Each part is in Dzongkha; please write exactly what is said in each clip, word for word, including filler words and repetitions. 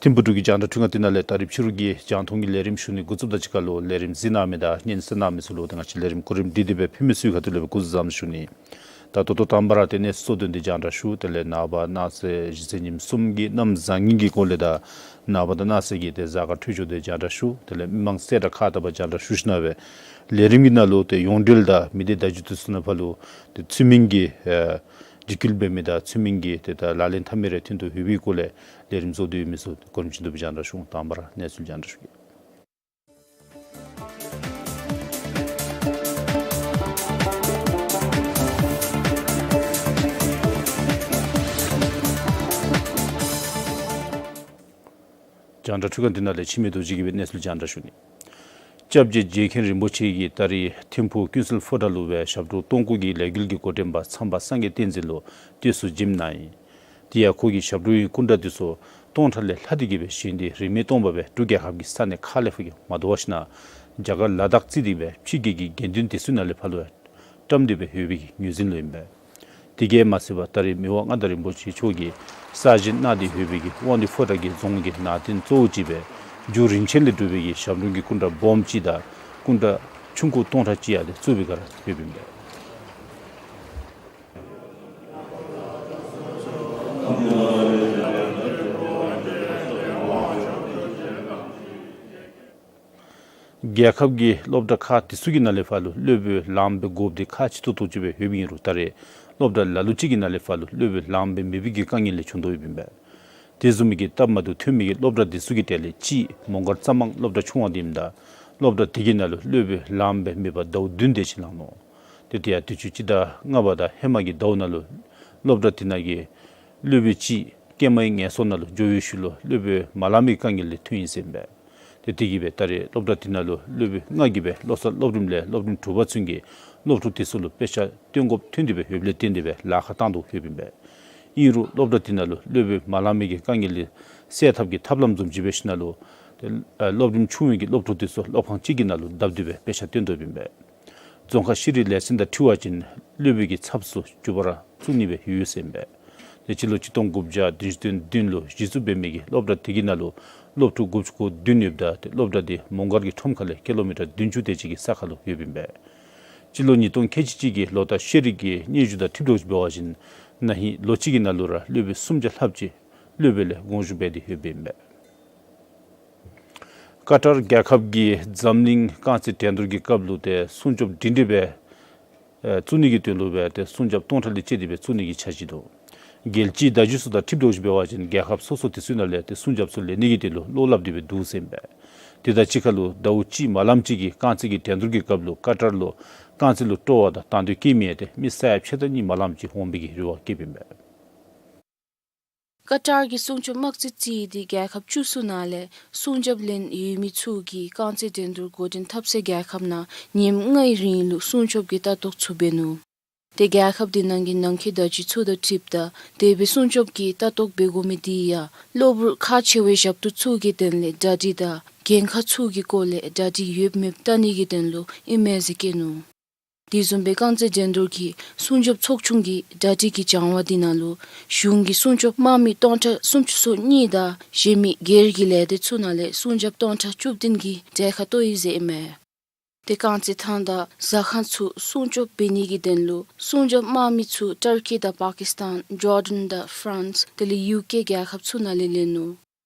ཐིམ་ཕུག་འབྲུག་གི་རྒྱང་བསྒྲགས་ཁྲི་ཁང་འདི་ནང་ལས་ད་རིས་ཕྱི་རུ་གི་རྒྱང་མཐོང་གི་ལས་རིམ་ཞུ་ནི་འགོ་བཙུགསཔ་དང་གཅིག་ཁར་ལུ་ལས་རིམ་གཟིགས་གནང་མི་དང་སྙན་གསན་གནང་མི་ཚུ་ལུ་ད་ང་བཅས་ལས་རིམ་གོ་རིམ་སྒྲིག་སྟེ་སྦེ་ཕུལ་མི་ཚུ་གི་ཁ་ཐུག་ལས་སྦེ་སྐུ་གཟུགས་བཟང་པོ་ཞུ་ནི། ད་ད་ལྟོ་དང་པ་ར་ཏེ་གནས་ཚུལ་གཙོ་དོན་འདི་རྒྱང་བསྒྲགས་ཞུ། དེ་ལས་ནངས་པ་གནངས་ཚེ་གཞེས་ཚེས་ཉིནམ་གསུམ་གྱི་གནམ་བཟང་ངན་གྱི་སྐོར་ལས་དང་ནངས་པ་དང་གནངས་ཚེ་གི་ཏེ་གཟའ་སྐར་འཕྲོད་སྦྱོར་འདི་རྒྱང་བསྒྲགས་ཞུ། དེ་ལས་མི་མང་གསལ་བསྒྲགས་ཁག་དག་པ་རྒྱང་བསྒྲགས་ཞུ་ཞིནམ་ལས་ལས་རིམ་གྱི་ནང་ལུ་ཏེ་ཡོངས་འབྲེལ་དང་མི་སྡེ་བརྡ་བརྒྱུད་དེ་ཚུ་ནང་ཕར་ལུ་ཏེ་ཚུལ་མིན་གྱི་ཨེ་འཇིགས་སྐུལ་འབད་མི་དང་ཚུལ་མིན་གྱི་ཏེ་ད་ལག་ལེན་འཐབ་མི་རེ་ཐོན་དོ་ཡོད་པའི་སྐོར་ལས་ལས་རིམ་གཙོ་དོན་ཡོད་མི་ཚུ་གོ་རིམ་བཞིན་དུ་སྦེ་རྒྱང་བསྒྲགས་ཞུ། དང་པ་ར་གནས་ཚུལ་རྒྱང་བསྒྲགས་ཞུ་གེ། རྒྱང་བསྒྲགས་ཁྲི་ཁང་འདི་ནང་ལས་འཆི་མེད་རྡོ་རྗེ་གིས་སྦེ་གནས་ཚུལ་རྒྱང་བསྒྲགས་ཞུ་ནི། སྐྱབས་རྗེ་རྗེ་མཁན་རིན་པོ་ཆེ་གིས་ད་རིས་ཐིམ་ཕུག་ཀུན་གསལ་ཕོ་བྲང་ལུ་སྦེ་ཞབས་དྲུང་སྟོང་སྐུ་གི་ལས་འགུལ་གྱི་འགོ་འདྲེན་པ་མཚམས་པ་སངས་རྒྱས་བསྟན་འཛིན་ལུ་བསྟོད་གསོལ་བྱིནམ་གནང་ཡི། དེ་ཡང་ཁོ་གིས་ཞབས་དྲུང་གི་སྐུ་འདྲ་འདི་ཚུ་སྟོང་ཕྲག་ལས་ལྷག་སྟེ་གི་སྦེ་བཞེངས་ཏེ་རིས་མེད་སྟོང་པ་སྦེ་འབྲུག་རྒྱལ་ཁབ་ཀྱི་ས་གནས་ཁག་ལས་ཕར་གྱི་མ་དོ་བར་ཞིནམ་ལས་རྒྱ་གར་ལ་དྭགས་བརྩིས་ཏེ་སྦེ་ཕྱི་རྒྱལ་གྱི་དགེ་འདུན་དེ་ཚུ་ནང་ལས་ཕར་ལུ་བཀྲམ་སྟེ་སྦེ་ཡོད་པའི་གི་ངོས་འཛིན་ལུ་ཨིན་པས། དེ་གིས་མ་ཚད་པར་ད་རིས་མི་དབང་མངའ་བདག་རིན་པོ་ཆེ་མཆོག་གིས་གསར་བཞེངས་གནང་སྟེ་ཡོད་པའི་གི་དབང་འདུས་ཕོ་བྲང་གི་རྫོང་གི་ནང་རྟེན་གཙོ་བོ་ཅིག་སྦེ་རྒྱུ་རིན་ཆེན་ལས་གྲུབ་པའི་གི་ཞབས་དྲུང་གི་སྐུ་འདྲ་སྦོམ་ཅིག་དང་སྐུ་འདྲ་ཆུང་ཀུ་སྟོང་ཕྲག་གཅིག་ཡང་ཏེ་བཙུགས་པའི་སྒང་ར་ཡོདཔ་ཨིན་པས། རྒྱལ་ཁབ་ཀྱི་སློབ་གྲྭ་ཁག་དེ་ཚུ་གི་ནང་ལས་ཕར་ལུ་སློབ་དཔོན་ལངམ་སྦེ་དགོཔ་འདི་ཁག་ཆེ་ཏོག་ཏོ་ཅིག་སྦེ་ཡོདཔ་ཨིན་རུང་ད་རེས་སློབ་གྲྭ་ལ་ལུ་ཅིག་གི་ནང་ལས་ཕར་ལུ་སློབ་དཔོན་ལངམ་སྦེ་མེད་པའི་གི་དཀའ་ངལ་ལས་བྱུང་དོ་ཡོདཔ་ཨིན་པས། དེ་བཟུམ་མའི་གི་སྟབས་མ་བདེཝ་ཐོན་མི་གི་སློབ་གྲྭ་དེ་ཚུ་གི་གྲས་ལས་གཅིག་མོང་སྒར་རྩ་མང་སློབ་གྲྭ་ཆུང་བ་འདི་ཨིནམ་ད་སློབ་གྲྭ་དེ་གི་ནང་ལུ་སློབ་དཔོན་ལངམ་སྦེ་མེད་པར་ཟླཝ་བདུན་དེ་ཅིག་ལང་ནུག། ཏེ་དེ་ཡང་དུས་ཅི་སྤྱི་ཟླ་ལྔ་པ་དང་ཧེ་མ་གི་ཟླཝ་ནང་ལུ་སློབ་གྲྭ་དེ་ནང་གི་སློབ་དཔོན་གཅིག་སྐྱེས་མའི་ངལ་གསོ་ནང་ལུ་འགྱོ་བའི་ཤུལ་ལུ་སློབ་དཔོན་མ་ལང་མི་གི་དཀའ་ངལ་ལས་ཐོན་ཡི་ཟེར་ཨིན་པས། ཏེ་དེ་གིས་སྦེ་ད་རེས་སློབ་གྲྭ་དེ་ནང་ལུ་སློབ་དཔོན་ལྔ་གིས་སྦེ་བློ་གསར་སློབ་རིམ་ལས་སློབ་རིམ་དྲུག་པ་ཚུན་གྱི་སློབ་ཕྲུག་དེ་ཚུ་ལུ་དཔེ་ཆ་སྟོན་དགོཔ་ཐོན་ཏེ་སྦེ་ཡོདཔ་ལས་བརྟེན་ཏེ་སྦེ་ལཱ་ཁག་བཏང་དོ་ཡོདཔ་ཨིན་པས། ཨིན་རུང་སློབ་གྲྭ་དེ་ནང་ལུ་སློབ་དཔོན་མ་ལང་མི་གི་དཀའ་ངལ་ལས་སེལ་ཐབས་ཀྱི་ཐབས་ལམ་བཟུམ་ཅིག་འབད་ཞིནམ་ལས་ཏེ་ཨ་སློབ་རིམ་ཆུང་བའི་གི་སློབ་ཕྲུག་དེ་ཚུ་སློབ་ཁང་གཅིག་གི་ནང་ལུ་བསྡབས་ཏེ་སྦེ་དཔེ་ཆ་སྟོན་དོ་ཡོདཔ་ཨིན་པས། རྫོང་ཁ་ཤེས་རིག་ལས་ཚན་དང་འཁྲིལ་བ་ཅིན་སློབ་དཔོན་གྱི་ཚབ་ཚུ་མགྱོགས་པ་ར་བཙུགས་ནི་སྦེ་ཡོད་ཟེར་ཨིན་པས། ཏེ་སྤྱི་ལོ་གཅིག་སྟོང་དགུ་བརྒྱ་བདུན་ཅུ་དོན་བདུན་ལུ་གཞི་བཙུགས་འབད་མི་གི་སློབ་གྲྭ་དེ་གི་ནང་ལུ་སློབ་ཕྲུག་དགུ་བཅུ་གོ་བདུན་ཡོདཔ་ད་ཏེ་སློབ་གྲྭ་དེ་མོང་སྒར་གྱི་ཁྲོམ་ཁ་ལས་ཀི་ལོ་མི་ཊར་བདུན་ཅུ་དེ་ཅིག་གི་ས་ཁར་ལུ་ཡོདཔ་ཨིན་པས། སྤྱི་ལོ་ཉིས་སྟོང་ཁལ་གཅིག་གཅིག་གི་ལོ་ལྟར་ཤེས་རིག་གི་སྙན་ཞུ་དང་འཁྲིལ་ཏེ་འབད་བ་ཅིན་ན་ཧིང་ལོ་གཅིག་གི་ནང་ལུ་ར་སློབ་དཔོན་སུམ་བརྒྱ་ལྷགཔ་ཅིག་སློབ་དཔོན་ལས་དགོངས་ཞུ་འབད་དེ་ཡོདཔ་ཨིན་པས། ཀ་ཏར་རྒྱལ་ཁབ་ཀྱིས་འཛམ་གླིང་རྐང་རྩེད་འགྲན་བསྡུར་གྱི་སྐབས་ལུ་ཏེ་སྲུང་སྐྱོབ་སྒྲིང་སྒྲི་སྦེ་ཨེ་བཙུགས་ནི་གི་དོན་ལུ་སྦེ་ཏེ་སྲུང་སྐྱོབ་སྟོང་ཕྲག་ལས་བཅད་དེ་སྦེ་བཙུགས་ནི་གི་འཆར་གཞི་འདུག། རྒྱལ་སྤྱིའི་བརྡ་བརྒྱུད་ཚུ་དང་འཁྲིལ་ཏེ་འབད་བ་ཅིན་རྒྱལ་ཁབ་སོ་སོ་དེ་ཚུ་ནང་ལས་ཏེ་སྲུང་སྐྱོབ་ཚུ་ལེན་ནི་གི་དོན་ལུ་བློ་སླབ་སྟེ་སྦེ་འདུག་ཟེར་ཨིན་པས། དེ་དང་གཅིག་ཁར་ལུ་ཟླཝ་གཅིག་མ་ལངམ་ཅིག་གི་རྐང་རྩེད་ཀྱི་འགྲན་བསྡུར་གྱི་སྐབས་ལུ་ཀ་ཏར་ལུ་རྐང་རྩེད་ལུ་སྤྲོ་བ་དང་དང་འདོད་བསྐྱེད་མི་ཏེ་མི་ས་ཡ་ཕྱེད་དང་གཉིས་མ་ལངམ་ཅིག་འོང་བའི་གི་རེ་བ་བསྐྱེདཔ་ཨིན་པས། ཀ་ཏར་གྱི་སྲུང་སྐྱོབ་དམག་རྩེད་རྩིས་ཏེ་རྒྱལ་ཁབ་བཅུ་གསུམ་ནང་ལས་སྲུང་སྐྱོབ་ལེན་ཡོད་མི་ཚུ་གིས་རྐང་རྩེད་འགྲན་བསྡུར་འགོ་འདྲེན་འཐབ་སའི་རྒྱལ་ཁབ་ནང་ཉིནམ་ལྔའི་རིང་ལུ་སྲུང་སྐྱོབ་ཀྱི་ལྟ་རྟོག་ཚུ་འབད་ནུག། ཏེ་རྒྱལ་ཁབ་དེ་ནང་གི་ནང་འཁོད་བརྡ་བརྒྱུད་ཚུ་དང་འཁྲིལཝ་ད་དེ་སྦེ་སྲུང་སྐྱོབ་ཀྱི་ལྟ་རྟོག་འབད་དགོ་མི་དེ་ཡང་གློ་བུར་ཁག་ཆེ་བའི་ཞབས་ཏོག་ཚུ་གི་དོན་ལས་གྲ་སྒྲིག་དང་འགན་ཁག་ཚུ་གི་སྐོར་ལས་གྲ་སྒྲིག་ཡོདཔ་མེདཔ་བལྟ་ནི་གི་དོན་ལུ་ཨིན་མས་ཟེར་བཀོད་ནུག། དེ་བཟུམ་སྦེ་རྐང་རྩེད་འགྲན་བསྡུར་གྱི་སྲུང་སྐྱོབ་ཚོགས་ཆུང་གི་གྲ་སྒྲིག་གི་བྱ་བ་དེ་ནང་ལུ་གཞུང་གི་སྲུང་སྐྱོབ་དམག་མི་སྟོང་ཕྲག་སུམ་ཅུ་སོ་གཉིས་དང་གཞན་མི་སྒེར་གྱི་ལས་སྡེ་ཚུ་ནང་ལས་སྲུང་སྐྱོབ་སྟོང་ཕྲག་བཅུ་བདུན་གྱིས་གྲལ་ཁར་གཏོགས་ཡི་ཟེར་ཨིན་མས། ཏེ་རྐང་རྩེད་ཐང་དང་ཟ་ཁང་ཚུ་སྲུང་སྐྱོབ་འབད་ནི་གི་དོན་ལུ་སྲུང་སྐྱོབ་དམག་མི་ཚུ་ཏུར་ཀི་དང་པ་ཀིས་ཏཱན་ཇོར་ཌཱན་དང་ཕ་རན་སི་དེ་ལས་ཡུ་ཀེ་རྒྱལ་ཁབ་ཚུ་ནང་ལས་ལེན་ནུག།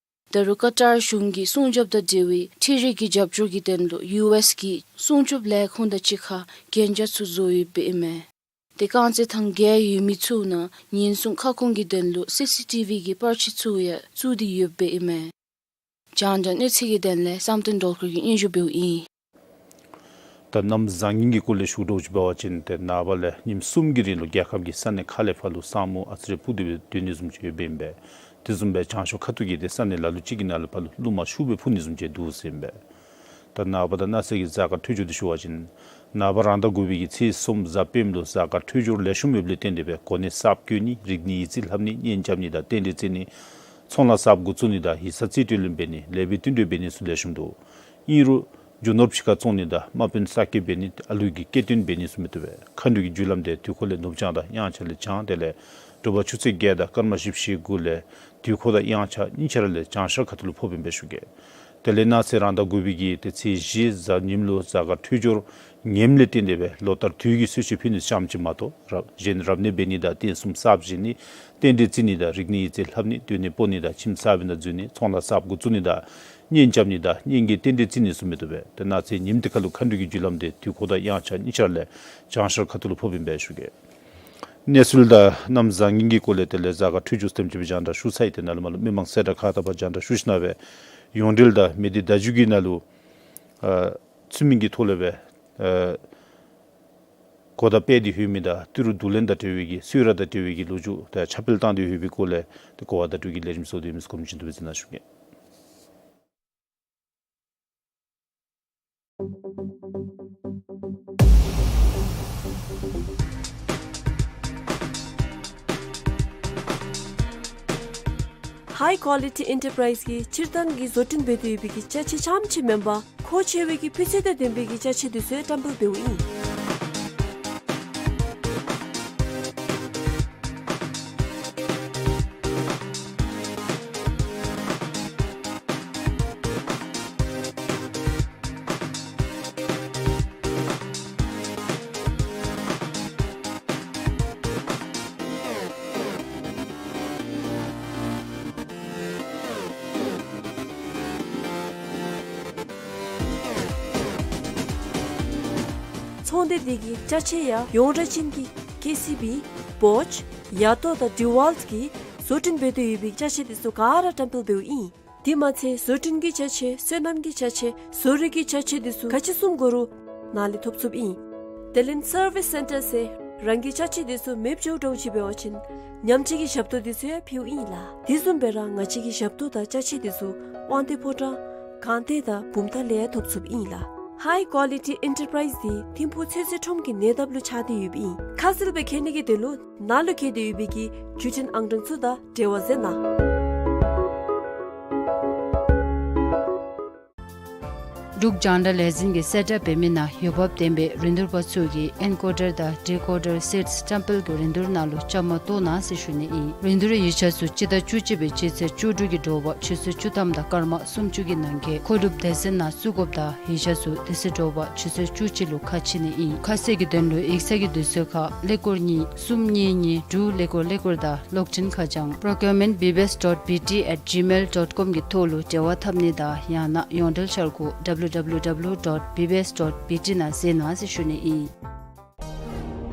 ད་རུང་ཀ་ཏར་གཞུང་གིས་སྲུང་སྐྱོབ་དང་འབྲེལ་བའི་འཕྲུལ་རིག་གི་རྒྱབ་སྐྱོར་གྱི་དོན་ལུ་ཡུ་ཨེསི་གི་སྲུང་སྐྱོབ་ལས་ཁུངས་དང་གཅིག་ཁར་གན་རྒྱ་ཚུ་བཟོ་ཡོདཔ་ཨིན་མས། ཏེ་རྐང་རྩེད་ཐང་བརྒྱད་ཡོད་མི་ཚུ་ནང་ཉེན་སྲུང་ཁ་སྐོང་གི་དོན་ལུ་སི་སི་ཊི་ཝི་གི་པར་ཆས་ཚུ་ཡང་བཙུགས་ཏེ་ཡོདཔ་ཨིན་མས། རྒྱང་བསྒྲགས་གནས་ཚུལ་གྱི་དོན་ལས་བསམ་གཏན་སྒྲོལ་དཀར་གྱིས་སྙན་ཞུ་འབདཝ་ཨིན། ད་གནམ་བཟང་ངན་གྱི་སྐོར་ལས་ཞུ་དོ་ཅིག་འབད་བ་ཅིན་ཏེ་ནངས་པ་ལས་ཉིནམ་གསུམ་གྱི་རིང་ལུ་རྒྱལ་ཁབ་ཀྱི་ས་གནས་ཁག་ལས་ཕར་ལུ་ས་སྨུག་ཨ་ཙི་རེ་སྤུབ་སྟེ་སྦེ་སྡོད་ནི་བཟུམ་ཅིག་ཡོདཔ་ཨིན་པས། དེ་བཟུམ་སྦེ་བྱང་ཕྱོགས་ཁ་ཐུག་གི་ཏེ་ས་གནས་ལ་ལུ་ཅིག་གི་ནང་ལུ་ཕར་ལུ་རླུང་མ་ཤུགས་སྦེ་འཕུ་ནི་བཟུམ་ཅིག་འདུག་ཟེར་ཨིན་པས། ད་ནངས་པ་དང་གནངས་ཚེ་གི་གཟའ་སྐར་འཕྲོད་སྦྱོར་འདི་ཞུ་བ་ཅིན་ནངས་པ་རང་ཟླ་དགུ་པའི་གི་ཚེས་གསུམ་གཟའ་སྤེནམ་ལུ་གཟའ་སྐར་འཕྲོད་སྦྱོར་ལེགས་ཤོམ་ཡོདཔ་ལས་བརྟེན་ཏེ་སྦེ་གོ་གནས་གསརཔ་བསྐོ་ནི་རིག་གནས་ཡིག་རྩིས་ལྷབ་ནི་གཉེན་རྐྱབ་ནི་དང་རྟེན་འབྲེལ་བརྩི་ནི་ཚོང་ལཱ་གསརཔ་འགོ་བཙུགས་ནི་དང་ཡིག་ཚང་རྩིས་སྤྲོད་ལེན་འབད་ནི་ལེགས་པའི་བསྟུན་གྲོས་འབད་ནི་ཚུ་ལེགས་ཤོམ་འདུག། ཨིན་རུང་རྒྱུ་ནོར་ཕྱི་ཁར་བཙོང་ནི་དང་དམག་དཔོན་གསར་བསྐོ་འབད་ནི་ཨ་ལུ་གི་སྐྱེ་སྟོན་འབད་ནི་ཚུ་མི་བཏུབ་པས། མཁའ་འགྲོ་གི་རྒྱུ་ལམ་འདི་དུས་འཁོར་ལས་ནུབ་བྱང་དང་དབྱངས་འཆར་ལས་བྱང་དེ་ལས་དྲོ་པ་ཆུ་ཚོད་བརྒྱད་དང་སྐར་མ་བཞི་བཅུ་ཞེ་དགུ་ལས་དུས་འཁོར་དང་དབྱངས་འཆར་གཉིས་ཆ་ར་ལས་བྱང་ཤར་ཁ་ཐུག་ལུ་ཕོགཔ་ཨིན་པས་ཞུ་གེ། དེ་ལས་གནངས་ཚེ་རང་ཟླ་དགུ་པའི་གི་ཏེ་ཚེས་བཞི་གཟའ་ཉིམ་ལུ་གཟའ་སྐར་འཕྲོད་སྦྱོར་ངནམ་ལས་བརྟེན་ཏེ་སྦེ་ལོ་ལྟར་དུས་ཀྱི་གསོལ་མཆོད་ཕུལ་ནི་ཙམ་ཅིག་མ་གཏོགས་རབ་གཞན་རབ་གནས་འབད་ནི་དང་རྟེན་གསུམ་གསརཔ་བཞེངས་ནི་རྟེན་འབྲེལ་བརྩི་ནི་དང་རིག་གནས་ཡིག་རྩིས་ལྷབ་ནི་སྡོད་གནས་སྤོ་ནི་དང་ཁྱིམ་གསར་པའི་ནང་འཛུལ་ནི་ཚོང་ལཱ་གསརཔ་འགོ་བཙུགས་ནི་དང་གཉེན་རྐྱབ་ནི་དང་གཉེན་གྱི་རྟེན་འབྲེལ་བརྩི་ནི་ཚུ་མི་བཏུབ་པས། ཏེ་གནངས་ཚེ་ཉིནམ་འདི་ཁར་ལུ་མཁའ་འགྲོ་གི་རྒྱུ་ལམ་འདི་དུས་འཁོར་དང་དབྱངས་འཆར་གཉིས་ཆ་ར་ལས་བྱང་ཤར་ཁ་ཐུག་ལུ་ཕོགཔ་ཨིན་པས་ཞུ་གེ། གནས་ཚུལ་དང་གནམ་བཟང་ངན་གྱི་སྐོར་ལས་དེ་ལས་གཟའ་སྐར་འཕྲོད་སྦྱོར་དེམ་ཅིག་སྦེ་རྒྱང་བསྒྲགས་ཞུ་ཚར་ཡི། ཏེ་ནཱ་ལས་མར་ལུ་མི་མང་གསལ་བསྒྲགས་ཁག་དང་པ་རྒྱང་བསྒྲགས་ཞུ་ཞིནམ་ལས་ཡོངས་འབྲེལ་དང་མི་སྡེ་བརྡ་བརྒྱུད་ཀྱི་ནང་ལུ་ཨ་ཚུལ་མིན་གྱི་ཐོག་ལས་སྦེ་ཨ་གོ་བརྡ་སྤེལ་ཏེ་ཡོད་མི་དང་ཏི་རུ་བསྡུ་ལེན་དང་འབྲེལ་བའི་གི་གསོལ་རས་དང་འབྲེལ་བའི་གི་ལོ་རྒྱུས་དང་ཁྱབ་སྤེལ་བཏང་སྟེ་ཡོད་པའི་སྐོར་ལས་ཏེ་གོ་བ་བརྡ་སྤྲོད་ཀྱི་ལས་རིམ་སོགས་འདི་ཡོད་མི་ཚུ་གོ་མི་བྱིན་དུ་སྦེ་གཟིགས་གནང་ཞུ་གེ། ཧའི་ཀོ་ལི་ཊི་ཨེན་ཊར་པ་རའིཛ་གིས་སྤྱིར་བཏང་གི་བཟོ་སྐྲུན་འབད་དེ་ཡོད་པའི་གི་ཅ་ཆས་རྐྱངམ་ཅིག་མེན་པར་མཁོ་ཆེ་བའི་གི་སྤུས་ཚད་དང་ལྡན་པའི་གི་ཅ་ཆས་འདི་ཚུ་བཀྲམ་སྤེལ་འབདཝ་ཨིན། ཚོང་སྡེ་འདི་གི་ཅ་ཆས་ཡང་ཡོངས་གྲགས་ཅན་གྱི་ཀེ་སི་བི་བོཆ་ཡ་ཏོ་དང་ཌི་ཝཱལཊ་གིས་བཟོ་སྐྲུན་འབད་དེ་ཡོད་པའི་ཅ་ཆས་འདི་ཚུ་ག་ར་བཀྲམ་སྤེལ་འབདཝ་ཨིན། དེ་མ་ཚད་བཟོ་སྐྲུན་གྱི་ཅ་ཆས་སོ་ནམ་གྱི་ཅ་ཆས་བཟོ་རིག་གི་ཅ་ཆས་འདི་ཚུ་ག་ཅི་བཟུམ་དགོ་རུང་ནཱ་ལས་ཐོབ་ཚུགསཔ་ཨིན། དེ་ལས་སར་བིས་སེན་ཊར་ཟེར་རང་གི་ཅ་ཆས་འདི་ཚུ་མེདཔ་འགྱོ་འགྱོཝ་ཅིག་འབད་བ་ཅིན་ཉམས་བཅོས་ཀྱི་ཞབས་ཏོག་འདི་ཚུ་ཡང་ཕུལཝ་ཨིན་ལགས། དེ་བཟུམ་སྦེ་ར་ང་བཅས་ཀྱི་ཞབས་ཏོག་དང་ཅ་ཆས་འདི་ཚུ་དབང་འདུས་ཕོ་བྲང་སྒང་སྟེང་དང་བུམ་ཐང་ལས་ཡང་ཐོབ་ཚུགསཔ་ཨིན་ལགས། ཧའི་ཀོ་ལི་ཊི་ཨེན་ཊར་པ་རའིཛ་འདི་ཐིམ་ཕུག་ཚོད་བསྲེ་ཁྲོམ་གྱི་ཉེ་འདབས་ལུ་ཆགས་ཏེ་ཡོདཔ་ཨིན། ཁ་གསལ་སྦེ་མཁྱེན་ནི་གི་དོན་ལུ་ནཱ་ལུ་བཀོད་དེ་ཡོད་པའི་གི་བརྒྱུད་འཕྲིན་ཨང་གྲངས་ཚུ་དང་འབྲེལ་བ་མཛད་གནང་། འབྲུག་རྒྱང་བསྒྲགས་ལས་འཛིན་གྱིས་གསལ་བསྒྲགས་འབད་མི་ནང་འོས་འབབ་ལྡན་པའི་རིན་བསྡུར་པ་ཚུ་གིས་ཨེན་ཀོ་ཌར་དང་ཌི་ཀོ་ཌར་སེཊསི་བཀྲམ་སྤེལ་གྱི་རིན་བསྡུར་ནང་ལུ་བཅའ་མར་གཏོགས་གནང་ཟེར་ཞུ་ནི་ཨིན། རིན་བསྡུར་ཡིག་ཆ་ཚུ་སྤྱི་ཟླ་བཅུ་གཅིག་པའི་སྤྱི་ཚེས་བཅུ་དྲུག་གི་དྲོ་པ་ཆུ་ཚོད་བཅུ་ཐམ་དང་སྐར་མ་སུམ་ཅུ་གི་ནང་འཁོད་མཁོ་སྒྲུབ་སྡེ་ཚན་ནང་བཙུགས་དགོཔ་དང་ཡིག་ཆ་ཚུ་དེ་ཚེ་དྲོ་པ་ཆུ་ཚོད་བཅུ་གཅིག་ལུ་ཁ་ཕྱེ་ནི་ཨིན། ཁ་གསལ་གྱི་དོན་ལུ་ཡིག་ཚང་གི་དུས་ཚོད་ཁར་ཀླད་ཀོར་གཉིས་གསུམ་གཉིས་གཉིས་དྲུག་ཀླད་ཀོར་ཀླད་ཀོར་དང་གློག་འཕྲིན་ཁ་བྱང་procurement B B S dot B T at gmail dot com གི་ཐོག་ལུ་འབྲེལ་བ་འཐབ་ནི་དང་ཡང་ན་ཡོངས་འབྲེལ་འཆར་སྒོ་W W W dot B B S dot B T ནང་གཟིགས་གནང་ཟེར་ཞུ་ནི་ཨིན།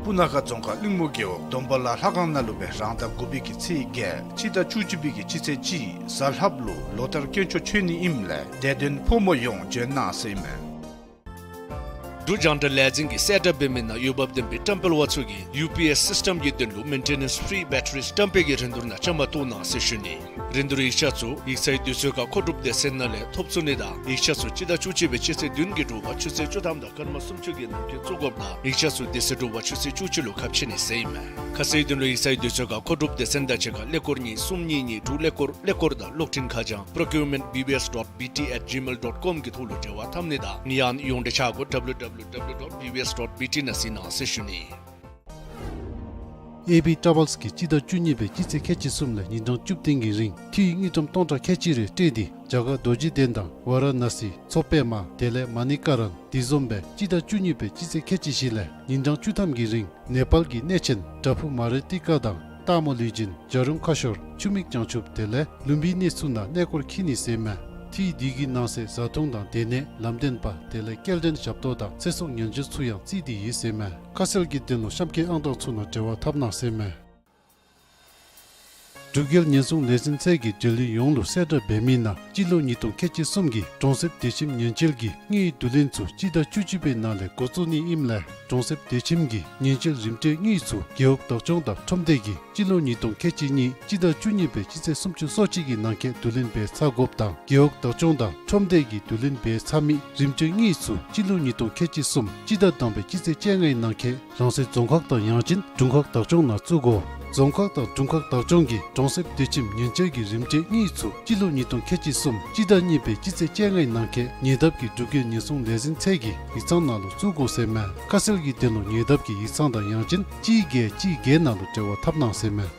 སྤུ་ན་ཁ་རྫོང་ཁག་གླིང་མོ་རྒེད་འོག་སྡོམ་པ་ལ་ལྷ་ཁང་ནང་ལུ་སྦེ་རང་ཟླ་དགུ་པའི་གི་ཚེས་བརྒྱད་སྤྱི་ཟླ་བཅུ་གཅིག་པའི་གི་སྤྱི་ཚེས་གཅིག་གཟའ་ལྷགཔ་ལུ་ལོ་ལྟར་དཀོན་མཆོག་མཆོད་ནི་ཨིནམ་ལས་དད་ལྡན་ཕོ་མོ་ཡོངས་འབྱོན་གནང་ཟེར་ཨིན་མས། འབྲུག་རྒྱང་བསྒྲགས་ལས་འཛིན་གྱིས་གསལ་བསྒྲགས་འབད་མི་ནང་འོས་འབབ་ལྡན་པའི་བཀྲམ་སྤེལ་པ་ཚུ་གིས་ཡུ་པི་ཨེསི་སིསི་ཊམ་གྱི་དོན་ལུ་མེན་ཊེ་ནེནསི་ཕི་རི་བེ་ཊ་རི་བཀྲམ་སྤེལ་གྱི་རིན་བསྡུར་ནང་བཅའ་མར་གཏོགས་གནང་ཟེར་ཞུ་ནི། རིན་བསྡུར་ཡིག་ཆ་ཚུ་ཡིག་ཚང་གི་དུས་ཚོད་ཁར་མཁོ་སྒྲུབ་སྡེ་ཚན་ནང་ལས་ཐོབ་ཚུགས་ནི་དང་ཡིག་ཆ་ཚུ་སྤྱི་ཟླ་བཅུ་གཅིག་པའི་སྤྱི་ཚེས་བདུན་གྱི་དྲོ་པ་ཆུ་ཚོད་བཅུ་ཐམ་དང་སྐར་མ་སུམ་ཅུ་གི་ནང་འཁོད་བཙུགས་དགོཔ་དང་ཡིག་ཆ་ཚུ་དེ་ཚེ་དྲོ་པ་ཆུ་ཚོད་བཅུ་གཅིག་ལུ་ཁ་ཕྱེ་ནི་ཟེར་ཨིན་མས། ཁ་གསལ་དོན་ལུ་ཡིག་ཚང་གི་དུས་ཚོད་ཁར་མཁོ་སྒྲུབ་སྡེ་ཚན་དང་གཅིག་ཁར་ཀླད་ཀོར་གཉིས་གསུམ་གཉིས་གཉིས་དྲུག་ཀླད་ཀོར་ཀླད་ཀོར་དང་གློག་འཕྲིན་ཁ་བྱང་procurement B B S dot B T at gmail dot com གི་ཐོག་ལུ་འབྲེལ་བ་འཐབ་ནི་དང་ཡང་ན་ཡོངས་འབྲེལ་འཆར་སྒོ W W W dot B B S dot B T ནང་གཟིགས་གནང་ཟེར་ཞུ་ནི། ཨེ་བི་ཊ་རེ་ཝེལསི་གིས་སྤྱི་ཟླ་བཅུ་གཉིས་པའི་སྤྱི་ཚེས་ཁལ་གཅིག་གསུམ་ལས་ཉིན་གྲངས་བཅུ་བདུན་གྱི་རིང་འཐུས་དངུལ་ཀྲམ་སྟོང་ཕྲག་ཁལ་གཅིག་རེ་སྤྲོད་དེ་རྒྱ་གར་རྡོ་རྗེ་གདན་དང་ཝཱ་ར་ཎ་སི་མཚོ་པདྨ་དེ་ལས་མ་ཎི་ཀ་རན། དེ་བཟུམ་སྦེ་སྤྱི་ཟླ་བཅུ་གཉིས་པའི་སྤྱི་ཚེས་ཁལ་གཅིག་བཞི་ལས་ཉིན་གྲངས་བཅུ་ཐམ་གྱི་རིང་ནེ་པཱལ་གྱི་གནས་ཆེན་བྲག་ཕུག་མ་རི་ཏི་ཀ་དང་སྟག་མོ་ལུས་སྦྱིན་བྱ་རུང་ཁ་ཤོར་ཆུ་མིག་བྱང་ཆུབ་དེ་ལས་ལུམ་བི་གནས་ཚུ་ནང་གནས་སྐོར་འཁྱིད་ནི་ཟེར་ཨིན་མས། འཐུས་འདི་གི་ནང་གསེས་བཟའ་འཐུང་དང་སྡོད་གནས་ལམ་སྟོན་པ་དེ་ལས་སྐྱེལ་འདྲེན་ཞབས་ཏོག་དང་ཚེ་སྲོག་ཉེན་བཅོལ་ཚུ་ཡང་བརྩིས་ཏེ་ཡོད་ཟེར་ཨིན་མས། ཁ་གསལ་གྱི་དོན་ལུ་གཤམ་འཁོད་ཨང་གྲངས་ཚུ་ནང་འབྲེལ་བ་འཐབ་གནང་ཟེར་ཨིན་མས། འབྲུག་རྒྱལ་ཉེན་སྲུང་ལས་འཛིན་ཚད་ཀྱིས་འབྲེལ་ཡོད་ཡོངས་ལུ་གསལ་བསྒྲགས་འབད་མི་ནང་སྤྱི་ལོ་ཉིས་སྟོང་ཁལ་གཅིག་གསུམ་གྱི་གྲོང་གསེབ་བདེ་ཁྱིམ་ཉེན་བཅོལ་གྱི་དངུལ་བསྡུ་ལེན་ཚུ་སྤྱི་ཟླ་བཅུ་གཅིག་པའི་ནང་ལས་འགོ་བཙུགས་ནི་ཨིནམ་ལས་གྲོང་གསེབ་བདེ་ཁྱིམ་གྱི་ཉེན་བཅོལ་རིམ་གྲོའི་དངུལ་ཚུ་རྒེད་འོག་བདག་སྐྱོང་དང་ཁྲོམ་སྡེ་གིས་སྤྱི་ལོ་ཉིས་སྟོང་ཁལ་གཅིག་གཉིས་སྤྱི་ཟླ་བཅུ་གཉིས་པའི་སྤྱི་ཚེས་སུམ་ཅུ་སོ་གཅིག་གི་ནང་འཁོད་བསྡུ་ལེན་འབད་ཚར་དགོཔ་དང་རྒེད་འོག་བདག་སྐྱོང་དང་ཁྲོམ་སྡེ་གིས་བསྡུ་ལེན་འབད་ཚར་མི་རིམ་གྲོའི་དངུལ་ཚུ་སྤྱི་ལོ་ཉིས་སྟོང་ཁལ་གཅིག་གསུམ་སྤྱི་ཟླ་དང་པའི་སྤྱི་ཚེས་བཅོ་ལྔའི་ནང་འཁོད་རང་སོའི་རྫོང་ཁག་དང་ཡང་ཅིན་དྲུང་ཁག་བདག་སྐྱོང་ནང་བཙུགས་དགོ། རྫོང་ཁག་དང་དྲུང་ཁག་བདག་སྐྱོང་གིས་གྲོང་གསེབ་བདེ་ཁྱིམ་ཉེན་བཅོལ་གྱི་རིམ་གྲོའི་དངུལ་ཚུ་སྤྱི་ལོ་ཉིས་སྟོང་ཁལ་གཅིག་གསུམ་སྤྱི་ཟླ་གཉིས་པའི་སྤྱི་ཚེས་བཅོ་ལྔའི་ནང་འཁོད་ཉེ་འདབས་ཀྱི་འབྲུག་རྒྱལ་ཉེན་སྲུང་ལས་འཛིན་ཚད་ཀྱི་ཡིག་ཚང་ནང་ལུ་བཙུགས་དགོ་ཟེར་མས། ཁ་གསལ་གྱི་དོན་ལུ་ཉེ་འདབས་ཀྱི་ཡིག་ཚང་དང་ཡང་ཅིན་གཅིག་བརྒྱད་གཅིག་བརྒྱད་ནང་ལུ་འབྲེལ་བ་འཐབ་གནང་ཟེར་མས།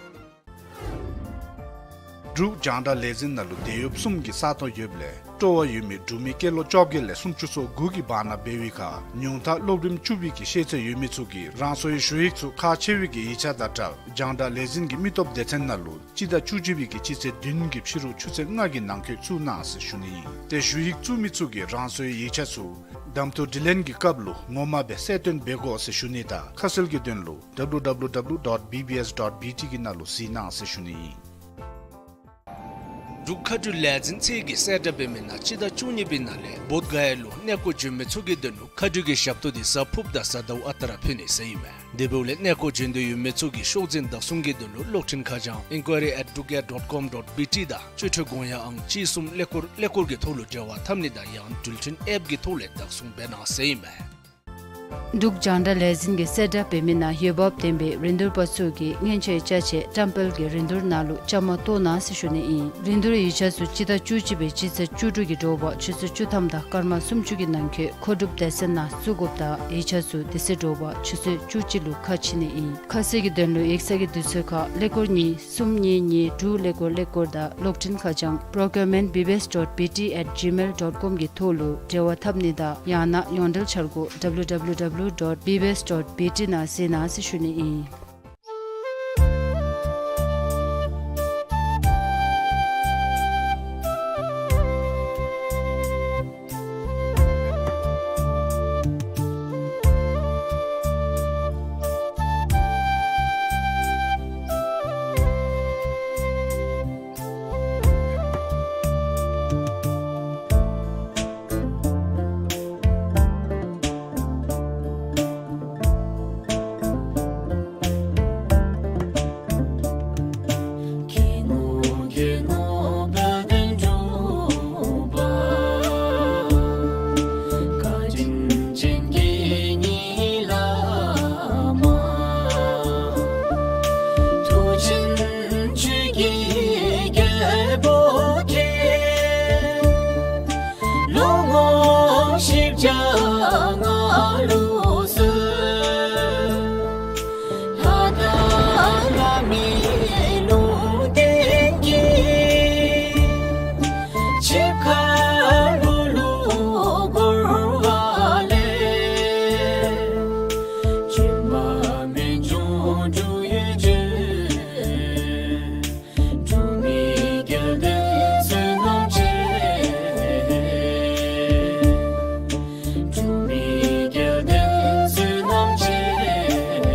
འབྲུག་རྒྱང་བསྒྲགས་ལས་འཛིན་ནང་ལུ་དེད་གཡོགཔ་གསུམ་གྱི་ས་སྟོང་ཡོདཔ་ལས་སྤྲོ་བ་ཡོད་མི་འབྲུག་མི་སྐྱེས་ལོ་བཅོ་བརྒྱད་ལས་སུམ་ཅུ་སོ་དགུ་གི་བར་ན་འབད་བའི་ཁར་ཉུང་མཐའ་སློབ་རིམ་བཅུ་པའི་གི་ཤེས་ཚད་ཡོད་མི་ཚུ་གིས་རང་སོའི་ཞུ་ཡིག་ཚུ་ཁག་ཆེ་བའི་གི་ཡིག་ཆ་དང་སྦྲགས་རྒྱང་བསྒྲགས་ལས་འཛིན་གྱི་མི་སྟོབས་སྡེ་ཚན་ནང་ལུ་སྤྱི་ཟླ་བཅུ་གཅིག་པའི་གི་སྤྱི་ཚེས་བདུན་གྱི་ཕྱི་རུ་ཆུ་ཚོད་ལྔ་གི་ནང་འཁོད་བཙུགས་གནང་ཟེར་ཞུ་ནི་ཨིན། ཏེ་ཞུ་ཡིག་བཙུགས་མི་ཚུ་གིས་རང་སོའི་ཡིག་ཆ་ཚུ་གདམ་འཐུ་དྲི་ལན་གྱི་སྐབས་ལུ་ངོ་མ་སྦེ་གསལ་སྟོན་འབད་དགོ་ཟེར་ཞུ་ནི་དང་ཁ་གསལ་གྱི་དོན་ལུ་W W W dot B B S dot B T གི་ནང་ལུ་གཟིགས་གནང་ཟེར་ཞུ་ནི་ཨིན། འབྲུག་མཁའ་འགྲུལ་ལས་འཛིན་ཚད་ཀྱིས་གསལ་བསྒྲགས་འབད་མི་ནང་སྤྱི་ཟླ་བཅུ་གཉིས་པའི་ནང་ལས་བོདྷ་ག་ཡ་ལུ་གནས་སྐོར་འབྱོན་མི་ཚུ་གི་དོན་ལུ་མཁའ་འགྲུལ་གྱི་ཞབས་ཏོག་འདི་གཟའ་ཕུརཔ་དང་གཟའ་ཟླཝ་ཨ་རྟག་ར་ཕུལ་ནི་ཟེར་ཨིན་མས། དེ་འབདཝ་ལས་གནས་སྐོར་འབྱོན་འདོད་ཡོད་མི་ཚུ་གིས་ཤོག་འཛིན་བདག་བཟུང་གི་དོན་ལུ་གློག་འཕྲིན་ཁ་བྱང་inquiry at drukair dot com dot B T དང་སྤྱོད་ཁྲལ་དགོངས་ཡངས་ཨང་གཅིག་གསུམ་ཀླད་ཀོར་ཀླད་ཀོར་གྱི་ཐོག་ལུ་འབྲེལ་བ་འཐབ་ནི་དང་ཡང་འགྲུལ་འཕྲིན་ཨེཔ་གི་ཐོག་ལས་བདག་བཟུང་འབད་གནང་ཟེར་ཨིན་མས། འབྲུག་རྒྱང་བསྒྲགས་ལས་འཛིན་གྱིས་གསལ་བསྒྲགས་འབད་མི་ནང་འོས་འབབ་ལྡན་པའི་རིན་བསྡུར་པ་ཚུ་གིས་སྔོན་ཆད་ཅ་ཆས་བཀྲམ་སྤེལ་གྱི་རིན་བསྡུར་ནང་ལུ་བཅའ་མར་གཏོགས་གནང་ཟེར་ཞུ་ནི་ཨིན། རིན་བསྡུར་ཡིག་ཆ་ཚུ་སྤྱི་ཟླ་བཅུ་གཅིག་པའི་སྤྱི་ཚེས་བཅུ་དྲུག་གི་དྲོ་པ་ཆུ་ཚོད་བཅུ་ཐམ་དང་སྐར་མ་སུམ་ཅུ་གི་ནང་འཁོད་མཁོ་སྒྲུབ་སྡེ་ཚན་ནང་བཙུགས་དགོཔ་དང་ཡིག་ཆ་ཚུ་དེ་ཚེ་དྲོ་པ་ཆུ་ཚོད་བཅུ་གཅིག་ལུ་ཁ་ཕྱེ་ནི་ཨིན། ཁ་གསལ་གྱི་དོན་ལུ་ཡིག་ཚང་གི་དུས་ཚོད་ཁར་ཀླད་ཀོར་གཉིས་གསུམ་གཉིས་གཉིས་དྲུག་ཀླད་ཀོར་ཀླད་ཀོར་དང་གློག་འཕྲིན་ཁ་བྱང་procurement B B S dot B T at gmail dot com གི་ཐོག་ལུ་འབྲེལ་བ་འཐབ་ནི་དང་ཡང་ན་ཡོངས་འབྲེལ་འཆར་སྒོ W W W dot B B S dot B T ནང་གཟིགས་གནང་ཟེར་ཞུ་ནི་ཨིན། ལོ་ངོ་བཞི་བརྒྱ་ལྔ་ལུགས་སུ་ལྷ་དང་ལྷ་མིན་ལུང་བསྟན་གྱི་ཆིབས་ཁ་ལྷུག་ལྷུག་བསྐོར་བ་ལས། ཆོས་པ་རྨད་བྱུང་འབྲུག་ཡུལ་གྱི། འབྲུག་མི་སྐལ་ལྡན་བསོད་ནམས་ཅན། འབྲུག་མི་སྐལ་ལྡན་བསོད་ནམས་ཅན།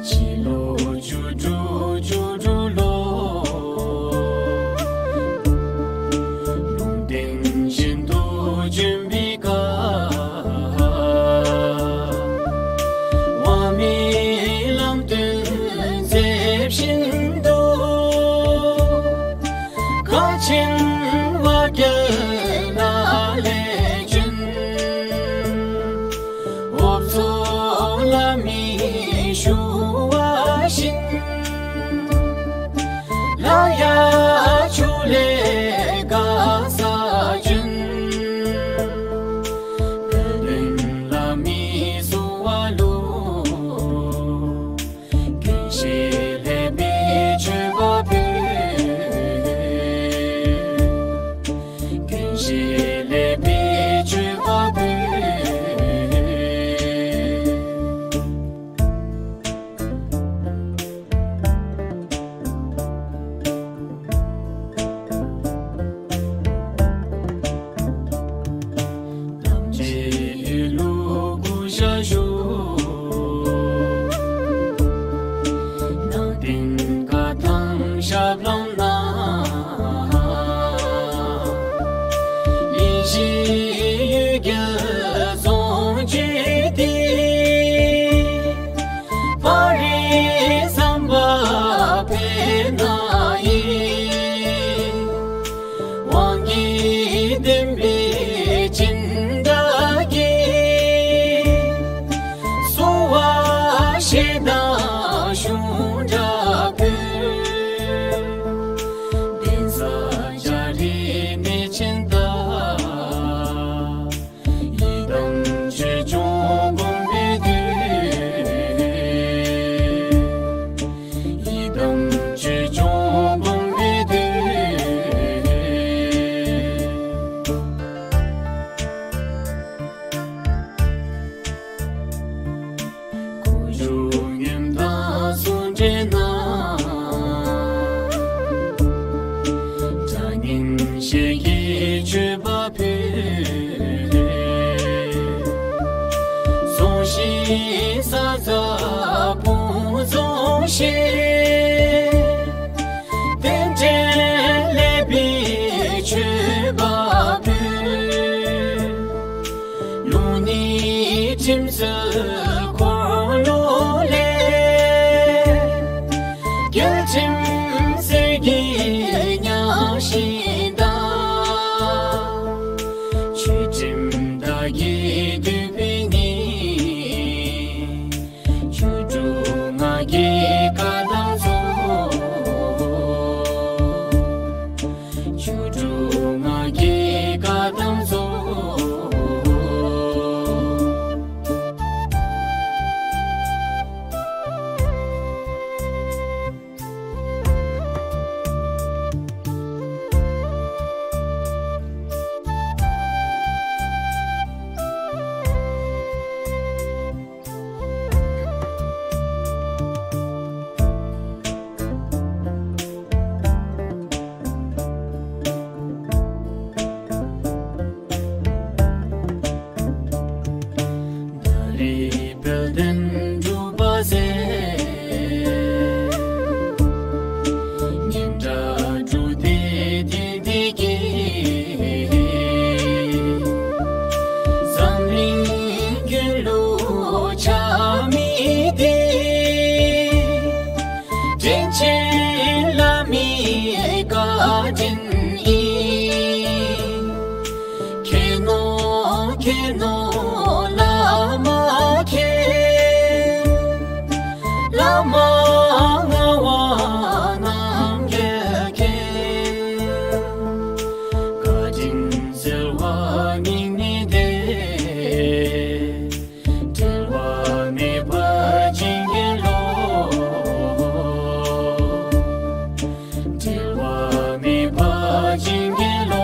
སྤྱི་ལོ་བཅུ་དྲུག་བཅུ་དྲུག་ལོ། ལུང་བསྟན་བཞིན་དུ་བྱོན་པའི་སྐབས། དབང་མེད་ལམ་སྟོན་མཛད་བཞིན་དུ། མཁའ་ཆེན་བ་རྒྱལ་ནང་ལས་བྱོན། འོབ་མཚོ་ལ་མི་ཞུ་བ་བཞིན། ལ་ཡ་ཆུ་ལས་དགའ་ས་བྱོན། བོད་དོན་ལ་མི་གསོལ་བ་ལུ། ཀུན་ཤེས་ལེགས་པའི་མཆོད་པ་ཕུལ། ཀུན་ཤེས་ལེགས་པའི་མཆོད་པ་ཕུལ། ན་ཡི། དབང་གི་ལྡན་པའི་སྦྱིན་བདག་གིས། གསོལ་བ་བཞེས་དང་གཞུང་འདྲ་ཕུལ། གདན་ས་བྱ་རིགས་གནས་ཆེན་དག། ཡི་དམ་ཆོས་སྐྱོང་སྒོམ་པའི་དུས། ཡི་དམ་ཆོས་སྐྱོང་སྒོམ་པའི་དུས། དགུ་བཅུ་ཉིས་དང་གསུང་འདྲེན་ན། གྲགས་སྙན་ཞལ་གྱི་མཆོད་པ་ཕུལ། གསུང་བཞིའི་ས་མཚམས་དཔུང་འཛོམས་ཤིང་། རྟེན་འབྲེལ་ལེགས་པའི་མཆོད་པ་ཕུལ། ལུང་གཉིས་ཁྲིམས་སྲོལ་འཁོར་ལོ་ལས། རྒྱལ་ཁྲིམས་གསེར་གྱི་གཉའ་ཤིང་དང་། ཆོས་ཁྲིམས་དར་གྱི་མདུད་པའི་སྙིང་། བཅུ་དྲུག་སྔགས་ཀྱི་བཀའ་དང་ཚོགས། བཅུ་དྲུག་སྔགས་ཀྱི་བཀའ་དང་ཚོགས། ད་རེས་དཔལ་ལྡན་འབྲུག་པ་ཟེར། སྙན་གྲགས་དྲུག་སྡེ་ཏན་ཏན་གྱི། འཛམ་གླིང་རྒྱུད་ལུ་ཆགས་མི་འདི། དྲིན་ཆེན་བླ་མའི་བཀའ་དྲིན་ཨིན། མཁྱེན་ནོ་མཁྱེན་ནོ་བླ་མ་མཁྱེན། བླ་མ་ངག་དབང་རྣམ་རྒྱལ་མཁྱེན། བཀའ་དྲིན་གསལ་བ་སྙིང་ནས་འདེབས། འབྲལ་བ་མེད་པར་བྱིན་གྱིས་རློབས། འབྲལ་བ་མེད་པར་བྱིན་གྱིས་རློབས།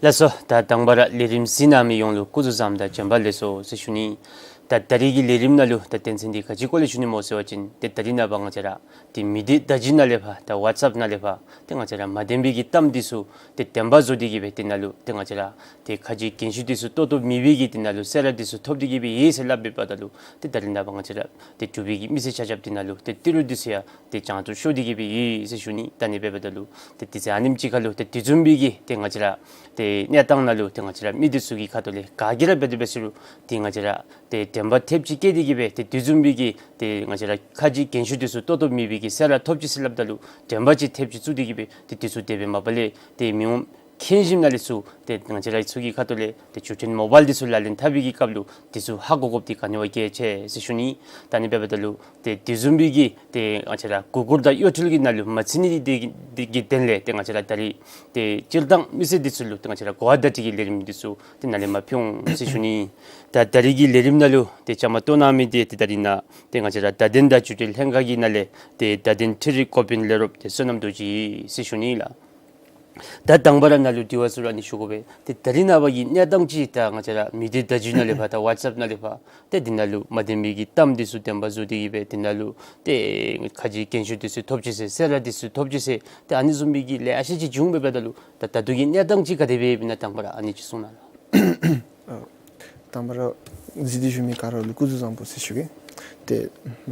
ལགས་སོ། ད་དང་པ་ར་ལས་རིམ་གཟིགས་གནང་མི་ཡོངས་ལུ་སྐུ་གཟུགས་བཟང་དང་བྱོན་པ་ལེགས་སོ་ཟེར་ཞུ་ནི། ད་ད་རིས་ཀྱི་ལས་རིམ་ནང་ལུ་ད་དོན་ཚན་འདི་ག་ཅི་སྐོར་ལས་ཞུ་ནི་སྨོ་ཟེར་བ་ཅིན་ཏེ་ད་རིས་ནངས་པ་ང་བཅས་ར་ཏེ་མི་སྡེ་བརྡ་བརྒྱུད་ནང་ལས་ཕར་ད་ཝཊས་ཨེཔ་ནང་ལས་ཕར་ཏེ་ང་བཅས་ར་མ་བདེན་པའི་གི་གཏམ་འདི་ཚུ་ཏེ་བདེན་པ་བཟོ་སྟེ་གི་སྦེ་དེ་ནང་ལུ་ཏེ་ང་བཅས་ར་ཏེ་ཁ་རྗེ་རྒན་ཤོས་འདི་ཚུ་ཏོག་ཏོ་མེད་པའི་གི་དེ་ནང་ལུ་ཟེར་ར་འདི་ཚུ་ཐོབ་སྟེ་གི་སྦེ་ཡོད་ཟེར་སླབ་འབདཝ་ད་ལུ་ཏེ་ད་རིས་ནངས་པ་ང་བཅས་ར་ཏེ་འབྲུག་པའི་གི་མི་སེར་ཆ་ཁྱབ་དེ་ནང་ལུ་ཏེ་ཏི་རུ་འདི་ཚུ་ཡང་ཏེ་བྱང་དུ་ཤོར་ཏེ་གི་སྦེ་ཡོད་ཟེར་ཞུ་ནི། ད་ཨ་ནི་འབདཝ་ད་ལུ་ཏེ་དུས་ཚོད་ཨ་ནེམ་ཅིག་ཁར་ལུ་ཏེ་དེ་བཟུམ་སྦེ་གི་ཏེ་ང་བཅས་ར་ཏེ་གནས་སྟངས་ནང་ལུ་ཏེ་ང་བཅས་ར་མི་འདི་ཚུ་གི་ཁ་ཐུག་ལས་ག་གིས་ར་འབད་དེ་འབད་ཟེར་རུང་ཏེ་ང་བཅས་ར་ཏེ་དྲན་པ་ཐེབས་ཅིག་བསྐྱེད་དེ་གི་སྦེ་ཏེ་དེ་བཟུམ་སྦེ་གི་ཏེ་ང་བཅས་ར་ཁ་རྗེ་རྒན་ཤོས་འདི་ཚུ་ཏོག་ཏོ་མེད་པའི་གི་ཟེར་ར་ཐོབ་ཅི་ཟེར་སླབ་ད་ལུ་དྲན་པ་ཅིག་ཐེབས་ཅིག་བཙུགས་ཏེ་གི་སྦེ་ཏེ་དེ་ཚུ་དེ་སྦེ་མ་པ་ལས་ཏེ་མི་འོང་མཁྱེན་ཞིནམ་ལས་ཚུར་ཏེ་ང་བཅས་ར་ཚུ་གི་ཁ་ཐུག་ལས་ཏེ་བརྒྱུད་འཕྲིན་མོ་བཱའིལ་འདི་ཚུ་ལག་ལེན་འཐབ་པའི་གི་སྐབས་ལུ་དེ་ཚུ་ཧ་གོ་དགོཔ་འདི་ག་ནི་བ་གལ་ཆེ་ཟེར་ཞུ་ནི། ད་ཨ་ནི་འབདཝ་ད་ལུ་ཏེ་དེ་བཟུམ་སྦེ་གི་ཏེ་ང་བཅས་ར་གུ་གུལ་དང་གཡོ་འཕྲུལ་གྱི་ནང་ལུ་མ་ཚུད་ནི་འདི་གི་དོན་ལས་ཏེ་ང་བཅས་ར་ད་རིས་ཏེ་སྤྱིར་བཏང་མི་སེར་འདི་ཚུ་ལུ་ཏེ་ང་བཅས་ར་གོ་བ་བརྡ་སྤྲོད་ཀྱི་ལས་རིམ་འདི་ཚུ་ཏེ་ནཱ་ལས་མར་ཕུལ་འོང་ཟེར་ཞུ་ནི། ད་ད་རིས་ཀྱི་ལས་རིམ་ནང་ལུ་ཏེ་བཅའ་མར་གཏོགས་གནང་མི་འདི་ཏེ་ད་རིས་ནཱ་ཏེ་ང་བཅས་ར་བརྡ་དོན་དང་བརྒྱུད་འཕྲིན་ལྷན་ཁག་གི་ནང་ལས་ཏེ་བརྡ་དོན་འཕྲུལ་རིག་འགོ་དཔོན་ལས་རོགསཔ་ཏེ་བསོད་ནམས་རྡོ་རྗེ་ཟེར་ཞུ་ནི་ལགས། ད་དང་པ་ར་ནཱ་ལུ་དྲི་བ་ཚུ་ར་ཨ་ནི་ཞུ་དགོ་པས། ཏེ་ད་རིས་ནངས་པ་གི་གནས་སྟངས་ཅིག་ད་ང་བཅས་ར་མི་སྡེ་བརྡ་བརྒྱུད་ནང་ལས་ཕར་ད་ཝཊས་ཨེཔ་ནང་ལས་ཕར་ཏེ་དེ་ནང་ལུ་མ་བདེན་པའི་གི་གཏམ་འདི་ཚུ་བདེན་པ་བཟོ་སྟེ་གི་སྦེ་དེ་ནང་ལུ་ཏེ་ཁ་རྗེ་རྒན་ཤོས་འདི་ཚུ་ཐོབ་ཅི་ཟེར་ཟེར་ར་འདི་ཚུ་ཐོབ་ཅི་ཟེར་ཏེ་ཨ་ནི་བཟུམ་སྦེ་གི་ལེ་ཤ་ཅིག་བྱུང་འབདཝ་ད་ལུ་ད་ད་ལྟོ་གི་གནས་སྟངས་ཅིག་ག་དེ་སྦེ་ཡོདཔ་ཨིན་ན་དང་པ་ར་ཨ་ནི་ཅིག་གསུང་གནང་ལགས། ཨ་དང་པ་ར་གཟིགས་ཏེ་བཞུགས་མི་ག་ར་ལུ་སྐུ་གཟུགས་བཟང་པོ་ཟེར་ཞུ་གེ། ཏེ་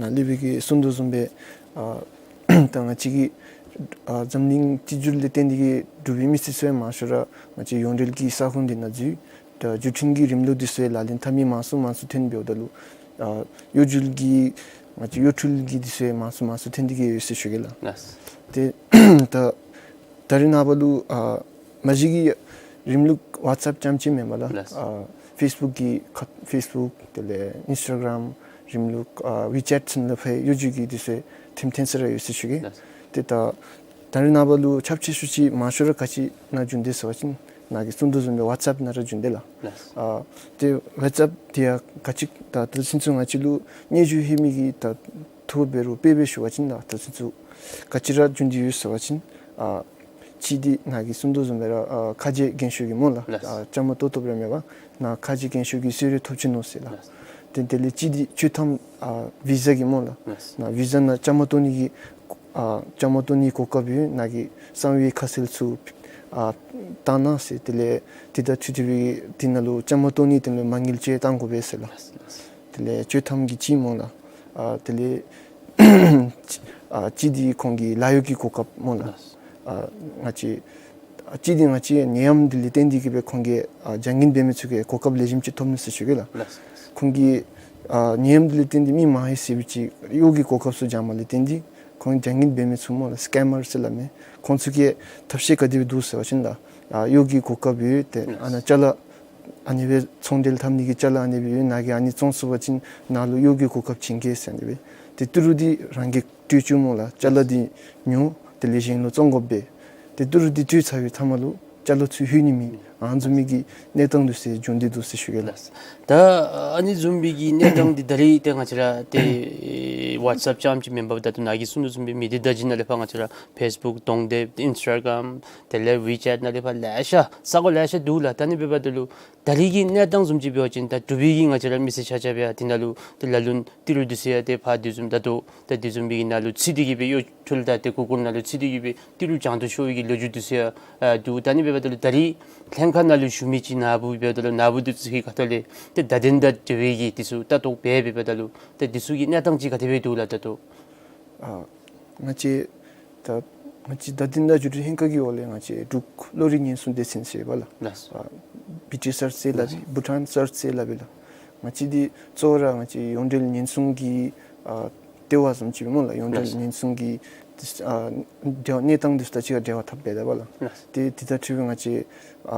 ནཱ་ལས་འབད་གི་གསུང་དོ་བཟུམ་སྦེ་ཨ་ད་ང་བཅས་ཀྱི་ཨ་འཛམ་གླིང་གཅིག་གྱུར་ལས་བརྟེན་ཏེ་གི་འབྲུག་པའི་མི་སེར་ཚུ་ཡང་མང་ཤོས་ར་ང་བཅས་ཡོངས་འབྲེལ་གྱི་ས་ཁོངས་འདི་ནང་འཛུལ། ད་བརྒྱུད་འཕྲིན་གྱི་རིམ་ལུགས་འདི་ཚུ་ཡང་ལག་ལེན་འཐབ་མི་མང་སུ་མང་སུ་ཐོན་འབདཝ་ད་ལུ་ཨ་གཡོ་སྒྱུ་གི་ང་བཅས་གཡོ་འཕྲུལ་གྱི་འདི་ཚུ་ཡང་མང་སུ་མང་སུ་ཐོན་ཏེ་གི་ཡོད་ཟེར་ཞུ་གེ་ལགས། ལགས། ཏེ་ད་ད་རིས་ནངས་པ་ལུ་ཨ་མ་གཞི་གི་རིམ་ལུགས་ཝཊས་ཨེཔ་རྐྱངམ་ཅིག་མེན་པར་ལགས། ལགས། ཨ་ཕེསི་བུཀ་གི་ཁ་ཕེསི་བུཀ་དེ་ལས་ཨིནསི་ཊ་གརམ་རིམ་ལུགས་ཨ་ཝི་ཅེཊ་ཚུ་ནང་ལས་ཕར་གཡོ་སྒྱུ་གི་འདི་ཚུ་ཐེམ་ཐེམ་ས་ར་ཡོད་ཟེར་ཞུ་གེ། ལགས། ཏེ་ད་ད་རིས་ནངས་པ་ལུ་ཁྱབ་ཆེ་ཤོས་ཅིག་མང་ཤོས་ར་ག་ཅི་ནང་བྱུང་དེས་ཟེར་བ་ཅིན་ནཱ་གིས་གསུང་དོ་བཟུམ་སྦེ་ཝཊས་ཨེཔ་ནང་ར་བྱུང་དེས་ལགས། ལགས། ཨ་ཏེ་ཝཊས་ཨེཔ་འདི་ཡང་ག་ཅི་ད་ད་ཚུན་ཚོད་ང་བཅས་ལུ་སྙན་ཞུ་ལྷོད་མི་གི་ད་ཐོ་འབད་རུང་དཔེ་སྦེ་ཞུ་བ་ཅིན་ད་ད་ཚུན་ཚོད་ག་ཅི་ར་བྱུང་སྟེ་ཡོད་ཟེར་བ་ཅིན་ཨ་གཅིག་འདི་ནཱ་གིས་གསུང་དོ་བཟུམ་སྦེ་ར་ཨ་ཁ་རྗེ་རྒན་ཤོས་ཀྱི་སྨོ་ལགས། ལགས། ཨ་བཅའ་མར་གཏོགས་གཏོགསཔ་ར་མེན་པར་ནཱ་ཁ་རྗེ་རྒན་ཤོས་ཀྱི་གསོལ་རས་ཐོབ་ཅི་ནུག་ཟེར་ལགས། ལགས། ཏེ་དེ་ལས་གཅིག་འདི་ཆོག་ཐམ་ཨ་བི་ཟ་གི་སྨོ་ལགས། ལགས། ནཱ་བི་ཟ་ནང་བཅའ་མར་གཏོགས་ནི་གི་ཨ་བཅའ་མར་གཏོགས་ནི་གོ་སྐབས་ཡོད། ནཱ་གི་གསང་བའི་ཁ་གསལ་ཚུ་ཨ་བཏང་གནང་ཟེར། དེ་ལས་དེ་དང་འཁྲིལ་ཏེ་སྦེ་དེ་ནང་ལུ་བཅའ་མར་གཏོགས་ནི་དེ་ལུ་མ་དངུལ་ཅིག་གཏང་དགོ་པས་ཟེར་ལགས། ལགས། དེ་ལས་ཆོག་ཐམ་གྱི་གཅིག་སྨོ་ལགས། ཨ་དེ་ལས་ཨ་གཅིག་འདི་ཁོང་གི་ལཱ་གཡོག་གི་གོ་སྐབས་སྨོ་ལགས། ལགས། ཨ་ང་བཅས་ཨ་གཅིག་འདི་ང་བཅས་ནད་ཡམས་འདི་ལས་བརྟེན་ཏེ་གི་སྦེ་ཁོང་གིས་ཨ་བྱ་ངན་འབད་མི་ཚུ་གིས་གོ་སྐབས་ལེགས་ཤོམ་ཅིག་ཐོབ་ནུག་ཟེར་ཞུ་གེ་ལགས། ལགས། ཁོང་གིས་ཨ་ནད་ཡམས་འདི་ལས་བརྟེན་ཏེ་མི་མང་ཧེ་སི་བི་ཅིག་གཡོག་གི་གོ་སྐབས་ཚུ་བྱང་མ་ལས་བརྟེན་ཏེ་ཁོང་བྱ་ངན་འབད་མི་ཚུ་སྨོ་ལགས་སི་ཀེམ་མར་ཟེར་སླབ་མི་ཁོང་ཚུ་གིས་ཐབས་ཤེས་ག་དེ་སྦེ་འདུག་ཟེར་བ་ཅིན་ལགས་ཨ་གཡོག་གི་གོ་སྐབས་ཡོད། ཏེ་ཨ་ནཱ་ཅ་ལ་ཨ་ནི་སྦེ་ཚོང་འབྲེལ་འཐབ་ནི་གི་ཅ་ལ་ཨ་ནི་སྦེ་ཡོད། ནཱ་གིས་ཨ་ནི་བཙོང་ཚུགས་པ་ཅིན་ནཱ་ལུ་གཡོག་གི་གོ་སྐབས་བྱིན་གེ་ཟེར་ཨ་ནི་སྦེ། ཏེ་ཏི་རུ་འདི་རང་གིས་སྤྲོད་བཅུག་སྨོ་ལགས། ཅ་ལ་འདི་ཉོ། དེ་ལས་གཞན་ལུ་བཙོང་དགོ་པས། ཏེ་ཏི་རུ་འདི་སྤྲོད་ཚར་བའི་མཐའ་མ་ལུ་ཅ་ལ་ཚུར་ལྷོད་ནི་མེད། ཨ་ནི་བཟུམ་མའི་གི་གནས་སྟངས་འདི་ཚུ་བྱུང་སྟེ་འདུག་ཟེར་ཞུ་གེ་ལགས། ལགས། ད་ཨ་ནི་བཟུམ་མའི་གི་གནས་སྟངས་འདི་ད་རིས་ཏེ་ང་བཅས་ར་ཏེ་ཝཊས་ཨེཔ་རྐྱངམ་ཅིག་མེན་པར་ད་ལྟོ་ནཱ་གིས་གསུང་དོ་བཟུམ་སྦེ་མི་སྡེ་བརྡ་བརྒྱུད་ནང་ལས་ཕར་ང་བཅས་ར་ཕེསི་བུཀ་གདོང་དེབ་ཨིནསི་ཊ་གརམ་དེ་ལས་ཝི་ཅེཊ་ནང་ལས་ཕར་ལེ་ཤ་ས་གོ་ལེ་ཤ་འདུག་ལགས། ད་ཨ་ནི་འབདཝ་ད་ལུ་ད་རིས་ཀྱི་གནས་སྟངས་བཟུམ་ཅིག་འབད་བ་ཅིན་ད་འབྲུག་པའི་གི་ང་བཅས་ར་མི་སེར་ཆ་ཁྱབ་ཡང་དེ་ནང་ལུ་ཏེ་ལ་ལུ་ཏི་རུ་འདི་ཚུ་ཡང་ཏེ་ཕར་དེ་བཟུམ་ད་ལྟོ་ད་དེ་བཟུམ་མའི་གི་ནང་ལུ་ཚུད་དེ་གི་སྦེ་གཡོ་འཕྲུལ་དང་ཏེ་གུ་གུལ་ནང་ལུ་ཚུད་དེ་གི་སྦེ་ཏི་རུ་བྱང་དུ་ཤོར་བའི་གི་ལོ་རྒྱུས་འདི་ཚུ་ཡང་ཨ་འདུག། ད་ཨ་ནི་འབདཝ་ད་ལུ་ད་རིས་ལྷན་ཁག་ནང་ལུ་ཞུ་མི་ཅིག་ནཱ་བུ་འབདཝ་ད་ལུ་ནཱ་བུ་འདི་ཚུ་གི་ཁ་ཐུག་ལས་ཏེ་བརྡ་དོན་དང་འབྲེལ་བའི་གི་འདི་ཚུ་ལྟ་རྟོག་འབད་འབདཝ་ད་ལུ་ཏེ་འདི་ཚུ་གི་གནས་སྟངས་ཅིག་ག་དེ་སྦེ་འདུག་ལགས་ད་ལྟོ། ཨ་ང་བཅས་ད་ང་བཅས་བརྡ་དོན་དང་བརྒྱུད་འཕྲིན་ལྷན་ཁག་གི་འོག་ལས་ང་བཅས་འབྲུག་བློ་རིག་ཉེན་སྲུང་སྡེ་ཚན་ཟེར་བ་ལགས། ལགས། ཨ་བི་ཊི་སར་ཆི་ཟེར་སླབ་ཨིན། བྷུ་ཊཱན་སར་ཆི་ཟེར་སླབ་ཨིན་ལགས། ང་བཅས་འདི་གཙོ་བོ་ར་ང་བཅས་ཡོངས་འབྲེལ་ཉེན་སྲུང་གི་ཨ་ལྟེ་བ་བཟུམ་ཅིག་སྨོ་ལགས། ཡོངས་འབྲེལ་ལགས། ཉེན་སྲུང་གི་ཨ་འབྲེལ་བ་གནས་སྟངས་འདི་ཚུ་དང་གཅིག་ཁར་འབྲེལ་བ་འཐབ་འབད་དོ་བ་ལགས། ལགས། ཏེ་འདི་དང་འཁྲིལ་བའི་ང་བཅས་ཨ་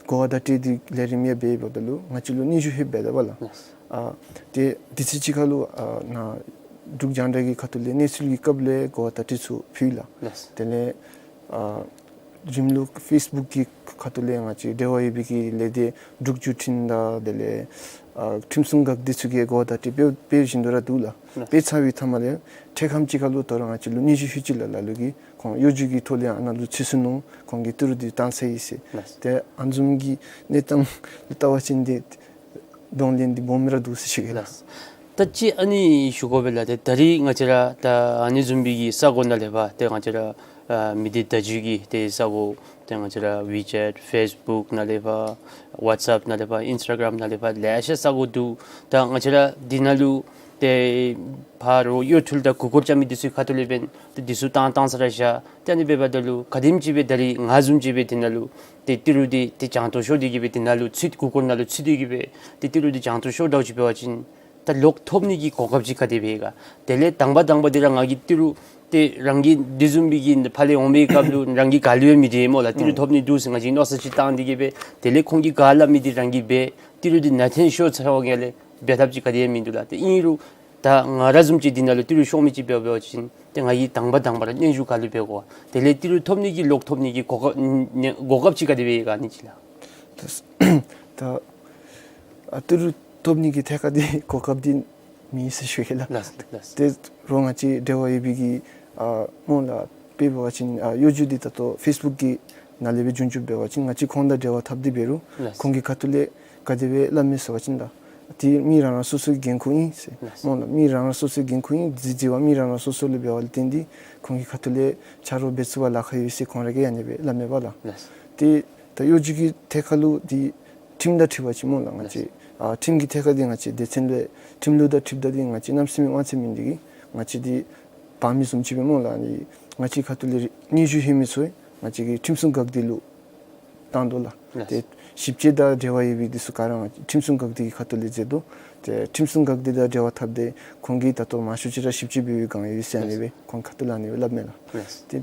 གོ་བ་བརྡ་སྤྲོད་འདི་ལས་རིམ་ཡང་འབད་འབདཝ་ད་ལུ་ང་བཅས་ལུ་སྙན་ཞུ་ལྷོད་འབད་དོ་བ་ལགས། ལགས། ཨ་ཏེ་དུས་ཚོད་ཅིག་ཁར་ལུ་ཨ་ནཱ་འབྲུག་རྒྱང་བསྒྲགས་ཀྱི་ཁ་ཐུག་ལས་གནས་ཚུལ་གྱི་སྐབས་ལས་གོ་བ་བརྡ་སྤྲོད་ཚུ་ཕུལ་ལགས། ལགས། དེ་ལས་ཨ་རིམ་ལུགས་ཕེསི་བུཀ་གི་ཁ་ཐུག་ལས་ང་བཅས་འབྲེལ་བ་ཡོད་པའི་གི་ལས་སྡེ་འབྲུག་བརྒྱུད་འཕྲིན་དང་དེ་ལས་ཨ་ཁྲིམས་སྲུང་འགག་སྡེ་ཚུ་གིས་གོ་བ་བརྡ་སྤྲོད་འབད་འབད་བཞིན་དུ་ར་འདུག་ལགས། ལགས། འབད་ཚར་བའི་མཐའ་མ་ལས་འཕྲལ་ཁམས་ཅིག་ཁར་ལུ་དོ་རུང་ང་བཅས་ལུ་སྙན་ཞུ་ལྷོད་ཅི་ལགས། ལ་ལུ་གིས་ཁོང་གཡོ་སྒྱུ་གི་ཐོག་ལས་ཨ་ནཱ་ལུ་ཚུད་སོ་ནུག། ཁོང་གིས་ཏི་རུ་འདི་བཏང་ཚར་ཡི་ཟེར། ལགས། ཏེ་ཨ་ནི་བཟུམ་གྱི་གནས་སྟངས་ལུ་བལྟ་བ་ཅིན་ཏེ་ གདོང་ལེན་འདི་སྦོམ་ར་འདུག་ཟེར་ཞུ་གེ་ལགས། ད་ཅི་ཨ་ནི་ཞུ་དགོ་པས་ལགས། ཏེ་ད་རིས་ང་བཅས་ར་ད་ཨ་ནི་བཟུམ་སྦེ་གི་ས་གོ་ནང་ལས་ཕར་ཏེ་ང་བཅས་ར་ཨ་མི་སྡེ་བརྡ་བརྒྱུད་ཀྱི་ཏེ་ས་གོ་ཏེ་ང་བཅས་ར་ཝི་ཅེཊ་ཕེསི་བུཀ་ནང་ལས་ཕར་ཝཊས་ཨེཔ་ནང་ལས་ཕར་ཨིནསི་ཊ་གརམ་ནང་ལས་ཕར་ལེ་ཤ་ས་གོ་འདུག། ད་ང་བཅས་ར་འདི་ནང་ལུ་ཏེ་ཕར་རོགས་གཡོ་འཕྲུལ་དང་མགུ་སྐོར་རྐྱབ་མི་འདི་ཚུ་ཁ་ཐུག་ལས་འབདན་ཏེ་འདི་ཚུ་བཏང་བཏང་ས་ར་བཞག། ཏེ་ཨ་ནི་འབདཝ་ད་ལུ་ག་དེམ་ཅིག་སྦེ་ད་རིས་ང་བཟུམ་ཅིག་སྦེ་འདི་ནང་ལུ་ཏེ་ཏི་རུ་འདི་ཏེ་བྱང་ཐོག་ཤོར་ཏེ་གི་སྦེ་འདི་ནང་ལུ་ཚུད་མགུ་སྐོར་ནང་ལུ་ཚུད་དེ་གི་སྦེ་ཏེ་ཏི་རུ་འདི་བྱང་ཐོག་ཤོར་དོ་ཅིག་འབད་བ་ཅིན་ད་ལོག་ཐོབ་ནི་གི་གོ་སྐབས་ཅིག་ག་དེ་སྦེ་ག། དེ་ལས་དང་པ་དང་པ་འདི་ར་ང་གིས་ཏི་རུ་ཏེ་རང་གི་འདི་བཟུམ་སྦེ་གི་ཕར་ལས་འོང་བའི་སྐབས་ལུ་རང་གི་ག་ལུ་ཡང་མི་དྲན་སྨོ་ལགས། ཏི་རུ་ཐོབ་ནི་འདུག་ཟེར་ང་བཅས་མནོ་བསམ་ཅིག་བཏང་སྟེ་གི་སྦེ་དེ་ལས་ཁོང་གིས་ག་སླབ་མི་འདི་རང་གིས་འབད། ཏི་རུ་འདི་ནང་འཐེན་ཤོར་ཚར་བ་ལས་འབད་ཐབས་ཅིག་ག་དེ་ཡང་མིན་འདུག་ལགས། ཏེ་ཨིན་རུང་ད་ང་ར་བཟུམ་ཅིག་འདི་ནང་ལུ་ཏི་རུ་ཤོར་མི་ཅིག་འབད་འབད་བ་ཅིན་ཏེ་ང་གིས་དང་པ་དང་པ་ར་སྙན་ཞུ་ག་ལུ་འབད་དགོ་པ། དེ་ལས་ཏི་རུ་ཐོབ་ནི་གི་ལོག་ཐོབ་ནི་གི་གོ་སྐབས་ནི་གོ་སྐབས་ཅིག་ག་དེ་སྦེ་ག་ཨ་ནི་ཅིག་ལགས། ད་ད་ཨ་ཏི་རུ་ཐོབ་ནི་གི་ཐད་ཁར་འདི་གོ་སྐབས་འདི་མེད་ཟེར་ཞུ་གེ་ལགས། ལགས་ལགས། ཏེ་རོགས་ང་བཅས་འབྲེལ་བ་ཡོད་པའི་གི་ཨ་སྨོ་ལགས། དཔེ་འབད་བ་ཅིན་ཨ་གཡོ་སྒྱུ་འདི་ད་ལྟོ་ཕེསི་བུཀ་གི་ནང་ལས་སྦེ་རྒྱུན་སྐྱོང་འབད་བ་ཅིན་ང་བཅས་ཁོང་དང་འབྲེལ་བ་འཐབ་སྟེ་འབད་རུང་ལགས། ཁོང་གི་ཁ་ཐུག་ལས་ག་དེ་སྦེ་སླབ་མས་ཟེར་བ་ཅིན་ད་ཏེ་མི་རང་རང་སོ་སོའི་འགན་ཁུར་ཨིན་ཟེར། ལགས། སྨོ་ལགས། མི་རང་རང་སོ་སོའི་འགན་ཁུར་ཨིན། རྫི་རྫི་བ་མི་རང་རང་སོ་སོ་ལས་འབདཝ་ལས་བརྟེན་ཏེ་ཁོང་གི་ཁ་ཐུག་ལས་ཆ་རོགས་འབད་ཚུགས་པར་ལཱ་ཁག་ཡོད་ཟེར་ཁོང་ར་གིས་ཨ་ནི་སྦེ་སླབ་མས་པ་ལགས། ལགས། ཏེ་ད་གཡོ་སྒྱུ་གི་ཐད་ཁར་ལུ་འདི་ཁྲིམས་དང་འཁྲིལ་བ་ཅིན་སྨོ་ལགས། ང་བཅས་ཨ་ཁྲིམས་ཀྱི་ཐད་ཁར་འདི་ང་བཅས་སྡེ་ཚན་ལས་ཁྲིམས་ལུགས་དང་འཁྲིལཝ་ད་འདི་ང་བཅས་གནམ་མེད་ས་མེད་དབང་ཚད་མིན་འདི་གིས་ང་བཅས་འདི་འབག་མི་བཟུམ་ཅིག་སྦེ་སྨོ་ལགས། ཨ་ནི་ང་བཅས་ཁ་ཐུག་ལས་སྙན་ཞུ་ལྷོད་མི་ཚུ་ང་བཅས་ཀྱི་ཁྲིམས་སྲུང་འགག་སྡེ་ལུ་བཏང་དོ་ལགས། ལགས། ཏེ་ཞིབ་དཔྱད་དང་འབྲེལ་བ་ཡོད་པའི་འདི་ཚུ་ག་ར་ང་བཅས་ཁྲིམས་སྲུང་འགག་སྡེ་གི་ཁ་ཐུག་ལས་མཛད་དོ། ཏེ་ཁྲིམས་སྲུང་འགག་སྡེ་དང་འབྲེལ་བ་འཐབ་སྟེ་ཁོང་གིས་ད་ལྟོ་མང་ཤོས་ཅིག་ར་ཞིབ་དཔྱད་འབད་བའི་སྒང་ཡོད་ཟེར་ཨ་ནི་སྦེ་ཁོང་ཁ་ཐུག་ལས་ཨ་ནི་སྦེ་སླབ་མས་ལགས། ལགས། ཏེ་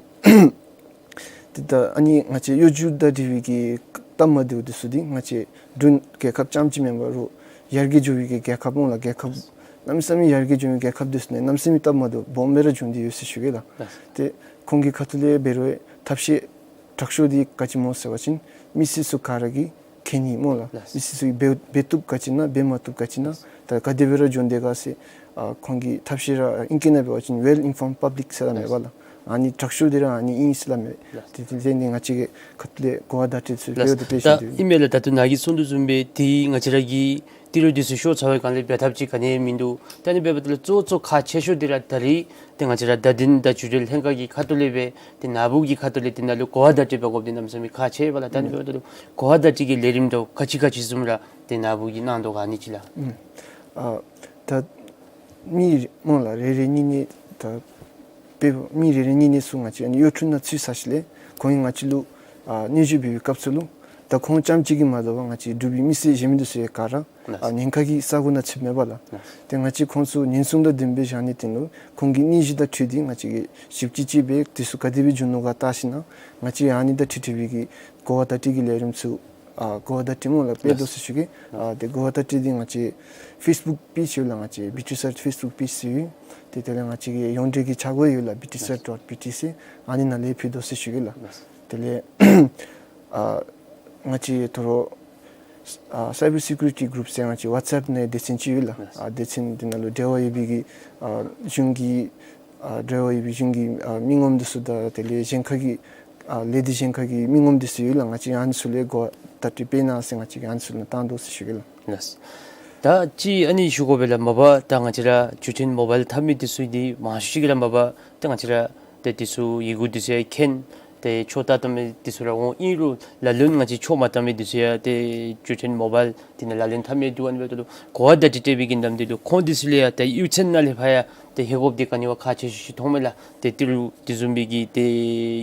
ཏེ་ད་ཨ་ནི་ང་བཅས་གཡོ་སྒྱུ་དང་འབྲེལ་བའི་གི་སྟབས་མ་བདེཝ་འདི་ཚུ་འདི་ང་བཅས་འབྲུག་རྒྱལ་ཁབ་རྐྱངམ་ཅིག་མེན་པར་རོགས་ཡར་རྒྱས་འགྱོ་བའི་གི་རྒྱལ་ཁབ་སྨོ་ལགས། རྒྱལ་ཁབ་གནམ་མེད་ས་མེད་ཡར་རྒྱས་འགྱོ་བའི་རྒྱལ་ཁབ་འདི་ཚུ་ནང་གནམ་མེད་ས་མེད་སྟབས་མ་བདེཝ་སྦོམ་སྦེ་ར་བྱུང་སྟེ་ཡོད་ཟེར་ཞུ་གེ་ལགས། ལགས། ཏེ་ཁོང་གི་ཁ་ཐུག་ལས་འབད་རུང་ཐབས་ཤེས་དྲག་ཤོས་འདི་ག་ཅི་སྨོ་ཟེར་བ་ཅིན་མི་སེར་ཚུ་ག་ར་གིས་མཁྱེན་ནི་སྨོ་ལགས། ལགས། མི་སེར་ཚུ་གིས་འབད་འབད་བཏུབ་ག་ཅི་ཨིན་ན་འབད་མ་བཏུབ་ག་ཅི་ཨིན་ན་ད་ག་དེ་སྦེ་ར་འགྱོ་དོ་ག་ཟེར་ཨ་ཁོང་གིས་ཐབས་ཤེས་ར་ཨིང་སྐད་ནང་འབད་བ་ཅིན་well informed public ཟེར་སླབ་མས་པ་ལགས། ཨ་ནི་དྲག་ཤོས་འདི་ར་ཨ་ནི་ཨིན་ཟེར་སླབ་མས། ལགས། ཏེ་དེ་ལས་ནི་ང་བཅས་ཀྱི་ཁ་ཐུག་ལས་གོ་བ་བརྡ་སྤྲོད་ཚུ་ལགས། འབད་དེ་འབད་ད་ཞིནམ་ད་ཨིན་མས་ལགས། ད་ལྟོ་ནཱ་གིས་གསུང་དོ་བཟུམ་སྦེ་ཏེ་ང་བཅས་ར་གི་ཏི་རུ་འདི་ཚུ་ཤོར་ཚར་བའི་སྒང་ལས་འབད་ཐབས་ཅིག་ག་ནི་ཡང་མིན་འདུག། ད་ཨ་ནི་འབདཝ་ད་ལུ་གཙོ་གཙོ་ཁག་ཆེ་ཤོས་འདི་ར་ད་རིས་ཏེ་ང་བཅས་ར་བརྡ་དོན་དང་བརྒྱུད་འབྲེལ་ལྷན་ཁག་གི་ཁ་ཐུག་ལས་སྦེ་ཏེ་ནཱ་བུ་གི་ཁ་ཐུག་ལས་འདི་ནང་ལུ་གོ་བ་བརྡ་སྤྲོད་འབད་དགོཔ་འདི་གནམ་མེད་ས་མེད་ཁག་ཆེ་བས་ལགས། ད་ཨ་ནི་འབདཝ་ད་ལུ་གོ་བ་བརྡ་སྤྲོད་ཀྱི་ལས་རིམ་འདི་ག་ཅི་ག་ཅི་བཟུམ་ར་ཏེ་ནཱ་བུ་གིས་གནང་དོ་ག་ཨ་ནི་ཅིག་ལགས། ཨུམ། ཨ་ད་མི་སྨོ་ལགས་རེ་རེ་གཉིས་གཉིས་ད་དཔེ་མི་རེ་རེ་གཉིས་གཉིས་ཚུ་ང་བཅས་ཨ་ནི་གཡོ་འཕྲུལ་ནང་ཚུད་ཚར་ཞིནམ་ལས་ཁོང་གིས་ང་བཅས་ལུ་ཨ་སྙན་ཞུ་འབད་བའི་སྐབས་སུ་ལུ་ད་ཁོང་རྐྱངམ་གཅིག་གིས་མ་དོ་བར་ང་བཅས་འབྲུག་པའི་མི་སེར་གཞན་མི་འདི་ཚུ་ཡང་ག་ར་ལགས། ཨ་ཉེན་ཁ་གི་ས་གོ་ནང་ཚུདཔ་མས་པ་ལགས། ལགས། ཏེ་ང་བཅས་ཁོང་ཚུ་ཉེན་སྲུང་དང་ལྡནམ་སྦེ་བཞག་ནིའི་དོན་ལུ་ཁོང་གི་སྙན་ཞུ་དང་འཁྲིལ་ཏེ་ང་བཅས་ཀྱིས་ཞིབ་དཔྱད་ཅིག་འབད་དེ་ཚུ་ག་དེ་སྦེ་བྱུང་ནུག་ག་བལྟ་ཞིནམ་ང་བཅས་ཨ་ནི་དང་འཁྲིལ་འཁྲིལ་བའི་གི་གོ་བ་བརྡ་སྤྲོད་ཀྱི་ལས་རིམ་ཚུ་ཨ་གོ་བ་བརྡ་སྤྲོད་སྨོ་ལགས་འབད་དོ་ཟེར་ཞུ་གེ། ཨ་ཏེ་གོ་བ་བརྡ་སྤྲོད་འདི་ང་བཅས་ཕེསི་བུཀ་པེཇ་ཡོད་ལགས། ང་བཅས་བི་ཊི་ཨེསི་ཨར་ཕེསི་བུཀ་པེཇ་ཟེར་ཡོད། ཏེ་དེ་ལས་ང་བཅས་ཀྱི་ཡོངས་འབྲེལ་གྱི་ཆ་སྒོ་ཡོད་ལགས། བི་ཊི་ཨེསི་ཨར་ཌོཊ་བི་ཊི་ཟེར་ཨ་ནི་ནང་ལས་ཕུལ་དོ་ཟེར་ཞུ་གེ་ལགས། དེ་ལས་ཨ་ང་བཅས་ད་རུང་ཨ་སའི་བར་སི་ཀུ་རི་ཊི་གུ་རུཔ་ཟེར་ང་བཅས་ཝཊས་ཨེཔ་ནང་སྡེ་ཚན་ཅིག་ཡོད་ལགས། ཨ་སྡེ་ཚན་འདི་ནང་ལུ་འབྲེལ་བ་ཡོད་པའི་གི་ཨ་གཞུང་གི་ཨ་འབྲེལ་བ་ཡོད་པའི་གཞུང་གི་ཨ་མི་ངོམ་འདི་ཚུ་དང་དེ་ལས་གཞན་ཁ་གི་ཨ་ལས་སྡེ་གཞན་ཁ་གི་མི་ངོམ་འདི་ཚུ་ཡོད་ལགས། ང་བཅས་ཨ་ནི་ཚུ་ལས་གོ་བ་བརྡ་སྤྲོད་འབད་གནང་ཟེར་ང་བཅས་ཨ་ནི་ཚུ་ལུ་བཏང་དོ་ཟེར་ཞུ་གེ་ལགས། ལགས། ད་ཅི་ཨ་ནི་ཞུ་དགོ་པས་ལགས། མ་པ་ད་ང་བཅས་ར་བརྒྱུད་འཕྲིན་མོ་བཱའིལ་འཐབ་མི་འདི་ཚུ་འདི་མང་ཤོས་ཅིག་གིས་ར་མ་པ་ཏེ་ང་བཅས་ར་ཏེ་འདི་ཚུ་ཡི་གུ་འདི་ཚུ་ཡང་མཁྱེན། ཏེ་ཆོས་ལྟ་བཏང་མི་འདི་ཚུ་ར་འོང་། ཨིན་རུང་ལ་ལུ་ང་བཅས་ཆོས་མ་བཏང་མི་འདི་ཚུ་ཡང་ཏེ་བརྒྱུད་འཕྲིན་མོ་བཱའིལ་འདི་ནང་ལག་ལེན་འཐབ་མི་འདུག། ཨ་ནི་འབདཝ་ད་ལུ་གོ་བ་བརྡ་སྤྲོད་འབད་བའི་གི་ནམ་དུས་ལུ་ཁོང་འདི་ཚུ་ལུ་ཡང་ཏེ་གཡུས་ཚན་ནང་ལས་ཕར་ཡང་ཏེ་ཧེ་གོ་བ་འདི་ག་ནི་བ་ཁག་ཆེ་ཤོས་ཅིག་མཐོངམ་མས་ལགས། ཏེ་ཏི་རུ་འདི་བཟུམ་མའི་གི་ཏེ་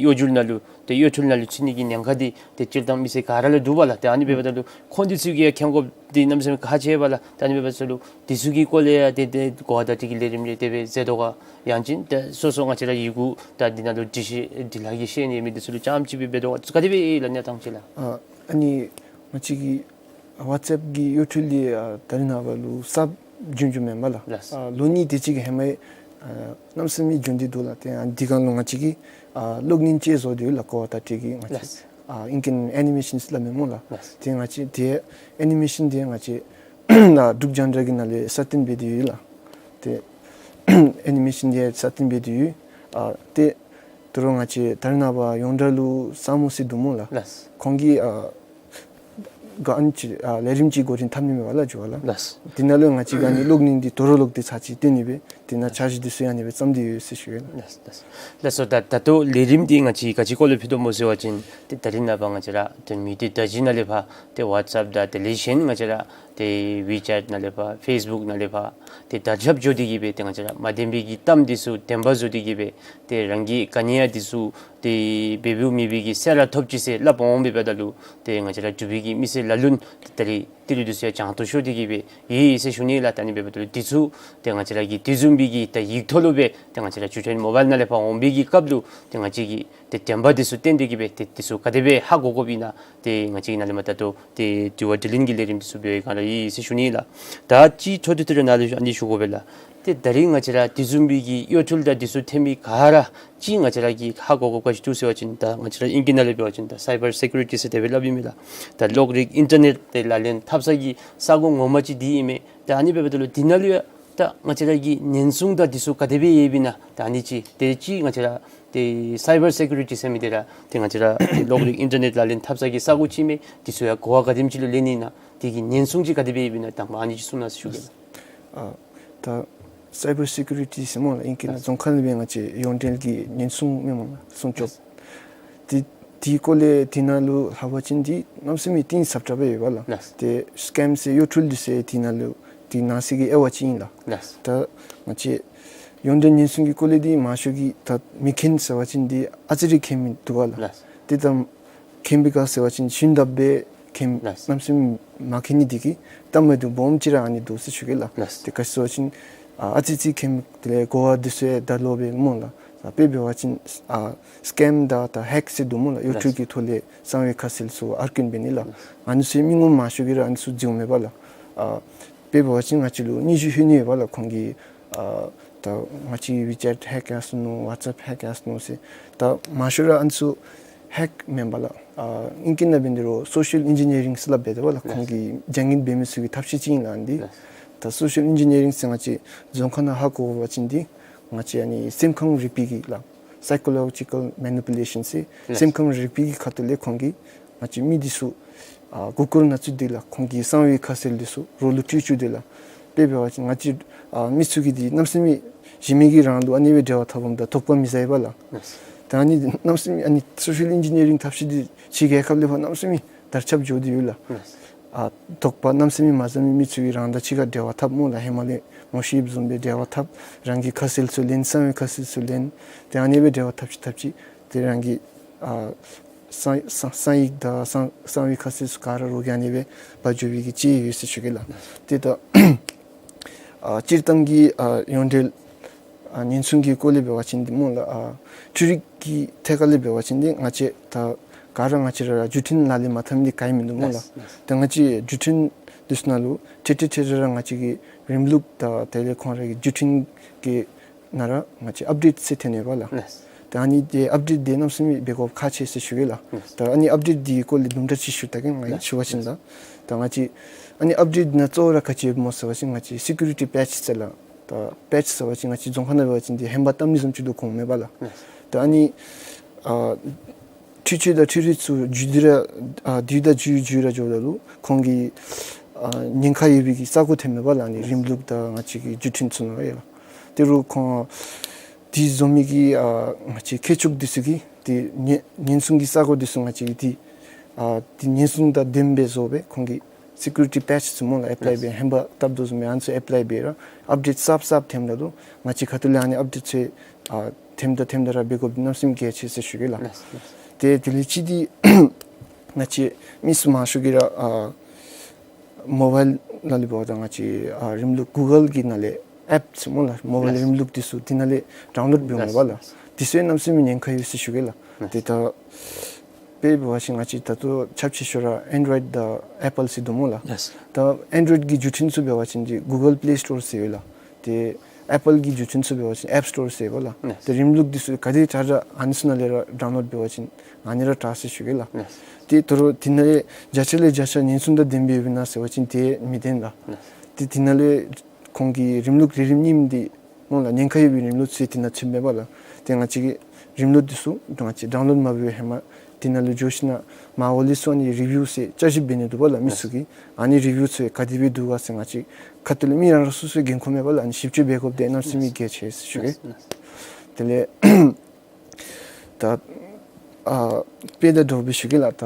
གཡོ་སྒྱུ་ནང་ལུ་ཏེ་གཡོ་འཕྲུལ་ནང་ལུ་ཚུད་ནི་གི་ཉེན་ཁ་འདི་ཏེ་སྤྱིར་བཏང་མི་སེར་ག་ར་ལུ་འདུག་པ་ལགས། ཏེ་ཨ་ནི་འབདཝ་ད་ལུ་ཁོང་འདི་ཚུ་གིས་ཡང་མཁྱེན་དགོཔ་འདི་གནམ་མེད་ས་མེད་ཁག་ཆེ་བས་ལགས། ཏེ་ཨ་ནི་འབདཝ་ད་ལུ་འདི་ཚུ་གི་སྐོར་ལས་ཡང་ཏེ་ཏེ་གོ་བ་བརྡ་སྤྲོད་ཀྱི་ལས་རིམ་རེ་དེ་སྦེ་མཛད་དོ་ག། ཡང་ཅིན་ཏེ་སོ་སོ་ང་བཅས་ར་ཡི་གུ་ད་འདི་ནང་ལུ་འབྲི་ཤེས་འབྲི་ལྷག་གི་ཤེས་ནི་མི་འདི་ཚུ་ལུ་རྐྱངམ་ཅིག་སྦེ་འབད་དོ་ག། ག་དེ་སྦེ་ཨིན་ལགས་གནས་སྟངས་ཅིག་ལགས། ཨ་ཨ་ནི་ང་བཅས་ཀྱི་ཝཊས་ཨེཔ་གི་གཡོ་འཕྲུལ་འདི་ཨ་ད་རེས་ནངས་པ་ལུ་གསརཔ་བྱུང་བྱུངམ་མེན་པ་ལགས། ལགས། ཨ་ལོ་གཉིས་དེ་ཅིག་གི་ཧེ་མ་ཡང་ཨ་གནམ་མེད་ས་མེད་བྱུང་སྟེ་འདུག་ལགས། ཏེ་ཨ་འདི་སྒང་ལུ་ང་བཅས་ཀྱིས་ཨ་གློག་བརྙན་ཅིག་བཟོ་སྟེ་ཡོད་ལགས། གོ་བ་བརྡ་སྤྲོད་ཀྱི་ང་བཅས་ལགས། ཨ་ཨིང་སྐད་ཨེ་ནི་མེ་ཤཱན་ཟེར་སླབ་མས་སྨོ་ལགས། ལགས། ཏེ་ང་བཅས་ཏེ་ཨེ་ནི་མེ་ཤཱན་འདི་ང་བཅས་ནཱ་འབྲུག་རྒྱང་བསྒྲགས་ཀྱི་ནང་ལས་སྲ་བརྟན་འབད་དེ་ཡོད་ལགས། ཏེ་ཨེ་ནི་མེ་ཤཱན་འདི་སྲ་བརྟན་འབད་དེ་ཡོད། ཨ་ཏེ་ད་རུང་ང་བཅས་ད་རེས་ནངས་པ་ཡོངས་གྲགས་ལུ་སཱ་མོ་ཟེར་འདུག་སྨོ་ལགས། ལགས། ཁོང་གིས་ཨ་ ག་ཨ་ནི་ཅིག་ཨ་ལས་རིམ་ཅིག་འགོ་འདྲེན་འཐབ་ནི་མས་པ་ལགས་ཞུ་བ་ལགས། ལགས། དེ་ནང་ལུ་ང་བཅས་ཀྱིས་ཨ་ནི་གློག་བརྙན་འདི་དོ་རུང་ལོག་སྟེ་ཚར་ཅིག་སྟོན་ནི་སྦེ་དེ་ནང་འཆར་གཞི་འདི་ཚུ་ཡང་ཨ་ནི་སྦེ་བརྩམས་ཏེ་ཡོད་ཟེར་ཞུ་ཡི་ལགས། ལགས་ལགས། ལགས་སོ། ད་ད་ལྟོ་ལས་རིམ་འདི་ང་བཅས་ག་ཅི་སྐོར་ལས་ཕུལ་དོ་སྨོ་ཟེར་བ་ཅིན་ཏེ་ད་རིས་ནངས་པ་ང་བཅས་ར་ཏེ་མི་སྡེ་བརྡ་བརྒྱུད་ནང་ལས་ཕར་ཏེ་ཝཊས་ཨེཔ་དང་དེ་ལས་གཞན་ང་བཅས་ར་ཏེ་ཝི་ཅེཊ་ནང་ལས་ཕར་ཕེསི་བུཀ་ནང་ལས་ཕར་ཏེ་དར་ཁྱབ་འགྱོ་སྟེ་གིས་སྦེ་ཏེ་ང་བཅས་ར་མ་བདེན་པའི་གི་གཏམ་འདི་ཚུ་བདེན་པ་བཟོ་སྟེ་གིས་སྦེ་ཏེ་རང་གི་ག་ནི་ཡང་འདི་ཚུ་ཏེ་འབད་འབདཝ་མེད་པའི་གི་ཟེར་ར་ཐོབ་ཅི་ཟེར་སླབ་འོང་སྦེ་འབདཝ་ད་ལུ་ཏེ་ང་བཅས་ར་འབྲུག་པའི་གི་མི་སེར་ལ་ལུ་ད་རིས་ཏི་རུ་འདི་ཚུ་ཡང་བྱང་དུ་ཤོར་ཏེ་གིས་སྦེ་ཡོད་ཡོད་ཟེར་ཞུ་ནི་ལགས། ད་ཨ་ནི་འབདཝ་ད་ལུ་འདི་ཚུ་ཏེ་ང་བཅས་ར་གི་དེ་བཟུམ་སྦེ་གི་ད་ཡིག་ཐོག་ལུ་སྦེ་ཏེ་ང་བཅས་ར་བརྒྱུད་འཕྲིན་མོ་བཱའིལ་ནང་ལས་ཕར་འོང་པའི་གི་སྐབས་ལུ་ཏེ་ང་བཅས་ཀྱིས་ཏེ་བདེན་པ་འདི་ཚུ་བསྟན་ཏེ་གིས་སྦེ་ཏེ་འདི་ཚུ་ག་དེ་སྦེ་ཧ་གོ་དགོཔ་ཨིན་ན་ཏེ་ང་བཅས་ཀྱི་ནང་ལས་མར་ད་ལྟོ་ཏེ་དྲི་བ་དྲིས་ལན་གྱི་ལས་རིམ་འདི་ཚུ་འབད་བའི་སྒང་ར་ཡོད་ཡོད་ཟེར་ཞུ་ནི་ལགས། ད་ཅིག་འཕྲོ་མཐུད་དེ་ར་ནཱ་ལུ་ཨ་ནི་ཞུ་དགོ་པས་ལགས། ཏེ་ད་རིས་ང་བཅས་ར་དེ་བཟུམ་སྦེ་གི་གཡོ་འཕྲུལ་དང་འདི་ཚུ་ཐོན་མི་ག་ར་ཅིག་ང་བཅས་ར་གིས་ཧ་གོ་དགོཔ་ག་ཅི་འདུག་ཟེར་བ་ཅིན་ད་ང་བཅས་ར་ཨིང་སྐད་ནང་ལས་འབད་བ་ཅིན་ད་སའི་བར་སེ་ཀུ་རི་ཊི་ཟེར་དེ་སྦེ་སླབ་ཨིན་མས་ལགས། ད་གློག་རིག་ཨིན་ཊར་ནེཊ་དེ་ལག་ལེན་འཐབ་ས་གི་ས་གོ་ངོ་མ་ཅིག་འདི་ཨིན་མས། ད་ཨ་ནི་འབདཝ་ད་ལུ་འདི་ནང་ལུ་ཡང་ད་ང་བཅས་ར་གི་ཉེན་སྲུང་དང་འདི་ཚུ་ག་དེ་སྦེ་ཡོདཔ་ཨིན་ན་ད་ཨ་ནི་ཅིག་ཏེ་ཅིག་ང་བཅས་ར་ཏེ་སའི་བར་སེ་ཀུ་རི་ཊི་ཟེར་མི་འདི་ར་ཏེ་ང་བཅས་ར་ཏེ་གློག་རིག་ཨིན་ཊར་ནེཊ་ལག་ལེན་འཐབ་ས་གི་ས་གོ་ཅིག་ཨིན་མས། འདི་ཚུ་ཡང་གོ་བ་ག་དེམ་ཅིག་ལུ་ལེན་ནི་ཨིན་ན་དེ་གི་ཉེན་སྲུང་ཅིག་ག་དེ་སྦེ་ཡོདཔ་ཨིན་ན་དང་པ་ཨ་ནི་ཅིག་གསུང་གནང་ཟེར་ཞུ་གེ་ལགས། ཨ་ད་སའི་བར་སེ་ཀུ་རི་ཊི་ཟེར་སྨོ་ལགས། ཨིང་སྐད་ནང་རྫོང་ཁ་ལས་སྦེ་ང་བཅས་ཡོངས་འབྲེལ་གྱི་ཉེན་སྲུང་མས་སྨོ་ལགས། སྲུང་སྐྱོབ། དེ་དེའི་སྐོར་ལས་དེ་ནང་ལུ་ལྷག་པ་ཅིན་འདི་གནམ་མེད་ས་མེད་གཏིང་ཟབ་དྲགས་སྦེ་ཡོད་པ་ལགས། ལགས། ཏེ་སི་ཀེམ་ཟེར་གཡོ་འཕྲུལ་འདི་ཚུ་དེ་ནང་ལུ་དེ་ནང་གསེས་ཀྱི་དབྱེ་བ་ཅིག་ཨིན་ལགས། ལགས། ད་ང་བཅས་ཡོངས་འབྲེལ་ཉེན་སྲུང་གི་སྐོར་ལས་འདི་མང་ཤོས་ཀྱིས་ད་མི་མཁྱེན་ཟེར་བ་ཅིན་འདི་ཨ་ཙི་རེ་མཁྱེན་མི་འདུག་པ་ལགས། ལགས། ཏེ་ད་མཁྱེན་པའི་ག་ཟེར་བ་ཅིན་ཞུན་དག་སྦེ་མཁྱེན། ལགས། གནམ་མེད་ས་མེད་མ་མཁྱེན་ནི་འདི་གིས་ད་མི་འདུག་སྦོམ་ཅིག་ར་ཨ་ནི་འདུག་ཟེར་ཞུ་གེ་ལགས། ལགས། ཏེ་ག་ཅི་ཟེར་བ་ཅིན་ཨ་ཨ་ཙི་ཙི་མཁྱེན། དེ་ལས་གོ་བ་འདི་ཚུ་ཡང་ད་ལོག་སྦེ་སྨོ་ལགས། ཨ་དཔེ་འབད་བ་ཅིན་ཨ་སི་ཀེམ་དང་ད་ཧེག་ཟེར་འདུག་སྨོ་ལགས། གཡོ་འཕྲུལ་གྱི་ཐོག་ལས་གསང་བའི་ཁ་གསལ་ཚུ་ཨར་ཀིན་འབད་ནི་ལགས། ཨ་ནི་ཚུ་མི་ངོམ་མང་ཤོས་ཀྱིས་ར་ཨ་ནི་ཚུ་འཛོལཝ་མས་པ་ལགས། ཨ་དཔེ་འབད་བ་ཅིན་ང་བཅས་ལུ་སྙན་ཞུ་ལྷོད་ནི་ཡོད་པ་ལགས། ཁོང་གིས་ཨ་ད་ང་བཅས་ཝི་ཅེཊ་ཧེག་ཡར་སོ་ནུག། ཝཊས་ཨེཔ་ཧེག་ཡར་སོ་ནུག་ཟེར། ད་མང་ཤོས་ར་ཨ་ནི་ཚུ་ཧེག་མེན་པ་ལགས། ཨ་ཨིང་སྐད་ནང་འབད་ནི་འདི་རུ་སོ་ཤལ་ཨིན་ཇི་ནི་ཡ་རིང་ཟེར་སླབ་འབད་དེ་པ་ལགས། ཁོང་གིས་བྱ་ངན་འབད་མི་ཚུ་གི་ཐབས་ཤེས་ཅིག་ཨིན་ལགས་འདི། ད་སོ་ཤལ་ཨིན་ཇི་ནི་ཡ་རིང་ཟེར་ང་བཅས་རྫོང་ཁ་ནང་ཧ་གོ་བ་ཅིན་འདི་ང་བཅས་ཨ་ནི་སེམས་ཁམས་རིག་པའི་གི་ལགས། སའི་ཀོ་ལོ་ཇི་ཀལ་མེ་ནི་པུ་ལེ་ཤཱན་ཟེར། ལགས། སེམས་ཁམས་རིག་པའི་གི་ཁ་ཐུག་ལས་ཁོང་གིས་ང་བཅས་མི་འདི་ཚུ་ཨ་མགུ་སྐོར་ནང་བཙུགས་ཏེ་ལགས། ཁོང་གི་གསང་བའི་ཁ་གསལ་འདི་ཚུ་རོགས་ལུ་སྤྲོད་བཅུག་སྟེ་ལགས། དཔེ་འབད་བ་ཅིན་ང་བཅས་ཨ་མི་ཚུ་གིས་འདི་གནམ་མེད་ས་མེད་གཞན་མི་གིས་རང་ལུ་ཨ་ནི་སྦེ་འབྲེལ་བ་འཐབ་འོངམ་ད་དོགས་པ་མི་ཟ་བས་པ་ལགས། ལགས། ད་ཨ་ནི་གནམ་མེད་ས་མེད་ཨ་ནི་སོ་ཤལ་ཨིན་ཇི་ནི་ཡ་རིང་ཐབས་ཤེས་འདི་ཕྱི་རྒྱལ་ཁབ་ལས་ཕར་གནམ་མེད་ས་མེད་དར་ཁྱབ་འགྱོ་སྟེ་ཡོད་ལགས། ལགས། ཨ་དོགས་པ་གནམ་མེད་ས་མེད་མ་ཟ་མི་མི་ཚུ་གིས་རང་དང་གཅིག་ཁར་འབྲེལ་བ་འཐབ་སྨོ་ལགས། ཧེ་མ་ལས་ངོ་ཤེས་བཟུམ་སྦེ་འབྲེལ་བ་འཐབ། རང་གི་ཁ་གསལ་ཚུ་ལེན། གསང་བའི་ཁ་གསལ་ཚུ་ལེན། ཏེ་ཨ་ནི་སྦེ་འབྲེལ་བ་འཐབ་ཅི་འཐབ་ཅི་ཏེ་རང་གི་ཨ་གསང་གསང་གསང་ཡིག་དང་གསང་གསང་བའི་ཁ་གསལ་ཚུ་ག་ར་རོགས་ཀྱིས་ཨ་ནི་སྦེ་འབག་འགྱོ་བའི་གི་ཅིག་ཡོད་ཟེར་ཞུ་གེ་ལགས། ཏེ་ད་ཨ་སྤྱིར་བཏང་གི་ཨ་ཡོངས་འབྲེལ་ཨ་ཉེན་སྲུང་གི་སྐོར་ལས་འབད་བ་ཅིན་འདི་སྨོ་ལགས། ཨ་འཕྲུལ་རིག་གི་ཐད་ཁར་ལས་འབད་བ་ཅིན་འདི་ང་བཅས་ད་ག་ར་ང་བཅས་ར་བརྒྱུད་འཕྲིན་ལག་ལེན་མ་འཐབ་མི་འདི་ག་ཡང་མིན་འདུག་སྨོ་ལགས། ལགས། ད་ང་བཅས་བརྒྱུད་འཕྲིན་འདི་ཚུ་ནང་ལུ་ཏེ་ཏེ་ཏེ་ར་ང་བཅས་ཀྱི་རིམ་ལུགས་དང་དེ་ལས་ཁོང་ར་གི་བརྒྱུད་འཕྲིན་གྱི་ནང་ར་ང་བཅས་ཨཔ་ཌེཊ་ཟེར་ཐོན་ནི་པ་ལགས། ལགས། ད་ཨ་ནི་འདི་ཨཔ་ཌེཊ་འདི་གནམ་མེད་ས་མེད་འབད་དགོཔ་ཁག་ཆེ་ཟེར་ཞུ་གེ་ལགས། ལགས། ད་ཨ་ནི་ཨཔ་ཌེཊ་འདི་སྐོར་ལས་དུམ་གྲ་ཅིག་ཞུ་ད་གེ། ང་ལགས། ཞུ་བ་ཅིན་ད་ད་ང་བཅས་ཨ་ནི་ཨཔ་ཌེཊ་ནང་གཙོ་བོ་ར་ག་ཅི་ཡོདཔ་སྨོ་ཟེར་བ་ཅིན་ང་བཅས་སི་ཀུ་རི་ཊི་པེ་ཆི་ཟེར་ལགས། ད་པེ་ཆི་ཟེར་བ་ཅིན་ང་བཅས་རྫོང་ཁ་ནང་འབད་བ་ཅིན་འདི་ཧེ་མ་བཏབ་ནི་བཟུམ་ཅིག་འདུག་གོང་མས་པ་ལགས། ལགས། ད་ཨ་ནི་ཨ་འཕྲུལ་ཆས་དང་འཕྲུལ་རིག་ཚུ་འགྱུར་ཏེ་ར་ཨ་དུས་དང་འགྱུར་འགྱུར་ར་འགྱོཝ་ད་ལུ་ཁོང་གི་ཨ་ཉེན་ཁ་ཡོད་པའི་གི་ས་གོ་ཐོནམ་མས་པ་ལགས། ཨ་ནི་རིམ་ལུགས་དང་ང་བཅས་ཀྱི་བརྒྱུད་འཕྲིན་ཚུ་ནང་ཡོད་ལགས། དེ་རུ་ཁོང་འདི་བཟོ་མི་གི་ཨ་ང་བཅས་མཁས་མཆོག་འདི་ཚུ་གིས་འདི་ཉེན་ཉེན་སྲུང་གི་ས་གོ་འདི་ཚུ་ང་བཅས་ཀྱིས་འདི་ཨ་འདི་ཉེན་སྲུང་དང་ལྡནམ་སྦེ་བཟོ་སྦེ་ཁོང་གིས་སི་ཀུ་རི་ཊི་པེ་ཆི་ཚུ་སྨོ་ལགས་ཨེཔ་ལའི་འབད། ལགས། ཧེ་མ་བཏབ་དོ་བཟུམ་སྦེ་ཨ་ནི་ཚུ་ཨེཔ་ལའི་འབད་ར་ཨཔ་ཌེཊ་གསརཔ་གསརཔ་ཐོནམ་ད་ལུ་ང་བཅས་ཁ་ཐུག་ལས་ཨ་ནི་ཨཔ་ཌེཊ་ཚུ་ཨ་ཐེམ་ད་ཐེམ་ད་ར་འབད་དགོཔ་འདི་གནམ་མེད་ས་མེད་གལ་ཆེ་ཟེར་ཞུ་གེ་ལགས། ལགས། ལགས། ཏེ་དེ་ལས་ཅིག་འདི་ང་བཅས་མི་སུ་མང་ཤོས་ཀྱིས་ར་ཨ་མོ་བཱའིལ་ནང་ལས་འབདཝ་ད་ང་བཅས་ཨ་རིམ་ལུགས་གུ་གཱལ་གྱི་ནང་ལས་ཨེཔ་ཚུ་སྨོ་ལགས། མོ་བཱའིལ། ལགས། རིམ་ལུགས་འདི་ཚུ་འདི་ནང་ལས་ཌའུན་ལོཌ་འབད་འོང་མས་པ་ལགས། ལགས། འདི་ཚུ་གནམ་མེད་ས་མེད་ཉེན་ཁ་ཡོད་ཟེར་ཞུ་གེ་ལགས། ལགས། ཏེ་ད་དཔེ་འབད་བ་ཅིན་ང་བཅས་ད་ལྟོ་ཁྱབ་ཆེ་ཤོས་ར་ཨེན་ཌོ་ཡིཌ་དང་ཨེཔ་པཱལ་ཟེར་འདུག་སྨོ་ལགས། ལགས། ད་ཨེན་ཌོ་ཡིཌ་གི་བརྒྱུད་འཕྲིན་ཚུ་འབད་བ་ཅིན་འདི་གུ་གཱལ་པི་ལེ་སི་ཊོར་ཟེར་ཡོད་ལགས། ཏེ་ཨེཔ་པཱལ་གྱི་བརྒྱུད་འཕྲིན་ཚུ་འབད་བ་ཅིན་ཨེཔ་སི་ཊོར་ཟེར་བ་ལགས། ལགས། ཏེ་རིམ་ལུགས་འདི་ཚུ་ག་དེ་དྲག་དྲག་ཨ་ནི་ཚུ་ནང་ལས་ར་ཌའུན་ལོཌ་འབད་བ་ཅིན་ཨ་ནི་ར་དྲག་ཟེར་ཞུ་གེ་ལགས། ལགས། ཏེ་དོ་རུང་འདི་ནང་ལས་བརྒྱ་ཆ་ལས་བརྒྱ་ཆ་ཉེན་སྲུང་དང་ལྡནམ་སྦེ་ཡོདཔ་ཨིན་ན་ཟེར་བ་ཅིན་དེ་མི་བདེན་ལགས། ལགས། ཏེ་འདི་ནང་ལས་ཁོང་གི་རིམ་ལུགས་ལས་རིམ་གཉིསམ་འདི་སྨོ་ལགས། ཉེན་ཁ་ཡོད་པའི་རིམ་ལུགས་ཚུ་འདི་ནང་ཚུདཔ་མས་པ་ལགས། ཏེ་ང་བཅས་ཀྱིས་རིམ་ལུགས་འདི་ཚུ་ང་བཅས་ཌའུན་ལོཌ་མ་འབད་བར་ཧེ་མ་ དེ་ནང་ལུ་འགྱོ་ཞིན་ན་མར་འོག་ལས་ཚུར་ཨ་ནི་རི་བིའུ་ཟེར་བསྐྱར་ཞིབ་འབད་ནི་འདུག་པ་ལགས། མི་ཚུ་གིས་ཨ་ནི་རི་བིའུ་ཚུ་ག་དེ་སྦེ་འདུག་ག་ཟེར་ང་བཅས་ཁ་ཐུག་ལས་མི་རང་རང་སོ་སོའི་འགན་ཁུར་མས་པ་ལགས། ཨ་ནི་ཞིབ་དཔྱད་འབད་དགོཔ་འདི་གནམ་མེད་ས་མེད་གལ་ཆེ་ཟེར་ཞུ་གེ། དེ་ལས་ད་ཨ་དཔེ་དང་འདྲཝ་སྦེ་ཞུ་གེ་ལགས། ད་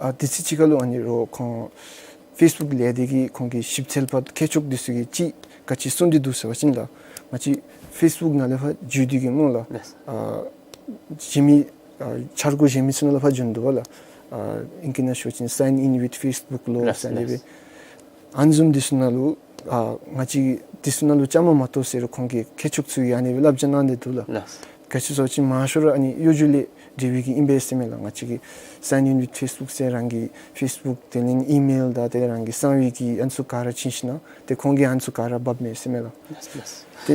ཨ་དུས་ཚོད་ཅིག་ཁར་ལུ་ཨ་ནི་རོགས་ཁོང་ཕེསི་བུཀ་ལས་སྡེ་གི་ཁོང་གི་ཞིབ་འཚོལ་པ་མཁས་མཆོག་འདི་ཚུ་གིས་ཅིག་ག་ཅི་གསུངས་ཏེ་འདུག་ཟེར་བ་ཅིན་ལགས། ང་བཅས་ཕེསི་བུཀ་ནང་ལས་ཕར་འགྱོ་སྟེ་གི་སྨོ་ལགས། ཨ་གཞན་མི་ཨ་འཆར་སྒོ་གཞན་མི་ཚུ་ནང་ལས་ཕར་འགྱོ་ནི་འདུག་པ་ལགས། ཨ་ཨིང་སྐད་ནང་ཞུ་བ་ཅིན་Sign in with Facebook ལོ་ཟེར་ཨ་ནི་སྦེ། ཨ་ནི་བཟུམ་འདི་ཚུ་ནང་ལུ་ཨ་ང་བཅས་འདི་ཚུ་ནང་ལུ་བཅའ་མར་མ་གཏོགས་ཟེར་རུང་ཁོང་གི་མཁས་མཆོག་ཚུ་གིས་ཨ་ནི་སྦེ་བསླབ་བྱ་གནང་སྟེ་འདུག་ལགས། ག་ཅི་ཟེར་བ་ཅིན་མང་ཤོས་ར་ཨ་ནི་གཡོ་སྒྱུ་ལས་འབྲེལ་བའི་གི་ཨིན་པས་ཟེར་མས་ལགས། ང་བཅས་ཀྱི་Sign in with Facebook ཟེར་རང་གི་ཕེསི་བུཀ་དེ་ལས་ཨི་མེལ་དང་དེ་ལས་རང་གི་གསང་བའི་གི་ཨ་ནི་ཚུ་ག་ར་བྱིན་ཞིན་ན་ཏེ་ཁོང་གིས་ཨ་ནི་ཚུ་ག་ར་འབགཔ་མས་ཟེར་མས་ལགས། ཏེ་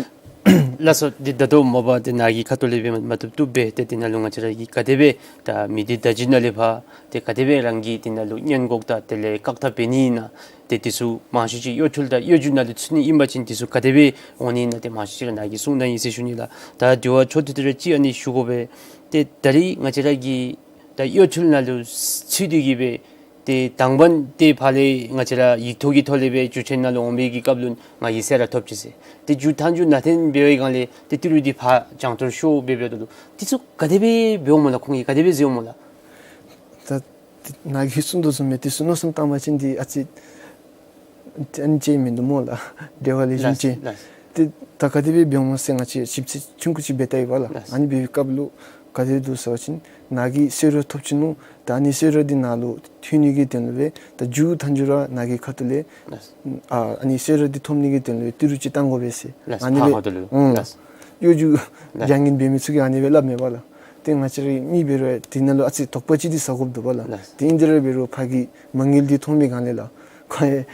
ལགས་སོ། འདི་ད་ལྟོ་མ་པ་ཏེ་ནཱ་གི་ཁ་ཐུག་ལས་སྦེ་མ་བཏུབ་བཏུབ་སྦེ་ཏེ་དེ་ནང་ལུ་ང་བཅས་ར་གིས་ག་དེ་སྦེ་ད་མི་སྡེ་བརྡ་བརྒྱུད་ནང་ལས་ཕར་ཏེ་ག་དེ་སྦེ་རང་གི་དེ་ནང་ལུ་སྔོན་འགོག་དང་དེ་ལས་བཀག་ཐབས་འབད་ནི་ཨིན་ན། ཏེ་འདི་ཚུ་མང་ཤོས་ཅིག་གཡོ་འཕྲུལ་དང་གཡོ་སྒྱུ་ནང་ལུ་ཚུད་ནི་ཨིན་པ་ཅིན་འདི་ཚུ་ག་དེ་སྦེ་འོང་ནི་ཨིན་ན་ཏེ་མང་ཤོས་ཅིག་ར་ནཱ་གིས་གསུང་གནང་ཡི་ཟེར་ཞུ་ནི་ལགས། ད་དེ་བ་ཚུ་ཏེ་དེ་ར་ཅིག་ཨ་ནི་ཞུ་དགོ་པས། ཏེ་ད་རིས་ང་བཅས་ར་གིས་ད་གཡོ་འཕྲུལ་ནང་ལུ་ཚུད་དེ་གི་སྦེ་ཏེ་དང་པ་ཏེ་ཕར་ལས་ང་བཅས་ར་ཡིག་ཐོག་གི་ཐོག་ལས་སྦེ་བརྒྱུད་འཕྲིན་ནང་ལུ་འོང་བའི་གི་སྐབས་ལུ་ང་གིས་གསོལ་རས་ཐོབ་ཅི་ཟེར། ཏེ་མཇུག་མཐའ་མཇུག་ནང་འཐོན་འབད་བའི་སྒང་ལས་ཏེ་ཏི་རུ་འདི་ཕར་རྒྱང་མཐོར་ཤོར་སྦེ་འབདཝ་ད་ལུ་འདི་ཚུ་ག་དེ་སྦེ་འབད་འོང་སྨོ་ལགས། ཁོང་གིས་ག་དེ་སྦེ་ཟེར་འོང་སྨོ་ལགས། ད་ནཱ་གིས་གསུང་དོ་བཟུམ་སྦེ་འདི་ཚུ་མནོ་བསམ་བཏང་བ་ཅིན་འདི་ཨ་ཙི་ཨ་ནི་ཅིག་མིན་འདུག་སྨོ་ལགས། འབྲེལ་བ་ལེགས་ཤོམ་ཅིག། ཏེ་ད་ག་དེ་སྦེ་འབད་འོང་སྨོ་ཟེར་ང་བཅས་ཞིབ་འཚོལ་ཆུང་ཀུ་ཅིག་འབད་བལྟ་ཡི་པ་ལགས། ཨ་ནི་འབད་བའི་སྐབས་ལུ་ག་དེ་འདུག་ཟེར་བ་ཅིན་ནཱ་གིས་གསོལ་རས་ཐོབ་ཅི་ནུག། ད་ཨ་ནི་གསོལ་རས་འདི་ནཱ་ལུ་ཐོན་ནི་གི་དོན་ལུ་སྦེ་ད་མཇུག་མཐའ་མཇུག་ར་ནཱ་གི་ཁ་ཐུག་ལས་ཨ་ཨ་ནི་གསོལ་རས་འདི་ཐོབ་ནི་གི་དོན་ལུ་སྦེ་ཏི་རུ་ཅིག་བཏང་དགོ་པས་ཟེར། ཨ་ནི་སྦེ་ཨུམ་གཡོ་སྒྱུ་བྱ་ངན་འབད་མི་ཚུ་གིས་ཨ་ནི་སྦེ་སླབ་མས་པ་ལགས། ཏེ་ང་བཅས་ར་མི་འབད་རུང་དེ་ནང་ལུ་ཨ་ཙི་དོགས་པ་ཅིག་འདི་ཟ་དགོཔ་འདུག་པ་ལགས། ཏེ་ཨིན་དེ་ར་འབད་རུང་ཕར་གྱི་མ་དངུལ་འདི་མཐོང་བའི་སྒང་ལས་ལགས་ཁོང་ཡང་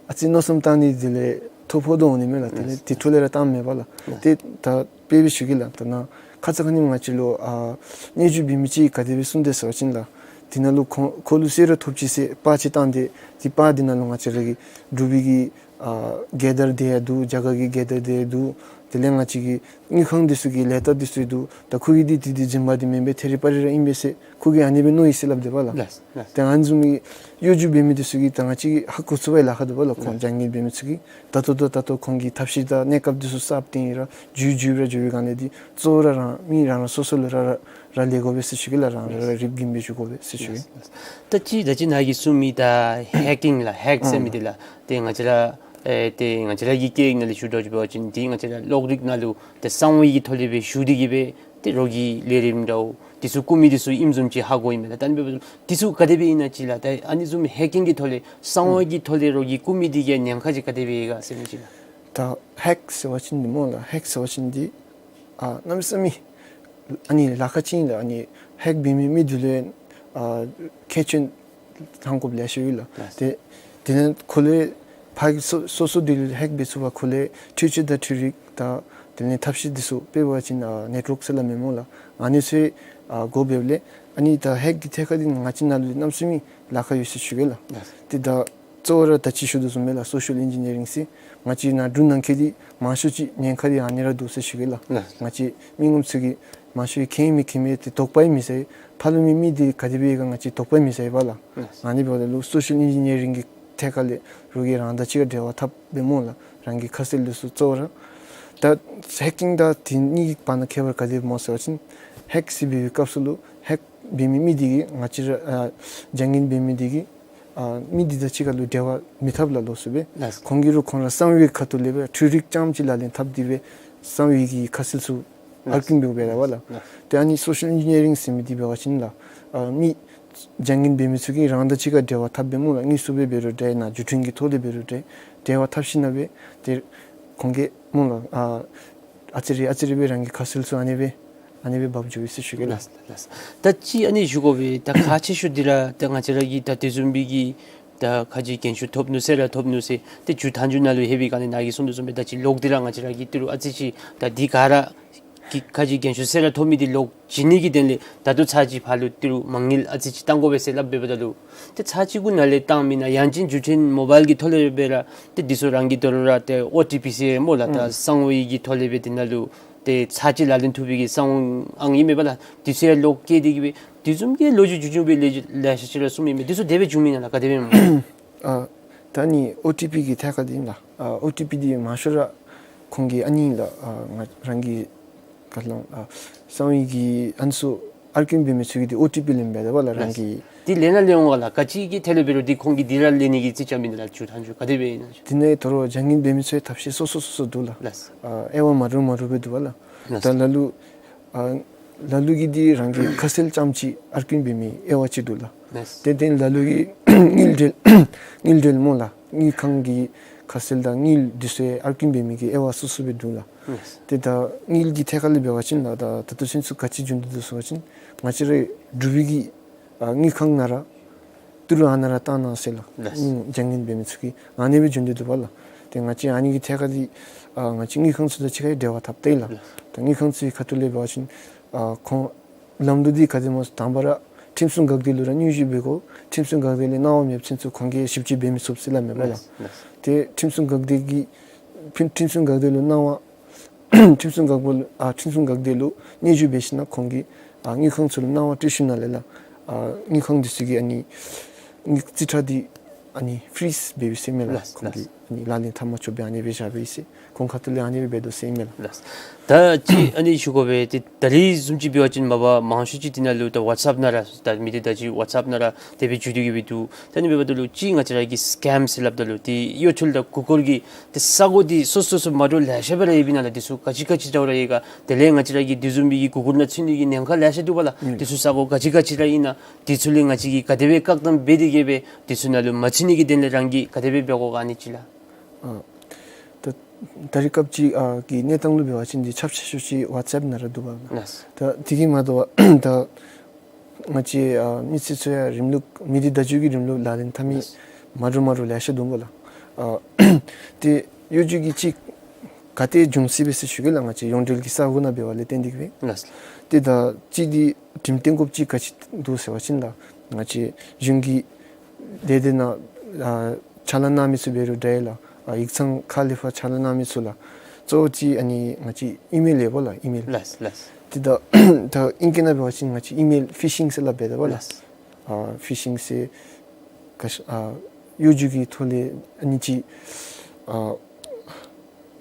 ཨ་ཙི་མནོ་བསམ་བཏང་ནི་དེ་ལས་ཐོ་ཕོག་དོ་འོང་ནི་མས་ལགས། དེ་ལས་དེ་འཕྲོ་ལས་ར་བཏངམ་མས་པ་ལགས། ཏེ་ད་དཔེ་སྦེ་ཞུ་གེ་ལགས། ད་ནཱ་ཁ་ཙ་ཁ་ཉིནམ་ང་བཅས་ལུ་ཨ་སྙན་ཞུ་འབད་མི་ཅིག་ག་དེ་སྦེ་གསུངས་དེས་ཟེར་བ་ཅིན་ལགས། དེ་ནང་ལུ་ཁོ་ཁོ་ལུ་གསོལ་རས་ཐོབ་ཅི་ཟེར་པར་ཅིག་བཏང་སྟེ་དེ་པར་དེ་ནང་ལུ་ང་བཅས་ར་གི་འབྲུག་པའི་གི་ཨ་རྒྱལ་དར་དེ་ཡང་འདུག། རྒྱ་གར་གྱི་རྒྱལ་དར་དེ་ཡང་འདུག། དེ་ལས་ང་བཅས་ཀྱི་དངུལ་ཁང་འདི་ཚུ་གི་ལས་རྟགས་འདི་ཚུ་ཡང་འདུག། ད་ཁོ་གི་འདི་འདི་འདི་རྫུན་པ་འདི་མེན་པས། ཐད་རི་བ་རི་ར་ཨིན་པས་ཟེར་ཁོ་གིས་ཨ་ནི་སྦེ་མནོ་ཡི་ཟེར་སླབ་དེས་པ་ལགས། ཏེ་ཨ་ནི་བཟུམ་གྱི་གཡོ་སྒྱུ་འབད་མི་འདི་ཚུ་གིས་ད་ང་བཅས་ཀྱིས་ཧ་གོ་ཚུགས་པའི་ལཱ་ཁག་འདུག་པ་ལགས། ཁོང་བྱ་ངན་འབད་མི་ཚུ་གིས་ད་ལྟོ་ད་ད་ལྟོ་ཁོང་གི་ཐབས་ཤེས་དང་གནས་སྐབས་འདི་ཚུ་གསརཔ་སྟོན་ཡི་ར་འགྱུར་འགྱུར་ར་འགྱུར་བའི་སྒང་ལས་འདི་གཙོ་བོ་ར་རང་མི་རང་རང་སོ་སོ་ལུ་ར་ར་ར་ལས་དགོ་པས་ཟེར་ཞུ་གེ་ལགས། རང་ར་ར་རིགཔ་འགེམས་སྦེ་བཞུགས་དགོ་པས་ཟེར་ཞུ་གེ། ད་ཅི་ད་ཅི་ནཱ་གིས་གསུངས་མི་ད་ཧེ་ཀིང་ལགས་ཧེཀ་ཟེར་མི་འདི་ལགས། ཏེ་ང་བཅས་ར་ཨེ་ཏེ་ང་བཅས་ར་གི་སྐད་ཡིག་ནང་ལས་ཞུ་དོ་ཅིག་འབད་བ་ཅིན་འདི་ང་བཅས་ར་གློག་རིག་ནང་ལུ་ཏེ་གསང་བའི་གི་ཐོག་ལས་སྦེ་ཞུ་སྟེ་གི་སྦེ་ཏེ་རོགས་ཀྱི་ལས་རིམ་འདྲཝ་འདི་ཚུ་བཀུག་མི་འདི་ཚུ་ཨིནམ་བཟུམ་ཅིག་ཧ་གོ་ཡི་མས་ལགས། ད་ཨ་ནི་འབདཝ་ད་འདི་ཚུ་ག་དེ་སྦེ་ཨིན་ན་ཅིག་ལགས། ད་ཨ་ནི་བཟུམ་ཧེ་ཀིང་གི་ཐོག་ལས་གསང་བའི་གི་ཐོག་ལས་རོགས་ཀྱིས་བཀུག་མི་འདི་གི་ཉེན་ཁ་ཅིག་ག་དེ་སྦེ་ཡོད་ག་ཟེར་མི་ཅིག་ལགས། ད་ཧེཀ་ཟེར་བ་ཅིན་འདི་སྨོ་ལགས། ཧེཀ་ཟེར་བ་ཅིན་འདི་ཨ་གནམ་མེད་ས་མེད་ཨ་ནི་ལཱ་ཁག་ཅིག་ཨིན་ལགས། ཨ་ནི་ཧེཀ་འབད་མི་མི་འདི་ལུ་ཨ་ཁྱད་ཆོས་ཐང་དགོཔ་ལེ་ཤ་ཡོད་ལགས། ཏེ་དེ་ལས་ཁོ་ལས་ཕར་སོ་སོ་སོ་འདི་ལུ་ཧེཀ་འབད་ཚུགས་པར་ཁོ་ལས་འཕྲུལ་ཆས་དང་འཕྲུལ་རིག་དང་དེ་ལས་ཐབས་ཤེས་འདི་ཚུ་དཔེ་འབད་བ་ཅིན་ཨ་ནེཊ་ཝོརཀ་ཟེར་སླབ་མས་སྨོ་ལགས། ཨ་ནི་ཚུ་ཨ་དགོཔ་འབདཝ་ལས་ཨ་ནི་ད་ཧེཀ་གི་ཐད་ཁར་འདི་ང་བཅས་ནཱ་ལུ་གནམ་མེད་ས་མེད་ལཱ་ཁག་ཡོད་ཟེར་ཞུ་གེ་ལགས། ཏེ་ད་གཙོ་བོ་ར་ད་ཅི་ཞུ་དོ་བཟུམ་སྦེ་ལགས་སོ་ཤལ་ཨིན་ཇི་ནི་ཡ་རིང་ཟེར་ང་བཅས་ནཱ་འབྲུག་ནང་འཁོད་འདི་མང་ཤོས་ཅིག་ཉེན་ཁ་འདི་ཨ་ནི་ར་འདུག་ཟེར་ཞུ་གེ་ལགས། ང་བཅས་མི་ངོམ་ཚུ་གིས་མང་ཤོས་མཁྱེན་མི་མཁྱེན་མི་ཏེ་དོགས་པ་ཡང་མི་ཟ། ཕར་ལུ་མི་མི་འདི་ག་དེ་སྦེ་ཡོད་ག་ང་བཅས་དོགས་པ་ཡང་མི་ཟ་བས་ལགས། ཨ་ནི་འབདཝ་ད་ལུ་སོ་ཤལ་ཨིན་ཇི་ནི་ཡ་རིང་གི་ཐད་ཁར་ལས་རོགས་ཀྱིས་རང་དང་གཅིག་ཁར་འབྲེལ་བ་འཐབ་སྦེ་སྨོ་ལགས། རང་གི་ཁ་གསལ་འདི་ཚུ་གཙོ་བོ་ར། ད་ཧེ་ཀིང་དང་དེ་གཉིས་ཀྱི་བར་ན་ཁྱད་པར་ག་དེ་སྨོ་ཟེར་བ་ཅིན་ཧེཀ་ཟེར་འབད་བའི་སྐབས་སུ་ལུ་ཧེཀ་འབད་མི་མི་འདི་གིས་ང་བཅས་ར་ཨ་བྱ་ངན་འབད་མི་འདི་གིས་ཨ་མི་འདི་དང་གཅིག་ཁར་ལུ་འབྲེལ་བ་མི་འཐབ་ལ་ལོགས་སུ་སྦེ་ཁོང་གིས་ར་ཁོང་ར་གསང་བའི་ཁ་ཐུག་ལས་སྦེ་འཕྲུལ་རིག་རྐྱངམ་ཅིག་ལག་ལེན་འཐབ་སྟེ་སྦེ་གསང་བའི་གི་ཁ་གསལ་ཚུ་ཨར་ཀིང་འབདཝ་སྦེ་ར་བ་ལགས། ཏེ་ཨ་ནི་སོ་ཤལ་ཨིན་ཇི་ནི་ཡ་རིང་ཟེར་མི་འདི་འབད་བ་ཅིན་ལགས་ཨ་མི་བྱ་ངན་འབད་མི་ཚུ་གིས་རང་དང་གཅིག་ཁར་འབྲེལ་བ་འཐབ་སྦེ་སྨོ་ལགས། དངོས་སུ་སྦེ་འབད་རུང་འདྲ་ནཱ་བརྒྱུད་འཕྲིན་གྱི་ཐོག་ལས་འབད་རུང་འདྲ་འབྲེལ་བ་འཐབ་ཞིན་ན་སྦེ་ཏེ་ཁོང་གིས་སྨོ་ལགས་ཨ་ཨ་ཙི་རེ་ཨ་ཙི་རེ་སྦེ་རང་གི་ཁ་གསལ་ཚུ་ཨ་ནི་སྦེ་ཨ་ནི་སྦེ་འབག་འགྱོ་ཡི་ཟེར་ཞུ་གེ་ལགས། ལགས་ལགས། ད་ཅི་ཨ་ནི་ཞུ་དགོ་པས། ད་ཁག་ཆེ་ཤོས་འདི་ར་ད་ང་བཅས་ར་གིས་ད་དེ་བཟུམ་སྦེ་གི་ད་ཁ་ཅིག་རྒན་ཤོས་ཐོབ་ནུག་ཟེར་ར་ཐོབ་ནུག་ཟེར་ཏེ་མཇུག་མཐའ་མཇུག་ནང་ལུ་ལྷོད་པའི་སྒང་ལས་ནཱ་གིས་གསུངས་དོ་བཟུམ་སྦེ་ད་ཅི་ལོག་སྟེ་ར་ང་བཅས་ར་གིས་ཏི་རུ་ཨ་ཙི་ཅིག་ད་འདི་ག་ར་གི་ཁ་ཅིག་རྒན་ཤོས་ཟེར་ར་ཐོབ་མི་འདི་ལོག་བྱིན་ནི་གི་དོན་ལས་ད་ལྟོ་ཚར་ཅིག་ཕར་ལུ་ཏི་རུ་མ་དངུལ་ཨ་ཙི་ཅིག་བཏང་དགོ་པས་ཟེར་སླབ་འབདཝ་ད་ལུ་ཏེ་ཚར་ཅིག་གུ་ནཱ་ལས་བཏང་མེན་ན་ཡང་ཅིན་བརྒྱུད་འཕྲིན་མོ་བཱའིལ་གྱི་ཐོག་ལས་སྦེ་ར་ཏེ་འདི་ཚུ་རང་གི་དོ་རུང་ར་ཏེ་ཨོ་ཊི་པི་ཟེར་སྨོ་ལགས། ད་གསང་བའི་གི་ཐོག་ལས་སྦེ་འདི་ནང་ལུ་ ཏེ་ཚར་གཅིག་ལག་ལེན་ཐུབ་པའི་གི་གསང་བ་ཨང་ཨིན་མས་པ་ལགས། དེ་ཚུ་ཡང་ལོག་སྐྱེས་ཏེ་གི་སྦེ་དེ་བཟུམ་གྱི་ལོ་རྒྱུས་རྒྱུས་རྒྱུས་སྦེ་ལེ་ལེ་ཤ་ཅིག་ར་གསུངམ་ཨིན་མས། དེ་ཚུ་དེ་སྦེ་བྱུངམ་ཨིན་ན་ལགས། ག་དེ་སྦེ་ཨིན་མས། ཨ་ད་ནི་ཨོ་ཊི་པི་གི་ཐད་ཁར་འདི་ཨིན་ལགས། ཨ་ཨོ་ཊི་པི་འདི་མང་ཤོས་ར་ཁོང་གི་ཨ་ནི་ལགས། ཨ་ང་རང་གི་ཁ་ལུ་ཨ་གསང་བའི་གི་ཨ་ནི་ཚུ་ཨར་ཀིང་འབད་མི་ཚུ་གིས་འདི་ཨོ་ཊི་པི་ལེནམ་འབད་དོ་པ་ལགས། རང་གི་འདི་ལེན་ན་ལེན་འོང་ག་ལགས། ག་ཅི་གི་ཐད་ལས་འབད་རུང་འདི་ཁོང་གིས་འདི་ར་ལེན་ནི་གི་རྩིས་རྐྱབ་མི་འདི་ལགས། ཅུ་ཐང་ཅུ་ག་དེ་སྦེ་ཨིན་ན་ཅུ། འདི་ནང་ད་རུང་བྱང་ཀིང་འབད་མི་ཚུ་ཡང་ཐབས་ཤེས་སོ་སོ་སོ་སོ་འདུག་ལགས། ལགས། ཨ་དབྱེ་བ་མ་འདྲཝ་མ་འདྲཝ་སྦེ་འདུག་པ་ལགས། ལགས། ད་ལ་ལུ་ཨ་ལ་ལུ་གིས་འདི་རང་གི་ཁ་གསལ་ཙམ་ཅིག་ཨར་ཀིང་འབད་མི་དབྱེ་བ་ཅིག་འདུག་ལགས། ལགས། ཏེ་ཏེ་ལ་ལུ་གིས་དངུལ་འབྲེལ་དངུལ་འབྲེལ་སྨོ་ལགས། དངུལ་ཁང་གི་ཁ་གསལ་དང་དངུལ་འདི་ཚུ་ཡང་ཨར་ཀིང་འབད་མི་གི་དབྱེ་བ་སོ་སོ་སྦེ་འདུག་ལགས། ལགས། ཏེ་ད་དངུལ་གྱི་ཐད་ཁར་ལས་འབད་བ་ཅིན་ལགས། ད་ད་ལྟོ་ཚུན་ཚོད་ག་ཅི་བྱུང་སྟེ་འདུག་ཟེར་བ་ཅིན་ང་བཅས་ར་འབྲུག་པའི་གི་ཨ་དངུལ་ཁང་ནང་ར་ཏི་རུ་ཨ་ནཱ་ར་བཏང་གནང་ཟེར་ལགས། ལགས། ཨུམ་བྱང་ཀིང་འབད་མི་ཚུ་གིས་ཨ་ནི་སྦེ་བྱུང་སྟེ་འདུག་པ་ལགས། ཏེ་ང་བཅས་ཨ་ནི་གི་ཐད་ཁར་འདི་ཨ་ང་བཅས་དངུལ་ཁང་ཚུ་དང་གཅིག་ཁར་འབྲེལ་བ་འཐབ་སྟེ་ལགས། ལགས། ད་དངུལ་ཁང་ཚུ་གི་ཁ་ཐུག་ལས་འབད་བ་ཅིན་ཨ་ཁོང་ལམ་ལུགས་འདི་ག་དེ་སྨོ་ཟེར་དང་པ་ར་ཁྲིམས་སྲུང་འགག་སྡེ་ལུ་ར་སྙན་ཞུ་འབད་དགོ། ཁྲིམས་སྲུང་འགག་སྡེ་ལས་གནང་བ་མེད་ཚུན་ཚོད་ཁོང་གིས་ཞིབ་དཔྱད་འབད་མི་ཚུགས་ཟེར་སླབ་མས་པ་ལགས། ལགས། ཏེ་ཁྲིམས་སྲུང་འགག་སྡེ་གི་ཁྲིམས་སྲུང་འགག་སྡེ་ལུ་གནང་བ་ཁྲིམས་སྲུང་འགག་པ་ལུ་ཨ་ཁྲིམས་སྲུང་འགག་སྡེ་ལུ་སྙན་ཞུ་འབད་ཞིནམ་ལས་ཁོང་གིས་ཨ་དངུལ་ཁང་ཚུ་ལུ་གནང་བ་སྤྲོད་ཞིནམ་ལས་ལགས། ཨ་དངུལ་ཁང་འདི་ཚུ་གིས་ཨ་ནི་དངུལ་རྩིས་ཁྲ་འདི་ཨ་ནི་ཕི་རིཛ་འབད་བའི་ཟེར་མས་ལགས། ལགས། ཁོང་གིས་ལགས། ཨ་ནི་ལག་ལེན་འཐབ་མ་ཆོགཔ་སྦེ་ཨ་ནི་སྦེ་བཞག་པའི་ཟེར་ཁོང་ཁ་ཐུག་ལས་ཨ་ནི་སྦེ་འབད་དོ་ཟེར་མས་ལགས། ལགས། ད་ཅི་ཨ་ནི་ཞུ་དགོ་པས། ཏེ་ད་རིས་བཟུམ་ཅིག་འབད་བ་ཅིན་མ་པ་མང་ཤོས་ཅིག་འདི་ནང་ལུ་ད་ཝཊས་ཨེཔ་ནང་ར་ད་མི་སྡེ་བརྡ་བརྒྱུད་ཝཊས་ཨེཔ་ནང་ར་དེ་སྦེ་བརྒྱུད་དེ་གི་སྦེ་འདུག། ད་ཨ་ནི་འབདཝ་ད་ལུ་ཅིག་ང་བཅས་ར་གིས་སི་ཀེམ་ཟེར་སླབ་ད་ལུ་ཏེ་གཡོ་འཕྲུལ་དང་གུ་གཱལ་གྱི་ཏེ་ས་གོ་འདི་སོ་སོ་སོ་མ་འདྲཝ་ལེ་ཤ་སྦེ་ར་ཡོདཔ་ཨིན་ན་ལགས། འདི་ཚུ་ག་ཅི་ག་ཅི་འདྲཝ་ར་ཡོད་ག། དེ་ལས་ང་བཅས་ར་གིས་དེ་བཟུམ་མའི་གི་གུ་གཱལ་ནང་འཚོལ་ནི་གི་ཉེན་ཁ་ལེ་ཤ་འདུག་པ་ལགས། ཨུམ་འདི་ཚུ་ས་གོ་ག་ཅི་ག་ཅི་ར་ཨིན་ན་འདི་ཚུ་ལས་ང་བཅས་ཀྱིས་ག་དེ་སྦེ་བཀག་སྡོམ་འབད་དེ་གི་སྦེ་འདི་ཚུ་ནང་ལུ་མ་ཚུད་ནི་གི་དོན་ལས་རང་གིས་ག་དེ་སྦེ་འབད་དགོ་ག་ཨ་ནི་ཅིག་ལགས། ཨ་ད་ད་རེས་སྐབས་ཅིག་ཨ་གི་གནས་སྟངས་ལུ་འབད་བ་ཅིན་འདི་ཁྱབ་ཆེ་ཤོས་ཅིག་ཝཊས་ཨེཔ་ནང་ར་འདུག་པ་ལགས། ལགས། ད་དེ་གིས་མ་དོ་བར་ད་ང་བཅས་ཨ་མི་སེར་ཚུ་ཡང་རིམ་ལུགས་མི་སྡེ་བརྡ་བརྒྱུད་ཀྱི་རིམ་ལུགས་ལག་ལེན་འཐབ་མི་ལགས། མ་འདྲཝ་མ་འདྲཝ་ལེ་ཤ་འདུག་པ་ལགས། ཨ་ཏེ་གཡོ་སྒྱུ་གི་ཅིག་ག་ཏེ་འབྱུང་སྲིད་པས་ཟེར་ཞུ་གེ་ལགས། ང་བཅས་ཡོངས་འབྲེལ་གྱི་ས་གོ་ནང་འབད་བ་ལས་བརྟེན་ཏེ་གི་སྦེ། ལགས། ཏེ་ད་ཅི་འདི་འགྲེམས་སྟོན་དགོཔ་ཅིག་ག་ཅི་འདུག་ཟེར་བ་ཅིན་ལགས། ང་བཅས་གཞུང་གི་ལས་སྡེ་ནང་ཨ་ཕྱག་ལཱ་གནང་མི་ཚུ་འབད་རུང་འདྲ་ཡི་ལགས། ཨ་ཡིག་ཚང་ཁག་ལས་ཕར་ཕྱག་ལཱ་གནང་མི་ཚུ་ལགས། གཙོ་བོ་ཅིག་ཨ་ནི་ང་བཅས་ཨི་མེལ་ཡོད་པ་ལགས། ཨི་མེལ། ལགས་ལགས། ཏེ་ད་ད་ཨིང་སྐད་ནང་འབད་བ་ཅིན་ང་བཅས་ཨི་མེལ་ཕི་ཤིང་ཟེར་སླབ་འབད་དོ་པ་ལགས། ལགས། ཨ་ཕི་ཤིང་ཟེར་ག་ཤ་ཨ་གཡོ་སྒྱུ་གི་ཐོག་ལས་ཨ་ནི་ཅིག་ཨ་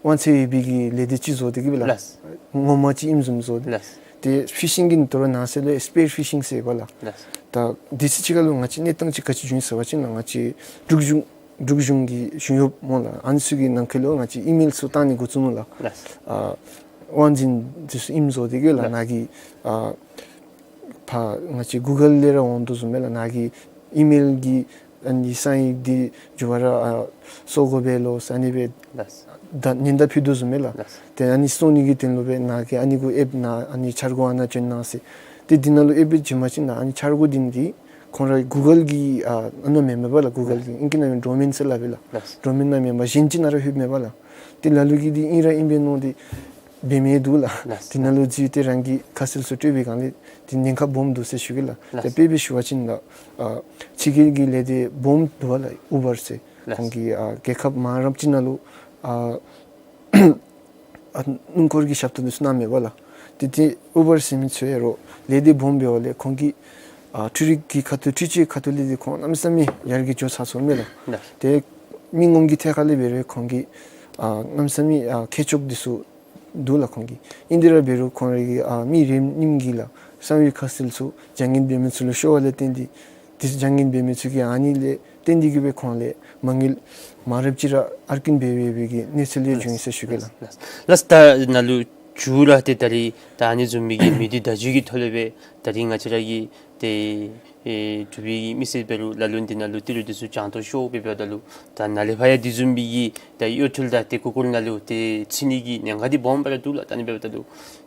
དབང་ཚད་ཡོད་པའི་གི་ལས་སྡེ་ཅིག་བཟོ་སྟེ་གི་སྦེ་ལགས། ལགས། ངོ་མ་ཅིག་ཨིནམ་བཟུམ་བཟོ་སྟེ། ལགས། ཏེ་ཕི་ཤིང་གི་ནང་དོ་རུང་ནང་གསེས་ལུ་སི་པེར་ཕི་ཤིང་ཟེར་བ་ལགས། ལགས། ད་དུས་ཚོད་ཅིག་ཁར་ལུ་ང་བཅས་གནས་སྟངས་ཅིག་ག་ཅི་བྱུང་ཡི་ཟེར་བ་ཅིན་ལགས། ང་བཅས་འབྲུག་གཞུང་འབྲུག་གཞུང་གི་གཞུང་གཡོགཔ་སྨོ་ལགས། ཨ་ནི་ཚུ་གི་ནང་འཁོད་ལུ་ང་བཅས་ཨི་མེལ་ཚུ་བཏང་ནི་འགོ་བཙུགས་ནུག་ལགས། ལགས། ཨ་དབང་འཛིན་འདི་ཚུ་ཨིནམ་བཟོ་སྟེ་གི་ལགས། ལགས། ནཱ་གི་ཨ་ཕར་ང་བཅས་གུ་གཱལ་ལས་ར་འོང་དོ་བཟུམ་སྦེ་ལགས། ནཱ་གི་ཨི་མེལ་གྱི་ཨ་ནི་གསང་ཡིག་འདི་འགྱུར་བ་ར་ཨ་བཟོ་དགོ་པས་ལོ་ཟེར་ཨ་ནི་སྦེ། ལགས། ད་ཉེན་བརྡ་ཕུལ་དོ་བཟུམ་སྦེ་ལགས། ལགས། ཏེ་ཨ་ནི་བཟོ་ནི་གི་དོན་ལུ་སྦེ་ནཱ་གི་ཨ་ནི་གུ་ཨེབ་ནཱ་ཨ་ནི་འཆར་སྒོ་ཨ་ནཱ་བྱོན་གནང་ཟེར། ཏེ་འདི་ནང་ལུ་ཨེབ་སྦེ་བྱོན་པ་ཅིན་ཨ་ནི་འཆར་སྒོ་འདི་ནི་འདི་ཁོང་ར་གུ་གཱལ་གྱི་ཨ་ཨ་ནཱ་མེན་མས་པ་ལགས། གུ་གཱལ་གྱི་ཨིང་སྐད་ནང་ཡང་ཌོ་མེན་ཟེར་སླབ་པས་ལགས། ལགས། ཌོ་མེན་ནང་མེན་པར་གཞན་ཅིག་ནང་ར་ལྷོདཔ་མས་པ་ལགས། ཏེ་ལ་ལུ་གིས་འདི་ཨིན་ར་ཨིན་པས་མནོ་སྟེ་འབད་མི་འདུག་ལགས། ལགས། དེ་ནང་ལུ་འཛུལ་ཏེ་རང་གི་ཁ་གསལ་ཚུ་སྤྲོད་པའི་སྒང་ལས་དེ་ཉེན་ཁ་སྦོམ་འདུག་ཟེར་ཞུ་གེ་ལགས། ལགས། ད་དཔེ་སྦེ་ཞུ་བ་ཅིན་ལགས། ཨ་ཕྱི་རྒྱལ་གྱི་ལས་སྡེ་སྦོམ་འདུག་པ་ལགས། ཨུ་བར་ཟེར། ལགས། ཁོང་གིས་ཨ་རྒྱལ་ཁབ་མང་རབས་ཅིག་ནང་ལུ་ཨ་ཨ་སྣུམ་འཁོར་གྱི་ཞབས་ཏོག་འདི་ཚུ་གནངམ་མས་པ་ལགས། ཏེ་ཏེ་ཨུ་བར་ཟེར་མི་ཚུ་ཡང་རོགས་ལས་སྡེ་སྦོམ་འབདཝ་ལས་ཁོང་གིས་ཨ་འཕྲུལ་རིག་གི་ཁ་ཐུག་འཕྲུལ་ཆས་ཁ་ཐུག་ལས་འདི་ཁོང་གནམ་མེད་ས་མེད་ཡར་རྒྱས་འགྱོ་ཚར་སོངམ་མས་ལགས། ལགས། ཏེ་མི་ངོམ་གྱི་ཐད་ཁར་ལས་འབད་རུང་ཁོང་གིས་ཨ་གནམ་མེད་ས་མེད་ཨ་མཁས་མཆོག་འདི་ཚུ་འདུག་ལགས། ཁོང་གིས་ཨིན་དེ་ར་འབད་རུང་ཁོང་ར་གིས་ཨ་མི་རེ་རེ་གཉིས་ཀྱིས་ལགས་གསང་བའི་ཁ་གསལ་ཚུ་བྱང་གིན་འབད་མི་ཚུ་ལུ་ཤོར་བ་ལས་བརྟེན་ཏེ་དེ་བྱང་གིན་འབད་མི་ཚུ་གིས་ཨ་ནི་ལས་བརྟེན་ཏེ་གི་སྦེ་ཁོང་ལས་མ་དངུལ་མང་རབས་ཅིག་ར་ཨར་ཀིན་འབད་འབད་བའི་གི་གནས་ཚུལ་ལས་བྱུང་ཡི་ཟེར་ཞུ་གེ་ལགས། ལགས། ལགས། ད་ནཱ་ལུ་མཇུག་ར་ཏེ་ད་རིས་ད་ཨ་ནི་བཟུམ་མའི་གི་མི་སྡེ་བརྡ་བརྒྱུད་ཀྱི་ཐོག་ལས་སྦེ་ད་རིས་ང་བཅས་ར་གི་ཏེ་ཨེ་འབྲུག་པའི་མི་སེར་འབད་རུང་ལ་ལུ་འདི་ནང་ལུ་ཏི་རུ་འདི་ཚུ་བྱང་ཐོག་ཤོར་སྦེ་འབདཝ་ད་ལུ་ད་ནཱ་ལས་ཕར་ཡང་དེ་བཟུམ་མའི་གི་ད་གཡོ་འཕྲུལ་དང་ཏེ་གུ་གཱལ་ནང་ལུ་ཏེ་ཚུད་ནི་གི་ཉེན་ཁ་འདི་སྦོམ་སྦེ་ར་འདུག་ལགས། ད་ཨ་ནི་འབདཝ་ད་ལུ་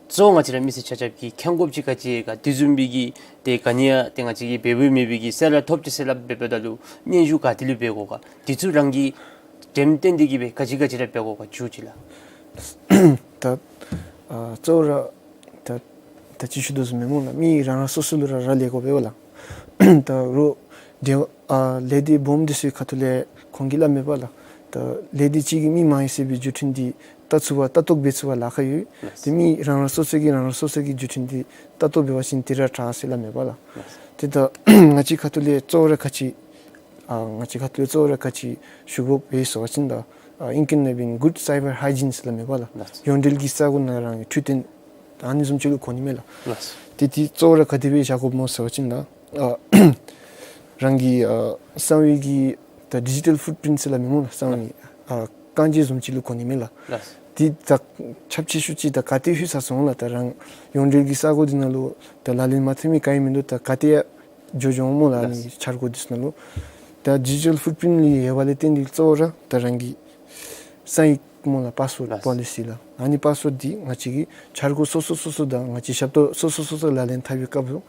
གཙོ་བོ་ང་བཅས་ར་མི་སེར་ཆ་ཁྱབ་ཀྱིས་མཁྱེན་དགོཔ་ཅིག་ག་ཅི་ཡོད་ག། དེ་བཟུམ་མའི་གི་ཏེ་ག་ནི་ཡང་ཏེ་ང་བཅས་ཀྱིས་འབད་འབདཝ་མེད་པའི་གི་གསལ་ལ་ཐོབ་ཅི་ཟེར་སླབ་སྦེ་འབདཝ་ད་ལུ་སྙན་ཞུ་ག་ཏེ་ལུ་འབད་དགོ་ག། དེ་ཚུ་རང་གིས་འགྲེམས་སྟོན་འདི་གིས་སྦེ་ག་ཅི་ག་ཅི་ར་འབད་དགོ་ག་མཇུག་ཅིག་ལགས། ད་ཨ་གཙོ་བོ་ར་ད་ད་ཅི་ཞུ་དོ་བཟུམ་སྦེ་སྨོ་ལགས། མི་རང་རང་སོ་སོ་ལུ་ར་རག་ལས་དགོ་པས་ལགས། ད་རོགས་འབྲེལ་ཨ་ལས་སྡེ་སྦོམ་འདི་ཚུ་གི་ཁ་ཐུག་ལས་ཁོང་གིས་སླབ་མས་པ་ལགས། ད་ལས་སྡེ་གཅིག་གིས་མི་མང་ཡི་ཟེར་བའི་བརྒྱུད་འཕྲིན་འདི་ ལྟ་ཚུགས་པར་ལྟ་རྟོག་འབད་ཚུགས་པར་ལཱ་ཁག་ཡོད། ལགས། དེ་མི་རང་རང་སོ་སོ་གིས་རང་རང་སོ་སོ་གི་བརྒྱུད་འཕྲིན་འདི་ལྟ་རྟོག་འབད་བ་ཅིན་དེ་ར་དྲག་ཟེར་སླབ་མས་པ་ལགས། ལགས། དེ་ད་ང་བཅས་ཁ་ཐུག་ལས་གཙོ་བོ་ར་ག་ཅི་ཨ་ང་བཅས་ཁ་ཐུག་ལས་གཙོ་བོ་ར་ག་ཅི་ཞུ་དགོཔ་སྦེ་ཟེར་བ་ཅིན་ད་ཨ་ཨིང་སྐད་ནང་འབད་བ་ཅིན་good cyber hygiene ཟེར་སླབ་མས་པ་ལགས། ལགས། ཡོངས་འབྲེལ་གྱི་ས་གོ་ནང་རང་གི་འཕྲུལ་བསྟེན་ཨ་ནི་བཟུམ་ཅིག་ལུ་གོ་ནི་མས་ལགས། ལགས། དེ་དེ་གཙོ་བོ་ར་ག་དེ་སྦེ་བཞག་དགོཔ་སྨོ་ཟེར་བ་ཅིན་ད་ཨ་རང་གི་ཨ་གསང་བའི་གི་ད་ཌི་ཇི་ཊལ་ཕུཊ་པིརིནཊ་ཟེར་སླབ་མས་སྨོ་ལགས། གསང་བའི་ཨ་རྐང་རྗེས་བཟུམ་ཅིག་ལུ་གོ་ནི་མས་ལགས། ལགས། དེ་ད་ཁྱབ་ཆེ་ཤོས་ཅིག་ད་ག་ཏེ་ལྷོད་ས་སོང་ལགས། ད་རང་ཡོངས་འབྲེལ་གྱི་ས་གོ་འདི་ནང་ལུ་ད་ལག་ལེན་མ་འཐབ་མི་ག་ཡང་མིན་འདུག། ད་ག་ཏེ་ཡང་འགྱོ་འགྱོཝ་སྨོ་ལགས། ཨ་ནི་ལགས། འཆར་སྒོ་འདི་ཚུ་ནང་ལུ་ད་ཌི་ཇི་ཊལ་ཕུཊ་པིརིནཊ་ལུ་ཡོད་པ་ལས་བརྟེན་ཏེ་གཙོ་བོ་ར་ད་རང་གི་གསང་ཡིག་སྨོ་ལགས། པཱསི་ཝརཌ། ལགས། པོ་ལི་སི་ལགས། ཨ་ནི་པཱསི་ཝརཌ་འདི་ང་བཅས་ཀྱི་འཆར་སྒོ་སོ་སོ་སོ་སོ་དང་ང་བཅས་ཞབས་ཏོག་སོ་སོ་སོ་སོ་ལག་ལེན་འཐབ་པའི་སྐབས་སུ་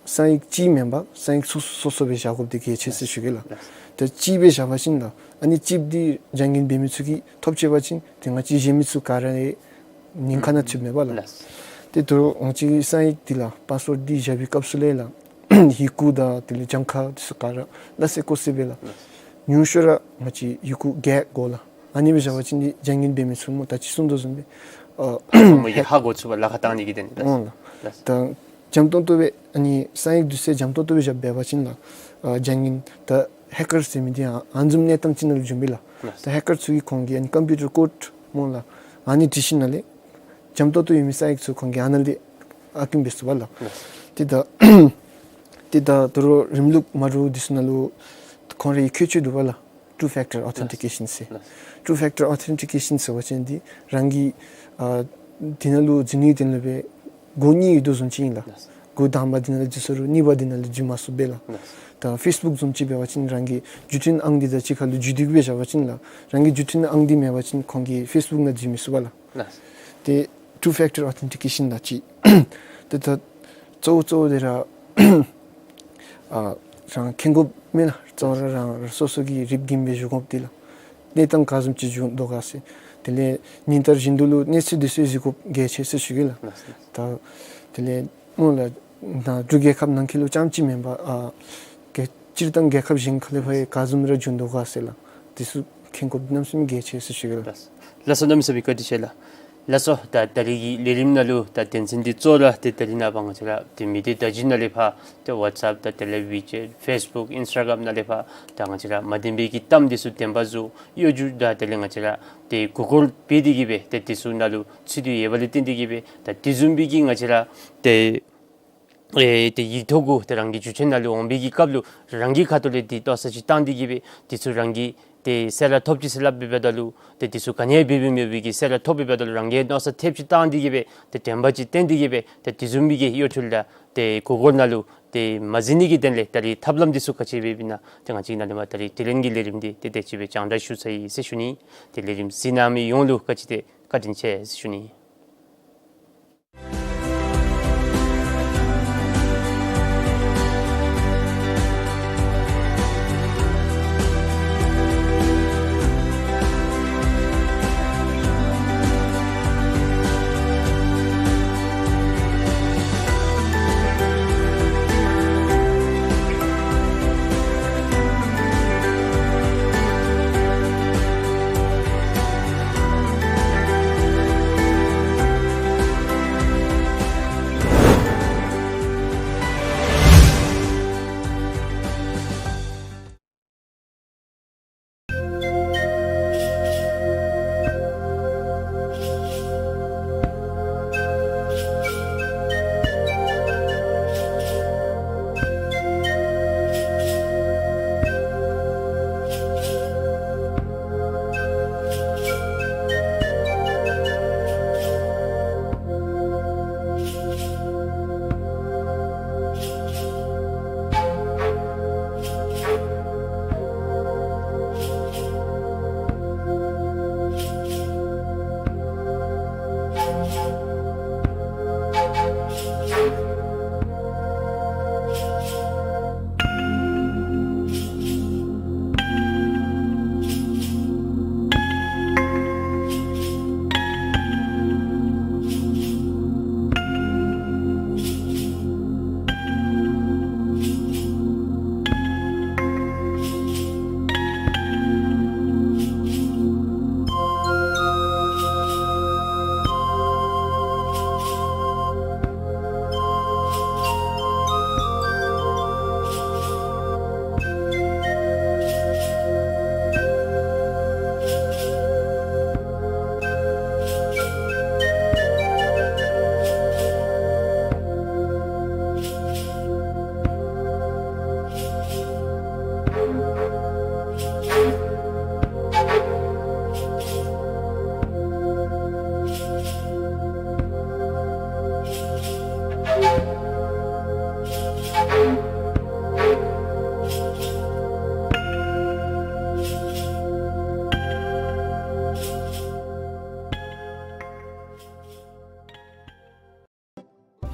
གསང་ཡིག་གཅིག་མེན་པར་གསང་ཡིག་སོ་སོ་སོ་སོ་སྦེ་བཞག་དགོཔ་འདི་གལ་ཆེ་ཟེར་ཞུ་གེ་ལགས། ལགས། ད་གཅིག་སྦེ་བཞག་པ་ཅིན་ལགས་ཨ་ནི་ཅིབ་འདི་བྱ་ངན་འབད་མི་ཚུ་གིས་ཐོབ་ཆི་བ་ཅིན་ཏེ་ང་བཅས་གཞན་མི་ཚུ་ག་ར་ཡང་ཉེན་ཁ་ནང་ཚུདཔ་མས་པ་ལགས། ལགས། དེ་ད་རུང་ང་བཅས་ཀྱི་གསང་ཡིག་འདི་ལགས་པཱསི་ཝརཌ་འདི་བཞག་པའི་སྐབས་སུ་ལས་ལགས་ཡི་གུ་དང་དེ་ལས་གྱངས་ཁ་འདི་ཚུ་ག་ར་སླ་བསྲེ་ཀོ་བསྲེ་སྦེ་ལགས། ལགས། ཉུང་ཤོས་ར་ང་བཅས་ཡི་གུ་བརྒྱད་དགོ་ལགས། ཨ་ནི་སྦེ་བཞག་པ་ཅིན་འདི་བྱ་ངན་འབད་མི་ཚུ་སྨོ་ད་ཅི་གསུངས་དོ་བཟུམ་སྦེ་ཨ་ཧ་གོ་ཚུགས་པར་ལཱ་ཁག་བཏང་ནི་གི་དོན་ལགས། འོང་ལགས། ལགས། ད་འཇམ་ཏོང་ཏོ་སྦེ་ཨ་ནི་གསང་ཡིག་འདི་ཚུ་འཇམ་ཏོང་ཏོ་སྦེ་བཞག་འབད་བ་ཅིན་ལགས་ཨ་བྱ་ངན་ད་ཧེ་ཀར་ཟེར་མི་འདི་ཡང་ཨ་ནི་བཟུམ་གནས་སྟངས་ཅིག་ནང་ལུ་འབྱུང་པས་ལགས། ལགས། ད་ཧེ་ཀར་ཚུ་གིས་ཁོང་གི་ཨ་ནི་ཀམ་པིའུ་ཊར་ཀོཌ་སྨོ་ལགས་ཨ་ནི་འབྲི་ཞིནམ་ལས་འཇམ་ཏོང་ཏོ་ཡོད་མི་གསང་ཡིག་ཚུ་ཁོང་གིས་ཨ་ནཱ་ལས་ཨར་ཀིབ་འབད་ཚུགས་པས་ལགས། ལགས། དེ་ད་དེ་ད་ད་རུང་རིམ་ལུགས་མ་འདྲཝ་འདི་ཚུ་ནང་ལུ་ཁོང་རའི་ཁྱད་ཆོས་འདུག་པ་ལགས། ཊུ་ཕེག་ཊར་ཨོ་ཐེན་ཊི་ཀེ་ཤཱན་ཟེར། ལགས། ཊུ་ཕེག་ཊར་ཨོ་ཐེན་ཊི་ཀེ་ཤཱན་ཟེར་བ་ཅིན་འདི་རང་གི་ཨ་འདི་ནང་ལུ་འཛུལ་ནིའི་དོན་ལུ་སྦེ་སྒོ་གཉིས་ཡོད་དོ་བཟུམ་ཅིག་ཨིན་ལགས། ལགས། སྒོ་དང་པ་འདི་ནང་ལུ་འཛུལ་སོང་རུང་གཉིས་པ་འདི་ནང་ལུ་འཛུལ་མ་ཚུགསཔ་སྦེ་ལགས། ལགས། ད་ཕེསི་བུཀ་བཟུམ་ཅིག་འབད་བ་ཅིན་རང་གི་བརྒྱུད་འཕྲིན་ཨང་འདི་དང་གཅིག་ཁར་ལུ་འཛུལ་སྡོད་པའི་སྦེ་བཞག་པ་ཅིན་ལགས་རང་གི་བརྒྱུད་འཕྲིན་ཨང་འདི་མེད་པ་ཅིན་ཁོང་གིས་ཕེསི་བུཀ་ནང་འཛུལ་མི་ཚུགས་པས་ལགས། ལགས། དེ་ཊུ་ཕེག་ཊར་ཨོ་ཐེན་ཊི་ཀེ་ཤཱན་ལགས་ཅིག། དེ་ད་གཙོ་བོ་གཙོ་བོ་དེ་ར་ཨ་རང་མཁྱེན་དགོཔ་མེན་ན། གཙོ་བོ་ར་རང་རང་སོ་སོ་གི་རིག་གིས་སྦེ་བཞུགས་དགོཔ་འདི་ལགས། གནས་སྟངས་ག་བཟུམ་ཅིག་བྱུང་དོ་ག་ཟེར། དེ་ལས་ཉིན་ལྟར་བཞིན་དུ་ལུ་གནས་ཚུལ་འདི་ཚུ་གཟིགས་དགོཔ་གལ་ཆེ་ཟེར་ཞུ་གེ་ལགས། ལགས། ད་དེ་ལས་སྨོ་ལགས་ད་འབྲུག་རྒྱལ་ཁབ་ནང་འཁོད་ལུ་རྐྱངམ་ཅིག་མེན་པར་ཨ་གལ་སྤྱིར་བཏང་རྒྱལ་ཁབ་གཞན་ཁ་ལས་ཕར་ག་བཟུམ་ར་བྱུང་དོ་ག་ཟེར་ལགས། འདི་ཚུ་མཁྱེན་དགོཔ་གནམ་མེད་ས་མེད་གལ་ཆེ་ཟེར་ཞུ་གེ་ལགས། ལགས་སོ། གནམ་མེད་ས་མེད་བཀའ་དྲིན་ཆེ་ལགས། ལགས་སོ། ད་ད་རིས་ཀྱི་ལས་རིམ་ནང་ལུ་ད་དོན་ཚན་འདི་གཙོ་བོ་ར་ཏེ་ད་རིས་ནངས་པ་ང་བཅས་ར་ཏེ་མི་སྡེ་བརྡ་བརྒྱུད་ནང་ལས་ཕར་ཏེ་ཝཊས་ཨེཔ་དང་དེ་ལས་ཝི་ཅེཊ་ཕེསི་བུཀ་ཨིནསི་ཊ་གརམ་ནང་ལས་ཕར་ད་ང་བཅས་ར་མ་བདེན་པའི་གི་གཏམ་འདི་ཚུ་བདེན་པ་བཟོ་གཡོ་སྒྱུ་དང་དེ་ལས་ང་བཅས་ར་ཏེ་གུ་གལ་འབད་དེ་གིས་སྦེ་ཏེ་འདི་ཚུ་ནང་ལུ་ཚུད་དེ་ཡོད་པ་ལས་བརྟེན་ཏེ་གིས་སྦེ་ད་དེ་བཟུམ་སྦེ་གི་ང་བཅས་ར་ཏེ་ཨེ་ཏེ་ཡིག་ཐོག་གུ་ཏེ་རང་གི་བརྒྱུད་འཕྲིན་ནང་ལུ་འོང་པའི་གི་སྐབས་ལུ་རང་གི་ཁ་ཐུག་ལས་འདི་མནོ་བསམ་ཅིག་བཏང་སྟེ་གིས་སྦེ་འདི་ཚུ་རང་གིས་ཏེ་གསལ་བསྒྲགས་ཐོབ་ཅི་ཟེར་སླབ་འབདཝ་ད་ལུ་ཏེ་འདི་ཚུ་ག་ནི་ཡང་འབད་འབདཝ་མེད་པའི་གི་གསལ་བསྒྲགས་ཐོབ་འབདཝ་ད་ལུ་རང་གིས་མནོ་བསམ་ཐེབས་ཅིག་བཏང་སྟེ་གིས་སྦེ་ཏེ་བདེན་པ་ཅིག་བཏོན་ཏེ་གིས་སྦེ་ཏེ་དེ་བཟུམ་མའི་གི་གཡོ་འཕྲུལ་དང་ཏེ་གུ་གལ་ནང་ལུ་ཏེ་མ་འཛུལ་ནི་གི་དོན་ལས་ད་རིས་ཐབས་ལམ་འདི་ཚུ་ག་ཅི་འབད་འབདཝ་ཨིན་ན་ཏེ་ང་བཅས་ཀྱིས་ནཱ་ལས་མར་ད་རིས་དེ་ལས་ཀྱི་ལས་རིམ་འདི་ཏེ་དེ་ཅིག་སྦེ་རྒྱང་བསྒྲགས་ཞུ་ཚར་ཡི་ཟེར་ཞུ་ནི། ཏེ་ལས་རིམ་གཟིགས་གནང་མི་ཡོངས་ལུ་ག་ཅི་ཏེ་བཀའ་དྲིན་ཆེ་ཟེར་ཞུ་ནི།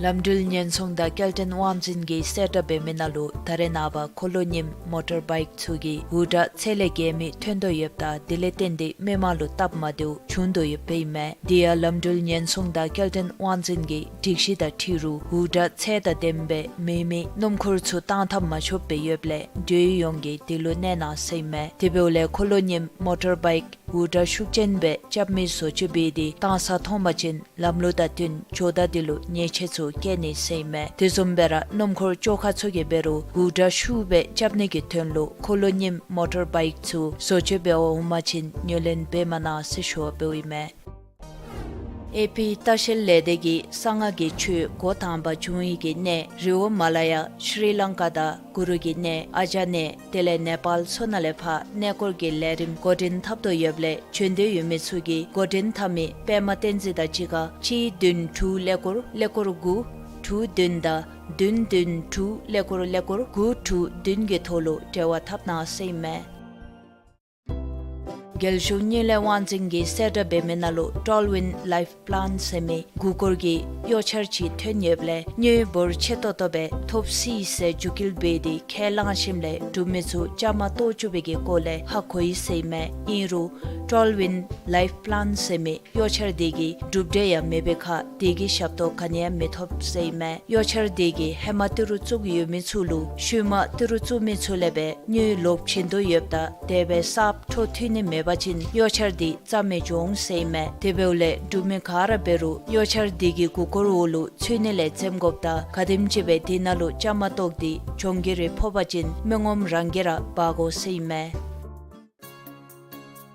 ལམ་འགྲུལ་ཉེན་སྲུང་དང་སྐྱེལ་འདྲེན་དབང་འཛིན་གྱིས་གསལ་བསྒྲགས་འབད་མི་ནང་ལུ་ད་རེས་ནངས་པ་འཁོར་ལོ་རྙིངམ་མོ་ཊར་བའིཀ་ཚུ་གིས་འུར་སྒྲ་ཚད་ལས་བརྒལ་མི་ཐོན་དོ་ཡོདཔ་ད་དེ་ལས་བརྟེན་ཏེ་མི་མང་ལུ་སྟབས་མ་བདེཝ་བྱུང་དོ་ཡོདཔ་ཨིན་མས། དེ་ཡང་ལམ་འགྲུལ་ཉེན་སྲུང་དང་སྐྱེལ་འདྲེན་དབང་འཛིན་གྱི་སྒྲིག་གཞི་དང་འཁྲིལ་རུང་འུར་སྒྲ་ཚད་དང་ལྡནམ་སྦེ་མེ་མེ་སྣུམ་འཁོར་ཚུ་བཏང་ཐངས་མ་ཆོགཔ་སྦེ་ཡོདཔ་ལས་འགྲུལ་བ་ཡོངས་ཀྱིས་དེ་ལུ་གནས་གནང་ཟེར་ཨིན་མས། དེ་འབདཝ་ལས་འཁོར་ལོ་རྙིངམ་མོ་ཊར་བའིཀ་འུར་སྒྲ་ཤུགས་ཅན་སྦེ་རྐྱབ་མི་བཟོ་བཅོས་འབད་དེ་བཏང་ས་མཐོང་པ་ཅིན་ལམ་ལུགས་དང་བསྟུན་ཇོ་བདག་དེ་ལུ་ཉེས་ཆད་ཚུ་བཀལ་ནི་ཟེར་ཨིན་མས། དེ་བཟུམ་སྦེ་ར་སྣུམ་འཁོར་བཅོ་ཁ་ཚུ་གིས་འབད་རུང་འུར་སྒྲ་ཤུགས་སྦེ་རྐྱབ་ནི་གི་དོན་ལུ་འཁོར་ལོ་རྙིངམ་མོ་ཊར་བའིཀ་ཚུ་བཟོ་བཅོས་འབད་བར་འོང་པ་ཅིན་ཉོ་ལེན་འབད་མ་གནང་ཟེར་ཞུ་བ་འབདཝ་ཨིན་མས། ཨེ་པི་ལྟ་བཤལ་ལས་སྡེ་གིས་གསང་སྔགས་ཀྱི་ཆོས་འགོ་དང་པ་བྱུང་ཡི་གི་གནས་རི་བོ་མ་ལ་ཡ་ཤྲི་ལང་ཀ་དང་གུ་རུ་གི་གནས་ཨ་ཙརྱ་གནས་དེ་ལས་ནེ་པཱལ་ཚུ་ནང་ལས་ཕར་གནས་སྐོར་གྱི་ལས་རིམ་འགོ་འདྲེན་འཐབ་དོ་ཡོདཔ་ལས་བྱོན་འདོད་ཡོད་མི་ཚུ་གིས་འགོ་འདྲེན་འཐབ་མི་པདྨ་བསྟན་འཛིན་དང་གཅིག་ཁར་གཅིག་བདུན་དྲུག་ཀླད་ཀོར་ཀླད་ཀོར་དགུ་དྲུག་བདུན་དང་བདུན་བདུན་དྲུག་ཀླད་ཀོར་ཀླད་ཀོར་དགུ་དྲུག་བདུན་གྱི་ཐོག་ལུ་འབྲེལ་བ་འཐབ་གནང་ཟེར་ཨིན་མས། རྒྱལ་གཞུང་གཉིད་ལས་དབང་འཛིན་གྱིས་གསལ་བསྒྲགས་འབད་མི་ནང་ལུ་ཊོལ་ཝིན་ལའིཕ་པི་ལཱན་ཟེར་མི་མགུ་སྐོར་གྱི་གཡོག་འཆར་ཅིག་ཐོན་ཡོདཔ་ལས་དངུལ་འབོར་ཆེ་ཏོག་ཏོ་སྦེ་ཐོབ་སྲིད་ཟེར་བརྒྱུད་སྐུལ་འབད་དེ་ཁས་བླངས་ཞིནམ་ལས་འབྲུག་མི་ཚུ་བཅའ་མར་གཏོགས་བཅུག་པའི་གི་སྐོར་ལས་ཧ་གོ་ཡི་ཟེར་ཨིན་མས། ཨིན་རུང་ཊོལ་ཝིན་ལའིཕ་པི་ལཱན་ཟེར་མི་གཡོག་འཆར་དེ་གིས་གྲུབ་འབྲས་ཡང་མེད་པའི་ཁར་དེ་གི་ཞབས་ཏོག་ག་ནི་ཡང་མི་ཐོབ་ཟེར་ཨིན་མས། གཡོག་འཆར་དེ་གིས་ཧེ་མ་ཏི་རུ་བཙུགས་ཡོད་མི་ཚུ་ལུ་ཤུལ་མ་ཏི་རུ་བཙུགས་མི་ཚུ་ལས་སྦེ་དངུལ་ལོག་བྱིན་དོ་ཡོདཔ་ད་དེ་སྦེ་གསརཔ་འཕྲོ་མཐུད་ནི་མེད་པ་ཅིན་གཡོག་འཆར་དེ་རྩ་མེད་འགྱོ་འོང་ཟེར་ཨིན་མས། དེ་འབདཝ་ལས་འབྲུག་མི་ག་ར་འབད་རུང་གཡོག་འཆར་དེ་གི་མགུ་སྐོར་འོག་ལུ་ཚུད་ནི་ལས་འཛེམ་དགོཔ་དང་ག་དེམ་ཅིག་སྦེ་དེ་ནང་ལུ་བཅའ་མར་གཏོགས་ཏེ་གྱོང་གུན་རེ་ཕོག་པ་ཅིན་མི་ངོམ་རང་གིས་ར་འབག་དགོ་ཟེར་ཨིན་མས།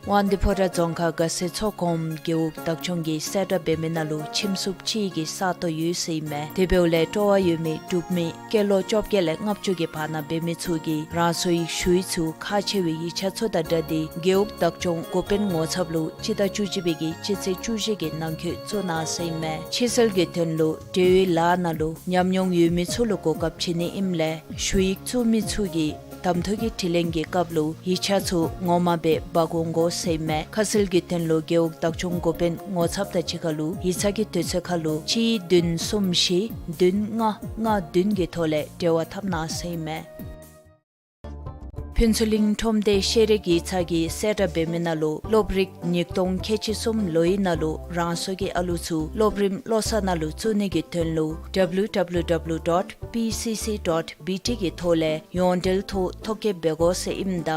དབང་འདུས་ཕོ་བྲང་རྫོང་ཁག་དགའ་སེ་མཚོ་སྒོམ་རྒེད་འོག་བདག་སྐྱོང་གིས་གསལ་བསྒྲགས་འབད་མི་ནང་ལུ་ཁྱིམ་སྲུང་ཅིག་གི་ས་སྟོང་ཡོད་ཟེར་ཨིན་མས། དེ་འབདཝ་ལས་སྤྲོ་བ་ཡོད་མི་འབྲུག་མི་སྐྱེས་ལོ་བཅོ་བརྒྱད་ལས་ལྔ་བཅུ་གི་བར་ན་འབད་མི་ཚུ་གིས་རང་སོའི་ཞུ་ཡིག་ཚུ་ཁག་ཆེ་བའི་ཡིག་ཆ་ཚུ་དང་སྦྲགས་ཏེ་རྒེད་འོག་བདག་སྐྱོང་འགོ་དཔོན་ངོ་ཚབ་ལུ་སྤྱི་ཟླ་བཅུ་གཅིག་པའི་གི་སྤྱི་ཚེས་བཅུ་བཞི་གི་ནང་འཁོད་བཙུགས་གནང་ཟེར་ཨིན་མས། ཕྱིར་སེལ་གྱི་དོན་ལུ་འབྲེལ་ཡོད་ལཱ་ནང་ལུ་ཉམས་མྱོང་ཡོད་མི་ཚུ་ལུ་གོ་སྐབས་བྱིན་ནི་ཨིནམ་ལས་ཞུ་ཡིག་བཙུགས་མི་ཚུ་གིས་གདམ་འཐུ་གི་དྲི་ལན་གྱི་སྐབས་ལུ་ཡིག་ཆ་ཚུ་ངོ་མ་སྦེ་འབག་འོང་དགོ་ཟེར་ཨིན་མས། ཁ་གསལ་གྱི་དོན་ལུ་རྒེད་འོག་བདག་སྐྱོང་འགོ་དཔོན་ངོ་ཚབ་དང་གཅིག་ཁར་ལུ་ཡིག་ཚང་གི་དུས་ཚོད་ཁར་ལུ་གཅིག་བདུན་གསུམ་བཞི་བདུན་ལྔ་ལྔ་བདུན་གྱི་ཐོག་ལས་འབྲེལ་བ་འཐབ་གནང་ཟེར་ཨིན་མས། ཕུན་ཚོགས་གླིང་ཁྲོམ་སྡེ་ཤེས་རིག་ཡིག་ཚང་གིས་གསལ་བསྒྲགས་འབད་མི་ནང་ལུ་སློབ་རིག་ཉིས་སྟོང་ཁལ་གཅིག་གསུམ་ལོའི་ནང་ལུ་རང་སོ་གི་ཨ་ལུ་ཚུ་སློབ་རིམ་བློ་གསར་ནང་ལུ་བཙུགས་ནི་གི་དོན་ལུ་W W W dot P C C dot B T གི་ཐོག་ལས་ཡོངས་འབྲེལ་ཐོག་ཐོ་བཀོད་འབད་དགོ་ཟེར་ཨིནམ་ད་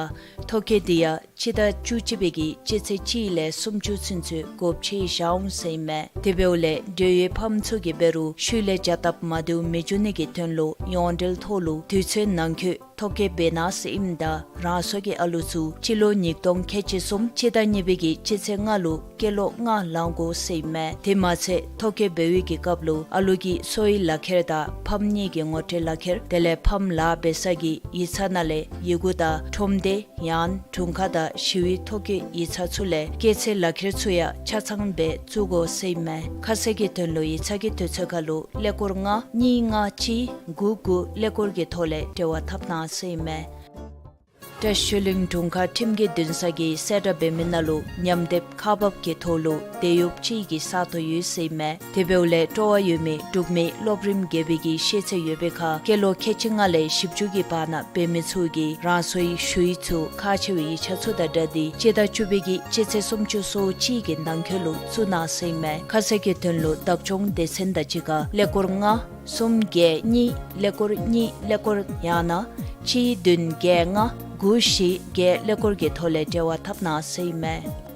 ཐོ་བཀོད་དེ་ཡང་སྤྱི་ཟླ་བཅུ་གཅིག་པའི་གི་སྤྱི་ཚེས་གཅིག་ལས་སུམ་ཅུ་ཚུན་ཚོད་དགོཔ་ཆེ་བཞག་འོང་ཟེར་ཨིན་མས། དེ་འབདཝ་ལས་འབྲེལ་ཡོད་ཕམ་ཚུ་གིས་འབད་རུང་ཤུལ་ལས་བྱ་སྟབས་མ་བདེཝ་མི་འབྱུང་ནི་གི་དོན་ལུ་ཡོངས་འབྲེལ་ཐོག་ལུ་དུས་ཚོད་ནང་འཁོད་ཐོ་བཀོད་འབད་གནང་ཟེར་ཨིནམ་ད་རང་སོ་གི་ཨ་ལུ་ཚུ་སྤྱི་ལོ་ཉིས་སྟོང་ཁལ་གཅིག་གསུམ་སྤྱི་ཟླ་གཉིས་པའི་གི་སྤྱི་ཚེས་ལྔ་ལུ་སྐྱེས་ལོ་ལྔ་ལང་དགོ་ཟེར་ཨིན་མས། དེ་མ་ཚད་ཐོ་བཀོད་འབད་བའི་གི་སྐབས་ལུ་ཨ་ལུ་གི་གསོ་བའི་ལག་ཁྱེར་དང་ཕམ་གཉིས་ཀྱི་ངོ་སྤྲོད་ལག་ཁྱེར་དེ་ལས་ཕམ་ལཱ་འབད་ས་གི་ཡིག་ཚང་ནང་ལས་ཡི་གུ་དང་ཁྲོམ་སྡེ་ཡང་ན་དྲུང་ཁག་དང་ཞི་བའི་ཐོ་བཀོད་ཡིག་ཚང་ཚུ་ལས་སྐྱེས་ཚེས་ལག་ཁྱེར་ཚུ་ཡང་ཆ་ཚང་སྦེ་བཙུགས་དགོ་ཟེར་ཨིན་མས། ཁ་གསལ་གྱི་དོན་ལུ་ཡིག་ཚང་གི་དུས་ཚོད་ཁར་ལུ་ཀླད་ཀོར་ལྔ་གཉིས་ལྔ་གཅིག་དགུ་དགུ་ཀླད་ཀོར་གྱི་ཐོག་ལས་འབྲེལ་བ་འཐབ་གནང་ཟེར་ཨིན་མས། བཀྲིས་ཆོས་གླིང་དྲུང་ཁག་ཁྲིམས་ཀྱི་འདུན་ས་གིས་གསལ་བསྒྲགས་འབད་མི་ནང་ལུ་ཉམས་དེབ་ཁག་འབགཔ་གི་ཐོག་ལུ་དེད་གཡོགཔ་ཅིག་གི་ས་སྟོང་ཡོད་ཟེར་ཨིན་མས། དེ་འབདཝ་ལས་སྤྲོ་བ་ཡོད་མི་འབྲུག་མི་སློབ་རིམ་བརྒྱད་པའི་གི་ཤེས་ཚད་ཡོད་པའི་ཁར་སྐྱེས་ལོ་ཁལ་གཅིག་ལྔ་ལས་བཞི་བཅུ་གི་བར་ན་འབད་མི་ཚུ་གིས་རང་སོའི་ཞུ་ཡིག་ཚུ་ཁག་ཆེ་བའི་ཡིག་ཆ་ཚུ་དང་སྦྲགས་ཏེ་སྤྱི་ཟླ་བཅུ་པའི་གི་སྤྱི་ཚེས་སུམ་ཅུ་སོ་གཅིག་གི་ནང་འཁོད་ལུ་བཙུགས་གནང་ཟེར་ཨིན་མས། ཁ་གསལ་གྱི་དོན་ལུ་བདག་སྐྱོང་སྡེ་ཚན་དང་གཅིག་ཁར་ཀླད་ཀོར་ལྔ་གསུམ་བརྒྱད་གཉིས་ཀླད་ཀོར་གཉིས་ཀླད་ཀོར་ཡང་ན་གཅིག་བདུན་བརྒྱད་ལྔ་དགུ་བཞི་བརྒྱད་ཀླད་ཀོར་གྱི་ཐོག་ལས་འབྲེལ་བ་འཐབ་གནང་ཟེར་ཨིན་མས།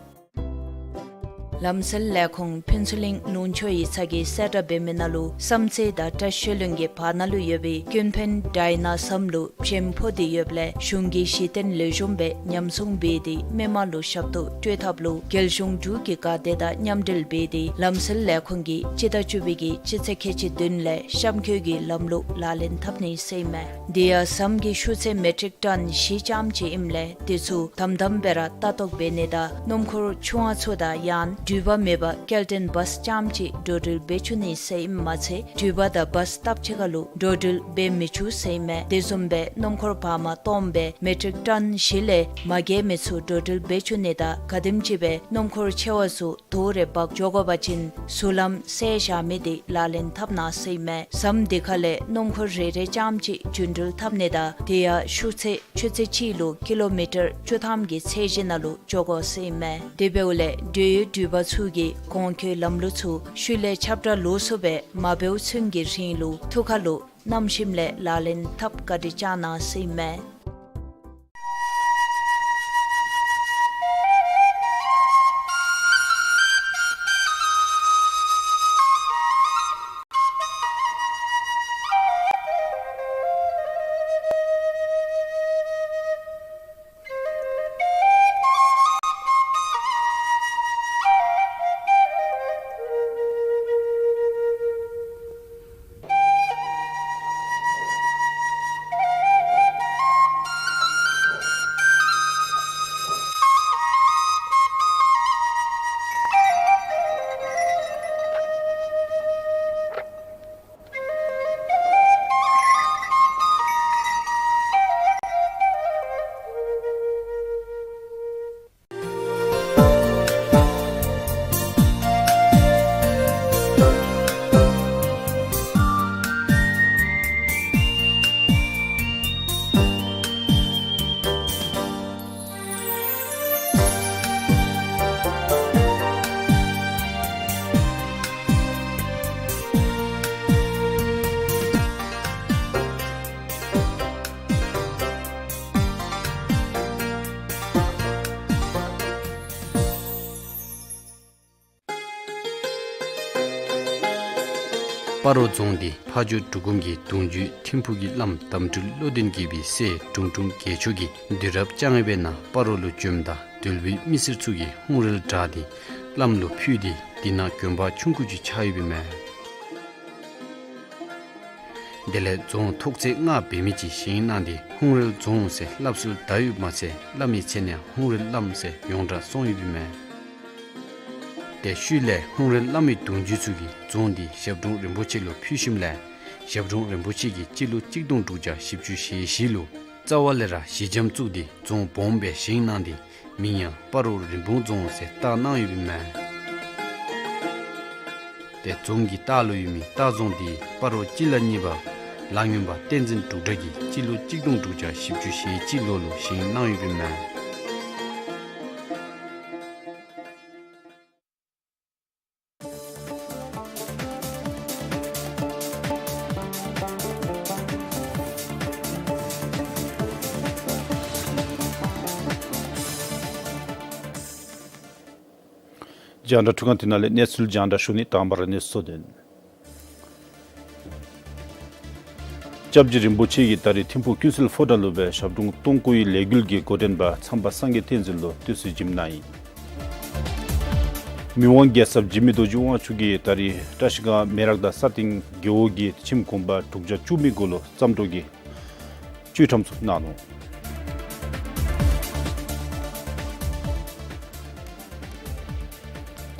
ལམ་སེལ་ལས་ཁུངས་ཕུན་ཚོགས་གླིང་ལུང་ཕྱོགས་ཡིག་ཚང་གིས་གསལ་བསྒྲགས་འབད་མི་ནང་ལུ་བསམ་རྩེ་དང་བཀྲིས་ཆོས་གླིང་གི་བར་ན་ལུ་ཡོད་པའི་ཀུན་ཕན་ཌའི་ན་ཟམ་ལུ་བྱེམ་ཕོག་སྟེ་ཡོདཔ་ལས་གཞུང་གི་གཞི་རྟེན་ལེགས་ཤོམ་སྦེ་ཉམས་སྲུང་འབད་དེ་མི་མང་ལུ་ཞབས་ཏོག་སྤྲོད་ཐབས་ལུ་རྒྱལ་གཞུང་འབྲུག་གི་འགག་སྡེ་དང་མཉམ་འབྲེལ་འབད་དེ་ལམ་སེལ་ལས་ཁུངས་ཀྱིས་སྤྱི་ཟླ་བཅུ་པའི་གི་སྤྱི་ཚེས་ཁལ་གཅིག་བདུན་ལས་གཤམ་འཁོད་ཀྱི་ལམ་ལུགས་ལག་ལེན་འཐབ་ནི་ཟེར་ཨིན་མས། དེ་ཡང་ཟམ་གྱི་ཤུགས་ཚད་མེ་ཊིག་ཊོན་བཞི་ཙམ་ཅིག་ཨིནམ་ལས་དེ་ཚུ་དམ་དམ་སྦེ་ར་ལྟ་རྟོག་འབད་ནི་དང་སྣུམ་འཁོར་ཆུང་བ་ཚུ་དང་ཡང་ན་ འགྲུལ་པ་མེད་པར་སྐྱེལ་འདྲེན་བཱསི་རྐྱངམ་ཅིག་འགྲོ་འགྲུལ་འབད་བཅུག་ནི་ཟེར་ཨིནམ་མ་ཚད་འགྲུལ་པ་དང་བཱསི་སྟབས་གཅིག་ཁར་ལུ་འགྲོ་འགྲུལ་འབད་མི་བཅུག་ཟེར་ཨིན་མས། དེ་བཟུམ་སྦེ་སྣུམ་འཁོར་བར་མ་སྟོངམ་སྦེ་མེ་ཊིག་ཊོན་བཞི་ལས་མ་བརྒལ་མི་ཚུ་འགྲོ་འགྲུལ་འབད་བཅུག་ནི་དང་ག་དེམ་ཅིག་སྦེ་སྣུམ་འཁོར་ཆེ་བ་ཚུ་དོ་རེ་འབག་འགྱོ་དགོ་པ་ཅིན་ཟུར་ལམ་བསལ་བཞག་མི་དེ་ལག་ལེན་འཐབ་གནང་ཟེར་ཨིན་མས། ཟམ་དེ་ཁ་ལས་སྣུམ་འཁོར་རེ་རེ་རྐྱངམ་ཅིག་རྒྱུན་འགྲུལ་འཐབ་ནི་དང་དེ་ཡང་ཤུགས་ཚད་ཆུ་ཚོད་གཅིག་ལུ་ཀི་ལོ་མི་ཊར་བཅུ་ཐམ་གྱི་ཚད་གཞི་ནང་ལུ་འགྱོ་དགོ་ཟེར་ཨིན་མས། དེ་འབདཝ་ལས་འགྲུལ་ཡོད་འགྲུལ་པ་ཚུ་གིས་གོང་འཁོད་ལམ་ལུགས་ཚུ་ཤུལ་ལས་ཁྱབ་བསྒྲགས་ལོགས་སུ་སྦེ་མ་འབདཝ་ཚུན་གྱི་རིང་ལུ་ཐུགས་ཁར་ལུ་བསྣམས་ཞིནམ་ལས་ལག་ལེན་འཐབ་བཀའ་དྲིན་བསྐྱང་གནང་ཟེར་ཨིན་མས། སྤ་རོ་རྫོང་འདི་ཕ་ཇོ་འབྲུག་སྒོམ་གྱི་གདུང་བརྒྱུད་ཐིམ་ཕུག་གི་བླམ་དམ་སྤྲུལ་བློ་ལྡན་དགྱེས་པའི་སྲས་དྲུང་དྲུང་རྒྱལ་མཆོག་གིས་དུས་རབས་བཅོ་ལྔ་པའི་ནང་སྤ་རོ་ལུ་བྱོནམ་ད་དོལ་པོའི་མི་སེར་ཚུ་གིས་ཧཱུྃ་རལ་བྲག་འདི་བླམ་ལུ་ཕུལ་ཏེ་འདི་ནང་དགོན་པ་ཆུང་ཀུ་ཅིག་ཆགས་ཡོདཔ་ཨིན་མས། དེ་ལས་རྫོང་ཐོག་ཚད་ལྔ་འབད་མི་ཅིག་བཞེངས་གནང་སྟེ་ཧཱུྃ་རལ་རྫོང་ཟེར་སླབ་སྲོལ་དར་ཡོདཔ་མ་ཚད་བླམ་གྱི་མཚན་ཡང་ཧཱུྃ་རལ་བླམ་ཟེར་ཡོངས་གྲགས་སོང་ཡོདཔ་ཨིན་མས། དེ་ཤུལ་ལས་ཧཱུྃ་རལ་བླམ་གྱི་གདུང་བརྒྱུད་ཚུ་གིས་རྫོང་འདི་ཞབས་དྲུང་རིན་པོ་ཆེ་ལུ་ཕུལ་ཞིནམ་ལས་ཞབས་དྲུང་རིན་པོ་ཆེ་གིས་སྤྱི་ལོ་གཅིག་སྟོང་དྲུག་བརྒྱ་བཞི་བཅུ་ཞེ་བཞི་ལུ་རྩ་བ་ལས་ར་ཞི་འཇམ་བཙུགས་ཏེ་རྫོང་སྦོམ་སྦེ་བཞེངས་གནང་སྟེ་མིང་ཡང་སྤ་རོ་རིན་སྤུངས་རྫོང་ཟེར་བཏགས་གནང་ཡོདཔ་ཨིན་མས། དེ་རྫོང་གི་ལྟག་ལུ་ཡོད་མི་སྟག་རྫོང་འདི་སྤ་རོ་སྤྱི་བླ་གཉིས་པ་ལ་སྔོན་པ་བསྟན་འཛིན་འབྲུག་གྲགས་ཀྱིས་སྤྱི་ལོ་གཅིག་སྟོང་དྲུག་བརྒྱ་བཞི་བཅུ་ཞེ་གཅིག་ལོ་ལུ་བཞེངས་གནང་ཡོདཔ་ཨིན་མས། རྒྱང་བསྒྲགས་འཕྲུལ་ཁང་འདི་ནང་ལས་གནས་ཚུལ་རྒྱང་བསྒྲགས་ཞུ་ནི། དང་པ་ར་གནས་ཚུལ་གཙོ་དོན། སྐྱབས་རྗེ་རིན་པོ་ཆེ་གིས་ད་རིས་ཐིམ་ཕུག་ཀུན་གསལ་ཕོ་བྲང་ལུ་སྦེ་ཞབས་དྲུང་སྟོང་སྐུའི་ལས་འགུལ་གྱི་འགོ་འདྲེན་པ་མཚམས་པ་སངས་རྒྱས་བསྟན་འཛིན་ལུ་བསྟོད་གསོལ་བྱིནམ་གནང་ཡི། མི་དབང་རྒྱལ་ཚབ་འཇིགས་མེད་རྡོ་རྗེ་དབང་ཕྱུག་གིས་ད་རིས་བཀྲིས་སྒང་མེ་རག་དང་ས་སྟེང་རྒེད་འོག་གི་ཁྱིམ་གུང་པ་དྲུག་བརྒྱ་བཅུ་མི་གུ་ལུ་རྩམ་དྲུག་གི་བཅུད་ཁྲམ་ཚུ་གནང་ནུག།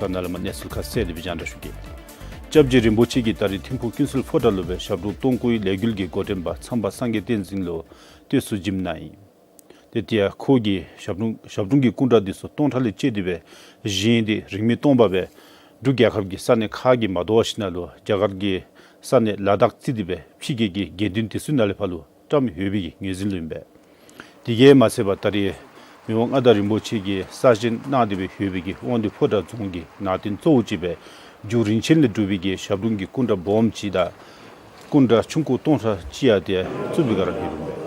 ད་ནཱ་ལས་མར་གནས་ཚུལ་ཁ་གསལ་དེ་སྦེ་རྒྱང་བསྒྲགས་ཞུ་གེ། སྐྱབས་རྗེ་རིན་པོ་ཆེ་གིས་ད་རིས་ཐིམ་ཕུག་ཀུན་གསལ་ཕོ་བྲང་ལུ་སྦེ་ཞབས་དྲུང་སྟོང་སྐུའི་ལས་འགུལ་གྱི་འགོ་འདྲེན་པ་མཚམས་པ་སངས་རྒྱས་བསྟན་འཛིན་ལུ་བསྟོད་གསོལ་བྱིནམ་གནང་ཡི། དེ་ཡང་ཁོ་གིས་ཞབས་དྲུང་ཞབས་དྲུང་གི་སྐུ་འདྲ་འདི་ཚུ་སྟོང་ཕྲག་ལས་བཅད་དེ་སྦེ་བཞེངས་ཏེ་རིང་མིན་སྟོང་པ་སྦེ་འབྲུག་རྒྱལ་ཁབ་ཀྱི་ས་གནས་ཁག་གིས་མ་དོ་བ་ཞིནམ་ལས་རྒྱ་གར་གྱི་ས་གནས་ལ་དྭགས་བརྩིས་ཏེ་སྦེ་ཕྱི་རྒྱལ་གྱི་དགེ་འདུན་དེ་ཚུ་ནང་ལས་ཕར་ལུ་བཀྲམ་ཡོད་པའི་གི་ངོས་འཛིན་ལུ་ཨིན་པས། དེ་གིས་མ་ཚད་པར་ད་རིས་མི་དབང་མངའ་བདག་རིན་པོ་ཆེ་གིས་གསར་བཞེངས་གནང་སྟེ་སྦེ་ཡོད་པའི་གི་དབང་འདུས་ཕོ་བྲང་རྫོང་གི་ནང་རྟེན་གཙོ་བོ་ཅིག་སྦེ་རྒྱུ་རིན་ཆེན་ལས་གྲུབ་པའི་གི་ཞབས་དྲུང་གི་སྐུ་འདྲ་སྦོམ་ཅིག་དང་སྐུ་འདྲ་ཆུང་ཀུ་སྟོང་ཕྲག་གཅིག་ཡང་དེ་བཙུགས་པའི་སྒང་ར་ཡོདཔ་ཨིན་པས།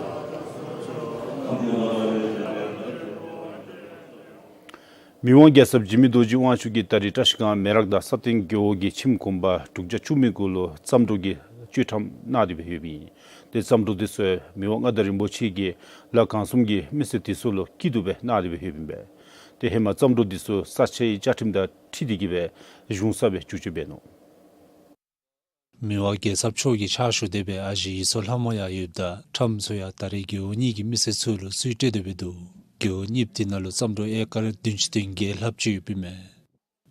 མི་དབང་རྒྱལ་ཚབ་འཇིགས་མེད་རྡོ་རྗེ་དབང་ཕྱུག་གིས་ད་རིས་བཀྲིས་སྒང་མེ་རག་དང་ས་སྟེང་རྒེད་འོག་གི་ཁྱིམ་གུང་པ་དྲུག་བརྒྱ་བཅུ་མི་གུ་ལུ་རྩམ་དྲུག་གི་བཅུད་ཁྲམ་གནང་སྟེ་སྦེ་ཡོདཔ་ཨིན། དེ་རྩམ་དྲུག་དེ་ཚུ་མི་དབང་མངའ་བདག་རིན་པོ་ཆེ་གིས་ལ་གང་བཟུམ་གྱི་མི་སེར་དེ་ཚུ་ལུ་སྐྱིད་སྡུག་སྦེ་གནང་སྟེ་སྦེ་ཡོདཔ་ཨིན་པས། དེ་ཧེ་མ་རྩམ་དྲུག་དེ་ཚུ་ས་ཆའི་བཅའ་ཁྲིམས་དང་འཁྲིལ་ཏེ་གི་སྦེ་གཞུང་ས་སྦེ་བཅུག་བཅུགཔ་འབད་ནུག། མི་དབང་རྒྱལ་ཚབ་མཆོག་གི་ཕྱག་ཞུ་སྡེ་སྦེ་ཨ་ཞེ་ཡིད་གསོ་ལྷ་མོ་ཡང་ཡོདཔ་ད་ཁྲམ་ཚུ་ཡང་ད་རིས་རྒེད་འོག་གཉིས་ཀྱི་མི་སེར་ཚུ་ལུ་ཚུར་སྤྲོད་དེ་སྦེ་འདུག། རྒེད་འོག་གཉིས་པོ་དེ་ནང་ལུ་རྩམ་དྲུག་ཨེ་ཀར་བདུན་ཅུ་དོན་བརྒྱད་ལྷགཔ་ཅིག་ཡོདཔ་ཨིན་མས།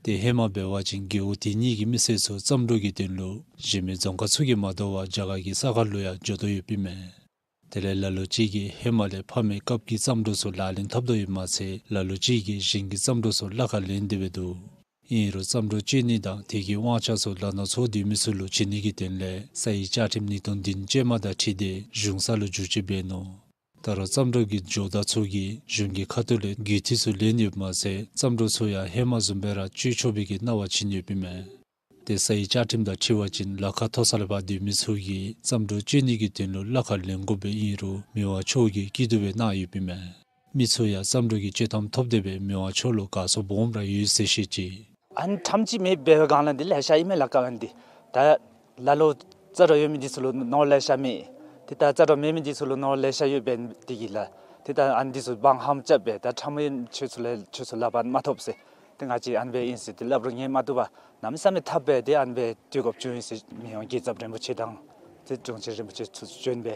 ཏེ་ཧེ་མ་འབད་བ་ཅིན་རྒེད་འོག་དེ་གཉིས་ཀྱི་མི་སེར་ཚུ་རྩམ་དྲོ་གི་དོན་ལུ་གཞན་མི་རྫོང་ཁག་ཚུ་གིས་མ་དོ་བར་རྒྱ་གར་གྱི་ས་ཁར་ལུ་ཡང་འགྱོ་དོ་ཡོདཔ་ཨིན་མས། དེ་ལས་ལ་ལུ་ཅིག་གིས་ཧེ་མ་ལས་ཕ་མའི་སྐབས་ཀྱི་རྩམ་དྲོ་ཚུ་ལག་ལེན་འཐབ་དོ་ཡོདཔ་མ་ཚད་ལ་ལུ་ཅིག་གིས་གཞན་གྱི་རྩམ་དྲོ་ཚུ་གླ་ཁར་ལེན་ཏེ་འབད་འདུག། ཨིན་རུང་རྩམ་དྲོ་སྤྱོད་ནི་དང་དེ་གི་དབང་ཆ་ཚུ་ལ་ནོར་ཚོ་སྡོད་མི་ཚུ་ལུ་བྱིན་ནི་གི་དོན་ལས་ས་ཡི་བཅའ་ཁྲིམས་ཉིས་སྟོང་བདུན་ཅན་མ་དང་འཁྲིལ་ཏེ་གཞུང་ས་ལུ་བསྒྱུར་བཅོས་འབད་ནུག། ད་རུང་རྩམ་དྲོ་གི་ཇོ་བདག་ཚུ་གིས་གཞུང་གི་ཁ་ཐུག་ལས་རྒུད་འཐུས་ཚུ་ལེན་ཡོདཔ་མ་ཚད་རྩམ་དྲོ་ཚུ་ཡང་ཧེ་མ་བཟུམ་སྦེ་ར་སྤྱོད་ཆོག་པའི་གི་གནང་བ་བྱིན་ཡོདཔ་ཨིན་མས། ཏེ་ས་ཡི་བཅའ་ཁྲིམས་དང་འཁྲིལ་བ་ཅིན་ལ་ཁ་མཐོ་ས་ལས་ཕར་སྡོད་མི་ཚུ་གིས་རྩམ་དྲོ་སྤྱོད་ནི་གི་དོན་ལུ་གླ་ཁར་ལེན་དགོཔ་སྦེ་ཨིན་རུང་མི་དབང་མཆོག་གིས་སྐྱིད་སྡུག་སྦེ་གནང་ཡོདཔ་ཨིན་མས། མི་ཚུ་ཡང་རྩམ་དྲོ་གི་སྤྱོད་ཐམ་ཐོབ་སྟེ་སྦེ་མི་དབང་མཆོག་ལུ་དགའ་ཚོར་སྦོམ་ར་ཡོད་ཟེར་བཤད་ཅི། ཨ་ནི་ཁྲམ་ཅིག་མེདཔ་འབད་བའི་སྒང་ལས་འདི་ལེ་ཤ་ཨིན་མས་ལགས། ག་ཨ་ནི་འདི་ད་ལ་ལུ་རྩ་དྲོ་ཡོད་མི་འདི་ཚུ་ལུ་ནོར་ལེ་ཤ་མེད། ཏེ་ད་རྩ་དྲོ་མེད་མི་འདི་ཚུ་ལུ་ནོར་ལེ་ཤ་ཡོདཔ་འབད་ནི་འདི་གིས་ལགས། ཏེ་ད་ཨ་ནི་འདི་ཚུ་དབང་ཧམ་རྐྱབ་སྦེ་ད་ཁྲམ་ཨིན་ཁྱོད་ཚུ་ལས་ཁྱོད་ཚུ་ལུ་ལགཔ་མ་ཐོབ་ཟེར། ཏེ་ང་བཅས་ཨ་ནི་སྦེ་ཨིན་ཟེར་ཏེ་སླབ་རུང་ཉན་མ་བཏུབ་པར་གནམ་མེད་ས་མེད་འཐབ་སྦེ་ཏེ་ཨ་ནི་སྦེ་སྡོད་དགོཔ་བྱུང་ཡི་ཟེར། མི་དབང་རྒྱལ་ཚབ་རིན་པོ་ཆེ་དང་ཏེ་དྲུང་ཆེན་རིན་པོ་ཆེ་ཚུ་བྱོན་སྦེ་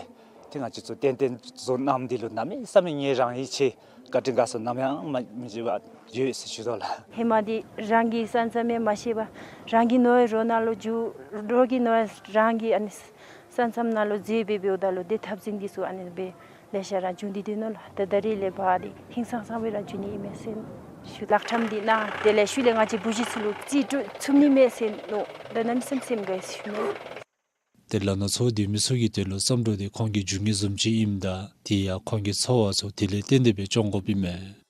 ཏེ་ང་བཅས་ཚུ་ཏན་ཏན་བཟོ་གནངམ་འདི་ལུ་གནམ་མེད་ས་མེད་ངེའི་རང་ཡིད་ཆེས་བཀའ་དྲིན་དགའ་ཚོར་ནམ་ཡང་མ་མི་བརྗེད་པར་ཡོད་ཟེར་ཞུ་དོ་ལགས། ཧེ་མ་འདི་རང་གི་ས་མཚམས་ཡང་མ་ཤེས་པར་རང་གི་ནོར་རོགས་ནང་ལུ་འགྱོ། རོགས་ཀྱི་ནོར་རང་གི་ཨ་ནི་ས་མཚམས་ནང་ལུ་འཛུལ་སྦེ་འབདཝ་ད་ལུ་ཏེ་འཐབ་འཛིང་འདི་ཚུ་ཨ་ནི་སྦེ་ལེ་ཤ་ར་བྱུང་སྟེ་སྡོད་ནུག་ལགས། ད་ད་རེས་ལས་ཕར་འདི་ཧིང་སངས་སངས་སྦེ་ར་འགྱོ་ནི་ཨིན་མས་ཟེར་ཞུ། ལག་ཁྲམ་འདི་གནང་། དེ་ལས་ཤུལ་ལས་ང་བཅས་བུ་གཞི་ཚུ་ལུ་རྩིས་སྤྲོད་ཚུགས་ནི་མས་ཟེར་མནོ། ད་གནམ་མེད་ས་མེད་སེམས་དགའ་ཡི་ཟེར་ཞུ་ནི། ཏེ་ལ་ནོར་ཚོ་སྡོད་མི་ཚུ་གི་དོན་ལུ་རྩམ་དྲོ་འདི་ཁོང་གི་རྒྱུ་དངོས་བཟུམ་ཅིག་ཨིནམ་ད་དེ་ཡང་ཁོང་གི་འཚོ་བ་ཚུ་དེ་ལས་བརྟེན་ཏེ་སྦེ་སྐྱོང་དགོཔ་ཨིན་མས།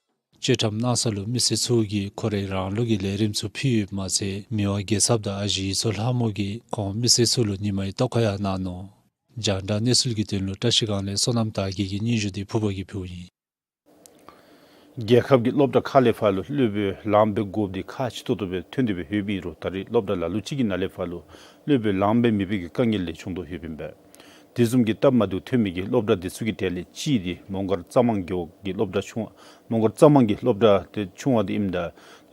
སྤྱོད་ཁྲམ་གནང་ས་ལུ་མི་སེར་ཚུ་གིས་ཁོ་རའི་རང་ལུགས་ཀྱི་ལས་རིམ་ཚུ་ཕུལ་ཡོདཔ་མ་ཚད་མི་དབང་རྒྱལ་ཚབ་དང་ཨ་ཞེ་ཡིད་ཚོ་ལྷ་མོ་གིས་ཁོང་མི་སེར་ཚུ་ལུ་ཉི་མའི་ཐོག་ཁར་ཡང་གནང་ནུག། རྒྱང་བསྒྲགས་གནས་ཚུལ་གྱི་དོན་ལུ་བཀྲ་ཤིས་སྒང་ལས་བསོད་ནམས་དར་རྒྱས་ཀྱི་སྙན་ཞུ་འདི་ཕུར་པ་གིས་ཕུལཝ་ཨིན། རྒྱལ་ཁབ་ཀྱི་སློབ་གྲྭ་ཁག་ལས་ཕར་ལུ་སློབ་དཔོན་ལངམ་སྦེ་དགོཔ་འདི་ཁག་ཆེ་ཏོག་ཏོ་སྦེ་ཐོན་ཏེ་སྦེ་ཡོདཔ་ཨིན་རུང་ད་རེས་སློབ་གྲྭ་ལ་ལུ་ཅིག་གི་ནང་ལས་ཕར་ལུ་སློབ་དཔོན་ལངམ་སྦེ་མེད་པའི་གི་དཀའ་ངལ་ལེ་ཤ་བྱུང་དོ་ཡོདཔ་ཨིན་པས། དེ་བཟུམ་གྱི་སྟབས་མ་བདེཝ་ཐོན་མི་གི་སློབ་གྲྭ་འདི་ཚུ་གི་གྲས་ལས་གཅིག་འདི་མོང་སྒར་རྩ་མང་རྒེད་འོག་གི་སློབ་གྲྭ་ཆུང་བ་མོང་སྒར་རྩ་མང་གི་སློབ་གྲྭ་དེ་ཆུང་བ་འདི་ཨིནམ་ད་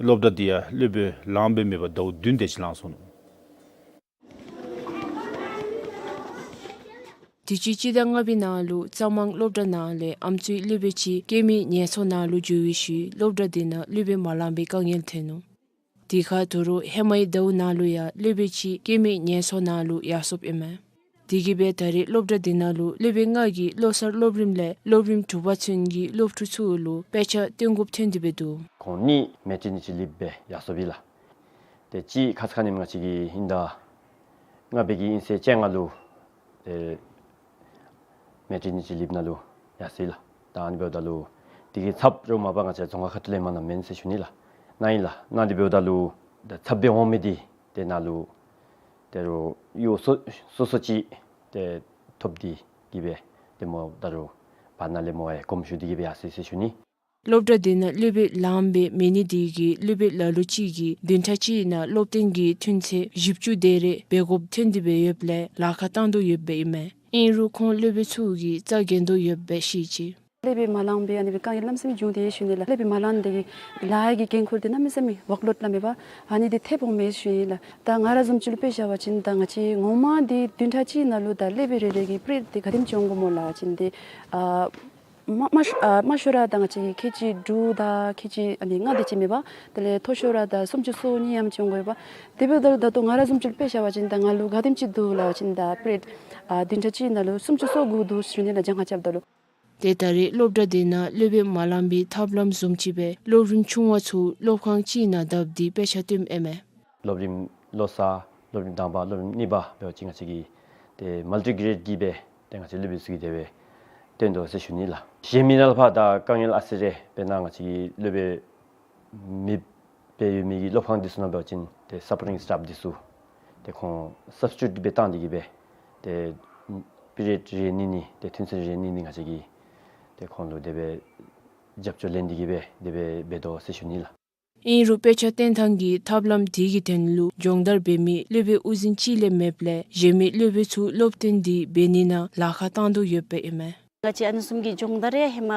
སློབ་གྲྭ་འདི་ཡང་སློབ་དཔོན་ལངམ་སྦེ་མེད་པར་ཟླཝ་བདུན་དེ་ཅིག་ལང་སོ་ནུག། དུས་ཅི་སྤྱི་ཟླ་ལྔ་པའི་ནང་ལུ་རྩ་མང་སློབ་གྲྭ་ནང་ལས་ཨམ་སྲུའི་སློབ་དཔོན་ཅིག་སྐྱེད་མེད་ངན་སོང་ནང་ལུ་འགྱོ་བའི་ཤུལ་སློབ་གྲྭ་དེ་ནང་སློབ་དཔོན་མ་ལངམ་པའི་དཀའ་ངལ་ཐོན་ནུག། དེ་ཁར་ད་རུང་ཧེ་མའི་ཟླཝ་ནང་ལུ་ཡང་སློབ་དཔོན་ཅིག་སྐྱེད་མེད་ངན་སོང་ནང་ལུ་ཡར་སོཔ་ཨིན་མས། དེ་གིས་སྦེ་ད་རེས་སློབ་གྲྭ་དེ་ནང་ལུ་སློབ་དཔོན་ལྔ་གིས་བློ་གསར་སློབ་རིམ་ལས་སློབ་རིམ་དྲུག་པ་ཚུན་གྱི་སློབ་ཕྲུག་ཚུ་ལུ་དཔེ་ཆ་སྟོན་དགོཔ་ཐོན་ཏེ་སྦེ་འདུག། ཁོང་གཉིས་མེ་ཊི་ནི་ཅིག་ལེགསཔ་སྦེ་ཡར་སོཔ་ཨིན་ལགས། ཏེ་གཅིག་ཁ་ཙ་ཁ་ཉིནམ་ང་བཅས་ཀྱི་ཧིང་ཟླ་ལྔ་པའི་གི་དབྱིན་ཚེས་བཅོ་ལྔ་ལུ་ཏེ་མེ་ཊི་ནི་ཅིག་ལེགསཔ་ནང་ལུ་ཡར་སོ་ཡི་ལགས། ད་ཨ་ནི་འབདཝ་ད་ལུ་དེ་གི་ཚབ་རོགས་མ་པ་ང་བཅས་རྫོང་ཁག་ཁ་ཐུག་ལས་མ་གནངམ་མེན་ཟེར་ཞུ་ནི་ལགས། གནང་ཡི་ལགས། གནང་སྟེ་འབདཝ་ད་ལུ་ད་ཚབ་སྦེ་འོང་མི་འདི་དེ་ནང་ལུ་ད་རུང་གཡོག་སོ་སོ་སོ་ཅིག་ཏེ་ཐོབ་སྟེ་གིས་སྦེ་ཏེ་མོ་ད་རུང་བར་ན་ལས་མོ་ཡང་དགོངསམ་ཞུ་སྟེ་གིས་སྦེ་ཡར་སོ་ཡི་ཟེར་ཞུ་ནི། སློབ་གྲྭ་དེ་ནང་སློབ་དཔོན་ལངམ་སྦེ་མེད་ནི་དེ་གིས་སློབ་དཔོན་ལ་ལུ་ཅིག་གིས་བདུན་ཕྲག་གཅིག་ནང་སློབ་སྟོན་གྱི་ཐུན་ཚོད་བཞི་བཅུ་དེ་རེ་འབད་དགོཔ་ཐོན་ཏེ་སྦེ་ཡོདཔ་ལས་ལཱ་ཁག་བཏང་དོ་ཡོདཔ་ཨིན་མས། ཨིན་རུང་ཁོང་སློབ་དཔོན་ཚུ་གིས་རྩ་འགེངས་དོ་ཡོདཔ་སྦེ་བཤད་ཅི། སློབ་དཔོན་མ་ལངམ་སྦེ་ཨ་ནི་སྦེ་དཀའ་ངལ་གནམ་མེད་ས་མེད་བྱུང་སྟེ་ཡོད་ཞུ་ནི་ལགས། སློབ་དཔོན་མ་ལངམ་དེ་གིས་ལཱ་གི་འགན་ཁུར་དེ་གནམ་མེད་ས་མེད་ཝརཀ་ལོཌ་སླབ་མས་པ། ཨ་ནི་དེ་ཐེབས་འོང་མས་ཞུ་ནི་ལགས། ད་ང་ར་བཟུམ་ཅིག་ལུ་དཔེ་བཞག་པ་ཅིན་ད་ང་བཅས་ངོ་མ་འདི་བདུན་ཕྲག་གཅིག་ནང་ལུ་ད་སློབ་དཔོན་རེ་རེ་གིས་པི་རི་ཡོཌ་དེ་ག་དེམ་ཅིག་འོང་དགོཔ་སྨོ་ལབ་པ་ཅིན་དེ་ཨ་མ་མ་ཤོ་ཨ་མ་ཤོ་ར་ད་ང་བཅས་ཀྱིས་ཁལ་གཅིག་དྲུག་དང་ཁལ་གཅིག་ཨ་ནི་ལྔ་དེ་ཅིག་མས་པ། དེ་ལས་མཐོ་ཤོས་ར་ད་སུམ་ཅུ་སོ་གཉིས་ཡང་ཅིག་འོང་དགོ་པ། དེ་འབདཝ་ད་ད་ལྟོ་ང་ར་བཟུམ་ཅིག་ལུ་དཔེ་བཞག་པ་ཅིན་ད་ང་ལུ་ག་དེམ་ཅིག་འདུག་ལབ་པ་ཅིན་ད་པི་རི་ཡོཌ་ཨ་བདུན་ཕྲག་གཅིག་ནང་ལུ་སུམ་ཅུ་སོ་དགུ་འདུག་ཟེར་ཞུ་ནི་ལགས། གྱངས་ཁ་རྐྱབ་ད་ལུ། ཏེ་ད་རེས་སློབ་གྲྭ་དེ་ནང་སློབ་དཔོན་མ་ལངམ་པའི་ཐབས་ལམ་བཟུམ་ཅིག་སྦེ་སློབ་རིམ་ཆུང་བ་ཚུ་སློབ་ཁང་གཅིག་ནང་བསྡབས་ཏེ་དཔེ་ཆ་སྟོནམ་ཨིན་མས། སློབ་རིམ་བློ་གསར་སློབ་རིམ་དང་པ་སློབ་རིམ་གཉིས་པ་འབད་བ་ཅིན་ང་བཅས་ཀྱིས་ཏེ་མལ་ཊི་གྲེཌ་གི་སྦེ་ཏེ་ང་བཅས་སློབ་དཔོན་ཚུ་གིས་དེ་སྦེ་སྟོན་དོ་ཟེར་ཞུ་ནི་ལགས། གཞན་མི་ནང་ལུ་ཕར་ད་དཀའ་ངལ་ཨ་ཙི་རེ་དཔེར་ན་ང་བཅས་ཀྱི་སློབ་དཔོན་མེདཔ་སྦེ་ཡོད་མི་གི་སློབ་ཁང་འདི་ཚུ་ནང་འབད་བ་ཅིན་ཏེ་སཔོར་ཊིང་སི་ཊཱཕ་འདི་ཚུ་ཏེ་ཁོང་སབ་སི་ཊི་ཊུཊ་སྦེ་བཏང་སྟེ་གིས་སྦེ་ཏེ་པི་རི་ཡོཌ་རེ་གཉིས་གཉིས་ཏེ་ཐུན་ཚོད་རེ་གཉིས་གཉིས་ང་བཅས་ཀྱིས་ཏེ་ཁོང་ལུ་དེ་སྦེ་རྒྱབ་སྐྱོར་ལེན་ཏེ་གིས་སྦེ་དེ་སྦེ་འབད་དོ་ཟེར་ཞུ་ནི་ལགས། ཨིན་རུང་དཔེ་ཆ་སྟོན་ཐངས་ཀྱི་ཐབས་ལམ་དེ་གི་དོན་ལུ་སྦྱོང་བརྡར་འབད་མི་སློབ་དཔོན་དབུ་འཛིན་གཅིག་ལས་མེདཔ་ལས་གཞན་མི་སློབ་དཔོན་ཚུ་སློབ་སྟོན་འདི་འབད་ནི་ནང་ལཱ་ཁག་བཏང་དོ་ཡོདཔ་ཨིན་མས། ང་བཅས་ཨ་ནི་བཟུམ་གྱི་སྦྱོང་བརྡར་ཡང་ཧེ་མ་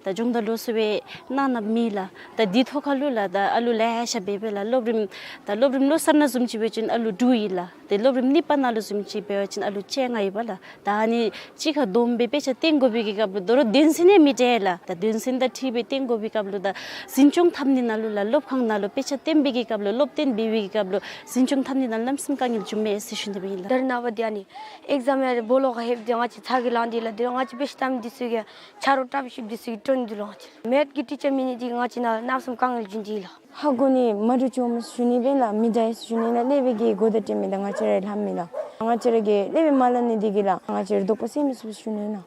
ད་སྦྱོང་བརྡར་ལོགས་སུ་སྦེ་གནང་གནངམ་མེད་ལགས། ད་འདི་ཐོག་ཁ་ལུ་ལགས་ད་ཨ་ལུ་ལེ་ཤ་འབད་བས་ལགས། སློབ་རིམ་ད་སློབ་རིམ་ལོ་གསར་ནང་བཟུམ་ཅིག་འབད་བ་ཅིན་ཨ་ལུ་དྲུག་ཡོད་ལགས། ཏེ་སློབ་རིམ་གཉིས་པ་ནང་ལུ་བཟུམ་ཅིག་འབད་བ་ཅིན་ཨ་ལུ་བཅོ་ལྔ་ཡོདཔ་ལགས། ད་ཨ་ནི་གཅིག་ཁར་བསྡོམས་སྦེ་དཔེ་ཆ་སྟོན་དགོ་པའི་གི་སྐབས་ལུ་དོ་རུང་དོན་ཚན་ཡང་མི་འདྲ་ལགས། ད་དོན་ཚན་དང་འཁྲིལ་སྦེ་སྟོན་དགོ་པའི་སྐབས་ལུ་ད་འཛིན་སྐྱོང་འཐབ་ནི་ནང་ལུ་ལགས་སློབ་ཁང་ནང་ལུ་དཔེ་ཆ་སྟོན་པའི་གི་སྐབས་ལུ་སློབ་སྟོན་འབད་བའི་གི་སྐབས་ལུ་འཛིན་སྐྱོང་འཐབ་ནི་ནང་ལམ་སེང་དཀའ་ངལ་བྱུངམ་མས་ཟེར་ཞུ་ནི་སྦེ་ཨིན་ལགས། ད་རེས་ནངས་པ་འདི་ཨ་ནི་ཨེག་ཛམ་ཡང་སྦོ་ལོགས་ཁར་ལྷོདཔ་འདི་ང་བཅས་ཚ་གྱང་ལང་སྟེ་ལགས། འདི་ར་ང་བཅས་དཔེ་ཆ་བལྟ་མི་འདི་ཚུ་གིས་ཆ་རོགས་བཀྲ་ཤིས་འདི་ཚུ་གིས་སྟོན་ནི་འདུག་ལགས། ང་བཅས་མེཐ་གི་ཊི་ཆར་མེད་ནི་འདི་ང་བཅས་ནང་གནམ་མེད་ས་མེད་དཀའ་ངལ་བྱུང་སྟེ་ལགས། ཧ་གོ་ནི་མ་འདྲཝ་བྱུངམ་ཞུ་ནི་སྦེ་ལགས། མི་འདྲ་ཡི་ཟེར་ཞུ་ནི་ལགས། སློབ་དཔོན་གྱིས་གོ་བརྡ་སྤྲོད་མི་དང་ང་བཅས་ར་ལྷབ་མི་ལགས། ང་བཅས་ར་གིས་སློབ་དཔོན་མ་ལང་ནི་འདི་གིས་ལགས་ང་བཅས་ར་དོགས་པ་སེལ་མི་ཚུགས་ཞུ་ནི་ལགས།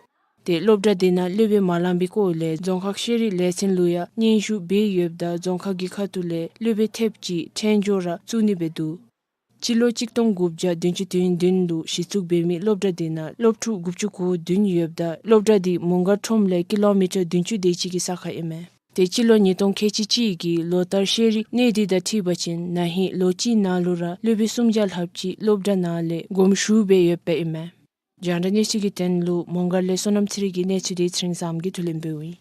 ཏེ་སློབ་གྲྭ་དེ་ནང་སློབ་དཔོན་མ་ལང་པའི་སྐོར་ལས་རྫོང་ཁག་ཤེས་རིག་ལས་ཚན་ལུ་ཡང་སྙན་ཞུ་འབད་ཡོདཔ་ད་རྫོང་ཁག་གི་ཁ་ཐུག་ལས་སློབ་དཔོན་ཐེབས་གཅིག་འཕྲལ་འབྱོར་ར་བཙུགས་ནི་སྦེ་འདུག། སྤྱི་ལོ་གཅིག་སྟོང་དགུ་བརྒྱ་བདུན་ཅུ་དོན་བདུན་ལུ་གཞི་བཙུགས་འབད་མི་སློབ་གྲྭ་དེ་ནང་སློབ་ཕྲུག་དགུ་བཅུ་གོ་བདུན་ཡོདཔ་ད་སློབ་གྲྭ་དེ་མོང་སྒར་ཁྲོམ་ལས་ཀི་ལོ་མི་ཊར་བདུན་ཅུ་དེ་ཅིག་གི་ས་ཁར་ཨིན་མས། ཏེ་སྤྱི་ལོ་ཉིས་སྟོང་ཁལ་གཅིག་གཅིག་གི་ལོ་ལྟར་ཤེས་རིག་གནས་སྡུད་དང་འཁྲིལ་བ་ཅིན་ན་ཧིང་ལོ་གཅིག་ནང་ལུ་ར་སློབ་དཔོན་སུམ་བརྒྱ་ལྷགཔ་ཅིག་སློབ་གྲྭ་ནང་ལས་དགོངས་ཞུ་འབད་ཡོདཔ་ཨིན་མས། རྒྱང་བསྒྲགས་གནས་ཚུལ་གྱི་དོན་ལུ་མོང་སྒར་ལས་བསོད་ནམས་ཚེ་རིང་གི་གནས་ཚུལ་དེ་ཚེ་རིང་བཟངམོ་གིས་ཐུགས་ལན་འབདཝ་ཨིན།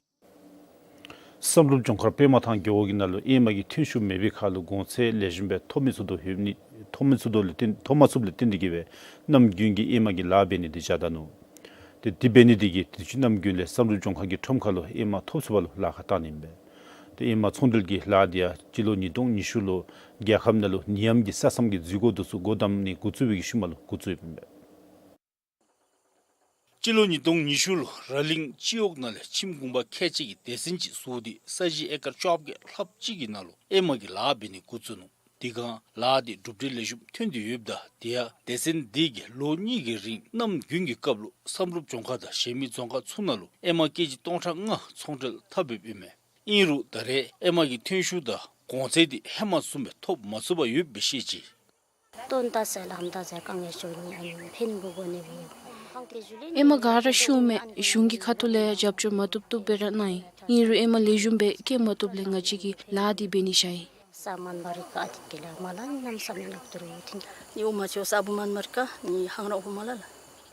བསམ་གྲུབ་ལྗོངས་མཁར་པདྨ་ཐང་རྒེད་འོག་གི་ནང་ལུ་ཨེ་མ་གི་ཐོན་ཤུགས་མེད་པའི་ཁར་ལུ་གོང་ཚད་ལེགས་ཤོམ་སྦེ་ཐོབ་མི་ཚུགས་དོ་ཡོདཔ་ནི་ཐོབ་མི་ཚུགས་དོ་ལས་བརྟེན་ཐོབ་མ་ཚུགསཔ་ལས་བརྟེན་ཏེ་གིས་སྦེ་གནམ་དགུན་གྱི་ཨེ་མ་གི་ལཱ་འབད་ནི་དེ་བཞག་ད་ནུག། ཏེ་དེ་འབད་ནི་དེ་གིས་དུས་ཅི་གནམ་དགུན་ལས་བསམ་གྲུབ་ལྗོངས་མཁར་གྱི་ཁྲོམ་ཁ་ལུ་ཨེ་མ་ཐོབ་ཚུགས་པ་ལུ་ལཱ་ཁག་བཏང་ནི་ཨིན་པས། ཏེ་ཨེ་མ་ཚོང་འབྲེལ་གྱི་ལཱ་དེ་ཡང་སྤྱི་ལོ་ཉིས་སྟོང་ཉི་ཤུ་ལུ་རྒྱལ་ཁབ་ནང་ལུ་ནད་ཡམས་ཀྱི་ས་མཚམས་ཀྱི་འཛུལ་སྒོ་དེ་ཚུ་སྒོ་བསྡམ་ནི་འགོ་བཙུགས་པའི་གི་ཤུལ་མ་ལུ་འགོ་བཙུགས་ཡོདཔ་ཨིན་པས། སྤྱི་ལོ་ཉིས་སྟོང་ཉི་ཤུ་ལུ་ར་གླིང་སྤྱི་འོག་ནང་ལས་ཁྱིམ་གུང་པ་ཁལ་གཅིག་གིས་སྡེ་ཚན་ཅིག་བཟོ་སྟེ་ས་གཞི་ཨེ་ཀར་བཅོ་བརྒྱད་ལྷགཔ་ཅིག་གི་ནང་ལུ་ཨེ་མ་གི་ལཱ་འབད་ནི་འགོ་བཙུགས་ནུག། དེ་སྒང་ལཱ་དེ་གྲུབ་འབྲས་ལེགས་ཤོམ་ཐོན་ཏེ་ཡོདཔ་ད་དེ་ཡང་སྡེ་ཚན་དེ་གིས་ལོ་གཉིས་ཀྱི་རིང་གནམ་དགུན་གྱི་སྐབས་ལུ་བསམ་གྲུབ་ལྗོངས་མཁར་དང་གཞན་མི་རྫོང་ཁག་ཚུ་ནང་ལུ་ཨེ་མ་ཀེ་ཇི་སྟོང་ཕྲག་ལྔ་ཚོང་འབྲེལ་འཐབ་ཡོདཔ་ཨིན་མས། ཨིན་རུང་ད་རེས་ཨེ་མ་གི་ཐོན་ཤུགས་དང་གོང་ཚད་དེ་ཧེ་མ་བཟུམ་སྦེ་ཐོབ་མ་ཚུགས་པར་ཡོདཔ་སྦེ་བཤད་ཅི། སྟོན་ད་ཟེར་ལམ་ད་ཟེར་དཀའ་ངལ་ཤོར་ནི་ཨ་ནི་ཕན་པོ་གོ་ནི་སྦེ་ཨིན། ཨེ་མ་ག་ར་ཤོར་མས། གཞུང་གི་ཁ་ཐུག་ལས་རྒྱབ་སྐྱོར་མ་བཏུབ་བཏུབ་སྦེ་ར་གནང་ཡི། ཨིན་རུང་ཨེ་མ་ལེགས་ཤོམ་སྦེ་སྐྱེ་མ་བཏུབ་ལས་ང་བཅས་ཀྱིས་ལཱ་འདི་འབད་ནི་བཞག་ཡི། ས་མན་པ་རི་ཀ་ཨ་ཏི་ཏི་ལ་མ་ལ་ནམ་ས་མེད་ལོག་ཏུ་རུ་ཐིན་ནི་འོ་མ་ཆོ་ས་བུ་མན་པ་རི་ཀ་ནི་ཧང་ར་འོ་མ་ལ་ལ།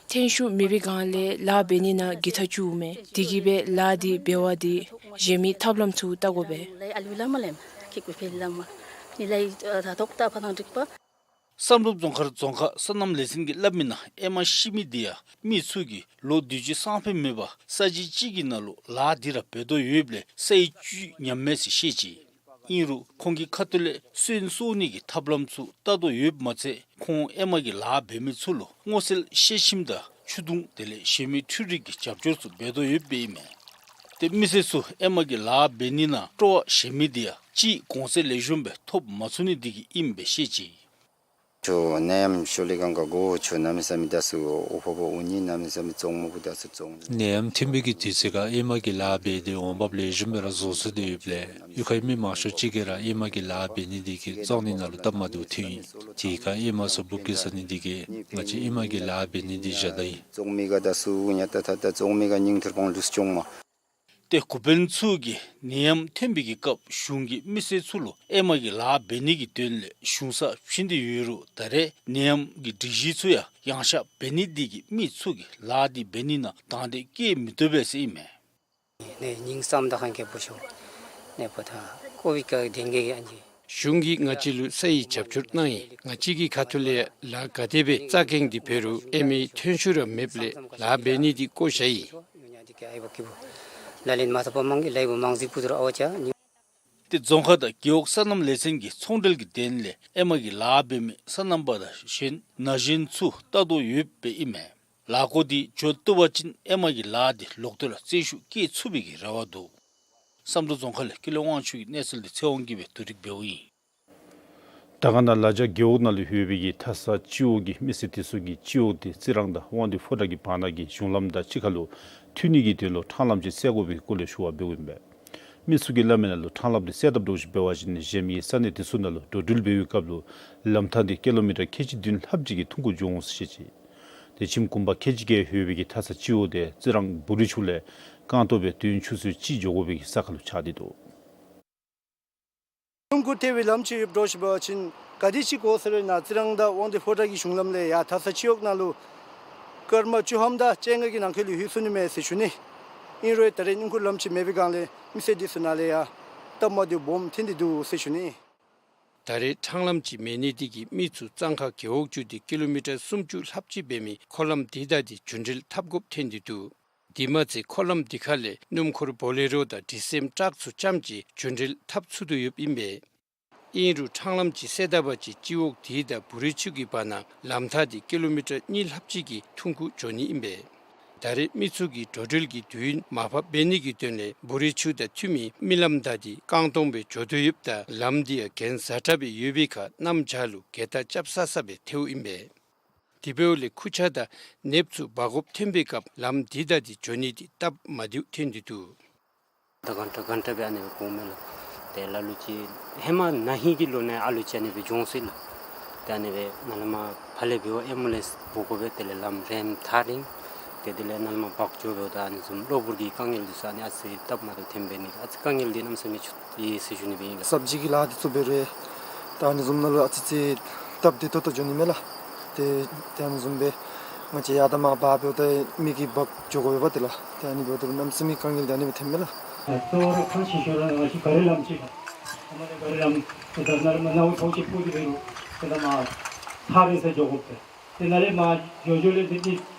ཐོན་ཤུགས་མེད་པའི་སྒང་ལས་ལཱ་འབད་ནི་ནང་གི་ཐག་བཅུག་མས། དེ་གིས་སྦེ་ལཱ་འདི་འབད་བ་འདི་གཞན་མི་ཐབས་ལམ་ཚུ་བལྟ་དགོ་པས། ལའི་ཨ་ལུ་ལ་མ་ལེམ་ཁི་ཀུ་ཕེ་ལ་མ་ནི་ལའི་ད་ཐོག་ད་ཕ་ཐང་འགྲིག་པ། བསམ་གྲུབ་རྫོང་མཁར་རྫོང་ཁག་སོ་ནམ་ལས་ཚན་གྱིས་སླབ་མི་ནང་ཨེ་མ་ཤི་མི་དེ་ཡང་མི་ཚུ་གིས་ལོ་དུས་ཅི་སང་ཕོད་མེད་པར་ས་གཞི་གཅིག་གི་ནང་ལུ་ལཱ་དེ་ར་འབད་དོ་ཡོདཔ་ལས་སའི་བཅུད་ཉམས་མས་ཟེར་བཤད་ཅི། ཨིན་རུང་ཁོང་གི་ཁ་ཐུག་ལས་སོན་གསོ་ནི་གི་ཐབས་ལམ་ཚུ་བལྟ་དོ་ཡོདཔ་མ་ཚད་ཁོང་ཨེ་མ་གི་ལཱ་འབད་མི་ཚུ་ལུ་སྔོ་ཚལ་ཤ་ཞིམ་དང་ཆུ་དུང་དེ་ལས་གཞན་མི་འཕྲུལ་རིག་གི་རྒྱབ་སྐྱོར་ཚུ་འབད་དོ་ཡོདཔ་ཨིན་མས། ཏེ་མི་སེར་ཚུ་ཨེ་མ་གི་ལཱ་འབད་ནི་ནང་སྤྲོ་བ་བཞེས་མི་དེ་ཡང་ཅིག་གོང་ཚད་ལེགས་ཤོམ་སྦེ་ཐོབ་མ་ཚུགས་ནི་དེ་གིས་ཨིནམ་སྦེ་བཤད་ཅི། ཁྱོད་ནད་ཡམས་ཤོར་ལས་གང་ག་གོ་ཁྱོད་གནམ་མེད་ས་མེད་ད་སུ་འོ་ཕོ་པོ་འོ་ནི་གནམ་མེད་ས་མེད་བཙོང་མོ་གུ་ད་སུ་བཙོང་། ནད་ཡམས་ཐོན་པའི་གི་དུས་ཚོད་ཁར་ཨེ་མ་གི་ལཱ་འབད་དེ་འོང་འབབ་ལེགས་ཤོམ་སྦེ་ར་བཟོ་ཚུགས་ཏེ་ཡོདཔ་ལས་གཡུས་ཁའི་མི་མང་ཤོས་ཅིག་གིས་ར་ཨེ་མ་གི་ལཱ་འབད་ནི་དེ་གིས་བཙོང་ནི་ནང་ལུ་སྟབས་མ་བདེཝ་ཐོན་ཡི། དེ་ཁར་ཨེ་མ་ཚུ་སྦུག་གི་ཟ་ནི་དེ་གིས་ང་བཅས་ཨེ་མ་གི་ལཱ་འབད་ནི་དེ་བཞག་ད་ཡི། བཙོང་མི་ག་ད་སུ་ཉ་ཏ་ཐ་ད་བཙོང་མི་ག་ཉིང་ཐེར་པང་ལུས་སྐྱོང་མ། ཏེ་འགོ་དཔོན་ཚུ་གིས་ནད་ཡམས་ཐོན་པའི་གི་སྐབས་གཞུང་གིས་མི་སེར་ཚུ་ལུ་ཨེ་མ་གི་ལཱ་འབད་ནི་གི་དོན་ལས་གཞུང་ས་བྱིན་ཏེ་ཡོད་རུང་ད་རེས་ནད་ཡམས་ཀྱི་སྒྲིག་གཞི་ཚུ་ཡང་ཡངས་ཤ་འབད་ནི་དེ་གིས་མི་ཚུ་གིས་ལཱ་དེ་འབད་ནི་ནང་དང་འདོད་བསྐྱེད་མི་བཏུབ་པས་ཟེར་ཨིན་མས། ནི་ཉིང་སམ་ད་ཁན་ཁེ་པོ་ཤོ་ནེ་པོ་ཐ་ཀོ་བིཌ་ག་ཌེང་གེ་གི་ཨན་ཇི། གཞུང་གིས་ང་བཅས་ལུ་སའི་རྒྱབ་སྐྱོར་གནང་ཡི། ང་བཅས་ཀྱི་ཁ་ཐུག་ལས་ལཱ་ག་དེ་སྦེ་རྩ་འགེངས་ཏེ་འབད་རུང་ཨེ་མའི་ཐོན་ཤུགས་ར་མེདཔ་ལས་ལཱ་འབད་ནི་དེ་བཀོ་བཞག་ཡི། ལ་ལན་མ་ཐོབ་པ་མང་གི་ལ་ཡི་བུ་མང་གཟིགས་པུ་དུར་ཨ་བ་ཅ་ནི། ཏེ་རྫོང་ཁག་དང་རྒེད་འོག་སོ་ནམ་ལས་ཚན་གྱིས་ཚོང་འབྲེལ་གྱི་དོན་ལས་ཨེ་མ་གི་ལཱ་འབད་མི་སོ་ནམ་པ་དང་གཞན་ན་གཞོན་ཚུ་བལྟ་དོ་ཡོདཔ་ཨིན་མས། ལཱ་འགོ་འདི་འགྱོ་བཏུབ་པ་ཅིན་ཨེ་མ་གི་ལཱ་འདི་ལོག་སྟེ་ར་བཙན་ཤུགས་བསྐྱེད་ཚུགས་པའི་གི་རེ་བ་འདུག། བསམ་གྲུབ་རྫོང་ཁག་ལས་ཀུན་ལེགས་དབང་ཕྱུག་གི་གནས་ཚུལ་འདི་ཚེ་དབང་གིས་སྦེ་བསྡུ་སྒྲིག་འབདཝ་ཨིན། དར་དཀར་ན་ལ་རྒྱ་རྒེད་འོག་ནང་ལུ་ཡོད་པའི་གི་ཐ་ས་སྤྱི་འོག་གི་མི་སེར་དེ་ཚུ་གིས་སྤྱི་འོག་དེ་རྩི་རང་དང་དབང་འདུས་ཕོ་བྲང་གི་བར་ན་གི་གཞུང་ལམ་དང་གཅིག་ཁར་ལུ་མཐུད་ནི་གི་དོན་ལུ་འཕྲང་ལམ་ཅིག་བསལ་དགོ་པའི་སྐོར་ལས་ཞུ་བ་འབདཝ་ཨིན་པས། མི་ཚུ་གིས་སླབ་མི་ནང་ལུ་འཕྲང་ལམ་དེ་བསལ་དཔ་འདྲཝ་ཅིག་འབད་བ་ཅིན་གཞན་མི་ས་གནས་དེ་ཚུ་ནང་ལུ་འགྲོ་འགྲུལ་འབད་བའི་སྐབས་ལུ་ལམ་ཐག་དེ་ཀི་ལོ་མི་ཊར་ཁལ་གཅིག་བདུན་ལྷགཔ་ཅིག་གི་ཐུང་ཀུ་འགྱོ་འོང་ཟེར་བཤད་ཅི། ཏེ་ཁྱིམ་གུང་པ་ཁལ་གཅིག་བརྒལ་ཡོད་པའི་གི་ཐ་ས་སྤྱི་འོག་དེ་རྩི་རང་སྦུག་རི་ཆུ་ལས་རྐང་སྟོང་སྦེ་དོན་ཆུ་ཚོད་གཅིག་འགྱོ་དགོ་པའི་གི་ས་ཁར་ལུ་ཆགས་ཏེ་འདུག། ལུང་ཁུག་ཐེ་བའི་ལམ་ཅིག་ཡོདཔ་འདྲཝ་ཅིག་འབད་བ་ཅིན་ག་དེ་ཅིག་དགོ་ཟེར་བ་ཅིན་རྩི་རང་དང་དབང་འདུས་ཕོ་བྲང་གི་གཞུང་ལམ་ལས་ཡར་ཐ་ས་སྤྱི་འོག་ནང་ལུ་ སྐར་མ་བཅུ་ཐམ་དང་བཅོ་ལྔ་གི་ནང་འཁོད་ལུ་ལྷོད་སོང་ནི་མས་ཟེར་ཞུ་ནི། ཨིན་རུང་ད་རེས་སྣུམ་འཁོར་ལམ་ཅིག་མེད་པའི་སྒང་ལས་མི་སེར་འདི་ཚུ་ནང་ལས་ཡང་སྟབས་མ་བདེཝ་སྦོམ་ཐོན་ཏེ་འདུག་ཟེར་ཞུ་ནི། ད་རེས་འཕྲང་ལམ་ཅིག་མེད་ནི་འདི་གིས་མི་ཚུ་གཙང་ཁ་རྒེད་འོག་བརྒྱུད་དེ་ཀི་ལོ་མི་ཊར་སུམ་ཅུ་ལྷགཔ་ཅིག་འབད་མི་འཁོར་ལམ་འདི་དང་འདི་རྒྱུན་འགྲུལ་འཐབ་དགོཔ་ཐོན་ཏེ་འདུག། དེ་མ་ཚད་འཁོར་ལམ་འདི་ཁ་ལས་སྣུམ་འཁོར་བོ་ལེ་རོ་དང་ཌི་སེམ་ཊཱག་ཚུ་རྐྱངམ་གཅིག་རྒྱུན་འགྲུལ་འཐབ་ཚུགས་དོ་ཡོདཔ་ཨིན་པས། ཨིན་རུང་འཕྲང་ལམ་ཅིག་སེལ་ད་པ་ཅིན་སྤྱི་འོག་འདི་དང་བོ་རི་ཆུ་གི་བར་ན་ལམ་ཐག་འདི་ཀི་ལོ་མི་ཊར་གཉིས་ལྷགཔ་ཅིག་གི་ཐོན་ཁུངས་འགྱོ་ནི་ཨིན་པས། ད་རེས་མི་ཚུ་གིས་འགྲོ་འགྲུལ་གྱི་དུས་ཡུན་མར་ཕབ་འབད་ནི་གི་དོན་ལས་བོ་རི་ཆུ་དང་མཐུད་མི་མི་ལམ་དང་འདི་རྐང་སྟོང་སྦེ་འགྱོ་དོ་ཡོདཔ་ད་ལམ་འདི་ཡང་གྱེན་ཟ་དྲགས་སྦེ་ཡོད་པའི་ཁར་གནམ་བྱཱར་ལུ་གྱེལ་ཐག་རྐྱབ་ས་ས་སྦེ་ཐལཝ་ཨིན་པས། དེ་འབདཝ་ལས་ཁུར་ཆ་དང་ནདཔ་ཚུ་འབག་དགོཔ་ཐོན་པའི་སྐབས་ལམ་འདི་དང་འདི་འགྱོ་ནི་འདི་སྟབས་མ་བདེཝ་ཐོན་ཏེ་འདུག། ད་གྷན་ཊ་གྷན་ཊ་སྦེ་ཨ་ནི་སྦེ་འགོརཝ་མས་ལགས། ཏེ་ལ་ལུ་ཅིག་ཧེ་མ་ན་ཧིང་གི་ལོ་ནང་ཨ་ལུ་ཅིག་ཨ་ནི་སྦེ་བྱུང་ཟེར་ལགས། ཏེ་ཨ་ནི་སྦེ་ནཱ་ལས་མར་ཕར་ལས་འབདཝ་ཨེམ་བུ་ལེནསི་འབོ་དགོ་པས། དེ་ལས་ལམ་རིངམོ་ཐག་རིང་། ཏེ་དེ་ལས་ནཱ་ལས་མར་འབག་འགྱོ་འབདཝ་ད་ཨ་ནི་བཟུམ་གློ་བུར་གྱི་དཀའ་ངལ་འདི་ཚུ་ཨ་ནི་ཨ་ཙི་སྟབས་མ་བདེཝ་ཐོན་འབད་ནི་ཨ་ཙི་དཀའ་ངལ་འདི་གནམ་མེད་ས་མེད་འཕྱད་དེ་ཟེར་ཞུ་ནི་སྦེ་ཨིན་ལགས། སབ་ཇི་གི་ལཱ་འདི་ཚུ་འབད་རུང་ད་ཨ་ནི་བཟུམ་ནང་ལུ་ཨ་ཙི་ཙི་སྟབས་བདེ་ཏོག་ཏོ་འགྱོ་ནི་མས་ལགས། ཏེ་ཏེ་ཨ་ནི་བཟུམ་སྦེ་ང་བཅས་ཡར་དང་མར་འབག་འབདཝ་ད་མི་གིས་འབག་འགྱོ་དགོ་པས་ཏེ་ལགས། ཏེ་ཨ་ནི་འབདཝ་ད་གནམ་མེད་ས་མེད་དཀའ་ངལ་འདི་ཨ་ནི་སྦེ་ཐོན་མས་ལགས། གཙོ་བོ་ར་ཁག་ཆེ་ཤོས་ར་ང་བཅས་ག་རི་ལམ་ཅིག་ལགས། ཨ་མ་ནི་ག་རི་ལམ་ཏེ་ད་ནཱ་ལས་མར་ནཝ་ཐོག་ཅིག་སྤུར་ཏེ་འབད་རུང་ཏེ་ད་མར་ཐག་རིང་ས་འགྱོ་དགོ་པས། ཏེ་ནཱ་ལས་མར་འགྱོ་འགྱོ་ལས་ཏེ་ཏེ་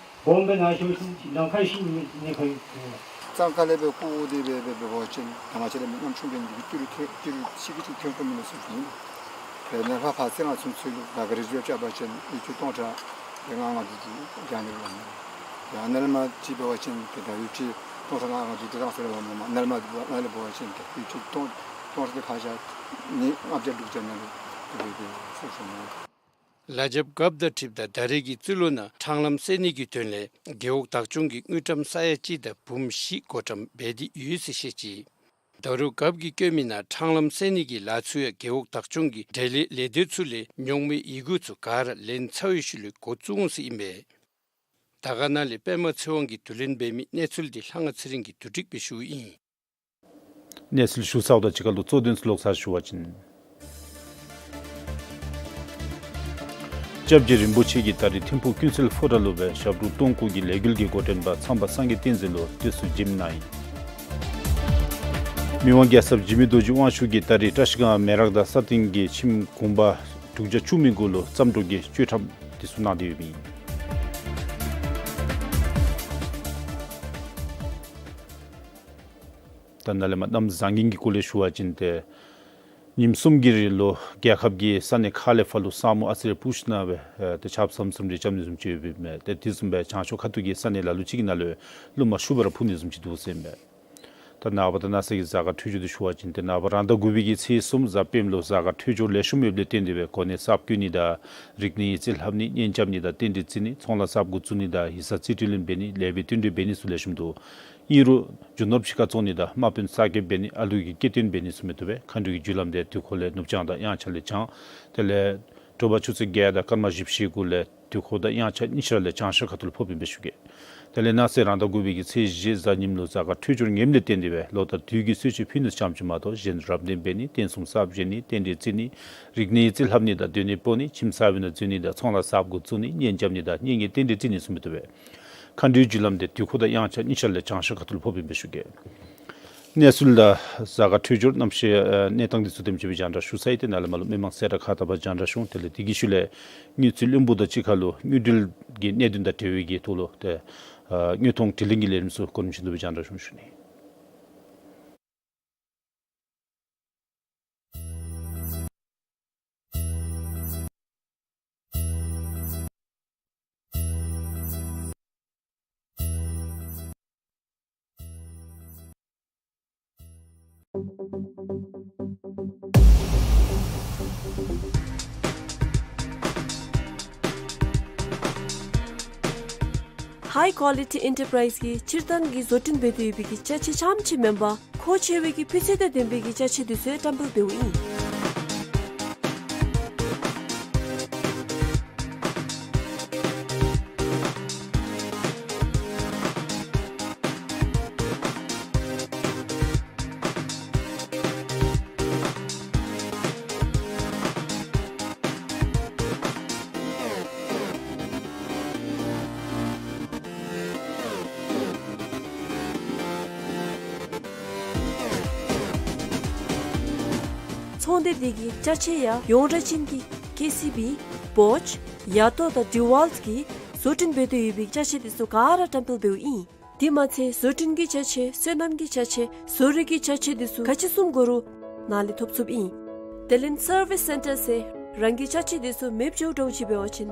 སྦོམ་སྦེ་ན་ཤོར་ཞིནམ་ལམ་ཁར་ཤི་ནི་ནི་ཁར་ཡོད། གཙང་ཁ་ལས་སྦེ་བཀོ་སྟེ་སྦེ་སྦེ་འབད་བ་ཅིན་ད་ང་བཅས་ར་མི་ཉམ་ཆུང་འབད་ནི་འདི་གིས་ཏི་རུ་ཏི་རུ་ཏི་རུ་ཅིག་གི་ཅིག་ཐོན་དགོ་མི་ནང་ཚུད་ཀྱི་ཨིན། དཔེར་ན་ལྷག་པར་ཙིང་ང་ཚུན་ཚོད་ལུ་ག་ག་རི་བཟོ་རྐྱབ་པ་ཅིན་ཡུ་ཊི་སྟོང་ཕྲག་ལྔ་ལྔ་དྲུག་དྲུག་རྒྱག་ནི་ལུ་ཨིན། ཡར་ནཱ་ལས་མར་ཅིག་འབད་བ་ཅིན་ཏེ་ད་ཡུ་ཊི་སྟོང་ཕྲག་ལྔ་ལྔ་དྲུག་དྲུག་རང་སོང་ར་བ་མ་མ་ནཱ་ལས་མར་ནཱ་ལས་འབད་བ་ཅིན་ཏེ་ཡུ་ཊི་སྟོང་སྟོང་ཕྲག་ཏེ་ཕར་བཞག་ནི་ལྔ་བརྒྱ་དྲུག་བརྒྱ་ནང་ལུ་ཏེ་འབད་དེ་ཟེར་ཞུ་ནི། ལཱ་རྐྱབ་སྐབས་དང་འཁྲིལཝ་ད་ད་རེས་ཀྱི་རྩིས་ལོ་ནང་འཕྲང་ལམ་སེལ་ནི་གི་དོན་ལས་རྒེད་འོག་བདག་སྐྱོང་གིས་དངུལ་ཀྲམ་ས་ཡ་གཅིག་དང་འབུམ་བཞི་བགོ་བཀྲམ་འབད་དེ་ཡོད་ཟེར་བཤད་ཅི། ད་རུང་རྒཔོ་གིས་བཀོད་མི་ནང་འཕྲང་ལམ་སེལ་ནི་གི་ལཱ་ཚུ་ཡང་རྒེད་འོག་བདག་སྐྱོང་གི་འབྲེལ་ཡོད་ལས་སྡེ་ཚུ་ལས་ཉོག་མེད་ཡི་གུ་ཚུ་ག་ར་ལེན་ཚར་བའི་ཤུལ་ལས་འགོ་བཙུགས་འོང་ཟེར་ཨིན་པས། དར་དཀར་ན་ལས་པདྨ་ཚེ་དབང་གིས་བསྡུ་ལེན་འབད་མི་གནས་ཚུལ་འདི་ལྷ་དབང་ཚེ་རིང་གིས་བསྡུ་སྒྲིག་འབད་ཞུཝ་ཨིན། གནས་ཚུལ་ཞུ་ཚརཝ་དང་གཅིག་ཁར་ལུ་གཙོ་དོན་ཚུ་ལོག་ཚར་ཞུ་བ་ཅིན། སྐྱབས་རྗེ་རིན་པོ་ཆེ་གིས་ད་རིས་ཐིམ་ཕུག་ཀུན་གསལ་ཕོ་བྲང་ལུ་སྦེ་ཞབས་དྲུང་སྟོང་སྐུ་གི་ལས་འགུལ་གྱི་འགོ་འདྲེན་པ་ཚངས་པ་སངས་རྒྱས་བསྟན་འཛིན་ལུ་བསྟོད་གསོལ་བྱིནམ་གནང་ཡི། མི་དབང་རྒྱལ་ཚབ་འཇིགས་མེད་རྡོ་རྗེ་དབང་ཕྱུག་གིས་ད་རིས་བཀྲིས་སྒང་མེ་རག་དང་ས་སྟེང་གི་ཁྱིམ་གུང་པ་དྲུག་བརྒྱ་བཅུ་མི་གུ་ལུ་རྩ་འགྲོ་གི་གཅོད་ཁྲམ་འདི་ཚུ་གནང་སྟེ་ཡོདཔ་ཨིན། ད་ནཱ་ལས་མར་གནམ་བཟང་ངན་གྱི་སྐོར་ལས་ཞུ་བ་ཅིན་ཏེ་ཉིནམ་གསུམ་གྱི་རིང་ལུ་རྒྱལ་ཁབ་ཀྱི་ས་གནས་ཁག་ལས་ཕར་ལུ་ས་སྨུག་ཨ་ཙི་རེ་སྤུབས་ཞིནམ་སྦེ་ཏེ་ཆརཔ་ཟམ་ཟིམ་རེ་རྐྱབ་ནི་བཟུམ་ཅིག་ཡོདཔ་ཨིན་མས། ཏེ་དེ་བཟུམ་སྦེ་བྱང་ཕྱོགས་ཁ་ཐུག་གི་ས་གནས་ལ་ལུ་ཅིག་གི་ནང་ལུ་རླུངམ་ཤུགས་སྦེ་ར་འཕུ་ནི་བཟུམ་ཅིག་འདུག་ཟེར་ཨིན་མས། ད་ནངས་པ་དང་གནངས་ཚེ་གི་གཟའ་སྐར་འཕྲོད་སྦྱོར་འདི་ཞུ་བ་ཅིན་ཏེ་ནངས་པ་རང་ཟླ་དགུ་པའི་གི་ཚེས་གསུམ་གཟའ་སྤེནམ་ལུ་གཟའ་སྐར་འཕྲོད་སྦྱོར་ལེགས་ཤོམ་ཡོདཔ་ལས་བརྟེན་ཏེ་སྦེ་གོ་གནས་གསརཔ་བསྐོ་ནི་དང་རིག་གནས་ཡིག་རྩིས་ལྷབ་ནི་གཉེན་རྐྱབ་ནི་དང་རྟེན་འབྲེལ་བརྩི་ནི་ཚོང་ལཱ་གསརཔ་འགོ་བཙུགས་ནི་དང་ཡིག་ཚང་རྩིས་སྤྲོད་ལེན་འབད་ནི་ལེགས་པའི་བསྟུན་གྲོས་འབད་ནི་ཚུ་ལེགས་ཤོམ་འདུག། ཨིན་རུང་རྒྱུ་ནོར་ཕྱི་ཁར་བཙོང་ནི་དང་དམག་དཔོན་གསར་སྐྱེས་འབད་ནི་ཨ་ལུ་གི་སྐྱེ་སྟོན་འབད་ནི་ཚུ་མི་བཏུབ་པས། མཁའ་འགྲོའི་རྒྱུ་ལམ་འདི་དུས་འཁོར་ལས་ནུབ་བྱང་དང་དབྱངས་འཆར་ལས་བྱང་དེ་ལས་དྲོ་པ་ཆུ་ཚོད་བརྒྱད་དང་སྐར་མ་བཞི་བཅུ་ཞེ་དགུ་ལས་དུས་འཁོར་དང་དབྱངས་འཆར་གཉིས་ཆ་ར་ལས་བྱང་ཤར་ཁ་ཐུག་ལུ་ཕོགཔ་ཨིན་པས་ཞུ་གེ། དེ་ལས་གནངས་ཚེ་རང་ཟླ་དགུ་པའི་གི་ཚེས་བཞི་གཟའ་ཉིམ་ལུ་གཟའ་སྐར་འཕྲོད་སྦྱོར་ངནམ་ལས་བརྟེན་ཏེ་སྦེ་ལོ་ཟླ་དུས་ཀྱི་གསོལ་མཆོད་ཕུལ་ནི་ཙམ་ཅིག་མ་གཏོགས་གཞན་རབ་གནས་འབད་ནི་རྟེན་གསུམ་གསརཔ་བཞེངས་ནི་རྟེན་འབྲེལ་བརྩི་ནི་རིག་གནས་ཡིག་རྩིས་ལྷབ་ནི་དང་སྡོད་གནས་སྤོ་ནི་ཁྱིམ་གསར་པའི་ནང་འཛུལ་ནི་དང་ཚོང་ལཱ་གསརཔ་འགོ་བཙུགས་ནི་གཉེན་རྐྱབ་ནི་དང་གཉེན་གྱི་རྟེན་འབྲེལ་བརྩི་ནི་ཚུ་མི་བཏུབ་པས། མཁའ་འགྲོའི་རྒྱུ་ལམ་འདི་དུས་འཁོར་དང་དབྱངས་འཆར་གཉིས་ཆ་ར་ལས་བྱང་ཤར་ཁ་ཐུག་ལུ་ཕོགཔ་ཨིན་པས་ཞུ་གེ། གནས་ཚུལ་དང་གཟའ་སྐར་འཕྲོད་སྦྱོར་གནམ་གཤིས་ཨ་གནས་སྟངས་འདི་ཚུ་དེམ་ཅིག་སྦེ་རྒྱང་བསྒྲགས་ཞུ་ཚར་ཡི། ཏེ་ནཱ་ལས་མར་ལུ་མི་མང་གསལ་བསྒྲགས་ཁག་དང་པ་རྒྱང་བསྒྲགས་ཞུ་འོང་། དེ་ལས་དེ་གི་ཤུལ་ལས་དངུལ་རྩིས་བློན་པོ་དང་གཅིག་ཁར་ལུ་དངུལ་འབྲེལ་གྱི་གནད་དོན་དང་འབྲེལ་བའི་གི་ཐོག་ལུ་ཏེ་ཨ་དངོས་མཐོང་དྲི་ལན་གྱི་ལས་རིམ་ཚུ་གོ་རིམ་བཞིན་དུ་སྦེ་རྒྱང་བསྒྲགས་ཞུ་ཞུ་ནི། ཧའི་ཀོ་ལི་ཊི་ཨེན་ཊར་པ་རའིཛ་གིས་སྤྱིར་བཏང་གི་བཟོ་སྐྲུན་འབད་དེ་ཡོད་པའི་གི་ཅ་ཆས་རྐྱངམ་ཅིག་མེན་པར་མཁོ་ཆེ་བའི་གི་སྤུས་ཚད་དང་ལྡན་པའི་གི་ཅ་ཆས་འདི་ཚུ་ཡང་བཀྲམ་སྤེལ་འབདཝ་ཨིན། ཚོང་སྡེ་འདི་གི་ཅ་ཆས་ཡང་ཡོངས་གྲགས་ཅན་གྱི་ཀེ་སི་བི་བོཆ་ཡ་ཏོ་དང་ཌི་ཝཱལ་གྱིས་བཟོ་སྐྲུན་འབད་དེ་ཡོད་པའི་ཅ་ཆས་འདི་ཚུ་ག་ར་བཀྲམ་སྤེལ་འབདཝ་ཨིན། དེ་མ་ཚད་བཟོ་སྐྲུན་གྱི་ཅ་ཆས་སོ་ནམ་གྱི་ཅ་ཆས་བཟོ་རིག་གི་ཅ་ཆས་འདི་ཚུ་ག་ཅི་བཟུམ་དགོ་རུང་ནཱ་ལས་ཐོབ་ཚུགསཔ་ཨིན། དེ་ལས་སར་བིས་སེན་ཊར་ཟེར་རང་གི་ཅ་ཆས་འདི་ཚུ་མེདཔ་འགྱོ་འགྱོཝ་ཅིག་འབད་བ་ཅིན་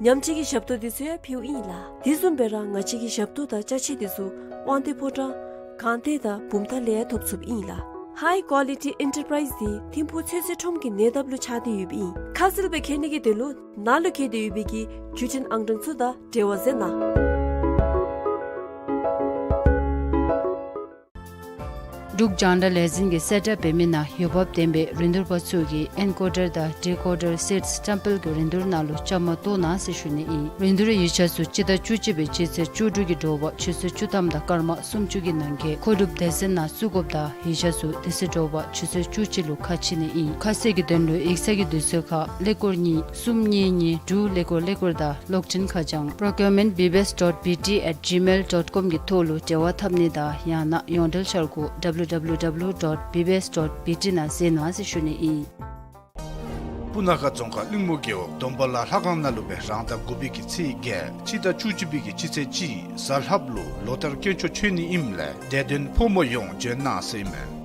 ཉམས་བཅོས་ཀྱི་ཞབས་ཏོག་འདི་ཚུ་ཡང་ཕུལཝ་ཨིན་ལགས། དེ་བཟུམ་སྦེ་ར་ང་བཅས་ཀྱི་ཞབས་ཏོག་དང་ཅ་ཆས་འདི་ཚུ་དབང་འདུས་ཕོ་བྲང་སྒང་སྟེང་དང་བུམ་ཐང་ལས་ཡང་ཐོབ་ཚུགསཔ་ཨིན་ལགས། ཧའི་ཀོ་ལི་ཊི་ཨེན་ཊར་པ་རའིཛ་འདི་ཐིམ་ཕུག་ཚོད་བསྲེ་ཁྲོམ་གྱི་ཉེ་འདབས་ལུ་ཆགས་ཏེ་ཡོདཔ་ཨིན། ཁ་གསལ་སྦེ་མཁྱེན་ནི་གི་དོན་ལུ་ནཱ་ལུ་བཀོད་དེ་ཡོད་པའི་གི་བརྒྱུད་འཕྲིན་ཨང་གྲངས་ཚུ་དང་འབྲེལ་བ་མཛད་གནང་། འབྲུག་རྒྱང་བསྒྲགས་ལས་འཛིན་གྱིས་གསལ་བསྒྲགས་འབད་མི་ནང་འོས་འབབ་ལྡན་པའི་རིན་བསྡུར་པ་ཚུ་གིས་ཨེན་ཀོ་ཌར་དང་ཌི་ཀོ་ཌར་སེཊ་བཀྲམ་སྤེལ་གྱི་རིན་བསྡུར་ནང་ལུ་བཅའ་མར་གཏོགས་གནང་ཟེར་ཞུ་ནི་ཨིན། རིན་བསྡུར་ཡིག་ཆ་ཚུ་སྤྱི་ཟླ་བཅུ་གཅིག་པའི་སྤྱི་ཚེས་བཅུ་དྲུག་གི་དྲོ་པ་ཆུ་ཚོད་བཅུ་ཐམ་དང་སྐར་མ་སུམ་ཅུ་གི་ནང་འཁོད་མཁོ་སྒྲུབ་སྡེ་ཚན་ནང་བཙུགས་དགོཔ་དང་ཡིག་ཆ་ཚུ་དེ་ཚེ་དྲོ་པ་ཆུ་ཚོད་བཅུ་གཅིག་ལུ་ཁ་ཕྱེ་ནི་ཨིན། ཁ་གསལ་གྱི་དོན་ལུ་ཡིག་ཚང་གི་དུས་ཚོད་ཁར་ཀླད་ཀོར་གཉིས་གསུམ་གཉིས་གཉིས་དྲུག་ཀླད་ཀོར་ཀླད་ཀོར་དང་གློག་འཕྲིན་ཁ་བྱང་procurement B B S dot B T at gmail dot com གི་ཐོག་ལུ་འབྲེལ་བ་འཐབ་ནི་དང་ཡང་ན་ཡོངས་འབྲེལ་འཆར་སྒོ་W W W dot B B S dot B T ནང་གཟིགས་གནང་ཟེར་ཞུ་ནི་ཨིན། སྤུ་ན་ཁ་རྫོང་ཁག་གླིང་མོ་རྒེད་འོག་སྡོམ་པ་ལ་ལྷ་ཁང་ནང་ལུ་སྦེ་རང་ཟླ་དགུ་པའི་གི་ཚེས་བརྒྱད་སྤྱི་ཟླ་བཅུ་གཅིག་པའི་གི་སྤྱི་ཚེས་གཅིག་གཟའ་ལྷགཔ་ལུ་ལོ་ལྟར་དཀོན་མཆོག་མཆོད་ནི་ཨིནམ་ལས་དད་ལྡན་ཕོ་མོ་ཡོངས་འབྱོན་གནང་ཟེར་ཨིན་མས།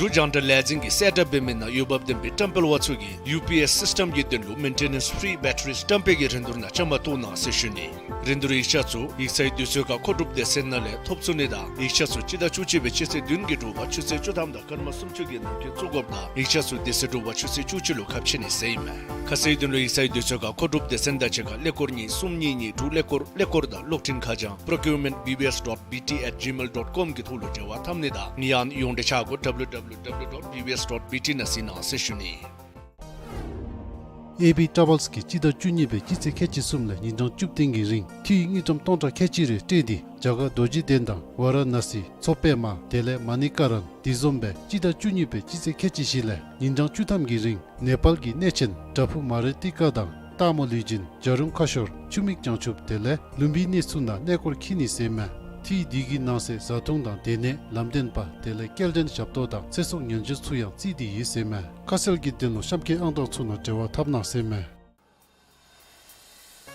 འབྲུག་རྒྱང་བསྒྲགས་ལས་འཛིན་གྱིས་གསལ་བསྒྲགས་འབད་མི་ནང་འོས་འབབ་ལྡན་པའི་བཀྲམ་སྤེལ་པ་ཚུ་གིས་ཡུ་པི་ཨེསི་སིསི་ཊེམ་གྱི་དོན་ལུ་མེན་ཊེ་ནེནསི་ཕི་རི་བེ་ཊ་རི་བཀྲམ་སྤེལ་གྱི་རིན་བསྡུར་ནང་བཅའ་མར་གཏོགས་གནང་ཟེར་ཞུ་ནི། རིན་བསྡུར་ཡིག་ཆ་ཚུ་ཡིག་ཚང་གི་དུས་ཚོད་ཁར་མཁོ་སྒྲུབ་སྡེ་ཚན་ནང་ལས་ཐོབ་ཚུགས་ནི་དང་ཡིག་ཆ་ཚུ་སྤྱི་ཟླ་བཅུ་གཅིག་པའི་སྤྱི་ཚེས་བདུན་གྱི་དྲོ་པ་ཆུ་ཚོད་བཅུ་ཐམ་དང་སྐར་མ་སུམ་ཅུ་གི་ནང་འཁོད་བཙུགས་དགོཔ་དང་ཡིག་ཆ་ཚུ་དེ་ཚེ་དྲོ་པ་ཆུ་ཚོད་བཅུ་གཅིག་ལུ་ཁ་ཕྱེ་ནི་ཟེར་ཨིན་མས། ཁ་གསལ་དོན་ལུ་ཡིག་ཚང་གི་དུས་ཚོད་ཁར་མཁོ་སྒྲུབ་སྡེ་ཚན་དང་གཅིག་ཁར་ཀླད་ཀོར་གཉིས་གསུམ་གཉིས་གཉིས་དྲུག་ཀླད་ཀོར་ཀླད་ཀོར་དང་གློག་འཕྲིན་ཁ་བྱང་procurement B B S dot B T at gmail dot com གི་ཐོག་ལུ་འབྲེལ་བ་འཐབ་ནི་དང་ཡང་ན་ཡོངས་འབྲེལ་འཆར་སྒོ་W W W dot B B S dot B T ནང་གཟིགས་གནང་ཟེར་ཞུ་ནི། ཨེ་བི་ཊ་རེ་ཝེལསི་གིས་སྤྱི་ཟླ་བཅུ་གཉིས་པའི་སྤྱི་ཚེས་ཁལ་གཅིག་གསུམ་ལས་ཉིན་གྲངས་བཅུ་བདུན་གྱི་རིང་འཐུས་དངུལ་ཀྲམ་སྟོང་ཕྲག་ཁལ་གཅིག་རེ་སྤྲོད་དེ་རྒྱ་གར་རྡོ་རྗེ་གདན་དང་ཝཱ་ར་ཎ་སི་མཚོ་པདྨ་དེ་ལས་མ་ཎི་ཀ་རན། དེ་བཟུམ་སྦེ་སྤྱི་ཟླ་བཅུ་གཉིས་པའི་སྤྱི་ཚེས་ཁལ་གཅིག་བཞི་ལས་ཉིན་གྲངས་བཅུ་ཐམ་གྱི་རིང་ནེ་པཱལ་གྱི་གནས་ཆེན་བྲག་ཕུག་མ་རི་ཏི་ཀ་དང་སྟག་མོ་ལུས་སྦྱིན་བྱ་རུང་ཁ་ཤོར་ཆུ་མིག་བྱང་ཆུབ་དེ་ལས་ལུམ་བི་གནས་ཚུ་ནང་གནས་སྐོར་འཁྱིད་ནི་ཟེར་ཨིན་མས། འཐུས་འདི་གི་ནང་གསེས་བཟའ་འཐུང་དང་སྡོད་གནས་ལམ་སྟོན་པ་དེ་ལས་སྐྱེལ་འདྲེན་ཞབས་ཏོག་དང་ཚེ་སྲོག་ཉེན་བཅོལ་ཚུ་ཡང་བརྩིས་ཏེ་ཡོད་ཟེར་ཨིན་མས། ཁ་གསལ་གྱི་དོན་ལུ་གཤམ་འཁོད་ཨང་གྲངས་ཚུ་ནང་འབྲེལ་བ་འཐབ་གནང་ཟེར་ཨིན་མས།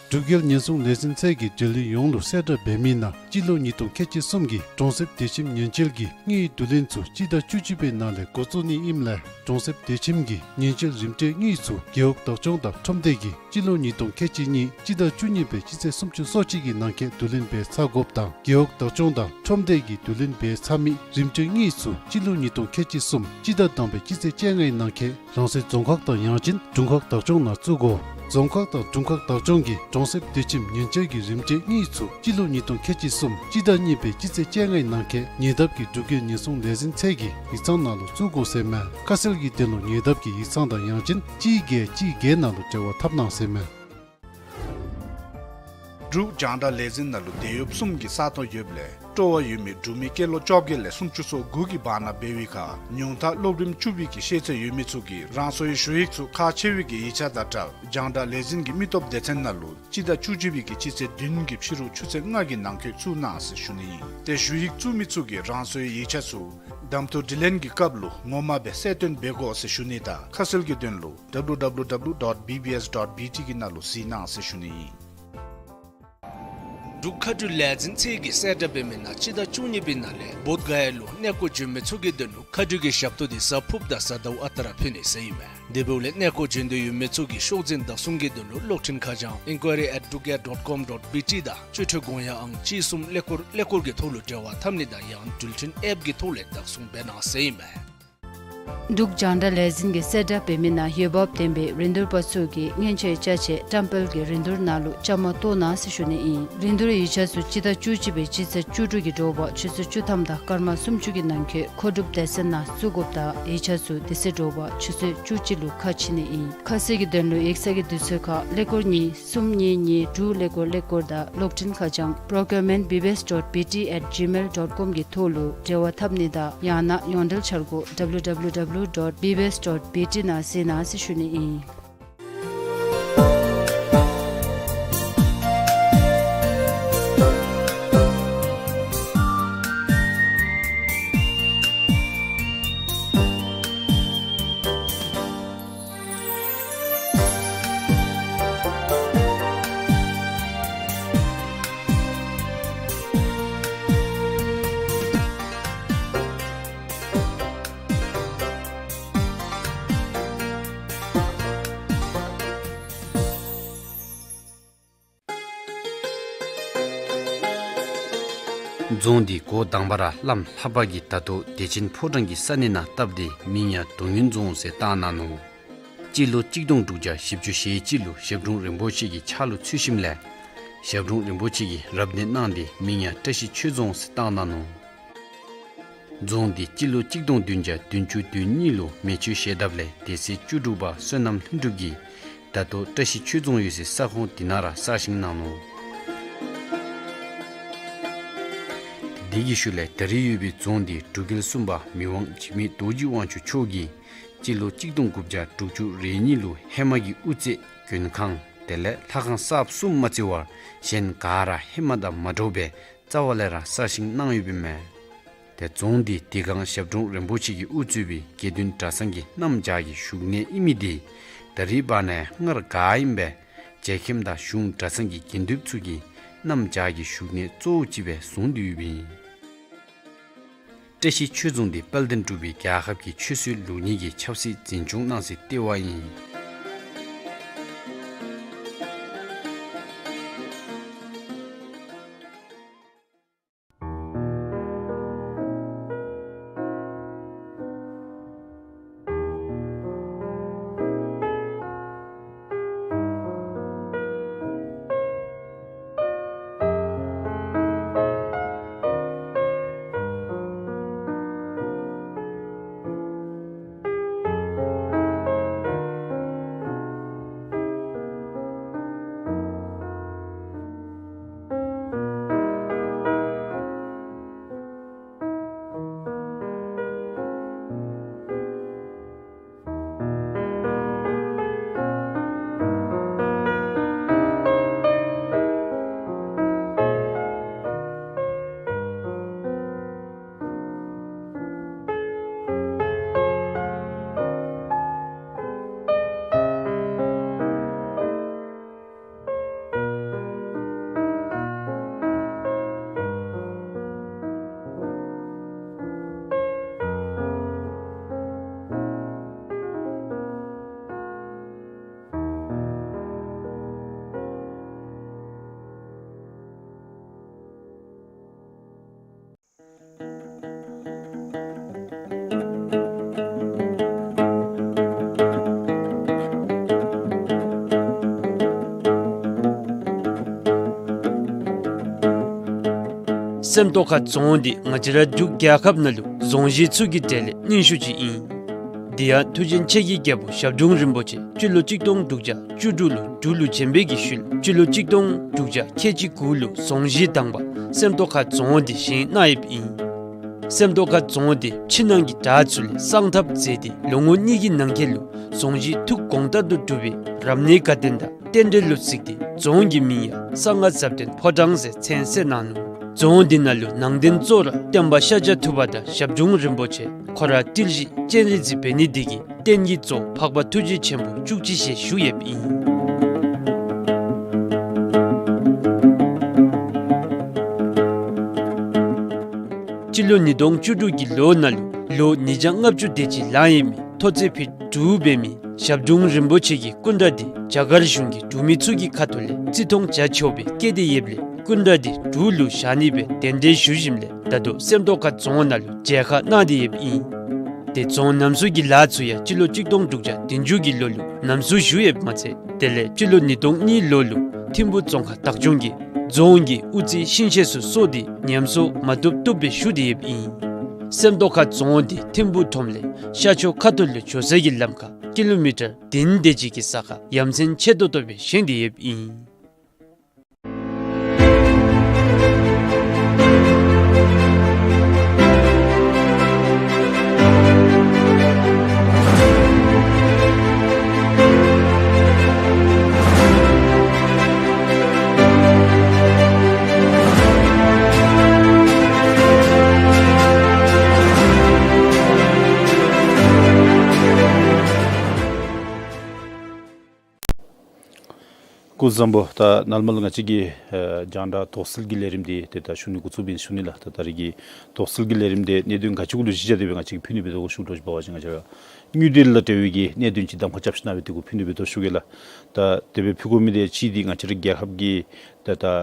འབྲུག་རྒྱལ་ཉེན་སྲུང་ལས་འཛིན་ཚད་ཀྱིས་འབྲེལ་ཡོད་ཡོངས་ལུ་གསལ་བསྒྲགས་འབད་མི་ནང་སྤྱི་ལོ་ཉིས་སྟོང་ཁལ་གཅིག་གསུམ་གྱི་གྲོང་གསེབ་སྡོད་ཁྱིམ་ཉེན་བཅོལ་གྱི་དངུལ་བསྡུ་ལེན་ཚུ་སྤྱི་ཟླ་བཅུ་གཅིག་པའི་ནང་ལས་འགོ་བཙུགས་ནི་ཨིནམ་ལས་གྲོང་གསེབ་སྡོད་ཁྱིམ་གྱི་ཉེན་བཅོལ་རིམ་གྲོའི་དངུལ་ཚུ་རྒེད་འོག་བདག་སྐྱོང་དང་ཁྲོམ་སྡེ་གིས་སྤྱི་ལོ་ཉིས་སྟོང་ཁལ་གཅིག་གཉིས་སྤྱི་ཟླ་བཅུ་གཉིས་པའི་སྤྱི་ཚེས་སུམ་ཅུ་སོ་གཅིག་གི་ནང་འཁོད་བསྡུ་ལེན་འབད་ཚར་དགོཔ་དང་རྒེད་འོག་བདག་སྐྱོང་དང་ཁྲོམ་སྡེ་གིས་བསྡུ་ལེན་འབད་ཚར་མི་རིམ་གྲོའི་དངུལ་ཚུ་སྤྱི་ལོ་ཉིས་སྟོང་ཁལ་གཅིག་གསུམ་སྤྱི་ཟླ་དང་པའི་སྤྱི་ཚེས་བཅོ་ལྔའི་ནང་འཁོད་རང་སོའི་རྫོང་ཁག་དང་ཡང་ཅིན་དྲུང་ཁག་བདག་སྐྱོང་ནང་བཙུགས་དགོ། རྫོང་ཁག་དང་དྲུང་ཁག་བདག་སྐྱོང་གིས་གྲོང་གསེབ་སྡོད་ཁྱིམ་ཉེན་བཅོལ་གྱི་རིམ་གྲོའི་དངུལ་ཚུ་སྤྱི་ལོ་ཉིས་སྟོང་ཁལ་གཅིག་གསུམ་སྤྱི་ཟླ་གཉིས་པའི་སྤྱི་ཚེས་བཅོ་ལྔའི་ནང་འཁོད་ཉེ་འདབས་ཀྱི་འབྲུག་རྒྱལ་ཉེན་སྲུང་ལས་འཛིན་ཚད་ཀྱི་ཡིག་ཚང་ནང་ལུ་བཙུགས་དགོ་ཟེར་ཨིན་མས། ཁ་གསལ་གྱི་དོན་ལུ་ཉེ་འདབས་ཀྱི་ཡིག་ཚང་དང་ཡང་ཅིན་གཅིག་བརྒྱད་གཅིག་བརྒྱད་ནང་ལུ་འབྲེལ་བ་འཐབ་གནང་ཟེར་ཨིན་མས། འབྲུག་རྒྱང་བསྒྲགས་ལས་འཛིན་ནང་ལུ་དེད་གཡོགཔ་གསུམ་གྱི་ས་སྟོང་ཡོདཔ་ལས་སྤྲོ་བ་ཡོད་མི་འབྲུག་མི་སྐྱེས་ལོ་བཅོ་བརྒྱད་ལས་སུམ་ཅུ་སོ་དགུ་གི་བར་ན་འབད་བའི་ཁར་ཉུང་མཐའ་སློབ་རིམ་བཅུ་པའི་གི་ཤེས་ཚད་ཡོད་མི་ཚུ་གིས་རང་སོའི་ཞུ་ཡིག་ཚུ་ཁག་ཆེ་བའི་གི་ཡིག་ཆ་དང་འབྲེལ་རྒྱང་བསྒྲགས་ལས་འཛིན་གྱི་མི་སྟོབས་སྡེ་ཚན་ནང་ལུ་སྤྱི་ཟླ་བཅུ་གཅིག་པའི་གི་སྤྱི་ཚེས་བདུན་གྱི་ཕྱི་རུ་ཆུ་ཚོད་ལྔ་གི་ནང་འཁོད་བཙུགས་གནང་ཟེར་ཞུ་ནི་ཨིན། ཏེ་ཞུ་ཡིག་བཙུགས་མི་ཚུ་གིས་རང་སོའི་ཡིག་ཆ་ཚུ་གདམ་འཐུ་དྲི་ལན་གྱི་སྐབས་ལུ་ངོ་མ་སྦེ་གསལ་སྟོན་འབད་དགོ་ཟེར་ཞུ་ནི་དང་ཁ་གསལ་གྱི་དོན་ལུ་W W W dot B B S dot B T གི་ནང་ལུ་གཟིགས་གནང་ཟེར་ཞུ་ནི་ཨིན། འབྲུག་མཁའ་འགྲུལ་ལས་འཛིན་ཚད་ཀྱིས་གསལ་བསྒྲགས་འབད་མི་ནང་སྤྱི་ཟླ་བཅུ་གཉིས་པའི་ནང་ལས་བོདྷ་ག་ཡ་ལུ་གནས་སྐོར་འབྱོན་མི་ཚུ་གི་དོན་ལུ་མཁའ་འགྲུལ་གྱི་ཞབས་ཏོག་འདི་གཟའ་ཕུརཔ་དང་གཟའ་ཟླཝ་ཨ་རྟག་ར་ཕུལ་ནི་ཟེར་ཨིན་མས། དེ་འབདཝ་ལས་གནས་སྐོར་འབྱོན་འདོད་ཡོད་མི་ཚུ་གིས་ཤོག་འཛིན་བདག་བཟུང་གི་དོན་ལུ་གློག་འཕྲིན་ཁ་བྱང་inquiry at drukair dot com dot B T དང་སྤྱོད་ཁྲལ་དགོངས་ཡངས་ཨང་གཅིག་གསུམ་ཀླད་ཀོར་ཀླད་ཀོར་གྱི་ཐོག་ལུ་འབྲེལ་བ་འཐབ་ནི་དང་ཡང་འགྲུལ་འཕྲིན་ཨེཔ་གི་ཐོག་ལས་བདག་བཟུང་འབད་གནང་ཟེར་ཨིན་མས། འབྲུག་རྒྱང་བསྒྲགས་ལས་འཛིན་གྱིས་གསལ་བསྒྲགས་འབད་མི་ནང་འོས་འབབ་ལྡན་པའི་རིན་བསྡུར་པ་ཚུ་གིས་མངོན་ཆེ་ཅ་ཆས་བཀྲམ་སྤེལ་གྱི་རིན་བསྡུར་ནང་ལུ་བཅའ་མར་གཏོགས་གནང་ཟེར་ཞུ་ནི་ཨིན། རིན་བསྡུར་ཡིག་ཆ་ཚུ་སྤྱི་ཟླ་བཅུ་གཅིག་པའི་སྤྱི་ཚེས་བཅུ་དྲུག་གི་དྲོ་པ་ཆུ་ཚོད་བཅུ་ཐམ་དང་སྐར་མ་སུམ་ཅུ་གི་ནང་འཁོད་མཁོ་སྒྲུབ་སྡེ་ཚན་ནང་བཙུགས་དགོཔ་དང་ཡིག་ཆ་ཚུ་དེ་ཚེ་དྲོ་པ་ཆུ་ཚོད་བཅུ་གཅིག་ལུ་ཁ་ཕྱེ་ནི་ཨིན། ཁ་གསལ་གྱི་དོན་ལུ་ཡིག་ཚང་གི་དུས་ཚོད་ཁར་ཀླད་ཀོར་གཉིས་གསུམ་གཉིས་གཉིས་དྲུག་ཀླད་ཀོར་ཀླད་ཀོར་དང་གློག་འཕྲིན་ཁ་བྱང་procurement B B S dot B T at gmail dot com གི་ཐོག་ལུ་འབྲེལ་བ་འཐབ་ནི་དང་ཡང་ན་ཡོངས་འབྲེལ་འཆར་སྒོ་W W W dot B B S dot B T ནང་གཟིགས་གནང་ཟེར་ཞུ་ནི་ཨིན། རྫོང་འདི་འགོ་དང་པ་ར་བླམ་ལྷ་པ་གིས་ད་ལྟོ་བདེ་ཆེན་ཕོ་བྲང་གི་ས་གནས་ནང་བཏབ་སྟེ་མིང་ཡང་རྡོ་སྔོན་རྫོང་ཟེར་བཏགས་གནང་ནུག། སྤྱི་ལོ་གཅིག་སྟོང་དྲུག་བརྒྱ་བཞི་བཅུ་ཞེ་གཅིག་ལུ་ཞབས་དྲུང་རིན་པོ་ཆེ་གི་ཕྱག་ལུ་ཚུད་ཞིནམ་ལས་ཞབས་དྲུང་རིན་པོ་ཆེ་གིས་རབ་གནས་གནང་སྟེ་མིང་ཡང་བཀྲ་ཤིས་ཆོས་རྫོང་ཟེར་བཏགས་གནང་ནུག། རྫོང་འདི་སྤྱི་ལོ་གཅིག་སྟོང་བདུན་བརྒྱ་བདུན་ཅུ་དོན་གཉིས་ལུ་མེ་མཆོད་ཞལ་གདབ་ལས་སྡེ་སྲིད་བཅུ་དྲུག་པ་བསོད་ནམས་ལྷུན་གྲུབ་ཀྱིས་ད་ལྟོ་བཀྲ་ཤིས་ཆོས་རྫོང་ཡོད་སའི་ས་ཁོངས་འདི་ནང་ར་གསར་བཞེངས་གནང་ནུག། དེ་གི་ཤུལ་ལས་ད་རེས་ཡོད་པའི་རྫོང་འདི་འབྲུག་རྒྱལ་གསུམ་པ་མི་དབང་འཇིགས་མེད་རྡོ་རྗེ་དབང་ཕྱུག་མཆོག་གིས་སྤྱི་ལོ་གཅིག་སྟོང་དགུ་བརྒྱ་དྲུག་ཅུ་རེ་གཉིས་ལུ་ཧེ་མ་གི་དབུ་རྩེ་མགོན་ཁང་དེ་ལས་ལྷ་ཁང་གསརཔ་གསུམ་མ་བརྩི་བར་གཞན་ག་ར་ཧེ་མ་དང་མ་འདྲཝ་སྦེ་རྩ་བ་ལས་ར་གསར་བཞེངས་གནང་ཡོདཔ་ཨིན་མས། ཏེ་རྫོང་འདི་དེ་སྒང་ཞབས་དྲུང་རིན་པོ་ཆེ་གིས་དབུ་གཙོས་པའི་དགེ་འདུན་གྲྭ་ཚང་གི་གནམ་བྱཱར་གྱི་བཞུགས་གནས་ཨིན་མི་འདི་ད་རེས་བར་ན་སྔར་ག་ཨིནམ་སྦེ་རྒྱལ་ཁྱིམ་དང་གཞུང་གྲྭ་ཚང་གི་དགེ་འདུན་ཚུ་གིས་གནམ་བྱཱར་གྱི་བཞུགས་གནས་གཙོ་བོ་ཅིག་སྦེ་བཟུང་སྟེ་ཡོདཔ་ཨིན། བཀྲ་ཤིས་ཆོས་རྫོང་འདི་དཔལ་ལྡན་འབྲུག་པའི་རྒྱལ་ཁབ་ཀྱི་ཆོས་སྲིད་ལུགས་གཉིས་ཀྱི་ཆབ་སྲིད་འཛིན་སྐྱོང་གནང་སའི་ལྟེ་བ་ཨིན། སེམས་རྟོགས་ཁ་རྫོང་འདི་ང་བཅས་ར་འབྲུག་རྒྱལ་ཁབ་ནང་ལུ་རྫོང་གཞི་ཚུ་གི་གྲས་ལས་རྙིང་ཤོས་ཅིག་ཨིན། དེ་ཡང་མཐུ་ཆེན་ཆེ་གི་རྒྱལ་པོ་ཞབས་དྲུང་རིན་པོ་ཆེ་སྤྱི་ལོ་གཅིག་སྟོང་དྲུག་བརྒྱ་བཅུ་དྲུག་ལུ་འབྲུག་ལུ་བྱོན་པའི་གི་ཤུལ་སྤྱི་ལོ་གཅིག་སྟོང་དྲུག་བརྒྱ་ཁལ་གཅིག་དགུ་ལུ་རྫོང་གཞི་དང་པ་སེམས་རྟོགས་ཁ་རྫོང་འདི་བཞེངས་གནང་ཡོདཔ་ཨིན། སེམས་རྟོགས་ཁ་རྫོང་འདི་ཕྱི་ནང་གི་དྲག་ཚུ་ལས་གསང་ཐབས་མཛད་དེ་ལོ་ངོ་གཉིས་ཀྱི་ནང་འཁོད་ལུ་རྫོང་གཞི་ཐུགས་དགོངས་ལྟར་དུ་གྲུབ་པའི་རབ་གནས་དགའ་སྟོན་དང་རྟེན་འབྲེལ་ལུ་གཟིགས་ཏེ་རྫོང་གི་མིང་ཡང་གསང་སྔགས་ཟབ་དོན་ཕོ་བྲང་ཟེར་མཚན་གསོལ་གནང་ནུག། རྫོང་འདི་ནང་ལུ་ནང་རྟེན་གཙོ་བོ་ར་སྟོན་པ་ཤཱཀྱ་ཐུབ་པ་དང་ཞབས་དྲུང་རིན་པོ་ཆེ་ཁོ་ར་ཏིལ་བཞི་སྤྱན་རས་གཟིགས་འབད་ནི་འདི་གིས་རྟེན་གྱི་གཙོ་འཕགས་པ་ཐུགས་རྗེ་ཆེན་པོ་བཅུ་གཅིག་ཞལ་བཞུགས་ཡོདཔ་ཨིན། སྤྱི་ལོ་ཉིས་སྟོང་བཅུ་དྲུག་གི་ལོ་ནང་ལུ་ལོ་ཉིས་བརྒྱ་ལྔ་བཅུ་དེ་ཅིག་ལང་ཡོད་མི་མཐོ་ཚད་ཕིཊ་དྲུག་འབད་མི་ཞབས་དྲུང་རིན་པོ་ཆེ་གི་སྐུ་འདྲ་འདི་རྒྱ་གར་གཞུང་གིས་འབྲུག་མི་ཚུ་གི་ཁ་ཐུག་ལས་བརྩི་མཐོང་བྱ་ཆོག་པའི་བཀོད་དེ་ཡོདཔ་ལས་སྐུ་འདྲ་འདི་འབྲུག་ལུ་བཞག་ནི་སྦེ་གདན་འདྲེན་ཞུ་ཞིནམ་ལས་ད་ལྟོ་སེམས་རྟོགས་ཁ་རྫོང་ནང་ལུ་མཇལ་ཁ་གནང་སྟེ་ཡོདཔ་ཨིན། ཏེ་རྫོང་རྣམ་གསུམ་གྱི་ལཱ་ཚུ་ཡང་སྤྱི་ལོ་གཅིག་སྟོང་དྲུག་བརྒྱ་བདུན་ཅུ་གི་ལོ་ལུ་རྣམ་གསུམ་ཞུ་ཡོདཔ་མ་ཚད་དེ་ལས་སྤྱི་ལོ་ཉིས་སྟོང་གཉིས་ལོ་ལུ་ཐིམ་ཕུག་རྫོང་ཁག་བདག་སྐྱོང་གིས་རྫོང་གི་དབུ་རྩེ་ཤིང་ཤེད་ཚུ་གསོ་སྟེ་ཉམས་གསོ་མ་བཏུབ་བཏུབ་སྦེ་ཞུ་སྟེ་ཡོདཔ་ཨིན། སེམས་རྟོགས་ཁ་རྫོང་འདི་ཐིམ་ཕུག་ཁྲོམ་ལས་ཤར་ཕྱོགས་ཁ་ཐུག་ལུ་འགྱོ་ས་གི་ལམ་ཁར་ཀི་ལོ་མི་ཊར་བདུན་དེ་ཅིག་གི་ས་ཁར་ཡ་མཚན་ཆེ་ཏོག་ཏོ་སྦེ་བཞེངས་ཏེ་ཡོདཔ་ཨིན། སྐུ་གཟུགས་བཟང་པོ། ད་ནཱ་ལས་མར་ང་བཅས་ཀྱི་ཨེ་རྒྱང་བསྒྲགས་དོགས་སེལ་གྱི་ལས་རིམ་འདི་ཏེ་ད་ཞུ་ནི་འགོ་བཙུགསཔ་ཨིན་ཞུ་ནི་ལགས། ད་ད་རེས་ཀྱི་དོགས་སེལ་གྱི་ལས་རིམ་འདི་གནད་དོན་ག་ཅི་གུ་ལུ་གཞི་བཞག་སྟེ་སྦེ་ང་བཅས་ཀྱིས་ཕུལ་ནི་སྦེ་དོ་ཞུ་དོ་ཅིག་འབད་བ་ཅིན་ང་བཅས་ར་དངུལ་འབྲེལ་དང་འབྲེལ་བའི་གི་གནད་དོན་ཅིག་གདམ་ཁ་རྐྱབ་ཞིན་ན་སྦེ་དེ་གུ་ཕུལ་ནི་སྦེ་དོ་ཞུ་གེ་ལགས། ད་དེ་སྦེ་ཕུལ་དགོ་མི་འདི་གཅིག་འདི་ང་བཅས་ར་རྒྱལ་ཁབ་ཀྱི་ད་ད་ཨ་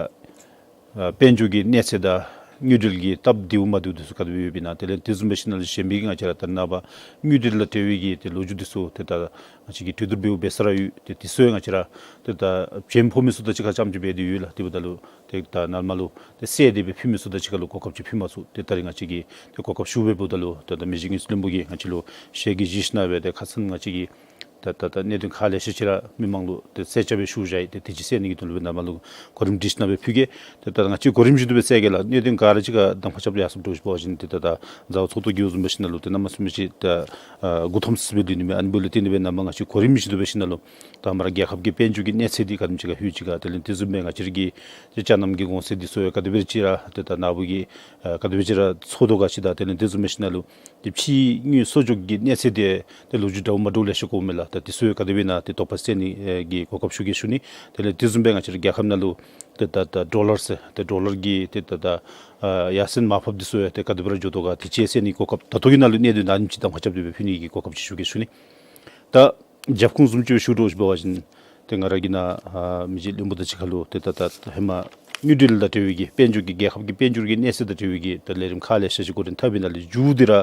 དཔལ་འབྱོར་གྱི་གནས་ཚད་དང་ དངུལ་འབྲེལ་གྱི་སྟབས་བདེཝ་མ་བདེཝ་འདི་ཚུ་ག་དེ་སྦེ་ཡོདཔ་ཨིན་ན། དེ་ལས་དེ་བཟུམ་སྦེ་ཞིནམ་ལས་གཞན་མི་གི་ང་བཅས་ར་ད་ནངས་པ་དངུལ་འབྲེལ་དང་འབྲེལ་བའི་གི་ཏེ་ལོ་རྒྱུས་འདི་ཚུ་ཏེ་ད་ང་བཅས་ཀྱིས་གྲོས་བསྡུར་འབདཝ་འབད་ས་ར་ཡོད། ཏེ་དེ་ཚུ་ཡང་ང་བཅས་ར་ཏེ་ད་བྱོན་ཕོག་མི་ཚུ་དང་གཅིག་ཁར་རྐྱངམ་ཅིག་འབད་དེ་ཡོད་ལགས། དེ་འབདཝ་ད་ལུ་ཏེ་ད་ནཱ་ལས་མར་ལུ་ཏེ་བསལ་ཏེ་སྦེ་ཕུལ་མི་ཚུ་དང་གཅིག་ཁར་ལུ་གོ་སྐབས་ཅིག་ཕུལ་མ་ཚུགས། ཏེ་ད་རིས་ང་བཅས་ཀྱིས་ཏེ་གོ་སྐབས་ཞུ་སྦེ་འབདཝ་ད་ལུ་ཏེ་ད་མི་རྗེ་དངུལ་རྩིས་བློན་པོ་གིས་ང་བཅས་ལུ་ཞལ་གྱིས་བཞེས་ཞིནམ་སྦེ་ཏེ་ཁ་ཙ་ང་བཅས་ཀྱིས་ད་ད་ད་གནད་དོན་ཁག་ལེ་ཤ་ཅིག་ར་མི་མང་ལུ་ཏེ་གསལ་ཆ་སྦེ་ཞུ་བཞག་ཡི། ཏེ་དེ་ཅིག་སེལ་ནི་གི་དོན་ལུ་སྦེ་ནཱ་མར་ལུ་གོ་རིམ་སྒྲིག་ཞིནམ་སྦེ་ཕུལ་གེ། ཏེ་ད་ང་བཅས་གོ་རིམ་བཞིན་དུ་སྦེ་སེལ་གེ་ལགས། གནད་དོན་ག་ར་གཅིག་ཁར་གདམ་ཁ་རྐྱབ་ཡར་སོངམ་འདྲཝ་ཅིག་འབད་བ་ཅིན་ཏེ་ད་ད་མཛའ་བོ་ཚོགས་འདུ་གི་བཟུམ་འབད་ཞིནམ་ལས་ཏེ་གནམ་མེད་ས་མེད་ཅིག་ད་ཨ་མགུ་འཐོམ་སི་སི་སྦེ་སྡོད་ནི་མས། ཨ་ནི་འབདཝ་ལས་བརྟེན་ཏེ་སྦེ་ནཱ་མར་ང་བཅས་གོ་རིམ་བཞིན་དུ་སྦེ་ཞིནམ་ལས་དང་པ་ར་རྒྱལ་ཁབ་ཀྱི་དཔལ་འབྱོར་གྱི་གནས་ཚད་འདི་ག་དེམ་ཅིག་ཁར་ལྷོད་ཅི་ག། དེ་ལས་དེ་བཟུམ་སྦེ་ང་བཅས་ར་གི་ཏེ་ཅ་ནམ་གྱི་གོང་ཚད་འདི་ཚུ་ཡང་ག་དེ་སྦེ་ཅིག་ར་ཏེ་ད་ནཱ་བུ་གི་ཨ་ག་དེ་སྦེ་ཅིག་ར་ཚོར་དོ་ག་ཅིག་དང་དེ་ལས་དེ་བཟུམ་སྦེ་ཞིནམ་ལས་ཏེ་ཕྱིའི་དངུལ་གསོག་འཇོག་གི་གནས་ཚད་འདི་ཏེ་ལོ་རྒྱུས་འདྲཝ་མ་འདྲཝ་ལེ་ཤ་གོཝ་མས་ལགས། ད་འདི་ཚུ་ཡང་ག་དེ་སྦེ་ཨིན་ན་ཏེ་དོགས་པ་སེལ་ནི་ཨེ་གི་གོ་སྐབས་ཞུ་གེ་ཞུ་ནི། དེ་ལས་དེ་བཟུམ་སྦེ་ང་བཅས་ར་རྒྱལ་ཁབ་ནང་ལུ་ཏེ་ད་ད་ཌོ་ལར་ཟེར་ཏེ་ཌོ་ལར་གྱི་ཏེ་ད་ད་ཨ་ཡར་སེང་མར་ཕབ་འདི་ཚུ་ཡང་ཏེ་ག་དེ་སྦེ་ར་འགྱོ་དོ་ག། དེ་ཅིག་སེལ་ནི་གི་གོ་སྐབས་ད་ལྟོ་གི་ནང་ལུ་གནད་དོན་ཨ་ནེམ་ཅིག་གདམ་ཁ་རྐྱབ་སྟེ་སྦེ་ཕུལ་ནི་གི་གོ་སྐབས་ཅིག་ཞུ་གེ་ཞུ་ནི། ད་རྒྱབ་ཁུངས་བཟུམ་ཅིག་སྦེ་ཞུ་དོ་ཅིག་འབད་བ་ཅིན་ཏེ་ང་ར་གིས་ནཱ་ཨ་མི་རྗེ་བློན་པོ་དང་གཅིག་ཁར་ལུ་ཏེ་ད་ད་ཧེ་མ་དངུལ་འབྲེལ་དང་འབྲེལ་བའི་གི་དཔལ་འབྱོར་གྱི་རྒྱལ་ཁབ་ཀྱི་དཔལ་འབྱོར་གྱི་གནས་ཚད་དང་འབྲེལ་བའི་གི་ད་ལས་རིམ་ཁག་ལེ་ཤ་ཅིག་འགོ་འདྲེན་འཐབ་པའི་ནང་ལས་མཇུག་འདི་ར་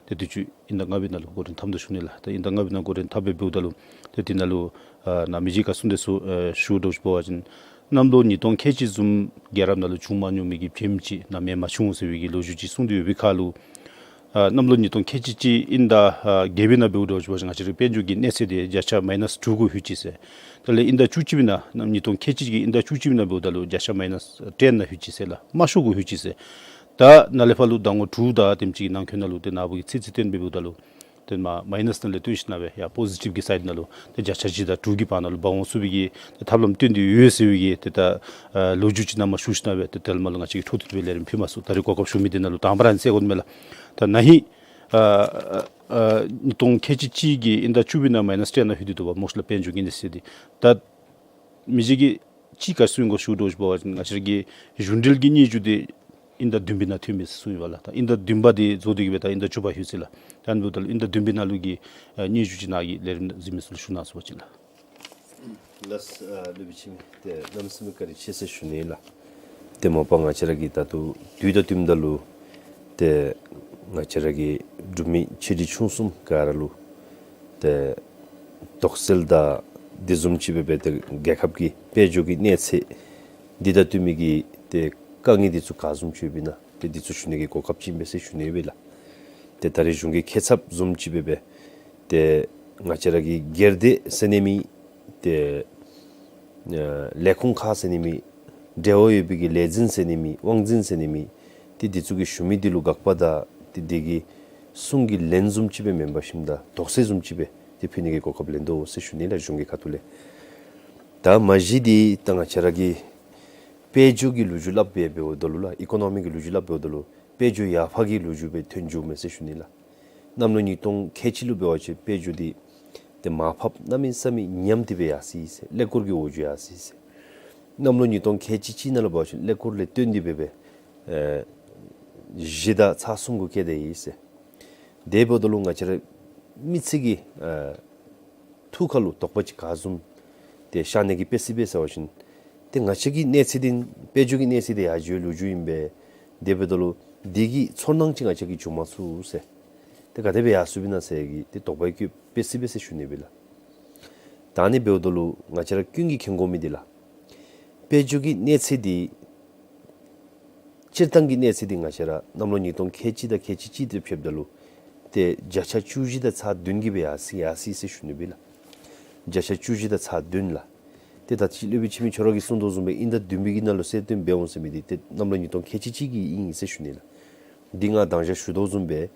ཏེ་དུས་ཅི་དབྱིན་ཟླ་ལྔ་པའི་ནང་ལུ་འགོ་འདྲེན་འཐབ་དོ་ཞུ་ནི་ལགས། ད་དབྱིན་ཟླ་ལྔ་པའི་ནང་འགོ་འདྲེན་འཐབ་སྦེ་འབདཝ་ད་ལུ་ཏེ་དེ་ནང་ལུ་ཨ་ནཱ་མི་རྗེ་གིས་གསུངས་དོ་ཚུ་ཨ་ཞུ་དོ་ཅིག་འབད་བ་ཅིན་གནམ་ལོ་ཉིས་སྟོང་ཁལ་གཅིག་བཟུམ་རྒྱལ་རབས་ནང་ལུ་བྱུང་མ་མྱོང་མི་གི་བྱེམ་ཅིག་ནམ་ཡང་མ་བྱུང་ཟེར་བའི་གི་ལོ་རྒྱུས་ཅིག་གསུངས་ཏེ་ཡོད་པའི་ཁར་ལུ་ཨ་གནམ་ལོ་ཉིས་སྟོང་ཁལ་གཅིག་གཅིག་དབྱིན་ཟླ་ཨ་བརྒྱད་པའི་ནང་འབདཝ་འདྲཝ་ཅིག་འབད་བ་ཅིན་ང་བཅས་རའི་དཔལ་འབྱོར་གྱི་གནས་ཚད་འདི་བརྒྱ་ཆ་མའི་ནཱས་དྲུག་གུ་ལྷོད་ཅི་ཟེར། དེ་ལས་དབྱིན་ཟླ་བཅུ་གཅིག་པའི་ནང་གནམ་ཉིས་སྟོང་ཁལ་གཅིག་གི་དབྱིན་ཟླ་བཅུ་གཅིག་པའི་ནང་འབདཝ་ད་ལུ་བརྒྱ་ཆ་མའི་ནཱས་ཊེན་ནང་ལྷོད་ཅི་ཟེར་ལགས། དམའ་ཤོས་གུ་ལྷོད་ཅི་ཟེར། ད་ནཱ་ལས་ཕར་ལུ་ཟླ་ངོ་དྲུག་དང་དེམ་ཅིག་གི་ནང་འཁོད་ནང་ལུ་ཏེ་ནཱ་བུ་གིས་ཚད་ཚད་སྟོན་སྦེ་འབདཝ་ད་ལུ་ཏེ་མ་མའི་ནཱས་ནང་ལས་བཏོན་ཞིནམ་སྦེ་ཡར་པོ་ཟི་ཊིབ་གི་སའིཌ་ནང་ལུ་ཏེ་བརྒྱ་ཆ་བཞི་དང་དྲུག་གི་བར་ན་ལུ་འབག་འོང་ཚུགས་པའི་གི་ཏེ་ཐབས་ལམ་སྟོན་ཏེ་ཡོད་ཟེར་བའི་གི་ཏེ་ད་ཨ་ལོ་རྒྱུས་ཅིག་ནཱ་མར་ཞུ་ཞིནམ་སྦེ་ཏེ་དེ་ལས་མར་ལུ་ང་བཅས་ཀྱིས་འཕྲོ་མཐུད་དེ་སྦེ་ལས་རིམ་ཕུལ་མ་ཚུགས། ད་རིས་གོ་སྐབས་ཞུ་མི་འདི་ནང་ལུ་དང་པ་ར་ཨ་ནི་སེལ་དགོ་མས་ལགས། ད་ན་ཧིང་ཨ་ཨ་ཨ་ཉིས་སྟོང་ཁལ་གཅིག་གཅིག་གི་དབྱིན་ཟླ་བཅུ་པའི་ནང་མའི་ནཱས་ཊེན་ནང་ལྷོད་དེ་འདུག་པ་སྨོ་ཤིག་ལགས། དཔལ་འབྱོར་གྱི་གནས་ཚད་འདི། ད་མི་རྗེ་གིས་ཅིག་ག་ཅི་གསུངས་ཡི་གོ་ཞུ་དོ་ཅིག་འབད་བ་ཅིན་ང་བཅས་ར་གི་གཞུང་འབྲེལ་གྱི་སྙན་ཞུ་འདི་དབྱིན་ཟླ་བདུན་པའི་ནང་ཐོན་མས་ཟེར་གསུངས་ཡི་པ་ལགས། ད་དབྱིན་ཟླ་བདུན་པ་འདི་རྫོགས་ཏེ་གི་སྦེ་ད་དབྱིན་ཟླ་བཅུ་པ་ལྷོད་ཅི་ལགས། ད་ཨ་ནི་འབདཝ་ད་ལུ་དབྱིན་ཟླ་བདུན་པའི་ནང་ལུ་གི་ཨ་སྙན་ཞུ་ཅིག་ནཱ་གི་ལས་རིམ་གཟིགས་མི་ཚུ་ལུ་ཞུ་གནང་ཟེར་བ་ཅིན་ལགས། ལགས་སོ། ཨ་སློབ་དཔོན་འཆི་མེད་ཏེ་གནམ་མེད་ས་མེད་བཀའ་དྲིན་ཆེ་ཟེར་ཞུ་ནི་ལགས། ཏེ་མ་པ་ང་བཅས་ར་གིས་ད་ལྟོ་དུས་དང་བསྟུནམ་ད་ལུ་ཏེ་ང་བཅས་ར་གི་འབྲུག་མི་ཆེ་འབྲིང་ཆུང་གསུམ་ག་ར་ལུ་ཏེ་དོགས་སེལ་དང་དེ་བཟུམ་ཅིག་སྦེ་སྦེ་ཏེ་རྒྱལ་ཁབ་ཀྱི་དཔལ་འབྱོར་གྱི་གནས་ཚད་འདི་དང་བསྟུན་མི་གི་ཏེ་དཀའ་ངལ་འདི་ཚུ་ག་བཟུམ་ཅིག་ཡོདཔ་ཨིན་ན་ཏེ་འདི་ཚུ་ཞུ་ནི་གི་གོ་སྐབས་ཅིག་ཨིན་པས་ཟེར་ཞུ་ནི་ཡོད་པས་ལགས། ཏེ་ད་རིས་གཞུང་གི་ཁེ་ཚབ་བཟུམ་ཅིག་སྦེ་སྦེ་ཏེ་ང་བཅས་ར་གི་སྒེར་སྡེ་ཟེར་ནི་མེད། ཏེ་ཨ་ལས་ཁུངས་ཁག་ཟེར་ནི་མེད། འབྲེལ་བ་ཡོད་པའི་གི་ལས་འཛིན་ཟེར་ནི་མེད། དབང་འཛིན་ཟེར་ནི་མེད། ཏེ་འདི་ཚུ་གིས་ཞུ་མི་འདི་ལུ་དགག་པ་དང་ཏེ་འདི་གི་གསུང་གི་ལན་བཟུམ་ཅིག་སྦེ་མེན་པར་ཞིནམ་ད་དོགས་སེལ་བཟུམ་ཅིག་སྦེ་ཏེ་ཕུལ་ནི་གི་གོ་སྐབས་ལེན་དོ་ཟེར་ཞུ་ནི་ལགས་གཞུང་གི་ཁ་ཐུག་ལས། ད་མ་གཞི་འདི་ད་ང་བཅས་ར་གི་དཔལ་འབྱོར་གྱི་ལོ་རྒྱུས་སླབ་སྦེ་འབདཝ་ད་ལུ་ལགས་ཨི་ཀོ་ནོ་མི་གི་ལོ་རྒྱུས་སླབ་འབདཝ་ད་ལུ་དཔལ་འབྱོར་ཡར་འཕར་གྱི་ལོ་རྒྱུས་སྦེ་ཐོན་འགྱོཝ་མས་ཟེར་ཞུ་ནི་ལགས། གནམ་ལོ་ཉིས་སྟོང་ཁལ་གཅིག་ལུ་འབད་བ་ཅིན་དཔལ་འབྱོར་འདི་ཏེ་མར་ཕབ་གནམ་མེད་ས་མེད་ཉམས་ཏེ་སྦེ་ཡར་སོ་ཡི་ཟེར། ཀླད་ཀོར་གྱི་འོག་འགྱོ་ཡར་སོ་ཡི་ཟེར། གནམ་ལོ་ཉིས་སྟོང་ཁལ་གཅིག་གཅིག་ནང་ལུ་འབད་བ་ཅིན་ཀླད་ཀོར་ལས་བརྟེན་ཏེ་སྦེ་སྦེ་ཨེ་བཞི་དང་ཚག་གསུམ་གུ་བཀལ་ད་ཡི་ཟེར། དེ་འབདཝ་ད་ལུ་ང་བཅས་ར་མི་ཚེ་གི་ཨེ་ཐུགས་ཁར་ལུ་དོགས་པ་ཅིག་ག་བཟུམ་ཏེ་ཤར་ནི་གི་དཔེ་ཅིག་འབད་ཟེར་བ་ཅིན་ཏེ་ང་བཅས་ཀྱི་གནས་ཚད་འདི་དཔལ་འབྱོར་གྱི་གནས་ཚད་འདི་ཡར་འགྱོ་བའི་ལོ་རྒྱུས་ཨིན་པས། དེ་འབདཝ་ད་ལུ་འདི་གི་ཚོར་སྣང་ཅིག་ང་བཅས་ཀྱིས་བྱུང་མ་ཚུགས་ཟེར། ཏེ་ག་དེ་སྦེ་ཡར་སོཔ་ཨིན་ན་ཟེར་གྱི་ཏེ་དོགས་པ་བསྐྱེད་དཔེ་ཅིག་འབད་ཟེར་ཞུ་ནི་ཨིན་པས་ལགས། ད་ཨ་ནི་འབདཝ་ད་ལུ་ང་བཅས་ར་ཀུན་གྱིས་མཁྱེན་དགོ་མི་འདི་ལགས། དཔལ་འབྱོར་གྱི་གནས་ཚད་འདི་སྤྱིར་བཏང་གི་གནས་ཚད་འདི་ང་བཅས་ར་གནམ་ལོ་ཉིས་སྟོང་ཁལ་གཅིག་དང་ཁལ་གཅིག་གཅིག་དང་ཕྱདཔ་ད་ལུ་ཏེ་བརྒྱ་ཆ་བཅུ་བཞི་དང་ཚག་བདུན་གྱིས་སྦེ་ཡར་སོ་ཡར་སོ་ཡི་ཟེར་ཞུ་ནི་ཨིན་པས་ལགས། བརྒྱ་ཆ་བཅུ་བཞི་དང་ཚག་བདུན་ལགས། ཏེ་ད་ཅི་སློབ་དཔོན་འཆི་མེད་ཁྱོད་ར་གིས་གསུང་དོ་བཟུམ་སྦེ་དབྱིན་ཟླ་བདུན་པའི་གི་ནང་ལུ་གསལ་སྟོན་འབད་འོང་ཟེར་མི་འདི་ཏེ་གནམ་ལོ་ཉིས་སྟོང་ཁལ་གཅིག་གཅིག་གི་ཨིན་ཟེར་ཞུ་ནི་ལགས། འདི་ང་མདང་ཞག་ཞུ་དོ་བཟུམ་སྦེ་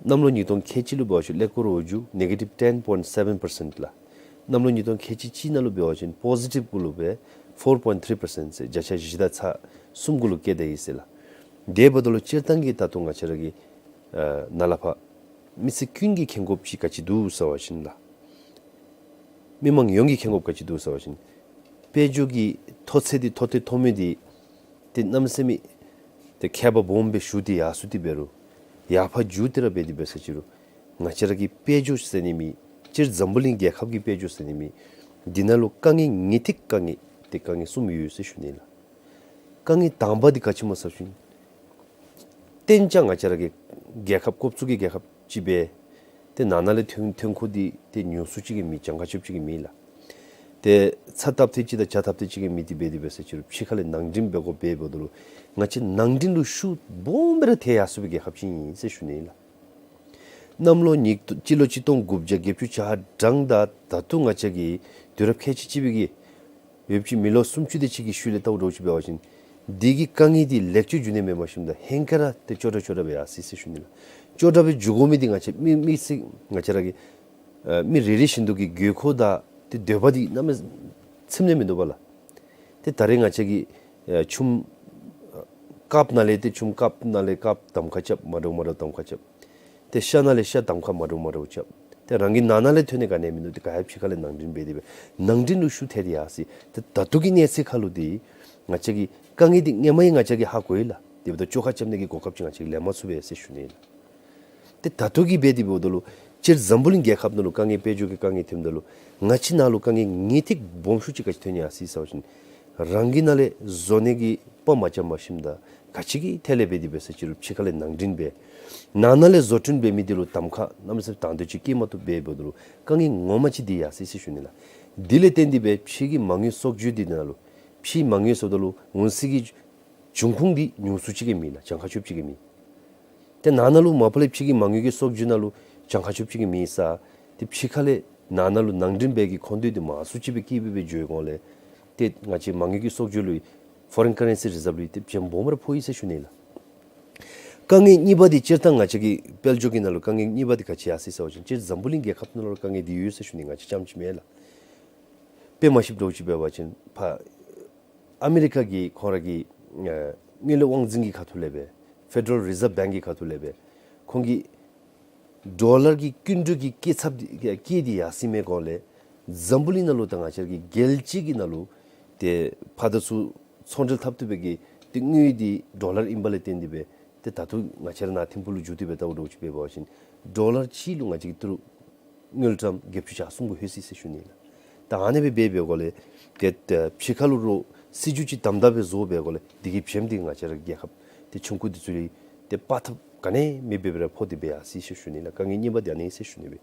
གནམ་ལོ་ཉིས་སྟོང་ཁལ་གཅིག་ལུ་འབད་བ་ཅིན་ཀླད་ཀོར་འོག་འགྱོ་negative ten point seven percent ལགས། གནམ་ལོ་ཉིས་སྟོང་ཁལ་གཅིག་གཅིག་ནང་ལུ་འབད་བ་ཅིན་positive གུ་ལུ་སྦེ་four point three percent ཟེར་བརྒྱ་ཆ་བཞི་དང་ཚག་གསུམ་གུ་ལུ་བཀལ་ད་ཡི་ཟེར་ལགས། དེ་འབདཝ་ད་ལུ་སྤྱིར་བཏང་གི་ད་ལྟོ་ང་བཅས་ར་གི་ཨ་ནཱ་ལས་ཕར་མི་སེར་ཀུན་གྱིས་མཁྱེན་དགོཔ་ཅིག་ག་ཅི་འདུག་ཟེར་བ་ཅིན་ལགས། མི་མང་ཡོངས་ཀྱིས་མཁྱེན་དགོཔ་ག་ཅི་འདུག་ཟེར་བ་ཅིན་དཔལ་འབྱོར་གྱི་མཐོ་ཚད་འདི་མཐོ་ཏེ་མཐོ་མི་འདི་ཏེ་གནམ་མེད་ས་མེད་ཏེ་ཁྱད་པར་སྦོམ་སྦེ་ཞུགས་ཏེ་ཡར་སོ་སྟེ་འབད་རུང་ཡར་འཕར་འགྱོ་སྟེ་ར་འབད་དེ་འབད་ས་ཅིག་རུང་ང་བཅས་ར་གི་དཔལ་འབྱོར་ཟེར་ནི་མེད། སྤྱིར་འཛམ་བུ་གླིང་རྒྱལ་ཁབ་ཀྱི་དཔལ་འབྱོར་ཟེར་ནི་མེད། འདི་ནང་ལུ་དཀའ་ངལ་ངེས་ཏིག་དཀའ་ངལ་ཏེ་དཀའ་ངལ་གསུམ་ཡོད་ཟེར་ཞུ་ནི་ལགས། དཀའ་ངལ་དང་པ་འདི་ག་ཅི་སྨོ་ཟེར་བ་ཅིན་ གཏན་འཇགས་ང་བཅས་ར་གི་རྒྱལ་ཁབ་ཀོབ་ཚུ་གི་རྒྱལ་ཁབ་ཅིག་སྦེ་ཏེ་ནང་ན་ལས་ཐོན་ཐོན་ཁུངས་འདི་ཏེ་ཉུང་སུ་ཅིག་གི་མེད། གྱངས་ཁ་ཆོདཔ་ཅིག་གི་མེད་ལགས། ཏེ་ཚ་ཏབ་ཏེ་ཅིག་དང་ཇ་ཏབ་ཏེ་ཅིག་གི་མེད། དེ་འབད་དེ་འབད་ཟེར་ཅི་རུང་ཕྱི་ཁ་ལས་ནང་འདྲེན་འབད་དགོ་པས། འབདཝ་ད་ལུ་ང་བཅས་ནང་འདྲེན་ལུ་ཤུགས་སྦོམ་སྦེ་ར་ཐལ་ཡར་སོང་བའི་རྒྱལ་ཁབ་ཅིག་ཨིན་ཟེར་ཞུ་ནི་ལགས། གནམ་ལོ་ཉིས་སྟོང་སྤྱི་ལོ་གཅིག་སྟོང་དགུ་བརྒྱ་བརྒྱད་ཅུ་གྱ་གྲངས་དང་ད་ལྟོ་ང་བཅས་ཀྱི་དུས་རབས་ཁལ་གཅིག་གཅིག་པའི་གི་ཡོདཔ་ཅིག་མི་ལོ་སུམ་ཅུ་དེ་ཅིག་གི་ཤུལ་ལས་བལྟཝ་འདྲཝ་ཅིག་འབད་བ་ཅིན་དེ་གི་དཀའ་ངལ་འདི་ལེགས་བཅོས་འབྱུང་ནི་མེན་པར་ཞིནམ་ད་ཧེང་སྐལ་ར་ཏེ་སྐྱོ་དྲགས་སྐྱོ་དྲགས་སྦེ་ཡར་སོ་ཡི་ཟེར་ཞུ་ནི་ལགས། སྐྱོ་དྲགས་སྦེ་འགྱོ་དགོ་མི་འདི་ང་བཅས་མི་མི་སེར་ང་བཅས་ར་གི་ཨ་མི་རེ་རེ་བཞིན་དུ་གི་དགོས་མཁོ་དང་ཏེ་འདོད་པ་འདི་གནམ་མེད་ཚིམ་ནི་མིན་འདུག་པ་ལགས། ཏེ་ད་རེས་ང་བཅས་ཀྱིས་ཨ་ཆུམ་ཨ་ཀབ་ནང་ལས་ཏེ་ཆུམ་ཀབ་ནང་ལས་ཀབ་གདམ་ཁ་རྐྱབ། མ་འདྲཝ་མ་འདྲཝ་གདམ་ཁ་རྐྱབ། ཏེ་ཤ་ནང་ལས་ཤ་གདམ་ཁ་མ་འདྲཝ་མ་འདྲཝ་རྐྱབ། ཏེ་རང་གི་ནང་ན་ལས་ཐོན་ནི་ག་ནི་ཡང་མིན་འདུག། ཏེ་ག་ཡང་ཕྱི་ཁ་ལས་ནང་འདྲེན་འབད་དེ་སྦེ་ནང་འདྲེན་ལུ་ཤུགས་ཐལ་ཏེ་ཡར་སོ་ཡི། ཏེ་ད་ལྟོ་གི་གནས་ཚད་ཁར་ལུ་འདི་ང་བཅས་ཀྱི་དཀའ་ངལ་འདི་སྔོན་མ་ཡང་ང་བཅས་ཀྱིས་ཧ་གོ་ཡི་ལགས། དེ་འབདཝ་ད་བཅོ་ཁ་རྐྱབ་ནི་གི་གོ་སྐབས་ཅིག་ང་བཅས་ཀྱིས་ལེན་མ་ཚུགས་པས་ཟེར་ཞུ་ནི་ཨིན་ལགས། ཏེ་ད་ལྟོ་གི་འབད་དེ་འབདཝ་ད་ལུ་སྤྱིར་འཛམ་བུ་གླིང་རྒྱལ་ཁབ་ནང་ལུ་དཀའ་ངལ་དཔལ་འབྱོར་གྱི་དཀའ་ངལ་ཐོནམ་ད་ལུ་ང་བཅས་ནང་ལུ་དཀའ་ངལ་ངེས་ཏིག་སྦོམ་ཤོས་ཅིག་ག་ཅི་ཐོན་ཡར་སོ་ཡི་ཟེར་བ་ཅིན་རང་གི་ནང་ལས་བཟོ་ནི་གི་དཔའ་མ་རྐྱབ་པར་ཞིནམ་ད་ག་ཅི་གི་ཐད་ལས་འབད་དེ་འབད་ཟེར་ཅི་རུང་ཕྱི་ཁ་ལས་ནང་འདྲེན་འབད། ནང་ན་ལས་བཟོ་སྐྲུན་འབད་མི་འདི་ལུ་གདམ་ཁ་གནམ་མེད་ས་མེད་དང་འདོད་ཅིག་བསྐྱེད་མ་བཏུབ་འབད་འབདཝ་ད་ལུ་དཀའ་ངལ་ངོ་མ་ཅིག་འདི་ཡར་སོ་ཡི་ཟེར་ཞུ་ནི་ལགས། དེ་ལས་བརྟེན་ཏེ་སྦེ་ཕྱི་གི་མ་དངུལ་གསོག་འཇོག་འདི་ནང་ལུ་ཕྱི་མ་དངུལ་ཟེརཝ་ད་ལུ་འོང་སའི་གི་འབྱུང་ཁུངས་འདི་ཉུང་སུ་ཅིག་གི་མེད་ལགས། གྱངས་ཁ་ཆོདཔ་ཅིག་གི་མེད། ཏེ་ནང་ན་ལུ་མ་པ་ལས་ཕྱི་གི་མ་དངུལ་གྱི་གསོག་འཇོག་ནང་ལུ་གྱངས་ཁ་ཆོདཔ་ཅིག་གི་མེད་ས། ཏེ་ཕྱི་ཁ་ལས་ནང་ན་ལུ་ནང་འདྲེན་འབད་གི་མཁོ་འདོད་འདི་མང་སུ་ཅིག་སྦེ་བསྐྱེད་སྦེ་སྦེ་འགྱོ་འོང་ལས། ཏེ་ང་བཅས་མ་དངུལ་གྱི་གསོག་འཇོག་ལུ་ཡང་ཕོ་རེན་ཀ་རེན་སི་རི་ཛརབ་ལུ་ཡང་ཏེ་བྱེམ་སྦོམ་ར་ཕོག་ཡི་ཟེར་ཞུ་ནི་ལགས། དཀའ་ངལ་གཉིས་པ་འདི་སྤྱིར་བཏང་ང་བཅས་ཀྱི་དཔལ་འབྱོར་གྱི་ནང་ལུ་དཀའ་ངལ་གཉིས་པ་འདི་ག་ཅི་ཡར་སོ་ཡི་ཟེར་བ་ཅིན་སྤྱིར་འཛམ་བུ་གླིང་རྒྱལ་ཁབ་ནང་ལུ་དཀའ་ངལ་འདི་ཡོད་ཟེར་ཞུ་ནི། ང་བཅས་རྐྱངམ་ཅིག་མེན་ལགས། དཔེ་མ་ཤེསཔ་འདྲཝ་ཅིག་འབད་བ་ཅིན་ཕར་ཨ་མི་རི་ཀ་གི་ཁོང་ར་གི་ཨ་དངུལ་ལས་དབང་འཛིན་གྱི་ཁ་ཐུག་ལས་སྦེ་ཕེ་ཌེ་རལ་རི་ཛརབ་བེངཀ་གི་ཁ་ཐུག་ལས་སྦེ་ཁོང་གིས་ཌོ་ལར་གྱི་སྐྱིན་འགྲུལ་གྱི་སྐྱེད་ཚབས་འདི་སྐྱེད་འདི་ཡར་སོ་མི་གོང་ལས་འཛམ་བུ་གླིང་ནང་ལུ་དང་ང་བཅས་ར་གི་རྒྱལ་སྤྱི་གི་ནང་ལུ་ཏེ་ཕར་དང་ཚུར་ཚོང་འབྲེལ་འཐབ་བཏུབ་པའི་གི་ཏེ་དངུལ་འདི་ཌོ་ལར་ཨིན་པ་ལས་བརྟེན་ཏེ་སྦེ་ཏེ་ད་ལྟོ་ང་བཅས་ར་ནཱ་ཐིམ་ཕུག་ལུ་འགྱོ་སྟེ་སྦེ་བལྟཝ་འདྲཝ་ཅིག་འབད་བ་ཅིན་ཌོ་ལར་གཅིག་ལུ་ང་བཅས་ཀྱིས་ཏི་རུ་དངུལ་ཀྲམ་བརྒྱད་ཅུ་གྱ་གསུམ་གུ་ལྷོད་ཅི་ཟེར་ཞུ་ནི་ལགས། ད་ཨ་ནི་སྦེ་འབད་འབད་དགོ་ལས་ཏེ་ཕྱི་ཁ་ལུ་རོགས་སྲིད་བྱུས་ཅིག་དམ་དམ་སྦེ་བཟོ་འབད་དགོ་ལས་དེ་གི་བྱེམ་འདི་ང་བཅས་ར་རྒྱལ་ཁབ་ཏེ་ཆུང་ཀུ་འདི་ཚུ་ལུ་ཏེ་པར་ཐབས་ག་ནི་མེད་པའི་སྦེ་ར་ཕོག་སྟེ་སྦེ་ཡར་སོ་ཡི་ཟེར་ཞུ་ནི་ལགས། དཀའ་ངལ་གཉིས་པ་འདི་ཨ་ནི་ཟེར་ཞུ་ནི་སྦེ།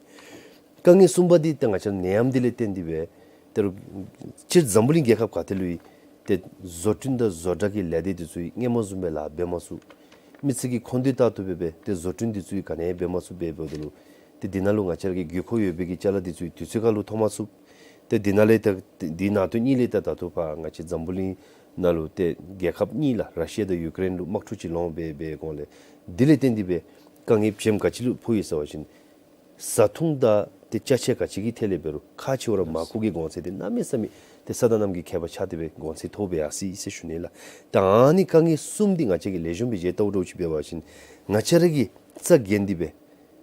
དཀའ་ངལ་གསུམ་པ་འདི་ཏེ་ང་བཅས་ནད་ཡམས་འདི་ལས་བརྟེན་ཏེ་སྦེ་ཏེ་རུང་སྤྱིར་འཛམ་བུ་གླིང་རྒྱལ་ཁབ་ག་ཏེ་ལུ་ཡང་ཏེ་བཟོ་སྐྲུན་དང་བཟོ་གྲྭ་གི་ལས་སྡེ་འདི་ཚུ་ཡང་སྔོན་མ་བཟུམ་སྦེ་ལཱ་འབད་མ་ཚུགས། མི་སེར་གྱི་མཁོ་འདོད་ལྟར་དུ་སྦེ་སྦེ་ཏེ་བཟོ་སྐྲུན་འདི་ཚུ་ཡང་ག་ནི་ཡང་འབད་མ་ཚུགས་འབད་འབདཝ་ད་ལུ་ཏེ་འདི་ནང་ལུ་ང་བཅས་ར་གི་དགོས་མཁོ་ཡོད་པའི་གི་ཅ་ལ་འདི་ཚུ་ཡང་དུས་ཚོད་ཁར་ལུ་ཐོབ་མ་ཚུགས། ཏེ་འདི་ནང་ལས་ད་འདི་ནང་དོན་གཉིས་ལས་ད་ད་ལྟོ་ཕར་ང་བཅས་འཛམ་བུ་གླིང་ནང་ལུ་ཏེ་རྒྱལ་ཁབ་གཉིས་ལགས་ར་ཤི་ཡ་དང་ཡུ་ཀེ་རེན་ལུ་དམག་འཁྲུག་ཅིག་ལོང་སྦེ་འབད་གོང་ལས་དེ་ལས་བརྟེན་ཏེ་སྦེ་དཀའ་ངལ་བྱེམ་ག་ཅི་ལུ་ཕོག་ཡི་ཟེར་བ་ཅིན་བཟའ་འཐུང་དང་ཏེ་ཅ་ཆས་ག་ཅི་གི་ཐད་ལས་འབད་རུང་ཁག་ཆེ་བ་ར་མར་ཁུ་གི་གོང་ཚད་འདི་གནམ་མེད་ས་མེད་ཏེ་ས་དང་གནམ་གྱི་ཁྱད་པར་ཆགས་ཏེ་སྦེ་གོང་ཚད་མཐོ་སྦེ་ཡར་སོ་ཡི་ཟེར་ཞུ་ནི་ལགས། ད་ཨ་ནི་དཀའ་ངལ་གསུམ་འདི་ང་བཅས་ཀྱིས་ལེགས་ཤོམ་སྦེ་མཇལ་བལྟཝ་འདྲཝ་ཅིག་འབད་བ་ཅིན་ང་བཅས་ར་གིས་རྩ་འགེངས་ཏེ་སྦེ་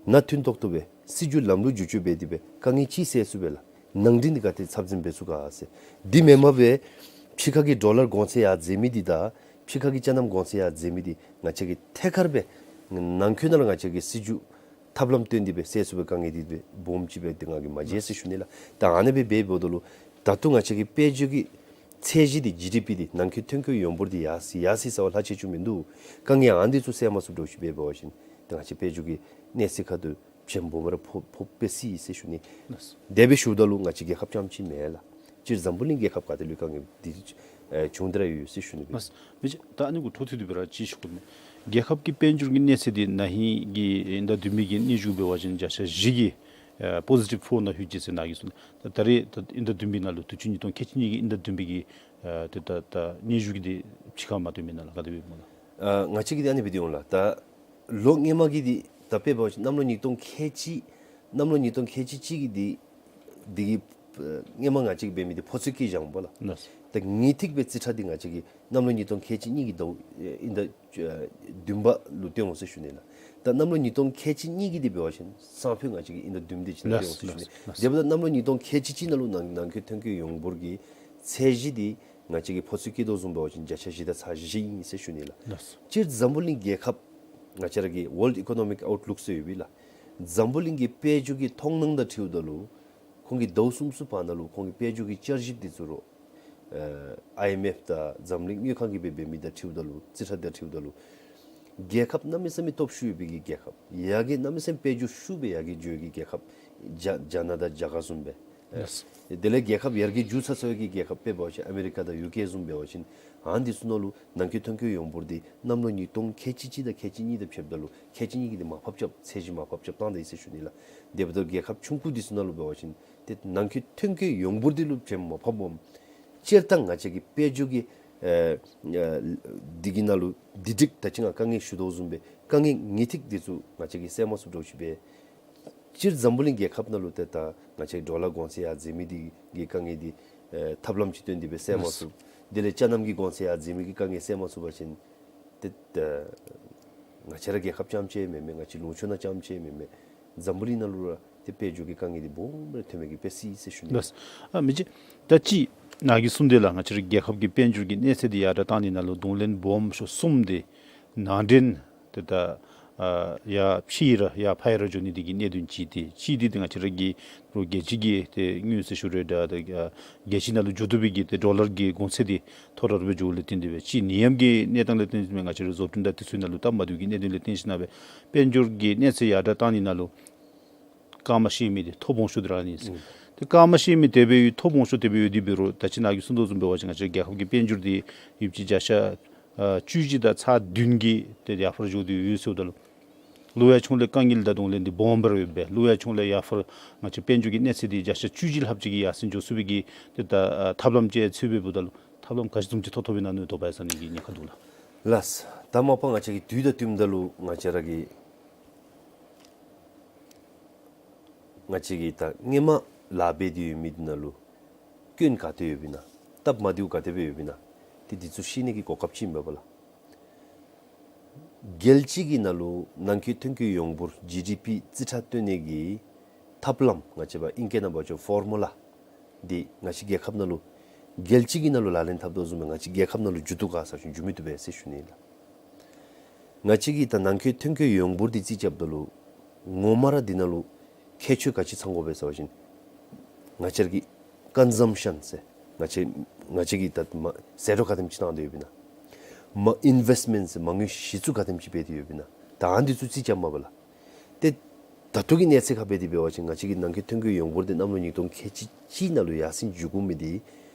ནང་དོན་ཏོག་ཏོ་སྦེ་སྲིད་བྱུས་ལམ་ལུགས་བསྒྱུར་བཅོས་འབད་དེ་སྦེ་དཀའ་ངལ་ཅིག་སེལ་ཚུགས་པས་ལགས། ནང་འདྲེན་འདི་ག་ཏེ་ཚབ་ཚུབ་འབད་ཚུགས་ག་ཟེར། འདི་མེན་པར་སྦེ་ཕྱི་ཁ་གི་ཌོ་ལར་གོང་ཚད་ཡར་འཛེགས་མི་འདི་དང་ཕྱི་ཁ་གི་ཅ་ལ་གོང་ཚད་ཡར་འཛེགས་མི་འདི་ང་བཅས་ཀྱིས་ཐད་ཀར་སྦེ་ནང་འཁོད་ནང་ལུ་ང་བཅས་ཀྱིས་སྲིད་བྱུས་ཐབས་ལམ་བཏོན་ཏེ་སྦེ་སེལ་ཚུགས་པའི་དཀའ་ངལ་འདི་སྦེ་སྦོམ་ཅིག་སྦེ་ཏེ་ང་གིས་མ་མཇལ་ཟེར་ཞུ་ནི་ལགས། ད་ཨ་ནི་སྦེ་འབད་འབདཝ་ད་ལུ་ད་ལྟོ་ང་བཅས་ཀྱི་དཔལ་འབྱོར་གྱི་ཚད་གཞི་འདི་ཇི་ཌི་པི་འདི་ནང་འཁོད་ཐོན་ཁུངས་ཡོངས་འབོར་འདི་ཡར་སོ་ཡི་ཡར་སོ་ཡི་ཟེར་བ་ལྷག་ཆད་ཅིག་མིན་འདུག། དཀའ་ངལ་ཨ་ནི་འདི་ཚུ་སེལ་མ་ཚུགསཔ་འདྲཝ་ཅིག་འབད་འབད་བ་ཅིན་ཏེ་ང་བཅས་དཔལ་འབྱོར་གྱི་གནས་ཚད་ཁ་ཐུག་བྱེམ་སྦོམ་ར་ཕོག་ཕོག་པའི་སྲིད་ཟེར་ཞུ་ནི། ལགས་སོ། དེ་སྦེ་ཞུཝ་ད་ལུ་ང་བཅས་རྒྱལ་ཁབ་རྐྱངམ་ཅིག་མེན་ལགས། སྤྱིར་འཛམ་བུ་གླིང་རྒྱལ་ཁབ་ག་ཏེ་ལུ་ཡང་དཀའ་ངལ་འདི་ཨེ་བྱུང་སྟེ་ར་ཡོད་ཟེར་ཞུ་ནི་སྦེ། ལགས་སོ། མི་རྗེ་ད་ཨ་ནི་གུ་འཕྲོ་མཐུད་དེ་སྦེ་ར་ཅིག་ཞུ་དགོ་མས། རྒྱལ་ཁབ་ཀྱི་དཔལ་འབྱོར་གྱི་གནས་ཚད་འདི་ན་ཧིང་གི་ཨིན་ཟླ་བདུན་པའི་གི་སྙན་ཞུ་འབད་བ་ཅིན་བརྒྱ་ཆ་བཞི་གི་ཨེ་པོ་ཟི་ཊིབ་ཕོར་ནང་ལྷོད་ཅི་ཟེར་ནཱ་གིས་གསུངས། ད་ད་རེས་ད་ཨིན་ཟླ་བདུན་པའི་ནང་ལུ་དུས་ཅི་ཉིས་སྟོང་ཁལ་གཅིག་གཉིས་ཀྱི་ཨིན་ཟླ་བདུན་པའི་གི་ཨེ་ད་ད་ད་སྙན་ཞུ་གི་འདི་ཕྱི་ཁར་མ་སྟོན་མི་ནང་ལུ་ག་དེ་སྦེ་སྨོ་ལགས། ཨ་ང་བཅས་ཀྱི་འདི་ཨ་ནི་སྦེ་འདི་འོང་ལགས། ད་ལོ་སྔོན་མ་གི་འདི་ད་དཔེ་འབད་བ་ཅིན་གནམ་ལོ་ཉིས་སྟོང་ཁལ་གཅིག་གནམ་ལོ་ཉིས་སྟོང་ཁལ་གཅིག་གཅིག་གི་འདི་འདི་གི་ཨ་སྔོན་མ་ང་བཅས་ཀྱིས་འབད་མི་འདི་ཕོ་ཚོད་བཀལ་བཞག་འོང་པ་ལགས། ལགས་སོ། ད་ངེས་ཏིག་སྦེ་རྩིས་ཁྲ་འདི་ང་བཅས་ཀྱིས་གནམ་ལོ་ཉིས་སྟོང་ཁལ་གཅིག་གཉིས་ཀྱི་ཟླཝ་ཨིན་ཟླ་ཨ་བདུན་པ་ལུ་སྟོན་འོང་ཟེར་ཞུ་ནི་ལགས། ད་གནམ་ལོ་ཉིས་སྟོང་ཁལ་གཅིག་གཉིས་ཀྱི་འདི་འབད་བ་ཅིན་སང་ཕོད་ང་བཅས་ཀྱིས་ཨིན་ཟླ་བདུན་པ་འདི་ཅིག་ནང་སྟོན་འོང་ཟེར་ཞུ་ནི། ལགས་སོ། ལགས་སོ། དེ་འབདཝ་ད་གནམ་ལོ་ཉིས་སྟོང་ཁལ་གཅིག་གཅིག་ནང་ལུ་ནང་ནང་འཁོད་ཐོན་ཁུངས་ཡོངས་འབོར་གྱི་ཚད་གཞི་འདི་ང་བཅས་ཀྱིས་ཕོ་ཚོད་བཀལ་དོ་བཟུམ་འབད་བ་ཅིན་བརྒྱ་ཆ་བཞི་དང་ཚག་བཞི་ཨིན་ཟེར་ཞུ་ནི་ལགས། ལགས་སོ། སྤྱིར་འཛམ་བུ་གླིང་རྒྱལ་ཁབ་ང་བཅས་ར་གི་ཝཱལཌ་ཨི་ཀོ་ནོ་མིག་ཨའུཊ་ལུཀ་ཟེར་ཡོད་པས་ལགས། འཛམ་བུ་གླིང་གི་དཔལ་འབྱོར་གྱི་མཐོང་སྣང་དང་འཁྲིལཝ་ད་ལུ་ཁོང་གིས་ཟླཝ་གསུམ་གསུམ་བར་ན་ལུ་ཁོང་གི་དཔལ་འབྱོར་གྱི་བསྐྱར་ཞིབ་འདི་ཚུ་རོགས་ཨ་ཨའི་ཨེམ་ཨེཕ་དང་འཛམ་གླིང་དངུལ་ཁང་གིས་འབད་འབད་མི་དང་འཁྲིལཝ་ད་ལུ་རྩིས་ཁྲ་དང་འཁྲིལཝ་ད་ལུ་ རྒྱལ་ཁབ་གནམ་མེད་ས་མེད་སྟོབས་ཤུགས་ཡོད་པའི་གི་རྒྱལ་ཁབ། ཡར་རྒྱས་གནམ་མེད་ས་མེད་དཔལ་འབྱོར་ཤུགས་སྦེ་ཡར་རྒྱས་འགྱོ་བའི་གི་རྒྱལ་ཁབ། རྒྱ་རྒྱ་ནག་དང་རྒྱ་གར་བཟུམ་སྦེ། ལགས། དེ་ལས་རྒྱལ་ཁབ་ཡར་རྒྱས་འགྱོ་ཚར་ཚར་བའི་གི་རྒྱལ་ཁབ་དཔེ་འབད་བ་ཅིན་ཨ་མི་རི་ཀ་དང་ཡུ་ཀེ་བཟུམ་འབད་བ་ཅིན། ཨ་ནི་འདི་ཚུ་ནང་ལུ་ནང་འཁོད་ཐོན་སྐྱེད་ཡོངས་འབོར་འདི་གནམ་ལོ་ཉིས་སྟོང་ཁལ་གཅིག་གཅིག་དང་ཁལ་གཅིག་གཉིས་དང་ཕྱདཔ་ད་ལུ་ཁལ་གཅིག་གཉིས་ཀྱི་འདི་མར་ཕབ་རྐྱབ་ཚད་གཞི་མར་ཕབ་རྐྱབ་བཏང་ད་ཡི་ཟེར་ཞུ་ནི་ལགས། དེ་འབདཝ་ད་རྒྱལ་ཁབ་ཆུང་ཀུ་འདི་ཚུ་ནང་ལུ་འབད་བ་ཅིན་ཏེ་ནང་འཁོད་ཐོན་སྐྱེད་ཡོངས་འབོར་འདི་ལུ་བྱེམ་མ་ཕབ་འོང་། སྤྱིར་བཏང་ང་བཅས་ཀྱི་དཔལ་འབྱོར་གྱི་ཨེ་ཨེ་འདི་གི་ནང་ལུ་འདི་འགྲིག་ད་ཅི་ང་དཀའ་ངལ་ཞུ་དོ་བཟུམ་སྦེ་དཀའ་ངལ་ངེས་ཏིག་འདི་ཚུ་ང་བཅས་ཀྱིས་སེལ་མ་ཚུགསཔ་འདྲཝ་ཅིག་སྦེ། སྤྱིར་འཛམ་བུ་གླིང་རྒྱལ་ཁབ་ནང་ལུ་ཏེ་ད་ང་བཅས་ཌོ་ལར་གོང་ཚད་ཡར་འཛེགས་མི་འདི་གི་དཀའ་ངལ་འདི་ཨེ་ཐབས་ལམ་ཅིག་བཏོན་ཏེ་སྦེ་སེལ་མ་ཚུགས། དེ་ལས་ཅ་རྣམ་གྱི་གོང་ཚད་ཡར་འཛེགས་མི་གི་དཀའ་ངལ་སེལ་མ་ཚུགས་པ་ཅིན་ཏེ་ད་ང་བཅས་ར་རྒྱལ་ཁབ་རྐྱངམ་ཅིག་མེན་མས། ང་བཅས་ལུང་ཕྱོགས་ནང་རྐྱངམ་ཅིག་མེན་མས། འཛམ་བུ་གླིང་ནང་ལུ་ར་ཏེ་དཔལ་འབྱོར་གྱི་དཀའ་ངལ་འདི་སྦོམ་སྦེ་ཐོན་མི་གི་དཔེ་སྲིད་ཟེར་ཞུ་ནི། ལགས། ཨ་མི་རྗེ། ད་ཅི་ནཱ་གིས་གསུངས་དེ་ལགས། ང་བཅས་ར་རྒྱལ་ཁབ་ཀྱི་དཔལ་འབྱོར་གྱི་གནས་ཚད་འདི་ཡར་དྲག་བཏང་ནི་ནང་ལུ་གདོང་ལེན་སྦོམ་ཤོས་གསུམ་འདི་ནང་འདྲེན་ཏེ་ད་ཨ་ཡར་ཕྱི་ར་ཡར་ཕར་ར་འགྱོ་ནི་འདི་གི་གནད་དོན་ཅིག་ཏེ་གཅིག་འདི་ཏེ་ང་བཅས་ར་གི་རོགས་རྒྱལ་སྤྱི་གི་ཏེ་དངུལ་ཟེར་ཞུ་རུང་འདྲ་ཏེ་ཨ་རྒྱལ་སྤྱི་ནང་ལུ་འགྱོ་བཏུབ་པའི་གི་ཏེ་ཌོ་ལར་གྱི་གོང་ཚད་འདི་མཐོ་དྲགས་སྦེ་འགྱོཝ་ལས་བརྟེན་ཏེ་སྦེ་གཅིག་ནད་ཡམས་ཀྱི་གནས་སྟངས་ལས་བརྟེན་ཏེ་སྦེ་ང་བཅས་ར་བཟོ་སྐྲུན་དང་དེ་ཚུ་ནང་ལུ་སྟབས་མ་བདེཝ་གི་གནད་དོན་ལས་བརྟེན་ཞིནམ་ལས་དཔལ་འབྱོར་གྱི་གནས་ཚད་ཡར་དྲག་བཏང་ནི་ནང་ལུ་སྐར་མ་ཤེས་མི་འདི་ཐོབ་འོང་ཤོས་འདི་ར་ཨ་ནི་ཨིན། ཨུམ་ཏེ་སྐར་མ་ཤེས་མི་དེ་སྦེ་ཡོད་ཐོབ་འོང་ཤོས་དེ་སྦེ་ཡོད། དེ་འབད་རུང་ད་ཅི་ནཱ་གིས་གསུངས་དོ་བཟུམ་འབད་བ་ཅིན་ང་བཅས་རྒྱལ་ཁབ་ཀྱི་དཔལ་འབྱོར་འདི་ཡོདཔ་ཅིག་བརྒྱ་ཆ་ཨ་བཅུ་གཅིག་དང་ཚག་བདུན་གྱི་ཏེ་ཡར་འཕར་འགྱོ་སྟེ་ཡོད་ཟེརཝ་ད་ལུ་གློ་ཡ་ཆུང་ལས་དཀའ་ངལ་དང་གདོང་ལེན་འདི་སྦོམ་སྦེ་ར་ཡོདཔ་སྦེ་གློ་ཡ་ཆུང་ལས་ཡར་འཕར་ང་བཅས་དཔལ་འབྱོར་གྱི་གནས་ཚད་འདི་བརྒྱ་ཆ་བཅུ་གཅིག་ལྷགཔ་ཅིག་གི་ཡར་སེང་འགྱོ་ཚུགས་པའི་གི་ཏེ་ད་ཨ་ཐབས་ལམ་ཅིག་འཚོལ་བའི་འབདཝ་ད་ལུ་ཐབས་ལམ་ག་ཅི་བཟུམ་ཅིག་ཐོབ་ཐོབ་ཨིན་ན་མནོ་དོ་བ་ཡ་ས་ནི་གི་ཉེན་ཁ་འདུག་ལགས། ལགས། ད་མ་པ་ང་བཅས་ཀྱི་དུས་དང་བསྟུནམ་ད་ལུ་ང་བཅས་ར་གི་ང་བཅས་ཀྱིས་ད་སྔོན་མ་ལཱ་འབད་དེ་ཡོད་མི་འདི་ནང་ལུ་སྐྱོན་ག་ཏེ་ཡོདཔ་ཨིན་ན་སྟབས་མ་བདེཝ་ག་དེ་སྦེ་ཡོདཔ་ཨིན་ན་ཏེ་འདི་ཚུ་ཤེས་ནི་གི་གོ་སྐབས་ཅིག་ཨིན་པས་ལགས། རྒྱལ་སྤྱི་གི་ནང་ལུ་ནང་འཁོད་ཐོན་སྐྱེད་ཡོངས་འབོར་ཇི་ཌི་པི་རྩིས་ཁྲ་བཏོན་ནི་གི་ཐབས་ལམ་ང་བཅས་པ་ཨིང་སྐད་ནང་འབད་བ་ཅིན་ཕོར་མུ་ལ་འདི་ང་བཅས་རྒྱལ་ཁབ་ནང་ལུ་རྒྱལ་སྤྱི་གི་ནང་ལུ་ལག་ལེན་འཐབ་དོ་བཟུམ་སྦེ་ང་བཅས་རྒྱལ་ཁབ་ནང་ལུ་འགྱོ་དོ་ག་ཟེར་བ་ཅིན་འགྱོ་མི་བཏུབ་པས་ཟེར་ཞུ་ནི་ལགས། ང་བཅས་ཀྱིས་ད་ནང་འཁོད་ཐོན་སྐྱེད་ཡོངས་འབོར་འདི་རྩིས་རྐྱབ་ད་ལུ་ངོ་མ་ར་འདི་ནང་ལུ་ཁྱད་ཆོས་ག་ཅི་ཚང་དགོ་པས་ཟེར་བ་ཅིན་ང་བཅས་ཀྱི་ཀོན་སམ་ཤཱན་ཟེར་ང་བཅས་ང་བཅས་ཀྱིས་ད་མ་ཟད་འགྲོ་ག་དེམ་ཅིག་བཏང་དོ་ཡོདཔ་ཨིན་ན། མ་ཨིན་ཝེསཊ་མེནཊ་ཟེར་མ་དངུལ་གཞི་བཙུགས་ག་དེམ་ཅིག་འབད་དེ་ཡོདཔ་ཨིན་ན། ད་ཨ་ནི་འདི་ཚུ་རྩིས་རྐྱབ་མས་པ་ལགས། ཏེ་ད་ལྟོ་གི་གནས་ཚད་ཁར་འབད་དེ་འབད་བ་ཅིན་ང་བཅས་ཀྱི་ནང་འཁོད་ཐོན་སྐྱེད་ཡོངས་འབོར་འདི་གནམ་ལོ་ཉིས་སྟོང་ཁལ་གཅིག་གཅིག་ནང་ལུ་ཡར་སེང་འགྱོ་དགོ་མི་འདི་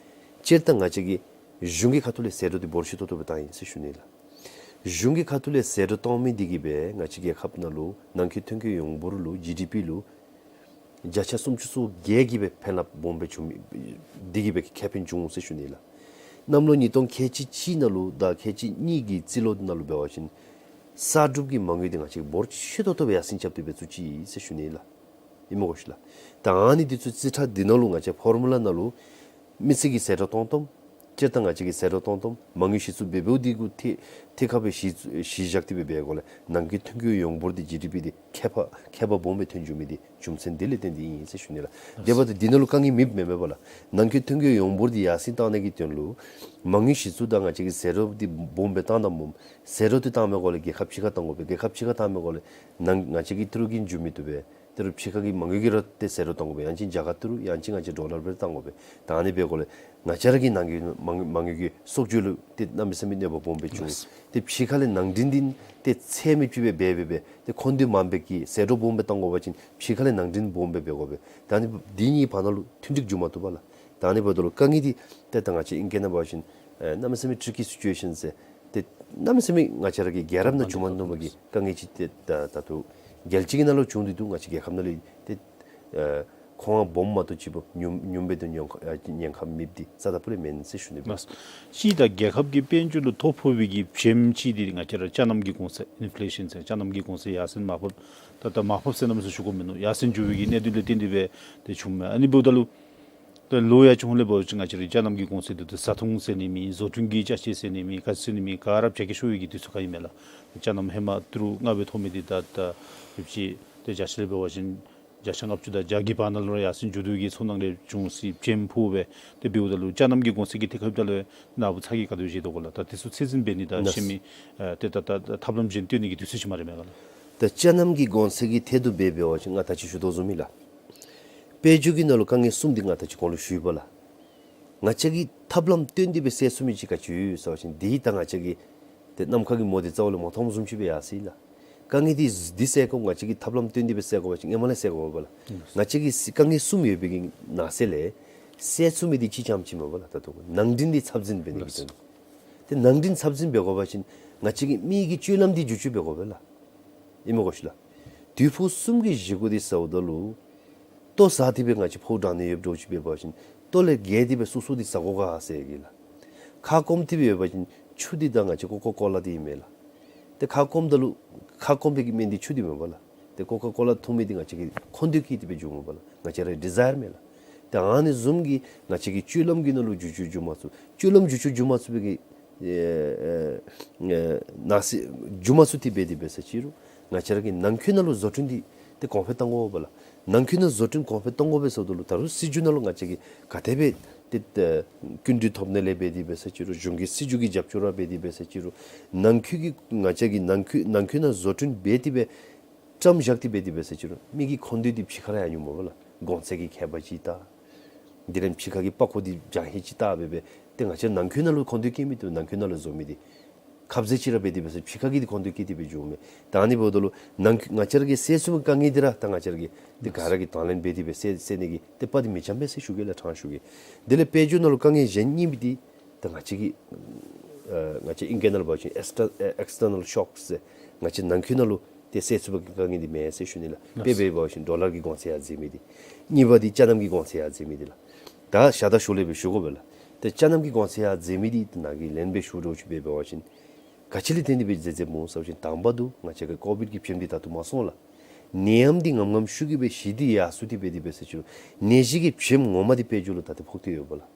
སྤྱིར་བཏང་ང་བཅས་ཀྱི་གཞུང་གི་ཁ་ཐུག་ལས་ཟད་འགྲོ་འདི་འབོར་ཆེ་ཏོག་ཏོ་སྦེ་བཏང་ཡི་ཟེར་ཞུ་ནི་ལགས། གཞུང་གི་ཁ་ཐུག་ལས་ཟད་འགྲོ་བཏང་མི་འདི་གིས་སྦེ་ང་བཅས་རྒྱལ་ཁབ་ནང་ལུ་ནང་འཁོད་ཐོན་སྐྱེད་ཡོངས་འབོར་ལུ་ཇི་ཌི་པི་ལུ་བརྒྱ་ཆ་སུམ་ཅུ་སོ་བརྒྱད་ཀྱི་སྦེ་ཕན་རླབས་སྦོམ་སྦེ་བྱུང་མི་འདི་གིས་སྦེ་ཁེ་ཕན་བྱུང་ཟེར་ཞུ་ནི་ལགས། གནམ་ལོ་ཉིས་སྟོང་ཁལ་གཅིག་གཅིག་ནང་ལུ་དང་ཁལ་གཅིག་གཉིས་ཀྱི་རྩིས་ལོ་ནང་ལུ་འབད་བ་ཅིན་གསར་སྒྲུབ་ཀྱི་མ་དངུལ་འདི་ང་བཅས་འབོར་ཆེ་ཏོག་ཏོ་སྦེ་ཡར་སེང་རྐྱབ་སྟེ་སྦེ་བཙུགས་ཅི་ཟེར་ཞུ་ནི་ལགས། ཨིན་མས་གོ་ཤིག་ལགས། ད་ཨ་ནི་འདི་ཚུ་རྩིས་ཁྲ་འདི་ནང་ལུ་ང་བཅས་ཕོར་མུ་ལ་ནང་ལུ་མི་སེར་གྱི་ཟད་འགྲོ་གཏང་སྟངས་སྤྱིར་བཏང་ང་བཅས་ཀྱི་ཟད་འགྲོ་གཏང་སྟངས་མ་དངུལ་གཞི་བཙུགས་འབད་འབདཝ་འདི་གུ་ཐད་ཐད་ཁར་སྦེ་གཞི་གཞི་བཞག་སྟེ་སྦེ་འབད་དགོ་ལགས། ནང་འཁོད་ཐོན་སྐྱེད་ཡོངས་འབོར་འདི་ཇི་ཌི་པི་འདི་ཁྱད་པར་ཁྱད་པར་སྦོམ་སྦེ་ཐོན་འགྱོ་མི་འདི་རྒྱུ་མཚན་འདི་ལས་བརྟེན་ཏེ་ཨིན་ཟེར་ཞུ་ནི་ལགས། དེ་འབདཝ་ད་འདི་ནང་ལུ་དཀའ་ངལ་མེདཔ་མེན་མས་པ་ལགས། ནང་འཁོད་ཐོན་སྐྱེད་ཡོངས་འབོར་འདི་ཡར་སེང་གཏང་ནི་གི་དོན་ལུ་མ་དངུལ་གཞི་བཙུགས་དང་ང་བཅས་ཀྱི་ཟད་འགྲོ་འདི་སྦོམ་སྦེ་བཏང་དོ་སྨོ། ཟད་འགྲོ་འདི་བཏང་མི་སྒང་ལས་རྒྱལ་ཁབ་ཕྱི་ཁར་བཏང་དགོ་པས། རྒྱལ་ཁབ་ཕྱི་ཁར་བཏང་མི་སྒང་ལས་ནང་ང་བཅས་ཀྱི་ཏི་རུ་གིས་འགྱོ་མི་བཏུབ་པས། ཏི་རུ་ཕྱི་ཁ་གི་མ་དངུལ་གྱིས་ར་ཏེ་ཟད་འགྲོ་གཏང་དགོ་པས། ཡང་ཅིན་རྒྱ་གར་ཏི་རུ་ཡང་ཅིན་ང་བཅས་ཌོ་ལར་སྦེ་གཏང་དགོ་པས། ད་ཨ་ནི་འབད་སྒང་ལས་ང་བཅས་ར་གི་ནང་གི་མ་དངུལ་མ་དངུལ་གྱི་གསོག་འཇོག་ལུ་ཏེ་གནམ་མེད་ས་མེད་གནོད་པ་སྦོམ་སྦེ་བྱུང་། ལགས། ཏེ་ཕྱི་ཁ་ལས་ནང་འདྲེན་འདི་ཏེ་ཚད་མེདཔ་ཅིག་སྦེ་འབད་འབད་འབད་ཏེ་ཁོང་དུ་མ་འབད་གི་ཟད་འགྲོ་སྦོམ་སྦེ་གཏང་དགོ་པ་ཅིན་ཕྱི་ཁ་ལས་ནང་འདྲེན་སྦོམ་སྦེ་འབད་དགོ་པས། ད་ཨ་ནི་འདི་གཉིས་བར་ན་ལུ་མཐུན་འགྲིག་འགྱོ་མ་བཏུབ་པ་ལགས། ད་ཨ་ནི་འབདཝ་ད་ལུ་དཀའ་ངལ་འདི་ཏེ་ད་ང་བཅས་ཨིང་སྐད་ནང་འབད་བ་ཅིན་ཨེ་གནམ་མེད་ས་མེད་ཊི་རི་ཀི་སི་ཊུ་ཨེ་ཤཱན་ཟེར་ཏེ་གནམ་མེད་ས་མེད་ང་བཅས་ར་གི་རྒྱལ་རབས་ནང་བྱུང་མ་མྱོང་བའི་གི་དཀའ་ངལ་ཅིག་ཏེ་ད་ད་ལྟོ་རྒྱལ་སྤྱི་གི་ནང་ལུ་བྱུང་སྟེ་འདུག། ང་བཅས་རྒྱལ་ཁབ་ནང་ལུ་ཏེ་ཨེ་ཁོང་སྦོམ་མ་གཏོགས་ཅིག་སྦེ་ཉུང་ཉུང་སྦེ་ཏེ་ཉོ་ཨེ་ཉེན་ཁ་མེདཔ་འདི་རྩ་དང་སྤུ་ལས་མེན་ཟེར་ཞུ་ནི། ལགས། གཅིག་ད་རྒྱལ་ཁབ་ཀྱི་དཔལ་འབྱོར་ལུ་ཐོ་ཕོག་པའི་གི་བྱེམ་གཅིག་འདི་ང་བཅས་ར་ཅ་རྣམ་གྱི་གོང་ཚད་ཨིན་ཕི་ལེ་ཤཱན་ཟེར་ཅ་རྣམ་གྱི་གོང་ཚད་ཡར་སེང་མར་ཕབ། ད་ད་མར་ཕབ་ཟེར་གནམ་མེད་ས་མེད་ཞུ་དགོཔ་མིན་ནུག། ཡར་སེང་འགྱོ་བའི་གི་གནད་དོན་ལས་བརྟེན་ཏེ་སྦེ་ཏེ་བྱུངམ་མས། ཨ་ནི་འབདཝ་ད་ལུ་ད་ལོ་ཡར་བྱུང་ལས་འབད་བ་ཅིན་ང་བཅས་ར་ཅ་རྣམ་གྱི་གོང་ཚད་འདི་ད་བཟའ་འཐུང་ཟེར་ནི་མེད། བཟོ་སྐྲུན་གྱི་ཅ་ཆས་ཟེར་ནི་མེད། ག་ཅི་ཟེར་ནི་མེད། ག་ར་བྱ་སྐྱེད་ཤོར་བའི་གི་དུས་ཚོད་ཁར་ཨིན་མས་ལགས། ཅ་རྣམ་ཧེ་མ་ཏི་རུ་ལྔ་སྦེ་ཐོབ་མི་འདི་ད་ད་ཡོདཔ་ཅིག་ཏེ་བརྒྱ་ཆ་ལས་འབད་བ་ཅིན་བརྒྱ་ཆ་ལྔ་བཅུ་དང་བརྒྱ་གི་བར་ན་ལུ་ར་ཡར་སེང་འགྱོ་དོ་གི་ཚོར་སྣང་རེ་བྱུང་སྲིད། བྱེམ་ཕོག་པས། ཏེ་འབདཝ་ད་ལུ་ཅ་རྣམ་གྱི་གོང་ཚད་ཀྱི་ཐད་ཁར་འབདཝ་ད་ལུ་ནཱ་བུ་ཚ་གྱང་ག་དེ་སྦེ་བཞེས་དོ་ག་ལགས། ད་འདི་ཚུ་ཚད་འཛིན་འབད་ནི་དང་ལགས། གཞན་མི་ཨེ་ཏེ་ད་ད་ད་ཐབས་ལམ་གཞན་བཏོན་ནི་གི་དུས་ཚོད་ཅིག་མ་རེད་མས་ག་ལགས། ད་ཅ་རྣམ་གྱི་གོང་ཚད་ཀྱི་ཐད་དུ་འབད་འབད་བ་ཅིན་ང་ད་ཅི་ཞུ་དོ་བཟུམ་ཨིན་ལགས། དཔལ་འབྱོར་གྱི་ནང་ལུ་དཀའ་ངལ་གསུམ་འདི་ང་ད་ཅི་གོང་ལུ་ཞུ་ཡི་པ་ལགས། ང་བཅས་ཀྱིས་ཐབས་ལམ་བཏོན་ཏེ་སྦེ་སེལ་ཚུགས་མི་ཅིག་ག་ཅི་ཡོད་ཟེར་བ་ཅིན་འདི་ད་ང་བཅས་ཀྱིས་ ཏེ་ནམ་མཁའ་གི་མོ་འདི་རྩ་བ་ལས་མ་མཐོངམ་བཟུམ་ཅིག་སྦེ་ཡར་སོ་ཡི་ལགས། དཀའ་ངལ་འདི་འདི་སེལ་དགོཔ་ང་བཅས་ཀྱིས་ཐབས་ལམ་སྟོན་ཏེ་སྦེ་སེལ་དགོ་པ་ཅིན་སྔོན་མ་ལས་སེལ་དགོ་པས་ལགས། ང་བཅས་ཀྱི་དཀའ་ངལ་གསུམ་ཡོད་པའི་གི་ནང་གསེས་ལས་སེལ་ཚུགས་མི་འདི་གཅིག་རྐྱངམ་ཅིག་མས་པ་ལགས། ད་ལྟོ་ནང་འདྲེན་འདི་ཚབས་ཆེན་འབད་ནི་གི་དོན་ལུ། ཏེ་ནང་འདྲེན་ཚབས་ཆེན་འབད་དགོ་པ་ཅིན་ང་བཅས་ཀྱི་མི་གི་སྤྱོད་ལམ་འདི་བསྒྱུར་བཅོས་འབད་དགོ་པས་ལགས། ཨིན་མས་གོ་ཤིག་ལགས། དུས་ཕུང་གསུམ་གྱི་བཞེས་སྒོ་འདི་ཟཝ་ད་ལུ་ལྟོ་ཟ་སྟེ་སྦེ་ང་བཅས་ཕོཝ་འགྲང་ནི་ཡོདཔ་འདྲཝ་ཅིག་འབད་བ་ཅིན་ལྟོ་ལས་བརྒལ་ཏེ་སྦེ་སོ་སོ་འདི་ཟ་དགོ་ག་ཟེར་གི་ལགས། ཁ་སྐོམ་སྟེ་སྦེ་ཡོད་པ་ཅིན་ཆུ་འདི་དང་ང་བཅས་ཀོ་ཀ་ཀོ་ལ་འདི་ཨིན་མས་ལགས། ཏེ་ཁ་སྐོམ་ད་ལུ་ཁ་སྐོམ་པའི་གི་སྨན་འདི་ཆུ་འདི་མས་པ་ལགས། ཏེ་ཀོ་ཀ་ཀོ་ལ་འཐུང་མི་འདི་ང་བཅས་ཀྱི་འཁོར་འདས་སྐྱེས་ཏེ་སྦེ་འགྱོཝ་མས་པ་ལགས། ང་བཅས་རའི་ཌི་ཛའིར་མས་ལགས། ཏེ་ཨ་ནི་བཟུམ་གྱི་ང་བཅས་ཀྱི་སྤྱོད་ལམ་གྱི་ནང་ལུ་བསྒྱུར་བཅོས་འགྱོ་མ་ཚུགས། སྤྱོད་ལམ་བསྒྱུར་བཅོས་འགྱོ་མ་ཚུགས་པའི་གི་ཨེ་ཨེ་ཨེ་ནང་གསེས་འགྱོ་མ་ཚུགས་ཏེ་འབད་དེ་འབད་ས་ཅིག་རུང་ང་བཅས་ར་གི་ནང་ཁུལ་ནང་ལུ་བཟོ་སྐྲུན་འདི་ཏེ་གོང་འཕེལ་གཏང་དགོ་པས་ལགས། ནང་ཁུལ་ནང་བཟོ་སྐྲུན་གོང་འཕེལ་གཏང་དགོ་པས་ཟེརཝ་ད་ལུ་ད་རུང་སྲིད་བྱུས་ནང་ལུ་ང་བཅས་ཀྱིས་ག་དེ་སྦེ་ཏེ་ཏེ་སྐྱིན་འགྲུལ་ཐོབ་ནི་ལས་འབད་དེ་འབད་ས་ཅིག་རུང་གཞུང་གི་སྲིད་བྱུས་ཀྱི་རྒྱབ་སྐྱོར་ར་འབད་དེ་འབད་ས་ཅིག་རུང་ནང་ཁུལ་གྱི་ང་བཅས་ཀྱི་ནང་ཁུལ་ནང་ཁུལ་ནང་བཟོ་སྐྲུན་འབད་དེ་སྦེ་བཀྲམ་བཞག་སྟེ་འབད་དེ་འབད་ས་ཅིག་རུང་མི་གི་འཁོར་འདས་འདི་ཕྱི་ཁར་ར་ཡར་འགྱོཝ་མས་པ་ལགས། གོང་ཚད་ཀྱི་ཁྱད་པར་ཅིག་དང་དེ་ལས་ཕྱི་ཁ་གི་པགས་ཀོ་འདི་འཇམ་ཧེང་ཅིག་བཏགས་སྦེ་སྦེ་ཏེ་ང་བཅས་ནང་ཁུལ་ནང་ལུ་འཁོར་འདས་སྐྱེ་མི་འདི་ནང་ཁུལ་ནང་ལུ་བཟོ་མི་འདི་ཁབ་ཟས་ཅིག་ར་འབད་དེ་འབད་ས་ཕྱི་ཁ་གི་འདི་འཁོར་འདས་སྐྱེ་སྟེ་སྦེ་འགྱོཝ་མས། ད་ཨ་ནི་འབདཝ་ད་ལུ་ནང་ཁུལ་ང་བཅས་ར་གི་སེལ་ཚུགས་པའི་དཀའ་ངལ་འདི་ར་ད་ང་བཅས་ར་གིས་ཏེ་ག་ར་གིས་དང་ལེན་འབད་དེ་སྦེ་སེལ་སེལ་ནི་གི་ཏེ་དཔའ་འདི་མི་འཇམ་པས་ཟེར་ཞུ་གེ་ལགས། དྲང་ཞུ་གེ། དེ་ལས་དཔལ་འབྱོར་ནང་ལུ་དཀའ་ངལ་གཞན་གཉིས་པ་འདི་ད་ང་བཅས་ཀྱི་ཨ་ང་བཅས་ཨིང་སྐད་ནང་ལུ་འབད་བ་ཅིན་ཨེགསི་ཊར་ཨེ་ཨེགསི་ཊར་ནཱལ་ཤོཀ་ཟེར་ང་བཅས་ནང་ཁུལ་ནང་ལུ་ཏེ་སེལ་ཚུགས་པའི་དཀའ་ངལ་འདི་མེད་ཟེར་ཞུ་ནི་ལགས། དཔེ་འབད་བ་ཅིན་ཌོ་ལར་གྱི་གོང་ཚད་ཡར་འཛེགས་མི་འདི། གཉིས་པ་འདི་ཅ་རྣམ་གྱི་གོང་ཚད་ཡར་འཛེགས་མི་འདི་ལགས། ད་ཞར་དང་ཞོར་ལས་སྦེ་ཞུ་དགོ་པས་ལགས། ཏེ་ཅ་རྣམ་གྱི་གོང་ཚད་ཡར་འཛེགས་མི་འདི་ནཱ་གི་ལན་སྦེ་ཞུ་དོ་ཅིག་འབད་བ་ཅིན་ག་ཅི་ལས་བརྟེན་ཏེ་སྦེ་འཛེགས་འཛེགསཔ་སྨོ་ཟེར་བ་ཅིན་དང་པ་འདི་ང་བཅས་ཀྱི་ཀོ་བིཌ་ཀྱི་བྱེམ་འདི་ད་ལྟོ་མ་སོང་ལགས། ནད་ཡམས་འདི་ངམ་ངམ་ཤུགས་ཀྱིས་སྦེ་ཞི་སྟེ་ཡར་སོང་སྟེ་འབད་དེ་འབད་ས་ཅིག་རུང་ནད་གཞི་གི་བྱེམ་ངོ་མ་འདི་དཔལ་འབྱོར་ལུ་ད་ལྟོ་ཕོག་སྟེ་ཡོད་པས་ལགས།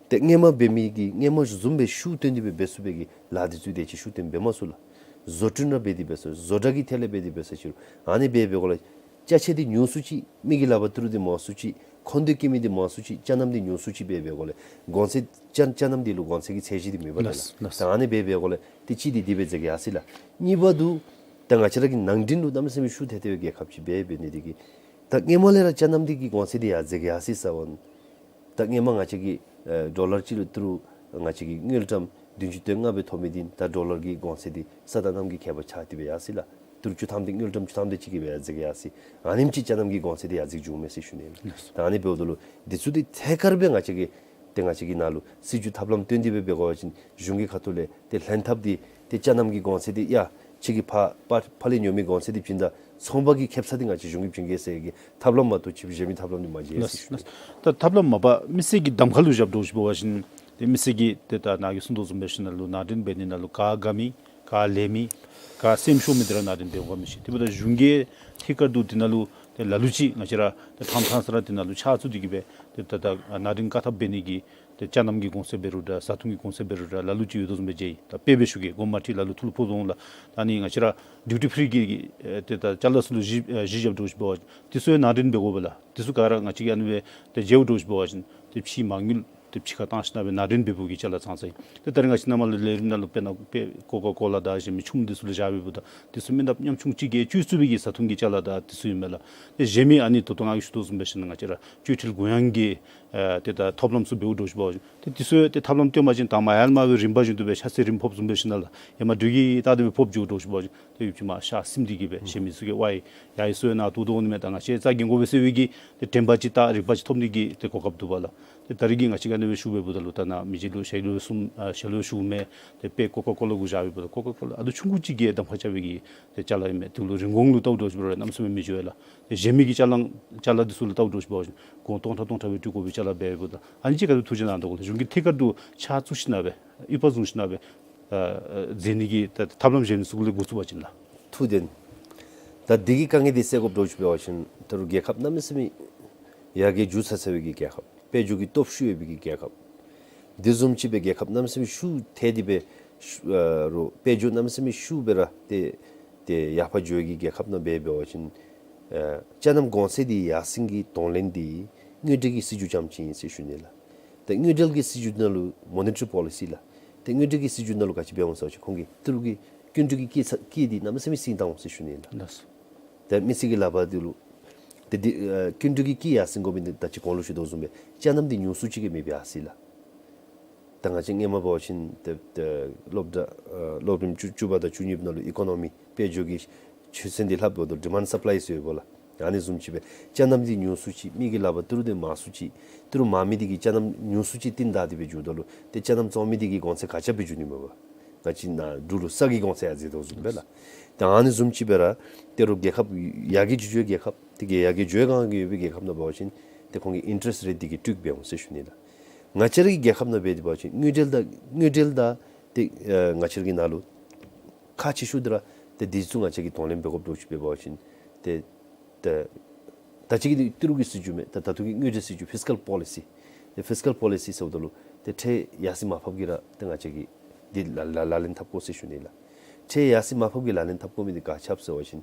ཏེ་སྔོན་མ་འབད་མི་གི་སྔོན་མ་བཟུམ་སྦེ་ཤུགས་བཏོན་ཏེ་སྦེ་འབད་ཚུགས་པའི་གི་ལཱ་འདི་ཚུ་དེ་ཅིག་ཤུགས་བཏོན་འབད་མ་ཚུགས་ལགས། བཟོ་སྐྲུན་ར་འབད་དེ་འབད་ས་བཟོ་གྲྭ་གི་ཐད་ལས་འབད་དེ་འབད་ས་ཅིག་རུང་ཨ་ནི་འབད་འབད་དགོ་ལགས། ཅ་ཆས་འདི་ཉུང་སུ་ཅིག་མི་གི་ལག་པར་ཏི་རུ་འདི་མང་སུ་ཅིག་འཁོར་འདས་སྐྱེ་མི་འདི་མང་སུ་ཅིག་ཅ་རྣམ་འདི་ཉུང་སུ་ཅིག་འབད་འབད་དགོ་ལགས། གོང་ཚད་ཅ་ཅ་རྣམ་འདི་ལུ་གོང་ཚད་ཀྱི་ཚད་གཞི་འདི་མེད་པས་ལགས། ལགས་ལགས། ད་ཨ་ནི་འབད་འབད་དགོ་ལགས། ཏེ་གཅིག་འདི་དེ་སྦེ་འཛེགས་ཡར་སོ་ཡི་ལགས། གཉིས་པ་འདི་ད་ང་བཅས་ར་གི་ནང་འདྲེན་ལུ་གནམ་མེད་ས་མེད་ཤུགས་ཐལ་ཐལ་བའི་རྒྱལ་ཁབ་ཅིག་འབད་འབད་ནི་འདི་གིས་ད་སྔོན་མ་ལས་ར་ཅ་རྣམ་འདི་གི་གོང་ཚད་འདི་ཡར་འཛེགས་ཡར་སོ་ཡི་ཟེར་བ་ད་སྔོན་མ་ང་བཅས་ཀྱིས་ཨེ་ཌོ་ལར་གཅིག་ལུ་ཏི་རུ་ང་བཅས་ཀྱིས་དངུལ་ཀྲམ་བདུན་ཅུ་དོན་ལྔ་སྦེ་ཐོབ་མི་འདི་ད་ཌོ་ལར་གྱི་གོང་ཚད་འདི་ས་དང་གནམ་གྱི་ཁྱད་པར་ཆགས་ཏེ་སྦེ་ཡར་སོ་ཡི་ལགས། ཏི་རུ་བཅུ་ཐམ་འདི་དངུལ་ཀྲམ་བཅུ་ཐམ་དེ་ཅིག་གིས་སྦེ་ཡར་འཛེགས་ཡར་སོ་ཡི། ཨ་ནེམ་ཅིག་ཅ་རྣམ་གྱི་གོང་ཚད་འདི་ཡར་འཛེགས་འགྱོཝ་མས་ཟེར་ཞུ་ནི་ལགས། ད་ཨ་ནི་འབདཝ་ད་ལུ་འདི་ཚུ་འདི་ཐད་ཀར་སྦེ་ང་བཅས་ཀྱིས་ཏེ་ང་བཅས་ཀྱི་ནང་ལུ་སྲིད་བྱུས་ཐབས་ལམ་སྟོན་ཏེ་སྦེ་འབད་དགོ་པ་ཅིན་གཞུང་གི་ཁ་ཐུག་ལས་ཏེ་ལྷན་ཐབས་འདི་ཏེ་ཅ་རྣམ་གྱི་གོང་ཚད་འདི་ཡ་ཁྱོད་ཀྱིས་ཕར་ཕར་ཕར་ལས་ཉོ་མི་གོང་ཚད་འདི་བྱིན་ད་ཚོང་པ་གིས་ཁེབ་ས་འདི་ང་བཅས་གཞུང་གིས་བྱིན་གེ་ཟེར་གྱི་ཐབས་ལམ་མ་གཏོགས་ཅིག་གཞན་མི་ཐབས་ལམ་འདི་མ་མཇལ་ཟེར་ཞུ་ནི། ད་ཐབས་ལམ་མ་པ་མི་སེར་གྱི་གདམ་ཁ་ལུ་བཞག་དོ་ཅིག་འབད་བ་ཅིན་ཏེ་མི་སེར་གྱིས་ཏེ་ད་ནཱ་གིས་གསུང་དོ་བཟུམ་སྦེ་ཞིནམ་ལས་ནང་འདྲེན་འབད་ནི་ནང་ལུ་ག་དགའ་མི་ག་ལེགས་མི་ག་སེམས་ཤོར་མི་འདི་ར་ནང་འདྲེན་འབད་དགོ་མི་ཤེས། དེ་འབདཝ་ད་གཞུང་གིས་ཐད་ཀར་དུ་འདི་ནང་ལུ་ཏེ་ལ་ལུ་ཅིག་ང་བཅས་ར་ཏེ་ཐང་ཐང་ས་ར་འདི་ནང་ལུ་ཆ་ཚུད་དེ་གིས་སྦེ་ཏེ་ད་ད་ནང་འདྲེན་བཀག་ཐབས་འབད་ནི་གི་ཏེ་ཅ་རྣམ་གྱི་གོང་ཚད་འབད་རུང་འདྲ་བཟའ་འཐུང་གི་གོང་ཚད་འབད་རུང་འདྲ་ལ་ལུ་ཅིག་ཡོད་དོ་བཟུམ་སྦེ་མཇལ་ཡི། ད་དཔེ་སྦེ་ཞུ་གེ། གོང་མ་ཁྲིད་ལ་ལུ་ཐུགས་ལུ་ཕོག་དོ་འོང་ལགས། ད་ཨ་ནི་ང་བཅས་ར་ཌིའུ་ཊི་ཕི་རི་གི་ཨེ་ཏེ་ད་ཅ་ལ་ཚུ་ལུ་གཞི་ཨེ་གཞི་བཞག་དོ་ཅིག་འབད་བ་ཅིན་དེ་ཚུ་ཡང་ནང་འདྲེན་འབད་དགོ་པས་ལགས། དེ་ཚུ་ག་ར་ང་བཅས་ཀྱིས་ཨ་ནི་སྦེ་ཏེ་མཇལ་དོ་ཅིག་འབད་བ་ཅིན་ཏེ་ཕྱི་མ་དངུལ་ཏེ་ཕྱི་ཁར་བཏང་ཞིནམ་སྦེ་ནང་འདྲེན་འབད་བའི་གི་ཅ་ལ་ཙང་ཙང་ཨིན། ཏེ་ད་རེས་ང་བཅས་ནང་མ་ལུ་ལས་རིམ་ནང་ལུ་དཔེར་ན་དཔེ་ཀོ་ཀ་ཀོ་ལ་དང་གཞན་མི་ཆུམ་འདི་ཚུ་ལུ་བཞག་པའི་བུ་ད་དེ་ཚུ་མི་ནག་ཉམ་ཆུང་ཅིག་གིས་སྤྱོད་ཚུགས་པའི་གི་བཟའ་འཐུང་གི་ཅ་ལ་དང་དེ་ཚུ་ཨིན་མས་ལགས། ཏེ་གཞན་མི་ཨ་ནི་ད་ལྟོ་ང་གིས་ཞུ་དོ་བཟུམ་སྦེ་ཞིནམ་ལས་ང་བཅས་ར་སྤྱོད་ཁྲལ་དགོངས་ཡངས་ཀྱི་ཨེ་ཏེ་ད་ཐབས་ལམ་ཚུ་འབདཝ་འདྲཝ་ཅིག་འབད་བ་ཅིན་ཏེ་དེ་ཚུ་ཏེ་ཐབས་ལམ་སྟོནམ་ཅིན་དང་པ་ཡར་མར་སྦེ་རིམ་པ་བཞིན་དུ་སྦེ་ཤ་ཚའི་རིམས་ཕོགཔ་བཟུམ་སྦེ་ཞིནམ་ལས་ཡར་མར་འགྲོས་ཀྱིས་བལྟ་སྟེ་སྦེ་ཕོགཔ་འགྱོཝ་འདྲཝ་ཅིག་འབད་བ་ཅིན་ཏེ་ཡུདཔ་ཅིག་མར་ཤ་སིམ་སྟེ་གིས་སྦེ་གཞན་མི་ཚུ་གིས་ཝའི་ཡ་ཨི་ཚུ་ཡང་ནཱ་བཏུབ་དོ་འོང་ནི་མས། ད་ང་བཅས་རྩ་འགེངས་དགོ་པས་ཟེར་བའི་གི་ཏེ་དྲན་པ་ཅིག་དང་རིག་པ་ཅིག་ཐོབ་ནི་གི་ཏེ་གོ་སྐབས་འདུག་པ་ལགས། ཏེ་ད་རེས་ཀྱི་ང་བཅས་ཀྱིས་ཨ་ནི་སྦེ་ཞུ་བའི་བུ་ད་ལུ་ད་ནཱ་མི་རྗེ་ལུ་ཞལ་ལུ་གསུངམ་ཨ་ཞལ་ལུ་ཞུཝ་མས། ཏེ་དཔེ་ཀོ་ཀ་ཀོ་ལ་གུ་བཞག་པའི་བུ་ད་ཀོ་ཀ་ཀོ་ལ་ཨ་དོ་ཆུང་ཀུ་ཅིག་གིས་གདམ་ཁ་རྐྱབ་པའི་གི་ཏེ་ཅ་ལ་ཨིན་མས། དེ་ལུ་རིན་གོང་ལུ་བལྟཝ་འདྲཝ་ཅིག་འབད་རུང་གནམ་མེད་ས་མེད་མི་འགྱོ་བས་ལགས། ཏེ་གཞན་མི་གི་ཅ་ལ་ཅ་ལ་འདི་ཚུ་ལུ་བལྟཝ་འདྲཝ་ཅིག་འབད་བ་ཅིན་གོང་སྟོང་ཕྲག་སྟོང་ཕྲག་སྦེ་སྤྲོད་དགོ་པའི་ཅ་ལ་འབད་བའི་བུ་ད་ཨ་ནི་ཅིག་ཁ་ཐུག་ཐུགས་རྗེ་གནང་དོ་ལགས། གཞུང་གིས་ཐད་ཀར་དུ་ཕྱག་བཙུགས་ཞིནམ་སྦེ་ཡུལ་པ་བཟུང་ཞིནམ་སྦེ་ཨ་ཨ་མཛད་ནི་གི་ད་ཐབས་ལམ་གཞན་ཚུ་ལས་འགོ་བཙུགས་པ་ཅིན་ལགས། ཐུགས་བདེན། ད་འདི་གི་དཀའ་ངལ་འདི་སེལ་དགོཔ་འདྲཝ་ཅིག་འབད་བ་ཅིན་ད་རུང་རྒྱལ་ཁབ་གནམ་མེད་ས་མེད་ཡར་རྒྱས་འགྱོ་ཚར་ཚར་བའི་གི་རྒྱལ་ཁབ་དཔལ་འབྱོར་གྱི་སྟོབས་ཤུགས་ཡོད་པའི་གི་རྒྱལ་ཁབ་འདི་བཟུམ་ཅིག་སྦེ་རྒྱལ་ཁབ་གནམ་མེད་ས་མེད་ཤུགས་ཐལ་ཏེ་སྦེ་ཤུ་ཨ་རུང་དཔལ་འབྱོར་གནམ་མེད་ས་མེད་ཤུགས་སྦེ་ར་ཏེ་ཏེ་ཡར་ཕར་འགྱོ་བའི་གི་རྒྱལ་ཁབ་ནང་འབད་འབད་བ་ཅིན་ཨ་ཅ་རྣམ་གོང་ཚད་འདི་ཡར་སེང་གི་གདོང་ལེན་འདི་དངུལ་འབྲེལ་གྱི་སྲིད་བྱུས་རྐྱངམ་ཅིག་ཨིན་ཟེར་ཞུ་ནི་ལགས། ཏེ་དངུལ་འབྲེལ་གྱི་སྲིད་བྱུས་ནང་ལུ་མོ་ནི་ཊ་རི་པོ་ལི་སི་ལགས། ཏེ་དངུལ་འབྲེལ་གྱི་སྲིད་བྱུས་ནང་ལུ་ག་ཅི་འབད་འོང་ཟེར་བ་ཅིན་ཁོང་གིས་ཏི་རུ་གི་སྐྱིན་འགྲུལ་གྱི་དཀྱིལ་ས་དཀྱིལ་འདི་གནམ་མེད་ས་མེད་སེང་བཏང་འོང་ཟེར་ཞུ་ནི་ལགས། ལགས་སོ། ཏེ་མི་སེར་གྱི་ལག་པར་འདི་ལུ་ཏེ་འདི་ཨ་སྐྱིན་འགྲུལ་གྱི་དཀྱིལ་ཡར་སེང་དགོ་མི་འདི་ད་ཅི་གོང་ལུ་ཞུ་དོ་བཟུམ་སྦེ་ཅ་རྣམ་འདི་ཉུང་སུ་ཅིག་གིས་མེདཔ་ཡར་སོ་ཡི་ལགས། ད་ང་བཅས་སྔོན་མ་འབད་བ་ཅིན་ཏེ་ཏེ་སློབ་གྲྭ་ཨ་སློབ་རིམ་བཅུ་བཅུ་པ་དང་བཅུ་གཉིས་པ་ནང་ལུ་ཨི་ཀོ་ནོ་མི་དཔལ་འབྱོར་གྱི་ཆོད་སེམས་འདི་ལྷབ་འབདཝ་ད་ཌི་མཱནཌ་སཔ་ལའི་ཟེར་ཡོདཔ་ལགས། ཨ་ནི་བཟུམ་ཅིག་སྦེ་ཅ་རྣམ་འདི་ཉུང་སུ་ཅིག་མི་གི་ལག་པར་ཏི་རུ་འདི་མང་སུ་ཅིག་ཏི་རུ་མང་མི་འདི་གིས་ཅ་རྣམ་ཉུང་སུ་ཅིག་བཏོན་ད་དེ་སྦེ་འགྱོཝ་ད་ལུ་ཏེ་ཅ་རྣམ་བཙོང་མི་འདི་གི་གོང་ཚད་ག་ཅི་སྦེ་འགྱོ་ནི་སྨོ་བ། ང་བཅས་ནཱ་འབྲུག་ལུ་ས་གི་གོང་ཚད་ཡང་ཟེར་དོ་བཟུམ་སྦེ་ལགས། ཏེ་ཨ་ནི་བཟུམ་ཅིག་སྦེ་ར་ཏེ་རོགས་རྒྱལ་ཁབ་ཡར་རྒྱས་འགྱོ་འགྱོ་རྒྱལ་ཁབ་ཏེ་གི་ཡར་རྒྱས་འགྱོ་གང་གི་ཡོད་པའི་རྒྱལ་ཁབ་ནང་འབད་བ་ཅིན་ཏེ་ཁོང་གི་ཨིན་ཊ་རེསཊ་རེཊ་འདི་གིས་སྤྲོད་འབད་འོང་ཟེར་ཞུ་ནི་ལགས། ང་བཅས་ར་གི་རྒྱལ་ཁབ་ནང་འབད་དེ་འབད་བ་ཅིན་དངུལ་འབྲེལ་དང་དངུལ་འབྲེལ་དང་ཏེ་ཨ་ང་བཅས་ར་གི་ནང་ལུ་ཁག་ཆེ་ཤོས་འདི་ར་ཏེ་འདི་ཚུ་ང་བཅས་ཀྱིས་གདོང་ལེན་འབད་དགོཔ་འདྲཝ་ཅིག་འབད་བ་ཅིན་ཏེ་ད་ད་ཅི་གི་ཏི་རུ་གི་སྲིད་བྱུས་མས། ད་ད་ལྟོ་གི་དངུལ་འབྲེལ་སྲིད་བྱུས་ཕིས་ཀཱལ་པོ་ལི་སི་ཏེ་ཕིས་ཀཱལ་པོ་ལི་སི་ཟེརཝ་ད་ལུ་ཏེ་ཁྲལ་ཡར་སེང་མར་ཕབ་ཀྱིས་ར་ཏེ་ང་བཅས་ཀྱིས་འདི་ལག་ལག་ལག་ལེན་འཐབ་དགོ་ཟེར་ཞུ་ནི་ལགས། ཁྲལ་ཡར་སེང་མར་ཕབ་ཀྱི་ལག་ལེན་འཐབ་དགོ་མི་འདི་ག་ཅི་སྦེ་ཟེར་བ་ཅིན་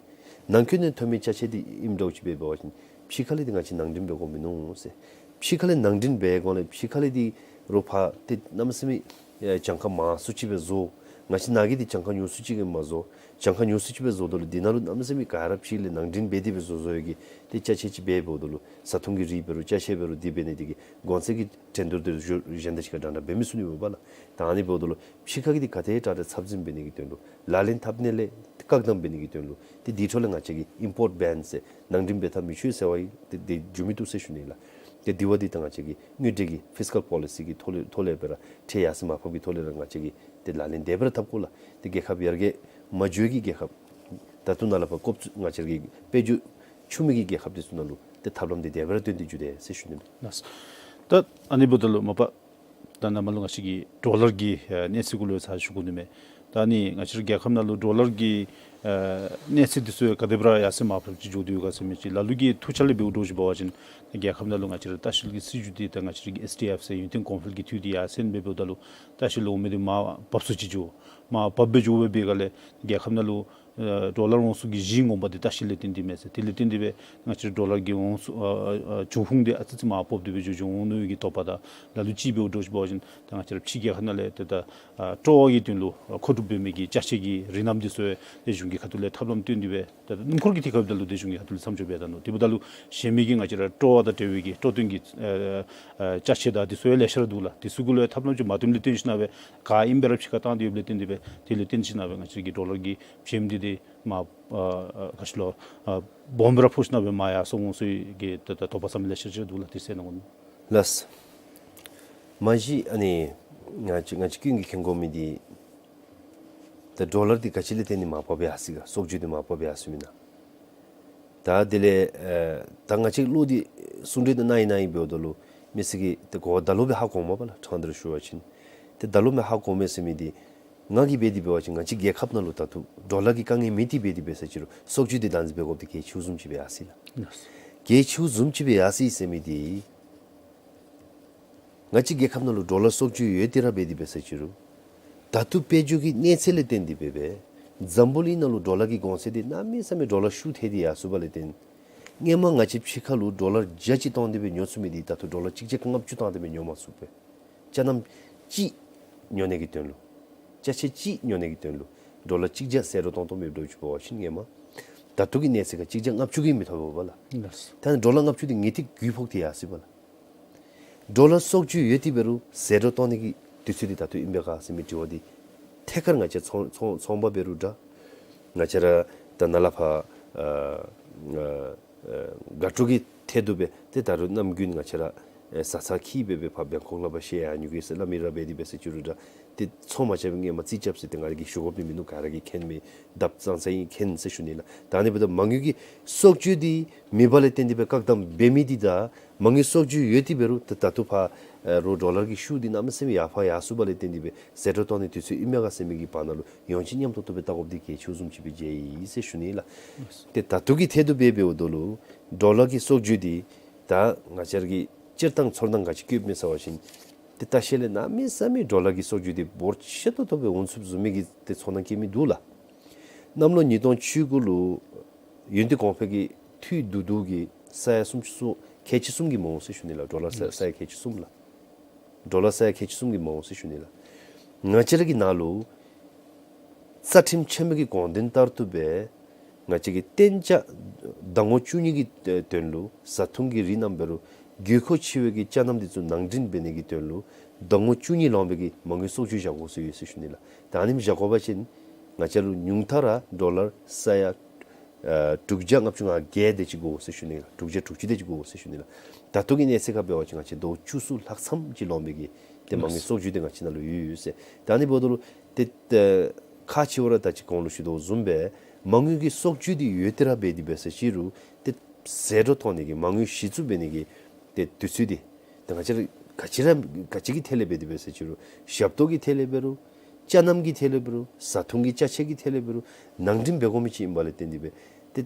ནང་འཁོད་ནས་ཐོན་མི་ཅ་ཆས་འདི་ཨིནམ་འདྲཝ་ཅིག་འབད་བ་ཅིན་ཕྱི་ཁ་ལས་འདི་ང་བཅས་ནང་འདྲེན་འབད་དགོ་མི་མནོ་ཟེར། ཕྱི་ཁ་ལས་ནང་འདྲེན་འབད་དགོ་ལས་ཕྱི་ཁ་ལས་འདི་རོགས་ཕར་ཏེ་གནམ་མེད་ས་མེད་ཨེ་གྱངས་ཁ་མང་སུ་ཅིག་སྦེ་བཟོ། ང་བཅས་ནང་གི་འདི་གྱངས་ཁ་ཉུང་སུ་ཅིག་གིས་མ་བཟོ། གྱངས་ཁ་ཉུང་སུ་ཅིག་སྦེ་བཟོཝ་ད་ལུ་འདི་ནང་ལུ་གནམ་མེད་ས་མེད་ག་ར་ཕྱི་ལས་ནང་འདྲེན་འབད་དེ་སྦེ་བཟོ་བཟོ་ཡོད་གི་ཏེ་ཅ་ཆས་ཅིག་འབད་འབདཝ་ད་ལུ་བཟའ་འཐུང་གི་རིགས་འབད་རུང་ཅ་ཆས་འབད་རུང་འདི་འབད་ནི་འདི་གིས་གོང་ཚད་ཀྱི་འགྲན་བསྡུར་འདི་གཞན་དང་གཅིག་ཁར་འདྲན་འདྲ་འབད་མི་ཚུགས་ནི་མས་པ་ལགས། ད་ཨ་ནི་འབདཝ་ད་ལུ་ཕྱི་ཁ་གི་འདི་ག་དེ་དྲག་དྲག་ཚབ་འཛིན་འབད་ནི་གི་དོན་ལུ་ལག་ལེན་འཐབ་ནི་ལས་བཀག་སྡོམ་འབད་ནི་གི་དོན་ལུ་ཏེ་འདི་འཕྲོ་ལས་ང་བཅས་ཀྱིས་ཨིམ་པོརཊ་བཱན་ཟེར་ནང་འདྲེན་འབད་འཐབ་མི་ཆོག་ཟེར་བ་ཡི་ཏེ་འདི་འགྱོ་མི་བཏུབ་ཟེར་ཞུ་ནི་ལགས། ཏེ་འདི་བ་འདི་ད་ང་བཅས་ཀྱི་དངུལ་འབྲེལ་གྱི་ཕིས་ཀཱལ་པོ་ལི་སི་གི་ཐོག་ལས་ཐོག་ལས་སྦེ་ར་ཁྲལ་ཡར་སེང་མར་ཕབ་ཀྱི་ཐོག་ལས་ར་ང་བཅས་ཀྱིས་ཏེ་ལག་ལེན་དེ་སྦེ་ར་འཐབ་དགོ་ལགས། ཏེ་རྒྱལ་ཁབ་ཡར་རྒྱས་མ་འགྱོ་བའི་རྒྱལ་ཁབ་ད་ལྟོ་ནཱ་ལས་ཕར་ཀོབ་ང་བཅས་ཀྱི་དཔལ་འབྱོར་ཆུང་མི་གི་རྒྱལ་ཁབ་འདི་ཚུ་ནང་ལུ་ཏེ་ཐབས་ལམ་འདི་དེ་སྦེ་ར་སྟོན་ཏེ་འགྱོ་དེས་ཟེར་ཞུ་ནི་མས། ལགས། ད་ཨ་ནི་འབདཝ་ད་ལུ་མ་པ་ད་ནཱ་མར་ལུ་ང་བཅས་ཀྱི་ཌོ་ལར་གྱི་ཨ་གནས་ཚད་གུ་ལུ་ཡང་ཚར་ཞུ་དགོ་ནི་མས། ད་ཨ་ནི་ང་བཅས་ར་རྒྱལ་ཁབ་ནང་ལུ་ཌོ་ལར་གྱི་ཨ་གནས་ཚད་འདི་ཚུ་ཡང་ག་དེ་སྦེ་ར་ཡར་སེང་མར་ཕབ་ཅིག་འགྱོ་དོ་ཡོད་ག་ཟེར་མི་ཅིག་ལ་ལུ་གིས་ཐུགས་འཆར་ལས་འབདཝ་འདྲཝ་ཅིག་འབད་བ་ཅིན་རྒྱལ་ཁབ་ནང་ལུ་ང་བཅས་ར་ལྟ་བཤལ་གྱི་སྲིད་བྱུས་འདི་ད་ང་བཅས་ར་གི་ཨེསི་ཌི་ཨེཕ་ཟེར་ཡུན་བརྟན་གོང་འཕེལ་གྱི་འཐུས་འདི་ཡར་སེང་འབད་འབདཝ་ད་ལུ་ལྟ་བཤལ་འོང་མི་འདི་མར་བབས་སུ་ཅིག་འགྱོ། མར་བབས་སྦེ་འགྱོ་བའི་སྒང་ལས་རྒྱལ་ཁབ་ནང་ལུ་ཨ་ཌོ་ལར་འོང་ས་གི་གཞི་ངོ་མ་འདི་ལྟ་བཤལ་ལས་བརྟེན་ཏེ་མས་ཟེར། དེ་ལས་བརྟེན་ཏེ་སྦེ་ང་བཅས་ར་ཌོ་ལར་གྱི་འོང་ས་ཨ་ཨ་འབྱུང་ཁུངས་འདི་ཨ་ཙི་ཙི་མར་སྤོབས་ཏེ་སྦེ་འགྱོ་འགྱོ་འོང་ནི་གི་དོགས་པ་དང་ལ་ལུ་ཅིག་འབདཝ་འདྲཝ་ཅིག་འབད་བ་ཅིན་ད་ང་བཅས་ར་ཕྱི་རྒྱལ་ཁབ་ནང་ལས་ཏེ་ད་ཨ་སྤྲོ་བ་གི་དོན་ལུ་ཨ་མཁོ་སྒྲུབ་འབད་མི་གི་ཅ་ཆས་ཀྱི་རིགས་རྣམ་འདི་ཚུ་ཡང་ཏེ་གཞུང་གི་ཁ་ཐུག་ལས་ཐབས་ལམ་སྟོན་ཏེ་སྦེ་ད་སྣུམ་འཁོར་གྱི་ཐད་ཁར་འབདཝ་ད་ལུ་ཏེ་གཞུང་གི་ཁ་ཐུག་ལས་མཚམས་འཇོག་འབད་ད་ནུག། དེ་འབདཝ་ད་ལུ་གཞན་མི་གི་ང་བཅས་ར་སྤྲོ་བ་དང་འབྲེལ་བའི་གི་སྤྲོ་སྟོན་གྱི་ཨ་ཨ་ཅ་ཆས་དང་འདི་ཚུ་ཡང་ལེ་ཤ་ར་འདུག་ལགས། འདི་ཚུ་གུ་ལུ་ཡང་ཐབས་ལམ་ཅིག་མར་བཏོན་ཏེ་ཞིནམ་སྦེ་ག་ཨིནམ་སྦེ་ར་ཕྱི་ཁར་བཏང་སྟེ་ཡོདཔ་ལས་བརྟེན་ཏེ་སྦེ་དེ་ལས་བརྟེན་ཞིནམ་སྦེ་ང་བཅས་ཀྱི་ཌོ་ལར་གྱི་བྱེམ་འདི་འདི་མར་ཨ་ཨ་ག་ཅི་ལོ་ཨ་སྦོམ་སྦེ་ར་འཕོ་ཞིནམ་སྦེ་མར་ཡར་སོང་འོང་ཟེར་གྱི་ད་ད་དོགས་པ་ཟ་མི་ལེ་ཤ་ཅིག་འདུག་ལགས། དེ་གསན་གནང་དགོ་ནི། ལགས། མ་གཞི་ཨ་ནི་ང་བཅས་ང་བཅས་ཀུན་གྱིས་མཁྱེན་དགོ་མི་འདི་ད་ཌོ་ལར་འདི་ག་ཅི་ལས་བརྟེན་ནི་མར་བབས་ཡར་སོང་ག། སྲོག་བཅད་འདི་མར་བབས་ཡར་སོང་མེན་ན། ད་དེ་ལས་ཨ་ད་ང་བཅས་བློ་འདི་གསུང་གྲོས་འདི་གནང་ཡི་གནང་ཡི་འབདཝ་ད་ལུ་མི་སེར་གྱིས་ད་གོ་བ་ད་ལོག་སྦེ་ཧ་གོཝ་མས་པ་ལགས། ཕྲང་སྟེ་ར་ཞུ་བ་ཅིན་ཏེ་ད་ལོག་སྦེ་ཧ་གོ་མས་ཟེར་མི་འདི་ང་གིས་འབད་དེ་འབད་བ་ཅིན་ང་བཅས་རྒྱལ་ཁབ་ནང་ལུ་ད་ལྟོ་ཌོ་ལར་གྱི་དཀའ་ངལ་མེད་དེ་འབད་དེ་འབད་ས་ཅིག་རུང་སྲོག་བཅད་འདི་བདག་འཛིན་འབད་དགོཔ་འདི་གལ་ཆེཝ་བཟུམ་ཅིག་སྦེ་ཡར་སོང་ཡི་ལགས། གལ་ཆེཝ་བཟུམ་ཅིག་སྦེ་ཡར་སོང་ཡི་ཟེར་མི་འདི་ང་བཅས་རྒྱལ་ཁབ་ནང་ལུ་ཌོ་ལར་སྲོག་བཅད་ཡོད་དེ་ར་འབད་དེ་འབད་ས་ཅིག་རུང་ད་ལྟོ་དཔལ་འབྱོར་གྱི་གནས་ཚད་ལས་བརྟེན་ཏེ་འབད་སྦེ་འཛམ་བུ་གླིང་ནང་ལུ་ཌོ་ལར་གྱི་གོང་ཚད་འདི་གནམ་མེད་ས་མེད་ཌོ་ལར་ཤུགས་ཐལ་ཏེ་ཡར་སོངམ་ལས་བརྟེན་སྔོན་མ་ང་བཅས་ཕྱི་ཁ་ལུ་ཌོ་ལར་བརྒྱ་ཅིག་བཏང་སྟེ་སྦེ་ཉོ་ཚུགས་མི་འདི་ད་ལྟོ་ཌོ་ལར་གཅིག་བརྒྱ་ལྔ་བཅུ་བཏང་སྟེ་སྦེ་ཉོ་མ་ཚུགས་པས། ཅ་རྣམ་གཅིག་ཉོ་ནི་གི་དོན་ལུ་ཅ་ཆས་གཅིག་ཉོ་ནི་གི་དོན་ལུ་ཌོ་ལར་གཅིག་བརྒྱ་ཟད་འགྲོ་བཏང་བཏངམ་མས་འདྲཝ་ཅིག་འབད་བ་ཅིན་སྔོན་མ་ད་ལྟོ་གི་གནས་ཚད་ཁར་གཅིག་བརྒྱ་ལྔ་བཅུ་གིས་མི་ཐོབ་པས་པ་ལགས། ལགས། ད་ནི་ཌོ་ལར་ལྔ་བཅུ་འདི་ངེས་ཏིག་རྒུད་ཕོག་སྟེ་ཡར་སོངམ་ལགས། ཌོ་ལར་སྲོག་བཅད་ཡོད་དེ་འབད་རུང་ཟད་འགྲོ་བཏང་ནི་གི་དུས་ཚོད་འདི་ད་ལྟོ་ཨིན་པས་ག་ཟེར་མི་དྲི་བ་འདི་ཐད་ཀར་ང་བཅས་ཚོང་ཚོང་ཚོང་པ་འབད་རུང་འདྲ། ང་བཅས་ར་ད་ནཱ་ལས་ཕར་ཨ་ཨ་ཨ་དགའ་སྤྲོ་གི་ཐད་དུ་སྦེ་ཏེ་ད་རུང་ནམ་རྒྱུན་ང་བཅས་ར་ཨེ་བཟའ་ཚང་འཁྱིད་སྦེ་སྦེ་ཕར་བེང་ཀོག་ལས་ཕར་བཤལ་ཡར་འགྱོ་གེ་ཟེར་སླབ་མི་ར་འབད་དེ་འབད་ས་ཅིག་རུང་འདྲ། ཏེ་ཚོང་མ་རྐྱབ་པའི་སྔོན་མ་རྩིས་རྐྱབ་ཟེར་ཏེ་ང་ར་གིས་ཞུ་དགོཔ་འདི་མིན་འདུག། ག་ར་གིས་མཁྱེན་མི་དཔེ་ཙང་ཙང་ཨིན་མཁྱེན་ཟེར་ཞུ་ནི་ལགས། ད་ཨ་ནི་འབདཝ་ད་མ་དངུལ་གྱི་སྲོག་བཅད་འདི་མེད་པ་ལས་བརྟེན་ཏེ་སྦེ་བཀག་སྡོམ་འབད་མི་འདི་དང་མ་དངུལ་སྲོག་བཅད་ཡོད་དེ་འབད་རུང་ད་ད་ལྟོ་ཕར་ཨེ་རོགས་ཌོ་ལར་གྱི་ཤུགས་འདི་གནམ་མེད་ས་མེད་ཡར་ཕར་ཡར་སོངམ་ལས་བརྟེན་ཏེ་སྦེ་ཟད་འགྲོ་བཏང་ནི་དུས་ཚོད་ཨིན་མས་ག་ཟེར་མི་གི་བར་ན་ལུ་ཡང་ཅིན་མཉམ་ཏོག་ཏོ་སྦེ་བལྟ་དགོཔ་འདི་གལ་ཆེཝ་བཟུམ་ཅིག་སྦེ་མཇལ་ཡི་ཟེར་ཞུ་ནི་ལགས། ཏེ་ད་ལྟོ་གི་ཐད་དུ་འབད་འབདཝ་ད་ལུ་ཌོ་ལར་གྱི་སྲོག་བཅད་འདི་ད་ང་བཅས་ར་གི་སྤྱིར་བཏང་ཚོར་སྣང་ག་ཅི་བཀོདཔ་མས་ཟེར་བ་ཅིན་ཏེ་ལྟ་བཤལ་ལས་གནམ་མེད་ས་མེད་ཌོ་ལར་གྱི་སྲོག་བཅད་འདི་འབོར་ཆེ་ཏོག་ཏོ་སྦེ་འོང་ཚུགསཔ་བཟུམ་མའི་གི་ཏེ་ཚོར་སྣང་བསྐྱེད་མི་འདུག་ལགས། གནམ་ལོ་ཉིས་སྟོང་བཅུ་དགུ་ལུ་ཡུན་བརྟན་གོང་འཕེལ་གྱི་འཐུས་བསྡུ་བསྡུ་གི་ས་ཡ་སུམ་ཅུ་སོ་ཁལ་གཅིག་གསུམ་གྱིས་མ་འོངས་ཟེར་ཞུ་ནི་ལགས། ཌོ་ལར་ས་ས་ཡ་ཁལ་གཅིག་གསུམ་ལགས། ཌོ་ལར་ས་ཡ་ཁལ་གཅིག་གསུམ་གྱིས་མ་འོངས་ཟེར་ཞུ་ནི་ལགས། ང་བཅས་ར་གི་ནང་ལུ་རྩ་ཁྲིམས་ཆེན་མོ་གི་དགོངས་དོན་ལྟར་དུ་སྦེ་ང་བཅས་ཀྱི་གཏན་འཇགས་ཟླ་ངོ་བཅུ་གཉིས་ཀྱི་དོན་ལུ་བཟའ་འཐུང་གི་རིགས་རྣམ་འབད་རུང་དགོས་མཁོ་ཆེ་བའི་གི་ཅ་རྣམ་འདི་ཚུ་ནང་འདྲེན་འབད་ནི་གི་དོན་ལུ་ ཟླ་ངོ་བཅུ་གཉིས་ལོངམ་སྦེ་གི་མ་དངུལ་གསོག་འཇོག་བཞག་དགོ་ཟེར་ཡོད་ཟེར་ཞུ་ནི་ལགས། ད་ཨ་ནེམ་བཞག་དགོ་པ་ཅིན་ང་བཅས་ལུ་ཉུང་མཐའ་ར་ཌོ་ལར་ས་ཡ་ཨ་དྲུག་བརྒྱ་ལྔ་བཅུ་ང་བརྒྱད་དེ་ཅིག་དགོ་ཟེར་ཞུ་ནི་ལགས། དྲུག་བརྒྱ་དྲུག་ཅུ་དེ་ཅིག་དགོ་ཟེར་ཞུ་ནི་ལགས། ད་ལྟོ་གི་གནས་ཚད་ཁར་འབད་བ་ཅིན་ང་བཅས་ཟླཝ་བཅུ་གསུམ་ལྷག་ཙམ་ཅིག་ལོངམ་སྦེ་གི་ཏེ་མ་དངུལ་གསོག་འཇོག་དེ་ང་བཅས་ནང་ལུ་ཡོད་ཡོད་ཟེར། ད་ཨ་ནི་འབདཝ་ད་ལུ་ཏེ་ཨ་ཁག་ཆེ་བ་ར་ད་ཅི་གོང་ལུ་ཞུ་དོ་བཟུམ་སྦེ་མ་དངུལ་གྱི་གསོག་འཇོག་དེ་ཡོད་དེ་ར་འབད་དེ་འབད་ས་ཅིག་རུང་ཏེ་ཟད་འགྲོ་བཏང་ནི་གི་མ་དངུལ་གཞི་བཙུགས་འབད་ནི་གི་ཏེ་དུས་ཚོད་དེ་ཏེ་ང་བཅས་ར་ག་ཅི་ར་ག་ཅི་གི་ཐད་ལས་འབད་དེ་འབད་ས་ཅིག་རུང་ཞབས་ཏོག་གི་ཐད་ལས་འབད་རུང་ཅ་ནམ་གྱི་ཐད་ལས་འབད་རུང་བཟའ་འཐུང་གི་ཅ་ཆས་ཀྱི་ཐད་ལས་འབད་རུང་ནང་འགྲིམ་འབད་དགོ་མི་ཅིག་ཨིན་པ་ལས་བརྟེན་ཏེ་སྦེ་ཏེ་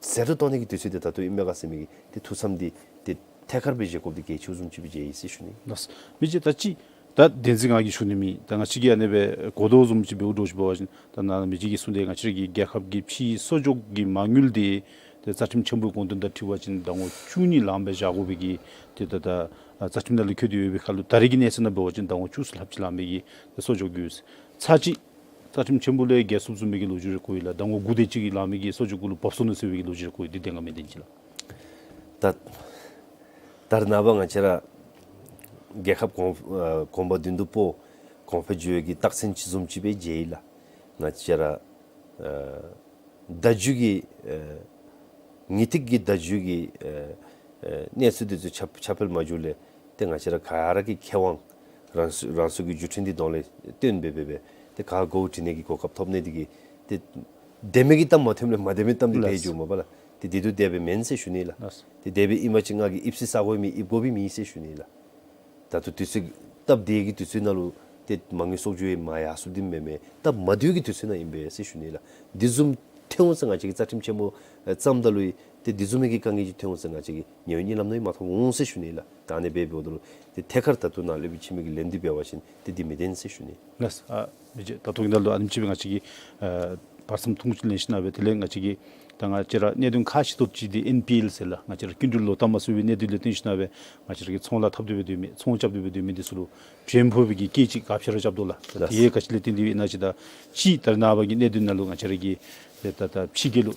ཟད་འགྲོ་བཏང་ནི་གི་དུས་ཚོད་དེ་ད་ལྟོ་ཨིན་མས་ག་ཟེར་མི་གི་ཏེ་ཐུགས་བསམ་དེ་ཏེ་ཐད་ཀར་སྦེ་བཞེས་དགོཔ་དེ་གལ་ཆེཝ་བཟུམ་ཅིག་སྦེ་མཇལ་ཡི་ཟེར་ཞུ་ནི། ལགས། མི་རྗེ་ད་ཅི་ད་བདེན་འཛིན་ང་གིས་ཞུ་ནི་མེད། ད་ང་བཅས་ཀྱིས་ཨ་ནེ་སྦེ་གོ་དོ་བཟུམ་ཅིག་འབདཝ་འདྲཝ་ཅིག་འབད་བ་ཅིན་ད་ནཱ་མི་རྗེ་གིས་གསུངས་ཏེ་ང་བཅས་ཀྱི་རྒྱལ་ཁབ་ཀྱི་ཕྱིའི་གསོག་འཇོག་གི་མ་དངུལ་དེ་ཏེ་རྩ་ཁྲིམས་ཆེན་པོའི་དགོངས་དོན་དང་འཁྲིལ་བ་ཅིན་ཟླ་ངོ་བཅུ་གཉིས་ལངམ་སྦེ་བཞག་དགོ་པའི་གི་ཏེ་ད་ད་ཨ་རྩ་ཁྲིམས་ནང་ལུ་འཁོད་དེ་ཡོད་པའི་ཁར་ལུ་ད་རེས་ཀྱི་གནས་ཚད་ནང་འབད་བ་ཅིན་ཟླ་ངོ་བཅུ་གསུམ་ལྷགཔ་ཅིག་ལངམ་སྦེ་གི་ཏེ་གསོག་འཇོག་གི་ཡོད་ཟེར། ཚར་གཅིག་རྩ་ཁྲིམས་ཆེན་པོ་ལས་འགལ་སོངམ་བཟུམ་མའི་གི་ལོ་རྒྱུས་རེ་གོ་ཡི་ལགས། ཟླ་ངོ་དགུ་དེ་ཅིག་ལངམ་སྦེ་གི་གསོག་འཇོག་གུ་ལུ་བབས་སོ་ནུག་ཟེར་བའི་གི་ལོ་རྒྱུས་རེ་གོ་ཡི། འདི་བདེན་ག་མེན་བདེན་ཅིག་ལགས། ད་ད་རེས་ནངས་པ་ང་བཅས་ར་རྒྱལ་ཁབ་གོང་ཨ་གོང་བ་མདུན་དུ་སྤོ་གོང་འཕེལ་འགྱོ་བའི་གི་རྟགས་མཚན་ཅིག་བཟུམ་ཅིག་སྦེ་མཇལ་ཡི་ལགས། ང་བཅས་ར་ཨ་བརྡ་བརྒྱུད་ཀྱི་ཨ་དངུལ་ཐིག་གི་བརྡ་བརྒྱུད་ཀྱི་ཨ་ཨ་གནས་ཚུལ་དེ་ཚུ་ཁྱབ་ཁྱབ་སྤེལ་མ་འགྱོཝ་ལས་ཏེ་ང་བཅས་ར་ག་ར་གིས་མཁས་དབང་རང་སོ་རང་སོ་གི་བརྒྱུད་འཕྲིན་དེ་གདོང་ལས་སྟོན་འབད་འབད་འབད་ཏེ་ག་དགོཔ་དྲི་ནི་གི་གོ་སྐབས་ཐོབ་ནི་དེ་གིས་ཏེ་བདེན་མི་གི་གཏམ་མ་ཐོནམ་ལས་མ་བདེན་མི་གི་གཏམ་དེ་ལགས། འབད་འགྱོཝ་མས་པ་ལགས། ཏེ་དེ་དུས་དེ་སྦེ་མེན་ཟེར་ཞུ་ནི་ལགས། ལགས། ཏེ་དེ་སྦེ་ཨིན་པ་ཅིན་ང་གིས་ཨིབ་སི་ས་གོ་མེད་ཨིབ་དགོ་པའི་མེད་ཟེར་ཞུ་ནི་ལགས། ད་ལྟོ་དུས་ཚོད་སྟབས་བདེ་གི་དུས་ཚོད་ནང་ལུ་ཏེ་མ་དངུལ་གསོག་འཇོག་ཡང་མ་ཡར་སོང་དེ་མེན་མས། སྟབས་མ་བདེ་གི་དུས་ཚོད་ནང་ཨིན་པས་ཟེར་ཞུ་ནི་ལགས། དེ་བཟུམ་ཐོན་འོང་ཟེར་ང་བཅས་ཀྱིས་རྩ་ཁྲིམས་ཆེན་པོ་ཨེ་བརྩམ་ད་ལུ་ཡང་ཏེ་དེ་བཟུམ་མའི་གི་དཀའ་ངལ་ཅིག་ཐོན་འོང་ཟེར་ང་བཅས་ཀྱིས་ཉེ་བའི་གཉིད་ལམ་ནང་ཡང་མ་མཐོང་འོང་ཟེར་ཞུ་ནི་ལགས། ད་ཨ་ནེ་སྦེ་འབདཝ་ད་ལུ་ཏེ་ཐད་ཀར་ད་ལྟོ་ནཱ་སློབ་དཔོན་འཆི་མེད་ཀྱིས་ལན་འདི་འབད་བ་ཅིན་ཏེ་འདི་མི་བདེན་ཟེར་ཞུ་ནི། ལགས། ཨ་མི་རྗེ་ད་ལྟོ་གི་ནང་ལུ་ཨ་ནེམ་ཅིག་སྦེ་ང་བཅས་ཀྱིས་ཨ་བར་མཚམས་ཐུང་ཀུ་ཅིག་ལེན་ཞིན་ན་སྦེ་དེ་ལས་ང་བཅས་ཀྱིས་ད་ང་བཅས་ར་གནད་དོན་ཁག་ཆེ་ཏོག་ཏོ་ཅིག་འདི་ཨེན་པི་ཨེལ་ཟེར་ལགས། ང་བཅས་ར་སྐྱིན་འགྲུལ་ལོག་བཏབ་མ་ཚུགས་པའི་གནད་དོན་ལས་བརྟེན་ཞིན་ན་སྦེ་ང་བཅས་ར་གིས་ཚོང་ལཱ་འཐབ་སྟེ་སྦེ་སྡོད་མི་ཚོང་རྐྱབ་སྟེ་སྦེ་སྡོད་མི་འདི་ཚུ་ལུ་བྱེམ་ཕོག་པའི་གི་སྐད་ཅིག་ག་ཅི་ར་རྐྱབ་དོ་ལགས། ད་ལགས། དེ་ག་ཅི་ལས་བརྟེན་ཏེ་ཨིན་ན་ཅིག་ད་ཅི་ད་རེས་ནངས་པ་གི་གནད་དོན་ནང་ལུ་ང་བཅས་ར་གི་ཏེ་ད་ད་ཕྱི་རྒྱལ་ལུ་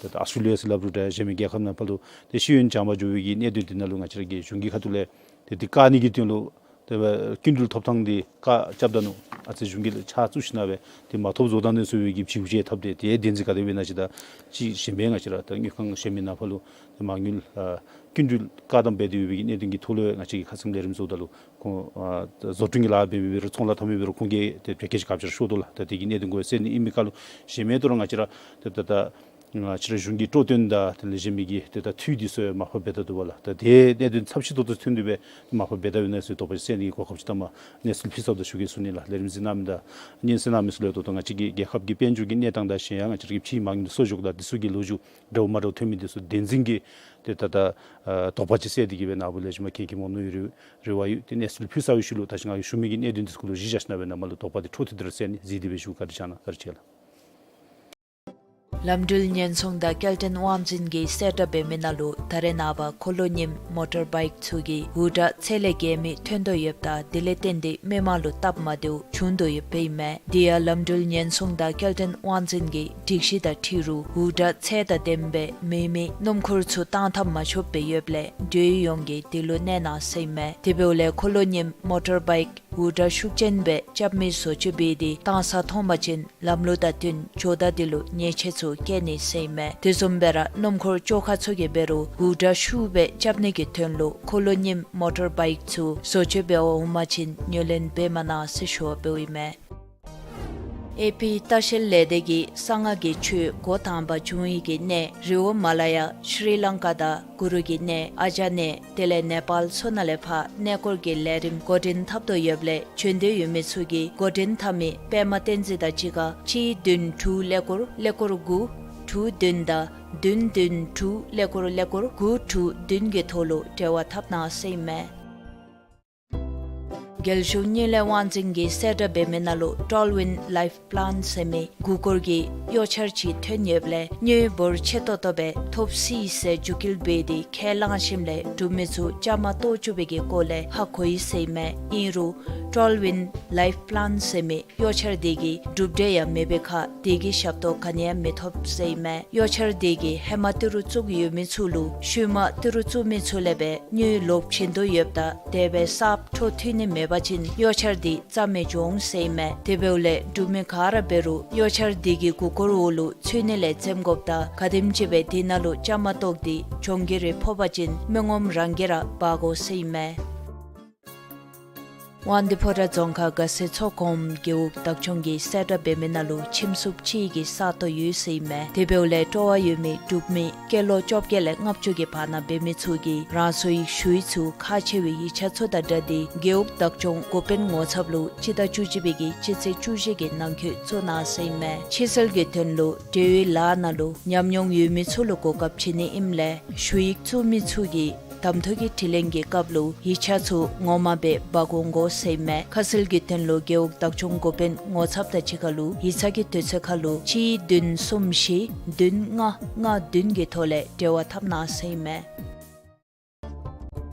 ད་ད་ཨཱོས་ཊྲེ་ལི་ཡ་ཟེར་སླབ་རུང་འདྲ་གཞན་མི་རྒྱལ་ཁབ་ནང་ཕར་ལུ་ཏེ་ཤེས་ཡོན་སྦྱང་པར་འགྱོ་བའི་གི་གནད་དོན་འདི་ནང་ལུ་ང་བཅས་ར་གི་གཞུང་གི་ཁ་ཐུག་ལས་ཏེ་འདི་བཀག་ནི་གི་དོན་ལུ་ཏེ་སྐྱིན་འགྲུལ་ཐོབ་ཐངས་འདི་བཀག་རྐྱབ་ད་ནུག། ཨ་ཙི་གཞུང་གིས་ཆ་བཙུགས་ཞིན་ན་སྦེ་ཏེ་མ་ཐོབ་བཟོ་བཏང་ནི་ཟེར་བའི་གི་ཕྱི་འགྱུར་ཅིག་ཐོབ་སྟེ་དེ་བདེན་འཛིན་ག་དེ་སྦེ་ཨིན་ན་ཅིག་ད་ཅི་གཞན་མི་ང་བཅས་ར་ད་དངུལ་ཁང་གཞན་མི་ནང་ཕར་ལུ་ཏེ་མ་དངུལ་ཨ་སྐྱིན་འགྲུལ་བཀག་དམ་འབད་དེ་ཡོད་པའི་གི་གནད་དོན་གྱི་ཐོག་ལུ་ང་བཅས་ཀྱིས་ཁ་གསལམ་ལས་རིམ་བཟོཝ་ད་ལུ་ཁོང་ཨ་བཟོ་སྐྲུན་གྱི་ལཱ་འབད་མི་འབད་རུང་ཚོང་ལཱ་འཐབ་མི་འབད་རུང་ཁོང་གིས་ཏེ་བེ་ཀེཇ་ག་ཅི་ར་ཤོར་དོ་ལགས། ད་དེ་གི་གནད་དོན་གུ་སེལ་ནི་ཨིན་མི་ཁར་ལུ་གཞན་མི་ད་རུང་ང་བཅས་ར་ཏེ་ད་ད་ང་བཅས་ར་གཞུང་གི་སྤྲོ་སྟོན་དང་དེ་ལས་གཞན་མི་གི་ཏེ་ད་འཐུས་འདི་ཚུ་མར་ཕབ་འབད་ད་འདུག་པ་ལགས། ད་དེ་གནད་དོན་ཚབས་ཆེ་ཏོག་ཏོ་ཐོན་ཏེ་སྦེ་མར་ཕབ་འབད་ད་ཡོད་ན་ཟེར་དོགས་པ་ཅིག་སེལ་ནི་གི་གོ་སྐབས་ཅིག་ད་མ་གནས་ཚུལ་ཕུལ་ཚརཝ་ད་ཞུ་གེ་ཟེར་ཞུ་ནི་ལགས། ལས་རིམ་གཟིགས་གནང་མི་དང་སྙན་གསན་གནང་མི་ཚུ་ལུ་ད་ལྟོ་ང་བཅས་ཀྱི་རྒྱལ་ཁབ་ཀྱི་དཔལ་འབྱོར་གྱི་གནས་སྟངས་དང་གཞན་ཡང་ང་བཅས་ཀྱི་ཕྱིའི་མ་དངུལ་གསོག་འཇོག་དང་འདི་ཚུ་གི་ལོ་རྒྱུས་འདྲཝ་མ་འདྲཝ་ཐོན་མི་འདི་ཚུ་བདེན་འཛིན་གྱི་ཏེ་ད་ད་ཨ་དོགས་པ་ཅིག་སེལ་ཏེ་གི་སྦེ་ནཱ་བུ་ལས་ཞུ་མི་གེ་གེ་མོ་ནུ་ཡི་རེ་རེ་བ་ཡོད། ཏེ་གནས་ཚུལ་ཕུལ་ཚར་བའི་ཤུལ་ལུ་ད་ཅི་ང་གིས་ཞུ་མི་གི་གནད་དོན་འདི་ཚུ་གུ་ལུ་གཞི་བཞག་ཞིན་ན་སྦེ་ནཱ་མར་ལུ་དོགས་པ་འདི་འཕྲོ་མཐུད་དེ་ར་སེལ་ནི། གཟིགས་ཏེ་སྦེ་བཞུགས། བཀའ་དྲིན་བསྐྱང་གནང་ད་རེ་ཆེ་ལགས། ལམ་འགྲུལ་ཉེན་སྲུང་དང་སྐྱེལ་འདྲེན་དབང་འཛིན་གྱིས་གསལ་བསྒྲགས་འབད་མི་ནང་ལུ་ད་རེས་ནངས་པ་འཁོར་ལོ་རྙིངམ་མོ་ཊར་བའིཀ་ཚུ་གི་འུར་སྒྲ་ཚད་ལས་བརྒལ་མི་ཐོན་དོ་ཡོདཔ་ད་དེ་ལས་བརྟེན་ཏེ་མི་མང་ལུ་སྟབས་མ་བདེཝ་བྱུང་དོ་ཡོདཔ་ཨིན་མས། དེ་ཡང་ལམ་འགྲུལ་ཉེན་སྲུང་དང་སྐྱེལ་འདྲེན་དབང་འཛིན་གྱི་སྒྲིག་གཞི་དང་འཁྲིལ་རུང་འུར་སྒྲ་ཚད་དང་ལྡནམ་སྦེ་མེ་མེ་སྣུམ་འཁོར་ཚུ་བཏང་འཐབ་མ་ཆོགཔ་སྦེ་ཡོདཔ་ལས་འགྲུལ་བཞུད་ཡོངས་ཀྱིས་དེ་ལུ་གནས་གནང་ཟེར་ཨིན་མས། དེ་འབདཝ་ལས་འཁོར་ལོ་རྙིངམ་མོ་ཊར་བའིཀ་འུར་སྒྲ་ཤུགས་ཅན་སྦེ་རྐྱབ་མི་བཟོ་བཅོས་འབད་དེ་བཏང་ས་མཐོང་པ་ཅིན་ལམ་ལུགས་དང་བསྟུན་ཇོ་བདག་དེ་ལུ་ཉེས་ཆད་ཚུ་བཀལ་ནི་ཟེར་ཨིན་མས། དེ་བཟུམ་སྦེ་ར་སྣུམ་འཁོར་བཅོ་ཁ་ཚུ་གིས་འབད་རུང་འུར་སྒྲ་ཤུགས་སྦེ་རྐྱབ་ནི་གི་དོན་ལུ་འཁོར་ལོ་རྙིངམ་མོ་ཊར་བའིཀ་ཚུ་བཟོ་བཅོས་འབད་བར་འོང་པ་ཅིན་ངོས་ལེན་འབད་མ་གནང་ཟེར་ཞུ་བ་འབདཝ་ཨིན་མས། ཨེ་པི་ལྟ་བཤལ་ལས་སྡེ་གིས་གསང་སྔགས་ཀྱི་ཆོས་འགོ་དང་པ་བྱུང་ཡི་གི་གནས་རི་བོ་མ་ལ་ཡ་ཤྲི་ལང་ཀ་དང་གུ་རུ་གི་གནས་ཨ་ཇ་ནེ་དེ་ལས་ནེ་པཱལ་ཚུ་ནང་ལས་ཕར་གནས་སྐོར་གྱི་ལས་རིམ་འགོ་འདྲེན་འཐབ་དོ་ཡོདཔ་ལས་བྱོན་འདོད་ཡོད་མི་ཚུ་གིས་འགོ་འདྲེན་འཐབ་མི་པདྨ་བསྟན་འཛིན་དང་གཅིག་ཁར་གཅིག་བདུན་དྲུག་ཀླད་ཀོར་ཀླད་ཀོར་དགུ་དྲུག་བདུན་དང་བདུན་བདུན་དྲུག་ཀླད་ཀོར་ཀླད་ཀོར་དགུ་དྲུག་བདུན་གྱི་ཐོག་ལུ་འབྲེལ་བ་འཐབ་གནང་ཟེར་ཨིན་མས། རྒྱལ་གཞུང་དངུལ་ལས་དབང་འཛིན་གྱིས་གསལ་བསྒྲགས་འབད་མི་ནང་ལུ་ཊོལ་ཝིན་ལའིཕ་པི་ལཱན་ཟེར་མི་མགུ་སྐོར་གྱི་གཡོག་འཆར་ཅིག་ཐོན་ཡོདཔ་ལས་དངུལ་འབོར་ཆེ་ཏོག་ཏོ་སྦེ་ཐོབ་སྲིད་ཟེར་བརྒྱུད་སྐུལ་འབད་དེ་ཁས་བླངས་ཞིནམ་ལས་གྲུབ་མི་ཚུ་བཅའ་མར་གཏོགས་བཅུག་པའི་གི་སྐོར་ལས་ཧ་གོ་ཡི་ཟེར་ཨིན་མས། ཨིན་རུང་ Tallinn Life Plan ཟེར་མི་གཡོག་འཆར་དེ་གི་གྲུབ་འབྲས་ཡང་མེད་པའི་ཁར་དེ་གི་ཞབས་ཏོག་ག་ནི་ཡང་མི་ཐོབ་ཟེར་ཨིན་མས། གཡོག་འཆར་དེ་གིས་ཧེ་མ་ཏི་རུ་བཙུགས་ཡོད་མི་ཚུ་ལུ་ཤུལ་མ་ཏི་རུ་བཙུགས་མི་ཚུ་ལས་སྦེ་དངུལ་ལོག་བྱིན་དོ་ཡོདཔ་ད་དེ་སྦེ་གསརཔ་འཕྲོ་མཐུད་ནི་མེད་པ་ཅིན་གཡོག་འཆར་དེ་རྩ་མེད་འགྱོ་འོང་ཟེར་ཨིན་མས། དེ་འབདཝ་ལས་འབྲུག་མི་ག་ར་འབད་རུང་གཡོག་འཆར་དེ་གི་མགུ་སྐོར་འོག་ལུ་ཚུད་ནི་ལས་འཛེམ་དགོཔ་དང་ག་དེམ་ཅིག་སྦེ་དེ་ནང་ལུ་བཅའ་མར་གཏོགས་ཏེ་གྱོང་གུན་རེ་ཕོག་པ་ཅིན་མི་ངོམ་རང་གིས་ར་འབག་དགོ་ཟེར་ཨིན་མས། དབང་འདུས་ཕོ་བྲང་རྫོང་ཁག་དགའ་སེ་མཚོ་སྒོམ་རྒེད་འོག་བདག་སྐྱོང་གིས་གསལ་བསྒྲགས་འབད་མི་ནང་ལུ་ཁྱིམ་སྲུང་གཅིག་གི་ས་སྟོང་ཡོད་ཟེར་ཨིན་མས། དེ་འབདཝ་ལས་སྤྲོ་བ་ཡོད་མི་འབྲུག་མི་སྐྱེས་ལོ་བཅོ་བརྒྱད་ལས་ལྔ་བཅུ་གི་བར་ན་འབད་མི་ཚུ་གིས་རང་སོའི་ཞུ་ཡིག་ཚུ་ཁག་ཆེ་བའི་ཡིག་ཆ་ཚུ་དང་སྦྲགས་ཏེ་རྒེད་འོག་བདག་སྐྱོང་འགོ་དཔོན་ངོ་ཚབ་ལུ་སྤྱི་ཟླ་བཅུ་གཅིག་པའི་གི་སྤྱི་ཚེས་བཅུ་བཞི་གི་ནང་འཁོད་བཙུགས་གནང་ཟེར་ཨིན་མས། ཕྱིར་སེལ་གྱི་དོན་ལུ་འབྲེལ་ཡོད་ལཱ་ནང་ལུ་ཉམས་མྱོང་ཡོད་མི་ཚུ་ལུ་གོ་སྐབས་བྱིན་ནི་ཨིནམ་ལས་ཞུ་ཡིག་བཙུགས་མི་ཚུ་གིས་གདམ་འཐུ་གི་དྲི་ལན་གྱི་སྐབས་ལུ་ཡིག་ཆ་ཚུ་ངོ་མ་སྦེ་འབག་འོང་དགོ་ཟེར་ཨིན་མས། ཁ་གསལ་གྱི་དོན་ལུ་རྒེད་འོག་བདག་སྐྱོང་འགོ་དཔོན་ངོ་ཚབ་དང་གཅིག་ཁར་ལུ་ཡིག་ཚང་གི་དུས་ཚོད་ཁར་ལུ་གཅིག་བདུན་གསུམ་བཞི་བདུན་ལྔ་ལྔ་བདུན་གྱི་ཐོག་ལས་འབྲེལ་བ་འཐབ་གནང་ཟེར་ཨིན་མས།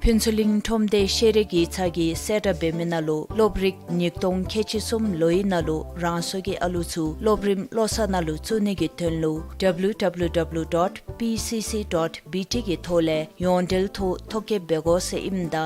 ཕུན་ཚོགས་གླིང་ཁྲོམ་སྡེ་ཤེས་རིག་ཡིག་ཚང་གིས་གསལ་བསྒྲགས་འབད་མི་ནང་ལུ་སློབ་རིག་ཉིས་སྟོང་ཁལ་གཅིག་གསུམ་ལོའི་ནང་ལུ་རང་སོ་གི་ཨ་ལུ་ཚུ་སློབ་རིམ་བློ་གསར་ནང་ལུ་བཙུགས་ནི་གི་དོན་ལུ་W W W dot P C C dot B T གི་ཐོག་ལས་ཡོངས་འབྲེལ་ཐོག་ཐོ་བཀོད་འབད་དགོ་ཟེར་ཨིནམ་ད་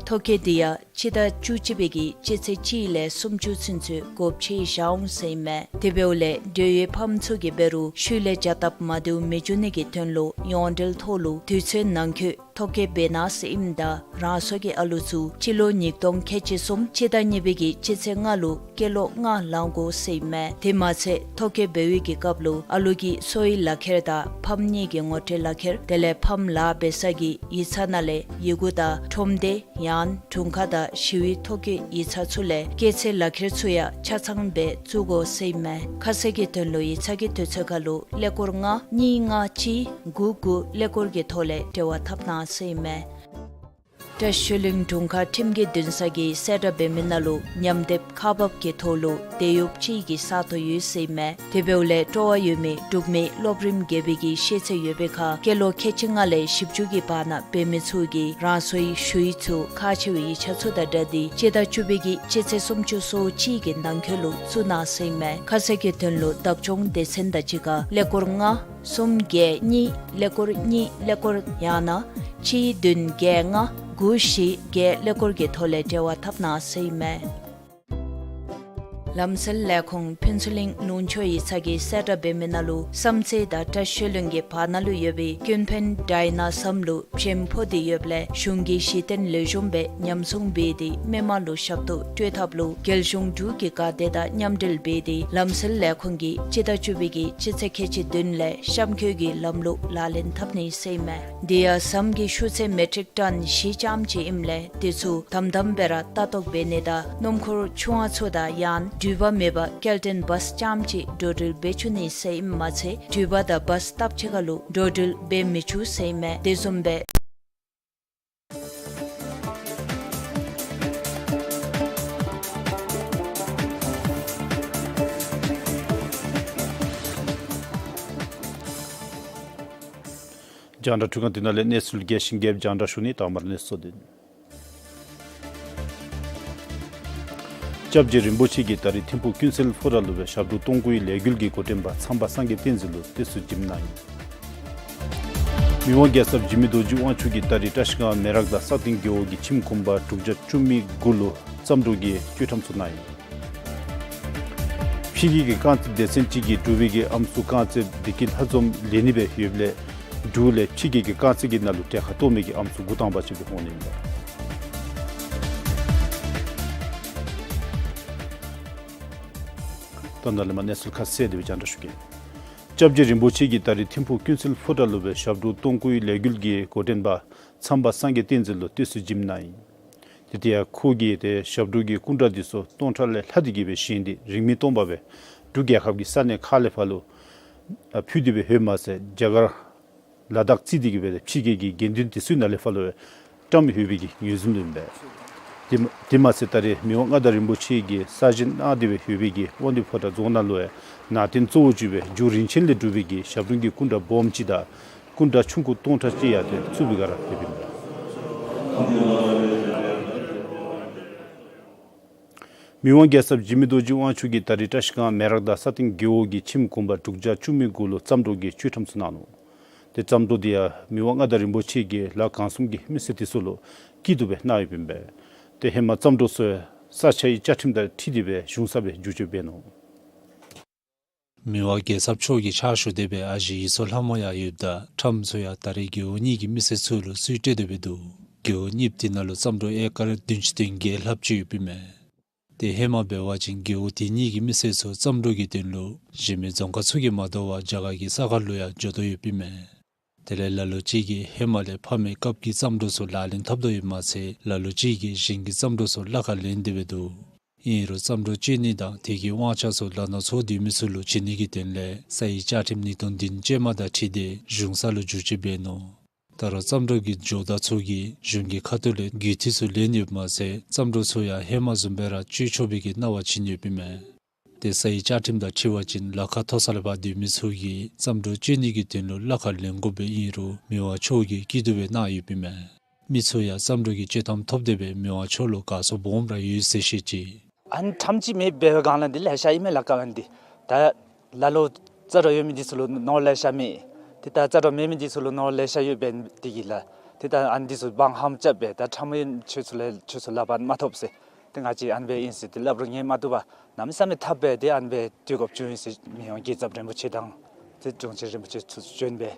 ཐོ་བཀོད་དེ་ཡང་སྤྱི་ཟླ་བཅུ་གཅིག་པའི་གི་སྤྱི་ཚེས་གཅིག་ལས་སུམ་ཅུ་ཚུན་ཚོད་དགོཔ་ཆེ་བཞག་འོང་ཟེར་ཨིན་མས། དེ་འབདཝ་ལས་འབྲེལ་ཡོད་ཕམ་ཚུ་གིས་འབད་རུང་ཤུལ་ལས་བྱ་སྟབས་མ་བདེཝ་མི་འབྱུང་ནི་གི་དོན་ལུ་ཡོངས་འབྲེལ་ཐོག་ལུ་དུས་ཚོད་ནང་འཁོད་ཐོ་བཀོད་འབད་གནང་ཟེར་ཨིནམ་ད་རང་སོ་གི་ཨ་ལུ་ཚུ་སྤྱི་ལོ་ཉིས་སྟོང་ཁལ་གཅིག་གསུམ་སྤྱི་ཟླ་གཉིས་པའི་གི་སྤྱི་ཚེས་ལྔ་ལུ་སྐྱེས་ལོ་ལྔ་ལང་དགོ་ཟེར་ཨིན་མས། དེ་མ་ཚད་ཐོ་བཀོད་འབད་བའི་གི་སྐབས་ལུ་ཨ་ལུ་གི་གསོ་བའི་ལག་ཁྱེར་དང་ཕམ་གཉིས་ཀྱི་ངོ་སྤྲོད་ལག་ཁྱེར་དེ་ལས་ཕམ་ལཱ་འབད་ས་གི་ཡིག་ཚང་ནང་ལས་ཡི་གུ་དང་ཁྲོམ་སྡེ་ཡང་ན་དྲུང་ཁག་དང་ཞི་བའི་ཐོ་བཀོད་ཡིག་ཚང་ཚུ་ལས་སྐྱེས་ཚེས་ལག་ཁྱེར་ཚུ་ཡང་ཆ་ཚང་སྦེ་བཙུགས་དགོ་ཟེར་ཨིན་མས། ཁ་གསལ་གྱི་དོན་ལུ་ཡིག་ཚང་གི་དུས་ཚོད་ཁར་ལུ་ཀླད་ཀོར་ལྔ་གཉིས་ལྔ་གཅིག་དགུ་དགུ་ཀླད་ཀོར་གྱི་ཐོག་ལས་འབྲེལ་བ་འཐབ་གནང་ཟེར་ཨིན་མས། བཀྲིས་ཆོས་གླིང་དྲུང་ཁག་ཁྲིམས་ཀྱི་འདུན་ས་གིས་གསལ་བསྒྲགས་འབད་མི་ནང་ལུ་ཉམས་དེབ་ཁག་འབག་གི་ཐོག་ལུ་དེད་གཡོགཔ་གཅིག་གི་ས་སྟོང་ཡོད་ཟེར་ཨིན་མས། དེ་འབདཝ་ལས་སྤྲོ་བ་ཡོད་མི་འབྲུག་མི་སློབ་རིམ་བརྒྱད་པའི་གི་ཤེས་ཚད་ཡོད་པའི་ཁར་སྐྱེས་ལོ་ཁལ་གཅིག་ལྔ་ལས་བཞི་བཅུ་གི་བར་ན་འབད་མི་ཚུ་གིས་རང་སོའི་ཞུ་ཡིག་ཚུ་ཁག་ཆེ་བའི་ཡིག་ཆ་ཚུ་དང་སྦྲགས་ཏེ་སྤྱི་ཟླ་བཅུ་པའི་གི་སྤྱི་ཚེས་སུམ་ཅུ་སོ་གཅིག་གི་ནང་འཁོད་ལུ་བཙུགས་གནང་ཟེར་ཨིན་མས། ཁ་གསལ་གྱི་དོན་ལུ་བདག་སྐྱོང་སྡེ་ཚན་དང་གཅིག་ཁར་ཀླད་ཀོར་ལྔ་གསུམ་བརྒྱད་གཉིས་ཀླད་ཀོར་གཉིས་ཀླད་ཀོར་ཡང་ན་གཅིག་བདུན་བརྒྱད་ལྔ་དགུ་བཞི་བརྒྱད་ཀླད་ཀོར་གྱི་ཐོག་ལས་འབྲེལ་བ་འཐབ་གནང་ཟེར་ཨིན་མས། ལམ་སེལ་ལས་ཁུངས་ཕུན་ཚོགས་གླིང་ལུང་ཕྱོགས་ཡིག་ཚང་གིས་གསལ་བསྒྲགས་འབད་མི་ནང་ལུ་བསམ་རྩེ་དང་བཀྲིས་ཆོས་གླིང་གི་བར་ན་ལུ་ཡོད་པའི་ཀུན་ཕན་ཌའི་ན་ཟམ་ལུ་བྱེམ་ཕོག་སྟེ་ཡོདཔ་ལས་གཞུང་གི་གཞི་རྟེན་ལེགས་ཤོམ་སྦེ་ཉམས་སྲུང་འབད་དེ་མི་མང་ལུ་ཞབས་ཏོག་སྤྲོད་ཐབས་ལུ་རྒྱལ་གཞུང་འབྲུག་གི་འགག་སྡེ་དང་མཉམ་འབྲེལ་འབད་དེ་ལམ་སེལ་ལས་ཁུངས་ཀྱིས་སྤྱི་ཟླ་བཅུ་པའི་གི་སྤྱི་ཚེས་ཁལ་གཅིག་བདུན་ལས་གཤམ་འཁོད་ཀྱི་ལམ་ལུགས་ལག་ལེན་འཐབ་ནི་ཟེར་ཨིན་མས། དེ་ཡང་ཟམ་གྱི་ཤུགས་ཚད་མེ་ཊིག་ཊོན་བཞི་ཙམ་ཅིག་ཨིནམ་ལས་དེ་ཚུ་དམ་དམ་སྦེ་ར་ལྟ་རྟོག་འབད་ནི་དང་སྣུམ་འཁོར་ཆུང་བ་ཚུ་དང་ཡང་ན་འགྲུལ་པ་མེད་པར་སྐྱེལ་འདྲེན་བཱས་ཙམ་ཅིག་འགྲོ་འགྲུལ་འབད་བཅུག་ནི་ཟེར་ཨིནམ་མ་ཚད་འགྲུལ་པ་དང་བཱས་སྟབས་གཅིག་ཁར་ལུ་འགྲོ་འགྲུལ་འབད་མི་བཅུག་ཟེར་ཨིན་མས། དེ་བཟུམ་སྦེ་རྒྱང་བསྒྲགས་འཕྲུལ་ཁང་འདི་ནང་ལས་གནས་ཚུལ་རྒྱས་ཤིང་རྒྱསཔ་རྒྱང་བསྒྲགས་ཞུ་ནི། དང་པ་ར་གནས་ཚུལ་འདི། སྐྱབས་རྗེ་རིན་པོ་ཆེ་གིས་ད་རིས་ཐིམ་ཕུག་ཀུན་གསལ་ཕོ་བྲང་ལུ་སྦེ་ཞབས་དྲུང་སྟོང་སྐུའི་ལས་འགུལ་གྱི་འགོ་འདྲེན་པ་མཚམས་པ་སངས་རྒྱས་བསྟན་འཛིན་ལུ་བསྟོད་གསོལ་འཇིམ་གནང་ཡི། མི་དབང་རྒྱལ་ཚབ་འཇིགས་མེད་རྡོ་རྗེ་དབང་ཕྱུག་གིས་ད་རིས་བཀྲིས་སྒང་མེ་རག་དང་སག་སྟེང་རྒེད་འོག་གི་ཁྱིམ་གུང་པ་དྲུག་བརྒྱ་བཅུ་མེད་དགུ་ལུ་བརྩམས་སྒྲུང་གི་བཅོས་ཐམ་ཚུ་གནང་ཡི། ཕྱི་རྒྱལ་གྱི་རྐང་རྩེད་སྡེ་ཚན་ཅིག་གིས་འབྲུག་པའི་གི་ཨམ་སྲུ་རྐང་རྩེདཔ་བདེ་སྐྱིད་ལྷ་འཛོམས་ལེན་ནི་སྦེ་ཡོདཔ་ལས་འབྲུག་ལས་ཕྱི་རྒྱལ་གྱི་རྐང་རྩེད་ཀྱི་ནང་ལུ་གྲལ་ཁར་གཏོགས་མི་གི་ཨམ་སྲུ་འགོ་དང་པ་ཅིག་སྦེ་འོང་ནི་ཨིན་པས། ད་ནཱ་ལས་མར་གནས་ཚུལ་ཁ་གསལ་དེ་སྦེ་རྒྱང་བསྒྲགས་ཞུ་གེ། སྐྱབས་རྗེ་རིན་པོ་ཆེ་གིས་ད་རིས་ཐིམ་ཕུག་ཀུན་གསལ་ཕོ་བྲང་ལུ་སྦེ་ཞབས་དྲུང་སྟོང་སྐུའི་ལས་འགུལ་གྱི་འགོ་འདྲེན་པ་མཚམས་པ་སངས་རྒྱས་བསྟན་འཛིན་ལུ་བསྟོད་གསོལ་འཇིམ་གནང་ཡི། དེ་ལྟ་ཡང་ཁོ་གིས་ཏེ་ཞབས་དྲུང་གི་སྐུ་འདྲ་འདི་ཚུ་སྟོང་ཕྲག་ལས་ལྷག་སྟེ་གི་སྦེ་བཞེངས་ཏེ་རིང་མིན་སྟོང་པ་སྦེ་འབྲུག་རྒྱལ་ཁབ་ཀྱི་ས་གནས་ཁག་ལས་ཕར་ལུ་ཕུལ་ཏེ་སྦེ་ཡོདཔ་མ་ཚད་རྒྱ་གར་ལ་དྭགས་བརྩིས་ཏེ་གི་སྦེ་ཕྱི་རྒྱལ་གྱི་དགེ་འདུན་དེ་ཚུ་ནང་ལས་ཕར་ལུ་སྦེ་བཀྲམ་ཡོད་པའི་གི་ངོས་བཟུང་ལུ་ཨིན་པས། དེ་མ་དེ་མ་ཚད་ད་རིས་མི་དབང་མངའ་བདག་རིན་པོ་ཆེ་གིས་གསར་བཞེངས་གནང་སྟེ་སྦེ་ཡོད་པའི་གི་དབང་འདུས་ཕོ་བྲང་རྫོང་ནང་ལུ་ཡང་ནང་རྟེན་གཙོ་བོ་ཅིག་སྦེ་རྒྱུ་རིན་ཆེན་ལས་གྲུབ་པའི་གི་ཞབས་དྲུང་གི་སྐུ་འདྲ་སྦོམ་ཅིག་དང་སྐུ་འདྲ་ཆུང་ཀུ་སྟོང་ཕྲག་གཅིག་ཡང་ཏེ་བཙུགས་པའི་སྒང་ར་ཡོདཔ་ཨིན་པས། མི་དབང་རྒྱལ་ཚབ་འཇིགས་མེད་རྡོ་རྗེ་དབང་ཕྱུག་གིས་ད་རིས་བཀྲ་ཤིས་སྒང་མེ་རག་དང་ས་སྟེང་རྒེད་འོག་གི་ཁྱིམ་གུང་པ་དྲུག་བརྒྱ་བཅུ་མེད་དགུ་ལུ་བརྩམས་སྒྲུང་གི་བཅོས་ཁྲམ་ཚུ་གནང་ནུག། ཏེ་བརྩམས་སྒྲུང་འདི་ཡང་མི་དབང་མངའ་བདག་རིན་པོ་ཆེ་གིས་ལ་གང་གསུམ་གྱི་མི་སེར་དེ་ཚུ་ལུ་སྐྱིད་སྡུག་སྦེ་གནང་ཡོདཔ་ཨིན་པས། ཏེ་ཧེ་མ་བརྩམས་སྒྲུང་ཚུ་ས་ཆའི་བཅའ་ཁྲིམས་དང་འཁྲིལ་ཏེ་སྦེ་གཞུང་ས་སྦེ་བསྒྱུར་བཅོས་འབད་ནུག། མི་དབང་རྒྱལ་ཚབ་མཆོག་གི་ཕྱག་ཞུ་སྡེ་སྦེ་ཨ་ཞེ་ཡིད་ཚོར་ལྷ་མོ་ཡང་ཡོདཔ་ད་ཁྲམ་ཚུ་ཡང་ད་རེས་རྒེད་འོག་གཉིས་ཀྱི་མི་སེར་ཚུ་ལུ་ཚུར་སྤྲོད་དེ་སྦེ་འདུག། རྒེད་འོག་གཉིས་པོ་དེ་ནང་ལུ་བརྩམས་སྒྲུང་ཨེ་ཀར་བདུན་ཅུ་དོན་བརྒྱད་ལྷགཔ་ཅིག་ཡོདཔ་ཨིན་མས། ཏེ་ཧེ་མ་འབད་བ་ཅིན་རྒེད་འོག་དེ་གཉིས་ཀྱི་མི་སེར་ཚུ་བརྩམས་སྒྲུང་གི་དོན་ལུ་གཞན་མི་རྫོང་ཁག་ཚུ་གིས་མ་དོ་བར་རྒྱ་གར་གྱི་ས་ཁར་ལུ་ཡང་འགྱོ་དོ་ཡོདཔ་ཨིན་མས། དེ་ལས་ལ་ལུ་ཅིག་གིས་ཧེ་མ་ལས་ཕ་མའི་སྐབས་ཀྱི་བརྩམས་སྒྲུང་ཚུ་ལག་ལེན་འཐབ་དོ་ཡོདཔ་མ་ཚད་ལ་ལུ་ཅིག་གིས་གཞན་གྱི་བརྩམས་སྒྲུང་ཚུ་གླ་ཁར་ལེན་ཏེ་སྦེ་འདུག། ཨིན་རུང་བརྩམས་སྒྲུང་བཅོས་ནི་དང་དེ་གི་དབང་ཆ་ཚུ་ལ་ནོར་ཚོགས་འདུའི་མི་ཚུ་ལུ་བྱིན་ནི་གི་དོན་ལས་ས་ཡི་བཅའ་ཁྲིམས་ཉིས་སྟོང་བདུན་ཅན་མ་དང་འཁྲིལ་ཏེ་གཞུང་ས་ལུ་བསྒྱུར་བཅོས་འབད་ནུག། ད་རུང་བརྩམས་སྒྲུང་གི་ཇོ་བདག་ཚུ་གིས་གཞུང་གི་ཁ་ཐུག་ལས་གུས་བརྩི་ཚུ་ལེན་ཡོདཔ་མ་ཚད་བརྩམས་སྒྲུང་ཚུ་ཡང་ཧེ་མ་བཟུམ་སྦེ་ར་བཅོས་ཆོག་པའི་གི་གནང་བ་བྱིན་ཡོདཔ་ཨིན་མས། ཏེ་ས་ཡི་བཅའ་ཁྲིམས་དང་འཁྲིལ་བ་ཅིན་ལ་ཁ་མཐོ་ས་ལས་ཕར་སྡོད་མི་ཚུ་གིས་བརྩམས་སྒྲུང་བཅོས་ནི་གི་དོན་ལུ་གླ་ཁར་ལེན་དགོཔ་སྦེ་ཨིན་རུང་མི་དབང་མཆོག་གིས་སྐྱིད་སྡུག་སྦེ་གནང་ཡོདཔ་ཨིན་མས། མི་ཚུ་ཡང་བརྩམས་སྒྲུང་གི་བཅོས་ཐམ་ཐོབ་སྟེ་སྦེ་མི་དབང་མཆོག་ལུ་དགའ་ཚོར་སྦོམ་ར་ཡོད་ཟེར་བཤད་ཅི། ཨ་ནི་ཁྲམ་ཅིག་མེདཔ་འབད་བའི་སྒང་ལས་འདི་ལེ་ཤ་ཨིན་མས་ལགས། བཀའ་བློན་འདི་ད་ལ་ལུ་རྩ་འགྲོ་ཡོད་མི་འདི་ཚུ་ལུ་ནོར་ལེ་ཤ་མེད། ཏེ་ད་རྩ་འགྲོ་མེད་མི་འདི་ཚུ་ལུ་ནོར་ལེ་ཤ་ཡོདཔ་འབད་ནི་འདི་གིས་ལགས། ཏེ་ད་ཨ་ནི་འདི་ཚུ་དབང་ཧམ་རྐྱབ་སྦེ་ད་ཁྲམ་ཡང་ཁྱོད་ཚུ་ལས་ཁྱོད་ཚུ་ལུ་ཕར་མ་ཐོབ་ཟེར། ཏེ་ང་བཅས་ཨ་ནི་སྦེ་ཨིན་ཟེར་ཏེ་སླབ་རུང་ཉན་མ་བཏུབ་པར་གནམ་མེད་ས་མེད་འཐབ་སྦེ་ཏེ་ཨ་ནི་སྦེ་སྡོད་དགོཔ་བྱུང་ཡི་ཟེར། མི་དབང་རྒྱལ་ཚབ་རིན་པོ་ཆེ་དང་ཏེ་དྲུང་ཆེན་རིན་པོ་ཆེ་ཚུ་བྱོན་སྦེ་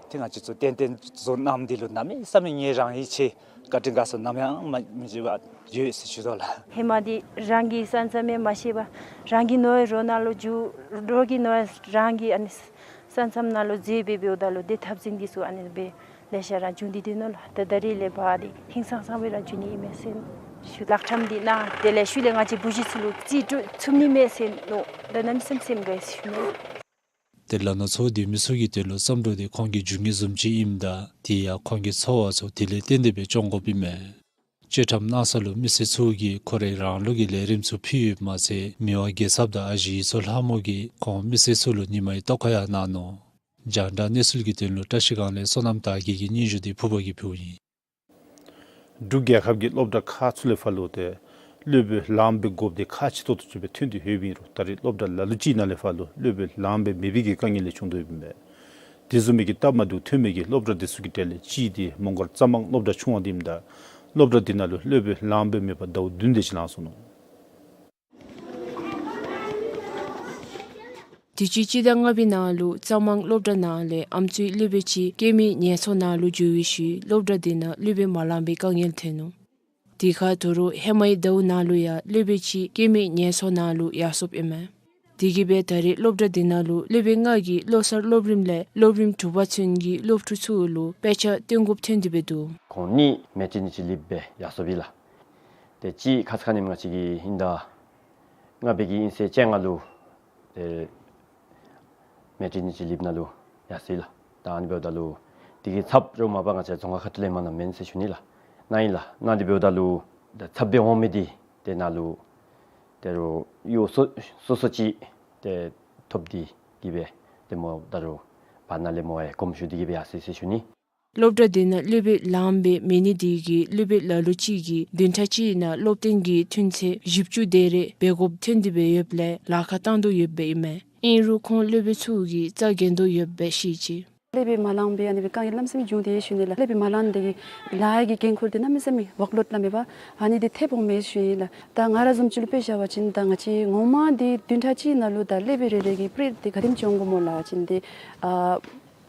ཏེ་ང་བཅས་ཚུ་གཏན་གཏན་བཟོ་གནངམ་འདི་ལུ་གནམ་མེད་ས་མེད་ངལ་རངས་ཡི་ཆེ། བཀའ་དྲིན་དགའ་ཚོར་ནམ་ཡང་མ་མི་བརྗེད་པར་ཡོད་ཟེར་ཞུ་དོ་ལགས། ཧེ་མ་འདི་རང་གི་ས་མཚམས་ཡང་མ་ཤེས་པར་རང་གི་ནོར་ཡང་རོགས་ནང་ལུ་འགྱོ། རོགས་ཀྱི་ནོར་ཡང་རང་གི་ཨ་ནི་ས་མཚམས་ནང་ལུ་འཛུལ་སྦེ་འབདཝ་ད་ལུ་ཏེ་འཐབ་འཛིང་འདི་ཚུ་ཨ་ནི་སྦེ་ལེ་ཤ་ར་བྱུང་སྟེ་སྡོད་ནུག་ལགས། ད་ད་རིས་ལས་ཕར་འདི་ཧིང་སངས་སངས་སྦེ་ར་འགྱོ་ནི་ཨིན་མས་ཟེར་ཞུ། ལག་ཁྲམ་འདི་གནང་དེ་ལས་ཤུལ་ལས་ང་བཅས་བུ་གཞི་ཚུ་ལུ་རྩིས་སྤྲོད་ཚུགས་ནི་མས་ཟེར་མནོ། ད་གནམ་མེད་ས་མེད་སེམས་དགའ་ཡི་ཟེར་ཞུ་ནི། ཏེ་ལ་ནོར་ཚོགས་འདུའི་མི་ཚུ་གིས་དེ་ལུ་བརྩམས་སྒྲུང་འདི་ཁོང་གི་རྒྱུས་ངན་བཟུམ་ཅིག་ཨིནམ་ད་དེ་ཡང་ཁོང་གི་ཚོར་བ་ཚུ་དེ་ལས་བརྟེན་ཏེ་སྦེ་སྐྱོང་དགོཔ་ཨིན་མས། བཅོས་ཁྲམ་གནང་ས་ལུ་མི་སེར་ཚུ་གིས་ཁོ་རའི་རང་ལུགས་ཀྱི་ལས་རིམ་ཚུ་ཕུལ་ཡོདཔ་མ་ཚད་མི་དབང་རྒྱལ་ཚབ་དང་ཨ་ཞེ་ཡིད་ཚོར་ལྷ་མོ་གིས་ཁོང་མི་སེར་ཚུ་ལུ་ཉི་མའི་ལྟོ་ཁ་ཡང་གནང་ནུག། རྒྱང་བསྒྲགས་གནས་ཚུལ་གྱི་དོན་ལུ་བཀྲ་ཤིས་སྒང་ལས་བསོད་ནམས་དར་རྒྱས་ཀྱི་སྙན་ཞུ་འདི་ཕུར་པ་གིས་ཕུལཝ་ཨིན། འབྲུག་རྒྱལ་ཁབ་ཀྱི་སློབ་གྲྭ་ཁག་ཚུ་ལས་ཕར་ལུ་ཏེ་སློབ་དཔོན་ལངམ་སྦེ་དགོཔ་འདི་ཁག་ཆེ་ཏོག་ཏོ་ཅིག་སྦེ་ཐོན་ཏེ་ཡོདཔ་ཨིན་རུང་ད་རེས་སློབ་གྲྭ་ལ་ལུ་ཅིག་ནང་ལས་ཕར་ལུ་སློབ་དཔོན་ལངམ་སྦེ་མེད་པའི་གི་དཀའ་ངལ་ལས་བྱུང་དོ་ཡོདཔ་ཨིན་པས། དེ་བཟུམ་མའི་གི་སྟབས་མ་བདེཝ་ཐོན་མི་གི་སློབ་གྲྭ་འདི་ཚུ་གི་གྲས་ལས་གཅིག་འདི་མོང་སྒར་རྩ་མང་སློབ་གྲྭ་ཆུང་བ་འདི་ཨིནམ་ད་སློབ་གྲྭ་འདི་ནང་ལུ་སློབ་དཔོན་ལངམ་སྦེ་མེད་པར་ཟླཝ་བདུན་དེ་ཅིག་ལང་སོ་ནུག། དུས་ཅི་སྤྱི་ཟླ་ལྔ་པའི་ནང་ལུ་རྩ་མང་སློབ་གྲྭ་ནང་ལས་ཨམ་སྲུའི་སློབ་དཔོན་ཅིག་སྐྱེད་མའི་ངལ་གསོ་ནང་ལུ་འགྱོ་བའི་ཤུལ་སློབ་གྲྭ་དེ་ནང་སློབ་དཔོན་མ་ལངམ་པའི་དཀའ་ངལ་ཐོན་ནུག། དེ་ཁར་དོ་རུང་ཧེ་མའི་ཟླཝ་ནང་ལུ་ཡང་སློབ་དཔོན་ཅིག་སྐྱེད་མའི་ངལ་གསོ་ནང་ལུ་ཡར་སོཔ་ཨིན་མས། དེ་གིས་སྦེ་ད་རེས་སློབ་གྲྭ་དེ་ནང་ལུ་སློབ་དཔོན་ལྔ་གིས་བློ་གསར་སློབ་རིམ་ལས་སློབ་རིམ་དྲུག་པ་ཚུན་གྱི་སློབ་ཕྲུག་ཚུ་ལུ་དཔེ་ཆ་སྟོན་དགོཔ་ཐོན་ཏེ་སྦེ་འདུག། ཁོང་གཉིས་མེ་ཊི་ནི་ཅིག་ལིབ་སྦེ་ཡར་སོཔ་ཨིན་ལགས། ཏེ་གཅིག་ཁ་ཙ་ཁ་ཉིནམ་ང་བཅས་ཀྱི་དབྱིན་ཟླ་ལྔ་པའི་གི་དབྱིན་ཚེས་བཅོ་ལྔ་ལུ་ཏེ་མེ་ཊི་ནི་ཅིག་ལིབ་ནང་ལུ་ཡར་སོ་ཡི་ལགས། ད་ཨ་ནི་འབདཝ་ད་ལུ་དེ་གི་ཚབ་རོགས་མ་པ་ང་བཅས་རྫོང་ཁག་ཁ་ཐུག་ལས་མ་གནངམ་མེན་ཟེར་ཞུ་ནི་ལགས། གནང་ཡི་ལགས། གནང་སྟེ་འབདཝ་ད་ལུ་ད་ཚབ་སྦེ་འོང་མི་འདི་ཏེ་ནཱ་ལུ་ད་རུང་གཡོག་སོ་སོ་སོ་ཅིག་ཏེ་ཐོབ་སྟེ་གིས་སྦེ་ཏེ་མོ་ད་རུང་བར་ན་ལས་མོ་ཡང་དགོངསམ་ཞུ་སྟེ་གིས་སྦེ་ཡར་སོ་ཡི་ཟེར་ཞུ་ནི། སློབ་གྲྭ་དེ་ནང་སློབ་དཔོན་ལངམ་སྦེ་མེད་ནི་དེ་གིས་སློབ་དཔོན་ལ་ལུ་ཅིག་གིས་བདུན་ཕྲག་གཅིག་ནང་སློབ་ཐོན་གྱི་ཐོན་ཚད་བཞི་བཅུ་དེ་རེ་འབད་དགོཔ་ཐོན་ཏེ་སྦེ་ཡོདཔ་ལས་ལཱ་ཁག་བཏང་དོ་ཡོདཔ་ཨིན་མས། ཨིན་རུང་ཁོང་སློབ་དཔོན་ཚུ་གིས་རྩ་འགེངས་དོ་ཡོདཔ་སྦེ་བཤད་ཅི། སློབ་དཔོན་མ་ལངམ་སྦེ་ཨ་ནི་སྦེ་དཀའ་ངལ་གནམ་མེད་ས་མེད་བྱུང་སྟེ་ཡོད་ཞུ་ནི་ལགས། སློབ་དཔོན་མ་ལངམ་དེ་གིས་ལཱ་གི་འགན་ཁུར་འདི་གནམ་མེད་ས་མེད་ཝརཀ་ལོཌ་སླབ་མས་པ། ཨ་ནི་འདི་ཐེབས་འོང་མས་ཞུ་ཡི་ལགས། ད་ང་ར་བཟུམ་ཅིག་ལུ་དཔེ་བཞག་པ་ཅིན་ད་ང་བཅས་ངོ་མ་འདི་བདུན་ཕྲག་གཅིག་ནང་ལུ་ད་སློབ་དཔོན་རེ་རེ་གི་པི་རི་ཡོཌ་འདི་ག་དེམ་ཅིག་འོང་དགོཔ་སྨོ་སླབ་པ་ཅིན་འདི་ཨ་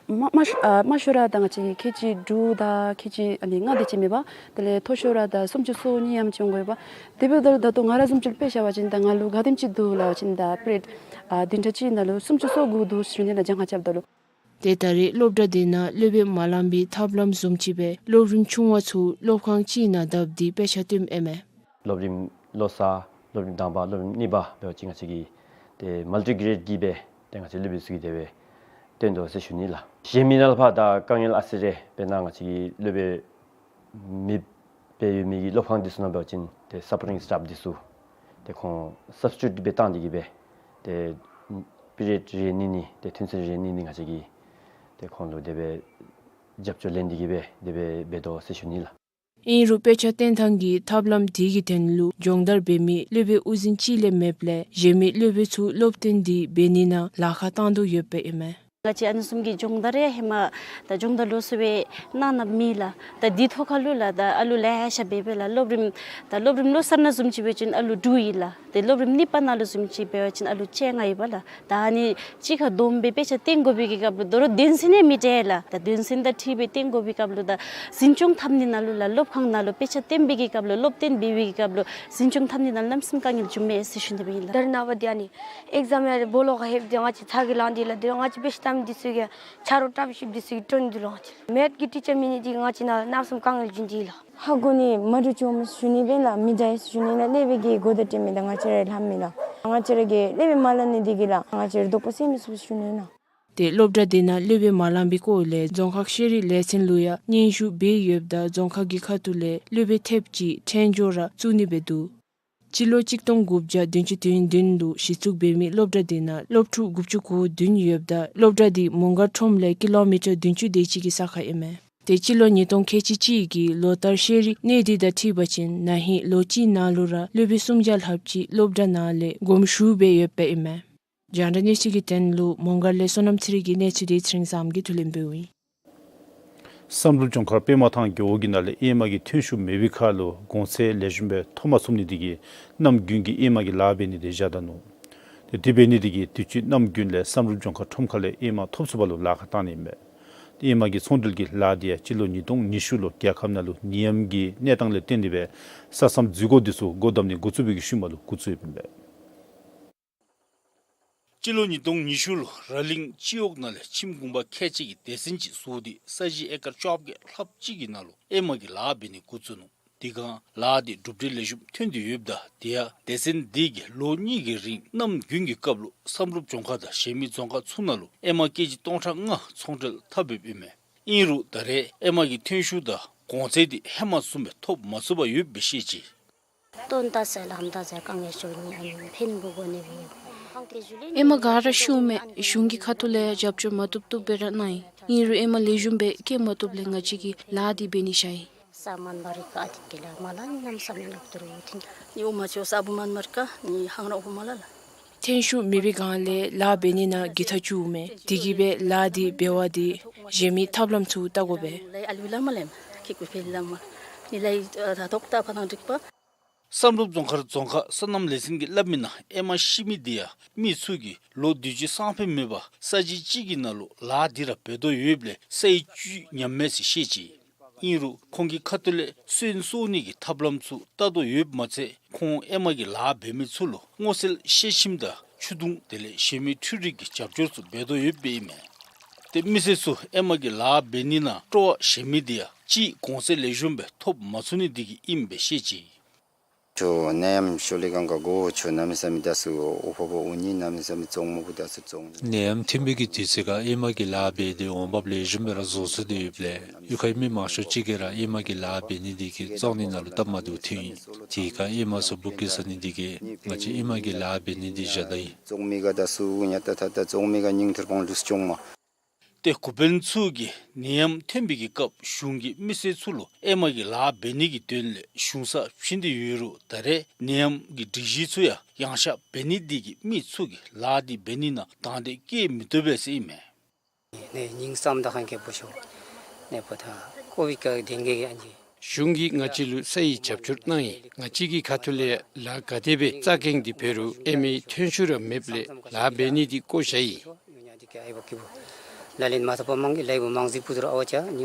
མ་མ་ཤོ་ཨ་མ་ཤོ་ར་ད་ང་བཅས་ཀྱི་ཁལ་གཅིག་དྲུག་དང་ཁལ་གཅིག་ཨ་ནི་ལྔ་དེ་ཅིག་མས་པ། དེ་ལས་མཐོ་ཤོས་ར་ད་སུམ་ཅུ་སོ་གཉིས་ཡང་ཅིག་འོང་དགོ་པས་པ། དེ་འབདཝ་ད་ལུ་ད་ལྟོ་ང་ར་བཟུམ་ཅིག་ལུ་དཔེ་བཞག་པ་ཅིན་ད་ང་ལུ་ག་དེམ་ཅིག་འདུག་སླབ་པ་ཅིན་ད་པི་རི་ཡོཌ་ཨ་བདུན་ཕྲག་གཅིག་ནང་ལུ་སུམ་ཅུ་སོ་དགུ་འདུག་ཟེར་ཞུ་ནི་ལགས། གྱངས་ཁ་རྐྱབ་ད་ལུ། ཏེ་ད་རེས་སློབ་གྲྭ་དེ་ནང་སློབ་དཔོན་མ་ལངམ་པའི་ཐབས་ལམ་བཟུམ་ཅིག་སྦེ་སློབ་རིམ་ཆུང་བ་ཚུ་སློབ་ཁང་གཅིག་ནང་བསྡབས་ཏེ་དཔེ་ཆ་སྟོནམ་ཨིན་མས། སློབ་རིམ་བློ་གསར་སློབ་རིམ་དང་པ་སློབ་རིམ་གཉིས་པ་འབད་བ་ཅིན་ང་བཅས་ཀྱིས་ཏེ་མལ་ཊི་གྲེཌ་གིས་སྦེ་ཏེ་ང་བཅས་སློབ་དཔོན་ཚུ་གིས་དེ་སྦེ་སྟོན་དོ་ཟེར་ཞུ་ནི་ལགས། གཞན་མི་ནང་ལས་ཕར་ད་དཀའ་ངལ་ཨ་ཙི་རེ་དཔེར་ན་ང་བཅས་ཀྱི་སློབ་དཔོན་མེདཔ་སྦེ་ཡོད་མི་གི་སློབ་ཁང་འདི་ཚུ་ནང་འབད་བ་ཅིན་ཏེ་སཔོར་ཊིང་སི་ཊཱཕ་འདི་ཚུ་ཏེ་ཁོང་སབ་སི་ཊི་ཊུཊ་སྦེ་བཏང་སྟེ་གིས་སྦེ་ཏེ་པི་རི་ཡོཌ་རེ་རེ་གནང་ནི་ཏེ་ཐུན་ཚོད་རེ་རེ་གནང་ནི་ང་བཅས་ཀྱིས་ཏེ་ཁོང་ལུ་དེ་སྦེ་རྒྱབ་སྐྱོར་ལེན་ཏེ་གིས་སྦེ་དེ་སྦེ་འབད་དོ་ཟེར་ཞུ་ནི་ལགས། ཨིན་རུང་དཔེ་ཆ་སྟོན་ཐངས་ཀྱི་ཐབས་ལམ་དེ་གི་དོན་ལུ་སྦྱོང་བརྡར་འབད་མི་སློབ་དཔོན་དབུ་འཛིན་གཅིག་ལས་མེདཔ་ལས་གཞན་མི་སློབ་དཔོན་ཚུ་སློབ་སྟོན་དེ་འབད་ནི་ནང་ལཱ་ཁག་བཏང་དོ་ཡོདཔ་ཨིན་མས། ང་བཅས་ཨ་ནི་བཟུམ་གྱི་སྦྱོང་བརྡར་ཡང་ཧེ་མ་ད་སྦྱོང་བརྡར་ལོགས་སུ་སྦེ་གནང་གནངམ་མེད་ལགས། ད་དེ་ཐོག་ཁ་ལུ་ལགས་ད་ཨ་ལུ་ལེ་ཤ་འབད་འབདཝ་ལགས། སློབ་རིམ་ད་སློབ་རིམ་ལོ་གསར་ནང་བཟུམ་ཅིག་འབད་བ་ཅིན་ཨ་ལུ་དྲུག་ཨིན་ལགས། ཏེ་སློབ་རིམ་གཉིས་པ་ནང་ལུ་བཟུམ་ཅིག་འབད་བ་ཅིན་ཨ་ལུ་བཅོ་ལྔ་ཨིན་པས་ལགས། ད་ཨ་ནི་གཅིག་ཁར་བསྡོམས་སྦེ་དཔེ་ཆ་སྟོན་དགོ་པའི་གི་སྐབས་ལུ་དོ་རུང་དོན་ཚན་ཡང་མི་འདྲ་ལགས། ད་དོན་ཚན་དང་འཁྲིལ་སྦེ་སྟོན་དགོ་པའི་སྐབས་ལུ་ད་འཛིན་སྐྱོང་འཐབ་ནི་ནང་ལུ་ལགས། སློབ་ཁང་ནང་ལུ་དཔེ་ཆ་སྟོན་པའི་གི་སྐབས་ལུ་སློབ་སྟོན་འབད་བའི་གི་སྐབས་ལུ་འཛིན་སྐྱོང་འཐབ་ནི་ནང་གནམ་མེད་ས་མེད་དཀའ་ངལ་བྱུངམ་མས་ཟེར་ཞུ་ནི་སྦེ་ཨིན་ལགས། ད་རེས་ནངས་པ་འདི་ཨ་ནི་ཨེག་ཛམ་ཡང་སྦོ་ལོགས་ཁར་ལྷོདཔ་ད་ང་བཅས་ཚ་གྱང་ལང་སྟེ་ལགས། དེ་རུང་ང་བཅས་དཔེ་ཆ་བལྟ་མི་འདི་ཚུ་གིས་ཆ་རོགས་བཀྲ་ཤིས་འདི་ཚུ་གིས་སྟོན་དོ་ལགས། ང་བཅས་མེཐ་ཀྱི་ཊི་ཆར་མེད་ནི་འདི་གིས་ང་བཅས་ནང་གནམ་མེད་ས་མེད་དཀའ་ངལ་བྱུང་སྟེ་ལགས། ཧ་གོ་ནི་མ་འདྲཝ་བྱུངམ་ཞུ་ནི་སྦེ་ལགས། མི་འདྲ་ཡི་ཞུ་ནི་ལགས། སློབ་དཔོན་གྱིས་གོ་བརྡ་སྤྲོད་མི་དང་ང་བཅས་ར་ལྷབ་མི་ལགས། ང་བཅས་ར་གིས་སློབ་དཔོན་མ་ལང་ནི་འདི་གིས་ལགས་ང་བཅས་ར་དོགས་པ་སེལ་མི་ཚུགས་ཞུ་ནི་ལགས། ཏེ་སློབ་གྲྭ་དེ་ནང་སློབ་དཔོན་མ་ལང་པའི་སྐོར་ལས་རྫོང་ཁག་ཤེས་རིག་ལས་ཚན་ལུ་ཡང་སྙན་ཞུ་འབད་ཡོདཔ་ད་རྫོང་ཁག་གི་ཁ་ཐུག་ལས་སློབ་དཔོན་ཐེབས་གཅིག་འཕྲིན་སྦྱོར་ར་བཙུགས་ནི་སྦེ་འདུག། སྤྱི་ལོ་གཅིག་སྟོང་དགུ་བརྒྱ་བདུན་ཅུ་དོན་བདུན་ལུ་གཞི་བཙུགས་འབད་མི་སློབ་གྲྭ་དེ་ནང་སློབ་ཕྲུག་དགུ་བཅུ་གོ་བདུན་ཡོདཔ་ད་སློབ་གྲྭ་དེ་མོང་སྒར་ཁྲོམ་ལས་ཀི་ལོ་མི་ཊར་བདུན་ཅུ་དེ་ཅིག་གི་ས་ཁར་ཨིན་མས། ཏེ་སྤྱི་ལོ་ཉིས་སྟོང་ཁལ་གཅིག་གཅིག་གི་ལོ་ལྟར་ཤེས་རིག་གནས་སྡུད་དང་འཁྲིལ་བ་ཅིན་ན་ཧིང་ལོ་གཅིག་ནང་ལུ་ར་སློབ་དཔོན་སུམ་བརྒྱ་ལྷགཔ་ཅིག་སློབ་གྲྭ་ནང་ལས་དགོངསམ་ཞུ་སྦེ་ཡོདཔ་ཨིན་མས། རྒྱང་བསྒྲགས་གནས་ཚུལ་གྱི་དོན་ལུ་མོང་སྒར་ལས་བསོད་ནམས་ཚེ་རིང་གི་གནས་ཚུལ་དེ་ཚེ་རིང་བཟངམོ་གིས་ཕུལ་ལེན་འབདཝ་ཨིན། བསམ་གྲུབ་ལྗོངས་མཁར་པདྨ་ཐང་རྒེད་འོག་གི་ནང་ལས་ཨེ་མ་གི་ཐོན་ཤུགས་མེད་པའི་ཁར་ལུ་གོང་ཚད་ལེགས་ཤོམ་སྦེ་ཐོབ་མ་ཚུགས་ནི་དེ་གིས་གནམ་དགུན་གྱི་ཨེ་མ་གི་ལཱ་འབད་ནི་དེ་བཞག་ད་ནུག། ཏེ་དེ་འབད་ནི་དེ་གིས་དུས་ཅི་གནམ་དགུན་ལས་བསམ་གྲུབ་ལྗོངས་མཁར་ཁྲོམ་ཁ་ལས་ཨེ་མ་ཐོབ་ཚུགས་པ་ལུ་ལཱ་ཁག་བཏང་ནི་ཨིན་པས། ཏེ་ཨེ་མ་གི་ཚོང་འབྲེལ་གྱི་ལཱ་དེ་ཡང་སྤྱི་ལོ་ཉིས་སྟོང་ཉི་ཤུ་ལུ་རྒྱལ་ཁབ་ནང་ལུ་ནད་ཡམས་ཀྱི་གནས་སྟངས་ལས་བརྟེན་ཏེ་སྦེ་ས་མཚམས་འཛུལ་སྒོ་དེ་ཚུ་སྒོ་བསྡམ་ནི་འགོ་བཙུགས་པའི་གི་ཤུལ་མ་ལུ་འགོ་བཙུགས་ཡོདཔ་ཨིན་པས། སྤྱི་ལོ་ཉིས་སྟོང་ཉི་ཤུ་ལུ་ར་གླིང་སྤྱི་འོག་ནང་ལས་ཁྱིམ་གུང་པ་ཁལ་གཅིག་གིས་སྡེ་ཚན་ཅིག་བཟོ་སྟེ་ས་གཞི་ཨེ་ཀར་བཅོ་བརྒྱད་ལྷགཔ་ཅིག་གི་ནང་ལུ་ཨེ་མ་གི་ལཱ་འབད་ནི་འགོ་བཙུགས་ནུག། དེ་སྒང་ལཱ་དེ་གྲུབ་འབྲས་ལེགས་ཤོམ་ཐོན་ཏེ་ཡོདཔ་ད་དེ་ཡང་སྡེ་ཚན་དེ་གིས་ལོ་གཉིས་ཀྱི་རིང་གནམ་དགུན་གྱི་སྐབས་ལུ་བསམ་གྲུབ་ལྗོངས་མཁར་དང་གཞན་མི་རྫོང་ཁག་ཚུ་ནང་ལུ་ཨེ་མ་ཀེ་ཇི་སྟོང་ཕྲག་ལྔ་ཚོང་འབྲེལ་འཐབ་ཡོདཔ་ཨིན་མས། ཨིན་རུང་ད་རེས་ཨེ་མ་གི་ཐོན་ཤུགས་དང་གོང་ཚད་དེ་ཧེ་མ་བཟུམ་སྦེ་ཐོབ་མ་ཚུགས་པར་ཡོདཔ་སྦེ་བཤད་ཅི། སྟོན་ད་ཟེར་ལམ་ད་ཟེར་དཀའ་ངལ་ཤོར་ནི་ཨ་ནི་ཕན་པོ་གོ་ནི་སྦེ་ཨིན། ཨེ་མ་ག་ར་ཤོརཝ་མས། གཞུང་གི་ཁ་ཐུག་ལས་རྒྱབ་སྐྱོར་མ་བཏུབ་བཏུབ་སྦེ་ར་གནང་ཡི། ཨིན་རུང་ཨེ་མ་ལེགས་ཤོམ་སྦེ་སྐྱེ་མ་བཏུབ་ལས་ང་བཅས་ཀྱིས་ལཱ་འདི་འབད་ནི་བཞག་ཡི། ས་མན་མར་ཀ་ཨ་དེ་གི་ལཱ་མ་ལ་ནི་གནམ་མེད་ས་མེད་ལོག་ཏུ་རུང་ཐིན་ནི་འོ་མ་ཆོ་ས་བུ་མན་མར་ཀ་ནི་ཧང་ར་འོ་མ་ལ་ལ། ཐོན་ཤུགས་མེད་པའི་སྒང་ལས་ལཱ་འབད་ནི་ནང་འགྱོད་པ་བྱུངམ་མས། དེ་གིས་སྦེ་ལཱ་འདི་འབད་བ་འདི་གཞན་མི་ཐབས་ལམ་ཚུ་བལྟ་དགོ་པས། ལའི་ཨ་ལུ་ལ་མ་ལེམ་ཁིག་པའི་ཕེ་ལ་མ་ནི་ལའི་ད་ཐོག་ད་ཕ་ཐང་འགྲིག་པ། བསམ་གྲུབ་རྫོང་མཁར་རྫོང་ཁག་སོ་ནམ་ལས་ཚན་གྱིས་སླབ་མིའི་ནང་ཨེ་མ་ཤི་མི་དེ་ཡང་མི་ཚུ་གིས་ལོ་དུས་ཅི་སང་ཕོད་མེད་པར་ས་གཞི་གཅིག་གི་ནང་ལུ་ལཱ་འདི་ར་འབད་དོ་ཡོདཔ་ལས་ས་ཡི་བཅུད་ཉམས་མས་ཟེར་བཤད་ཅི། ཨིན་རུང་ཁོང་གི་ཁ་ཐུག་ལས་སོན་གསོ་ནི་གི་ཐབས་ལམ་ཚུ་བལྟ་དོ་ཡོདཔ་མ་ཚད་ཁོང་ཨེ་མ་གི་ལཱ་འབད་མི་ཚུ་ལུ་སྔོ་ཚལ་ཤ་ཞིམ་དང་ཆུ་དུང་དེ་ལས་གཞན་མི་འཕྲུལ་རིག་གི་རྒྱབ་སྐྱོར་ཚུ་འབད་དོ་ཡོདཔ་ཨིན་མས། ཏེ་མི་སེར་ཚུ་ཨེ་མ་གི་ལཱ་འབད་ནི་ནང་སྤྲོ་བ་བཞེས་མི་དེ་ཡང་ཅིག་གོང་ཚད་ལེགས་ཤོམ་སྦེ་ཐོབ་མ་ཚུགས་ནི་དེ་གིས་ཨིནམ་སྦེ་བཤད་ཅི། ཆུ་ནད་ཡམས་ཤུལ་ལས་གང་ག་གོ་ཆུ་གནམ་མེད་ས་མེད་ད་སུ་འོ་ཕོ་པོ་འོ་ནི་གནམ་མེད་ས་མེད་བཙོང་མོ་བུ་ད་སུ་བཙོང་། ནད་ཡམས་ཐོན་པའི་གི་དུས་ཚོད་ཁར་ཨེ་མ་གི་ལཱ་འབད་དེ་འོང་འབབ་ལེགས་ཤོམ་སྦེ་ར་བཟོ་ཚུགས་ཏེ་ཡོདཔ་ལས་གཡུས་ཁའི་མི་མང་ཤོས་ཅིག་གིས་ར་ཨེ་མ་གི་ལཱ་འབད་ནི་དེ་གིས་བཙོང་ནི་ནང་ལུ་སྟབས་མ་བདེཝ་ཐོན་ཡི། དེ་ཁར་ཨེ་མ་ཚུ་སྦུག་གི་ཟ་ནི་དེ་གིས་ང་བཅས་ཨེ་མ་གི་ལཱ་འབད་ནི་འདི་བཞག་ད་ཡི། བཙོང་མི་ག་ད་སུ་ཉ་ཏ་ཐ་ད་བཙོང་མི་ག་ཉིང་ཐུར་པང་ལུས་སྐྱོང་མ། ཏེ་འགོ་དཔོན་ཚུ་གིས་ནད་ཡམས་ཐོན་པའི་གི་སྐབས་གཞུང་གིས་མི་སེར་ཚུ་ལུ་ཨེ་མ་གི་ལཱ་འབད་ནི་གི་དོན་ལས་གཞུང་སར་བྱིན་ཏེ་ཡོད་རུང་ད་རེས་ནད་ཡམས་ཀྱི་སྒྲིག་གཞི་ཚུ་ཡང་ཡངས་ཤ་འབད་ནི་དེ་གིས་མི་ཚུ་གིས་ལཱ་འདི་འབད་ནི་ནང་དང་འདོད་བསྐྱེད་མི་བཏུབ་པས་ཟེར་ཨིན་མས། ནེ་ཉིང་སམ་ད་ཧན་ཁེ་པོ་ཤོ་ནེ་པོ་ཐ་ཀོ་བིཌ་ཀ་དེང་གེ་གི་ཨན་ཇི། གཞུང་གིས་ང་བཅས་ལུ་ས་ཡི་རྒྱབ་སྐྱོར་གནང་ཡི། ང་བཅས་ཀྱི་ཁ་ཐུག་ལས་ལཱ་ག་དེ་སྦེ་རྩ་འགེངས་ཏེ་འབད་རུང་ཨེ་མའི་ཐོན་ཤུགས་ར་མེདཔ་ལས་ལཱ་འབད་ནི་འདི་བཀོ་བཞག་ཡི། ལ་ལན་མ་ཐོབ་པ་མང་གི་ལའི་བུ་མང་གཟིགས་པུ་དུར་ཨ་བ་ཅ་ནི།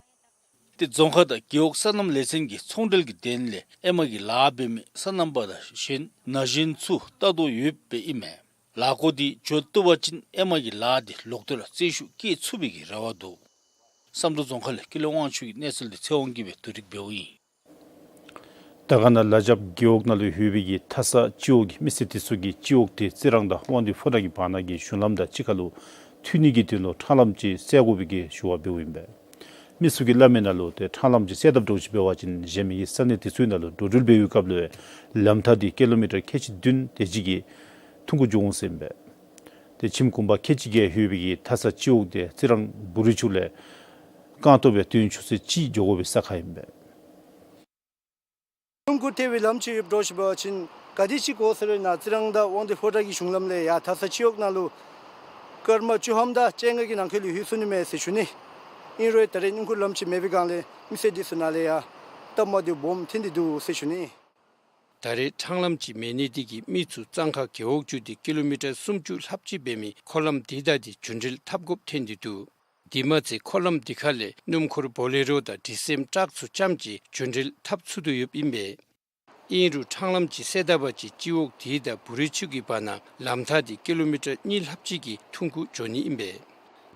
ཏེ་རྫོང་ཁག་དང་རྒེད་འོག་སོ་ནམ་ལས་ཚན་གྱི་ཚོང་འབྲེལ་གྱི་དོན་ལས་ཨེ་མ་གི་ལཱ་འབད་མི་སོ་ནམ་པ་དང་གཞན་ན་གཞོན་ཚུ་བལྟ་དོ་ཡོདཔ་ཨིན་མས། ལཱ་འགོ་འདི་འགྱོ་བཏུབ་པ་ཅིན་ཨེ་མ་གི་ལཱ་འདི་ལོག་སྟེ་ར་རྩིས་ཤུགས་བསྐྱེད་ཚུགས་པའི་གི་རེ་བ་འདུག། བསམ་གྲུབ་རྫོང་ཁག་ལས་ཀུན་ལེགས་དབང་ཕྱུག་གི་གནས་ཚུལ་འདི་ཚེ་དབང་གིས་སྦེ་བསྡུ་སྒྲིག་འབདཝ་ཨིན། དར་དཀར་ན་ལ་རྒྱབ་རྒེད་འོག་ནང་ལུ་ཡོད་པའི་གི་ཐ་ས་སྤྱི་འོག་གི་མི་སེར་དེ་ཚུ་གིས་སྤྱི་འོག་དེ་རྩི་རང་དང་དབང་འདུས་ཕོ་བྲང་གི་བར་ན་གི་གཞུང་ལམ་དང་གཅིག་ཁར་ལུ་མཐུད་ནི་གི་དོན་ལུ་ཁྲང་ལམ་ཅིག་བསལ་དགོ་པའི་གི་ཞུ་བ་འབདཝ་ཨིན་པས། མི་ཚུ་གིས་སླབ་མི་ནང་ལུ་ཏེ་ཁྲང་ལམ་ཅིག་བསལ་དཔ་འདྲཝ་ཅིག་འབད་བ་ཅིན་གཞན་མི་གི་ས་གནས་དེ་ཚུ་ནང་ལུ་འགྲོ་འགྲུལ་འབད་བའི་སྐབས་ལུ་ལམ་ཐག་འདི་ཀི་ལོ་མི་ཊར་ཁལ་གཅིག་བདུན་དེ་ཅིག་གི་ཐུང་ཀུ་འགྱོ་འོང་ཟེར་ཨིན་པས། ཏེ་ཁྱིམ་གུང་པ་ཁལ་གཅིག་བརྒྱད་ཡོད་པའི་གི་ཐ་ས་སྤྱི་འོག་དེ་རྩི་རང་བུ་རི་ཆུ་ལས་རྐང་སྟོང་སྦེ་སྟོན་ཆུ་ཚོད་གཅིག་འགྱོ་དགོ་པའི་ས་ཁར་ཨིན་པས། སྣུམ་འཁོར་ཐལ་བའི་ལམ་ཅིག་ཡོདཔ་འདྲཝ་ཅིག་འབད་བ་ཅིན་ག་དེ་ཅིག་འགོར་ཟེར་བ་ཅིན་རྩི་རང་དང་དབང་འདུས་ཕོ་བྲང་གི་གཞུང་ལམ་ལས་ཡར་དར་ས་སྤྱི་འོག་ནང་ལུ་སྐར་མ་བཅུ་ཐམ་དང་བཅོ་ལྔ་གི་ནང་འཁོད་ལུ་ལྷོད་ཚུགས་ནི་མས་ཟེར་ཞུ་ནི། ཨིན་རུང་ད་རེས་སྣུམ་འཁོར་ལམ་ཅིག་མེད་པའི་སྒང་ལས་མི་སེར་འདི་ཚུ་ནང་ལས་ཡང་སྟབས་མ་བདེཝ་སྦོམ་ཐོན་ཏེ་འདུག་ཟེར་ཞུ་ནི། ད་རེས་འཕྲང་ལམ་ཅིག་མེད་ནི་འདི་གིས་མི་ཚུ་གཙང་ཁ་རྒེད་འོག་བརྒྱུད་དེ་ཀི་ལོ་མི་ཊར་སུམ་ཅུ་ལྷགཔ་ཅིག་འབད་མི་འཁོར་ལམ་འདི་དང་འདི་རྒྱུན་འགྲུལ་འཐབ་དགོཔ་ཐོན་ཏེ་འདུག། དེ་མ་ཚད་འཁོར་ལམ་འདི་ཁ་ལས་སྣུམ་འཁོར་བོ་ལེ་རོ་དང་ཌི་སི་ཨེམ་ཊཱག་ཚུ་རྐྱངམ་གཅིག་རྒྱུན་འགྲུལ་འཐབ་ཚུགས་དོ་ཡོདཔ་ཨིན་པས། ཨིན་རུང་འཕྲང་ལམ་ཅིག་སེལ་ད་པ་ཅིན་སྤྱི་འོག་འདི་དང་བོ་རི་ཆུ་གི་བར་ན་ལམ་ཐག་འདི་ཀི་ལོ་མི་ཊར་གཉིས་ལྷགཔ་ཅིག་གི་ཐུང་ཀུ་འགྱོ་ནི་ཨིན་པས།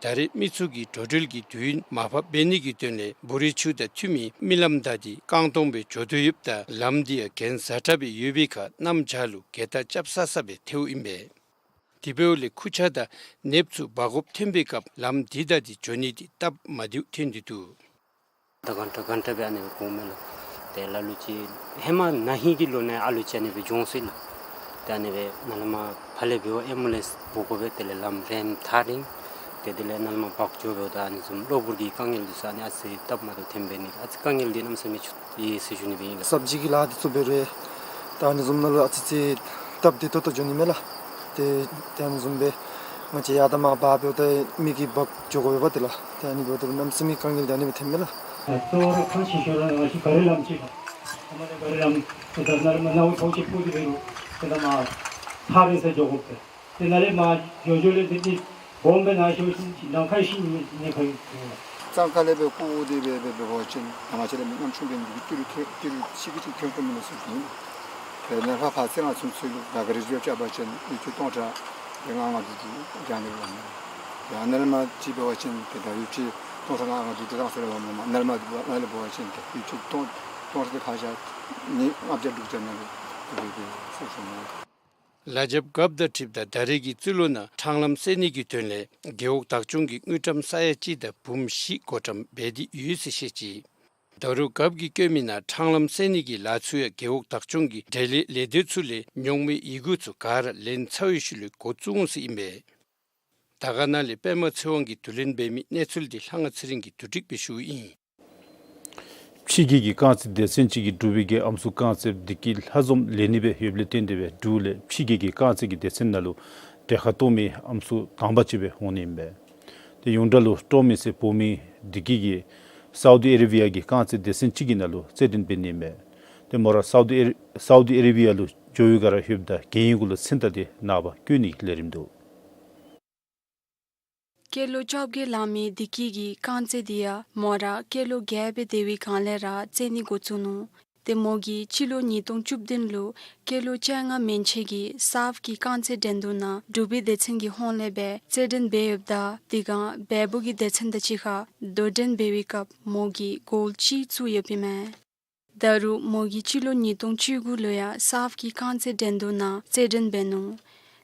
ད་རེས་མི་ཚུ་གིས་འགྲོ་འགྲུལ་གྱི་དུས་ཡུན་མར་ཕབ་འབད་ནི་གི་དོན་ལས་བོ་རི་ཆུ་དང་མཐུད་མི་རྨི་ལམ་དང་འདི་རྐང་སྟོང་སྦེ་འགྱོ་དོ་ཡོདཔ་ད་ལམ་འདི་ཡང་གྱེན་གཟར་དྲགས་སྦེ་ཡོད་པའི་ཁར་གནམ་བྱཱར་ལུ་གྱེས་སྟངས་རྐྱབ་ས་ས་སྦེ་ཐལཝ་ཨིན་པས། དེ་འབདཝ་ལས་ཁུར་ཆ་དང་ནདཔ་ཚུ་འབག་དགོཔ་ཐོན་པའི་སྐབས་ལམ་འདི་དང་འདི་འགྱོ་ནི་འདི་སྟབས་མ་བདེཝ་ཐོན་ཏེ་འདུག། ད་གན་ཊ་གན་ཊ་སྦེ་ཨ་ནི་སྦེ་འགོརཝ་མས་ལགས། ཏེ་ལ་ལུ་ཅིག་ཧེ་མ་ན་ཧིང་གི་ལོ་ནང་ཨ་ལུ་ཅིག་ཨ་ནི་སྦེ་བྱུང་སོ་ཡི་ལགས། ཏེ་ཨ་ནི་སྦེ་ནཱ་ལས་མར་ཕར་ལས་འབདཝ་ཨེམ་བུ་ལེནསི་འབོ་དགོ་པས། དེ་ལས་ལམ་རིངམ་ཐག་རིང་། ཏེ་དེ་ལས་ནཱ་ལས་མར་འབག་འགྱོ་འབདཝ་ད་ཨ་ནི་བཟུམ་གློ་བུར་གྱི་དཀའ་ངལ་འདི་ཚུ་ཨ་ནི་ཨ་ཙི་སྟབས་མ་བདེཝ་ཐོན་འབད་ནི་ཨ་ཙི་དཀའ་ངལ་འདི་གནམ་མེད་ས་མེད་ཅིག་ཡོད་ཟེར་ཞུ་ནི་སྦེ་ཨིན་ལགས། སབ་ཇི་གི་ལཱ་འདི་ཚུ་འབད་རུང་ད་ཨ་ནི་བཟུམ་ནང་ལུ་ཨ་ཙི་ཅིག་སྟབས་བདེ་ཏོག་ཏོ་འགྱོ་ནི་མས་ལགས། ཏེ་ཏེ་ཨ་ནི་བཟུམ་སྦེ་ང་བཅས་ཡར་དང་མར་འབག་འབདཝ་ད་མི་གིས་འབག་འགྱོ་དགོ་པས་པ་ཏེ་ལགས། ཏེ་ཨ་ནི་འབདཝ་ད་གནམ་མེད་ས་མེད་དཀའ་ངལ་འདི་ཨ་ནི་སྦེ་ཐོན་མས་ལགས། གཙོ་བོ་ར་ཁག་ཆེ་ཤོས་ར་ང་བཅས་ག་རི་ལམ་ཅིག་ལགས། ཧེ་མ་ལས་ག་རི་ལམ་ཏེ་ད་ནཱ་ལས་མར་ནཝ་ཐོག་ཅིག་སྤུར་ཏེ་འབད་རུང་ཏེ་ད་མར་ཐག་རིང་ས་འགྱོ་དགོ་པས། ཏེ་ནཱ་ལས་མར་འགྱོ་འགྱོ་ལས་ཏེ་ཏེ་སྦོམ་སྦེ་ནཱ་ཤོར་ཞིནམ་ལམ་ཁར་ཤི་ནི་ནི་ཁར་ཡོད། གཙང་ཁ་ལས་སྦེ་བརྐུ་སྟེ་སྦེ་སྦེ་འབད་བ་ཅིན་ང་བཅས་ར་མི་ཉམ་ཆུང་འབད་ནི་འདི་གིས་ཏི་རུ་ཏི་རུ་ཅིག་གིས་ཅིག་ཐོན་དགོ་མི་ནང་ཚུད་ནི། ཏེ་ནཱ་ལས་ཕར་ཕར་ཚུར་ང་བཅས་ཚུ་ལུ་ག་རི་རྐྱབ་རྐྱབ་པ་ཅིན་ཡུ་ཅུ་སྟོང་ཕྲག་ཏེ་ལྔ་ལྔ་དྲུག་དྲུག་རྐྱབ་ནི་རེད་པ་མས། ཡང་ནཱ་ལས་མར་ཅིག་འབད་བ་ཅིན་ཏེ་ད་ཡུ་ཅུ་སྟོང་ཕྲག་ལྔ་ལྔ་དྲུག་དྲུག་བཏང་ཟེར་བ་མས། ནཱ་ལས་མར་ནཱ་ལས་འབད་བ་ཅིན་ཏེ་ཡུ་ཅུ་སྟོང་སྟོང་ཕྲག་དེ་ཕར་བཞག་ནི་ལྔ་བརྒྱ་དྲུག་བརྒྱ་ནང་ལུ་དེ་སྦེ་དེ་སོང་སོང་མས། ལཱ་འཇབ་རྒཔོ་དང་འཁྲིལཝ་ད་ད་རེས་ཀྱི་རྩིས་ལོ་ནང་འཕྲང་ལམ་སེལ་ནི་གི་དོན་ལས་རྒེད་འོག་བདག་སྐྱོང་གིས་དངུལ་ཀྲམ་ས་ཡ་གཅིག་དང་འབུམ་བཞི་བགོ་བཀྲམ་འབད་དེ་ཡོད་ཟེར་བཤད་ཅི། ད་རུང་རྒཔོ་གིས་བཀོད་མི་ནང་འཕྲང་ལམ་སེལ་ནི་གི་ལཱ་ཚུ་ཡང་རྒེད་འོག་བདག་སྐྱོང་གི་འབྲེལ་ཡོད་ལས་སྡེ་ཚུ་ལས་ཉོག་མེད་ཡི་གུ་ཚུ་ག་ར་ལེན་ཚར་བའི་ཤུལ་ལུ་འགོ་བཙུགས་འོང་ཟེར་ཨིན་པས། དར་དཀར་ན་ལས་པདྨ་ཚེ་དབང་གིས་བསྡུ་ལེན་འབད་མི་གནས་ཚུལ་འདི་ལྷ་དབང་ཚེ་རིང་གིས་བསྡུ་སྒྲིག་འབད་ཞུཝ་ཨིན། ཕྱི་རྒྱལ་གྱི་རྐང་རྩེད་སྡེ་ཚན་ཅིག་གིས་འབྲུག་པའི་རྒྱལ་ཨམ་སྲུ་རྐང་རྩེདཔ་བདེ་སྐྱིད་ལྷ་འཛོམས་ལེན་ནི་སྦེ་ཡོདཔ་ལས་བརྟེན་ཏེ་སྦེ་འབྲུག་ལས་ཕྱི་རྒྱལ་གྱི་རྐང་རྩེད་ཀྱི་སྡེ་ཚན་ནང་ལུ་གྲལ་ཁར་གཏོགས་མི་ཨམ་སྲུ་དང་པ་ཅིག་སྦེ་འོང་ནི་ཨིན་པས། ཏེ་ཡོངས་གྲགས་ལུ་སྤྲོ་མི་ཟེར་འབོ་མི་བདེ་སྐྱིད་ཀྱིས་སའུ་དི་ཨ་རེ་བི་ཡ་གི་རྐང་རྩེད་སྡེ་ཚན་ཅིག་གི་ནང་ལུ་རྩེད་འགྲན་འབད་ནི་ཨིན་པས། ཏེ་མོ་ར་སའུ་དི་ཨ་རེ་སའུ་དི་ཨ་རེ་བི་ཡ་ལུ་འགྱོ་བའི་སྒང་ར་ལྷོདཔ་ད་རྒྱལ་ཡོངས་གུ་ལུ་མཚན་རྟགས་འདི་ནངས་པ་བཀོད་ནིའི་ལས་རིམ་འདུག། སྐྱེས་ལོ་བཅོ་བརྒྱད་ལང་མི་བདེ་སྐྱིད་ཀྱི་རྐང་རྩེད་འདི་ཡང་མོ་ར་སྐྱེས་ལོ་བརྒྱད་སྦེ་སྡོད་པའི་སྒང་ལས་ར་རྩེད་ནི་འགོ་བཙུགས་ནུག། ཏེ་མོ་གིས་སྤྱི་ལོ་ཉིས་སྟོང་བཅུ་བདུན་ལུ་སྐྱེས་ལོ་བཅོ་ལྔ་མན་ཆད་ཀྱི་སཱཕ་གི་རྐང་རྩེད་འགྲན་བསྡུར་ནང་འབྲུག་པའི་སྡེ་ཚན་གྱི་ཧོངས་ལས་སྦེ་རྩེད་འགྲན་འབད་ཡོདཔ་ད་དེ་སྒང་བལ་པོ་གི་སྡེ་ཚན་དང་གཅིག་ཁར་དོ་འགྲན་འབད་བའི་སྐབས་མོ་གིས་གཱོལ་གཅིག་བཙུགས་ཡོདཔ་ཨིན་མས། ད་རུང་མོ་གིས་སྤྱི་ལོ་ཉིས་སྟོང་བཅུ་དགུ་ལུ་ཡང་སཱཕ་གི་རྐང་རྩེད་འགྲན་བསྡུར་ནང་རྩེད་འགྲན་འབད་ནུག།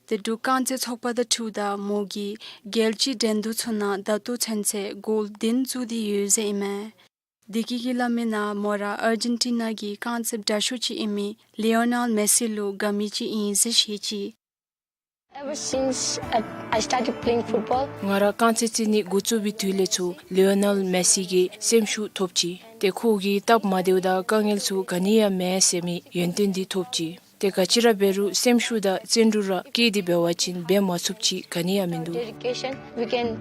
ཏེ་འབྲུག་རྐང་རྩེད་ཚོགས་པ་དང་འཁྲིལཝ་ད་མོ་གིས་རྒྱལ་སྤྱིའི་འགྲན་བསྡུར་ཚུ་ནང་ད་ལྟོ་ཚུན་ཚོད་གཱོལ་བདུན་བཙུགས་ཏེ་ཡོད་ཟེར་ཨིན་མས། བདེ་སྐྱིད་ཀྱིས་སླབ་མི་ནང་མོ་ར་ཨར་ཇེན་ཊི་ན་གི་རྐང་རྩེདཔ་དྲག་ཤོས་ཅིག་ཨིན་མི་ལི་ཡོ་ནལ་མེ་སི་ལུ་དགའ་མི་ཅིག་ཨིན་ཟེར་བཤད་ཅི། Ever since I, I started playing football, ང་ར་རྐང་རྩེད་རྩེད་ནི་འགོ་བཙུགས་པའི་དུས་ལས་ཚུར་ལི་ཡོ་ནལ་མེ་སི་གི་སེམས་ཤུགས་ཐོབ་ཅི། ཏེ་ཁོ་གིས་སྟབས་མ་བདེཝ་དང་དཀའ་ངལ་ཚུ་ག་ནི་ཡང་མེད་ཟེར་མི་ཡོན་ཏན་འདི་ཐོབ་ཅི། ཏེ་ག་ཅི་ར་འབད་རུང་སེམས་ཤུགས་དང་བརྩོན་འགྲུས་ར་བསྐྱེད་དེ་འབད་བ་ཅིན་འབད་མ་ཚུགསཔ་ཅིག་ག་ནི་ཡང་མིན་འདུག། Dedication, we can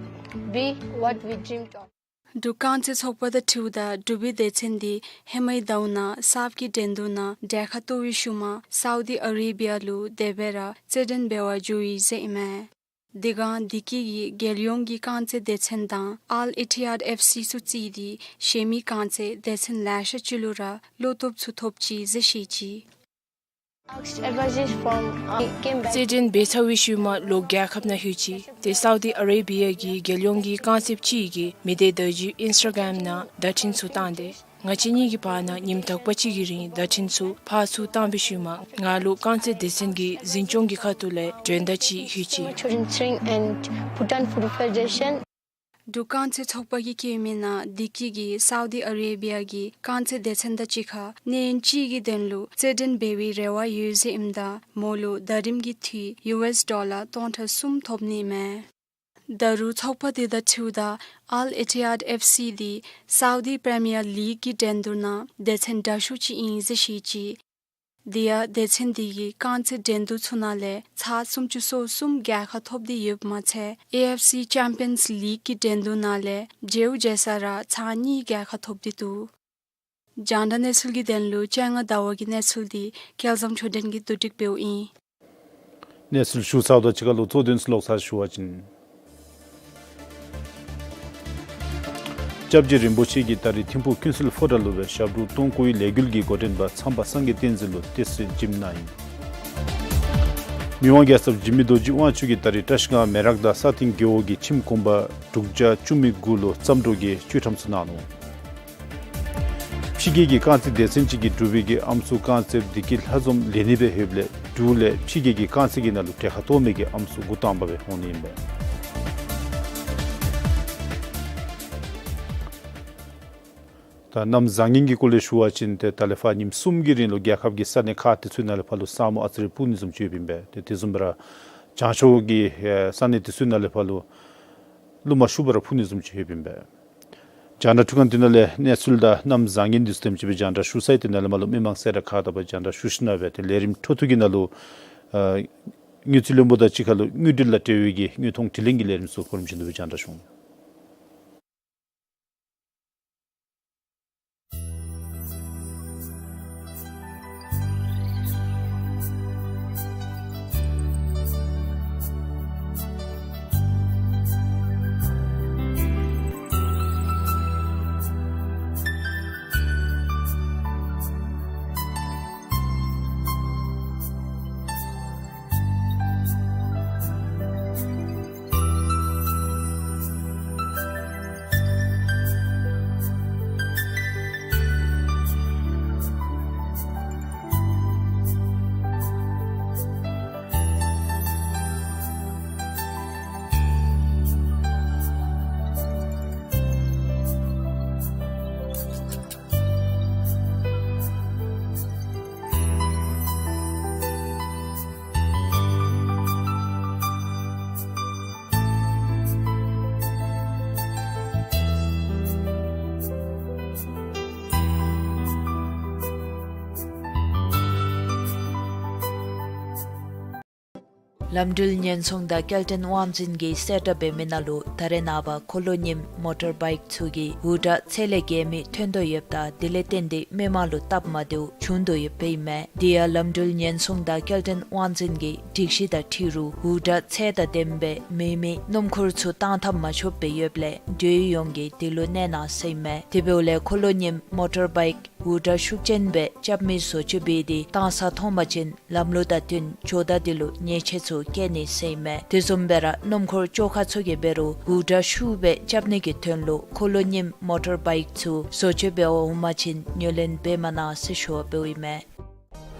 be what we dreamed of. འབྲུག་རྐང་རྩེད་ཚོགས་པ་དང་འཁྲིལཝ་ད་འབྲུག་པའི་སྡེ་ཚན་འདི་ཧེ་མའི་ཟླཝ་ནང་སཱཕ་གི་འགྲན་བསྡུར་ནང་གྲལ་ཁར་གཏོགས་པའི་ཤུལ་མ་སའུ་དི་ཨ་རེ་བི་ཡ་ལུ་དེ་སྦེ་ར་རྩེད་འགྲན་འབད་བར་འགྱོ་ཡི་ཟེར་ཨིན་མས། དེ་སྒང་བདེ་སྐྱིད་ཀྱིས་རྒྱལ་ཡོངས་ཀྱི་རྐང་རྩེད་སྡེ་ཚན་དང་ཨལ་ཨི་ཐི་ཡཱཌ་ཨེཕ་སི་ཚུ་བརྩིས་ཏེ་གཞན་མི་རྐང་རྩེད་སྡེ་ཚན་ལེ་ཤ་ཅིག་ལུ་ར་བློ་སྟོབས་ཚུ་ཐོབ་ཅི་ཟེར་བཤད་ཅི། Asked advices from, uh, came back. རྩེད་འགྲན་འབད་ཚར་བའི་ཤུལ་མ་ལོག་རྒྱལ་ཁབ་ནང་ལྷོད་ཅི། ཏེ་སའུ་དི་ཨ་རེ་བི་ཡ་གི་རྒྱལ་ཡོངས་ཀྱི་རྐང་རྩེདཔ་ཅིག་གིས་མི་སྡེ་བརྡ་བརྒྱུད་ཨིནསི་ཊ་གརམ་ནང་བརྡ་འཕྲིན་ཚུ་བཏང་སྟེ་ང་བཅས་གཉིས་ཀྱི་བར་ན་ཉིནམ་དག་པ་ཅིག་གི་རིང་བརྡ་འཕྲིན་ཚུ་ཕར་ཚུར་བཏང་བའི་ཤུལ་མ་ང་ལུ་རྐང་རྩེད་སྡེ་ཚན་གྱི་འཛིན་སྐྱོང་གི་ཁ་ཐུག་ལས་མགྲོན་བརྡ་ཅིག་ལྷོད་ཅི། Children's Ring and Bhutan Football Federation. འབྲུག་རྐང་རྩེད་ཚོགས་པ་གིས་བཀོད་མི་ནང་བདེ་སྐྱིད་ཀྱིས་སའུ་དི་ཨ་རེ་བི་ཡ་གི་རྐང་རྩེད་སྡེ་ཚན་དང་གཅིག་ཁར་གནས་ཡུན་གཅིག་གི་དོན་ལུ་རྩེད་འགྲན་འབད་བའི་རེ་བ་ཡོད་ཟེར་ཨིནམ་ད་མོ་ལུ་ཟླ་རིམ་གྱི་འཐུས་ཡུ་ཨེསི་ཌོ་ལར་སྟོང་ཕྲག་གསུམ་ཐོབ་ནི་མས། ད་རུང་ཚོགས་པ་དེ་དང་འཁྲིལཝ་ད་ཨལ་ཨི་ཊི་ཧཱཌ་ཨེཕ་སི་དེ་སའུ་དི་པི་རི་མི་ཡར་ལིག་གི་འགྲན་བསྡུར་ནང་སྡེ་ཚན་དྲག་ཤོས་ཅིག་ཨིན་ཟེར་བཤད་ཅི། དེ་ཡང་སྡེ་ཚན་དེ་གིས་རྐང་རྩེད་འགྲན་བསྡུར་ཚུ་ནང་ལས་ཚར་སུམ་ཅུ་སོ་གསུམ་རྒྱལ་ཁ་ཐོབ་སྟེ་ཡོདཔ་མ་ཚད་ཨེ་ཨེཕ་སི་ཅེམ་པི་ཡཱནསི་ལིག་གི་འགྲན་བསྡུར་ནང་ལས་བརྗེ་བོ་བརྗེ་ས་ར་ཚར་གཉིས་རྒྱལ་ཁ་ཐོབ་སྟེ་འདུག། རྒྱང་བསྒྲགས་གནས་ཚུལ་གྱི་དོན་ལུ་སྤྱན་སྔ་ཟླ་བ་གི་གནས་ཚུལ་དེ་སྐལ་བཟང་ཆོས་ལྡན་གྱིས་བསྡུ་སྒྲིག་འབདཝ་ཨིན། གནས་ཚུལ་ཞུ་ཚརཝ་དང་གཅིག་ཁར་ལུ་གཙོ་དོན་ཚུ་ལོག་ཚར་ཞུ་བ་ཅིན། སྐྱབས་རྗེ་རིན་པོ་ཆེ་གིས་ད་རིས་ཐིམ་ཕུག་ཀུན་གསལ་ཕོ་བྲང་ལུ་སྦེ་ཞབས་དྲུང་སྟོང་སྐོར་ལས་འགུལ་གྱི་འགོ་འདྲེན་པ་མཚམས་པ་སངས་རྒྱས་བསྟན་འཛིན་ལུ་ཏེ་གཟིམ་གནང་ཡི། མི་དབང་རྒྱལ་ཚབ་འཇིགས་མེད་རྡོ་རྗེ་དབང་ཕྱུག་གིས་ད་རིས་བཀྲིས་སྒང་མེ་རག་དང་ས་སྟེང་རྒེད་འོག་གི་ཁྱིམ་གུང་པ་དྲུག་བརྒྱ་བཅུ་མེད་དགུ་ལུ་རྩམ་དྲོ་གི་བཅུད་ཁྲམ་ཚུ་གནང་ནུག། ཕྱི་རྒྱལ་གྱི་རྐང་རྩེད་སྡེ་ཚན་ཅིག་གིས་འབྲུག་པའི་གི་ཨམ་སྲུ་རྐང་རྩེདཔ་བདེ་སྐྱིད་ལྷ་འཛོམས་ལེན་ནི་སྦེ་ལྷོདཔ་ལས་འབྲུག་ལས་ཕྱི་རྒྱལ་གྱི་རྐང་རྩེད་ཀྱི་ནང་ལུ་གྲལ་ཁར་གཏོགས་མི་གི་ཨམ་སྲུ་འགོ་དང་པ་སྦེ་འོང་ནི་ཨིན་པས། ད་གནམ་བཟང་ངན་གྱི་སྐོར་ལས་ཞུ་བ་ཅིན་ཏེ་ད་ལས་ཕར་ཉིནམ་གསུམ་གྱི་རིང་ལུ་རྒྱལ་ཁབ་ཀྱི་ས་གནས་ཁག་དེ་ཚུ་ནང་ལས་ཕར་ལུ་ས་སྨུག་ཨ་ཙི་རེ་སྤུབ་ནི་བཟུམ་ཅིག་ཡོདཔ་ཨིན་པས། ཏེ་དེ་བཟུམ་སྦེ་ར་བྱང་ཕྱོགས་ཀྱི་ཨེ་ས་གནས་དེ་ཚུ་ནང་ལས་ཕར་ལུ་རླུང་མ་ཤུགས་པ་ར་འཕུ་ནི་བཟུམ་ཅིག་ཡོདཔ་ཨིན་པས། རྒྱང་བསྒྲགས་འཕྲུལ་ཁང་འདི་ནང་ལས་གནས་ཚུལ་དང་གནམ་བཟང་ངན་འདི་ཚུ་དེམ་ཅིག་སྦེ་རྒྱང་བསྒྲགས་ཞུ་ཚར་ཡི། དེ་ནང་ལས་མར་ལུ་མི་མང་གསལ་བསྒྲགས་ཁག་དང་པ་རྒྱང་བསྒྲགས་ཞུ་ཞིནམ་ལས་ཏེ་ལས་རིམ་འཕྲོ་མཐུད་ཀྱི་ནང་ལུ་ཨེ་དངུལ་རྩིས་བློན་པོ་དང་གཅིག་ཁར་ལུ་དངུལ་འབྲེལ་ལ་འབྲེལ་བའི་གི་དངོས་མཐོང་དྲི་ལན་གྱི་ལས་རིམ་ཚུ་གོ་རིམ་བཞིན་དུ་སྦེ་རྒྱང་བསྒྲགས་ཞུ་འོང་། ལམ་འགྲུལ་ཉེན་སྲུང་དང་སྐྱེལ་འདྲེན་དབང་འཛིན་གྱིས་གསལ་བསྒྲགས་འབད་མི་ནང་ལུ་ད་རེས་ནངས་པ་འཁོར་ལོ་རྙིངམ་མོ་ཊར་བའིཀ་ཚུ་གིས་འུར་སྒྲ་ཚད་ལས་བརྒལ་མི་ཐོན་དོ་ཡོདཔ་ད་དེ་ལས་བརྟེན་ཏེ་མི་མང་ལུ་སྟབས་མ་བདེཝ་བྱུང་དོ་ཡོདཔ་ཨིན་མས། དེ་ཡང་ལམ་འགྲུལ་ཉེན་སྲུང་དང་སྐྱེལ་འདྲེན་དབང་འཛིན་གྱི་སྒྲིག་གཞི་དང་འཁྲིལ་རུང་འུར་སྒྲ་ཚད་དང་ལྡནམ་སྦེ་མེད་མི་སྣུམ་འཁོར་ཚུ་བཏང་ཐངས་མ་ཆོགཔ་སྦེ་ཡོདཔ་ལས་འགྲུལ་ཡོངས་ཀྱིས་དེ་ལུ་གནས་གནང་ཟེར་ཨིན་མས། དེ་འབདཝ་ལས་འཁོར་ལོ་རྙིངམ་མོ་ཊར་བའིཀ་འུར་སྒྲ་ཤུགས་ཅན་སྦེ་རྐྱབ་མི་བཟོ་བཅོས་འབད་དེ་བཏང་ས་མཐོང་པ་ཅིན་ལམ་ལུགས་དང་བསྟུན་ཇོ་བདག་དེ་ལུ་ཉེས་ཆད་ཚུ་བཀལ་ནི་ཟེར་ཨིན་མས། དེ་བཟུམ་སྦེ་ར་སྣུམ་འཁོར་བཅོ་ཁ་ཚུ་གིས་འབད་རུང་འུར་སྒྲ་ཤུགས་སྦེ་རྐྱབ་ནི་གི་དོན་ལུ་འཁོར་ལོ་རྙིངམ་མོ་ཊར་བའིཀ་ཚུ་བཟོ་བཅོས་འབད་བར་འོང་པ་ཅིན་ངོས་ལེན་འབད་མ་གནང་ཟེར་ཞུ་བ་འབདཝ་ཨིན་མས།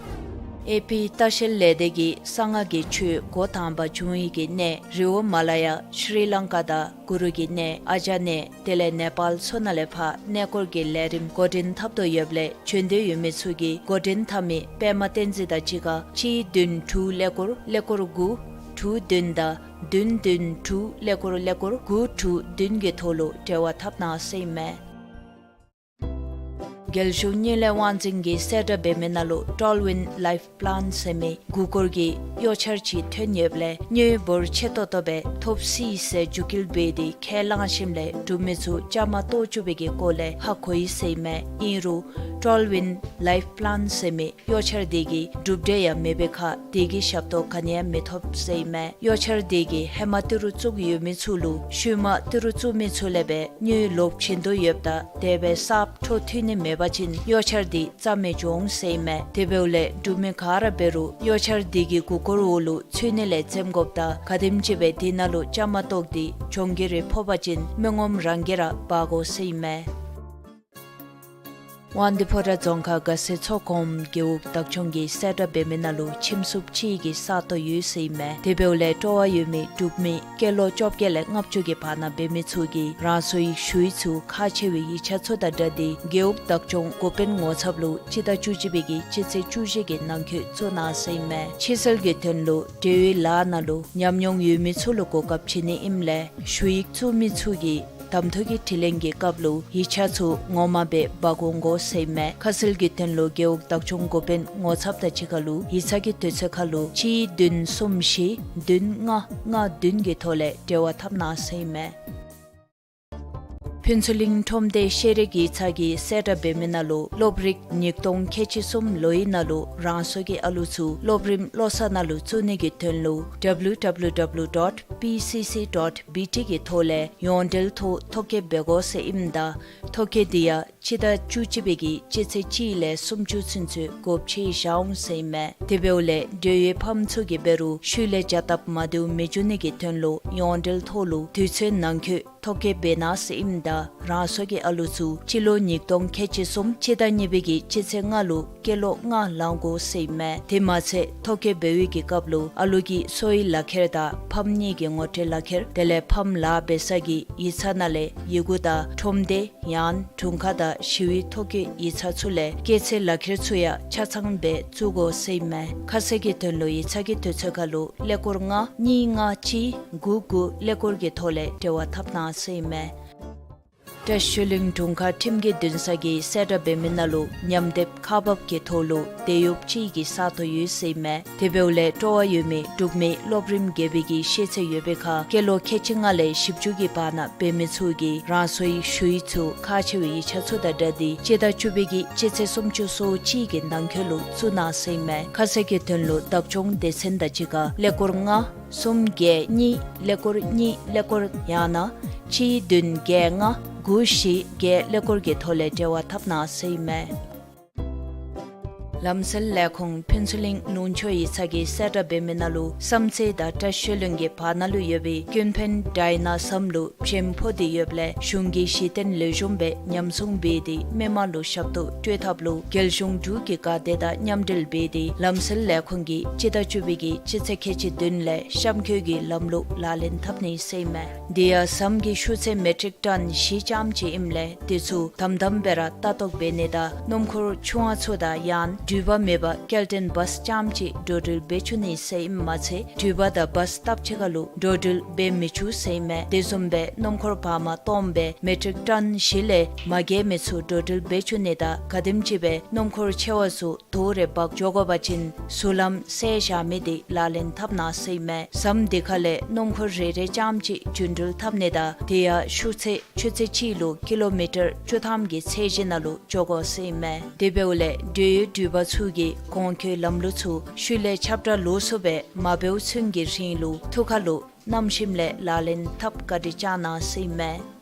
ཨེ་པི་ལྟ་བཤལ་ལས་སྡེ་གིས་གསང་སྔགས་ཀྱི་ཆོས་འགོ་དང་པ་བྱུང་ཡི་གི་གནས་རི་བོ་མ་ལ་ཡ་ཤྲི་ལང་ཀ་དང་གུ་རུ་གི་གནས་ཨ་ཇ་གནས་དེ་ལས་ནེ་པཱལ་ཚུ་ནང་ལས་ཕར་གནས་སྐོར་གྱི་ལས་རིམ་འགོ་འདྲེན་འཐབ་དོ་ཡོདཔ་ལས་བྱོན་འདོད་ཡོད་མི་ཚུ་གིས་འགོ་འདྲེན་འཐབ་མི་པདྨ་བསྟན་འཛིན་དང་གཅིག་ཁར་གཅིག་བདུན་དྲུག་ཀླད་ཀོར་ཀླད་ཀོར་དགུ་དྲུག་བདུན་དང་བདུན་བདུན་དྲུག་ཀླད་ཀོར་ཀླད་ཀོར་དགུ་དྲུག་བདུན་གྱི་ཐོག་ལུ་འབྲེལ་བ་འཐབ་གནང་ཟེར་ཨིན་མས། རྒྱལ་གཞུང་དངུལ་ལས་དབང་འཛིན་གྱིས་གསལ་བསྒྲགས་འབད་མི་ནང་ལུ་ཊཱལ་ཝིན་ལའིཕ་པི་ལཱན་ཟེར་མི་མགུ་སྐོར་གྱི་གཡོག་འཆར་ཅིག་ཐོན་ཡོདཔ་ལས་དངུལ་འབོར་ཆེ་ཏོག་ཏོ་སྦེ་ཐོབ་སྲིད་ཟེར་བརྒྱུད་སྐུལ་འབད་དེ་ཁས་བླངས་ཞིནམ་ལས་འབྲུག་མི་ཚུ་བཅའ་མར་གཏོགས་བཅུག་པའི་གི་སྐོར་ལས་ཧ་གོ་ཡི་ཟེར་ཨིན་མས། ཨིན་རུང་ཊཱལ་ཝིན་ལའིཕ་པི་ལཱན་ཟེར་མི་གཡོག་འཆར་དེ་གིས་གྲུབ་འབྲས་ཡང་མེད་པའི་ཁར་དེ་གི་ཞབས་ཏོག་ག་ནི་ཡང་མི་ཐོབ་ཟེར་ཨིན་མས། གཡོག་འཆར་དེ་གིས་ཧེ་མ་ཏི་རུ་བཙུགས་ཡོད་མི་ཚུ་ལུ་ཤུལ་མ་ཏི་རུ་བཙུགས་མི་ཚུ་ལས་སྦེ་དངུལ་ལོག་བྱིན་དོ་ཡོདཔ་ད་དེ་སྦེ་གསརཔ་འཕྲོ་མཐུད་ནི་མེད་པ་ཅིན་གཡོག་འཆར་དེ་རྩ་མེད་འགྱོ་འོང་ཟེར་ཨིན་མས། དེ་འབདཝ་ལས་འབྲུག་མི་ག་ར་འབད་རུང་གཡོག་འཆར་དེ་གི་མགུ་སྐོར་འོག་ལུ་ཚུད་ནི་ལས་འཛེམ་དགོཔ་དང་ག་དེམ་ཅིག་སྦེ་དེ་ནང་ལུ་བཅའ་མར་གཏོགས་ཏེ་གྱོང་གུན་རེ་ཕོག་པ་ཅིན་མི་ངོམ་རང་གིས་ར་འབག་དགོ་ཟེར་ཨིན་མས། དབང་འདུས་ཕོ་བྲང་རྫོང་ཁག་དགའ་སེང་མཚོ་སྒོམ་རྒེད་འོག་བདག་སྐྱོང་གིས་གསལ་བསྒྲགས་འབད་མི་ནང་ལུ་ཁྱིམ་སྡེ་གཅིག་གི་ས་སྟོང་ཡོད་ཟེར་ཨིན་མས། དེ་འབདཝ་ལས་སྤྲོ་བ་ཡོད་མི་འབྲུག་མི་སྐྱེས་ལོ་བཅོ་བརྒྱད་ལས་ལྔ་བཅུ་གི་བར་ན་འབད་མི་ཚུ་གིས་རང་སོའི་ཞུ་ཡིག་ཚུ་ཁག་ཆེ་བའི་ཡིག་ཆ་ཚུ་དང་སྦྲགས་ཏེ་རྒེད་འོག་བདག་སྐྱོང་འགོ་དཔོན་ངོ་ཚབ་ལུ་སྤྱི་ཟླ་བཅུ་གཅིག་པའི་གི་སྤྱི་ཚེས་བཅུ་བཞི་གི་ནང་འཁོད་བཙུགས་གནང་ཟེར་ཨིན་མས། ཕྱིར་སེལ་གྱི་དོན་ལུ་འབྲེལ་ཡོད་ལཱ་ནང་ལུ་ཉམས་མྱོང་ཡོད་མི་ཚུ་ལུ་གོ་སྐབས་བྱིན་ནི་ཨིནམ་ལས་ཞུ་ཡིག་བཙུགས་མི་ཚུ་གིས་གདམ་འཐུ་གི་དྲི་ལན་གྱི་སྐབས་ལུ་ཡིག་ཆ་ཚུ་ངོ་མ་སྦེ་འབག་འོང་དགོ་ཟེར་ཨིན་མས། ཁ་གསལ་གྱི་དོན་ལུ་རྒེད་འོག་བདག་སྐྱོང་འགོ་དཔོན་ངོ་ཚབ་དང་གཅིག་ཁར་ལུ་ཡིག་ཚང་གི་དུས་ཚོད་ཁར་ལུ་གཅིག་བདུན་གསུམ་བཞི་བདུན་ལྔ་ལྔ་བདུན་གྱི་ཐོག་ལས་འབྲེལ་བ་འཐབ་གནང་ཟེར་ཨིན་མས། ཕུན་ཚོགས་གླིང་ཁྲོམ་སྡེ་ཤེས་རིག་ཡིག་ཚང་གིས་གསལ་བསྒྲགས་འབད་མི་ནང་ལུ་སློབ་རིག་ཉིས་སྟོང་ཁལ་གཅིག་གསུམ་ལོའི་ནང་ལུ་རང་སོ་གི་ཨ་ལུ་ཚུ་སློབ་རིམ་བློ་གསར་ནང་ལུ་བཙུགས་ནི་གི་དོན་ལུ་W W W dot P C C dot B T གི་ཐོག་ལས་ཡོངས་འབྲེལ་ཐོག་ཐོ་བཀོད་འབད་དགོ་ཟེར་ཨིནམ་ད་ཐོ་བཀོད་འདི་ཡང་སྤྱི་ཟླ་བཅུ་གཅིག་པའི་གི་སྤྱི་ཚེས་གཅིག་ལས་སུམ་ཅུ་ཚུན་ཚོད་དགོཔ་ཆེ་བཞག་འོང་ཟེར་ཨིན་མས། དེ་འབདཝ་ལས་འབྲེལ་ཡོད་ཕམ་ཚུ་གིས་འབད་རུང་ཤུལ་ལས་བྱ་སྟབས་མ་བདེཝ་མི་འབྱུང་ནི་གི་དོན་ལུ་ཡོངས་འབྲེལ་ཐོག་ལུ་དུས་ཚོད་ནང་འཁོད་ཐོ་བཀོད་འབད་གནང་ཟེར་ཨིནམ་ད་རང་སོ་གི་ཨ་ལུ་ཚུ་སྤྱི་ལོ་ཉིས་སྟོང་ཁལ་གཅིག་གསུམ་སྤྱི་ཟླ་གཉིས་པའི་གི་སྤྱི་ཚེས་ལྔ་ལུ་སྐྱེས་ལོ་ལྔ་ལང་དགོ་ཟེར་ཨིན་མས། དེ་མ་ཚད་ཐོ་བཀོད་འབད་བའི་གི་སྐབས་ལུ་ཨ་ལུ་གི་གསོ་བའི་ལག་ཁྱེར་དང་ཕམ་གཉིས་ཀྱི་ངོ་སྤྲོད་ལག་ཁྱེར་དེ་ལས་ཕམ་ལཱ་འབད་ས་གི་ཡིག་ཚང་ནང་ལས་ཡི་གུ་དང་ཁྲོམ་སྡེ་ཡང་ན་དྲུང་ཁག་དང་ཞི་བའི་ཐོ་བཀོད་ཡིག་ཚང་ཚུ་ལས་སྐྱེས་ཚེས་ལག་ཁྱེར་ཚུ་ཡང་ཆ་ཚང་སྦེ་བཙུགས་དགོ་ཟེར་ཨིན་མས། ཁ་གསལ་གྱི་དོན་ལུ་ཡིག་ཚང་གི་དུས་ཚོད་ཁར་ལུ་ཀླད་ཀོར་ལྔ་གཉིས་ལྔ་གཅིག་དགུ་དགུ་ཀླད་ཀོར་གྱི་ཐོག་ལས་འབྲེལ་བ་འཐབ་གནང་ཟེར་ཨིན་མས། བཀྲིས་ཆོས་གླིང་དྲུང་ཁག་ཁྲིམས་ཀྱི་འདུན་ས་གིས་གསལ་བསྒྲགས་འབད་མི་ནང་ལུ་ཉམས་དེབ་ཁག་འབག་གི་ཐོག་ལུ་དེད་གཡོགཔ་གཅིག་གི་ས་སྟོང་ཡོད་ཟེར་ཨིན་མས། དེ་འབདཝ་ལས་སྤྲོ་བ་ཡོད་མི་འབྲུག་མི་སློབ་རིམ་བརྒྱད་པའི་གི་ཤེས་ཚད་ཡོད་པའི་ཁར་སྐྱེས་ལོ་ཁལ་གཅིག་ལྔ་ལས་བཞི་བཅུ་གི་བར་ན་འབད་མི་ཚུ་གིས་རང་སོའི་ཞུ་ཡིག་ཚུ་ཁག་ཆེ་བའི་ཡིག་ཆ་ཚུ་དང་སྦྲགས་ཏེ་སྤྱི་ཟླ་བཅུ་པའི་གི་སྤྱི་ཚེས་སུམ་ཅུ་སོ་གཅིག་གི་ནང་འཁོད་ལུ་བཙུགས་གནང་ཟེར་ཨིན་མས། ཁ་གསལ་གྱི་དོན་ལུ་བདག་སྐྱོང་སྡེ་ཚན་དང་གཅིག་ཁར་ཀླད་ཀོར་ལྔ་གསུམ་བརྒྱད་གཉིས་ཀླད་ཀོར་གཉིས་ཀླད་ཀོར་ཡང་ན་གཅིག་བདུན་བརྒྱད་ལྔ་དགུ་བཞི་བརྒྱད་ཀླད་ཀོར་གྱི་ཐོག་ལས་འབྲེལ་བ་འཐབ་གནང་ཟེར་ཨིན་མས། ལམ་སེལ་ལས་ཁུངས་ཕུན་ཚོགས་གླིང་ལུང་ཕྱོགས་ཡིག་ཚང་གིས་གསལ་བསྒྲགས་འབད་མི་ནང་ལུ་བསམ་རྩེ་དང་བཀྲིས་ཆོས་གླིང་གི་བར་ན་ལུ་ཡོད་པའི་ཀུན་ཕན་ཌའི་ན་ཟམ་ལུ་བྱེམ་ཕོག་སྟེ་ཡོདཔ་ལས་གཞུང་གི་གཞི་རྟེན་ལེགས་ཤོམ་སྦེ་ཉམས་སྲུང་འབད་དེ་མི་མང་ལུ་ཞབས་ཏོག་སྤྲོད་ཐབས་ལུ་རྒྱལ་གཞུང་འབྲུག་གི་འགག་སྡེ་དང་མཉམ་འབྲེལ་འབད་དེ་ལམ་སེལ་ལས་ཁུངས་ཀྱིས་སྤྱི་ཟླ་བཅུ་པའི་གི་སྤྱི་ཚེས་ཁལ་གཅིག་བདུན་ལས་གཤམ་འཁོད་ཀྱི་ལམ་ལུགས་ལག་ལེན་འཐབ་ནི་ཟེར་ཨིན་མས། དེ་ཡང་ཟམ་གྱི་ཤུགས་ཚད་མེ་ཊིག་ཊོན་བཞི་ཙམ་ཅིག་ཨིནམ་ལས་དེ་ཚུ་དམ་དམ་སྦེ་ར་ལྟ་རྟོག་འབད་ནི་དང་སྣུམ་འཁོར་ཆུང་བ་ཚུ་དང་ཡང་འགྲུལ་པ་མེད་པར་སྐྱེལ་འདྲེན་བཱས་ཙམ་ཅིག་འགྲོ་འགྲུལ་འབད་བཅུག་ནི་ཟེར་ཨིནམ་མ་ཚད་འགྲུལ་པ་དང་བཱས་སྟབས་གཅིག་ཁར་ལུ་འགྲོ་འགྲུལ་འབད་མི་བཅུག་ཟེར་ཨིན་མས། དེ་བཟུམ་སྦེ་སྣུམ་འཁོར་བར་མ་སྟོངམ་སྦེ་མེ་ཊིག་ཊོན་བཞི་ལས་མ་བརྒལ་མི་ཚུ་འགྲོ་འགྲུལ་འབད་བཅུག་ནི་དང་ག་དེམ་ཅིག་སྦེ་སྣུམ་འཁོར་ཆེ་བ་ཚུ་དོ་རུང་འབག་འགྱོ་དགོ་པ་ཅིན་ཟུར་ལམ་བསལ་བཞག་མི་དེ་ལག་ལེན་འཐབ་གནང་ཟེར་ཨིན་མས། ཟམ་དེ་ཁ་ལས་སྣུམ་འཁོར་རེ་རེ་ཙམ་ཅིག་རྒྱུན་འགྲུལ་འཐབ་ནི་དང་དེ་ཡང་ཤུགས་ཚད་ཆུ་ཚོད་གཅིག་ལུ་ཀི་ལོ་མི་ཊར་བཅུ་ཐམ་གྱི་ཚད་གཞི་ནང་ལུ་འགྱོ་དགོ་ཟེར་ཨིན་མས། དེ་འབདཝ་ལས་འབྲེལ་ཡོད་འགྲུལ་པ་ཚུ་གིས་གོང་འཁོད་ལམ་ལུགས་ཚུ་ཤུལ་ལས་ཁྱབ་བསྒྲགས་ལོགས་སུ་སྦེ་མ་འབདཝ་ཚུན་གྱི་རིང་ལུ་ཐུགས་ཁར་ལུ་བསྣམས་ཞིནམ་ལས་ལག་ལེན་འཐབ་བཀའ་དྲིན་བསྐྱང་གནང་ཟེར་ཨིན་མས།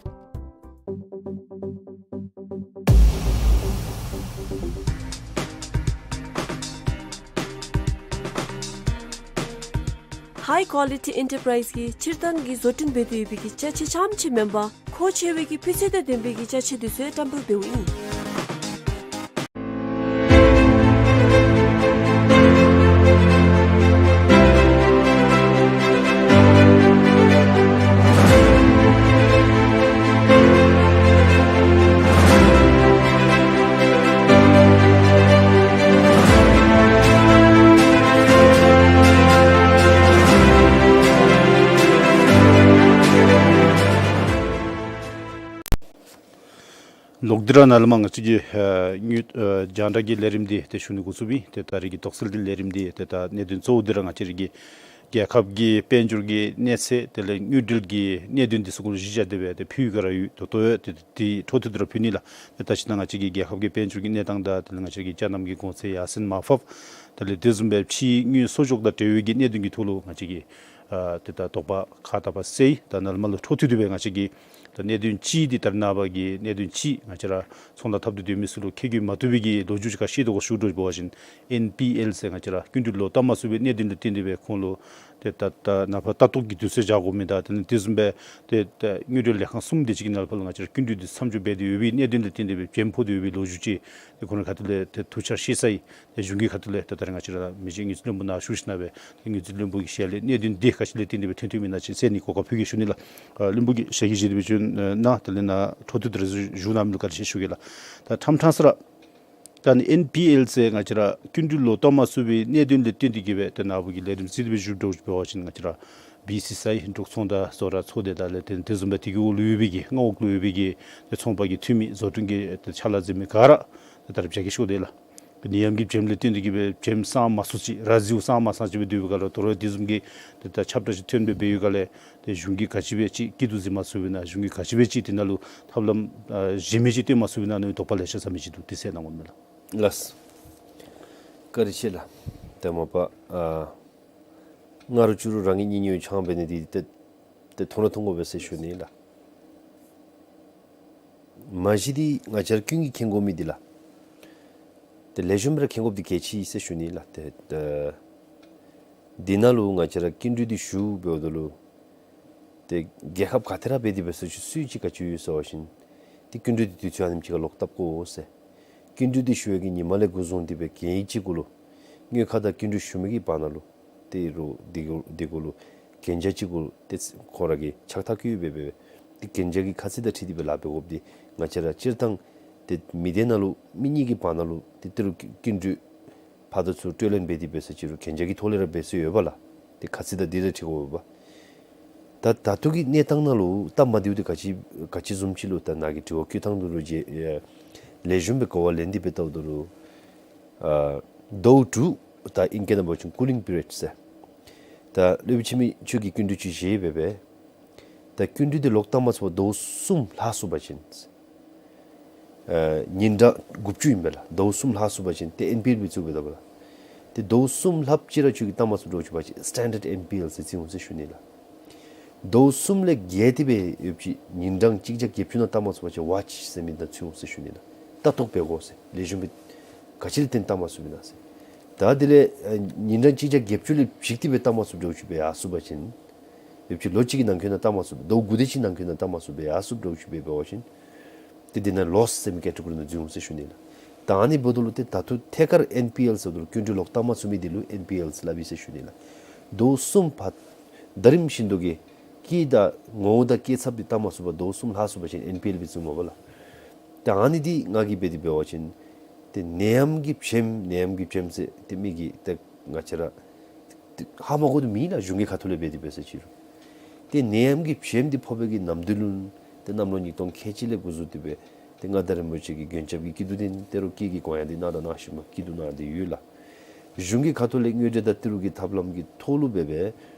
ཧའི་ཀོ་ལི་ཊི་ཨེན་ཊར་པ་རའིཛ་གིས་སྤྱིར་བཏང་གི་བཟོ་སྐྲུན་འབད་དེ་ཡོད་པའི་གི་ཅ་ཆས་ཙམ་ཅིག་མེན་པར་མཁོ་ཆེ་བའི་གི་སྤུས་ཚད་དང་ལྡན་པའི་གི་ཅ་ཆས་དེ་ཚུ་ཡང་བཀྲམ་སྤེལ་འབདཝ་ཨིན། ལོག་སྟེ་ར་ནཱ་ལས་མར་ང་བཅས་ཀྱི་ཨ་དངུལ་ཨ་རྒྱང་བསྒྲགས་ཀྱི་ལས་རིམ་འདི་ཏེ་ཞུ་ནི་འགོ་བཙུགས་པས། ཏེ་ད་རིས་ཀྱི་དོགས་སེལ་གྱི་ལས་རིམ་འདི་ཏེ་ད་གནད་དོན་གཙོ་བོ་འདི་ར་ང་བཅས་རའི་གི་རྒྱལ་ཁབ་ཀྱི་དཔལ་འབྱོར་གྱི་གནས་ཚད་དེ་ལས་དངུལ་འབྲེལ་གྱི་གནད་དོན་འདི་ཚུ་གུ་ལུ་གཞི་བཞག་སྟེ་སྦེ་ཏེ་ཕུལ་ག་ར་ཡོད། ད་ལྟོ་ཡང་ཏེ་འདི་འཕྲོ་མཐུད་དེ་ར་ཕུལ་ནི་ལགས། ཏེ་ད་ཅི་ནཱ་ང་བཅས་ཀྱི་རྒྱལ་ཁབ་ཀྱི་དཔལ་འབྱོར་གྱི་གནས་སྟངས་དང་དེ་ལས་ང་བཅས་ཀྱི་ཅ་རྣམས་ཀྱི་གོང་ཚད་ཡར་སེང་མར་ཕབ་དེ་ལས་དེ་བཟུམ་སྦེ་ཕྱིའི་དངུལ་གསོག་འཇོག་དང་འབྲེལ་བའི་གི་གནད་དོན་གྱི་ཐོག་ལུ་ང་བཅས་ཀྱིས་ཨ་ཏེ་ད་དོགས་པ་ཁ་ད་པ་སེལ། ད་ནཱ་ལས་མར་ལུ་འཕྲོ་མཐུད་དེ་སྦེ་ང་བཅས་ཀྱིས་ད་གནད་དོན་གཅིག་འདི་ད་རེས་ནངས་པ་གི་གནད་དོན་གཅིག་ང་བཅས་ར་ཚོང་ལཱ་འཐབ་སྟེ་སྡོད་མི་ཚུ་ལུ་ཁེ་གྱོང་མ་ཐུག་པའི་གི་ལོ་རྒྱུས་ཅིག་ཁ་ཤེས་དོ་ག་ཞུ་འགྱོ་བ་ཅིན་ཨེན་པི་ཨེལ་ཟེར་ང་བཅས་ར་སྐྱིན་འགྲུལ་ལོག་བཏབ་མ་ཚུགས་པའི་གནད་དོན་ལུ་བརྟེན་ཏེ་སྦེ་ཁོང་ལུ་ ཏེ་ད་ད་ནངས་པ་ལྟ་རྟོག་གི་དུས་ཚོད་བཞག་དགོ་མི་དང་དེ་ལས་དེ་བཟུམ་སྦེ་ཏེ་ད་དངུལ་འབྲེལ་ལས་ཁང་གསུམ་དེ་ཅིག་གི་ནང་ལུ་ཕར་ལུ་ང་བཅས་ར་སྐྱིན་འགྲུལ་འདི་མཚམས་འཇོག་འབད་དེ་ཡོད་པའི་གནད་དོན་ལས་བརྟེན་ཏེ་སྦེ་བྱེམ་ཕོག་སྟེ་ཡོད་པའི་ལོ་རྒྱུས་ཅིག་ཏེ་ཁོང་རའི་ཁ་ཐུག་ལས་ཏེ་ཐུགས་འཆར་བཤད་ས་ཡི། ཏེ་གཞུང་གི་ཁ་ཐུག་ལས་ཏེ་ད་རེས་ང་བཅས་ར་མི་རྗེ་དངུལ་རྩིས་བློན་པོ་ནཱ་བཞུགས་ཞིནམ་སྦེ་ཏེ་དངུལ་རྩིས་བློན་པོ་གི་ཞལ་ལས་གནད་དོན་འདི་ག་ཅི་ལས་བརྟེན་ཏེ་སྦེ་ཐོན་ཐོནམ་ཨིན་ན་ཅིག་གསན་ནི་གོ་སྐབས་ཕུལ་གེ་ཞུ་ནི་ལགས། ཨ་བློན་པོ་གིས་ཞལ་གྱིས་བཞེས་ཏེ་སྦེ་བྱོན་གནང་། དེ་ལས་ནཱ་འཕྲོ་མཐུད་དེ་ར་བཞུགས་གནང་མི་ལུ་བཀའ་དྲིན་ཆེ་ཞུ་གེ་ལགས། ད་ཁྲམ་ཁྲང་ས་ར་ད་ཨ་ནི་ཨེན་པི་ཨེལ་ཟེར་ང་བཅས་ར་སྐྱིན་འགྲུལ་ལོག་བཏབ་མ་ཚུགས་པའི་གནད་དོན་ལས་བརྟེན་ཏེ་གིས་སྦེ་ཏེ་ནཱ་བུ་གིས་ལས་རིམ་གཟིགས་ཏེ་སྦེ་བཞུགས་དོ་བཟུམ་འབད་བ་ཅིན་ང་བཅས་ར་བི་སི་སི་ཨའི་འབྲུག་ཚོང་དང་བཟོ་གྲྭ་ཚོགས་སྡེ་དང་ལས་དེ་དེ་བཟུམ་སྦེ་དེ་གི་འོག་ལུ་ཡོད་པའི་གི་མངའ་འོག་ལུ་ཡོད་པའི་གི་ཏེ་ཚོང་པ་གི་འཐུས་མི་བཟོ་སྐྲུན་གྱི་ཏེ་ཕྱག་ལཱ་མཛད་མི་ག་ར་ཏེ་ད་རེས་བཅའ་སྒྲིག་ཤོར་དེས་ལགས། ནད་ཡམས་ཀྱི་བྱེམ་ལས་བརྟེན་ཏེ་གིས་སྦེ་བྱེམ་སངས་མ་སོང་ཅིག་ར་བཟི་བོ་སངས་མ་སངས་ཅིག་སྦེ་སྡོད་པའི་སྐབས་ལུ་དོ་རུང་དེ་བཟུམ་གྱི་ཏེ་ད་ཁྱབ་བསྒྲགས་ཅིག་ཐོན་སྦེ་འབད་བའི་སྐབས་ལས་ཏེ་གཞུང་གིས་ག་ཅི་སྦེ་ཅིག་སྐྱིད་སྡུག་གཟིགས་མ་ཚུགས་པས་ན་གཞུང་གིས་ག་ཅི་སྦེ་ཅིག་དེ་ནང་ལུ་ཐབས་ལམ་ཨ་གཞན་མི་ཅིག་སྟོན་མ་ཚུགས་པས་ན་ནི་དོགས་པ་ལེ་ཤ་ཟ་མི་ཅིག་འདུག། དེ་གསན་གནང་དགོ་མས་ལགས། ལགས། བཀའ་དྲིན་ཆེ་ལགས། ད་མ་པ་ཨ་ང་རུ་ཅུ་རུ་རང་གི་གཉེན་ཉེ་ཆང་འབད་ནི་འདི་ཏེ་ཏེ་མཐོང་ར་མཐོང་དགོ་པས་ཟེར་ཞུ་ནི་ལགས། མ་གཞི་འདི་ང་བཅས་ར་ཀུན་གྱིས་མཁྱེན་དགོ་མི་འདི་ལགས། ཏེ་ལེགས་ཤོམ་སྦེ་ར་མཁྱེན་དགོཔ་འདི་གལ་ཆེ་ཟེར་ཞུ་ནི་ལགས། ཏེ་ཏེ་འདི་ནང་ལུ་ང་བཅས་ར་སྐྱིན་འགྲུལ་འདི་ཞུ་འབདཝ་ད་ལུ་ཏེ་རྒྱལ་ཁབ་ག་ཏེ་ར་འབད་དེ་འབད་སོང་ཅི་སུ་ཅིག་ག་ཅི་ཡོད་ཟེར་བ་ཅིན་ཏེ་སྐྱིན་འགྲུལ་འདི་དུས་ཚོད་ཨ་ནེམ་ཅིག་ཁར་ལོག་བཏབ་དགོ་ཟེར། སྐྱིན་འགྲུལ་འདི་ཞུ་བའི་གི་ཉིནམ་ལས་འགོ་བཟུང་སྟེ་སྦེ་གན་ཡིག་ཅིག་གུ་ལུ་དངུལ་ཁང་དང་སྐྱིན་འགྲུལ་ཞུ་མི་གི་བར་ན་ལུ་ཏེ་རུང་འདི་གུ་འདི་གུ་ལུ་གན་རྒྱ་ཅིག་གུ་ཏེ་ཁོང་ར་གིས་ཕྱག་ཐག་བཀོད་སྦེ་སྦེ་ཏེ་གན་རྒྱ་གི་ཁ་ཚིག་དང་འཁྲིལ་ཏེ་སྦེ་ལཱ་འབད་དགོཔ་འདི་ང་བཅས་ར་སྤྱིར་བཏང་ཏེ་མི་སྡེ་ནང་ལུ་མི་གཉིས་ཀྱི་བར་ན་ལུ་ཏེ་ཏི་རུ་སྐྱིན་འགྲུལ་ཕར་དང་ཚུར་སྤྲོད་ལེན་འབད་དེ་འབད་སོང་ཅི་རུང་གན་རྒྱ་གི་ཐོག་ལས་ར་འབད་སྲོལ་ཡོདཔ་ལགས། ཏེ་ཁ་ཚིག་དང་འདི་དང་འཁྲིལ་དགོཔ། ད་ད་ལྟོ་གི་གནས་སྟངས་ནང་ལུ་སྟབས་མ་བདེཝ་འདི་ག་ཅི་ག་ཅི་བཟུམ་ཅིག་ལུ་ད་ནཱ་གི་དྲི་བ་བཀོད་ཐངས་འདི་ལུ་ལེགས་ཤོམ་སྦེ་གོ་བ་ལེན་ཏེ་སྦེ་བལྟཝ་ད་ལུ་ཨ་ཟླཝ་དྲུག་ད་ཨིང་སྐད་ནང་འབད་བ་ཅིན་ཀུ་ལིང་པི་རི་ཡོཌ་ཟེར། ད་སློབ་དཔོན་འཆི་མེད་ཁྱོད་ཀྱིས་སྐྱིན་འགྲུལ་ཅིག་བཞེས་སྦེ་སྦེ་ད་སྐྱིན་འགྲུལ་འདི་ལོག་བཏབ་མ་ཚུགས་པར་ཟླཝ་གསུམ་ལྷག་སོང་པ་ཅིན་ཨ་ཉིན་གྲངས་དགུ་བཅུ་ཨིན་པས་ལགས། ཟླཝ་གསུམ་ལྷག་སོང་པ་ཅིན་ཏེ་ཨེན་པི་ཨེལ་སྦེ་བཙུགས་སྦེ་ད་པ་ལགས། ཏེ་ཟླཝ་གསུམ་ལྷགཔ་ཅིག་ར་ཁྱོད་ཀྱིས་བཏབ་མ་ཚུགས་འདྲཝ་ཅིག་འབད་བ་ཅིན་སི་ཊེན་ཌརཌ་ཨེན་པི་ཨེལ་ཟེར་བརྩི་འོང་ཟེར་ཞུ་ནི་ལགས། ཟླཝ་གསུམ་ལས་བརྒལ་ཏེ་སྦེ་ཡོདཔ་ཅིག་ཉིན་གྲངས་གཅིག་བརྒྱ་བརྒྱད་ཅུ་ནང་བཏབ་མ་ཚུགས་པ་ཅིན་ཝཱ་ཆི་ཟེར་མི་ནང་བརྩི་འོང་ཟེར་ཞུ་ནི་ལགས། ལྟ་རྟོག་འབད་དགོ་ཟེར། ལེགས་ཤོམ་སྦེ་ག་ཅི་ལས་བརྟེན་བཏབ་མ་ཚུགས་པས་ན་ཟེར། ད་དེ་ལས་ཨ་ཉིན་གྲངས་གཅིག་བརྒྱ་བརྒྱད་ཅུ་ལས་བརྒལ་ཏེ་སྦེ་བཏབ་མ་ཚུགས་འདྲཝ་ཅིག་སྦེ་ཡར་སོང་པ་ཅིན་ཡོདཔ་ཅིག་ལོ་གཅིག་གི་ནང་འཁོད་ནང་བཏབ་མ་ཚུགས་པར་ཟླཝ་དགུ་དེ་ཅིག་ནང་འཁོད་ནང་བཏབ་མ་ཚུགས་པར་ཡར་སོངམ་འདྲཝ་ཅིག་སྦེ་འབད་བ་ཅིན་ཏེ་འདི་ནང་ལོསི་ཟེར་མི་ཀེ་ཊི་གོ་རི་ནང་འཛུལ་འོང་ཟེར་ཞུ་ནི་ལགས། ད་ཨ་ནི་འབདཝ་ད་ལུ་ཏེ་ད་ལྟོ་ཐད་ཀར་ཨེན་པི་ཨེལ་ཟེརཝ་ད་ལུ་སྐྱིན་འགྲུལ་ལོག་བཏབ་མ་ཚུགས་མི་འདི་ལུ་ཨེན་པི་ཨེལ་ཟེར་སླབ་ཨིན་ཟེར་ཞུ་ནི་ལགས། ཟླཝ་གསུམ་བར་ད་རིམ་བཞིན་དུ་གི་སྐྱིད་དང་ངོ་བོ་དང་སྐྱེད་ཚབ་འདི་བཏབ་མ་ཚུགས་པར་ཟླཝ་གསུམ་ལྷག་སོང་པ་ཅིན་ཨེན་པི་ཨེལ་སྦེ་བརྩིཝ་མས་པ་ལགས། ད་ཨ་ནི་འདི་ང་གིས་འབད་དེ་འབད་བ་ཅིན་ཏེ་ནད་ཡམས་ཀྱི་བྱེམ་ནད་ཡམས་ཀྱི་བྱེམ་ཟེར་ཏེ་མི་གིས་ཏེ་ང་བཅས་ར་ཏེ་ཧ་མ་གོ་དོ་མེད་ལགས། གཞུང་གི་ཁ་ཐུག་ལས་འབད་དེ་འབད་ས་ཅིག་རུང་། ཏེ་ནད་ཡམས་ཀྱི་བྱེམ་འདི་ཕོག་པའི་གི་ནམ་དུས་ལུ་ཏེ་གནམ་ལོ་ཉིས་སྟོང་ཁལ་གཅིག་ལས་འགོ་བཙུགས་ཏེ་སྦེ་ཏེ་མངའ་བདག་རིན་པོ་ཆེ་གི་མགོན་སྐྱབས་ཀྱི་སྐྱིད་སྡུག་འདི་ཏེ་རོགས་སྐྱིད་ཀྱི་གོ་ཡང་འདི་གནང་དང་གནང་ཞིནམ་སྐྱིད་སྡུག་གནང་སྟེ་ཡོད་ལགས། གཞུང་གི་ཁ་ཐུག་ལས་དངུལ་འབྲེལ་དང་ཏི་རུ་གི་ཐབས་ལམ་གྱི་ཐོག་ལུ་འབད་སྦེ་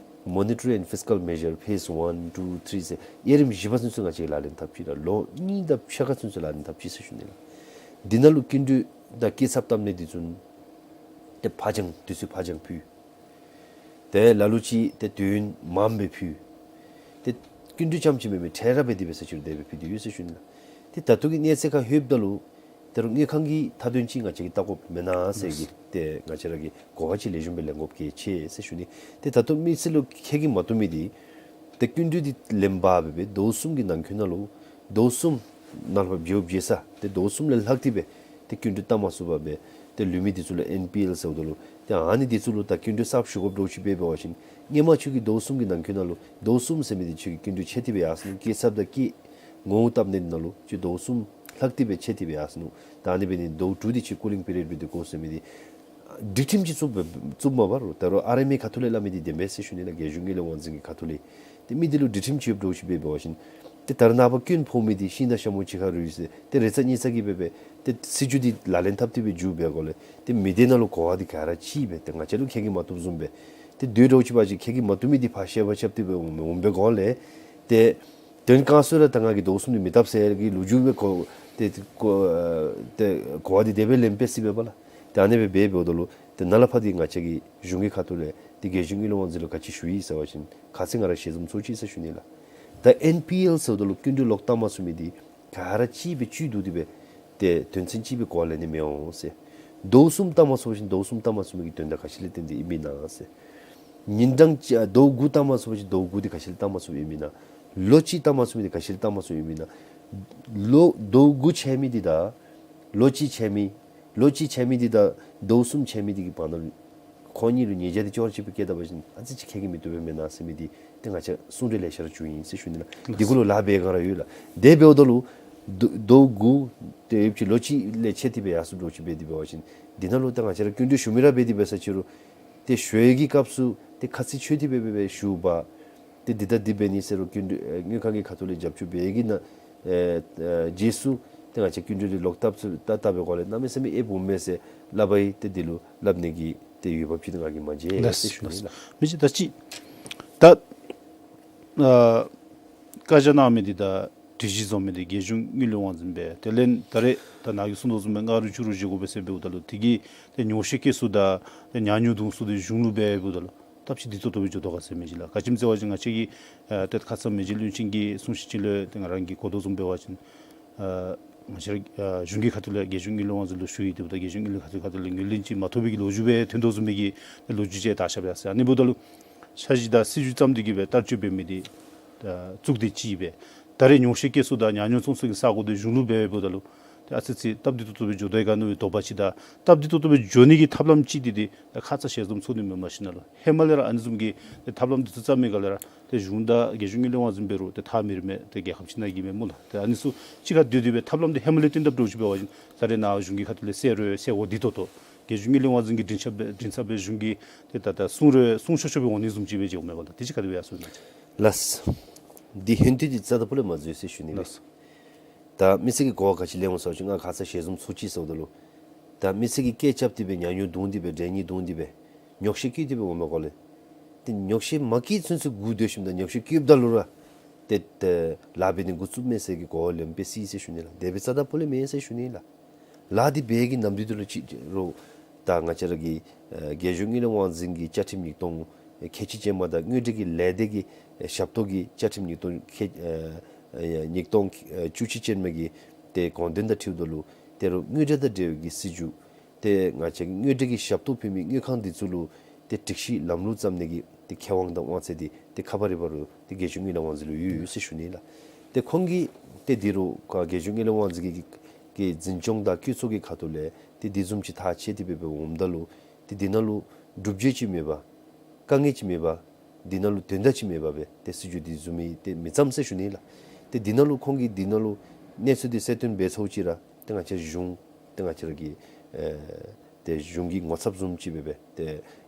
མོ་ནི་ཊ་རི་ཨེནཌ་ཕིས་ཀཱལ་མེ་ཞར་ཕེསི་ཝཱན་ཊུ་ཐི་རི་ཟེར་དབྱེ་རིམ་བཞི་པ་ཚུན་ཚོད་ང་བཅས་ཀྱིས་ལག་ལེན་འཐབ་ཅི་ལགས། ལོ་གཉིས་དང་ཕྱེད་ཀ་ཚུན་ཚོད་ལག་ལེན་འཐབ་ཅི་ཟེར་ཞུ་ནི་ལགས། འདི་ནང་ལུ་སྐྱིན་འགྲུལ་དང་སྐྱེད་ཚབ་བཏབ་ནི་འདི་ཚུ་ཏེ་ཕར་འགྱངས་དུས་ཚོད་ཕར་འགྱངས་ཕུལ། ཏེ་ལ་ལུ་ཅིག་ཏེ་དུས་ཡུན་མངམ་སྦེ་ཕུལ། ཏེ་སྐྱིན་འགྲུལ་རྐྱངམ་ཅིག་མེན་པར་འཕྲལ་ར་འབད་དེ་འབད་ས་ཅིག་རུང་དེ་སྦེ་ཕུལ་ཏེ་ཡོད་ཟེར་ཞུ་ནི་ལགས། ཏེ་ད་ལྟོ་གི་གནས་ཚད་ཁར་ལྷོདཔ་ད་ལུ་ད་རུང་དངུལ་ཁང་གི་མཐའ་དོན་ཅིག་ང་བཅས་ཀྱིས་བལྟ་དགོཔ་མེན་ན་ཟེར་གྱི་ཏེ་ང་བཅས་ར་གིས་གོ་བ་ཅིག་ལེགས་ཤོམ་སྦེ་ལེན་དགོཔ་གལ་ཆེ་ཟེར་ཞུ་ནི། ཏེ་ད་ལྟོ་མི་སེར་ལུ་ཁྱད་ཀྱིས་མ་བཏུབ་མི་འདི་ཏེ་སྐྱིན་འགྲུལ་འདི་ལེན་པར་འབད་སྦེ་ཟླཝ་གསུམ་གྱི་ནང་འཁོད་ནང་ལུ་ཟླཝ་གསུམ་ནང་ལུ་བརྗེ་བརྗེ་ས་ཏེ་ཟླཝ་གསུམ་ལས་ལྷག་སྟེ་སྦེ་ཏེ་སྐྱིན་འགྲུལ་བཏབ་མ་ཚུགས་པར་སྦེ་ཏེ་ལུས་མི་འདི་ཚུ་ལུ་ཨེན་པི་ཨེལ་ཟེརཝ་ད་ལུ་ཏེ་ཨ་ནི་འདི་ཚུ་ལུ་ད་སྐྱིན་འགྲུལ་གསརཔ་ཞུ་དགོཔ་འདྲཝ་ཅིག་འབད་འབད་བ་ཅིན་སྔོན་མ་ཁྱོད་ཀྱིས་ཟླཝ་གསུམ་གྱི་ནང་འཁོད་ནང་ལུ་ཟླཝ་གསུམ་ཟེར་མི་འདི་ཁྱོད་ཀྱི་སྐྱིན་འགྲུལ་ཆད་དེ་སྦེ་ཡར་སོ་ནུག། སྐྱེད་ཚབ་དང་སྐྱིད་ངོ་བོ་བཏབ་ནི་འདི་ནང་ལུ་ཁྱོད་ཟླཝ་གསུམ་ལྷག་སྟེ་སྦེ་ཆད་དེ་སྦེ་ཡར་སོ་ནུག། ད་ཨ་ནི་འབད་ནི་ཟླཝ་དྲུག་འདི་ཁྱོད་ཀུ་ལིང་པི་རི་ཡོཌ་འབད་དེ་དགོ་ཟེར་མི་འདི་སྒྲིག་ཁྲིམས་ཅིག་བཙུགས་བཙུགསཔ་མས་པ་རོགས། ད་རུང་ཨར་ཨེམ་ཨེ་ཁ་ཐུག་ལས་སླབ་མི་འདི་བདེན་པས་ཟེར་ཞུ་ནི་ལགས། རྒྱལ་གཞུང་དངུལ་ལས་དབང་འཛིན་གྱི་ཁ་ཐུག་ལས། ཏེ་མི་འདི་ལུ་སྒྲིག་ཁྲིམས་ཅིག་ཡོདཔ་འདྲཝ་ཅིག་འབད་འབད་བ་ཅིན་ཏེ་ད་རེས་ནངས་པ་སྐྱོན་ཕོག་མི་འདི་ཤིང་དང་ཤ་མོ་གཅིག་ཁར་རུལ་ཟེར་ཏེ་རེ་ཚ་ཉེ་ཚ་གི་འབད་སྦེ་ཏེ་སྲིད་བྱུས་འདི་ལག་ལེན་འཐབ་སྟེ་སྦེ་འགྱོ་བའི་སྒང་ལས་ཏེ་མི་སྡེ་ནང་ལུ་གོ་བ་འདི་ག་ར་གཅིག་སྦེ་ཏེ་ང་བཅས་ལུ་ཁྱད་ཀྱིས་མ་བཏུབ་བཟུམ་སྦེ་ཏེ་སྡོད་འདྲཝ་ཅིག་འབད་བ་ཅིན་ཁྱད་ཀྱིས་མ་བཏུབ་མི་འདི་ཕར་བཤད་པ་རྐྱབ་སྟེ་སྦེ་འོང་འོང་པའི་སྒང་ལས་ཏེ་དོན་གང་སུ་ར་ད་ང་གིས་ཟླཝ་གསུམ་འདི་མི་བཏབ་ཟེར་གྱི་ལོ་རྒྱུས་སྦེ་གོ་ཏེ་གོ་ཏེ་གོ་བ་འདི་དེ་སྦེ་ལེན་པས་ཟེར་སྦེ་པ་ལགས། ཏེ་ཨ་ནི་སྦེ་འབད་འབདཝ་ད་ལུ་ཏེ་ནཱ་ལས་ཕར་འདི་ང་བཅས་ཀྱིས་གཞུང་གི་ཁ་ཐུག་ལས་ཏེ་རྒྱལ་གཞུང་དངུལ་ལས་དབང་འཛིན་ལུ་ག་ཅི་ཞུ་ཡི་ཟེར་བ་ཅིན་ཁ་ཙ་ང་ར་ཞལ་འཛོམས་ཚོགས་ཅི་ཟེར་ཞུ་ནི་ལགས། ད་ཨེན་པི་ཨེལ་ཟེརཝ་ད་ལུ་སྐྱིན་འགྲུལ་ལོག་བཏབ་མ་ཚུགས་མི་འདི་ག་ར་གཅིག་སྦེ་གཅིག་བསྡུ་སྟེ་སྦེ་ཏེ་དོན་ཚན་གཅིག་སྦེ་གོ་བ་ལེན་ནི་མི་འོང་ཟེར། ཟླཝ་གསུམ་བཏབ་མ་ཚུགས་པ་ཅིན་ཟླཝ་གསུམ་བཏབ་མ་ཚུགས་མི་གི་དོན་དག་ག་ཅི་ལས་བརྟེན་ཏེ་ཨིན་མས་ན་ཟེར། ཉིན་གྲངས་ཅིག་ཟླཝ་དགུ་བཏང་མ་ཚུགས་པ་ཅིན་ཟླཝ་དགུ་འདི་ག་ཅི་ལས་བཏང་མ་ཚུགསཔ་ཨིན་མེན་ན། ལོ་གཅིག་བཏང་མ་ཚུགས་མི་འདི་ག་ཅི་ལས་བཏང་མ་ཚུགསཔ་ཨིན་མེན་ན། ལོ་ཟླཝ་དགུ་ཆད་མི་འདི་དང་ལོ་གཅིག་ཆད་མི་ལོ་གཅིག་ཆད་མི་འདི་དང་ཟླཝ་གསུམ་ཆད་མི་འདི་གི་བར་ན་ཁོང་གཉིས་ལུ་ཉེས་བྱ་འདི་ཅོག་ར་གཅིགཔ་སྦེ་བཀལ་ད་པ་ཅིན་ཨ་ཙི་ཅིག་ཁེ་གི་མི་བཏུབ་པས་མེན་ན་ཟེར་མི་འདི་ཏེ་ང་བཅས་གསུང་གྲོས་ལེ་ཤ་ར་བྱུང་ཡི་ཟེར་ཞུ་ནི་ལགས། འདི་གུ་ལུ་ལཱ་འབད་སྒང་ར་ཡོད་ལགས། དེ་འབདཝ་ད་ལུ་ཟླ་ཟླཝ་དགུ་ཏེ་ཡོདཔ་ཅིག་ལོ་གཅིག་ལས་ཆད་དེ་སྦེ་ཡར་སོང་འགྱོ་ཅིག་འབད་དེ་འབད་བ་ཅིན་འདི་ནང་ལུ་ད་ང་བཅས་ར་སྐྱིན་འགྲུལ་ཞུ་མི་ར་འབད་དེ་འབད་ས་ཅིག་རུང་ཏེ་ཞུ་ཡི་གི་སྐབས་སུ་ཏེ་ཁ་ཚིག་ཆོད་དེ་སྦེ་སྦེ་སྦེ་ཞུ་བ། ཏེ་འདི་ད་འདི་འབད་ནི་ཟེར་རུང་སྐྱིན་འགྲུལ་ཨེ་དངུལ་ཁང་གི་ཁ་ཐུག་ལས་རྒྱབ་སྐྱོར་འབད་ཡི་གི་ནང་ཨེ་ཨེ་རྗེས་སུ་ཏེ་ང་བཅས་སྐྱིན་འགྲུལ་ལས་ལོག་བཏབ་ཚུགས་ད་བཏབ་པའི་སྒང་ལས་གནམ་མེད་ས་མེད་ཨེབ་འོང་མས་ཟེར་སླབ་པའི་ཏེ་འདི་ལུ་སླབ་ནི་གི་ཏེ་འོས་འབབ་ཅིག་ང་གིས་མ་མཇལ་ཟེར་ཞུ་ནི་ལགས། མི་ཅིག་ད་ཅི་ད་ཨ་བཀའ་རྒྱ་གནང་མི་འདི་དང་སྒྲིག་གཞི་བཟོ་མི་འདི་རྒྱལ་གཞུང་དངུལ་ལས་དབང་འཛིན་པས། དེ་ལས་ད་རེས་ད་ནཱ་གིས་གསུང་དོ་བཟུམ་སྦེ་ལྔ་རུ་བཅུ་རུ་བཞེས་དགོ་པས་ཟེར་འབདཝ་ད་ལུ་དེ་གི་ཏེ་ཉོགས་བཤད་བཀལ་ས་དང་ཏེ་ཉག་ཉོག་བརྡུང་ས་འདི་གཞུང་ལུ་འབད་འབདཝ་ད་ལུ་སྟབས་ཅིག་བདེ་ཏོག་ཏོ་སྦེ་འགྱོ་དོ་ག་ཟེར་མི་ཅིག་ལགས། ག་ཅི་སྨོ་ཟེར་བ་ཅིན་ང་བཅས་ཀྱིས་ཨ་ཏེ་ཁ་ཙ་མི་རྗེ་བློན་ཆེན་གྱི་གསུང་བཤད་ཅིག་ལུ་ཏེ་ང་རང་གིས་གོ་དོ་བཟུམ་འབད་བ་ཅིན་ཨ་ང་བཅས་ར་ཨ་གཞུང་གི་ཁ་ཐུག་ལས་རྒྱལ་གཞུང་དངུལ་ལས་དབང་འཛིན་ལུ་ཞུ་ཡི། དེ་འབདཝ་ད་རྒྱལ་གཞུང་དངུལ་ལས་ཁ་ཐུག་ཁ་ཐུག་ལས་ངོས་ལེན་ཅིག་མ་ཐོབ་པའི་གི་ལོ་རྒྱུས་སྦེ་ཐོན་དོ་བཟུམ་མའི་གི་ལོ་རྒྱུས་ཅིག་དར་ཁྱབ་ཡར་སོང་ཡི། ཨ་ནི་འབདཝ་ད་ལུ་འཆར་གཞི་དང་སྲིད་བྱུས་བརྩམས་ཏེ་གི་སྦེ་བསྟར་སྤྱོད་འབད་མི་འདི་ཨ་གཙུག་སྡེ་ཅིག་སྦེ་ད་རེས་ཉོགས་བཤད་བཀལ་ས་དང་ཉག་ཉོག་བརྡུང་ས་གི་ས་གོ་འདི་གཞུང་ལུ་འབད་འབདཝ་ད་ལུ་ཏེ་ཨ་ཙི་ཅིག་སྟབས་བདེ་ཏོག་ཏོ་སྦེ་འགྱོ་དོ་ག་མནོ་བའི་དོགས་པ་ཅིག་དང་སྟབས་བདེ་ཏོག་ཏོ་སྦེ་འགྱོ་ནི་གི་ཐབས་ལམ་ཅིག་འདི་ཏེ་ད་ཁ་ཙ་ཞལ་འཛོམས་ཚོགས་ནི་མེན་མ་གཞི་ནང་ལུ་ཧེ་མ་ལས་ར་ཨ་ནི་བཟུམ་གྱི་ཏེ་ཐབས་ལམ་འདི་ཚུ་བརྩམ་མི་སྒང་ལས་ར་ཏེ་གཞུང་དང་རྒྱལ་གཞུང་དངུལ་ལས་དབང་འཛིན་འབད་རུང་ཏེ་ཐག་མི་རིང་མས། ཏེ་རྒྱལ་ཁབ་ཅིག་ནང་གི་མས་སྨོ་ལགས། ཏེ་ཨ་ནི་ཚུ་གཅིག་ཁར་སྡོད་དེ་སྦེ་ཐབས་ལམ་འདི་ཧེ་མ་ལས་བཏོན་དཔ་འདྲཝ་ཅིག་འབད་བ་ཅིན་ད་རེས་ནཱ་གཞུང་གི་ཁ་ཐུག་ལས་གསལ་རུང་གསལ་དགོ་བདེ་ཏོག་ཏོ་རྒྱལ་གཞུང་དངུལ་ལས་དབང་འཛིན་གྱི་མགྲིན་ཚབ་སྦེ་མགྲིན་ཚབ་སྦེ་གཞུང་གིས་ཏེ་ད་ད་གསུང་རུང་གསུང་ཤོར་ཤོར་སྦེ་འོང་ནི་བཟུམ་ཅིག་སྦེ་འགྱོཝ་མས་གོ་ལགས། དེ་ཅིག་ག་དེ་སྦེ་ཡར་སོང་ཡི་ན་ཅིག། ལགས། འདི་ཧེ་མ་དེ་རྩ་དང་པོ་ལས་མ་འཛོལ་ཟེར་ཞུ་ནི་ལགས། ལགས། ད་མི་སེར་གྱི་གོ་བ་ག་ཅི་ལེན་འོང་ཟེར་བ་ཅིན་ང་ཁ་ཙ་ཞལ་འཛོམས་ཚོགས་ཅི་ཟེརཝ་ད་ལུ་ད་མི་སེར་གྱིས་སྐད་རྐྱབ་སྟེ་སྦེ་ཉག་ཉོག་བརྡུང་སྟེ་སྦེ་འདྲེ་གཉིས་བརྡུང་སྟེ་སྦེ་ཉོགས་བཤད་བཀལ་ཏེ་སྦེ་འོངམ་ད་གོ་ལགས། ཏེ་ཉོགས་བཤད་མ་བཀལ་ཚུན་ཚོད་སྒུག་སྡོད་ཞིནམ་ད་ཉོགས་བཤད་བཀལཝ་ད་ལུ་ར་ཏེ་ཏེ་ལཱ་འབད་ནི་འགོ་བཙུགས་མས་ཟེར་གྱི་གོ་བ་ལེན་པས་ཟེར་ཞུ་ནི་ལགས། དེ་སྦེ་རྩ་དང་པོ་ལས་མེན་ཟེར་ཞུ་ནི་ལགས། ལཱ་འདི་འབད་གི་ནམ་དུས་འདི་ལུ་ཅིག་རུང་ད་ང་བཅས་ར་གི་ཨེ་རྒྱལ་གཞུང་དངུལ་ལས་དབང་འཛིན་གྱི་བཅའ་ཁྲིམས་ཉིས་སྟོང་ཁལ་གཅིག་ཅན་མ་དང་དངུལ་འབྲེལ་གྱི་ལས་སྡེ་གི་ཨེ་ཞབས་ཏོག་གི་བཅའ་ཁྲིམས་ཉིས་སྟོང་ཁལ་ཨེ་ཨེ་ཉིས་སྟོང་ཨེ་བཅུ་གཅིག་ཅན་མ་གི་ཏེ་དགོངས་དོན་དང་འཁྲིལཝ་ད་ལུ་ཏེ་རུང་དངུལ་འབྲེལ་དང་འབྲེལ་བའི་གི་སྲིད་བྱུས་ཏེ་ང་བཅས་ཀྱི་དངུལ་འབྲེལ་གྱི་ཞབས་ཏོག་ཕུལ་མི་དངུལ་ཁང་འདི་ཚུ་ལུ་ཏེ་སྒྲིག་གཞི་ལམ་ལུགས་བརྩམ་ནི་གི་ཏེ་ཁེ་དབང་དང་དབང་ཚད་འདི་ཏེ་ཁ་པར་རི་བ་རུ་ཏེ་རྒྱལ་གཞུང་དངུལ་ལས་དབང་འཛིན་ལུ་ཡོད་ཡོད་ཟེར་ཞུ་ནི་ལགས། ཏེ་ཁོང་གིས་ཏེ་འདི་རུ་ཁ་རྒྱལ་གཞུང་དངུལ་ལས་དབང་འཛིན་གྱི་གི་འཛིན་སྐྱོང་དང་བཀོད་ཚོགས་ཀྱི་ཁ་ཐུག་ལས་ཏེ་འདི་བཟུམ་ཅིག་ཐག་བཅད་དེ་སྦེ་སྦེ་འོངམ་ད་ལུ་ཏེ་འདི་ནང་ལུ་སྒྲུབ་བྱེད་ཅིག་མེད་པར་དཀའ་ངལ་ཅིག་མེད་པར་འདི་ནང་ལུ་དོན་དག་ཅིག་མེད་པར་སྦེ་ཏེ་སྲིད་བྱུས་འདི་བཟོ་མི་ཏེ་མི་ཙམ་ཟེར་ཞུ་ནི་ལགས། ཏེ་འདི་ནང་ལུ་ཁོང་གིས་འདི་ནང་ལུ་གནས་ཚུལ་འདི་གསལ་སྟོན་འབད་ཚརཝ་ཅིག་ར་ཏེ་ང་བཅས་གཞུང་ཏེ་ང་བཅས་ར་གི་ཨེ་ཏེ་གཞུང་གི་ངོ་ཚབ་བཟུམ་ཅིག་སྦེ་སྦེ་ཏེ་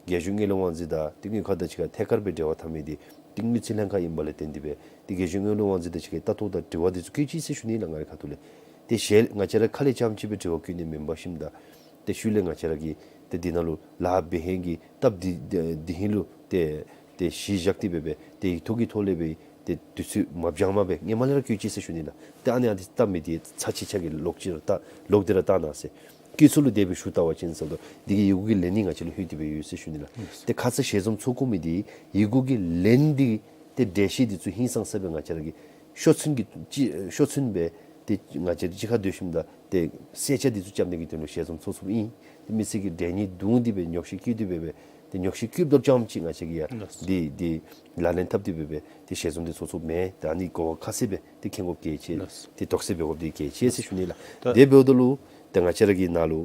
རྒྱལ་གཞུང་དངུལ་ལས་དབང་འཛིན་དང་ཏེ་དངུལ་ཁང་དང་གཅིག་ཁར་ཐད་ཀར་སྦེ་འབྲེལ་བ་འཐབ་མི་འདི་ཏེ་དངུལ་རྩིས་ལྷན་ཁག་ཨིན་པ་ལས་བརྟེན་ཏེ་སྦེ་ཏེ་རྒྱལ་གཞུང་དངུལ་ལས་དབང་འཛིན་དང་གཅིག་ཁར་ལྟ་རྟོག་དང་དྲི་བ་འདི་ཚུ་བཀོད་ཅི་ཟེར་ཞུ་ནི་ལགས། ང་རའི་ཁ་ཐུག་ལས་ཏེ་ཞལ་ང་བཅས་ར་ཁ་ལས་རྐྱངམ་ཅིག་སྦེ་དྲི་བ་བཀོད་ནི་མེན་པར་ཞིནམ་ད་ཏེ་ཤུལ་ལས་ང་བཅས་ར་གི་ཏེ་འདི་ནང་ལུ་ལཱ་འབད་ཧེང་གི་སྟབས་འདི་འདི་ཧིང་ལུ་ཏེ་ཏེ་གཞི་བཞག་སྟེ་སྦེ་སྦེ་ཏེ་ཡིག་ཐོག་གི་ཐོག་ལས་སྦེ་ཏེ་དུས་ཚོད་མ་འབྱང་མ་སྦེ་སྔོན་མ་ལས་ར་བཀོད་ཅི་ཟེར་ཞུ་ནི་ལགས། ཏེ་ཨ་ནི་ཨ་འདི་སྟབས་མི་བདེ་ཚར་གཅིག་ཁྱེད་ཀྱིས་ལོག་ཅིག་ར་ལྟ་ལོག་སྟེ་ར་བལྟ་གནང་ཟེར། བཀོད་ཚོགས་ལུ་དེ་སྦེ་ཞུ་བལྟ་བ་ཅིན་ཟེརཝ་ད་འདི་གི་ཡི་གུ་གི་ལན་ནི་ང་བཅས་ལུ་ལྷོད་དེ་སྦེ་ཡོད་ཟེར་ཞུ་ནི་ལགས། ཏེ་ཁ་ཙ་ཞལ་འཛོམས་ཚོགས་དགོ་མི་འདི་ཡི་གུ་གི་ལན་འདི་ཏེ་འགྲེལ་བཤད་འདི་ཚུ་ཧིང་སངས་ས་སྦེ་ང་བཅས་ར་གིས་ཤོག་ཚུན་གྱི་ཅིག་ཤོག་ཚུན་སྦེ་ཏེ་ང་བཅས་གཅིག་ཁར་སྡོད་ཞིནམ་ད་ཏེ་གསལ་ཆ་འདི་ཚུ་རྐྱབ་ནི་གི་དོན་ལུ་ཞལ་འཛོམས་ཚོགས་ཚོགསཔ་ཨིན། ཏེ་མི་སེར་གྱིས་འདྲེ་གཉིས་བརྡུངས་ཏེ་སྦེ་ཉོག་བཤད་བཀོད་དེ་སྦེ་སྦེ་ཏེ་ཉོག་བཤད་བཀོདཔ་ད་རྐྱངམ་ཅིག་ང་བཅས་ཀྱིས་ཡང་ལགས་སོ། འདི་འདི་ལག་ལེན་འཐབ་སྟེ་སྦེ་སྦེ་ཏེ་ཞལ་འཛོམས་འདི་ཚོགས་ཚོགསཔ་མེན། ད་ཨ་ནི་གོ་བ་ཁ་གསལ་སྦེ་ཏེ་མཁྱེན་དགོཔ་གལ་ཆེ། ལགས་སོ། ཏེ་དོགས་སེལ་འབད་དགོཔ་འདི་གལ་ཆེ་ཟེར་ཞུ་ནི་ལགས། ལགས་སོ། དེ་འབདཝ་ད་ལུ་ཏེ་ང་བཅས་ར་གི་ནང་ལུ་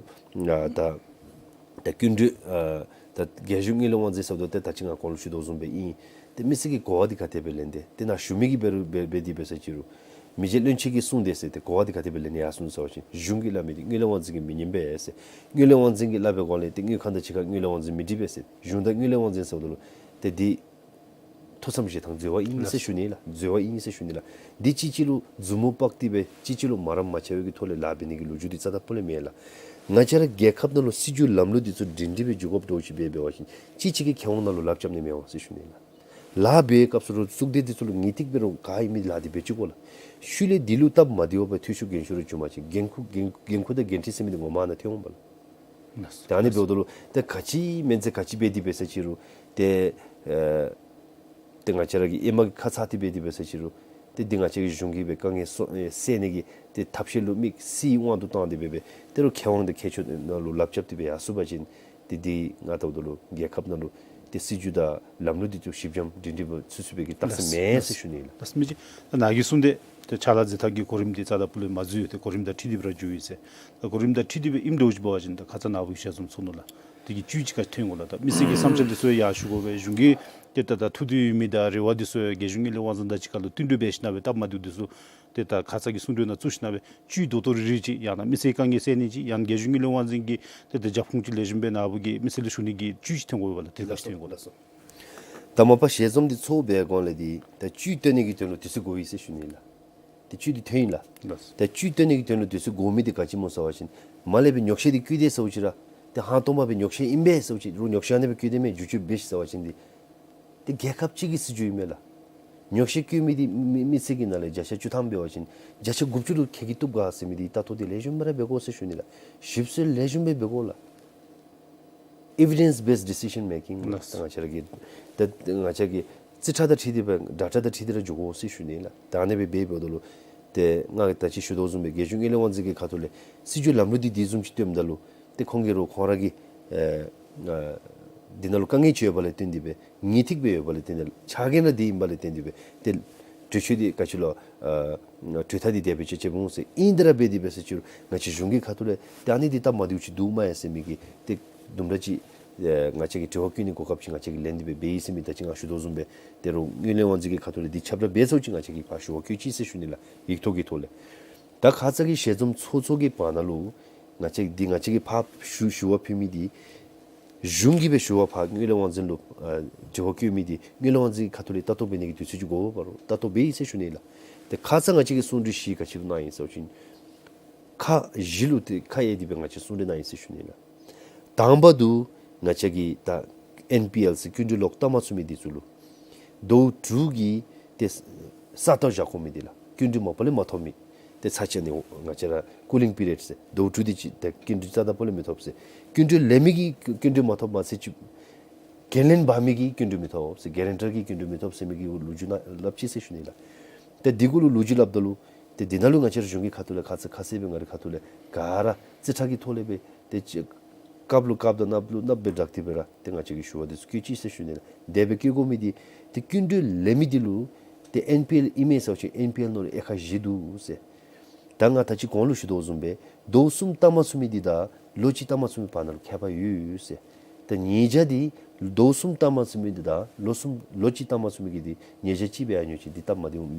ཨ་ད་ད་སྐྱིན་འགྲུལ་ཨ་ད་རྒྱལ་གཞུང་དངུལ་ལས་དབང་འཛིན་ཟེརཝ་ད་ཏེ་ད་ཅི་ང་གོང་ལུ་ཞུ་དོ་བཟུམ་སྦེ་ཨིན། ཏེ་མི་སེར་གྱིས་གོ་བ་འདི་ག་དེ་སྦེ་ལེན་ཏེ་ཏེ་ནཱ་ཞུ་མི་གིས་འབད་རུང་འབད་འབད་དེ་འབད་ས་ཅིག་རུང་མི་རྗེ་བློན་ཆེན་གྱིས་གསུངས་ཏེ་ཟེར་ཏེ་གོ་བ་འདི་ག་དེ་སྦེ་ལེན་ནི་ཡར་སོང་ཟེར་བ་ཅིན་གཞུང་གིས་སླབ་མི་འདི་དངུལ་ལས་དབང་འཛིན་གྱི་མི་ཉན་པས་ཟེར། དངུལ་ལས་དབང་འཛིན་གྱིས་སླབ་པའི་སྒང་ལས་ཏེ་དངུལ་ཁང་དང་གཅིག་ཁར་དངུལ་ལས་དབང་འཛིན་མི་འགྲིག་པས་ཟེར། གཞུང་དང་དངུལ་ལས་དབང་འཛིན་ཟེརཝ་ད་ལུ་ཏེ་འདི་ཐུགས་བསམ་བཞེས་ཐངས་འཛོལ་བ་ཨིན་ཟེར་ཞུ་ནི་ལགས། འཛོལ་བ་ཨིན་ཟེར་ཞུ་ནི་ལགས། འདི་གཅིག་གཅིག་ལུ་མཛུབ་མོ་དཔག་སྟེ་སྦེ་གཅིག་གཅིག་ལུ་མ་རམ་མ་ཆག་པའི་གི་ཐོག་ལས་ལཱ་འབད་ནི་གི་ལོ་རྒྱུས་འདི་རྩ་དང་པོ་ལས་མེན་ལགས། ང་བཅས་ར་རྒྱལ་ཁབ་ནང་ལུ་སྲིད་བྱུས་ལམ་ལུགས་འདི་ཚུ་སྒྲིང་སྒྲི་སྦེ་འགྱོ་དགོཔ་འདྲཝ་ཅིག་འབད་འབད་བ་ཅིན་གཅིག་གཅིག་གི་ཁེ་དབང་ནང་ལུ་ལགཔ་རྐྱབ་ནི་མེད་པ་ཟེར་ཞུ་ནི་ལགས། ལཱ་འབད་བའི་སྐབས་སུ་རུང་གཙུག་སྡེ་འདི་ཚུ་ལུ་ངེས་ཏིག་འབད་རུང་ག་ཨིན་མི་ལཱ་འདི་འབད་བཅུག་དགོ་ལགས། ཤུལ་ལས་འདི་ལུ་སྟབས་མ་བདེཝ་སྦེ་འཐུས་ཤོར་འགན་ཤོར་རེ་བྱུང་པ་ཅིན་འགན་ཁུར་འགན་འགན་ཁུར་དང་འགན་འཁྲི་ཟེར་མི་འདི་ངོ་མ་ནཱ་ཐོན་འོང་པ་ལགས། ད་ཨ་ནི་འབདཝ་ད་ལུ་ཏེ་ག་ཅི་མེན་ཟེར་ག་ཅི་འབད་དེ་འབད་ས་ཅིག་རུང་ཏེ་ཨེ་ཏེ་ང་བཅས་ར་གི་ཨེ་མ་གི་ཁ་ཚ་སྟེ་འབད་དེ་འབད་ས་ཅིག་རུང་ཏེ་འདི་ང་བཅས་ཀྱི་གཞུང་གིས་སྦེ་དཀའ་ངལ་སོ་ཨེ་སེལ་ནི་གི་ཏེ་ཐབས་ཤེས་ལུ་དམིགས་བསལ་དབང་དུ་བཏང་སྟེ་འབད་སྦེ་ཏེ་རུང་ཁེ་དབང་དང་ཁྱད་ཆོས་ནང་ལུ་ལགཔ་རྐྱབ་སྟེ་སྦེ་ཡར་སོང་པ་ཅིན་ཏེ་འདི་ང་ལྟཝ་ད་ལུ་རྒྱལ་ཁབ་ནང་ལུ་ ཏེ་སྲིད་བྱུས་དང་ལམ་ལུགས་འདི་ཚུ་ཞིབ་འཇམ་སྒྲིང་སྒྲིང་སྦེ་ཚུད་ཚུད་པའི་གི་རྟགས་མེད་ཟེར་ཞུ་ནི་ལགས། ལགས་སོ། མི་ཅིག་ད་ནཱ་གིས་གསུངས་ཏེ་ཏེ་ཕྱག་ལཱ་མཛད་ཐངས་ཀྱི་གོ་རིམ་འདི་རྩ་དང་སྤུ་ལས་མ་འཛུལ་ཡོད། ཏེ་གོ་རིམ་དང་འཁྲིལ་ཏེ་སྦེ་ར་འགྱོ་ཡི་ཟེར། ད་གོ་རིམ་དང་འཁྲིལ་ཏེ་སྦེ་ཨིནམ་འདྲཝ་ཅིག་འབད་བ་ཅིན་ད་ཁ་ཙ་ནཱ་བུ་གིས་ཞལ་འཛོམས་ཚོགས་ནུག་ལགས། དེ་གི་བཅུད་ཅིག་ག་ཅི་ཐོན་དགོ་ལགས། ད་མི་སེར་གྱི་བསམ་འཆར་འདི་ཚུ་ཡང་ཞུ་དགོ་པས། གཞུང་གི་ཏེ་ད་ད་ཐུགས་འདོད་ཡོད་མི་དང་རེ་བ་འདི་ཚུ་ཡང་རྒྱལ་གཞུང་དངུལ་ལས་དབང་འཛིན་དང་གཅིག་ཁར་ལུ་བསྟུན་གྲོས་འབད་ཞིན་ན་སྦེ་སྟབས་མ་བདེཝ་འདི་ཚུ་ཏེ་ད་ཁ་ཙ་གི་གསུང་གྲོས་ནང་བཙུགས་ཞིན་ན་སྦེ་བཅུད་རྡོག་རྡོག་རིལ་རིལ་ཅིག་ཡང་ན་མི་སེར་དཀའ་ངལ་སེལ་ནི་ཅིག་ཡང་ན་རྒྱལ་གཞུང་དངུལ་ལས་དབང་འཛིན་གྱི་ཏེ་ད་རྒྱབ་ཁུངས་ཅིག་ལེགས་ཤོམ་སྦེ་ནཱ་བུ་གིས་མི་སེར་ལུ་ཞུ་ནི་གི་བཅུད་ཅིག་ཐོན་དགོ་པས་ལགས། དེ་ག་ཅི་ཐོན་དགོ་ལགས། ད་མ་པ་ཞལ་འཛོམས་འདི་ཚོགས་པའི་གོང་ལས་འདི་ད་བཅུད་བཏོན་ནི་གི་དོན་ལུ་དུས་ཚོད་འགོར་ཡི་ཟེར་ཞུ་ནི་ལགས། ཏེ་བཅུད་འདི་ཐོན་ཡི་ལགས། ལགས། ཏེ་བཅུད་བཏོན་ནི་གི་དོན་ལུ་དུས་ཚོད་འགོར་མི་འདི་ག་ཅི་སྨོ་ཟེར་བ་ཅིན་མར་ལས་སྦེ་ཉོགས་བཤད་འདི་བཀོད་དེ་ཟེརཝ་ཅིག་ར་ཏེ་ཧང་སྟོང་པ་སྦེ་ཉོགས་བཤད་ཨིན་པས་ཟེརཝ་ཅིག་རུང་ཉོགས་བཤད་ཨ་ནེ་སྦེ་བཀོད་དེ་མས་བསྒྱུར་བཅོས་འབད་ཤིག་ཟེར་བ་ཅིན་འདི་ཏེ་རྒྱལ་ཁབ་ཅིག་གི་སྲིད་བྱུས་ཨིན་མས་ལགས། ཉོགས་བཤད་བཀོད་མི་འདི་མི་མི་སེར་གྱི་ནང་ལས་བརྒྱ་ཆ་བཅུ་ཐམ་འབད་བ་ཅིན་བརྒྱ་ཆ་དགུ་བཅུ་ལུ་ཁེ་གི་བཏུབ་ག་ཟེར་མི་འདི་ལྟ་རྟོག་འདི་ལེགས་ཤོམ་སྦེ་ར་འབད་དགོ་ཟེར་ཞུ་ནི་ལགས། ཞིབ་འཚོལ་ལེགས་ཤོམ་སྦེ་འབད་དགོ་ལགས། Evidence based decision making ལགས། ལགས། ང་བཅས་ར་གི་ད་ང་བཅས་ཀྱི་རྩིས་ཁྲ་དང་འཁྲིལ་ཏེ་སྦེ་ཌེ་ཊ་དང་འཁྲིལ་ཏེ་ར་འགྱོ་དགོ་ཟེར་ཞུ་ནི་ལགས། ད་ཨ་ནེ་སྦེ་འབད་འབདཝ་ད་ལུ་ཏེ་ང་གིས་ད་ཅི་ཞུ་དོ་བཟུམ་སྦེ་རྒྱལ་གཞུང་དངུལ་ལས་དབང་འཛིན་གྱི་ཁ་ཐུག་ལས་སྲིད་བྱུས་ལམ་ལུགས་འདི་འདི་བཟུམ་ཅིག་སྟོནམ་ད་ལུ་ཏེ་ཁོང་གིས་རུང་ཁོང་ར་གི་ཨེ་ཨ་འདི་ནང་ལུ་དཀའ་ངལ་ཅིག་ཡོད་པ་ལས་བརྟེན་ཏེ་སྦེ་ངེས་ཐིག་སྦེ་ཡོད་པ་ལས་བརྟེན་ཏེ་ཕྱག་འགན་ར་འདི་ཨིན་པ་ལས་བརྟེན་ཏེ་སྦེ་ཏེ་གྲོས་ཆོད་འདི་ག་ཅི་ལོ་ཨ་གྲོས་ཐག་འདི་དེ་སྦེ་བཅད་བཅདཔ་འོང་ཟེར། ཨིན་དེ་ར་འབད་དེ་འབད་ཟེར་ཅི་རུང་ང་བཅས་གཞུང་གི་ཁ་ཐུག་ལས་ཏེ་ཨ་ནི་འདི་སྟབས་མ་བདེཝ་ཅིག་འདུག་སྨ་ཡ་ཟེར་མི་གི་ཏེ་དུམ་གྲ་ཅིག་ཨེ་ང་བཅས་ཀྱིས་དྲི་བ་བཀོད་ནི་གོ་སྐབས་ཅིག་ང་བཅས་ཀྱིས་ལེན་ཏེ་སྦེ་འབད་ཡི་ཟེར་མི་ད་ཅི་ང་ཞུ་དོ་བཟུམ་སྦེ་ཏེ་རུང་དངུལ་ལས་དབང་འཛིན་གྱི་ཁ་ཐུག་ལས་འདི་ཁྱབ་བསྒྲགས་འབད་ཚརཝ་ཅིག་ང་བཅས་ཀྱིས་ཕར་ཞུ་བ་བཀོད་ཅི་ཟེར་ཞུ་ནི་ལགས། ཡིག་ཐོག་གི་ཐོག་ལས། ད་ཁ་ཙ་གི་ཞལ་འཛོམས་ཚོགས་ཚོགས་ཀྱི་བར་ན་ལུ་ང་བཅས་འདི་ང་བཅས་ཀྱིས་ཕར་ཞུ་ཞུ་བ་ཕུལ་མི་འདི་གཞུང་གིས་སྦེ་ཞུ་བ་ཕར་དངུལ་ལས་དབང་འཛིན་ལུ་ཨ་དྲི་བ་བཀོད་མི་འདི་དངུལ་ལས་དབང་འཛིན་གྱི་ཁ་ཐུག་ལས་ལྟ་རྟོག་འབད་ནི་གི་དུས་ཚོད་ཅིག་འགོར་བ་རུང་ལྟ་རྟོག་འབད་ཡི་ཟེར་ཞུ་ནི་ལགས། ཏེ་ཁ་ཙ་ང་བཅས་ཀྱིས་གསུང་གྲོས་བཞི་ག་ཅི་ལུ་གནང་ཡི་ཟེར་བ་ཅིན་ཁག་བཞི་ལུ་ཏེ་ཁག་དབྱེ་སྟེ་སྦེ་ང་བཅས་གསུང་གྲོས་གནང་ཡི་ཟེར་ཞུ་ནི་ལགས། དང་པ་དུ་ང་བཅས་ཀྱི་ད་ཨེན་པི་ཨེལ་ཟེར་སྐྱིན་འགྲུལ་ལོག་བཏབ་མ་ཚུགས་མི་འདི་ཚུ་ལུ་ཟླཝ་དྲུག་གི་ཏེ་ས་སྟོང་བཞག་དགོ་མི་འདི་ལགས། སྐྱིན་འགྲུལ་མ་པ་ལས་མ་ཐོབ་མི་ཏེ་ཚར་གཅིག་ཨ་ནི་ང་བཅས་ར་ཀུ་ལིང་པི་རི་ཡོཌ་ཟེར་ཟླཝ་དྲུག་འདི་ཅིག་ཏེ་སྐྱིན་འགྲུལ་རྩ་དང་པོ་ལས་མི་ཐོབ་ཟེར། སྐྱིན་འགྲུལ་ལེན་མི་གིས་སྐྱིན་འགྲུལ་མ་ཐོབ་མ་ཚད་ཅིག་འགན་ལེན་འབག་མི་གིས་སྐྱིན་འགྲུལ་མི་ཐོབ་ཟེར། གེ་རེན་ཊར་གིས་སྐྱིན་འགྲུལ་མི་ཐོབ་ཟེར་མི་གི་ལོ་རྒྱུས་ནང་སླབ་ཅི་ཟེར་ཞུ་ནི་ལགས། ཏེ་འདི་གུ་ལུ་ལོ་རྒྱུས་སླབ་ད་ལུ་ཏེ་འདི་ནང་ལུ་ང་བཅས་ར་གཞུང་གི་ཁ་ཐུག་ལས་ཁ་ཙ་ཁ་གསལ་སྦེ་ང་རའི་ཁ་ཐུག་ལས་ག་ར་རྩིས་ཁྲ་གི་ཐོག་ལས་སྦེ་ཏེ་ཅིག་རྐྱབ་ལུ་རྐྱབ་དང་གནགཔོ་ལུ་གནགཔོ་སྦེ་བསྒྲགས་ཏེ་སྦེ་ར་ཏེ་ང་བཅས་ཀྱིས་ཞུ་བ་འདི་ཚུ་བཀོད་ཅི་ཟེར་ཞུ་ནི་ལགས། དེ་སྦེ་བཀོད་དགོ་མི་འདི་ཏེ་སྐྱིན་འགྲུལ་ལེན་མི་འདི་ལུ་ཏེ་ཨེན་པི་ཨེལ་ཨིན་མས་ཟེར་བ་ཅིན་ཨེན་པི་ཨེལ་ནང་ལུ་དབྱེ་ཁག་བཞི་འདུག་ཟེར། ད་ང་ད་ཅི་གོང་ལུ་ཞུ་དོ་བཟུམ་སྦེ་ཟླཝ་གསུམ་བཏབ་མ་ཚུགས་མི་འདི་དང་ལོ་གཅིག་བཏབ་མ་ཚུགས་མི་བར་ན་ལུ་ཁྱད་པར་ཡོད་ཟེར། ད་ཉེས་བྱ་འདི་ཟླཝ་གསུམ་བཏབ་མ་ཚུགས་མི་འདི་དང་ལོ་གསུམ་ལོ་གཅིག་བཏབ་མ་ཚུགས་མི་གི་འདི་ཉེས་བྱ་ཅིག་སྦེ་ཨ་ནི་ཅིག་འདི་སྟབས་མ་བདེཝ་ང་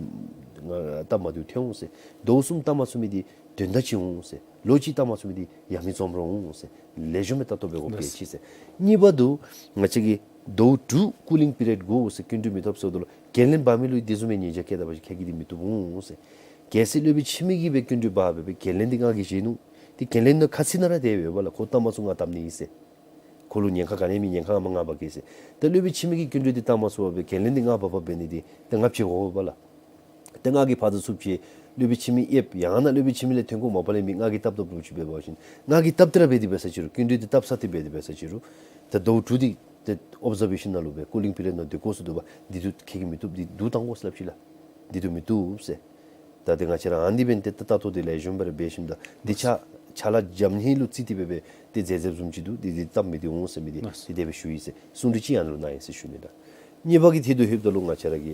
སྟབས་མ་བདེཝ་ཐོན་འོང་ཟེར། ཟླཝ་གསུམ་བཏབ་མ་ཚུགས་མི་འདི་དོན་དག་ཅིག་འོང་ཟེར། ལོ་གཅིག་བཏབ་མ་ཚུགས་མི་འདི་ཡང་མི་རྩོམ་རུང་འོང་ཟེར། ལེགས་ཤོམ་སྦེ་ལྟ་རྟོག་འབད་དགོ་པས་ཅི་ཟེར། གཉིས་པ་དུ་ང་བཅས་ཀྱིས་ཟླཝ་དྲུག་ཀུ་ལིང་པི་རི་ཡོཌ་དགོ་ཟེར་སྐྱིན་འགྲུལ་མི་ཐོབ་ཟེརཝ་ད་ལུ་འགན་ལེན་འབག་མི་ལུ་དེ་བཟུམ་མའི་ཉེས་བྱ་བཀལ་ད་པ་ཅིན་ཁྱོད་ཀྱི་འདི་མི་བཏུབ་འོང་ཟེར། གལ་སྲིད་སློབ་དཔོན་འཆི་མེད་ཀྱིས་སྦེ་སྐྱིན་འགྲུལ་འབག་སྦེ་སྦེ་འགན་ལེན་འདི་ང་གིས་བཞེས་ནུག། ཏེ་འགན་ལེན་ནང་ཁ་ཚིག་ནང་ར་དེ་སྦེ་ཡོད་པས་ལགས། ཁོ་བཏབ་མ་ཚུགས་ང་བཏབ་ནི་ཨིན་ཟེར། ཁོ་ལུ་ཉེན་ཁ་ག་ནི་མེད། ཉེན་ཁ་ང་མ་ང་འབག་གེ་ཟེར། ཏེ་སློབ་དཔོན་འཆི་མེད་ཀྱིས་སྐྱིན་འགྲུལ་འདི་བཏབ་མ་ཚུགས་པར་སྦེ་འགན་ལེན་འདི་ང་འབག་འབགཔ་འབད་ནི་འདི་ཏེ་ང་ཕྱི་དགོ་པས་ལགས། ཏེ་ང་གིས་ཕར་དང་ཚུར་ཕྱི་སློབ་དཔོན་འཆི་མེད་ཨེབ་ཡང་ན་སློབ་དཔོན་འཆི་མེད་ལས་ཐོན་ཁུངས་མ་པ་ལས་མི་ང་གིས་བཏབ་བཏབ་ལུ་ཅིག་འབད་བ་ཅིན་ང་གིས་བཏབ་སྟེ་ར་འབད་དེ་འབད་ས་ཅི་རུང་སྐྱིན་འགྲུལ་འདི་བཏབ་ས་འདི་འབད་དེ་འབད་ས་ཅི་རུང་ད་ཟླཝ་དྲུག་འདི་ཏེ་ཨོབ་ཛར་བེ་ཤཱན་ནང་ལུ་སྦེ་ཀུ་ལིང་པི་རི་ཡོཌ་ནང་སྡོད་དགོ་ཟེར་འདུག་པ། འདི་ཚུ་ཁྱོད་ཀྱིས་མི་བཏུབ། འདི་བསྡུ་བཏང་དགོ་ཟེར་སླབ་ཅི་ལགས། འདི་ཚུ་མི་བཏུབ་ཟེར། ད་ཏེ་ང་བཅས་ར་ཨ་ནི་འབད་ནི་ཏེ་ད་ལྟོ་འདི་ལེགས་ཤོམ་སྦེ་ར་འབད་ཞིནམ་ད་འདི་ཕྱག་ཕྱག་ལཱ་འཇམ་ནི་ལུ་རྩིས་ཏེ་སྦེ་སྦེ་ཏེ་མཛད་མཛདཔ་བཟུམ་ཅིག་འདུག། འདི་འདི་སྟབས་མི་བདེ་འོང་ཟེར་མི་འདི་ལགས། ཏེ་དེ་སྦེ་ཞུ་ཡི་ཟེར། གསུང་གྲོས་ཅིག་ཡང་ལུ་གནང་ཡི་ཟེར་ཞུ་ནི་ལགས། གཉིས་པ་གི་ཐད་དུ་ལྷོདཔ་ད་ལུ་ང་བཅས་ར་གི་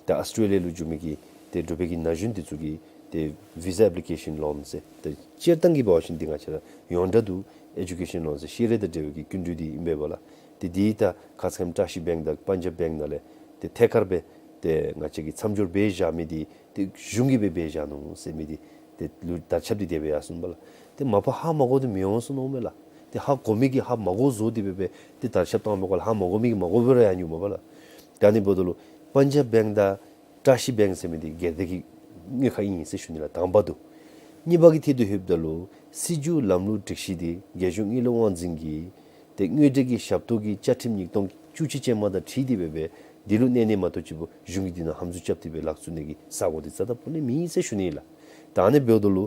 ཏེ་ཨཱོས་ཊྲེ་ལི་ཡ་ལུ་འགྱོ་མི་གི་ཏེ་འབྲུག་པའི་གི་ན་གཞོན་འདི་ཚུ་གི་ཏེ་བི་ཟ་ཨེབ་ལི་ཀེ་ཤཱན་ལོན་ཟེར། ཏེ་སྤྱིར་བཏང་གི་འབད་བ་ཅིན་འདི་ང་བཅས་ར་ཡོངས་གྲགས་འདུག། ཨེ་ཌུ་ཀེ་ཤཱན་ལོན་ཟེར་ཤེས་རིག་དང་འབྲེལ་བའི་གི་སྐྱིན་འགྲུལ་འདི་ཨིན་པས་ལགས། ཏེ་འདི་ད་ཁ་ཙ་ཁ་ཉིནམ་བཀྲ་ཤིས་བེངཀ་དང་པཱན་ཇབ་བེངཀ་ནང་ལས་ཏེ་ཐད་ཀར་སྦེ་ཏེ་ང་བཅས་ཀྱིས་མཚམས་སྦྱོར་འབད་བཞག་མི་འདི་ཏེ་གཞུང་གིས་སྦེ་འབད་བཞག་ནུག་ཟེར་མི་འདི་ཏེ་ལུ་དར་ཁྱབ་འདི་དེ་སྦེ་ཡར་སོང་པས་ལགས། ཏེ་མ་པ་ཧ་མ་གོ་སྟེ་མི་འོང་ཟེར་མནོཝ་མས་ལགས། ཏེ་ཧ་གོ་མི་གིས་ཧ་མ་གོ་བཟོ་སྟེ་སྦེ་སྦེ་ཏེ་དར་ཁྱབ་བཏང་མི་གོ་ལགས། ཧ་མ་གོ་མི་གིས་མ་གོ་བར་ཡར་འགྱོཝ་མས་པ་ལགས། ད་ཨ་ནི་འབདཝ་ད་ལུ་པཱན་ཇབ་བེངཀ་དང་བཀྲ་ཤིས་བེངཀ་ཟེར་མི་འདི་སྒེར་སྡེ་གི་དངུལ་ཁང་ཨིན་ཟེར་ཞུ་ནི་ལགས། དང་པ་དུ། གཉིས་པ་གི་ཐད་དུ་ལྷོདཔ་ད་ལུ་སྲིད་བྱུས་ལམ་ལུགས་སྒྲིག་གཞི་འདི་རྒྱལ་གཞུང་དངུལ་ལས་དབང་འཛིན་གྱི་ཏེ་དངུལ་འབྲེལ་གྱི་ཞབས་ཏོག་གི་བཅའ་ཁྲིམས་ཉིས་སྟོང་བཅུ་གཅིག་ཅན་མ་དང་འཁྲིལ་ཏེ་སྦེ་སྦེ་འདི་ལུ་གནས་ནི་མ་གཏོགས་ཅིག་པོ་གཞུང་གིས་འདི་ནང་ཧམ་འཛུལ་རྐྱབ་སྟེ་སྦེ་ལག་བཙུགས་ནི་གི་ས་གོ་འདི་རྩ་དང་སྤུ་ལས་མེད་ཟེར་ཞུ་ནི་ལགས། ད་ཨ་ནི་འབདཝ་ད་ལུ་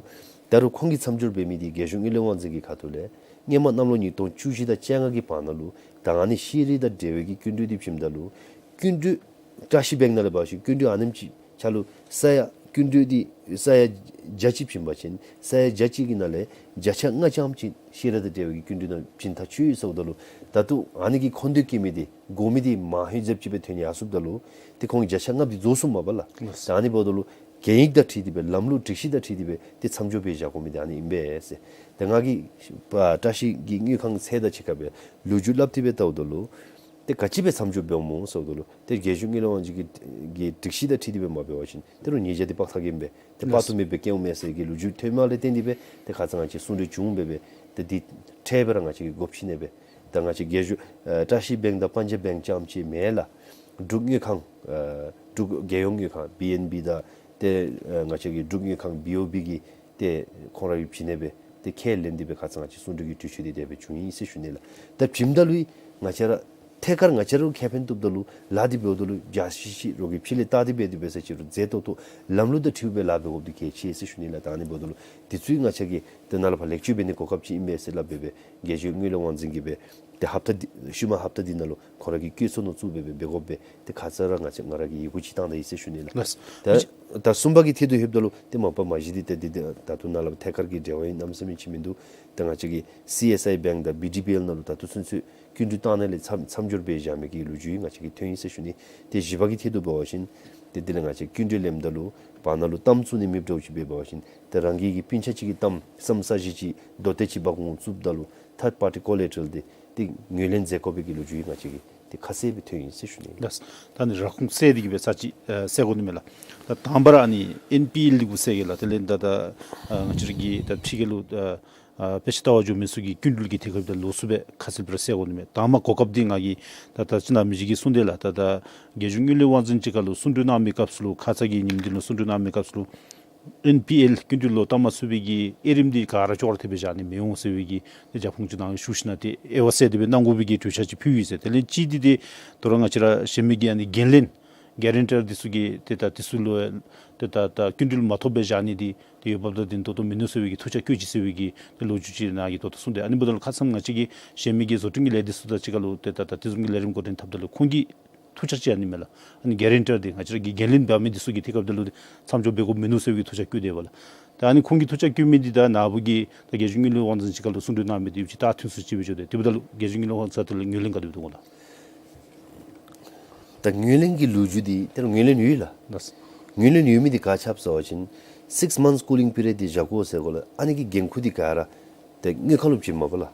ད་རུང་ཁོང་གིས་མཚམས་སྦྱོར་འབད་མི་འདི་རྒྱལ་གཞུང་དངུལ་ལས་དབང་འཛིན་གྱི་ཁ་ཐུག་ལས་སྔོན་མ་གནམ་ལོ་ཉིས་སྟོང་བཅུ་བཞི་དང་བཅོ་ལྔ་གི་བར་ན་ལུ་ད་ཨ་ནི་ཤེས་རིག་དང་འབྲེལ་བའི་གི་སྐྱིན་འགྲུལ་འདི་བྱིནམ་ད་ལུ་སྐྱིན་འགྲུལ་བཀྲ་ཤིས་བེངཀ་ནང་ལས་འབད་བ་ཅིན་སྐྱིན་འགྲུལ་ཨ་ནེམ་ཅིག་ཆ་ལུ་ས་ཡ་ སྐྱིན་འགྲུལ་འདི་ས་ཡ་བརྒྱ་ཅིག་བྱིན་པ་ཅིན་ས་ཡ་བརྒྱ་ཅིག་གི་ནང་ལས་བརྒྱ་ཆ་ལྔ་ཙམ་ཅིག་ཤེས་རབ་དང་འབྲེལ་བའི་གི་སྐྱིན་འགྲུལ་ནང་བྱིན་ཐག་ཆོད་ཡི་ཟེརཝ་ད་ལུ་ད་ལྟོ་ཨ་ནི་གི་ཁོངས་གཏོགས་བཀལ་མི་འདི་དགོ་མི་འདི་མང་ཧེང་ཟེར་ཅིག་སྦེ་ཐོན་ཡར་སོངམ་ད་ལུ་ཏེ་ཁོང་བརྒྱ་ཆ་ལྔ་འདི་རྫོགས་སོངམ་མས་པ་ལགས། ལགས། ད་ཨ་ནི་འབདཝ་ད་ལུ་གན་ཡིག་དང་འཁྲིལ་ཏེ་སྦེ་ལམ་ལུགས་སྒྲིག་གཞི་དང་འཁྲིལ་ཏེ་སྦེ་ཏེ་མཚམས་འཇོག་འབད་བཞག་དགོ་མི་འདི་ཨ་ནི་ཨིན་པས་ཟེར། ཏེ་ང་གིས་ཨ་བཀྲ་ཤིས་ཀྱི་དངུལ་ཁང་ཚད་དང་གཅིག་ཁར་སྦེ་ལོ་རྒྱུས་སླབ་སྟེ་སྦེ་བལྟཝ་ད་ལུ་ཏེ་ག་ཅི་སྦེ་མཚམས་འཇོག་འབདཝ་སྨོ་ཟེརཝ་ད་ལུ་ཏེ་རྒྱལ་གཞུང་དངུལ་ལས་དབང་འཛིན་གྱི་གི་སྒྲིག་གཞི་དང་འཁྲིལ་ཏེ་སྦེ་མ་འབད་བ་ཅིན་ཏེ་རུང་ཉེས་ཆད་འདི་དཔག་ཐག་ཁེལཝ་མས། ཏེ་དཔག་ཏུ་མེད་པའི་བཀལཝ་མས་ཟེར་གྱི་ལོ་རྒྱུས་ཐོནམ་ལས་བརྟེན་ཏེ་སྦེ་ཏེ་ཁ་ཙ་ང་བཅས་གསུང་གྲོས་བྱུང་སྦེ་སྦེ་ཏེ་འདི་འཕྲལ་སྦེ་ར་ང་བཅས་ཀྱིས་སྒོ་ཕྱེ་ནི་སྦེ་ཏེ་ང་བཅས་རྒྱལ་གཞུང་ཨ་བཀྲ་ཤིས་བེངཀ་དང་པན་ཇབ་བེངཀ་རྐྱངམ་ཅིག་མེན་ལགས། འབྲུག་དངུལ་ཁང་ཨ་འབྲུག་རྒྱལ་ཡོངས་དངུལ་ཁང་བི་ཨེན་བི་དང་ཏེ་ཨ་ང་བཅས་ཀྱི་འབྲུག་དངུལ་ཁང་བི་ཨོ་བི་གིས་ཏེ་ཁོང་ར་གིས་བྱིན་ནི་སྦེ་ཏེ་ཁས་ལེན་ཏེ་སྦེ་ཁ་ཙ་ང་བཅས་གསུང་གྲོས་ཀྱི་གྲོས་ཆོད་འདི་དེ་སྦེ་བྱུང་ཡི་ཟེར་ཞུ་ནི་ལགས། ད་བྱིནམ་ད་ལུ་ང་བཅས་ར་ཐད་ཀར་ང་བཅས་ར་ཁེ་ཕན་ཐོབ་ད་ལུ་ལཱ་འདི་འབདཝ་ད་ལུ་རྒྱ་ཆི་ཆི་རོགས་ཀྱིས་ཕྱི་ལས་བལྟ་སྟེ་འབད་དེ་འབད་ས་ཅིག་རུང་མཛེས་ཏོག་ཏོ་ལམ་ལུགས་དང་འཁྲིལཝ་སྦེ་ལཱ་འབད་དགོཔ་འདི་གལ་ཆེ་ཟེར་ཞུ་ནི་ལགས། ད་ཨ་ནི་འབདཝ་ད་ལུ་འདི་ཚུ་ང་བཅས་ཀྱིས་ཏེ་ནཱ་ལས་ཕར་ལེགས་བཅོས་འབད་ནིའི་གོ་སྐབས་ཅིག་ཨིན་པས་ཟེར་སླབ་སྦེ་སྦེ་རྒྱལ་གཞུང་དངུལ་ལས་དབང་འཛིན་གྱིས་སྦེ་ཏེ་ཧབ་ཏ་འདི་ཤུལ་མ་ཧབ་ཏ་འདི་ནང་ལུ་ཁོང་ར་གིས་བཀོད་ཚོགས་ནང་བཙུགས་སྦེ་སྦེ་འབད་དགོཔ་སྦེ་ཏེ་ཁ་ཙ་ར་ང་བཅས་ང་ར་གིས་ཡི་གུ་ཅིག་བཏང་ད་ཡི་ཟེར་ཞུ་ནི་ལགས། ལགས། ད་ད་གསུམ་པ་གི་ཐད་དུ་ལྷོདཔ་ད་ལུ་ཏེ་མ་པ་མ་གཞི་འདི་ཏེ་འདི་ད་ད་ལྟོ་ནཱ་ལས་ཐད་ཀར་གྱི་འབྲེལ་བ་ཡང་གནམ་མེད་ས་མེད་ཅིག་མིན་འདུག། ཏེ་ང་བཅས་ཀྱི་སི་ཨེསི་ཨའི་བེངཀ་དང་བི་ཌི་བི་ཨེལ་ནང་ལུ་ད་ལྟོ་ཚུན་ཚོད་སྐྱིན་འགྲུལ་བཏང་ནི་ལས་མཚམས་མཚམས་སྦྱོར་འབད་བཞག་མི་གི་ལོ་རྒྱུས་ང་བཅས་ཀྱིས་ཐོན་ཡི་ཟེར་ཞུ་ནི། ཏེ་བཞི་པ་གི་ཐད་དུ་འབད་བ་ཅིན་ཏེ་དེ་ལས་ང་བཅས་སྐྱིན་འགྲུལ་ལེནམ་ད་ལུ་བར་ན་ལུ་གཏམ་བཙུགས་ནི་མེདཔ་འདྲཝ་ཅིག་འབད་བ་ཅིན་ཏེ་རང་གི་གི་སྤུན་ཆ་ཅིག་གི་གཏམ་བསམ་ས་གཞི་ཅིག་མདོ་སྟོད་ཅིག་འབག་འོང་བཙུགསཔ་ད་ལུ་ཐཱརཌ་པར་ཊི་ཀོ་ལེ་ཊ་རལ་འདི་ཏེ་ངོས་ལེན་མཛད་དགོ་པའི་གི་ལོ་རྒྱུས་ང་བཅས་ཀྱིས་ཏེ་ཁ་གསལ་སྦེ་ཐོན་ཡི་ཟེར་ཞུ་ནི། ལགས། ད་ནི་ར་ཁུངས་གསལ་འདི་གིས་སྦེ་ཚར་གཅིག་ཨ་གསལ་དགོ་ནི་མས་ལགས། ད་དང་པ་ར་ཨ་ནི་ཨེན་པི་ཨེལ་འདི་གུ་གསལ་གེ་ལགས། དེ་ལས་ད་ད་ཨ་ང་བཅས་ར་གི་ད་ཕྱི་རྒྱལ་ལུ་ཨ་ཨ་དཔེ་ཆ་ལྟ་བར་འགྱོ་མི་ཚུ་གི་སྐྱིན་འགྲུལ་གྱི་ཐད་ཁར་ད་ལོགས་སུ་སྦེ་ཁ་གསལ་སྦེ་ར་གསལ་དགོ་ནི་མས། དང་པ་གོ་སྐབས་འདི་ང་གིས་ད་ད་ཅི་ནཱ་མི་རྗེ་གིས་གསུངས་དེ་ལགས། ད་ད་རྒྱལ་གཞུང་དངུལ་ལས་དབང་འཛིན་ཅིག་ཁར་ལུ་གསུང་གྲོས་གནང་མི་སྐབས་སུ་ལུ་ཁ་ཙ་གི་ཉིནམ་འདི་ལུ་གསུང་གྲོས་གནང་མི་སྐབས་སུ་ལུ་ཨེན་པི་ཨེལ་སྐྱིན་འགྲུལ་ལོག་བཏབ་མ་ཚུགས་པའི་གི་དབྱེ་རིམ་འདི་ག་ར་ཅོག་ར་འཐདཔ་སྦེ་བཞག་ནི་མི་འོང་ཟེར་བའི་གི་ཏེ་རྒྱབ་ཁུངས་ཅིག་ནཱ་ཞུ་ཞིནམ་ཏེ་དབྱེ་བ་གསལ་ཏེ་སྦེ་གནང་དགོ་པའི་གི་གྲོས་འཆར་ཅིག་ཕུལ་ཡི་ཟེར། དེ་ལས་གཅིག་འདི་ཏེ་དོ་རུང་ང་བཅས་ར་གཞན་མི་གི་ཨ་ནི་འགན་ལེན་གེ་རེན་ཊར་འདི་ཚུ་གིས་ཏེ་ད་འདི་ཚུ་ལུ་ཏེ་ད་ད་སྐྱིན་འགྲུལ་མ་ཐོབ་སྦེ་བཞག་ནི་འདི་ཏེ་འོས་འབབ་དང་ལྡན་ཏོག་ཏོ་མིན་ནུག་ཟེར་བའི་གི་ཐུགས་འཆར་བཀོད་ཅི་ཟེར་བའི་གི་ཏེ་ལོ་རྒྱུས་ཅིག་ནཱ་གིས་ད་ལྟོ་གསུངས་ཏེ། ཨ་ནི་འབདཝ་ད་ལུ་ཁ་ཙ་ང་བཅས་ཀྱི་གཞན་མི་གི་བཟོ་སྐྲུན་གྱི་ལས་སྡེ་ཚུ་དང་གཅིག་ཁར་ལུ་ཏེ་ད་ད་དེ་བཟུམ་གྱི་ལས་རིམ་འགོ་འདྲེན་འཐབ་ད་ལུ་ཁོང་གི་ཐུགས་འཆར་ཅིག་ཨ་ནི་མས་ལགས། ཨ་ནི་གེ་རེན་ཊར་འདི་ང་བཅས་ར་གི་འགན་ལེན་འབག་མི་འདི་ཚུ་གི་ཐད་ཁར་ད་ལུ་མཚམས་འཇོག་འབད་དགོཔ་མིན་ནུག་ཟེར་བའི་གི་ཐུགས་འཆར་བཀོད་དེ་ཡོདཔ་ལགས། ད་ཨ་ནི་ཁོང་གིས་ཐུགས་འཆར་བཀོད་མི་འདི་ད་ནཱ་བུ་གིས་ད་རྒྱལ་གཞུང་དངུལ་ལས་དབང་འཛིན་ཅིག་ཁར་ལུ་གསུང་གྲོས་གནང་མི་འདི་ཡོདཔ་ཅིག་ད་མཐུན་སུ་ཅིག་སྦེ་འགྱོ་དེས། དེ་འབདཝ་ད་ལུ་རྒྱལ་གཞུང་དངུལ་ལས་དབང་འཛིན་ཁ་ཐུག་ལས་ངོས་ལེན་ག་དེ་སྦེ་འདུག་གོ་ལགས། ད་ངོས་ལེན་གྱི་ལོ་རྒྱུས་འདི་ད་ངོས་ལེན་ཡོད་ལགས། ལགས། ངོས་ལེན་ཡོད་མི་འདི་ག་ཅི་སྦེ་ཟེར་བ་ཅིན་six months cooling period འདི་བཞག་དགོ་ཟེར་གོ་ལགས། ཨ་ནི་གི་འགན་ཁུར་འདི་ག་ར་ཏེ་དངུལ་ཁང་ལུ་བྱིནམ་མས་པ་ལགས།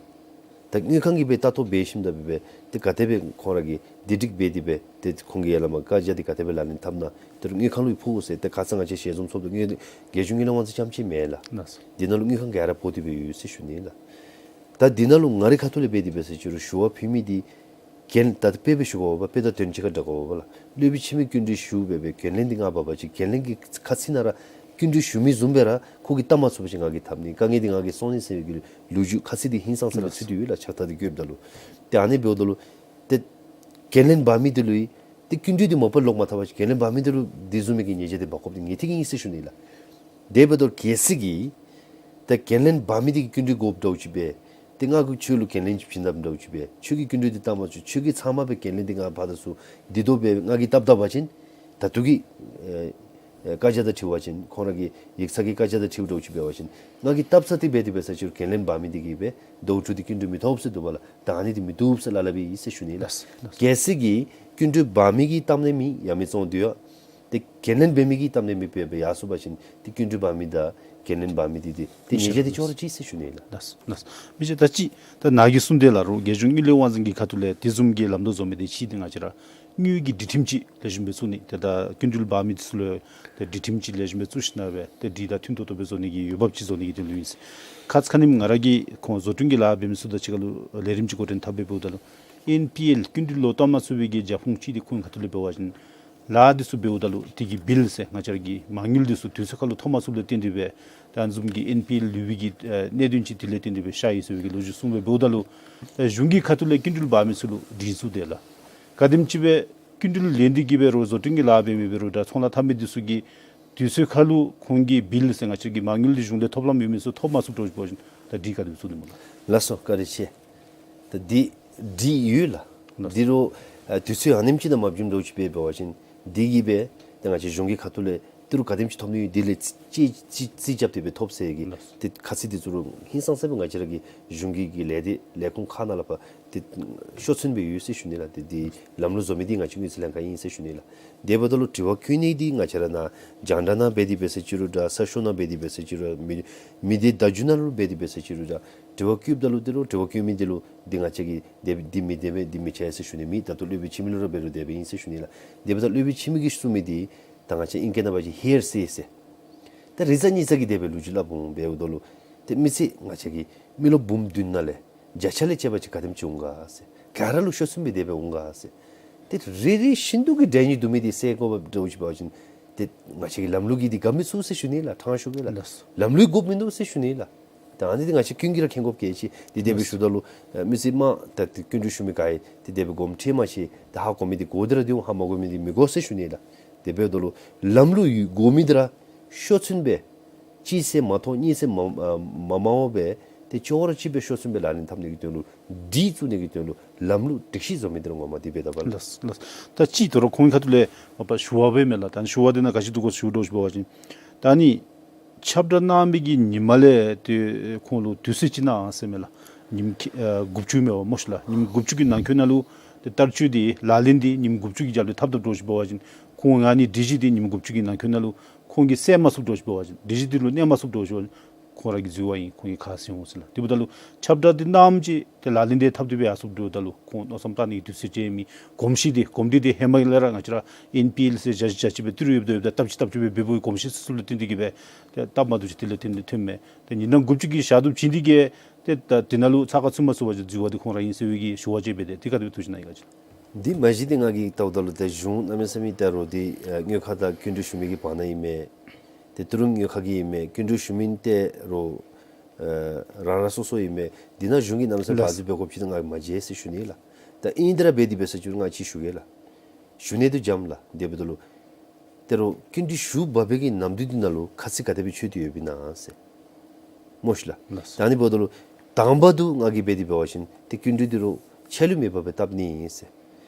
ད་དངུལ་ཁང་གིས་སྦེ་ལྟ་རྟོག་འབད་ཞིནམ་ད་སྦེ་སྦེ་ཏེ་ག་དེ་སྦེ་ཁོང་ར་གིས་བདེ་སྒྲིག་འབད་དེ་སྦེ་ཏེ་ཁོང་གི་ཡར་ལས་མར་བཀའ་རྒྱ་འདི་ག་དེ་སྦེ་ལག་ལེན་འཐབ་ན་ད་རུང་དངུལ་ཁང་ལུ་ཕོག་ཟེར། ཏེ་ཁ་ཙ་ང་བཅས་ཞལ་འཛོམས་ཚོགས་འདུ་དངུལ་རྒྱལ་གཞུང་དངུལ་ལས་དབང་འཛིན་རྐྱངམ་ཅིག་མེན་ལགས། ལགས། འདི་ནང་ལུ་དངུལ་ཁང་ག་ར་ཕོག་སྟེ་སྦེ་ཡོད་ཟེར་ཞུ་ནི་ལགས། ད་འདི་ནང་ལུ་ང་རའི་ཁ་ཐུག་ལས་འབད་དེ་འབད་ས་ཅིག་རུང་ཞུ་བ་ཕུལ་མི་འདི་གན་ད་ལྟོ་དཔེ་སྦེ་ཞུ་དགོ་པ་དཔེ་དང་དོན་གཅིག་ཁར་འདྲ་དགོ་པ་ལགས། སློབ་དཔོན་ཆེན་མོས་སྐྱིན་འགྲུལ་ཞུ་སྦེ་སྦེ་འགན་ལེན་འདི་ང་འབག་པ་ཅིན་འགན་ལེན་གྱི་ཁ་ཚིག་ནང་ར་སྐྱིན་འགྲུལ་ཞུ་མི་བཟུམ་སྦེ་ར་ཁོ་གིས་བཏབ་མ་ཚུགས་པ་ཅིན་ང་གིས་འཐབ་ནི། དཀའ་ངལ་འདི་ང་གིས་སོང་ནི་ཟེར་བའི་གི་ལོ་རྒྱུས་ཁ་ཚིག་འདི་ཧིང་སངས་ས་སྦེ་ཚུད་དེ་ཡོད་ལགས། ཕྱག་རྟགས་འདི་བཀོདཔ་ད་ལུ། ཏེ་ཨ་ནི་འབདཝ་ད་ལུ་ཏེ་འགན་ལེན་འབག་མི་འདི་ལུ་ཏེ་སྐྱིན་འགྲུལ་འདི་མ་པ་ལོག་མ་བཏབ་པ་ཅིན་འགན་ལེན་འབག་མི་འདི་ལུ་འདི་བཟུམ་མའི་གི་ཉེས་ཆད་འདི་འབག་དགོཔ་འདི་ངེས་ཏིག་ཨིན་ཟེར་ཞུ་ནི་ལགས། དེ་འབདཝ་ད་གལ་སྲིད་ཀྱི་ད་འགན་ལེན་འབག་མི་འདི་གིས་སྐྱིན་འགྲུལ་དགོཔ་འདྲཝ་ཅིག་སྦེ་ཏེ་ང་གིས་ཁྱོད་ལུ་འགན་ལེན་ཅིག་བྱིན་དཔ་འདྲཝ་ཅིག་སྦེ་ཁྱོད་ཀྱིས་སྐྱིན་འགྲུལ་འདི་བཏབ་མ་ཚུགས། ཁྱོད་ཀྱིས་ཚབ་མ་སྦེ་འགན་ལེན་འདི་ང་འབག་ད་ཚུགས། འདི་དོ་སྦེ་ང་གིས་བཏབ་ད་པ་ཅིན་ད་ལྟོ་གི་ཨེ་ཨེ་བཀའ་རྒྱ་དང་འཁྲིལ་བ་ཅིན་ཁོང་ར་གི་ཡིག་ཚང་གི་བཀའ་རྒྱ་དང་འཁྲིལཝ་འདྲཝ་ཅིག་འབད་བ་ཅིན་ང་གིས་བཏབ་ཚར་ཏེ་འབད་དེ་འབད་ས་ཅིག་རུང་འགན་ལེན་འབག་མི་འདི་གིས་སྦེ་ཟླཝ་དྲུག་འདི་སྐྱིན་འགྲུལ་མི་ཐོབ་ཟེར་འདུག་པ་ལགས། ད་ཨ་ནི་འདི་མི་བཏུབ་ཟེར་སླབ་སླབ་ཨིན་ཟེར་ཞུ་ནི་ལགས། ལགས། གལ་སྲིད་ཀྱི་སྐྱིན་འགྲུལ་འབག་མི་གིས་བཏབ་ནི་མེད་ཡང་མི་བཙོང་དེ་ཡོད། ཏེ་འགན་ལེན་འབད་མི་གིས་བཏབ་ནི་མེད་པའི་སྦེ་ཡར་སོང་པ་ཅིན་ཏེ་སྐྱིན་འགྲུལ་འབག་མི་དང་འགན་ལེན་འབག་མི་འདི་ཏེ་ཏེ་ཉེས་ཆད་འདི་ཅོག་ར་གཅིག་ཟེར་ཞུ་ནི་ལགས། ལགས་ལགས། མི་ཤེས། ད་ཅི་ད་ནཱ་གིས་གསུངས་དེ་ལགས་རུང་རྒྱལ་གཞུང་དངུལ་ལས་དབང་འཛིན་གྱི་ཁ་ཐུག་ལས་དེ་བཟུམ་གྱི་ལམ་ལྷོང་བཟོ་མི་འདི་ཅིག་ཏེ་ང་བཅས་ར་དངུལ་གྱི་སྒྲིག་ཁྲིམས་ཅིག་ལེགས་ཤོམ་སྦེ་བཙུགས་ནི། ཏེ་ད་སྐྱིན་འགྲུལ་འབག་མི་འདི་ཚུ་ལུ་ཏེ་སྒྲིག་ཁྲིམས་ཅིག་ལེགས་ཤོམ་སྦེ་བཙུགས་ཞིནམ་སྦེ་ཏེ་སྒྲིག་དང་མཐུན་ཏོག་ཏོ་སྦེ་བཟོ་ནི་གི་འོས་འབབ་ཅིག་བཟོ་ནི་གི་དོན་ལུ་ཨིན་ཟེར། ཁ་ཙ་ཁ་ཉིནམ་ང་ར་གིས་ཁོང་བཟོ་སྐྲུན་གྱི་ལཱ་འབད་མི་ཚུ་དང་གཅིག་ཁར་ལུ་ལས་རིམ་ཅིག་འགོ་འདྲེན་འཐབ་སྦེ་འབདཝ་ད་ལུ་ཨེན་པི་ཨེལ་སྐྱིན་འགྲུལ་ལོག་བཏབ་མ་ཚུགས་པའི་གི་རྒྱབ་ཁུངས་ཅིག་འདི་ཁོང་ཁ་ཐུག་ལས་འབད་བ་ཅིན་ལཱ་འདི་ཚུ་འབདཝ་ད་ལུ་དེ་གི་བིལ་ཟེར་ང་བཅས་ར་གི་མ་དངུལ་འདི་ཚུ་དུས་ཚོད་ཁར་ལུ་ཐོབ་མ་ཚུགསཔ་ལས་བརྟེན་ཏེ་སྦེ་ད་ཨ་ནི་བཟུམ་གྱི་ཨེན་པི་ཨེལ་ལུས་པའི་གི་ཨེ་གནད་དོན་ཅིག་དེ་ལས་བརྟེན་ཏེ་སྦེ་ཤར་ཡི་ཟེར་བའི་གི་ལོ་རྒྱུས་གསུངས་སྦེ་འབདཝ་ད་ལུ་ཨེ་གཞུང་གི་ཁ་ཐུག་ལས་སྐྱིན་འགྲུལ་འབག་མི་ཚུ་ལུ་སྒྲིག་འཛུགས་དེ་ལགས། ག་དེམ་ཅིག་སྦེ་སྐྱིན་འགྲུལ་ལེན་ཏེ་གིས་འབད་རུང་བཟོ་སྐྲུན་གྱི་ལཱ་འབད་མི་འབད་རུང་ད་ཚོང་ལཱ་འཐབ་མི་འདི་ཚུ་གིས་དུས་ཚོད་ཁར་ལུ་ཁོང་གི་བིལ་ཟེར་ང་བཅས་ཀྱི་མ་དངུལ་འདི་གཞུང་ལས་ཐོབ་ལམ་ཡོད་མི་ཚུ་ཐོབ་མ་ཚུགསཔ་འདྲཝ་ཅིག་འབད་བ་ཅིན་ད་སྒྲིག་ག་དེ་སྦེ་བཙུགས་ནི་སྨོ་ལགས། ལགས་སོ། བཀའ་དྲིན་ཆེ། ད་འདི་སྒྲིག་ཡོད་ལགས། ལགས། འདི་རུང་ཨ་དུས་ཚོད་ཨ་ནེམ་ཅིག་ནང་མ་བྱུངམ་འདྲཝ་ཅིག་སྦེ་འབད་བ་ཅིན་འདི་གིས་སྦེ་ད་ང་བཅས་གཞུང་གི་ཁ་ཐུག་ལས་ད་ ཏི་རུ་ག་དེམ་ཅིག་ཐོབ་ནི་ཡོད་དེ་ལས་ཅིག་ཅིག་རྩིས་རྐྱབ་སྟེ་སྦེ་ཐོབ་ཟེར་གི། ལགས། ཏེ་ཁ་ཚིག་འདི་ཚུ་རུང་ཧིང་སངས་ས་སྦེ་ང་བཅས་ར་གི་གཞུང་གི་གི་ལས་སྡེ་ལས་ཁུངས་ཁག་ནང་ལས་ཕར་ཏེ་ཤོག་ཚུན་སྦེ་ཡོད་ཟེར་ཞུ་ནི་ལགས། ཏེ་འདི་ལམ་ལུགས་བཟོ་མི་འདི་ང་བཅས་དངུལ་རྩིས་ལྷན་ཁག་ཨིན་ཟེར་ཞུ་ནི་ལགས། དེ་འབདཝ་ད་ལུ་དྲི་བ་བཀོད་ནི་འདི་ང་བཅས་ར་ནཱ་རྒྱང་བསྒྲགས་ནང་འབད་དེ་འབད་ཟེར་ཅི་རུང་འདྲ་ས་ཤོག་ནང་འབད་དེ་འབད་ཟེར་ཅི་རུང་མི་མི་སྡེ་བརྡ་བརྒྱུད་ནང་ལུ་འབད་དེ་འབད་ཟེར་ཅི་རུང་འདྲ་དྲི་བ་བཀོདཔ་ད་ལུ་ཏི་རུ་དྲི་བ་བཀོད་མི་འདི་ལུ་འདི་ང་བཅས་ཀྱིས་དེ་འདི་མི་དེ་སྦེ་འདི་མི་བྱ་ཟེར་ཞུ་ནི་མེད། ད་ལྟོ་སློབ་དཔོན་འཆི་མེད་ལུ་ར་འབད་རུང་དེ་སྦེ་ཨིན་ཟེར་ཞུ་ནི་ལགས། དེ་འབདཝ་ད་སློབ་དཔོན་འཆི་མེད་ཀྱིས་གསུངས་མི་འདི་ད་ང་བཅས་ཨིང་སྐད་ནང་འབད་བ་ཅིན་hearsay ཟེར། ད་རེ་ཚ་གཉིས་ཚ་གི་དེ་སྦེ་ལོ་རྒྱུས་སླབ་འོང་འབདཝ་ད་ལུ་ཏེ་མི་ཚེ་ང་བཅས་ཀྱི་མི་ལོ་འབུམ་བདུན་ནང་ལས་བརྒྱ་ཆ་ལས་དཔྱད་པ་ཅིན་ག་དེམ་ཅིག་འོང་ག་ཟེར། ག་ར་ལུ་ཤོག་ཚུན་སྦེ་དེ་སྦེ་འོང་ག་ཟེར། ཏེ་རེ་རེ་བཞིན་དུ་གི་གྲལ་གཉིས་འདུག་མི་འདི་སེལ་དགོཔ་འདྲཝ་ཅིག་འབད་བ་ཅིན་ཏེ་ང་བཅས་ཀྱི་ལམ་ལུགས་ཀྱིས་འདི་དགའ་མི་ཚུགས་ཟེར་ཞུ་ནི་ལགས། དྲང་ཤོས་སྦེ་ལགས། ལགས། ལམ་ལུགས་དགོཔ་མིན་འདུག་ཟེར་ཞུ་ནི་ལགས། ད་ཨ་ནི་འདི་ང་བཅས་ཀུན་གྱིས་ར་མཁྱེན་དགོཔ་གལ་ཆེ། ཏེ་དེ་སྦེ་ཞུཝ་ད་ལུ་ཨ་མི་སེར་མང་ད་ཏེ་སྐྱིན་འགྲུལ་ཞུ་མི་ག་ཡང་ཏེ་དེ་སྦེ་དགོངསམ་ཁྲེལ་མ་ཆེ། ཏེ་ཧ་གོ་མི་འདི་གོ་སྟེ་ར་སྡོད་འོང་། ཧ་མ་གོ་མི་འདི་མི་གོ་ཟེར་ཞུ་ནི་ལགས། དེ་འབདཝ་ད་ལུ་ལམ་ལུགས་ཡོད་དགོ་མི་འདི་ར་ཤོག་ཚུན་སྦེ་གཅིག་ཟེར་མ་ཐོགས་གཉིས་ཟེར་མ་ཨ་མ་མང་བ་སྦེ་ཏེ་ཅོག་ར་གཅིག་སྦེ་ཤོག་ཚུན་སྦེ་ལག་ལེན་འཐབ་ནི་གི་དོན་ལུ་སྒྲིག་བཙུགས་ནི་གི་དོན་ལུ་ལམ་ལུགས་སྒྲིག་གཞི་བཟོ་མི་འདི་ར་ངོ་མ་འདི་འབད་དོ་བ་ལགས། ལགས་ལགས། ད་ཅི་དོ་རུང་ཁོང་གི་ཁ་ཐུག་ལས་མ་པ་ཞུ་བ་སྦེ་མས་ལགས། ད་ནི་ཞུ་བ་འདི་ནང་ག་ཅི་འདུག་གོ་ཞུ་དོ་ཞུ་བ་ཅིན་ད་ནི་ཁྱབ་བསྒྲགས་གནང་མི་གི་ཉིནམ་ལས་ཏེ་ཁོང་ལུ་དུས་ཚོད་ཅིག་གནང་ཟེར་མས་ལགས། ཉིནམ་ཁེ་ཨ་དགུ་བཅུ་མས་པ་སྨོ་ཤི་ལགས། ཉིནམ་དགུ་བཅུ་གི་ནང་འཁོད་ནང་ལུ་ཏེ་བསྟར་སྤྱོད་འདི་ལག་ལེན་འདི་ཉིནམ་དགུ་བཅུ་གི་རྒྱབ་ལས་འཐབ་འཐབ་འདྲཝ་ཅིག་འབད་བ་ཅིན་ཁོང་ཨ་ནི་སྒྲིག་གཞི་འདི་ཉིནམ་དགུ་བཅུ་གི་ནང་འཁོད་ནང་ལུ་ཁོང་གིས་སེལ་མ་ཚུགསཔ་འདྲཝ་ཅིག་འབད་བ་ཅིན་སྒྲིག་གཞི་འདི་ལུ་གནས་མ་ཚུགསཔ་འདྲཝ་ཅིག་འབད་བ་ཅིན་ཁོང་ར་གི་འཛོལ་བ་ཨིན། ཁོང་གིས་ཁ་བཟེད་འོང་ཟེར་ལགས། དེ་འབདཝ་ད་ལུ་ཁྱབ་བསྒྲགས་འདི་གནངམ་ཅིག་ཏེ་ལག་ལེན་འདི་འཐབ་སྟེ་སྦེ་ཡར་སོངམ་འདྲཝ་ད་ལུ་ཁོང་མནོ་བསམ་བཏང་ནི་གི་དུས་ཚོད་ཅིག་མེད། གོམས་གཤིས་འདི་གོམས་འདྲིས་འདི་ཧེ་མ་ལས་ར་ང་བཅས་ར་ཨེན་པི་ཨེལ་ཟེར་བརྗ་བྱ་ཅིག་སྦེ་ཏི་རུ་ཡོདཔ་ད་ཡོདཔ་ད་སྟབས་ཅིག་སྟབས་ཅིག་སྦེ་འབད་འབདཝ་གི་གོམས་གཤིས་ཚུ་ལུ་བརྟེན་ཏེ་གིས་སྦེ་ཏེ་སྟབས་མ་བདེཝ་ཅིག་དེ་ལས་བརྟེན་ཏེ་ཐོནམ་མས། ཏེ་ཉིན་གྲངས་དགུ་བཅུ་གི་ཞག་དུམ་བྱིན་ཏེ་གིས་ཏེ་ད་དེ་ནང་ལུ་ཚགས་ཁར་ཚུད་མ་ཚུགས་པ་ཅིན་འཛོལ་བ་འདི་ཁོང་ར་ཨིན་ཟེར་བའི་གི་ཞུ་བ་ཅིག་འབད་དེ་དེ་ག་དེ་སྦེ་ཐུགས་བཞེད་གནང་ཡི་ག་ཅིག་ལགས། འདི་མ་གཞི་འདི་ང་གིས་བལྟཝ་ད་ལུ་ཏེ་གཞུང་གནམ་མེད་ས་མེད་ད་རུང་འདི་ཨ་དངུལ་ཁང་དང་སྐྱིན་འགྲུལ་ཞུ་མི་གི་བར་ན་ཨིན་མས། ཏེ་ཏི་རུ་དངུལ་ཁང་གི་ཨིན་མས། སྐྱིན་འགྲུལ་ཞུ་མི་ད་རུང་ཨ་རང་རང་སོ་སོ་ཨིན་མས། འདི་ནང་གཞུང་གིས་གནམ་མེད་ས་མེད་ལགས། བར་འཛུལ་འབད་དགོཔ་ཅིག་ད་ང་མ་མཇལ་ཟེར་ཞུ་ནི་ལགས། ད་ཨིན་དེ་ར་འབད་དེ་འབད་ཟེར་ཅི་རུང་ང་ཅིག་ཞུ་གེ་ལགས། ཞུ་ནི་འདི་འཇམ་ལགས། དེ་འབདཝ་ད་ལུ་ད་རུང་སྐྱིན་འགྲུལ་ཞུ་འབག་པའི་གི་ནམ་དུས་འདི་ནང་ལུ་ཁ་ཚིག་ག་དེ་སྦེ་ཆོད་དེ་ཡོདཔ་ཨིན་ན་ཟེར། སྨོ་ཤི་ལགས། ལགས། ད་ཨ་ནི་འབདཝ་ད་ལུ་དང་པ་འདི་ང་གིས་འབད་དེ་འབད་བ་ཅིན་ཏེ་སྐྱིན་འགྲུལ་འདི་རུང་ཆད་ལུས་མེད་པར་སྦེ་བཏབ་ནི་ཨིན་ཟེར།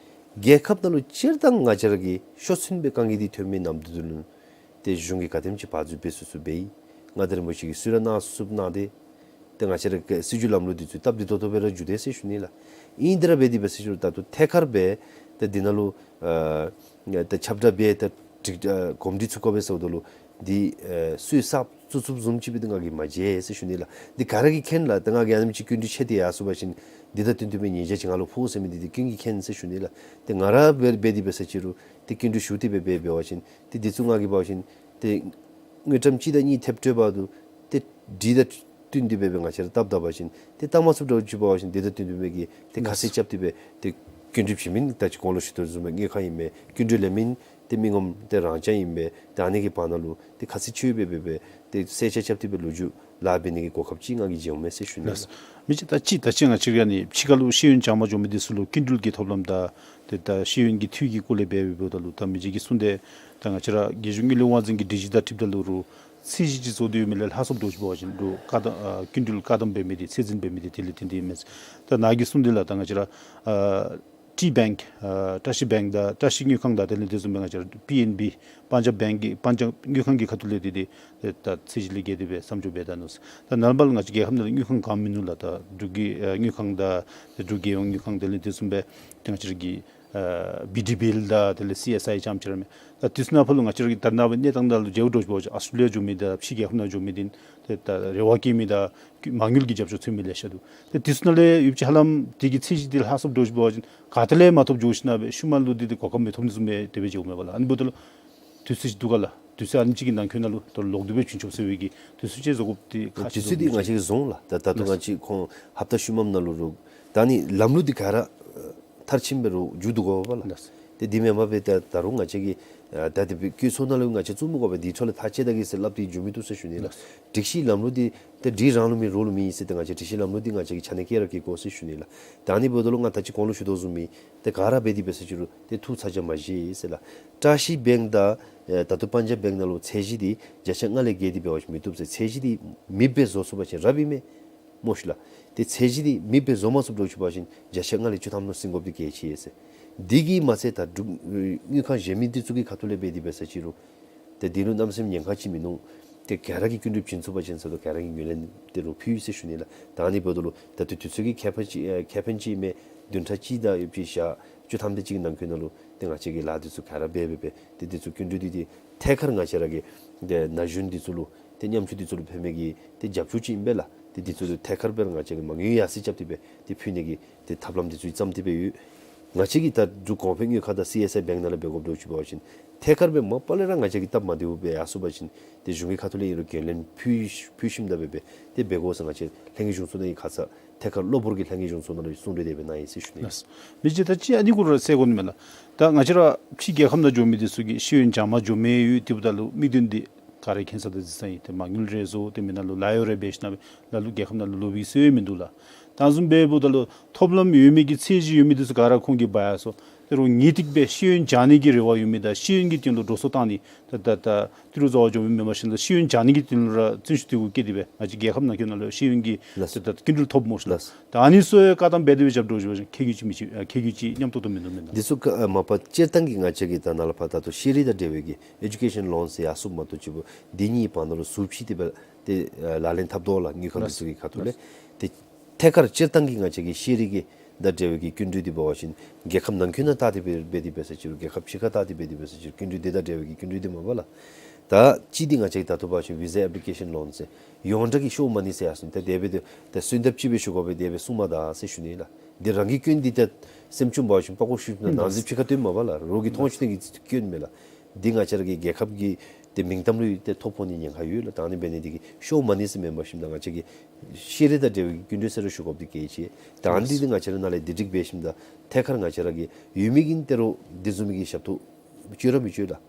རྒྱལ་ཁབ་ནང་ལུ་སྤྱིར་བཏང་ང་བཅས་ར་གི་ཤོག་ཚུན་སྦེ་དཀའ་ངལ་འདི་ཐོན་མི་ནམ་དུས་འདི་ལུ་ཏེ་གཞུང་གིས་ག་དེམ་ཅིག་བར་འཛུལ་འབད་ཚུགས་ཚུགས་འབད་ཡི། མངའ་བདག་རིན་པོ་ཆེ་གིས་གསོལ་རས་གནང་ཚུགས་ཚུགས་གནང་སྟེ་ཏེ་ང་བཅས་ར་གི་སྲིད་བྱུས་ལམ་ལུགས་འདི་ཚུ་སྟབས་བདེ་ཏོག་ཏོ་སྦེ་ར་འགྱོ་དེས་ཟེར་ཞུ་ནི་ལགས། ཨིན་དེ་ར་འབད་དེ་འབད་ཟེར་ཞུ་རུང་ད་ལྟོ་ཐད་ཀར་སྦེ་ཏེ་འདི་ནང་ལུ་ཨ་ཏེ་ཁྱབ་བསྒྲགས་འབད་དེ་སྒྲིག་ཨ་གོམས་འདྲིས་ཚུགས་དགོ་པས་ཟེརཝ་ད་ལུ་འདི་ཨ་གསོལ་ས་བཙུགས་བཙུགསཔ་བཟུམ་ཅིག་སྦེ་འདི་ང་གིས་མ་མཇལ་ཟེར་ཞུ་ནི་ལགས། འདི་ག་ར་གིས་མཁྱེན་ལགས། ཏེ་ང་གིས་ཨ་ནེམ་ཅིག་སྐྱིན་འགྲུལ་ཆད་དེ་ཡར་སོང་པ་ཅིན་འདི་དང་བསྟུན་བསྟུན་མི་ཉེས་བྱ་ཅིག་ང་ལུ་ཕོག་ཟེར་མི་འདི་འདི་ཀུན་གྱིས་མཁྱེན་ཟེར་ཞུ་ནི་ལགས། ཏེ་ང་ར་འབད་འབད་དེ་འབད་ཟེར་ཅི་རུང་ཏེ་སྐྱིན་འགྲུལ་ཞུ་སྟེ་སྦེ་འབད་འབད་བ་ཅིན་ཏེ་འདི་ཚུ་ང་གིས་འབད་བ་ཅིན་ཏེ་དངུལ་ཀྲམ་གཅིག་དང་གཉིས་ཐེབས་སྤྲོད་པ་འདུག། ཏེ་འདི་དང་བསྟུན་ཏེ་སྦེ་འབད་ང་བཅས་ར་བཏབ་བཏབ་པ་ཅིན་ཏེ་བཏབ་མ་ཚུགསཔ་འདྲཝ་ཅིག་འབད་བ་ཅིན་འདི་དང་བསྟུན་ཏེ་སྦེ་གི་ཏེ་ཁ་གསལ་རྐྱབ་སྟེ་སྦེ་ཏེ་སྐྱིན་འགྲུལ་བྱིན་མི་ད་ཅི་གོང་ལུ་ཞུ་དོ་བཟུམ་སྦེ་དངུལ་ཁང་ཨིན་མས། སྐྱིན་འགྲུལ་ལེན་མི་ཏེ་མི་ངོམ་ཏེ་རང་རྐྱང་ཨིན་མས། ཏེ་ཨ་ནི་གི་བར་ན་ལུ་ཏེ་ཁ་གསལ་ཆོད་སྦེ་སྦེ་སྦེ་ཏེ་གསལ་ཆ་རྐྱབ་སྟེ་སྦེ་ལོ་རྒྱུས་ལཱ་འབད་ནི་གི་གོ་སྐབས་ཅིག་ང་གིས་བྱིན་མས་ཟེར་ཞུ་ནི་ལགས། མི་རྗེ་ད་ཅི་ད་ཅི་ང་བཅས་ཀྱི་ཨ་ནི་ཕྱི་ཁ་ལུ་ཤེས་ཡོན་སྦྱང་པར་འགྱོ་མི་འདི་ཚུ་ལུ་སྐྱིན་འགྲུལ་གྱི་ཐོབ་ལམ་དང་ཏེ་ད་ཤེས་ཡོན་གྱི་འཐུས་ཀྱི་སྐོར་ལས་འབད་འབདཝ་ད་ལུ་ད་མི་རྗེ་གིས་གསུངས་ཏེ་ད་ང་བཅས་ར་རྒྱལ་གཞུང་དངུལ་ལས་དབང་འཛིན་གྱི་སྒྲིག་གཞི་དང་འཁྲིལཝ་ད་ལུ་རུང་ཚད་གཞི་ཅིག་བཟོ་སྟེ་ཡོད་མི་ལས་ལྷག་སོངམ་འདྲཝ་ཅིག་འབད་བ་ཅིན་རུང་བཀག་དམ་ཨ་སྐྱིན་འགྲུལ་བཀག་དམ་འབད་མི་འདི་ཚད་འཛིན་འབད་མི་འདི་དེ་ལས་བརྟེན་ཏེ་ཨིན་མས། ད་ནཱ་གིས་གསུངས་དོན་ལགས། ད་ང་བཅས་ར་ཨ་ཊི་བེངཀ་ཨ་བཀྲ་ཤིས་བེངཀ་དང་བཀྲ་ཤིས་དངུལ་ཁང་དང་དེ་ལས་དེ་བཟུམ་སྦེ་ང་བཅས་ར་པི་ཨེན་བི་པཉྩ་བེངཀ་གི་པཉྩ་དངུལ་ཁང་གི་ཁ་ཐུག་ལས་འདི་འདི་ད་ཚད་གཞི་ལས་བརྒལ་ཏེ་སྦེ་བསམ་ཚུལ་འབད་ད་ནུག། ད་ནཱ་ལས་ཕར་ལུ་ང་བཅས་རྒྱལ་ཁབ་ནང་ལུ་དངུལ་ཁང་གང་མིན་ནུག་ལགས། ད་འབྲུག་གི་ཨ་དངུལ་ཁང་དང་འབྲུག་རྒྱལ་ཡོངས་དངུལ་ཁང་དེ་ལས་དེ་བཟུམ་སྦེ་ད་ང་བཅས་ར་གི་ཨ་བི་ཌི་བི་ཨེལ་དང་དེ་ལས་སི་ཨེསི་ཨའི་ཙམ་ཅིག་ར་མས། ད་དུས་ཚོད་ནང་ཕར་ལུ་ང་བཅས་ར་གི་ད་རེས་ནངས་པའི་གནས་སྟངས་དང་ལུ་འབྲེལཝ་འདྲཝ་ཅིག་འབད་བ་ཅིན་ཨཱོས་ཊྲེ་ལི་ཡ་འགྱོ་མི་དང་ཕྱི་རྒྱལ་ཁབ་ནང་འགྱོ་མི་འདི་ཏེ་ད་རེ་བ་བསྐྱེད་མི་དང་མ་དངུལ་གྱི་རྒྱབ་སྐྱོར་འཚོལ་མི་ལེ་ཤ་འདུག། ཏེ་དུས་ཚོད་ནང་ལས་ཡུདཔ་ཅིག་ཧ་ལམ་དེ་གི་ཚད་གཞི་འདི་ལྷག་སོངམ་འདྲཝ་ཅིག་འབད་བ་ཅིན་ག་ཏེ་ལས་མ་ཐོབ་འགྱོ་ཞིན་ན་སྦེ་ཤུལ་མ་ལུ་འདི་ཏེ་གོ་སྐབས་མི་ཐོབ་ནི་བཟུམ་སྦེ་དེ་སྦེ་འགྱོཝ་མས་པ་ལགས། ཨ་ནི་འབདཝ་ད་ལུ་དུས་ཚོད་ཅིག་འདུག་ག་ལགས། དུས་ཚོད་ཨ་ནེམ་ཅིག་གི་ནང་འཁོད་ནང་ལུ་ད་ལོག་སྟེ་སྦེ་བྱིན་ཆོགཔ་ཟེར་བའི་གི་དུས་ཚོད་ཅིག་བཟོ་དགོཔ་འདི་ཁག་ཆེ་དུས་ཚོད་འདི་ང་བཅས་ཀྱིས་བཟུང་ལགས། ད་ད་ལྟོ་ལགས། ང་བཅས་ཁོང་ཧབ་ཏ་ཤུལ་མམ་ནང་ལུ་རུང་ད་ཨ་ནི་ལམ་ལུགས་འདི་ག་ར་མཐར་ཕྱིནམ་སྦེ་རུང་མཇུག་བསྡུ་དགོ་པ་ལགས། ལགས། ཏེ་འདི་མེན་པར་སྦེ་ད་ད་རུང་ང་བཅས་ཀྱིས་ཨ་ད་དེ་སྦེ་བཀོད་ཚོགས་ནང་ལུ་ང་བཅས་བཙུགས་མི་དགོ་པས། འདི་འཕྲོ་ལས་ཐག་བཅད་ད་གེ་ཟེར་སླབ་སྟེ་འགྱོ་མི་བཏུབ་ཟེར་ཞུ་ནི་ལགས། ལགས། སྒྲིག་གཞི་ལམ་ལུགས་འདི་ཏེ་སྒྲིག་རང་ལུ་མེད་རོགས་ལུ་མེད་ཨིན་ཟེར། ཏེ་ང་བཅས་སྒྲིག་གཞི་ལམ་ལུགས་འདི་ང་བཅས་ཀྱིས་ཆ་གནས་བཀལ་ར་བཀལ་དགོ་ཟེར་ཞུ་ནི་ལགས། ད་ཨ་ནི་འབདཝ་ད་ལུ་ང་ད་ཅི་གོང་ལུ་ཞུ་དོ་བཟུམ་སྦེ་ཏེ་ག་ར་འབད་དེ་འབད་ཟེར་ཅི་རུང་ཏེ་ཐུགས་ཚ་གྱང་མ་བཞེས་ཟེར་ལགས། བཀྲ་ཤིས་བེངཀ་དང་ཨེ་ད་ལྟོ་པཉྩ་བེངཀ་ནང་ལུ་ཚད་གཞི་འདི་བརྒྱ་ཆ་ལྔ་ལས་བརྒལ་ཏེ་འབད་བ་ཅིན་མི་བཏུབ་ཟེར། ཚད་གཞི་འདི་མེདཔ་སྦེ་བཟོ་ཚུགས་པ་ཅིན་རབ་ཨིན་མས། སྨོ་ཤི་ལགས། ཏེ་ཚད་གཞི་འདི་མེདཔ་སྦེ་བཟོ་མ་ཚུགསཔ་འདྲཝ་ཅིག་འབད་བ་ཅིན་བརྒྱ་ཆ་ལྔ་ལས་བཅུ་ཐམ་ལུ་ཟིན་དགོཔ་འདི་གལ་ཆེ་ཟེར། འདི་གིས་མ་ཚད་ད་འབྲུག་དངུལ་ཁང་གཞན་མི་འདི་ཚུ་གི་ཁ་ཐུག་ལས་འབད་དེ་འབད་ཟེར་ཅི་རུང་ ཏེ་འདི་ལུ་གནམ་མེད་ས་མེད་ཉེན་ཁ་ཅིག་མིན་འདུག། ཏེ་ག་ར་གིས་སྐྱིན་འགྲུལ་བྱིན་ཚུགས་པ་ཅིན་ཟེར་དོ་ག་ར་གིས་ངོས་ལེན་དེ་རུ་ཕུལ་ཡི་ཟེར་ཞུ་ནི་ལགས། ད་ཨ་ནི་འབདཝ་ད་ལུ་ད་ལྟོ་དུས་ཚོད་ཀྱི་ཁེ་ཕན་ཅིག་ཨ་ཁེ་ཕན་ཅིག་མས། བདུན་ཕྲག་གཅིག་དང་ཡོད་པའི་ཞག་བཅུ་ཐམ་དེ་ཅིག་གི་ནང་འཁོད་ནང་ལུ་ཏེ་ང་བཅས་ཀྱིས་ལཱ་འདི་ཚུ་ག་ར་འབད་འབད་འབད་ཏེ་འདི་ཚུ་སྐྱིན་འགྲུལ་འདི་ཏེ་ཐད་ཀར་ང་བཅས་ར་གི་ཏེ་ན་གཞོན་འདི་ཚུ་ལུ་ཏེ་ཉམ་ཆུང་འདི་ཚུ་ལུ་ཕན་མི་གི་ཏེ་རྒྱབ་སྐྱོར་ཅིག་ཨིན་པས་ལགས། ཏེ་འདི་ཚུ་ལུ་ཐད་ཀར་སྦེ་ར་ང་བཅས་ཀྱིས་མ་དངུལ་ཡར་སེང་རྐྱབ་སྟེ་སྦེ་ཏེ་ཕུལ་ནི་གི་ཏེ་ཐབས་ལམ་འདི་ཚུ་བརྩམས་ཏེ་སྦེ་ཡོད། ང་བཅས་ཀྱིས་ད་འབྲུག་གོང་འཕེལ་དངུལ་ཁང་དང་སི་ཨེསི་ཨའི་བེངཀ་ནང་ལས་འབད་དགོཔ་འདྲཝ་ཅིག་འབད་བ་ཅིན་ཐད་ཀར་སྦེ་མ་པ་ལས་ར་ང་བཅས་ཀྱི་སྟབས་མ་བདེཝ་སྦེ་ཡར་སོང་པ་ཅིན་ཏེ་གཞུང་གི་ཁ་ཐུག་ལས་ཨིན་རུང་འགན་ལེན་ཕུལ་ཕུལ་ཞིནམ་ད་སྦེ་སྦེ་ཏེ་འབད་དགོ་ཟེར་ང་བཅས་ལྷན་རྒྱས་གཞུང་ཚོགས་ནང་གི་ཁ་ཙ་ཐད་ཀར་གློ་བུར་གྱི་ལྷན་རྒྱས་གཞུང་ཚོགས་ནང་ལུ་གསུང་གྲོས་དེ་སྦེ་གནང་ཡི་ཟེར་ཞུ་ནི། ལགས། མི་རྗེ་ད་ཅི་ཨ་ནི་གུ་ར་གསལ་དགོ་ནི་མས་ལགས། ད་ང་བཅས་ར་ཕྱི་རྒྱལ་ཁབ་ནང་འགྱོ་མི་འདི་ཚུ་གིས་ཤེས་ཡོན་སྦྱང་མ་འགྱོ་མི་ཡོད། དེ་འབདཝ་ད་ལུ་དམིགས་དོན་འདི་ག་ར་མཁྱེན་ས་དང་གཟིགས་ས་ཨིན། ཏེ་མ་དངུལ་རེ་བཟོ་ཏེ་མེན་ན་ལུ་ལཱ་གཡོག་རེ་འབད་ཞིནམ་ལ་ལུ་རྒྱལ་ཁབ་ནང་ལུ་ལོག་པའི་སྲོལ་ཡང་མིན་འདུག་ལགས། ད་བཟུམ་སྦེ་འབདཝ་ད་ལུ་ཐོབ་ལམ་ཡོད་མི་གི་ཚད་གཞི་ཡོད་མི་འདི་ཚུ་ག་ར་ཁོང་གིས་འབག་ཡར་སོང་། དེ་རུང་ངེས་ཏིག་སྦེ་ཤེས་ཡོན་སྦྱང་ནི་གི་རེ་བ་ཡོད་མི་དང་ཤེས་ཡོན་གྱི་དོན་ལུ་འགྲོ་སོང་བཏང་ནི་ད་ད་ད་ཏི་རུ་བཟའ་བར་འགྱོ་མི་མེན་པར་ཞིནམ་ལས་ཤེས་ཡོན་སྦྱང་ནི་གི་དོན་ལུ་ར་བརྩོན་ཤུགས་དེ་གུ་བསྐྱེད་དེ་སྦེ་ང་བཅས་རྒྱལ་ཁབ་ནང་འཁོད་ནང་ལུ་ཤེས་ཡོན་གྱི་ལགས། ད་ད་སྐྱིན་འགྲུལ་ཐོབ་སྨོ་ཤིག་ལགས། ད་ཨ་ནི་ཚུ་བཀག་དམ་འབད་དེ་སྦེ་རྐྱབ་འགྱོ་བ་ཅིན་ཁེ་གྱོང་ཅིག་མི་ཅིག་ཨ་ཁེ་གྱོང་ཅིག་མཉམ་ཏོག་ཏོ་མིན་འདུག་མེན་ན། འདི་ཚུ་ཀ་ཨ་མ་པ་སྤྱིར་བཏང་གི་ང་བཅས་ཀྱི་ད་ནཱ་ལས་ཕར་ད་ལྟོ་ཤེས་རིག་དང་འབྲེལ་བའི་གི་ཨེ་ཌུ་ཀེ་ཤཱན་ལོན་ཟེར་ཡར་སོངམ་མ་གཏོགས་ཅིག་པོ་འདི་གཉིས་བར་ན་ལུ་ཟུར་ཕྱེ་སྟེ་སྦེ་ཏེ་ཨ་ལག་ལེན་འཐབ་དོ་ལགས། དངུལ་ཁང་འདི་ཚུ་གི་ཁ་ཐུག་ལས་ཏེ་ཐད་ཀར་སྤྱིར་བཏང་གི་ང་བཅས་ཀྱི་ཤེས་རིག་གི་དང་འབྲེལ་བའི་གི་སྐྱིན་འགྲུལ་འདི་འབད་བ་ཅིན་རྒྱལ་ཁབ་ནང་འཁོད་ནང་བལྟ་སྟེ་སྦེ་འབད་དེ་འབད་ས་ཅིག་རུང་རྒྱལ་ཁབ་ཕྱི་ཁར་བལྟ་སྟེ་འབད་དེ་འབད་ས་ཅིག་རུང་སྐྱིན་འགྲུལ་འདི་དང་འབྲེལ་བའི་གི་སྐྱིན་འགྲུལ་འདི་མ་པ་ལགས། ད་གཅིག་འདི་ང་བཅས་ཀྱི་ད་ལྟོ་འབད་བ་ཅིན་བི་ཟ་ཨེབ་ལི་ཀེ་ཤཱན་ལོན་ཟེར་ཡོངས་གྲགས་ཀྱི་ཤོག་མ་ནི་ཟེར་ཡར་སོང་། ཏེ་དེ་སྦེ་ཏེ་ད་སོན་ཐབས་ཅིག་སྦེ་ཞུ་དགོ་པས། དེ་སྦེ་གསུངམ་ད་ཟེར་ཞུ་ནི་ལགས། འདི་རང་གི་སྐྱོན་འདི་ཏེ་སེམས་ཆུང་འབད་བ་ཅིན་པགས་ཀོ་བཤུ་ནི་ནང་འཛུལ་ཕྱི་ཁར་བཏོན་མ་པ་ལགས། རོགས་ཀྱིས་མཐོང་ཤེས་ནི་གི་སྐྱོན་མས་ལགས། འདི་ང་བཅས་ར་གི་རྒྱལ་ཁབ་ཀྱི་ཏེ་མིང་གཏམ་ལུ་ཏེ་ཐོ་ཕོག་ནི་ཉེན་ཁ་ཡོད་ལགས། ད་ཨ་ནི་འབད་ནི་འདི་གིས་ཤོག་མ་ནི་ཟེར་མེན་པར་ཞིནམ་ད་ང་བཅས་ཀྱི་ཤེས་རིག་དང་འབྲེལ་བའི་སྐྱིན་འགྲུལ་ཟེར་རུང་ཞུ་དགོཔ་འདི་གལ་ཆེ། ད་ཨ་ནི་འདི་ང་བཅས་ར་ནཱ་ལས་དེ་སྒྲིག་འབད་ཞིནམ་ད་ཐད་ཀར་ང་བཅས་ར་གི་ཡོད་མི་གིས་ཏེ་རོགས་འདི་བཟུམ་མའི་གི་ཞབས་ཏོག་སྤྱོད་ར་མི་སྤྱོད་ལགས།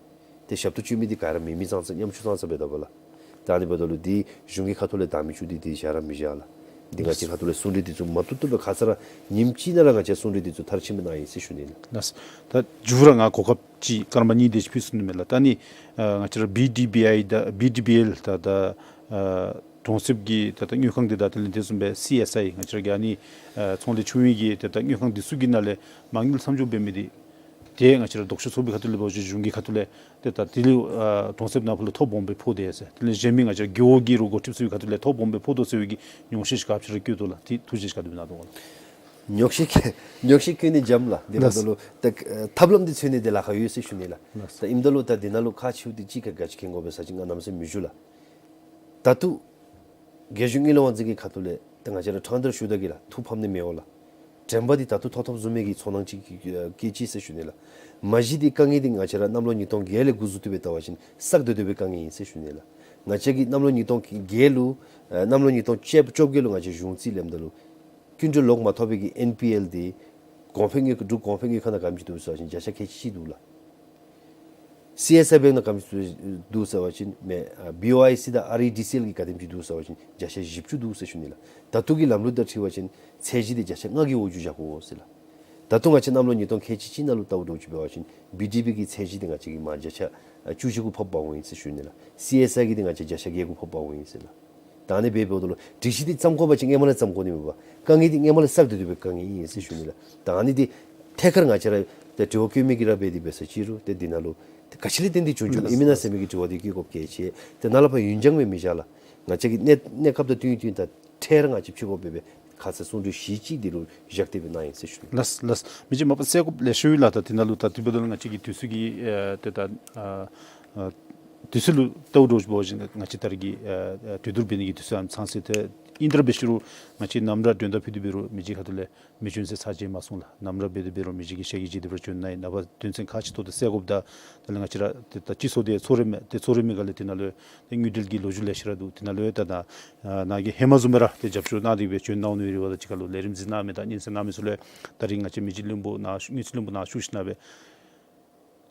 ཏེ་ཞབས་ཏོག་སྤྱོད་མི་འདི་ག་ར་མེད་མི་ཙང་ཙ་ཉམ་ཆུང་ཙང་ཙ་འབད་དོ་པ་ལགས། ད་ཨ་ནི་འབདཝ་ད་ལུ་འདི་གཞུང་གི་ཁ་ཐུག་ལས་བདའ་མི་བཅུག་འདི་འདི་བཞག་ར་མི་བཞག་ལགས། འདི་ང་བཅས་ཁ་ཐུག་ལས་གསུང་གྲོས་འདི་ཚུ་མ་བཏུབ་བཏུབ་སྦེ་ཁ་ཙ་ར་ཉིནམ་གཅིག་ནང་ར་ང་བཅས་གསུང་གྲོས་འདི་ཚུ་མཐར་ཕྱིནམ་སྦེ་གནང་ཡི་ཟེར་ཞུ་ནི་ལགས། ལགས། ད་མཇུག་ར་ང་གོ་སྐབས་ཅིག་སྐར་མ་གཉིས་དེ་ཅིག་ཕུལ་ཚུགས་ནི་མས་ལགས། ད་ནི་ཨ་ང་བཅས་ར་བི་ཌི་བི་ཨའི་དང་བི་ཌི་བི་ཨེལ་ད་ད་ཨ་གྲོང་གསེབ་ཀྱི་ད་ད་དངུལ་ཁང་འདི་དང་དེ་ལས་དེ་བཟུམ་སྦེ་སི་ཨེསི་ཨའི་ང་བཅས་ར་གི་ཨ་ནི་ཨ་ཚོང་ལས་ཆུང་བའི་གི་ད་ད་དངུལ་ཁང་འདི་ཚུ་གི་ནང་ལས་མ་དངུལ་མཚམས་འཇོག་འབད་མི་འདི་ཏེ་ང་བཅས་ར་ལྡོག་ཕྱོགས་ཚོགས་པའི་ཁ་ཐུག་ལས་འབད་བ་ཅིན་གཞུང་གི་ཁ་ཐུག་ལས་ཏེ་ད་དེ་ལུ་ཨ་གྲོང་གསེབ་ནང་ཕར་ལུ་ཐོ་སྦོམ་སྦེ་ཕོག་དེས་ཟེར། དེ་ལས་གཞན་མི་ང་བཅས་ར་རྒེད་འོག་གི་རུང་འགོ་ཁྲིདཔ་ཚུ་གི་ཁ་ཐུག་ལས་ཐོ་སྦོམ་སྦེ་ཕོག་དོ་ཟེར་བའི་གི་ཉོགས་བཤད་ཅིག་ག་ཅི་ར་བཀོད་དོ་ལགས། ཏེ་ཐུགས་རྗེ་ཆེ་ག་དེ་སྦེ་གནང་དོ་ལགས། ཉོགས་བཤད་བཀོད་ཉོགས་བཤད་བཀོད་ནི་འཇམ་ལགས། དེ་འབདཝ་ད་ལུ་ད་ཨ་ཐབས་ལམ་འདི་འཚོལ་ནི་འདི་ལཱ་ཁག་ཡོད་ཟེར་ཞུ་ནི་ལགས། ལགས། ད་ཨིནམ་ད་ལུ་ད་འདི་ནང་ལུ་ཁག་ཆེཝ་འདི་གཅིག་ཁར་ག་ཅི་མཁྱེན་དགོ་པས་ཟེར་བ་ཅིན་ང་གནམ་མེད་ས་མེད་མི་ཞུ་ལགས། ད་ལྟོ་རྒྱལ་གཞུང་དངུལ་ལས་དབང་འཛིན་གྱི་ཁ་ཐུག་ལས་ཏེ་ང་བཅས་ར་ཕྲང་སྟེ་ར་ཞུ་ད་གེ་ལགས། ཐུགས་ཕམ་ནི་མེད་འོང་ལགས། དྲན་པ་འདི་ད་ལྟོ་ཐོབ་ཐོབ་བཟུམ་མའི་གི་ཚོར་སྣང་ཅིག་སྐྱེས་ཅི་ཟེར་ཞུ་ནི་ལགས། མ་གཞི་འདི་དཀའ་ངལ་འདི་ང་བཅས་ར་གནམ་ལོ་ཉིས་སྟོང་བརྒྱད་ལས་འགོ་བཙུགས་ཏེ་སྦེ་བལྟ་བ་ཅིན་བསགས་སྡོད་སྡོད་པའི་དཀའ་ངལ་ཨིན་ཟེར་ཞུ་ནི་ལགས། ང་བཅས་ཀྱིས་གནམ་ལོ་ཉིས་སྟོང་བརྒྱད་ལུ་ཨ་གནམ་ལོ་ཉིས་སྟོང་བཅོ་བརྒྱད་ལུ་ང་བཅས་གཞུང་རྩིས་ལེནམ་ད་ལུ་སྐྱིན་འགྲུལ་ལོག་མ་ཐོབ་པའི་གི་ཨེན་པི་ཨེལ་འདི་གོང་འཕེལ་དངུལ་འབྲུག་གོང་འཕེལ་དངུལ་ཁང་ནང་ག་དེམ་ཅིག་འདུག་ཟེར་བ་ཅིན་བརྒྱ་ཆ་ཁལ་གཅིག་འདུག་ལགས། སི་ཨེསི་ཨའི་བེངཀ་ནང་ག་དེམ་ཅིག་འདུག་ཟེར་བ་ཅིན་མེན་ཨ་བི་ཨོ་ཨའི་སི་དང་ཨར་ཨི་ཌི་སི་ཨེལ་གྱིས་ག་དེམ་ཅིག་འདུག་ཟེར་བ་ཅིན་བརྒྱ་ཆ་བཞི་བཅུ་འདུག་ཟེར་ཞུ་ནི་ལགས། ད་ལྟོ་གི་ལམ་ལུགས་དང་འཁྲིལ་བ་ཅིན་ཚད་གཞི་འདི་བརྒྱ་ཆ་ལྔ་གི་འོག་ཅིག་བཞག་དགོ་ཟེར་ལགས། ད་ལྟོ་ང་བཅས་གནམ་ལོ་ཉིས་སྟོང་ཁལ་གཅིག་གཅིག་ནང་ལུ་བལྟཝ་འདྲཝ་ཅིག་འབད་བ་ཅིན་བི་ཌི་པི་གི་ཚད་གཞི་འདི་ང་བཅས་ཀྱིས་མར་བརྒྱ་ཆ་ཨ་བཅུ་གཅིག་གུ་ཕབ་འབག་འོང་ཡི་ཟེར་ཞུ་ནི་ལགས། སི་ཨེསི་ཨའི་གི་འདི་ང་བཅས་བརྒྱ་ཆ་བརྒྱད་གུ་ཕབ་འབག་འོང་ཡི་ཟེར་ལགས། ད་ཨ་ནི་སྦེ་འབདཝ་ད་ལུ་སྒྲིག་གཞི་འདི་བརྩམ་དགོ་པ་ཅིན་སྔོན་མ་ལས་བརྩམ་དགོ་ནི་མས་པ། དཀའ་ངལ་འདི་སྔོན་མ་ལས་བསགས་སྡོད་སྡོད་པའི་དཀའ་ངལ་ཨིན་ཟེར་ཞུ་ནི་ལགས། ད་ཨ་ནི་འདི་ཐད་ཀར་ང་བཅས་ར་ཏེ་དྲི་བ་བཀོད་མི་གིས་ར་འབད་དེ་འབད་ས་ཅིག་རུང་ཏེ་འདི་ནང་ལུ་ཏེ་ག་ཅི་ལས་བརྟེན་ཏེ་བྱུང་བྱུངམ་ཨིན་མེན་ན་ཟེར་མི་གི་དྲི་བ་འདི་བཀོད་དགོཔ་གལ་ཆེ། ཏེ་ནཱ་ལས་ཕར་ཡུན་འགྱངས་སྦེ་མི་བཞག་ལགས། ང་བཅས་ཀྱི་གནས་གནས་སྐབས་དང་བསྟུན་བསྟུན་ད་འཕྲལ་ར་ང་བཅས་ཕྱི་དགོ་པས་སྦེ་ཁ་ཙ་གསུང་གྲོས་གཞི་གཅིག་འདི་ལུ་བཞག་སྟེ་སྦེ་གནང་ཡི་ཟེར་ཞུ་ནི། ལགས་ལགས། མི་རྗེ་མ་པ་གསལ་དགོཔ་ལེ་ཤ་ཡོད་ལགས། ད་འདི་ནང་ལུ་ད་དེ་འབདཝ་ད་ལུ་ང་བཅས་ཀྱི་དུས་ཚོད་ཀྱི་ཨེ་ཏེ་ད་ཨ་ཨ་དུས་ཚོད་ལུ་བལྟཝ་འདྲཝ་ཅིག་འབད་བ་ཅིན་ང་བཅས་ད་རེས་ཀྱི་ཨ་ཨ་གྲོས་བསྡུར་འབད་ནི་གི་དུས་ཚོད་ཨ་ནི་ཚང་སོང་ཡི། ཏེ་ཨིན་ཏེ་ར་འབད་ཞུ་རུང་ང་བཅས་ནམ་ར་མགྲོན་བརྡ་ཕུལ་ཏེ་འབད་རུང་མི་རྗེ་ཁ་ཐུག་ལས་མི་བྱོན་ཟེར་ཚར་གཅིག་མ་གསུངས་ལགས། ནམ་ར་འབད་དེ་འབད་རུང་མི་རྗེ་གིས་ཞལ་གྱིས་བཞེས་ཏེ་འབད་རུང་བྱོན་གནང་ཡི། ནངས་པ་དོན་ཚན་ཁག་ཆེ་ཏོག་ཏོ་གསལ་དགོཔ་དང་དེ་ལས་ང་བཅས་ར་ཏེ་ད་སྤྱི་ཚོགས་འདི་ཚོགས་རེ་མས། ཏེ་ཚོགས་རེ་མི་ག་ལས་དེ་ནང་ལུ་ཏེ་དངུལ་འབྲེལ་གྱི་ལོ་རྒྱུས་ལེ་ཤ་ར་འདུག། དེ་ནང་ལུ་ད་ད་ཨ་ནཱ་གི་ཧེ་མ་བཟུམ་སྦེ་ར་ཏེ་རྒྱབ་སྐྱོར་གནང་སྟེ་སྦེ་བྱོན་གནང་ནི་རེ་བ་དང་གཅིག་ཁར་ལུ་ལས་རིམ་གཟིགས་གནང་མི་དང་སྙན་གསན་གནང་མི་ཚུ་ལུ་ད་རིས་ང་བཅས་མི་རྗེ་བློན་པོ་ནཱ་དངུལ་རྩིས་བློན་པོ་ནཱ་བཞུགས་ཞིནམ་སྦེ་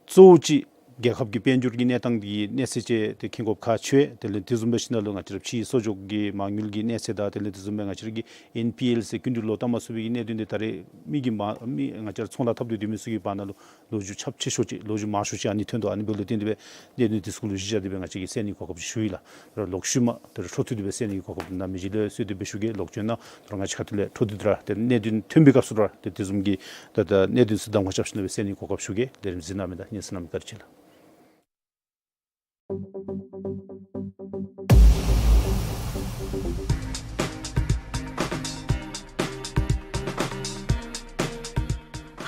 གཙོ་བོ་ཅིག་རྒྱལ་ཁབ་ཀྱི་དཔལ་འབྱོར་གྱི་གནས་སྟངས་འདི་གནས་ཚད་ཅིག་ཏེ་མཁྱེན་དགོཔ་ཁག་ཆེ། དེ་ལས་དེ་བཟུམ་སྦེ་ཞིནམ་ལས་ང་བཅས་ར་ཕྱིའི་གསོག་འཇོག་གི་མ་དངུལ་གྱི་གནས་ཚད་དང་དེ་ལས་དེ་བཟུམ་སྦེ་ང་བཅས་ར་གི་ཨེན་པི་ཨེལ་ཟེར་སྐྱིན་འགྲུལ་ལོག་བཏབ་མ་ཚུགས་པའི་གི་གནད་དོན་འདི་ད་རེས་མི་གིས་མ་མི་ང་བཅས་ར་ཚོང་ལཱ་འཐབ་སྟེ་སྡོད་མི་ཚུ་གི་བར་ན་ལུ་ལོ་རྒྱུས་ཁྱབ་ཆེ་ཤོས་ཅིག་ལོ་རྒྱུས་མང་ཤོས་ཅིག་ཨ་ནི་ཐོན་དོ། ཨ་ནི་འབདཝ་ལས་བརྟེན་ཏེ་སྦེ་གནད་དོན་འདི་ཚུ་ལུ་གཞི་བཞག་སྟེ་སྦེ་ང་བཅས་ཀྱིས་གསན་ནི་གོ་སྐབས་ཅིག་ཞུ་ཡི་ལགས། ད་རུང་ལོག་ཤུལ་མ་ད་རུང་འཕྲོ་མཐུད་དེ་སྦེ་གསན་ནི་གི་གོ་སྐབས་ནཱ་མི་རྗེ་ལུ་གསོལ་འདེབས་སྦེ་ཞུ་གེ། ལོག་བྱོན་གནང་། ད་རུང་ང་བཅས་ཁ་ཐུག་ལས་འཕྲོ་མཐུད་དེ་ར་ཏེ་གནད་དོན་ཐོན་པའི་སྐབས་སུ་ར་ཏེ་དེ་བཟུམ་གྱི་ད་ད་གནད་དོན་ཚུ་གདམ་ཁ་རྐྱབ་ཞིནམ་ལས་སྦེ་གསན་ནི་གོ་སྐབས་ཞུ་གེ། ལས་རིམ་གཟིགས་གནང་མི་དང་སྙན་གསན་གནང་མི་བཀའ་དྲིན་ཆེ་ལགས།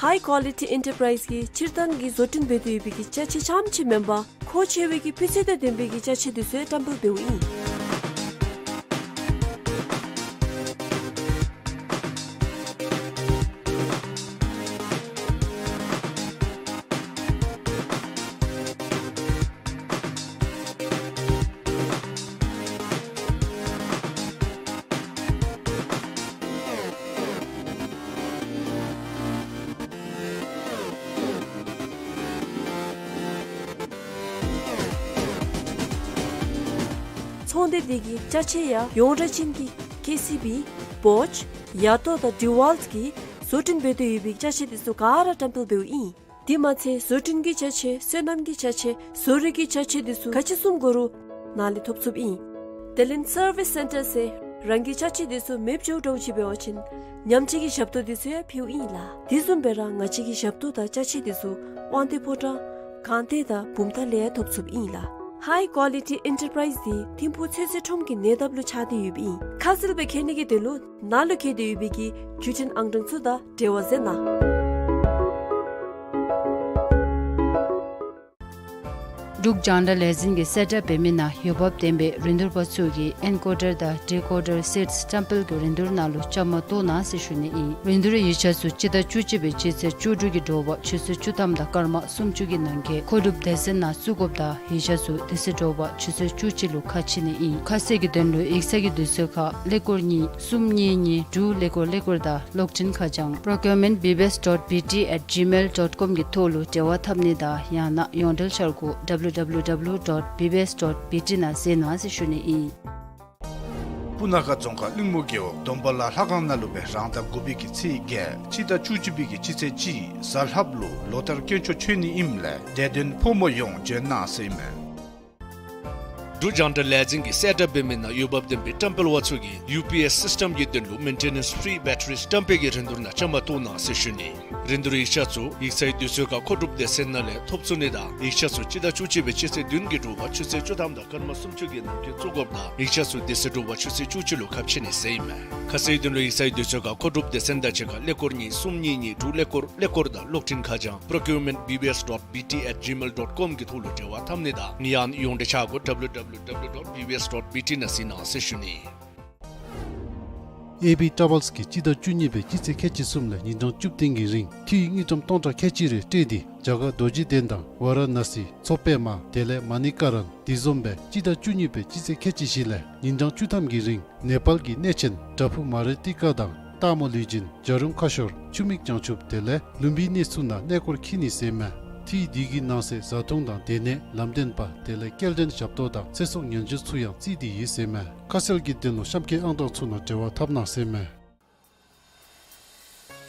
High Quality Enterprise གིས་སྤྱིར་བཏང་གི་བཟོ་སྐྲུན་འབད་དེ་ཡོད་པའི་གི་ཅ་ཆས་རྐྱངམ་ཅིག་མེན་པར་མཁོ་ཆེ་བའི་གི་སྤུས་ཚད་དང་ལྡན་པའི་གི་ཅ་ཆས་འདི་ཚུ་ཡང་བཀྲམ་སྤེལ་འབདཝ་ཨིན། ཚོང་སྡེ་འདི་གི་ཅ་ཆས་ཡང་ཡོངས་གྲགས་ཅན་གྱི་ཀེ་སི་བི། བོཆ། ཡ་ཏོ་དང་ཌི་ཝཱལཊ་གིས་བཟོ་སྐྲུན་འབད་དེ་ཡོད་པའི་ཅ་ཆས་འདི་ཚུ་ག་ར་བཀྲམ་སྤེལ་འབདཝ་ཨིན། དེ་མ་ཚད་བཟོ་སྐྲུན་གྱི་ཅ་ཆས། སོ་ནམ་གྱི་ཅ་ཆས། བཟོ་རིག་གི་ཅ་ཆས་འདི་ཚུ་ག་ཅི་བཟུམ་དགོ་རུང་ནཱ་ལས་ཐོབ་ཚུགསཔ་ཨིན། དེ་ལས་སར་བིས་སེན་ཊར་ཟེར་རང་གི་ཅ་ཆས་འདི་ཚུ་མེདཔ་འགྱོ་འགྱོཝ་ཅིག་འབད་བ་ཅིན་ཉམས་བཅོས་ཀྱི་ཞབས་ཏོག་འདི་ཚུ་ཡང་ཕུལཝ་ཨིན་ལགས། དེ་བཟུམ་སྦེ་ར་ང་བཅས་ཀྱི་ཞབས་ཏོག་དང་ཅ་ཆས་འདི་ཚུ་དབང་འདུས་ཕོ་བྲང་སྒང་སྟེང་དང་བུམ་ཐང་ལས་ཡང་ཐོབ་ཚུགསཔ་ཨིན་ལགས། High Quality Enterprise འདི་ཐིམ་ཕུག་ཚོད་བསྲེ་ཁྲོམ་གྱི་ཉེ་འདབས་ལུ་ཆགས་ཏེ་ཡོདཔ་ཨིན། ཁ་གསལ་སྦེ་མཁྱེན་ནི་གི་དོན་ལུ་ནཱ་ལུ་བཀོད་དེ་ཡོད་པའི་གི་བརྒྱུད་འཕྲིན་ཨང་གྲངས་ཚུ་དང་འབྲེལ་བ་མཛད་གནང་། འབྲུག་རྒྱང་བསྒྲགས་ལས་འཛིན་གྱིས་གསལ་བསྒྲགས་འབད་མི་ནང་འོས་འབབ་ལྡན་པའི་རིན་བསྡུར་པ་ཚུ་གིས་ཨེན་ཀོ་ཌར་དང་ཌི་ཀོ་ཌར་སེཊསི་བཀྲམ་སྤེལ་གྱི་རིན་བསྡུར་ནང་ལུ་བཅའ་མར་གཏོགས་གནང་ཟེར་ཞུ་ནི་ཨིན། རིན་བསྡུར་ཡིག་ཆ་ཚུ་སྤྱི་ཟླ་བཅུ་གཅིག་པའི་སྤྱི་ཚེས་བཅུ་དྲུག་གི་དྲོ་པ་ཆུ་ཚོད་བཅུ་ཐམ་དང་སྐར་མ་སུམ་ཅུ་གི་ནང་འཁོད་མཁོ་སྒྲུབ་སྡེ་ཚན་ནང་བཙུགས་དགོཔ་དང་ཡིག་ཆ་ཚུ་དེ་ཚེ་དྲོ་པ་ཆུ་ཚོད་བཅུ་གཅིག་ལུ་ཁ་ཕྱེ་ནི་ཨིན། ཁ་གསལ་གྱི་དོན་ལུ་ཡིག་ཚང་གི་དུས་ཚོད་ཁར་ཀླད་ཀོར་གཉིས་གསུམ་གཉིས་གཉིས་དྲུག་ཀླད་ཀོར་ཀླད་ཀོར་དང་གློག་འཕྲིན་ཁ་བྱང་procurement B B S dot B T at gmail dot com གི་ཐོག་ལུ་འབྲེལ་བ་འཐབ་ནི་དང་ཡང་ན་ཡོངས་འབྲེལ་འཆར་སྒོ W W W dot B B S dot B T ནང་གཟིགས་གནང་ཟེར་ཞུ་ནི་ཨིན། སྤུ་ན་ཁ་རྫོང་ཁག་གླིང་མོ་རྒེད་འོག་སྡོམ་པ་ལ་ལྷ་ཁང་ནང་ལུ་སྦེ་རང་ཟླ་དགུ་པའི་གི་ཚེས་བརྒྱད་སྤྱི་ཟླ་བཅུ་གཅིག་པའི་གི་སྤྱི་ཚེས་གཅིག་གཟའ་ལྷགཔ་ལུ་ལོ་ལྟར་དཀོན་མཆོག་མཆོད་ནི་ཨིནམ་ལས་དད་ལྡན་ཕོ་མོ་ཡོངས་འབྱོན་གནང་ཟེར་ཨིན་མས། འབྲུག་རྒྱང་བསྒྲགས་ལས་འཛིན་གྱིས་གསལ་བསྒྲགས་འབད་མི་ནང་འོས་འབབ་ལྡན་པའི་བཀྲམ་སྤེལ་པ་ཚུ་གིས་ཡུ་པི་ཨེསི་སིསི་ཊམ་གྱི་དོན་ལུ་མེན་ཊེ་ནེནསི་ཕི་རི་བེ་ཊ་རི་བཀྲམ་སྤེལ་གྱི་རིན་བསྡུར་ནང་བཅའ་མར་གཏོགས་གནང་ཟེར་ཞུ་ནི། རིན་བསྡུར་ཡིག་ཆ་ཚུ་ཡིག་ཚང་གི་དུས་ཚོད་ཁར་མཁོ་སྒྲུབ་སྡེ་ཚན་ནང་ལས་ཐོབ་ཚུགས་ནི་དང་ཡིག་ཆ་ཚུ་སྤྱི་ཟླ་བཅུ་གཅིག་པའི་སྤྱི་ཚེས་བདུན་གྱི་དྲོ་པ་ཆུ་ཚོད་བཅུ་ཐམ་དང་སྐར་མ་སུམ་ཅུ་གི་ནང་འཁོད་བཙུགས་དགོཔ་དང་ཡིག་ཆ་ཚུ་དེ་ཚེ་དྲོ་པ་ཆུ་ཚོད་བཅུ་གཅིག་ལུ་ཁ་ཕྱེ་ནི་ཟེར་ཨིན་མས། ཁ་གསལ་དོན་ལུ་ཡིག་ཚང་གི་དུས་ཚོད་ཁར་མཁོ་སྒྲུབ་སྡེ་ཚན་དང་གཅིག་ཁར་ཀླད་ཀོར་གཉིས་གསུམ་གཉིས་གཉིས་དྲུག་ཀླད་ཀོར་ཀླད་ཀོར་དང་གློག་འཕྲིན་ཁ་བྱང་procurement B B S dot B T at gmail dot com གི་ཐོག་ལུ་འབྲེལ་བ་འཐབ་ནི་དང་ཡང་ན་ཡོངས་འབྲེལ་འཆར་སྒོ W W W dot B B S dot B T ནང་གཟིགས་གནང་ཟེར་ཞུ་ནི། ཨེ་བི་ཊ་རེ་བཱལསི་གིས་སྤྱི་ཟླ་བཅུ་གཉིས་པའི་སྤྱི་ཚེས་ཁལ་གཅིག་གསུམ་ལས་ཉིན་གྲངས་བཅུ་བདུན་གྱི་རིང་ཐིགས་དངུལ་ཀྲམ་སྟོང་ཕྲག་ཁལ་གཅིག་རེ་སྤྲོད་དེ་རྒྱ་གར་རྡོ་རྗེ་གདན་དང་ཝཱ་ར་ཎ་སི་མཚོ་པདྨ་དེ་ལས་མ་ཎི་ཀ་རན་དེ་བཟུམ་སྦེ་སྤྱི་ཟླ་བཅུ་གཉིས་པའི་སྤྱི་ཚེས་ཁལ་གཅིག་བཞི་ལས་ཉིན་གྲངས་བཅུ་ཐམ་གྱི་རིང་ནེ་པཱལ་གྱི་གནས་ཆེན་བྲག་ཕུག་མ་རི་ཏི་ཀ་དང་སྟག་མོ་ལུས་སྦྱིན་བྱ་རུང་ཁ་ཤོར་ཆུ་མིག་བྱང་ཆུབ་དེ་ལས་ལུམ་བི་ནི་ཚུ་ནང་གནས་སྐོར་འཁྱིད་ནི་ཟེར་ཨིན་མས། ཐིགས་འདི་གི་ནང་གསེས་བཟའ་འཐུང་དང་སྡོད་གནས་ལམ་སྟོན་པ་དེ་ལས་སྐྱེལ་འདྲེན་ཞབས་ཏོག་དང་ཚེ་སྲོག་ཉེན་བཅོལ་ཚུ་ཡང་བརྩིས་ཏེ་ཡོད་ཟེར་ཨིན་མས། ཁ་གསལ་གྱི་དོན་ལུ་གཤམ་འཁོད་ཨང་གྲངས་ཚུ་ནང་འབྲེལ་བ་འཐབ་གནང་ཟེར་ཨིན་མས།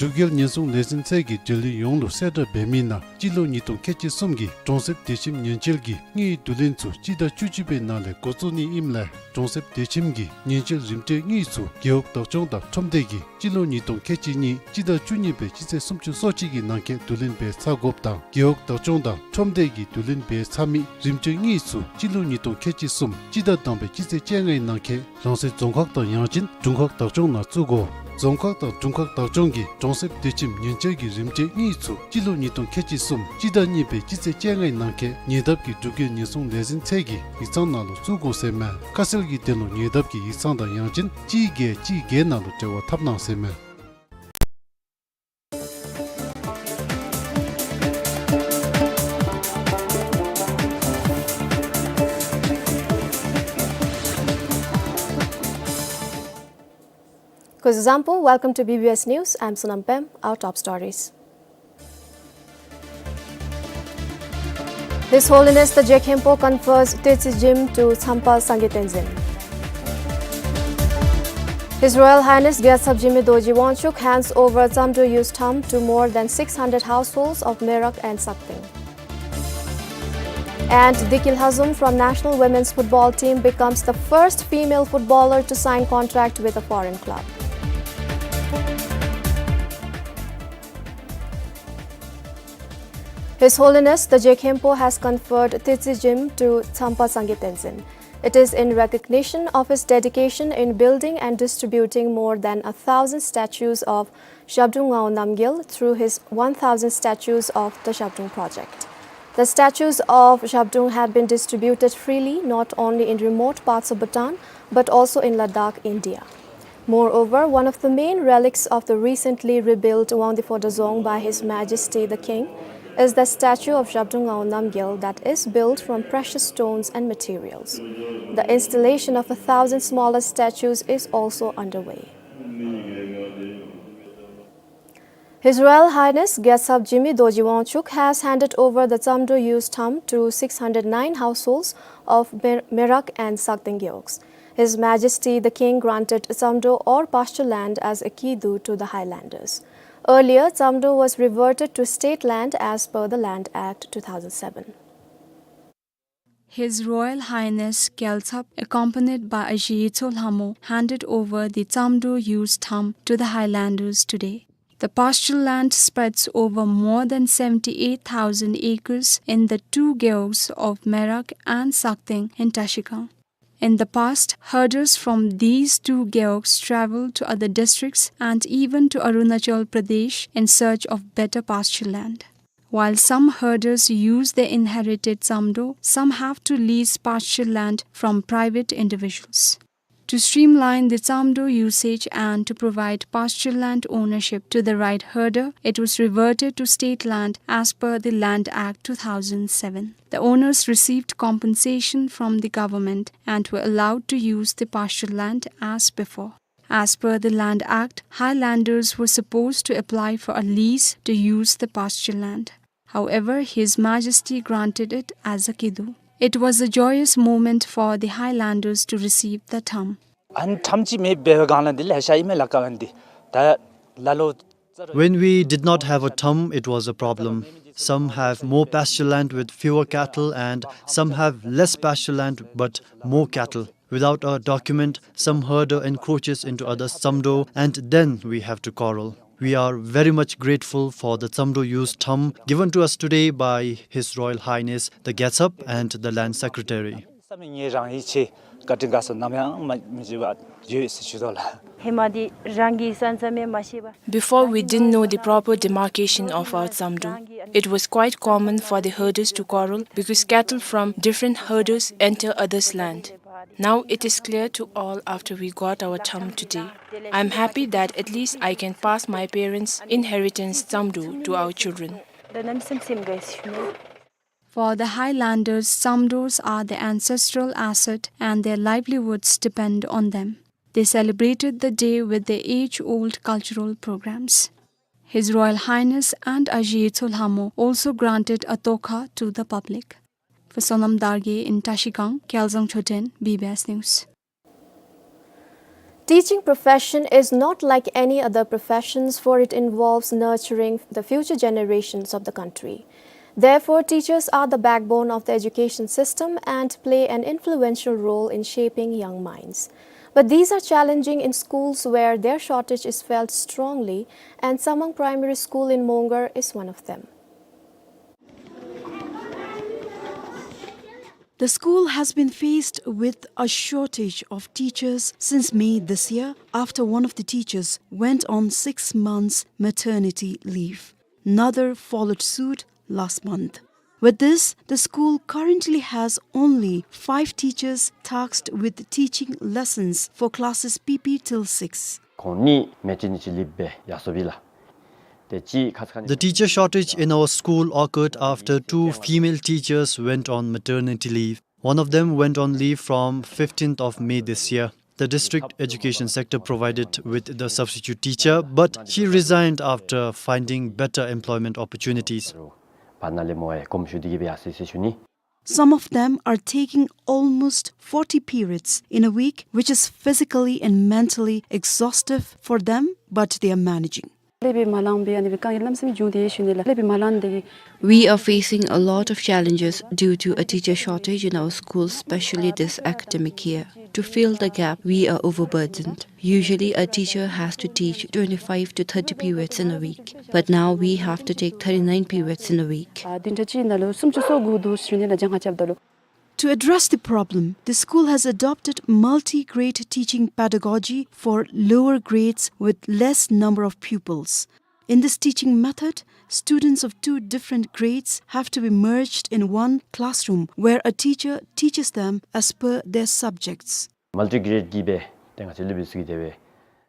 འབྲུག་རྒྱལ་ཉེན་སྲུང་ལས་འཛིན་ཚད་ཀྱིས་འབྲེལ་ཡོད་ཡོངས་ལུ་གསལ་བསྒྲགས་འབད་མི་ནང་སྤྱི་ལོ་ཉིས་སྟོང་ཁལ་གཅིག་གསུམ་གྱི་གྲོང་གསེབ་སྡོད་ཁྱིམ་ཉེན་བཅོལ་གྱི་དངུལ་བསྡུ་ལེན་ཚུ་སྤྱི་ཟླ་བཅུ་གཅིག་པའི་ནང་ལས་འགོ་བཙུགས་ནི་ཨིནམ་ལས་གྲོང་གསེབ་སྡོད་ཁྱིམ་གྱི་ཉེན་བཅོལ་རིམ་གྲོའི་དངུལ་ཚུ་རྒེད་འོག་བདག་སྐྱོང་དང་ཁྲོམ་སྡེ་གིས་སྤྱི་ལོ་ཉིས་སྟོང་ཁལ་གཅིག་གཉིས་སྤྱི་ཟླ་བཅུ་གཉིས་པའི་སྤྱི་ཚེས་སུམ་ཅུ་སོ་གཅིག་གི་ནང་འཁོད་བསྡུ་ལེན་འབད་ཚར་དགོཔ་དང་རྒེད་འོག་བདག་སྐྱོང་དང་ཁྲོམ་སྡེ་གིས་བསྡུ་ལེན་འབད་ཚར་མི་རིམ་གྲོའི་དངུལ་ཚུ་སྤྱི་ལོ་ཉིས་སྟོང་ཁལ་གཅིག་གསུམ་སྤྱི་ཟླ་དང་པའི་སྤྱི་ཚེས་བཅོ་ལྔའི་ནང་འཁོད་རང་སོའི་རྫོང་ཁག་དང་ཡང་ཅིན་དྲུང་ཁག་བདག་སྐྱོང་ནང་བཙུགས་དགོ། རྫོང་ཁག་དང་དྲུང་ཁག་བདག་སྐྱོང་གིས་གྲོང་གསེབ་སྡོད་ཁྱིམ་ཉེན་བཅོལ་གྱི་རིམ་གྲོའི་དངུལ་ཚུ་སྤྱི་ལོ་ཉིས་སྟོང་ཁལ་གཅིག་གསུམ་སྤྱི་ཟླ་གཉིས་པའི་སྤྱི་ཚེས་བཅོ་ལྔའི་ནང་འཁོད་ཉེ་འདབས་ཀྱི་འབྲུག་རྒྱལ་ཉེན་སྲུང་ལས་འཛིན་ཚད་ཀྱི་ཡིག་ཚང་ནང་ལུ་བཙུགས་དགོ་ཟེར་ཨིན་མས། ཁ་གསལ་གྱི་དོན་ལུ་ཉེ་འདབས་ཀྱི་ཡིག་ཚང་དང་ཡང་ཅིན་གཅིག་བརྒྱད་གཅིག་བརྒྱད་ནང་ལུ་འབྲེལ་བ་འཐབ་གནང་ཟེར་ཨིན་མས། Kuzuzangpo, welcome to B B S News. I'm Sonam Pem. Our top stories. His Holiness the Je Khenpo confers Tuetsi Jim to Tsampa Sangye Tenzin. His Royal Highness Gyaltsab Jigme Dorji Wangchuck hands over Tsamdrup Youth Thumb to more than six hundred households of Merak and Sakting. And Diki Lhazum from National Women's Football Team becomes the first female footballer to sign contract with a foreign club. His Holiness the Je Khenpo has conferred Tuetsi Jim to Tsampa Sangye Tenzin. It is in recognition of his dedication in building and distributing more than a thousand statues of Zhabdrung Ngao Namgyel through his one thousand statues of the Zhabdrung Project. The statues of Zhabdrung have been distributed freely not only in remote parts of Bhutan but also in Ladakh, India. Moreover, one of the main relics of the recently rebuilt Wangdue Phodrang Dzong by His Majesty the King is the statue of Zhabdrung Ngao Namgyel that is built from precious stones and materials. The installation of a thousand smaller statues is also underway. His Royal Highness Gyaltsab Jigme Dorji Wangchuck has handed over the Tsamdo Use Tham to six hundred nine households of Mer-, Merak and Sakteng Gewogs. His Majesty the King granted Tsamdo or pasture land as a kiddu to the highlanders. Earlier, Tsamdo was reverted to state land as per the Land Act two thousand seven. His Royal Highness Gyaltsab, accompanied by Aji Yetso Lhamo, handed over the Tsamdo Use Tham to the highlanders today. The pasture land spreads over more than seventy-eight thousand acres in the two gewogs of Merak and Sakteng in Trashigang. In the past, herders from these two gewogs traveled to other districts and even to Arunachal Pradesh in search of better pasture land. While some herders use their inherited Tsamdo, some have to lease pasture land from private individuals. To streamline the Tsamdo usage and to provide pasture land ownership to the right herder, it was reverted to state land as per the Land Act two thousand seven. The owners received compensation from the government and were allowed to use the pasture land as before. As per the Land Act, highlanders were supposed to apply for a lease to use the pasture land. However, His Majesty granted it as a kiddu. It was a joyous moment for the highlanders to receive the tham. ཨ་ནི་ཐམ་ཅིག་མེདཔ་འབད་བའི་སྒང་ལས་འདི་ལེ་ཤ་ཨིན་མས་ལགས། ཨ་ནི་འདི་ད་ལ་ལོ། When we did not have a tham, it was a problem. Some have more pasture land with fewer cattle, and some have less pasture land but more cattle. Without a document, some herder encroaches into others' Tsamdo, and then we have to quarrel. We are very much grateful for the Tsamdo Use Tham given to us today by His Royal Highness the Gyaltsab and the Land Secretary. བསམ་ནི་ངེ་རང་ཡིད་ཆེས་བཀའ་དྲིན་དགའ་ཚོར་ནམ་ཡང་མ་མི་བརྗེད་པ་ཡོད་ཟེར་ཞུ་དོ་ལགས། ཧེ་མ་འདི་རང་གི་ས་མཚམས་མ་ཤེས་པ། Before, we didn't know the proper demarcation of our Tsamdo. It was quite common for the herders to quarrel because cattle from different herders enter others' land. Now it is clear to all after we got our tham today. I'm happy that at least I can pass my parents' inheritance Tsamdo to our children. For the highlanders, Tsamdos are the ancestral asset and their livelihoods depend on them. They celebrated the day with their age-old cultural programs. His Royal Highness and Aji Yetso Lhamo also granted a tokha to the public. For Sonam Dargay in Trashigang, Kyalzang Choten, B B S News. Teaching profession is not like any other professions, for it involves nurturing the future generations of the country. Therefore, teachers are the backbone of the education system and play an influential role in shaping young minds. But these are challenging in schools where their shortage is felt strongly, and Samang Primary School in Mongar is one of them. The school has been faced with a shortage of teachers since May this year, after one of the teachers went on six months maternity leave. Another followed suit last month. With this, the school currently has only five teachers tasked with teaching lessons for classes P P till six. ཁོང་གཉིས་མེ་ཊར་ནི་ཊི་ལིབ་སྦེ་ཡར་སོཔ་ཨིན་ལགས། ཏེ་གཅིག་ཁ་ཙ་ཁ་ཉིནམ། The teacher shortage in our school occurred after two female teachers went on maternity leave. One of them went on leave from fifteenth of May this year. The district education sector provided with the substitute teacher, but she resigned after finding better employment opportunities. བར་ན་ལས་མོ་ཡང་དགོངསམ་ཞུ་སྟེ་གི་སྦེ་ཡར་སོ་ཡི་ཟེར་ཞུ་ནི། Some of them are taking almost forty periods in a week, which is physically and mentally exhaustive for them, but they are managing. ཀླད་པ་མ་ལང་པའི་ཨ་ནི་སྦེ་དཀའ་ངལ་གནམ་མེད་ས་མེད་བྱུང་སྟེ་ཡོད་ཞུ་ནི་ལགས། ཀླད་པ་མ་ལང་སྟེ་གི། We are facing a lot of challenges due to a teacher shortage in our schools, especially this academic year. To fill the gap, we are overburdened. Usually, a teacher has to teach twenty-five to thirty periods in a week, but now we have to take thirty-nine periods in a week. ཨ་བདུན་ཕྲག་གཅིག་ནང་ལུ་སུམ་ཅུ་སོ་དགུ་འདུག་ཞུ་ནི་ལགས། སྦྱང་ཁ་རྐྱབ་ད་ལུ། To address the problem, the school has adopted multi-grade teaching pedagogy for lower grades with less number of pupils. In this teaching method, students of two different grades have to be merged in one classroom where a teacher teaches them as per their subjects. Multi-grade གི་སྦེ་ཏེ་ང་བཅས་སློབ་དཔོན་ཚུ་གིས་དེ་སྦེ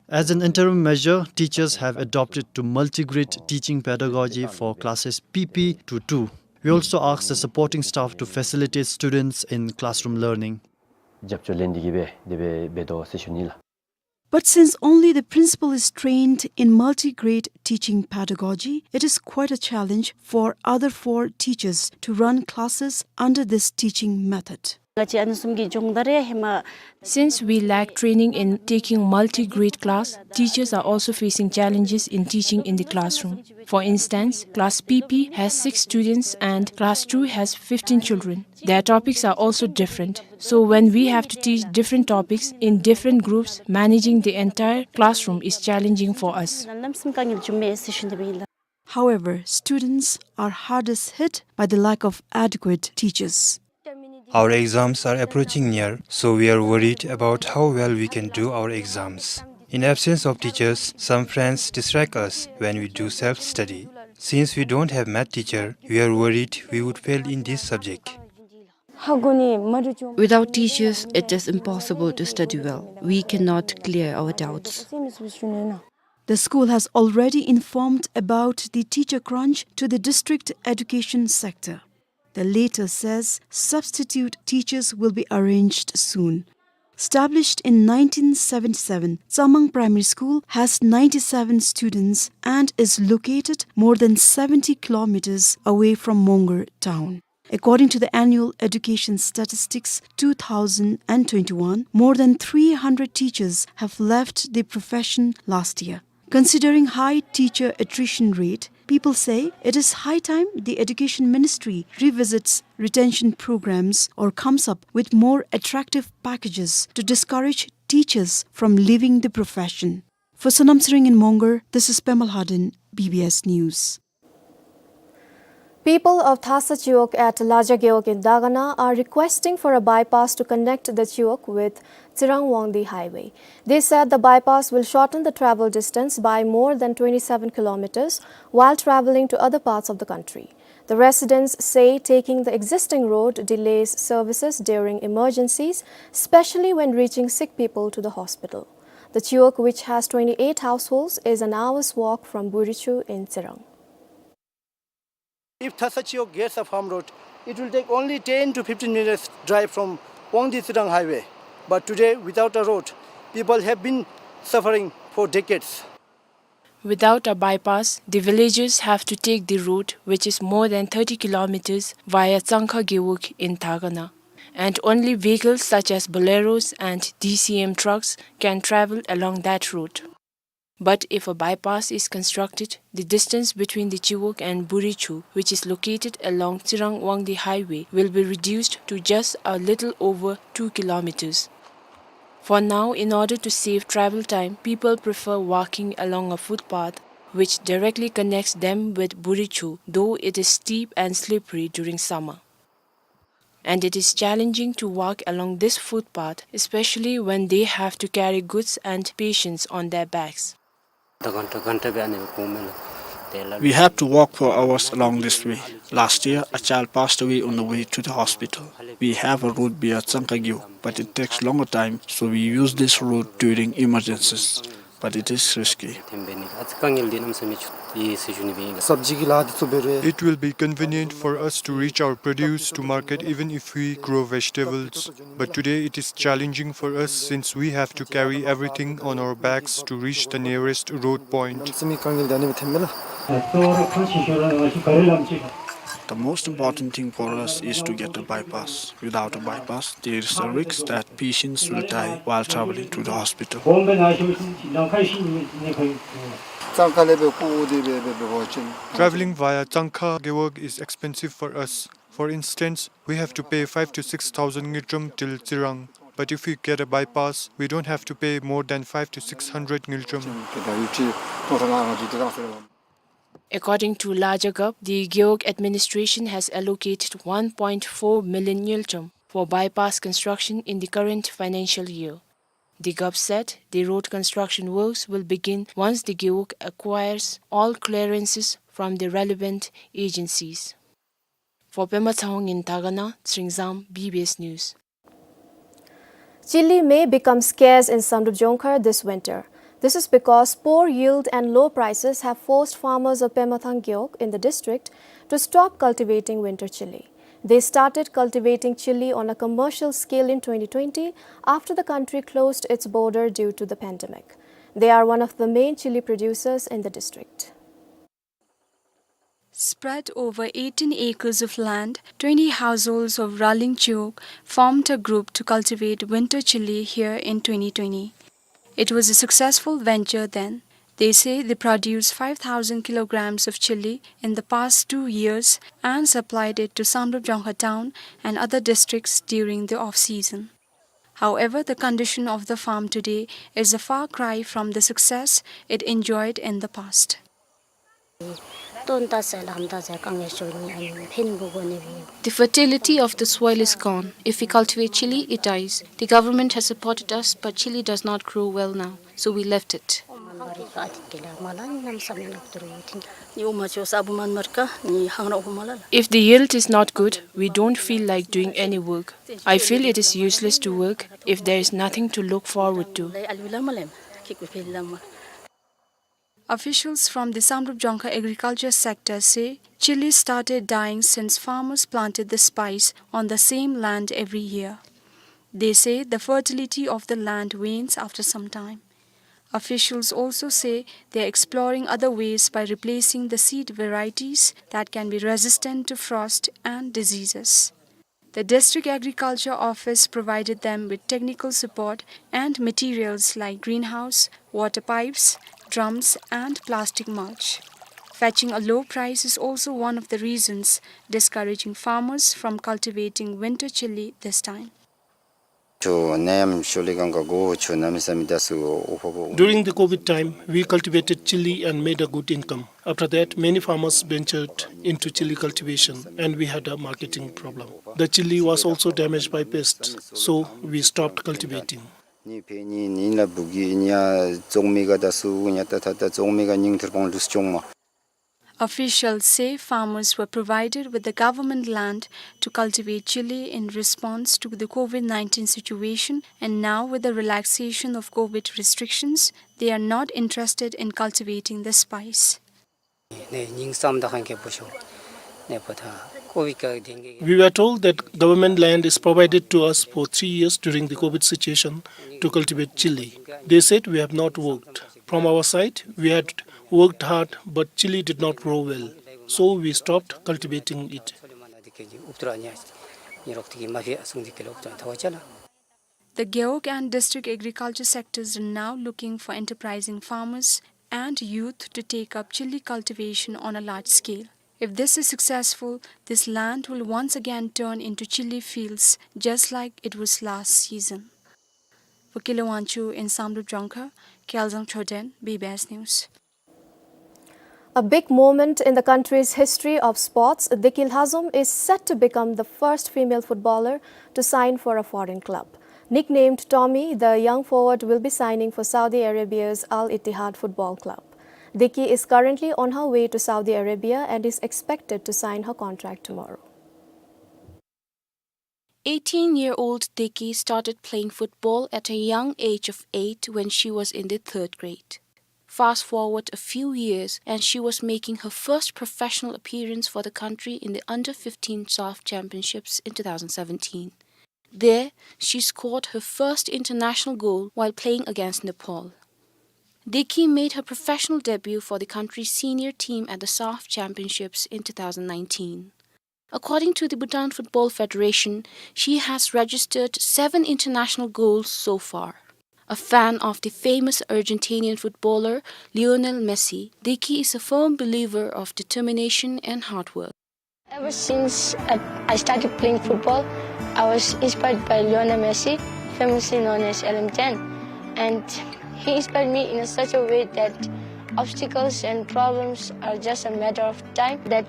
As an interim measure, teachers have adopted to multi-grade teaching pedagogy for classes P P to two. We also ask the supporting staff to facilitate students in classroom learning. རྒྱབ་སྐྱོར་ལེན་ཏེ་གི་སྦེ་དེ་སྦེ་འབད་དོ་ཟེར་ཞུ་ནི་ལགས། But since only the principal is trained in multi-grade teaching pedagogy, it is quite a challenge for other four teachers to run classes under this teaching method. Since we lack training in taking multi-grade class, teachers are also facing challenges in teaching in the classroom. For instance, class P P has six students and class two has fifteen children. Their topics are also different. So when we have to teach different topics in different groups, managing the entire classroom is challenging for us. However, students are hardest hit by the lack of adequate teachers. Our exams are approaching near, so we are worried about how well we can do our exams. In absence of teachers, some friends distract us when we do self-study. Since we don't have math teacher, we are worried we would fail in this subject. Without teachers, it is impossible to study well. We cannot clear our doubts. The school has already informed about the teacher crunch to the district education sector. The latter says substitute teachers will be arranged soon. Established in nineteen seventy-seven, Tsamang Primary School has ninety-seven students and is located more than seventy kilometers away from Mongar town. According to the annual education statistics two thousand and twenty-one, more than three hundred teachers have left the profession last year. Considering high teacher attrition rate, people say it is high time the Education Ministry revisits retention programs or comes up with more attractive packages to discourage teachers from leaving the profession. For Sonam Tshering in Mongar, this is Pema Lhaden, B B S News. People of Thasa Chiwog at Laja Gewog in Dagana are requesting for a bypass to connect the Chiwog with Tsirang Wangdi Highway. They said the bypass will shorten the travel distance by more than twenty-seven kilometers while traveling to other parts of the country. The residents say taking the existing road delays services during emergencies, especially when reaching sick people to the hospital. The Chiwog, which has twenty-eight households, is an hour's walk from Burichu in Tsirang. If Thasa Chiwog gets a farm road, it will take only ten to fifteen minutes drive from Wangdi Tsirang highway. But today, without a road, people have been suffering for decades. Without a bypass, the villagers have to take the road, which is more than thirty kilometers, via Tsangkha Gewog in Dagana. And only vehicles such as boleros and D C M trucks can travel along that road. But if a bypass is constructed, the distance between the Chiwog and Burichu, which is located along Tsirang Wangdi Highway, will be reduced to just a little over two kilometers. For now, in order to save travel time, people prefer walking along a footpath which directly connects them with Burichu, though it is steep and slippery during summer. And it is challenging to walk along this footpath, especially when they have to carry goods and patients on their backs. We have to walk for hours along this way. Last year, a child passed away on the way to the hospital. We have a road via Tsangkha Gewog, but it takes longer time, so we use this road during emergencies. But it is risky. It will be convenient for us to reach our produce to market even if we grow vegetables. But today it is challenging for us since we have to carry everything on our backs to reach the nearest road point. The most important thing for us is to get a bypass. Without a bypass, there is a risk that patients will die while traveling to the hospital. Traveling via Tsangkha Gewog is expensive for us. For instance, we have to pay five to six thousand ngultrum till Tsirang. But if we get a bypass, we don't have to pay more than five to six hundred ngultrum. According to Laja Gewog, the Gewog administration has allocated one point four million ngultrum for bypass construction in the current financial year. The Gov said the road construction works will begin once the Gewog acquires all clearances from the relevant agencies. For Pema Tshawang in Dagana, Chingzam, B B S News. Chilli may become scarce in Samdrup Jongkhar this winter. This is because poor yield and low prices have forced farmers of Pemathang Gewog in the district to stop cultivating winter chilli. They started cultivating chilli on a commercial scale in twenty twenty after the country closed its border due to the pandemic. They are one of the main chilli producers in the district. Spread over eighteen acres of land, twenty households of Raling Chiwog formed a group to cultivate winter chilli here in twenty twenty. It was a successful venture then. They say they produced five thousand kilograms of chilli in the past two years and supplied it to Samdrup Jongkhar town and other districts during the off-season. However, the condition of the farm today is a far cry from the success it enjoyed in the past. The fertility of the soil is gone. If we cultivate chilli, it dies. The government has supported us, but chilli does not grow well now, so we left it. If the yield is not good, we don't feel like doing any work. I feel it is useless to work if there is nothing to look forward to. Officials from the Samdrup Jongkhar agriculture sector say chilli started dying since farmers planted the spice on the same land every year. They say the fertility of the land wanes after some time. Officials also say they are exploring other ways by replacing the seed varieties that can be resistant to frost and diseases. The district agriculture office provided them with technical support and materials like greenhouse, water pipes, drums, and plastic mulch. Fetching a low price is also one of the reasons discouraging farmers from cultivating winter chilli this time. During the COVID time, we cultivated chilli and made a good income. After that, many farmers ventured into chilli cultivation, and we had a marketing problem. The chilli was also damaged by pests, so we stopped cultivating. Officials say farmers were provided with the government land to cultivate chilli in response to the COVID nineteen situation, and now, with the relaxation of COVID restrictions, they are not interested in cultivating the spice. We were told that government land is provided to us for three years during the COVID situation to cultivate chilli. They said we have not worked. From our side, we had worked hard, but chilli did not grow well, so we stopped cultivating it. The Gewog and district agriculture sectors are now looking for enterprising farmers and youth to take up chilli cultivation on a large scale. If this is successful, this land will once again turn into chilli fields just like it was last season. For Kilewanchu in Samdrup Jongkhar, Kyalzang Choden, B B S News. A big moment in the country's history of sports, Deki Lhazom is set to become the first female footballer to sign for a foreign club. Nicknamed Tommy, the young forward will be signing for Saudi Arabia's Al Ittihad Football Club. Deki is currently on her way to Saudi Arabia and is expected to sign her contract tomorrow. Eighteen-year-old Deki started playing football at a young age of eight when she was in the third grade. Fast forward a few years, and she was making her first professional appearance for the country in the under fifteen SAFF Championships in two thousand seventeen. There, she scored her first international goal while playing against Nepal. Deki made her professional debut for the country's senior team at the SAFF Championships in two thousand nineteen. According to the Bhutan Football Federation, she has registered seven international goals so far. A fan of the famous Argentinian footballer Lionel Messi, Deki is a firm believer of determination and hard work. Ever since I, I started playing football, I was inspired by Lionel Messi, famously known as L M ten, and he inspired me in a such a way that obstacles and problems are just a matter of time, that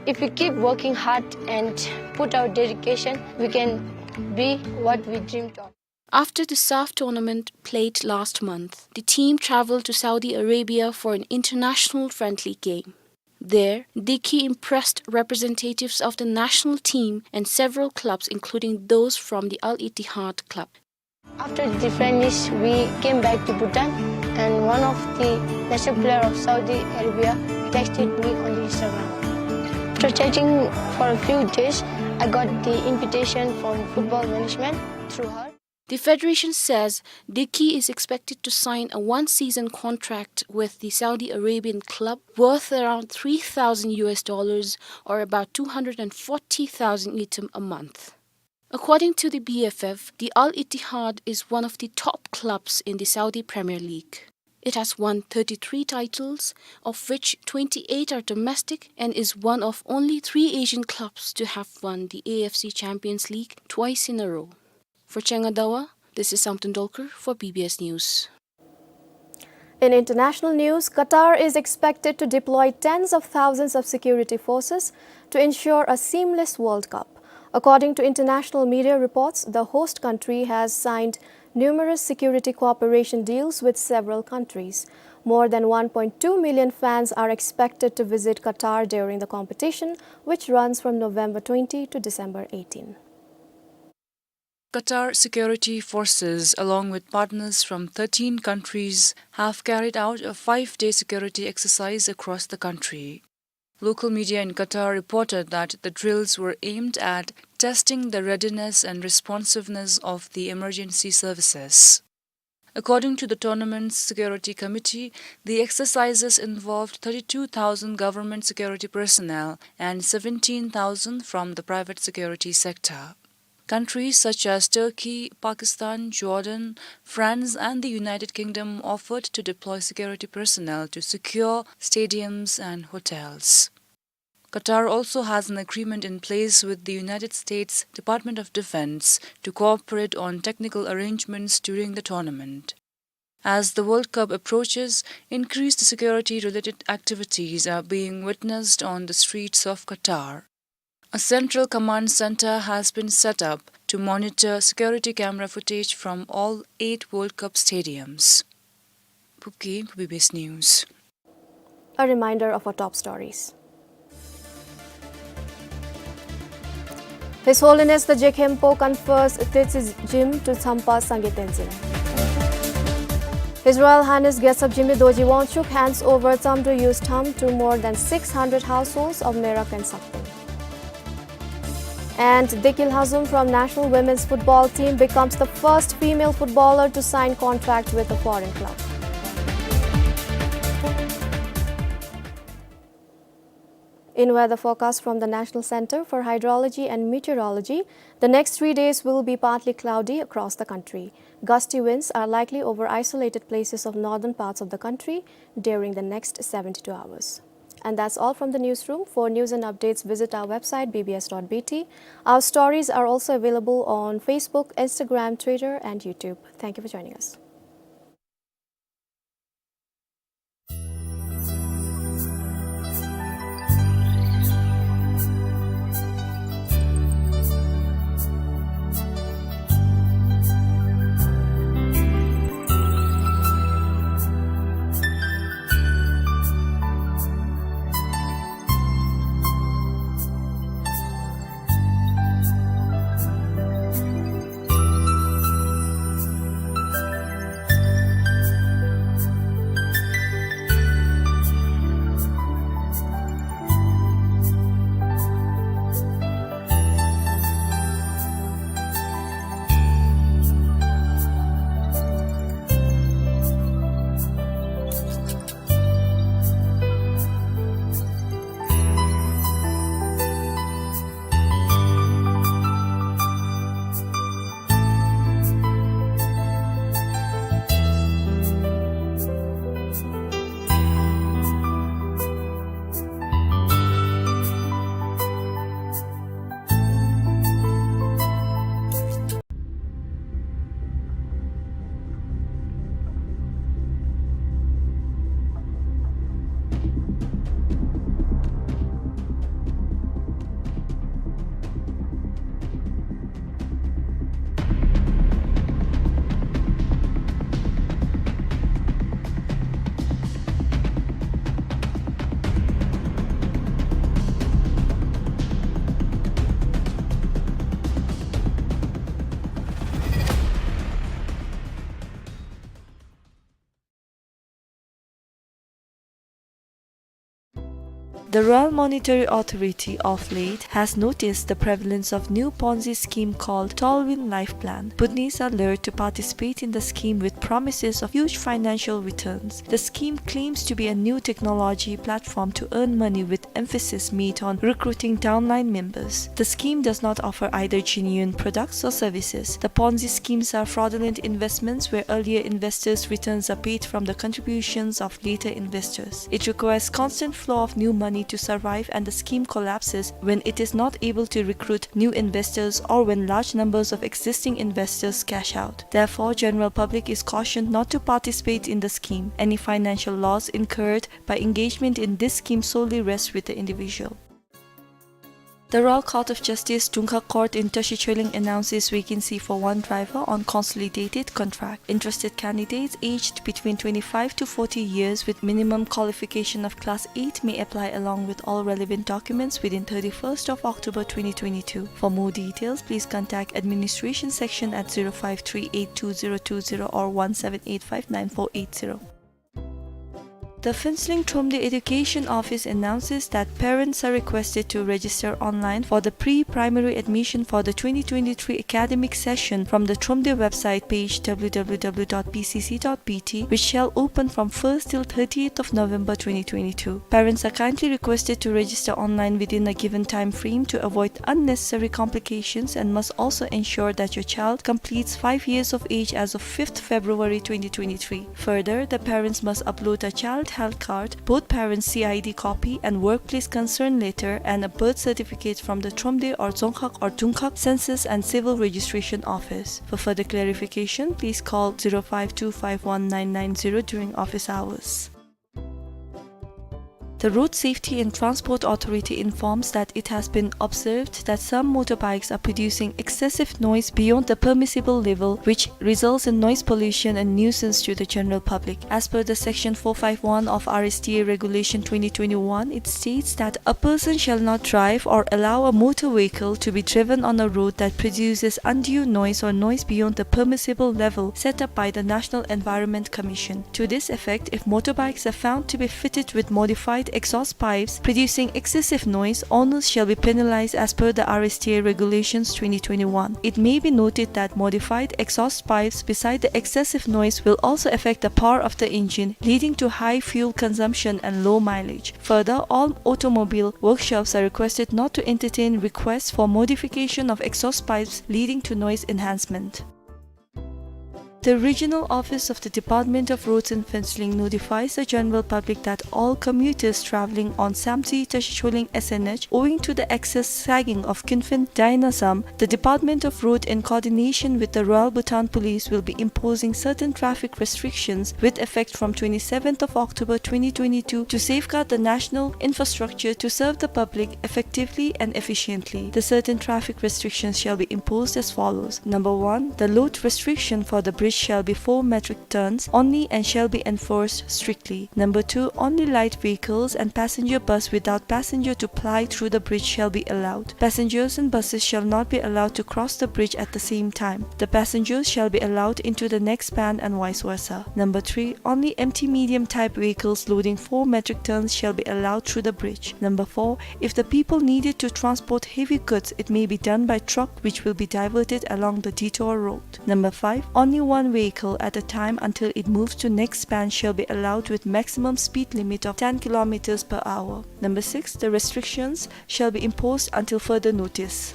if we keep working hard and put our dedication, we can be what we dreamed of. After the SAFF tournament played last month, the team traveled to Saudi Arabia for an international friendly game. There, Deki impressed representatives of the national team and several clubs, including those from the Al Ittihad club. After the friendlies, we came back to Bhutan, and one of the national player of Saudi Arabia texted me on the Instagram. After chatting for a few days, I got the invitation from football management through her. The federation says Deki is expected to sign a one-season contract with the Saudi Arabian club worth around three thousand U S dollars, or about two hundred and forty thousand ngultrum, a month. According to the B F F, the Al Ittihad is one of the top clubs in the Saudi Premier League. It has won thirty-three titles, of which twenty-eight are domestic, and is one of only three Asian clubs to have won the A F C Champions League twice in a row. For Chenga Dawa, this is Samten Dolkar for B B S News. In international news, Qatar is expected to deploy tens of thousands of security forces to ensure a seamless World Cup. According to international media reports, the host country has signed numerous security cooperation deals with several countries. More than one point two million fans are expected to visit Qatar during the competition, which runs from November twenty to December eighteen. Qatar security forces, along with partners from thirteen countries, have carried out a five-day security exercise across the country. Local media in Qatar reported that the drills were aimed at testing the readiness and responsiveness of the emergency services. According to the tournament's security committee, the exercises involved thirty-two thousand government security personnel and seventeen thousand from the private security sector. Countries such as Turkey, Pakistan, Jordan, France, and the United Kingdom offered to deploy security personnel to secure stadiums and hotels. Qatar also has an agreement in place with the United States Department of Defense to cooperate on technical arrangements during the tournament. As the World Cup approaches, increased security-related activities are being witnessed on the streets of Qatar. A central command center has been set up to monitor security camera footage from all eight World Cup stadiums. Phubkey, B B S News. A reminder of our top stories. His Holiness the Je Khenpo confers Tetsujim to Champa Sangay Tenzin. His Royal Highness Gyaltsab Jigme Dorji Wangchuck hands over Chamdru Use Tham to more than six hundred households of Merak and Sakten. And Deki Lhazum from National Women's Football Team becomes the first female footballer to sign contract with a foreign club. In weather forecast from the National Center for Hydrology and Meteorology, the next three days will be partly cloudy across the country. Gusty winds are likely over isolated places of northern parts of the country during the next seventy-two hours. And that's all from the newsroom. For news and updates, visit our website, B B S dot B T. Our stories are also available on Facebook, Instagram, Twitter, and YouTube. Thank you for joining us. The Royal Monetary Authority of late has noticed the prevalence of new Ponzi scheme called Tallwin Life Plan. Putneys are lured to participate in the scheme with promises of huge financial returns. The scheme claims to be a new technology platform to earn money, with emphasis made on recruiting downline members. The scheme does not offer either genuine products or services. The Ponzi schemes are fraudulent investments where earlier investors' returns are paid from the contributions of later investors. It requires constant flow of new money to survive, and the scheme collapses when it is not able to recruit new investors or when large numbers of existing investors cash out. Therefore, general public is cautioned not to participate in the scheme. Any financial loss incurred by engagement in this scheme solely rests with the individual. The Royal Court of Justice, Dungkhag Court in Tashi Choling announces vacancy for one driver on consolidated contract. Interested candidates aged between twenty-five to forty years with minimum qualification of Class eight may apply along with all relevant documents within thirty-first of October twenty twenty-two. For more details, please contact administration section at zero five three eight two zero two zero or one seven eight five nine four eight zero. The Phuentsholing Thromde Education Office announces that parents are requested to register online for the pre-primary admission for the twenty twenty-three academic session from the Thromde website page, W W W dot P C C dot B T, which shall open from first till thirtieth of November twenty twenty-two. Parents are kindly requested to register online within a given time frame to avoid unnecessary complications and must also ensure that your child completes five years of age as of fifth February twenty twenty-three. Further, the parents must upload a child health card, both parents' C I D copy and workplace concern letter, and a birth certificate from the Thromde or Dzongkhag or Dungkhag Census and Civil Registration Office. For further clarification, please call zero five two five one nine nine zero during office hours. The Road Safety and Transport Authority informs that it has been observed that some motorbikes are producing excessive noise beyond the permissible level, which results in noise pollution and nuisance to the general public. As per the Section four five one of R S T A Regulation twenty twenty-one, it states that a person shall not drive or allow a motor vehicle to be driven on a road that produces undue noise or noise beyond the permissible level set up by the National Environment Commission. To this effect, if motorbikes are found to be fitted with modified exhaust pipes producing excessive noise, owners shall be penalized as per the R S T A Regulations twenty twenty-one. It may be noted that modified exhaust pipes, beside the excessive noise, will also affect the power of the engine, leading to high fuel consumption and low mileage. Further, all automobile workshops are requested not to entertain requests for modification of exhaust pipes leading to noise enhancement. The regional office of the Department of Roads in Phuentsholing notifies the general public that all commuters traveling on Samtse Tashi Choling S N H, owing to the excess sagging of Kinphin Dynasam, the Department of Road, in coordination with the Royal Bhutan Police, will be imposing certain traffic restrictions with effect from twenty-seventh of October twenty twenty-two to safeguard the national infrastructure to serve the public effectively and efficiently. The certain traffic restrictions shall be imposed as follows. Number one, the load restriction for the bridge shall be four metric tons only and shall be enforced strictly. Number two, only light vehicles and passenger bus without passenger to ply through the bridge shall be allowed. Passengers and buses shall not be allowed to cross the bridge at the same time. The passengers shall be allowed into the next span and vice versa. Number three, only empty medium type vehicles loading four metric tons shall be allowed through the bridge. Number four, if the people needed to transport heavy goods, it may be done by truck, which will be diverted along the detour road. Number five, only one vehicle at a time until it moves to next span shall be allowed with maximum speed limit of ten kilometers per hour. Number six, the restrictions shall be imposed until further notice.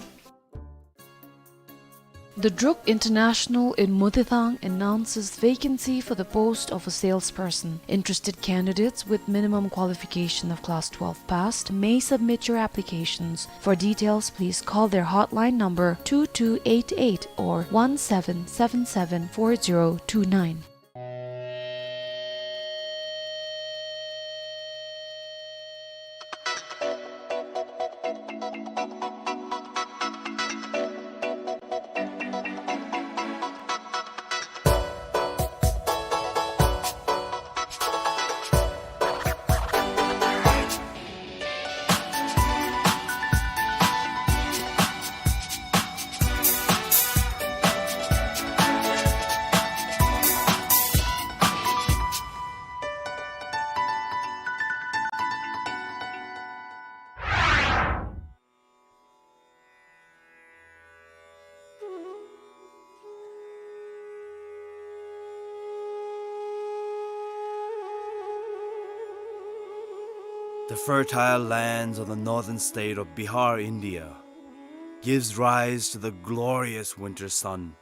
The Druk International in Motithang announces vacancy for the post of a salesperson. Interested candidates with minimum qualification of class twelve passed may submit your applications. For details, please call their hotline number two two eight eight or one seven seven seven four zero two nine. The fertile lands of the northern state of Bihar, India, gives rise to the glorious winter sun.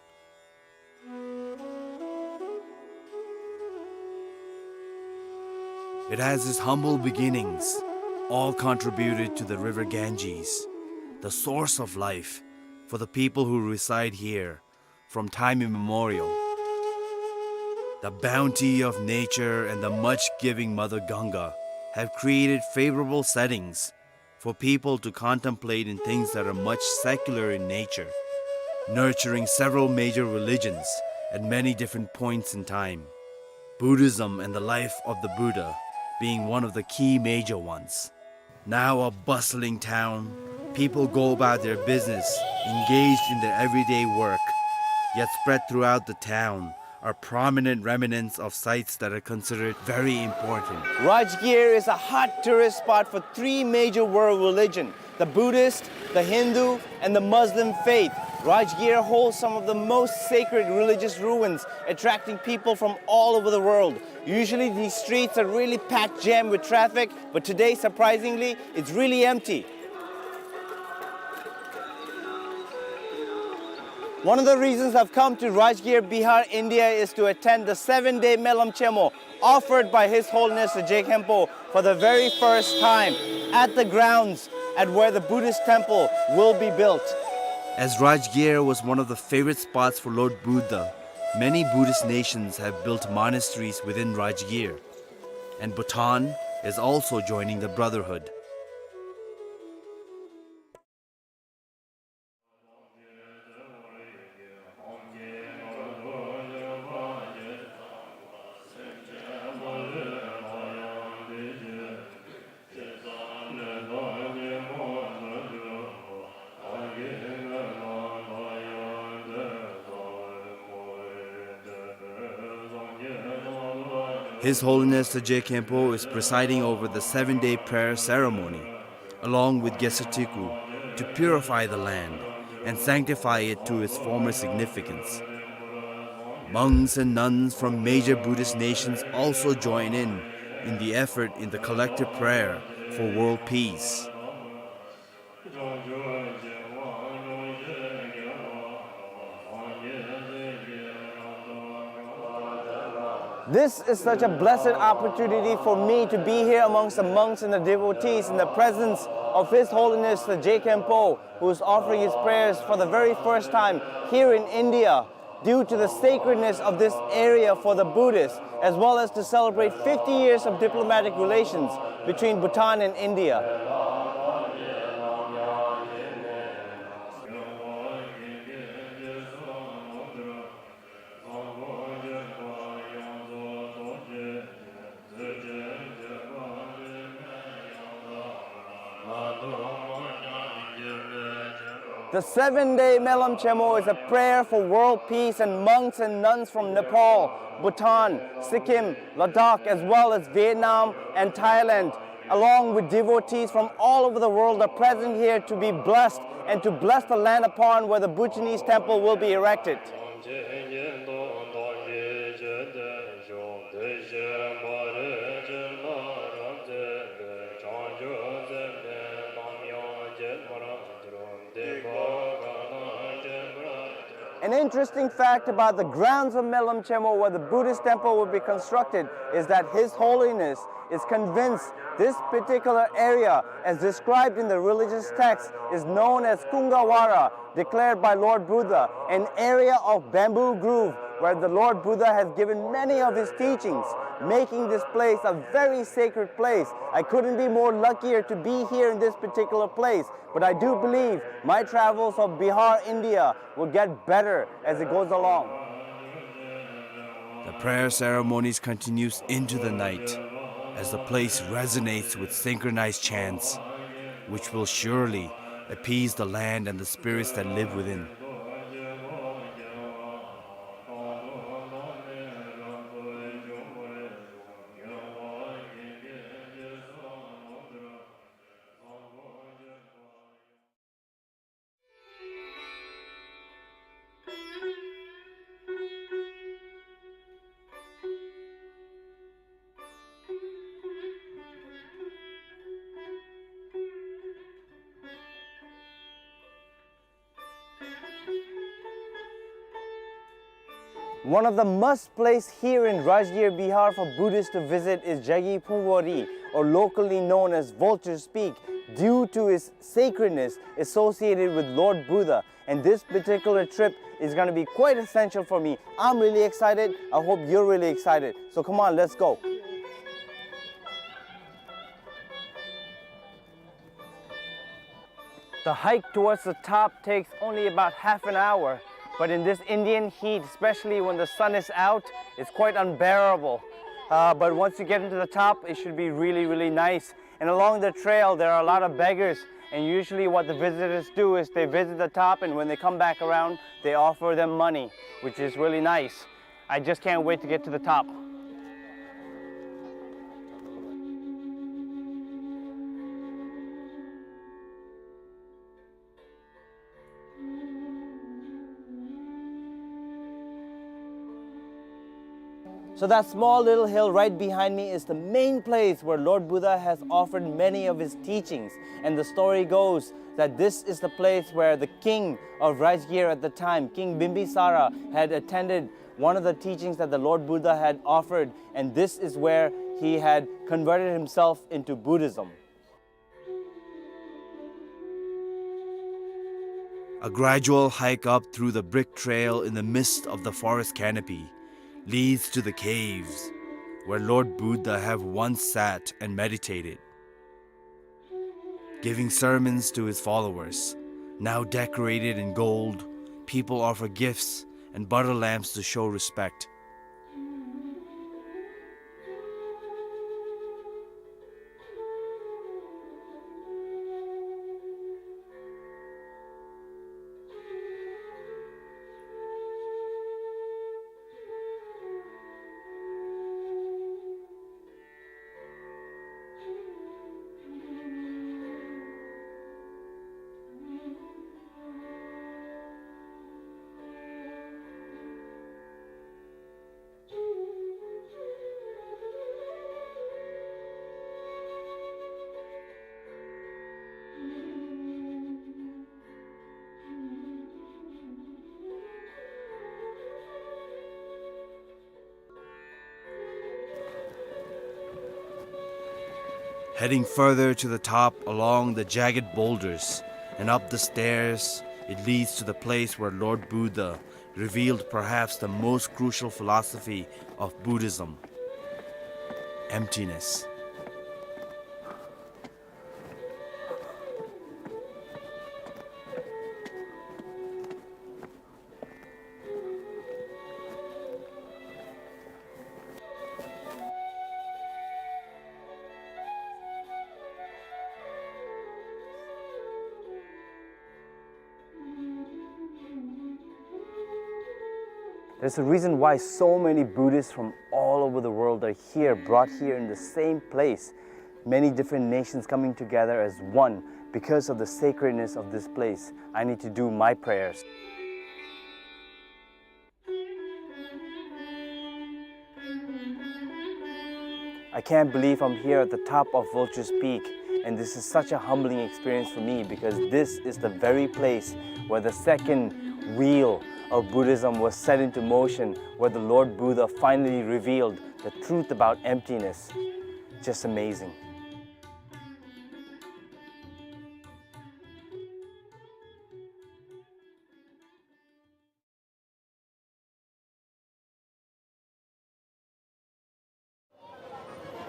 It has its humble beginnings, all contributed to the river Ganges, the source of life for the people who reside here from time immemorial. The bounty of nature and the much-giving Mother Ganga have created favorable settings for people to contemplate in things that are much secular in nature, nurturing several major religions at many different points in time, Buddhism and the life of the Buddha being one of the key major ones. Now a bustling town, people go about their business, engaged in their everyday work, yet spread throughout the town are prominent remnants of sites that are considered very important. Rajgir is a hot tourist spot for three major world religion, the Buddhist, the Hindu, and the Muslim faith. Rajgir holds some of the most sacred religious ruins, attracting people from all over the world. Usually these streets are really packed jam with traffic, but today, surprisingly, it's really empty. One of the reasons I've come to Rajgir, Bihar, India is to attend the seven-day Melam Chemo offered by His Holiness the Je Khenpo for the very first time at the grounds at where the Buddhist temple will be built. As Rajgir was one of the favorite spots for Lord Buddha, many Buddhist nations have built monasteries within Rajgir, and Bhutan is also joining the brotherhood. His Holiness the Je Khenpo is presiding over the seven-day prayer ceremony, along with Gesatiku, to purify the land and sanctify it to its former significance. Monks and nuns from major Buddhist nations also join in, in the effort in the collective prayer for world peace. This is such a blessed opportunity for me to be here amongst the monks and the devotees in the presence of His Holiness the Je Khenpo, who is offering his prayers for the very first time here in India, due to the sacredness of this area for the Buddhists, as well as to celebrate fifty years of diplomatic relations between Bhutan and India. The seven-day Melam Chemo is a prayer for world peace, and monks and nuns from Nepal, Bhutan, Sikkim, Ladakh, as well as Vietnam and Thailand, along with devotees from all over the world, are present here to be blessed and to bless the land upon where the Bhutanese temple will be erected. An interesting fact about the grounds of Melam Chemo, where the Buddhist temple will be constructed, is that His Holiness is convinced this particular area, as described in the religious text, is known as Kungavara, declared by Lord Buddha, an area of bamboo grove where the Lord Buddha has given many of his teachings, making this place a very sacred place. I couldn't be more luckier to be here in this particular place, but I do believe my travels of Bihar, India will get better as it goes along. The prayer ceremonies continues into the night as the place resonates with synchronized chants, which will surely appease the land and the spirits that live within. One of the must place here in Rajgir, Bihar for Buddhists to visit is Jagi Phungwari, or locally known as Vulture's Peak, due to its sacredness associated with Lord Buddha. And this particular trip is gonna be quite essential for me. I'm really excited. I hope you're really excited. So come on, let's go. The hike towards the top takes only about half an hour, but in this Indian heat, especially when the sun is out, it's quite unbearable. Uh, but once you get into the top, it should be really, really nice. And along the trail, there are a lot of beggars, and usually what the visitors do is they visit the top, and when they come back around, they offer them money, which is really nice. I just can't wait to get to the top. So that small little hill right behind me is the main place where Lord Buddha has offered many of his teachings. And the story goes that this is the place where the king of Rajgir at the time, King Bimbisara, had attended one of the teachings that the Lord Buddha had offered, and this is where he had converted himself into Buddhism. A gradual hike up through the brick trail in the midst of the forest canopy leads to the caves where Lord Buddha have once sat and meditated, giving sermons to his followers. Now decorated in gold, people offer gifts and butter lamps to show respect. Heading further to the top along the jagged boulders and up the stairs, it leads to the place where Lord Buddha revealed perhaps the most crucial philosophy of Buddhism: emptiness. There's a reason why so many Buddhists from all over the world are here, brought here in the same place. Many different nations coming together as one because of the sacredness of this place. I need to do my prayers. I can't believe I'm here at the top of Vulture's Peak, and this is such a humbling experience for me because this is the very place where the second wheel of Buddhism was set into motion, where the Lord Buddha finally revealed the truth about emptiness. Just amazing.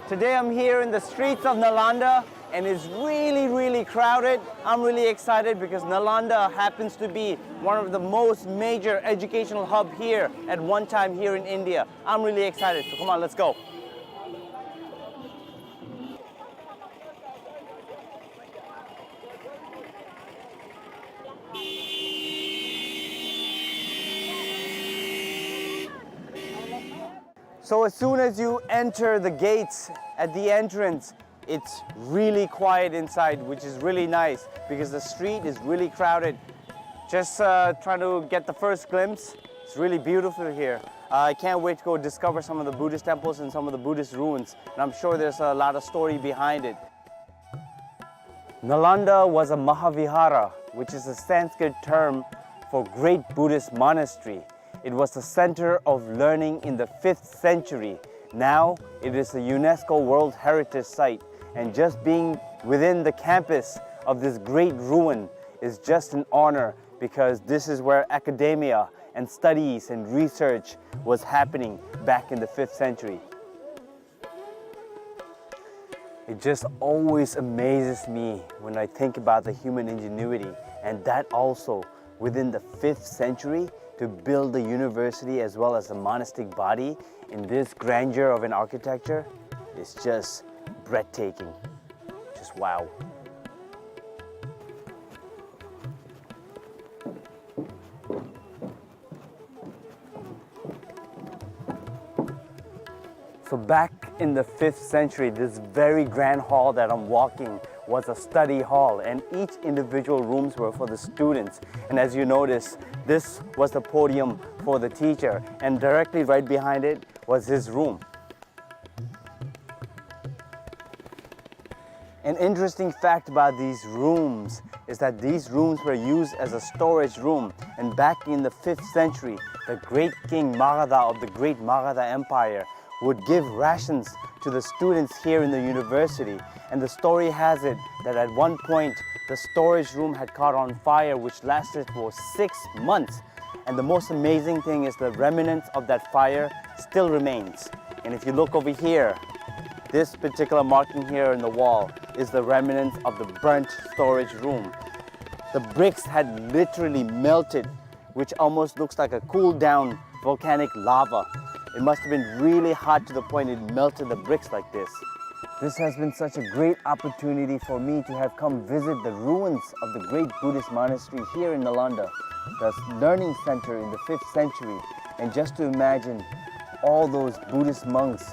Today I'm here in the streets of Nalanda, and it's really, really crowded. I'm really excited because Nalanda happens to be one of the most major educational hub here at one time here in India. I'm really excited. So come on, let's go. So as soon as you enter the gates at the entrance, it's really quiet inside, which is really nice because the street is really crowded. Just, uh, trying to get the first glimpse. It's really beautiful here. Uh, I can't wait to go discover some of the Buddhist temples and some of the Buddhist ruins. And I'm sure there's a lot of story behind it. Nalanda was a Mahavihara, which is a Sanskrit term for great Buddhist monastery. It was the center of learning in the fifth century. Now it is a UNESCO World Heritage Site, and just being within the campus of this great ruin is just an honor, because this is where academia and studies and research was happening back in the fifth century. It just always amazes me when I think about the human ingenuity, and that also within the fifth century, to build the university as well as the monastic body in this grandeur of an architecture is just breathtaking. Just wow. So back in the fifth century, this very grand hall that I'm walking was a study hall, and each individual rooms were for the students. And as you notice, this was the podium for the teacher, and directly right behind it was his room. An interesting fact about these rooms is that these rooms were used as a storage room, and back in the fifth century, the great king Magadha of the great Magadha Empire would give rations to the students here in the university. And the story has it that at one point, the storage room had caught on fire, which lasted for six months. And the most amazing thing is the remnants of that fire still remains. And if you look over here, this particular marking here in the wall is the remnants of the burnt storage room. The bricks had literally melted, which almost looks like a cooled down volcanic lava. It must have been really hot to the point it melted the bricks like this. This has been such a great opportunity for me to have come visit the ruins of the great Buddhist monastery here in Nalanda, the learning center in the fifth century, and just to imagine all those Buddhist monks,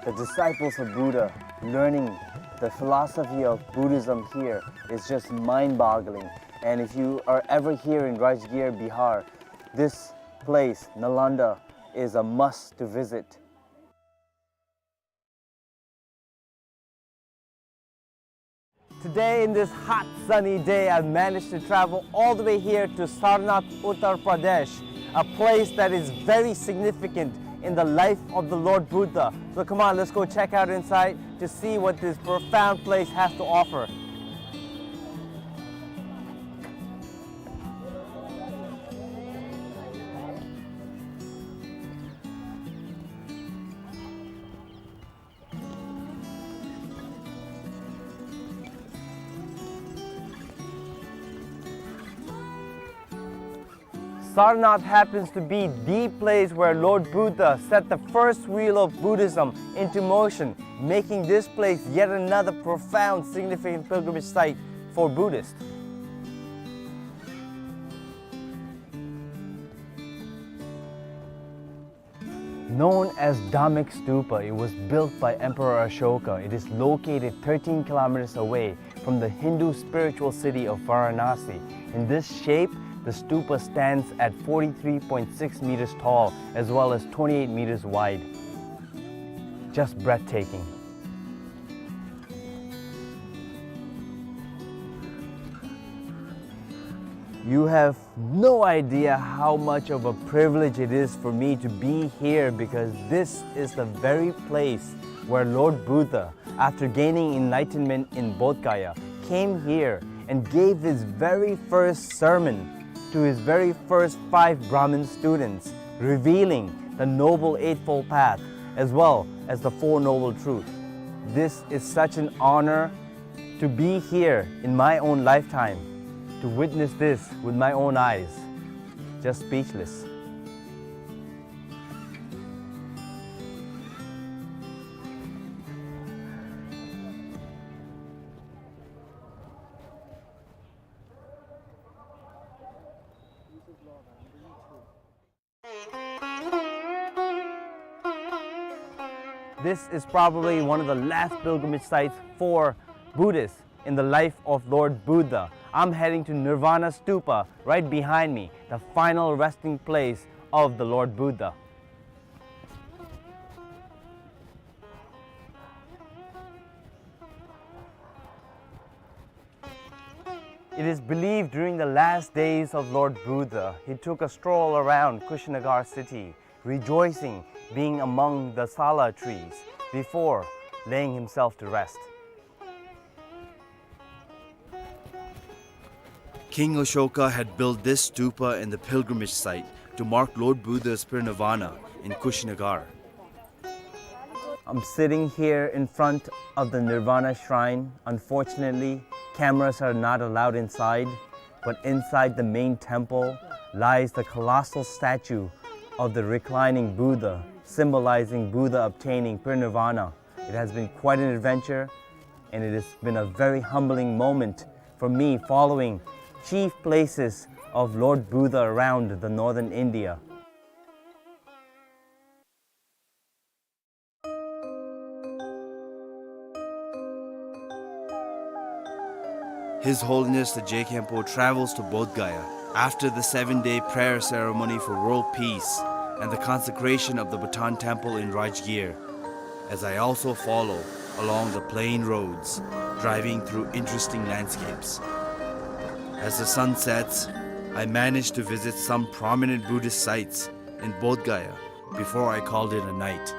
the disciples of Buddha, learning the philosophy of Buddhism here is just mind-boggling. And if you are ever here in Rajgir, Bihar, this place, Nalanda, is a must to visit. Today, in this hot, sunny day, I've managed to travel all the way here to Sarnath, Uttar Pradesh, a place that is very significant in the life of the Lord Buddha. So come on, let's go check out inside to see what this profound place has to offer. Sarnath happens to be the place where Lord Buddha set the first wheel of Buddhism into motion, making this place yet another profound, significant pilgrimage site for Buddhists. Known as Dhammek Stupa, it was built by Emperor Ashoka. It is located thirteen kilometers away from the Hindu spiritual city of Varanasi. In this shape, the stupa stands at forty-three point six meters tall as well as twenty-eight meters wide. Just breathtaking. You have no idea how much of a privilege it is for me to be here, because this is the very place where Lord Buddha, after gaining enlightenment in Bodh Gaya, came here and gave his very first sermon to his very first five Brahmin students, revealing the Noble Eightfold Path as well as the Four Noble Truths. This is such an honor to be here in my own lifetime, to witness this with my own eyes. Just speechless. This is probably one of the last pilgrimage sites for Buddhists in the life of Lord Buddha. I'm heading to Nirvana Stupa right behind me, the final resting place of the Lord Buddha. It is believed during the last days of Lord Buddha, he took a stroll around Kushinagar city, rejoicing being among the sala trees before laying himself to rest. King Ashoka had built this stupa in the pilgrimage site to mark Lord Buddha's parinirvana in Kushinagar. I'm sitting here in front of the Nirvana Shrine. Unfortunately, cameras are not allowed inside, but inside the main temple lies the colossal statue of the reclining Buddha, symbolizing Buddha obtaining parinirvana. It has been quite an adventure, and it has been a very humbling moment for me following chief places of Lord Buddha around the northern India. His Holiness the Je Khenpo travels to Bodh Gaya after the seven-day prayer ceremony for world peace and the consecration of the Bhutan Temple in Rajgir, as I also follow along the plain roads, driving through interesting landscapes. As the sun sets, I manage to visit some prominent Buddhist sites in Bodh Gaya before I called it a night.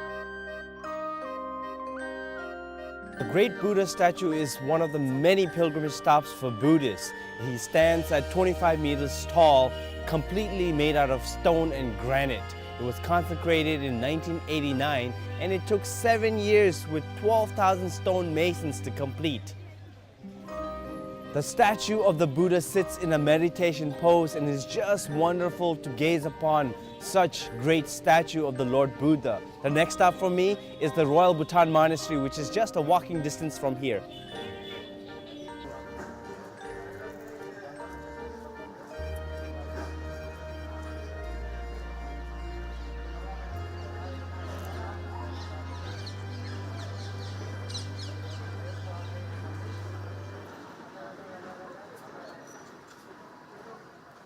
The great Buddha statue is one of the many pilgrimage stops for Buddhists. He stands at twenty-five meters tall, completely made out of stone and granite. It was consecrated in nineteen eighty-nine, and it took seven years with twelve thousand stone masons to complete. The statue of the Buddha sits in a meditation pose, and it's just wonderful to gaze upon such great statue of the Lord Buddha. The next stop for me is the Royal Bhutan Monastery, which is just a walking distance from here.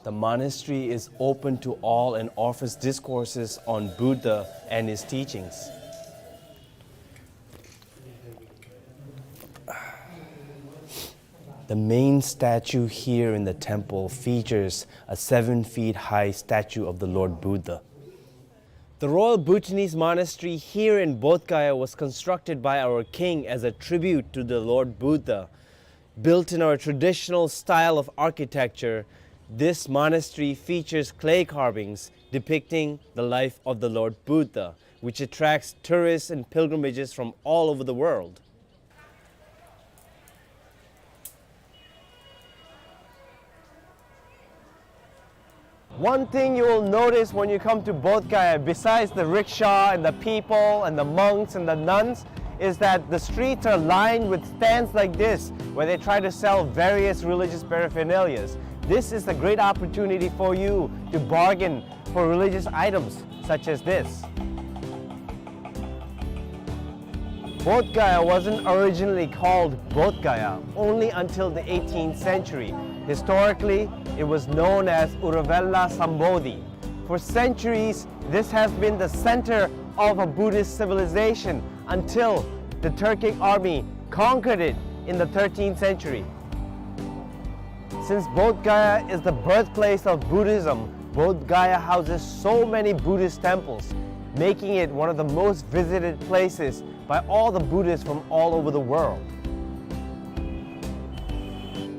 The monastery is open to all and offers discourses on Buddha and his teachings. The main statue here in the temple features a seven feet high statue of the Lord Buddha. The Royal Bhutanese Monastery here in Bodh Gaya was constructed by our king as a tribute to the Lord Buddha. Built in our traditional style of architecture, this monastery features clay carvings depicting the life of the Lord Buddha, which attracts tourists and pilgrimages from all over the world. One thing you will notice when you come to Bodh Gaya, besides the rickshaw and the people and the monks and the nuns, is that the streets are lined with stands like this, where they try to sell various religious paraphernalias. This is a great opportunity for you to bargain for religious items such as this. Bodh Gaya wasn't originally called Bodh Gaya only until the eighteenth century. Historically, it was known as Uruvela Sambodhi. For centuries, this has been the center of a Buddhist civilization until the Turkic army conquered it in the thirteenth century. Since Bodh Gaya is the birthplace of Buddhism, Bodh Gaya houses so many Buddhist temples, making it one of the most visited places by all the Buddhists from all over the world.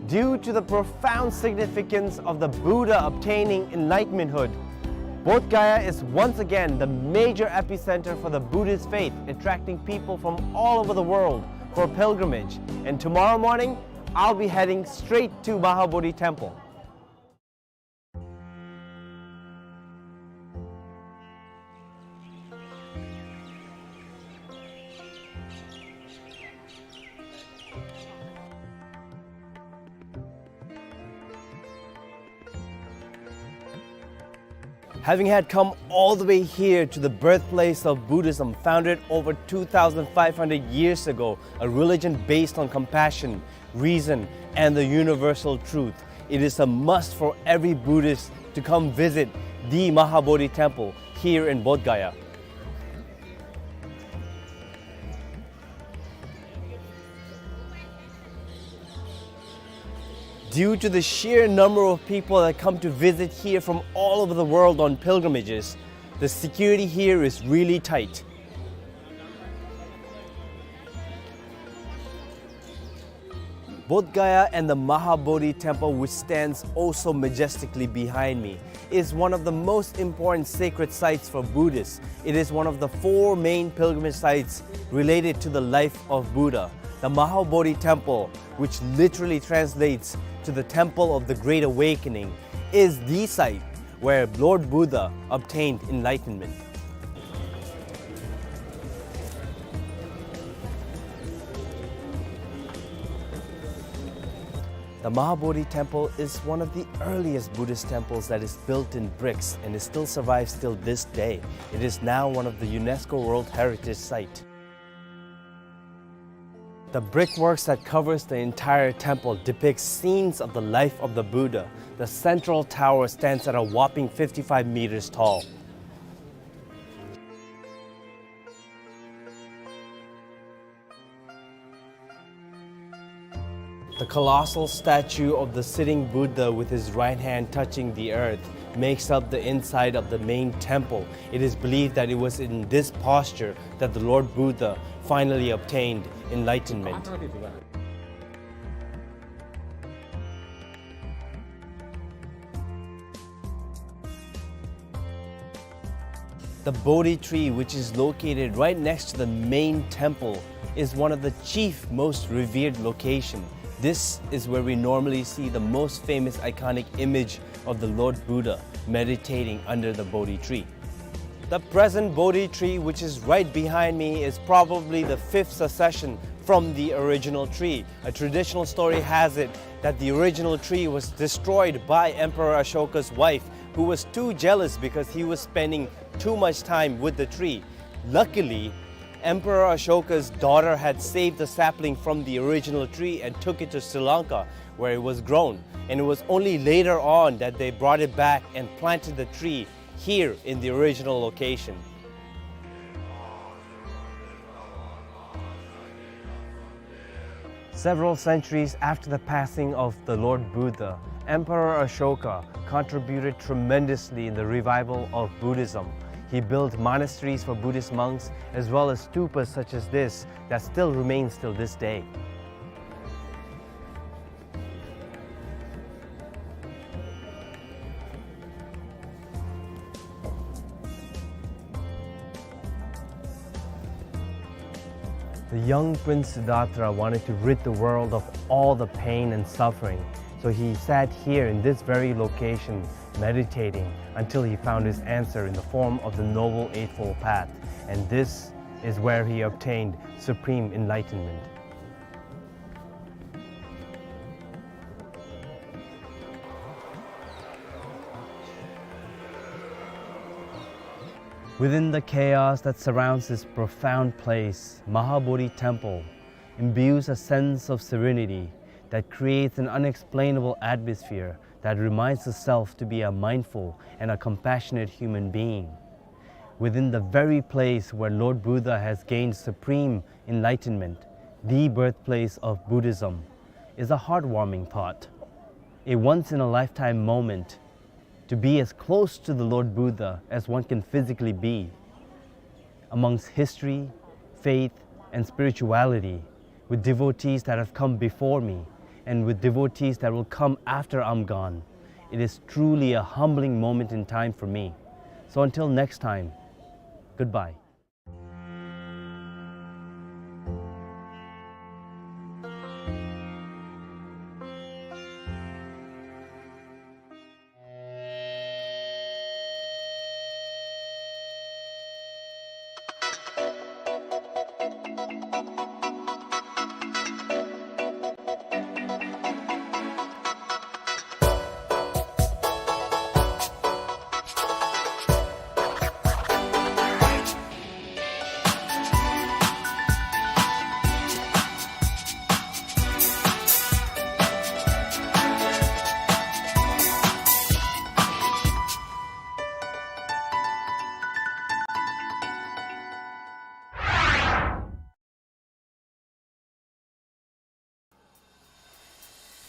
Due to the profound significance of the Buddha obtaining enlightenmenthood, Bodh Gaya is once again the major epicenter for the Buddhist faith, attracting people from all over the world for pilgrimage. And tomorrow morning, I'll be heading straight to Mahabodhi Temple. Having had come all the way here to the birthplace of Buddhism, founded over two thousand five hundred years ago, a religion based on compassion, reason, and the universal truth, it is a must for every Buddhist to come visit the Mahabodhi Temple here in Bodh Gaya. Due to the sheer number of people that come to visit here from all over the world on pilgrimages, the security here is really tight. Bodh Gaya and the Mahabodhi temple, which stands also majestically behind me, is one of the most important sacred sites for Buddhists. It is one of the four main pilgrimage sites related to the life of Buddha. The Mahabodhi temple, which literally translates to the Temple of the Great Awakening, is the site where Lord Buddha obtained enlightenment. The Mahabodhi Temple is one of the earliest Buddhist temples that is built in bricks, and it still survives till this day. It is now one of the UNESCO World Heritage Site. The brickworks that covers the entire temple depicts scenes of the life of the Buddha. The central tower stands at a whopping fifty-five meters tall. The colossal statue of the sitting Buddha with his right hand touching the earth makes up the inside of the main temple. It is believed that it was in this posture that the Lord Buddha finally obtained enlightenment. The Bodhi tree, which is located right next to the main temple, is one of the chief, most revered location. This is where we normally see the most famous iconic image of the Lord Buddha meditating under the Bodhi tree. The present Bodhi tree, which is right behind me, is probably the fifth succession from the original tree. A traditional story has it that the original tree was destroyed by Emperor Ashoka's wife, who was too jealous because he was spending too much time with the tree. Luckily, Emperor Ashoka's daughter had saved the sapling from the original tree and took it to Sri Lanka, where it was grown. And it was only later on that they brought it back and planted the tree here in the original location. Several centuries after the passing of the Lord Buddha, Emperor Ashoka contributed tremendously in the revival of Buddhism. He built monasteries for Buddhist monks, as well as stupas such as this that still remains till this day. The young Prince Siddhartha wanted to rid the world of all the pain and suffering, so he sat here in this very location, meditating until he found his answer in the form of the Noble Eightfold Path. And this is where he obtained supreme enlightenment. Within the chaos that surrounds this profound place, Mahabodhi Temple imbues a sense of serenity that creates an unexplainable atmosphere that reminds the self to be a mindful and a compassionate human being. Within the very place where Lord Buddha has gained supreme enlightenment, the birthplace of Buddhism, is a heartwarming thought. A once-in-a-lifetime moment to be as close to the Lord Buddha as one can physically be. Amongst history, faith, and spirituality, with devotees that have come before me, and with devotees that will come after I'm gone, it is truly a humbling moment in time for me. So until next time, goodbye.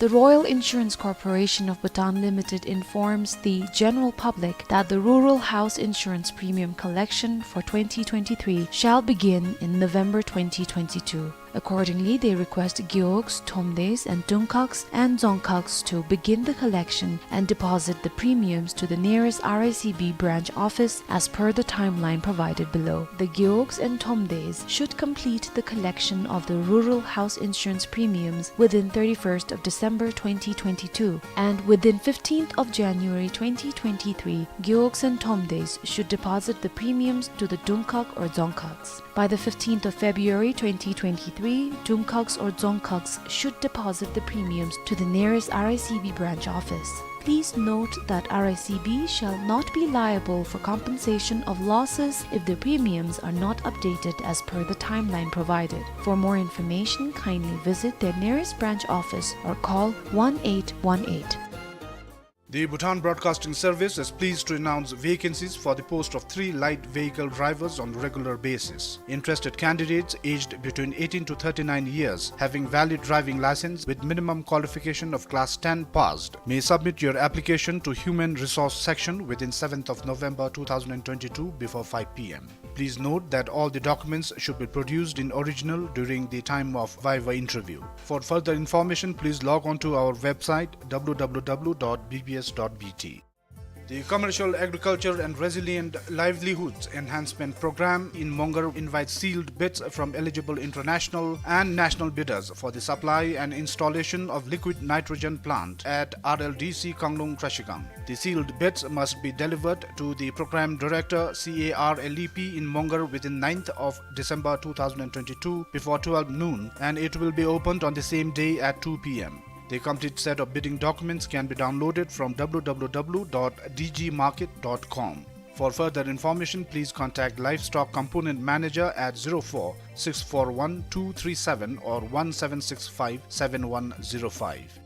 The Royal Insurance Corporation of Bhutan Limited informs the general public that the Rural House Insurance premium collection for twenty twenty-three shall begin in November twenty twenty-two. Accordingly, they request Gewogs, Thomdes, and Dungkaks and Dzongkhaks to begin the collection and deposit the premiums to the nearest R I C B branch office as per the timeline provided below. The Gewogs and Thomdes should complete the collection of the Rural House Insurance premiums within thirty-first of December twenty twenty-two, and within fifteenth of January twenty twenty-three, Gewogs and Thomdes should deposit the premiums to the Dungkhak or Dzongkhaks. By the fifteenth of February twenty twenty-three, Dungkhaks or Dzongkhaks should deposit the premiums to the nearest R I C B branch office. Please note that R I C B shall not be liable for compensation of losses if the premiums are not updated as per the timeline provided. For more information, kindly visit their nearest branch office or call one eight one eight. The Bhutan Broadcasting Service is pleased to announce vacancies for the post of three light vehicle drivers on regular basis. Interested candidates aged between eighteen to thirty-nine years, having valid driving license with minimum qualification of class ten passed, may submit your application to Human Resource Section within seventh of November two thousand and twenty-two before five P M. Please note that all the documents should be produced in original during the time of viva interview. For further information, please log on to our website, W W W dot B B S dot B T. The Commercial Agriculture and Resilient Livelihoods Enhancement Program in Mongar invites sealed bids from eligible international and national bidders for the supply and installation of liquid nitrogen plant at R L D C Kanglung Trashigang. The sealed bids must be delivered to the Program Director, C A R L E P in Mongar within ninth of December two thousand and twenty-two before twelve noon, and it will be opened on the same day at two P M. The complete set of bidding documents can be downloaded from W W W dot D G market dot com. For further information, please contact Livestock Component Manager at zero four six four one two three seven or one seven six five seven one zero five.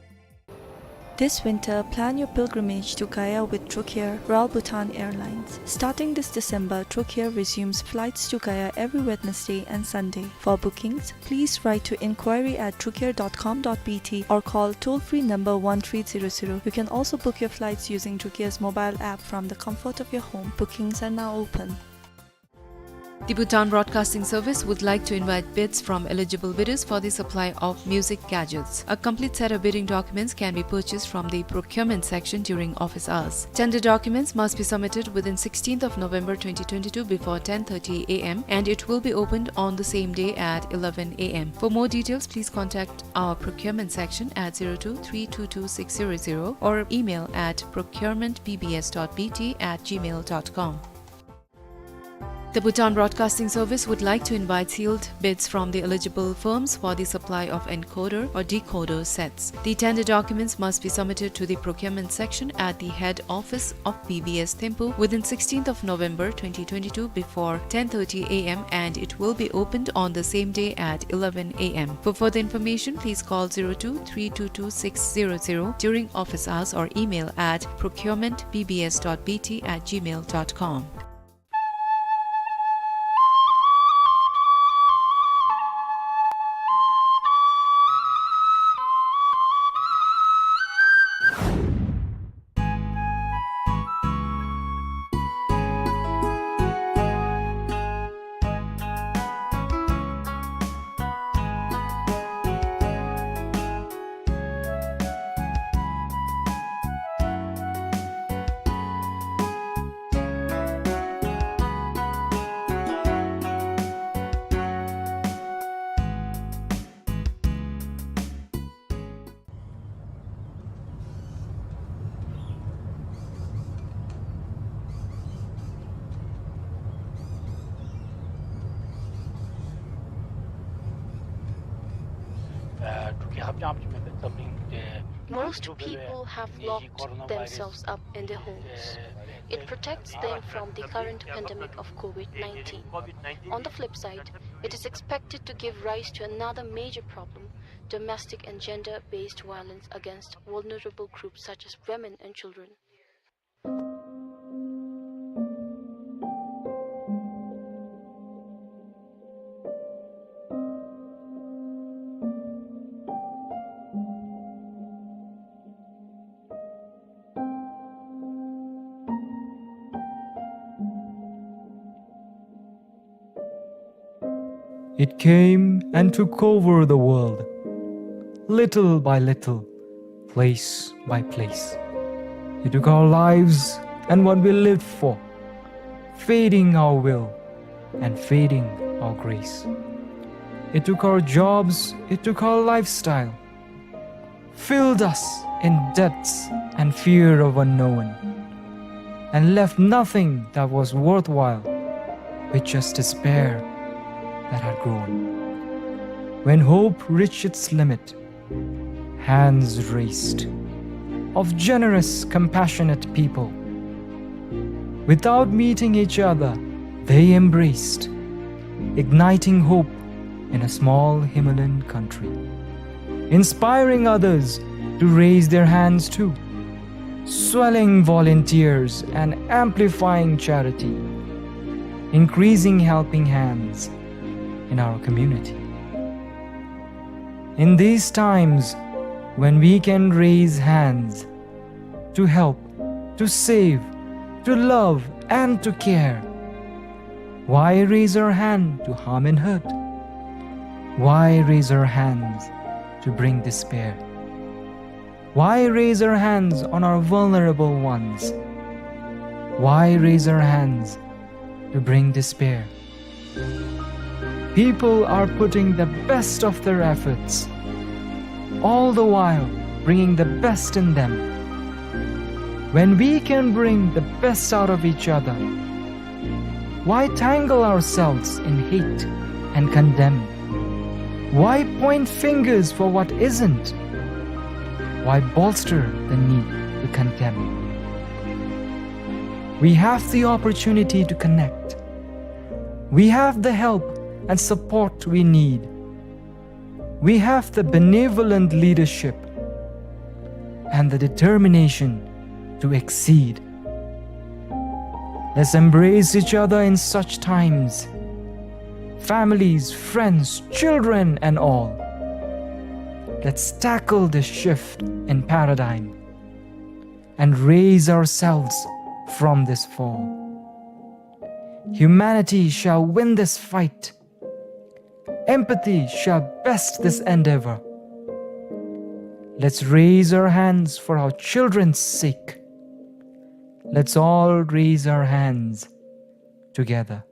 This winter, plan your pilgrimage to Gaya with Trocair Royal Bhutan Airlines. Starting this December, Trocair resumes flights to Gaya every Wednesday and Sunday. For bookings, please write to inquiry at trocair dot com dot B T or call toll-free number one three zero zero. You can also book your flights using Trocair's mobile app from the comfort of your home. Bookings are now open. The Bhutan Broadcasting Service would like to invite bids from eligible bidders for the supply of music gadgets. A complete set of bidding documents can be purchased from the procurement section during office hours. Tender documents must be submitted within sixteenth of November twenty twenty-two before ten thirty A M, and it will be opened on the same day at eleven A M. For more details, please contact our procurement section at zero two three two two six zero zero or email at procurement B B S dot B T at gmail dot com. The Bhutan Broadcasting Service would like to invite sealed bids from the eligible firms for the supply of encoder or decoder sets. The tender documents must be submitted to the procurement section at the head office of B B S Thimphu within sixteenth of November twenty twenty-two before ten thirty A M, and it will be opened on the same day at eleven A M. For further information, please call zero two three two two six zero zero during office hours or email at procurement B B S dot B T at gmail dot com. Most people have locked themselves up in their homes. It protects them from the current pandemic of COVID nineteen. On the flip side, it is expected to give rise to another major problem, domestic and gender-based violence against vulnerable groups such as women and children. It came and took over the world, little by little, place by place. It took our lives and what we lived for, feeding our will and feeding our grace. It took our jobs, it took our lifestyle, filled us in debts and fear of unknown, and left nothing that was worthwhile, with just despair that had grown. When hope reached its limit, hands raised of generous, compassionate people. Without meeting each other, they embraced, igniting hope in a small Himalayan country, inspiring others to raise their hands too, swelling volunteers and amplifying charity, increasing helping hands in our community. In these times when we can raise hands to help, to save, to love, and to care, why raise our hand to harm and hurt? Why raise our hands to bring despair? Why raise our hands on our vulnerable ones? Why raise our hands to bring despair? People are putting the best of their efforts, all the while bringing the best in them. When we can bring the best out of each other, why tangle ourselves in hate and condemn? Why point fingers for what isn't? Why bolster the need to condemn? We have the opportunity to connect. We have the help and support we need. We have the benevolent leadership and the determination to exceed. Let's embrace each other in such times. Families, friends, children, and all. Let's tackle this shift in paradigm and raise ourselves from this fall. Humanity shall win this fight. Empathy shall best this endeavor. Let's raise our hands for our children's sake. Let's all raise our hands together.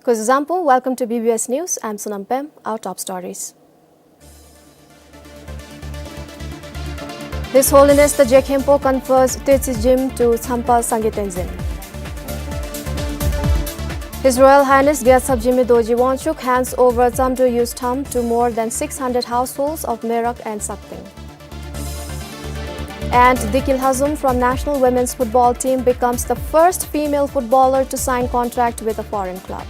Kuzuzangpo, welcome to B B S News. I'm Sonam Pem. Our top stories. His Holiness the Jekhempo confers Tetsi Jim to Tsampa Sangye Tenzin. His Royal Highness Gyaltsab Jigme Dorji Wangchuck hands over Tsamdro Use Tham to more than six hundred households of Merak and Sakteng. And Diki Lhazum from National Women's Football Team becomes the first female footballer to sign contract with a foreign club.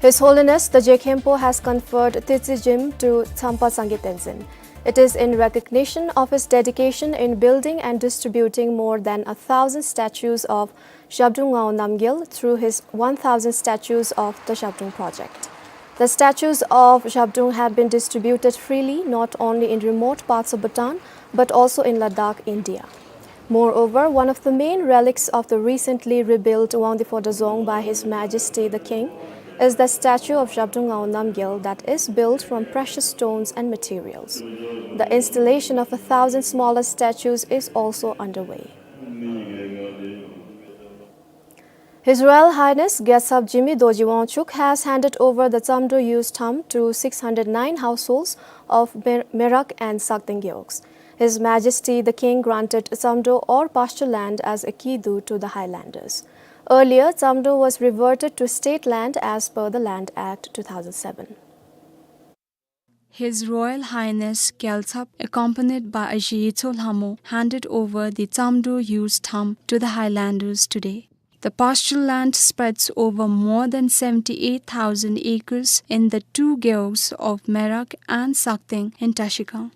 His Holiness the Jekhempo has conferred Tetsi Jim to Tsampa Sangye Tenzin. It is in recognition of his dedication in building and distributing more than a thousand statues of Zhabdrung Ngao Namgyel through his one thousand Statues of the Zhabdrung project. The statues of Zhabdrung have been distributed freely not only in remote parts of Bhutan but also in Ladakh, India. Moreover, one of the main relics of the recently rebuilt Wangdue Phodrang Dzong by His Majesty the King is the statue of Zhabdrung Ngao Namgyel that is built from precious stones and materials. The installation of a thousand smaller statues is also underway. His Royal Highness Gyaltsab Jigme Dorji Wangchuck has handed over the Tsamdro Use Tham to six hundred nine households of Mer-, Merak and Sakteng Gewogs. His Majesty the King granted Tsamdo or pasture land as a kidu to the Highlanders. Earlier, Tsamdo was reverted to state land as per the Land Act two thousand seven. His Royal Highness Gyaltsab, accompanied by Aji Yitso Lhamo, handed over the Tsamdo Use Tham to the Highlanders today. The pasture land spreads over more than seventy-eight thousand acres in the two gewogs of Merak and Sakteng in Trashigang.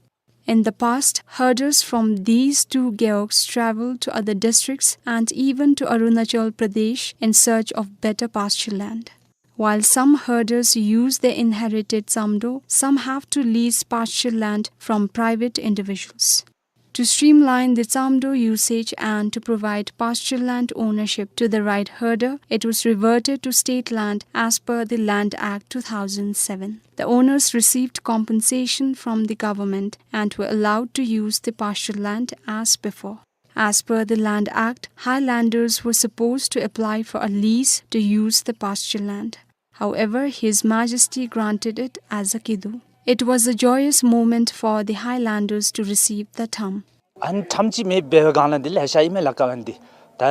In the past, herders from these two gewogs traveled to other districts and even to Arunachal Pradesh in search of better pasture land. While some herders use their inherited Tsamdo, some have to lease pasture land from private individuals. To streamline the Tsamdo usage and to provide pasture land ownership to the right herder, it was reverted to state land as per the Land Act two thousand seven. The owners received compensation from the government and were allowed to use the pasture land as before. As per the Land Act, Highlanders were supposed to apply for a lease to use the pasture land. However, His Majesty granted it as a kidu. It was a joyous moment for the Highlanders to receive the tham. ཨ་ནི་ཁྲམ་ཅིག་མེད་པའི་སྒང་ལ་འདི་ལེ་ཤ་ཨིན་མས་ལ་ཀ་བན་འདི། ད་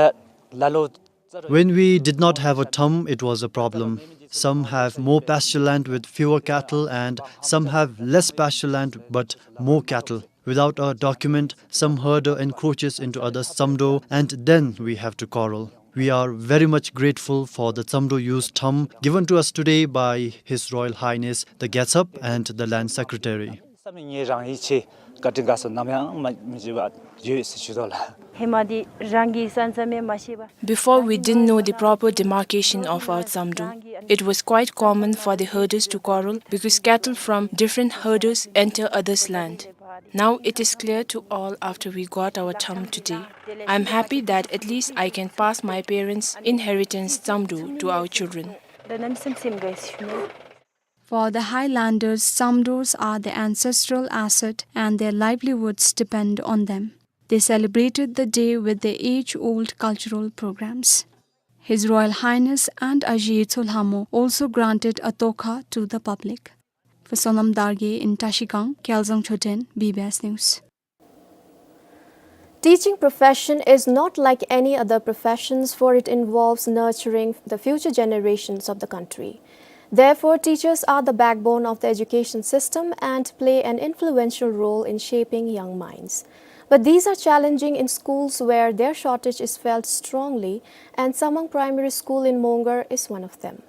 ལ་ལོ། When we did not have a tham, it was a problem. Some have more pasture land with fewer cattle, and some have less pasture land but more cattle. Without a document, some herder encroaches into others' Tsamdo, and then we have to quarrel. We are very much grateful for the Tsamdo Use Tham given to us today by His Royal Highness the Gyaltsab and the Land Secretary. བསམ་ནི་ངེད་རང་ཡིད་ཆེས་བཀའ་དྲིན་དགའ་ཚོར་ནམ་ཡང་མ་མི་བརྗེད་པ་ཡོད་ཟེར་ཞུ་དོ་ལགས། ཧེ་མ་འདི་རང་གི་ས་མཚམས་མེད་མ་ཤེས་པ། Before, we didn't know the proper demarcation of our Tsamdo. It was quite common for the herders to quarrel because cattle from different herders enter others' land. Now it is clear to all after we got our tham today. I'm happy that at least I can pass my parents' inheritance Tsamdo to our children. For the Highlanders, Tsamdos are their ancestral asset and their livelihoods depend on them. They celebrated the day with their age-old cultural programs. His Royal Highness and Aji Yitso Lhamo also granted a tokha to the public. For Sonam Dargye in Trashigang, Kyalzang Choten, B B S News. Teaching profession is not like any other professions, for it involves nurturing the future generations of the country. Therefore, teachers are the backbone of the education system and play an influential role in shaping young minds. But these are challenging in schools where their shortage is felt strongly, and Samang Primary School in Mongar is one of them.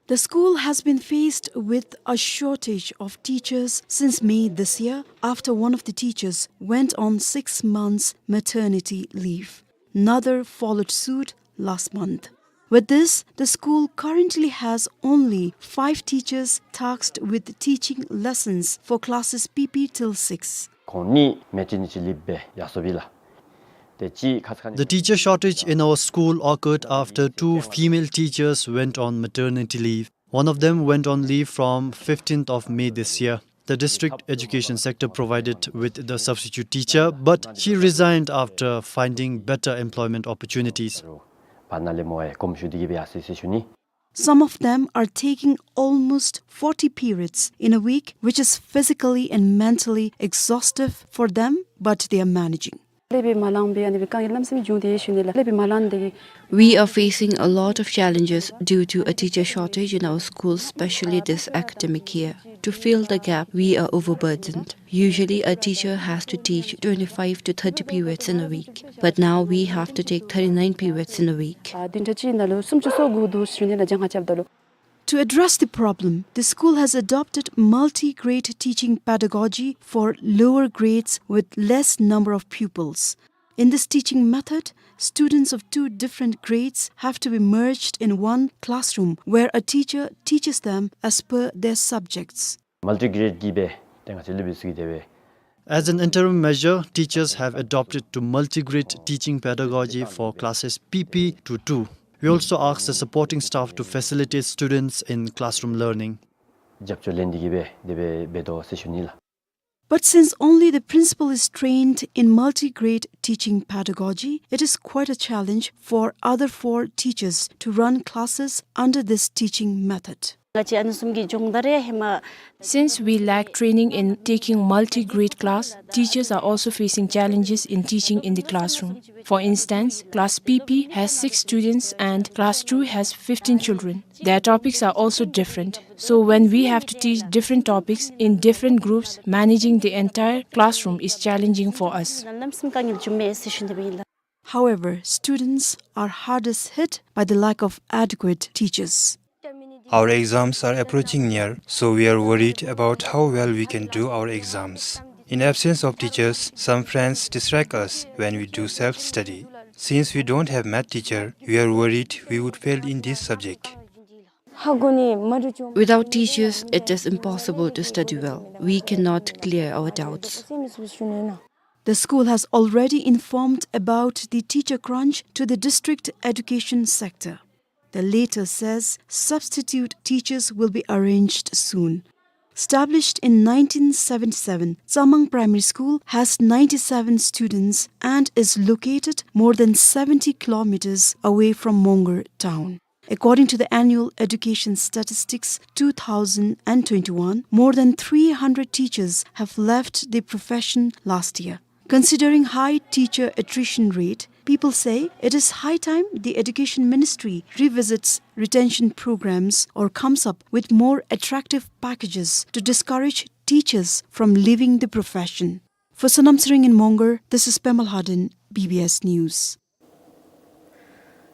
The school has been faced with a shortage of teachers since May this year, after one of the teachers went on six months maternity leave. Another followed suit last month. With this, the school currently has only five teachers tasked with teaching lessons for classes P P till six. ཁོང་གཉིས་མེ་ཊར་ནི་ཊི་ལིབ་སྦེ་ཡར་སོང་པས་ལགས། ཏེ་གཅིག་ཁ་ཙ་ཁ་ཉིནམ། The teacher shortage in our school occurred after two female teachers went on maternity leave. One of them went on leave from fifteenth of May this year. The district education sector provided with the substitute teacher, but she resigned after finding better employment opportunities. བར་ན་ལས་མོ་ཡང་གོམས་ཞུགས་འདི་གིས་སྦེ་ཡར་སོ་ཡི་ཟེར་ཞུ་ནི། Some of them are taking almost forty periods in a week, which is physically and mentally exhaustive for them, but they are managing. ཀླད་པ་མ་ལང་པའི་ཨ་ནི་སྦེ་དཀའ་ངལ་ལམ་སེང་བྱུང་སྟེ་ཡོད་ཟེར་ཞུ་ནི་ལགས། ཀླད་པ་མ་ལང་དེ་གིས། We are facing a lot of challenges due to a teacher shortage in our school, especially this academic year. To fill the gap, we are overburdened. Usually, a teacher has to teach twenty-five to thirty periods in a week, but now we have to take thirty-nine periods in a week. ཨ་བདུན་ཕྲག་གཅིག་ནང་ལུ་སུམ་ཅུ་སོ་དགུ་འདུག་ཟེར་ཞུ་ནི་ལགས། གྱངས་ཁ་རྐྱབ་ད་ལུ། To address the problem, the school has adopted multi-grade teaching pedagogy for lower grades with less number of pupils. In this teaching method, students of two different grades have to be merged in one classroom where a teacher teaches them as per their subjects. མལ་ཊི་གྲེཌ་གི་སྦེ་ཏེ་ང་བཅས་ལུ་སྦེ་ཟེར་གི་དེ་སྦེ། As an interim measure, teachers have adopted to multi-grade teaching pedagogy for classes P P to two. We also ask the supporting staff to facilitate students in classroom learning. རྒྱབ་སྐྱོར་ལེན་ཏེ་གི་སྦེ་དེ་སྦེ་འབད་དོ་ཟེར་ཞུ་ནི་ལགས། But since only the principal is trained in multi-grade teaching pedagogy, it is quite a challenge for other four teachers to run classes under this teaching method. ང་བཅས་ཨ་ནི་བཟུམ་གྱི་སྦྱོང་བརྡར་ཧེ་མ Since we lack training in taking multi-grade class, teachers are also facing challenges in teaching in the classroom. For instance, class P P has six students and class two has fifteen children. Their topics are also different. So when we have to teach different topics in different groups, managing the entire classroom is challenging for us. However, students are hardest hit by the lack of adequate teachers. Our exams are approaching near, so we are worried about how well we can do our exams. In absence of teachers, some friends distract us when we do self-study. Since we don't have math teacher, we are worried we would fail in this subject. Without teachers, it is impossible to study well. We cannot clear our doubts. The school has already informed about the teacher crunch to the district education sector. The latter says substitute teachers will be arranged soon. Established in nineteen seventy-seven, Tsamang Primary School has ninety-seven students and is located more than seventy kilometers away from Mongar town. According to the Annual Education Statistics two thousand twenty-one, more than three hundred teachers have left the profession last year. Considering high teacher attrition rate, people say it is high time the Education Ministry revisits retention programs or comes up with more attractive packages to discourage teachers from leaving the profession. For Sonam Tshering in Mongar, this is Pema Lhaden, B B S News.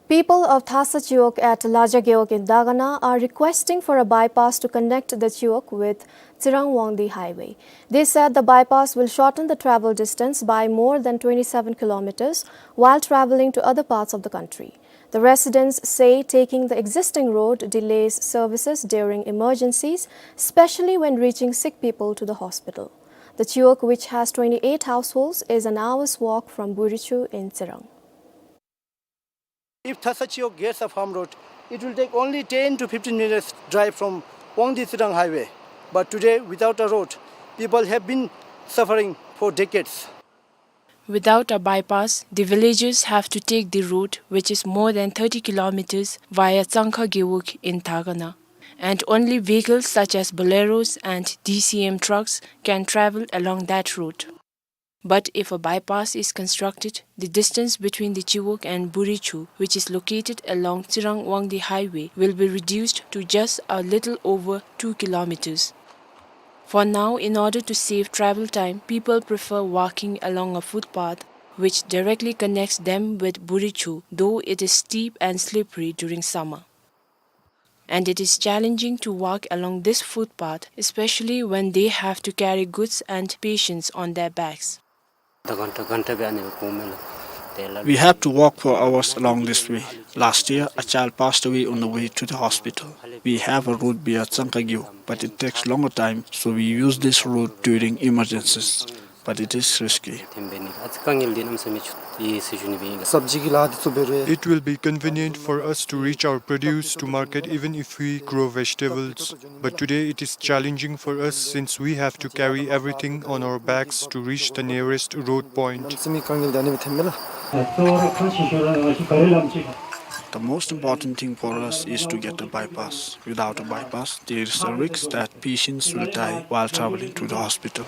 People of Thasa Chiwog at Laja Gewog in Dagana are requesting for a bypass to connect the Chiwog with Tsirang Wangdi Highway. They said the bypass will shorten the travel distance by more than twenty-seven kilometers while traveling to other parts of the country. The residents say taking the existing road delays services during emergencies, especially when reaching sick people to the hospital. The Chiwog, which has twenty-eight households, is an hour's walk from Burichu in Tsirang. If Thasa Chiwog gets a farm road, it will take only ten to fifteen minutes drive from Wangdi Tsirang highway. But today, without a road, people have been suffering for decades. Without a bypass, the villagers have to take the road, which is more than thirty kilometers, via Tsangkha Gewog in Dagana. And only vehicles such as boleros and D C M trucks can travel along that road. But if a bypass is constructed, the distance between the Chiwog and Burichu, which is located along Tsirang Wangdi Highway, will be reduced to just a little over two kilometers. For now, in order to save travel time, people prefer walking along a footpath which directly connects them with Burichu, though it is steep and slippery during summer. And it is challenging to walk along this footpath, especially when they have to carry goods and patients on their backs. We have to walk for hours along this way. Last year, a child passed away on the way to the hospital. We have a road via Tsangkha Gewog, but it takes longer time, so we use this road during emergencies. But it is risky. It will be convenient for us to reach our produce to market even if we grow vegetables. But today it is challenging for us since we have to carry everything on our backs to reach the nearest road point. The most important thing for us is to get a bypass. Without a bypass, there is a risk that patients will die while traveling to the hospital.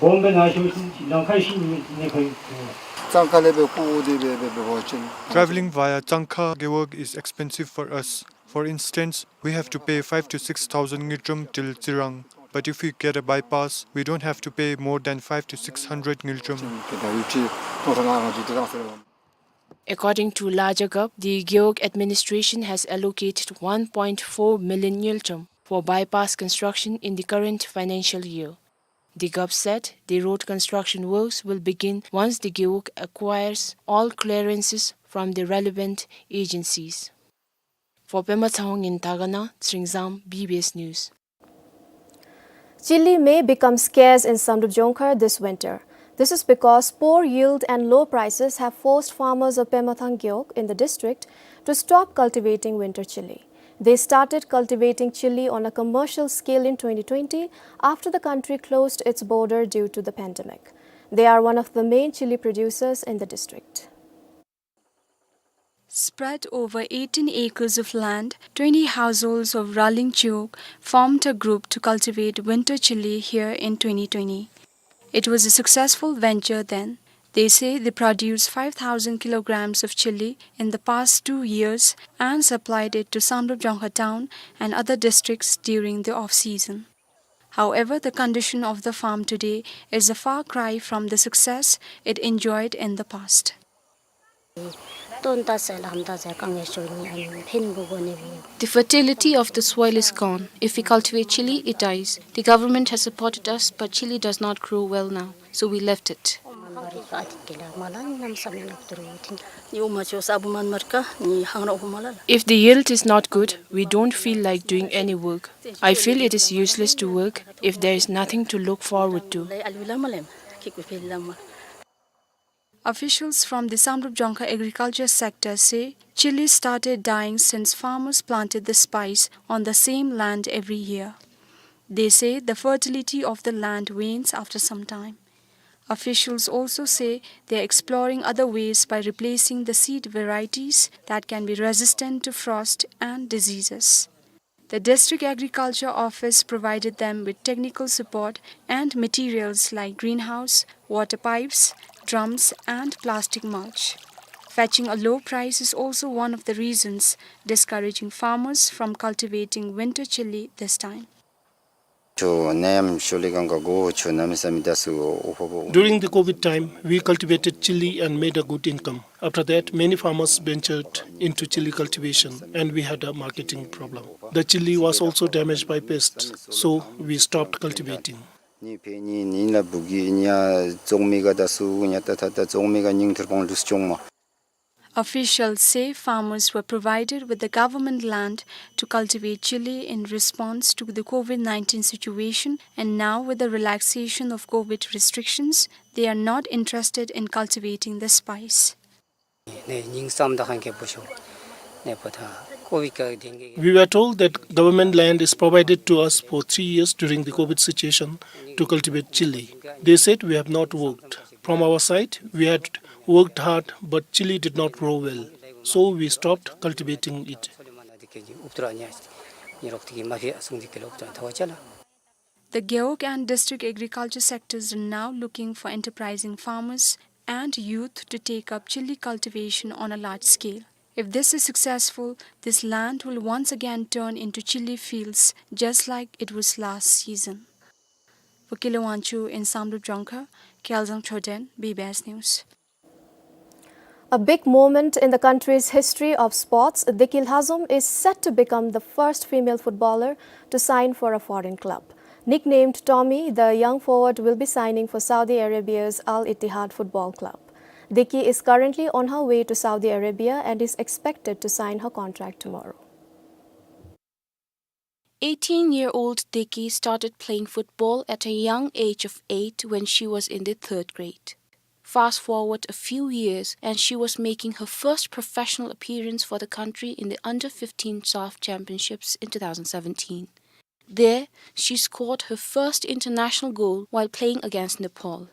Traveling via Tsangkha Gewog is expensive for us. For instance, we have to pay five to six thousand ngultrum till Tsirang. But if we get a bypass, we don't have to pay more than five to six hundred ngultrum. According to Laja Gov, the Gewog administration has allocated one point four million ngultrum for bypass construction in the current financial year. The Gov said the road construction works will begin once the Gewog acquires all clearances from the relevant agencies. For Pema Tshawang in Dagana, Tsering Zam, B B S News. Chilli may become scarce in Samdrup Jongkhar this winter. This is because poor yield and low prices have forced farmers of Pemathang Gewog in the district to stop cultivating winter chilli. They started cultivating chilli on a commercial scale in twenty twenty after the country closed its border due to the pandemic. They are one of the main chilli producers in the district. Spread over eighteen acres of land, twenty households of Raling Chiwog formed a group to cultivate winter chilli here in twenty twenty. It was a successful venture then. They say they produced five thousand kilograms of chilli in the past two years and supplied it to Samdrup Jongkha town and other districts during the off-season. However, the condition of the farm today is a far cry from the success it enjoyed in the past. The fertility of the soil is gone. If we cultivate chilli, it dies. The government has supported us, but chilli does not grow well now, so we left it. If the yield is not good, we don't feel like doing any work. I feel it is useless to work if there is nothing to look forward to. Officials from the Samdrup Jongkha agriculture sector say chilli started dying since farmers planted the spice on the same land every year. They say the fertility of the land wanes after some time. Officials also say they are exploring other ways by replacing the seed varieties that can be resistant to frost and diseases. The District Agriculture Office provided them with technical support and materials like greenhouse, water pipes, drums, and plastic mulch. Fetching a low price is also one of the reasons discouraging farmers from cultivating winter chilli this time. During the COVID time, we cultivated chilli and made a good income. After that, many farmers ventured into chilli cultivation, and we had a marketing problem. The chilli was also damaged by pests, so we stopped cultivating. Officials say farmers were provided with the government land to cultivate chilli in response to the COVID nineteen situation, and now, with the relaxation of COVID restrictions, they are not interested in cultivating the spice. We were told that government land is provided to us for three years during the COVID situation to cultivate chilli. They said we have not worked. From our side, we had worked hard, but chilli did not grow well. So we stopped cultivating it. The Gewog and district agriculture sectors are now looking for enterprising farmers and youth to take up chilli cultivation on a large scale. If this is successful, this land will once again turn into chilli fields just like it was last season. For Kile Wangchuk in Samdrup Jongkha, Kyaljang Choden, B B S News. A big moment in the country's history of sports, Deki Lhazom is set to become the first female footballer to sign for a foreign club. Nicknamed Tommy, the young forward will be signing for Saudi Arabia's Al Ittihad Football Club. Deki is currently on her way to Saudi Arabia and is expected to sign her contract tomorrow. Eighteen-year-old Deki started playing football at a young age of eight when she was in the third grade. Fast forward a few years, and she was making her first professional appearance for the country in the under fifteen SAFF Championships in two thousand seventeen. There, she scored her first international goal while playing against Nepal.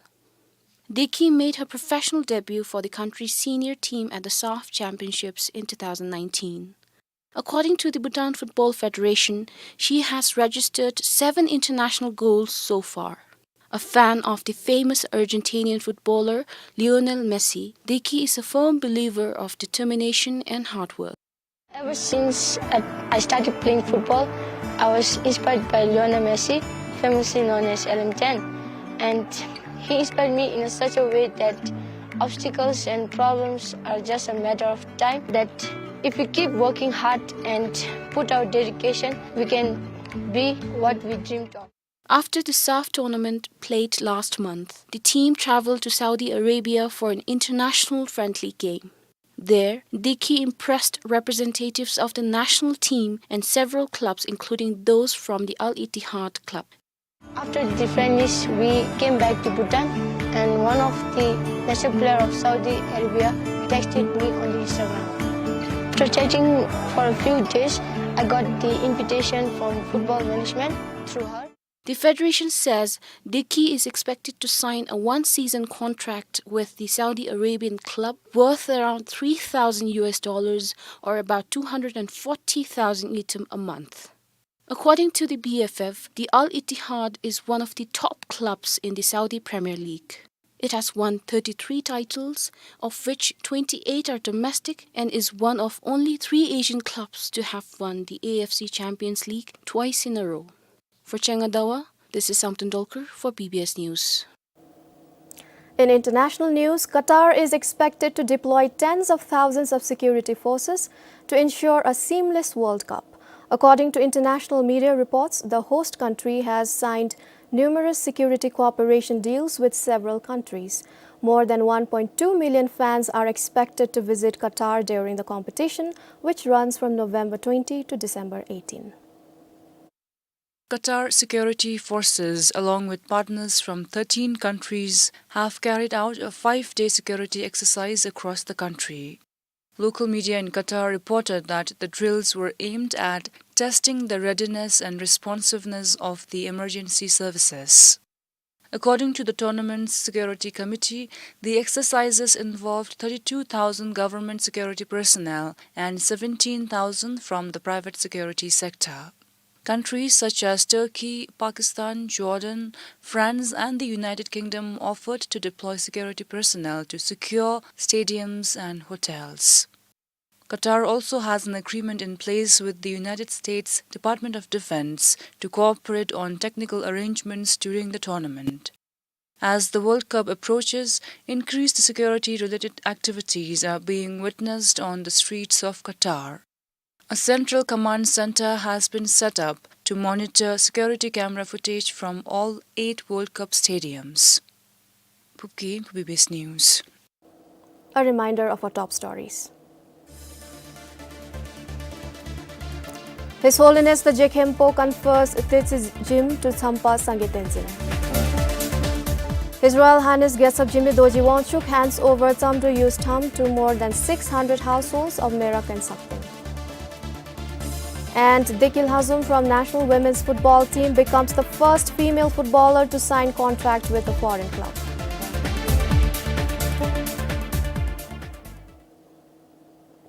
Deki made her professional debut for the country's senior team at the SAFF Championships in two thousand nineteen. According to the Bhutan Football Federation, she has registered seven international goals so far. A fan of the famous Argentinian footballer Lionel Messi, Deki is a firm believer of determination and hard work. Ever since I, I started playing football, I was inspired by Lionel Messi, famously known as L M ten, and he inspired me in such a way that obstacles and problems are just a matter of time, that if we keep working hard and put our dedication, we can be what we dreamed of. After the SAFF tournament played last month, the team traveled to Saudi Arabia for an international friendly game. There, Deki impressed representatives of the national team and several clubs, including those from the Al Ittihad club. After the friendlies, we came back to Bhutan, and one of the national player of Saudi Arabia texted me on the Instagram. After chatting for a few days, I got the invitation from football management through her. The federation says Diki is expected to sign a one-season contract with the Saudi Arabian club worth around three thousand U S dollars, or about two hundred and forty thousand ngultrum, a month. According to the B F F, the Al Ittihad is one of the top clubs in the Saudi Premier League. It has won thirty-three titles, of which twenty-eight are domestic, and is one of only three Asian clubs to have won the A F C Champions League twice in a row. For Changha Dawa, this is Samten Dolkar for B B S News. In international news, Qatar is expected to deploy tens of thousands of security forces to ensure a seamless World Cup. According to international media reports, the host country has signed numerous security cooperation deals with several countries. More than one point two million fans are expected to visit Qatar during the competition, which runs from November twenty to December eighteen. Qatar security forces, along with partners from thirteen countries, have carried out a five-day security exercise across the country. Local media in Qatar reported that the drills were aimed at testing the readiness and responsiveness of the emergency services. According to the tournament's security committee, the exercises involved thirty-two thousand government security personnel and seventeen thousand from the private security sector. Countries such as Turkey, Pakistan, Jordan, France, and the United Kingdom offered to deploy security personnel to secure stadiums and hotels. Qatar also has an agreement in place with the United States Department of Defense to cooperate on technical arrangements during the tournament. As the World Cup approaches, increased security-related activities are being witnessed on the streets of Qatar. A central command center has been set up to monitor security camera footage from all eight World Cup stadiums. Phubkey, B B S News. A reminder of our top stories. His Holiness the Je Khenpo confers Tetsig Jim to Tsampa Sangay Tenzin. His Royal Highness Gyaltsab Jigme Dorji Wangchuck hands over Tsamdru Use Tham to more than six hundred households of Merak and Sakten. And Deki Lhazum from National Women's Football Team becomes the first female footballer to sign contract with a foreign club.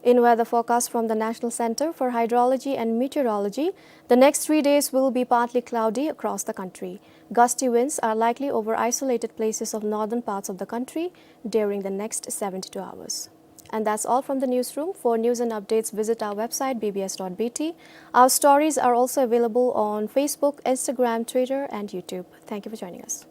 In weather forecast from the National Center for Hydrology and Meteorology, the next three days will be partly cloudy across the country. Gusty winds are likely over isolated places of northern parts of the country during the next seventy-two hours. And that's all from the newsroom. For news and updates, visit our website, B B S dot B T. Our stories are also available on Facebook, Instagram, Twitter, and YouTube. Thank you for joining us.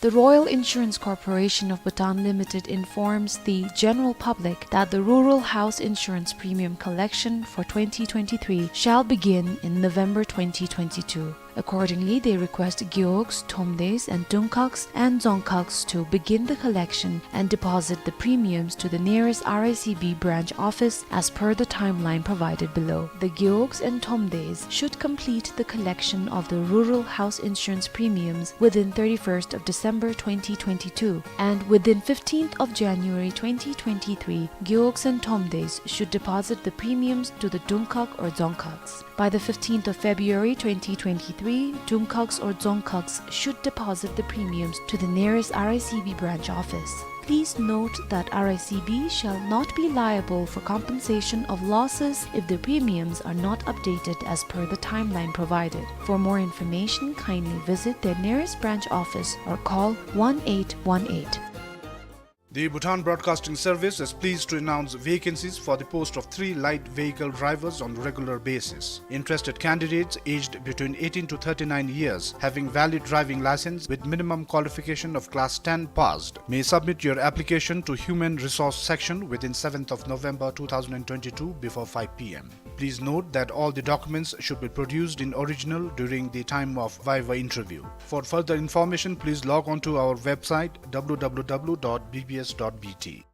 The Royal Insurance Corporation of Bhutan Limited informs the general public that the Rural House Insurance Premium Collection for twenty twenty-three shall begin in November twenty twenty-two. Accordingly, they request Gewogs, Thomdes and Dungkaks and Dzongkhaks to begin the collection and deposit the premiums to the nearest R I C B branch office as per the timeline provided below. The Gewogs and Thomdes should complete the collection of the Rural House Insurance premiums within thirty-first of December twenty twenty-two, and within fifteenth of January twenty twenty-three, Gewogs and Thomdes should deposit the premiums to the Dungkhak or Dzongkhaks. By the fifteenth of February twenty twenty-three, Ri, Dungkhoks or Dzongkhoks should deposit the premiums to the nearest R I C B branch office. Please note that R I C B shall not be liable for compensation of losses if the premiums are not updated as per the timeline provided. For more information, kindly visit their nearest branch office or call one eight one eight. The Bhutan Broadcasting Service is pleased to announce vacancies for the post of three light vehicle drivers on regular basis. Interested candidates aged between eighteen to thirty-nine years, having valid driving license with minimum qualification of class ten passed, may submit your application to Human Resource Section within seventh of November two thousand twenty-two before five P M. Please note that all the documents should be produced in original during the time of viva interview. For further information, please log on to our website W W W dot B B S dot B T.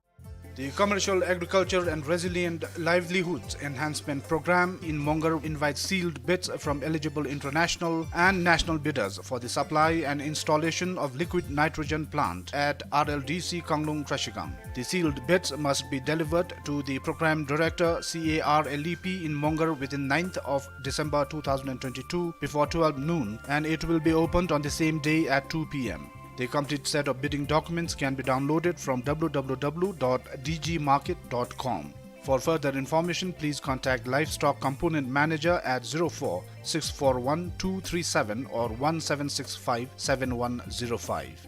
The Commercial Agriculture and Resilient Livelihoods Enhancement Program in Mongar invites sealed bids from eligible international and national bidders for the supply and installation of liquid nitrogen plant at R L D C Kanglung Trashigang. The sealed bids must be delivered to the Program Director, C A R L E P, in Mongar within ninth of December two thousand twenty-two before twelve noon, and it will be opened on the same day at two P M. The complete set of bidding documents can be downloaded from W W W dot D G market dot com. For further information, please contact Livestock Component Manager at zero four six four one two three seven or one seven six five seven one zero five.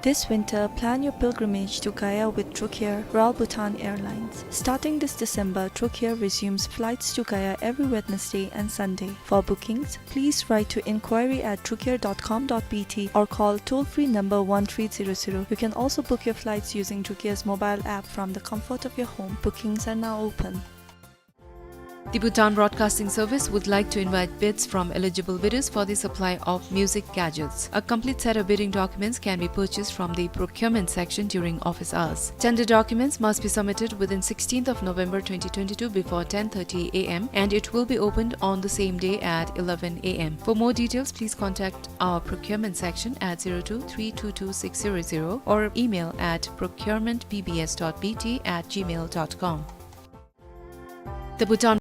This winter, plan your pilgrimage to Gaya with Trocair Royal Bhutan Airlines. Starting this December, Trocair resumes flights to Gaya every Wednesday and Sunday. For bookings, please write to inquiry at trocair dot com dot B T or call toll-free number one three zero zero. You can also book your flights using Trocair's mobile app from the comfort of your home. Bookings are now open. The Bhutan Broadcasting Service would like to invite bids from eligible bidders for the supply of music gadgets. A complete set of bidding documents can be purchased from the procurement section during office hours. Tender documents must be submitted within sixteenth of November twenty twenty-two before ten thirty A M, and it will be opened on the same day at eleven A M. For more details, please contact our procurement section at zero two three two two six zero zero or email at procurement B B S dot B T at gmail dot com. The Bhutan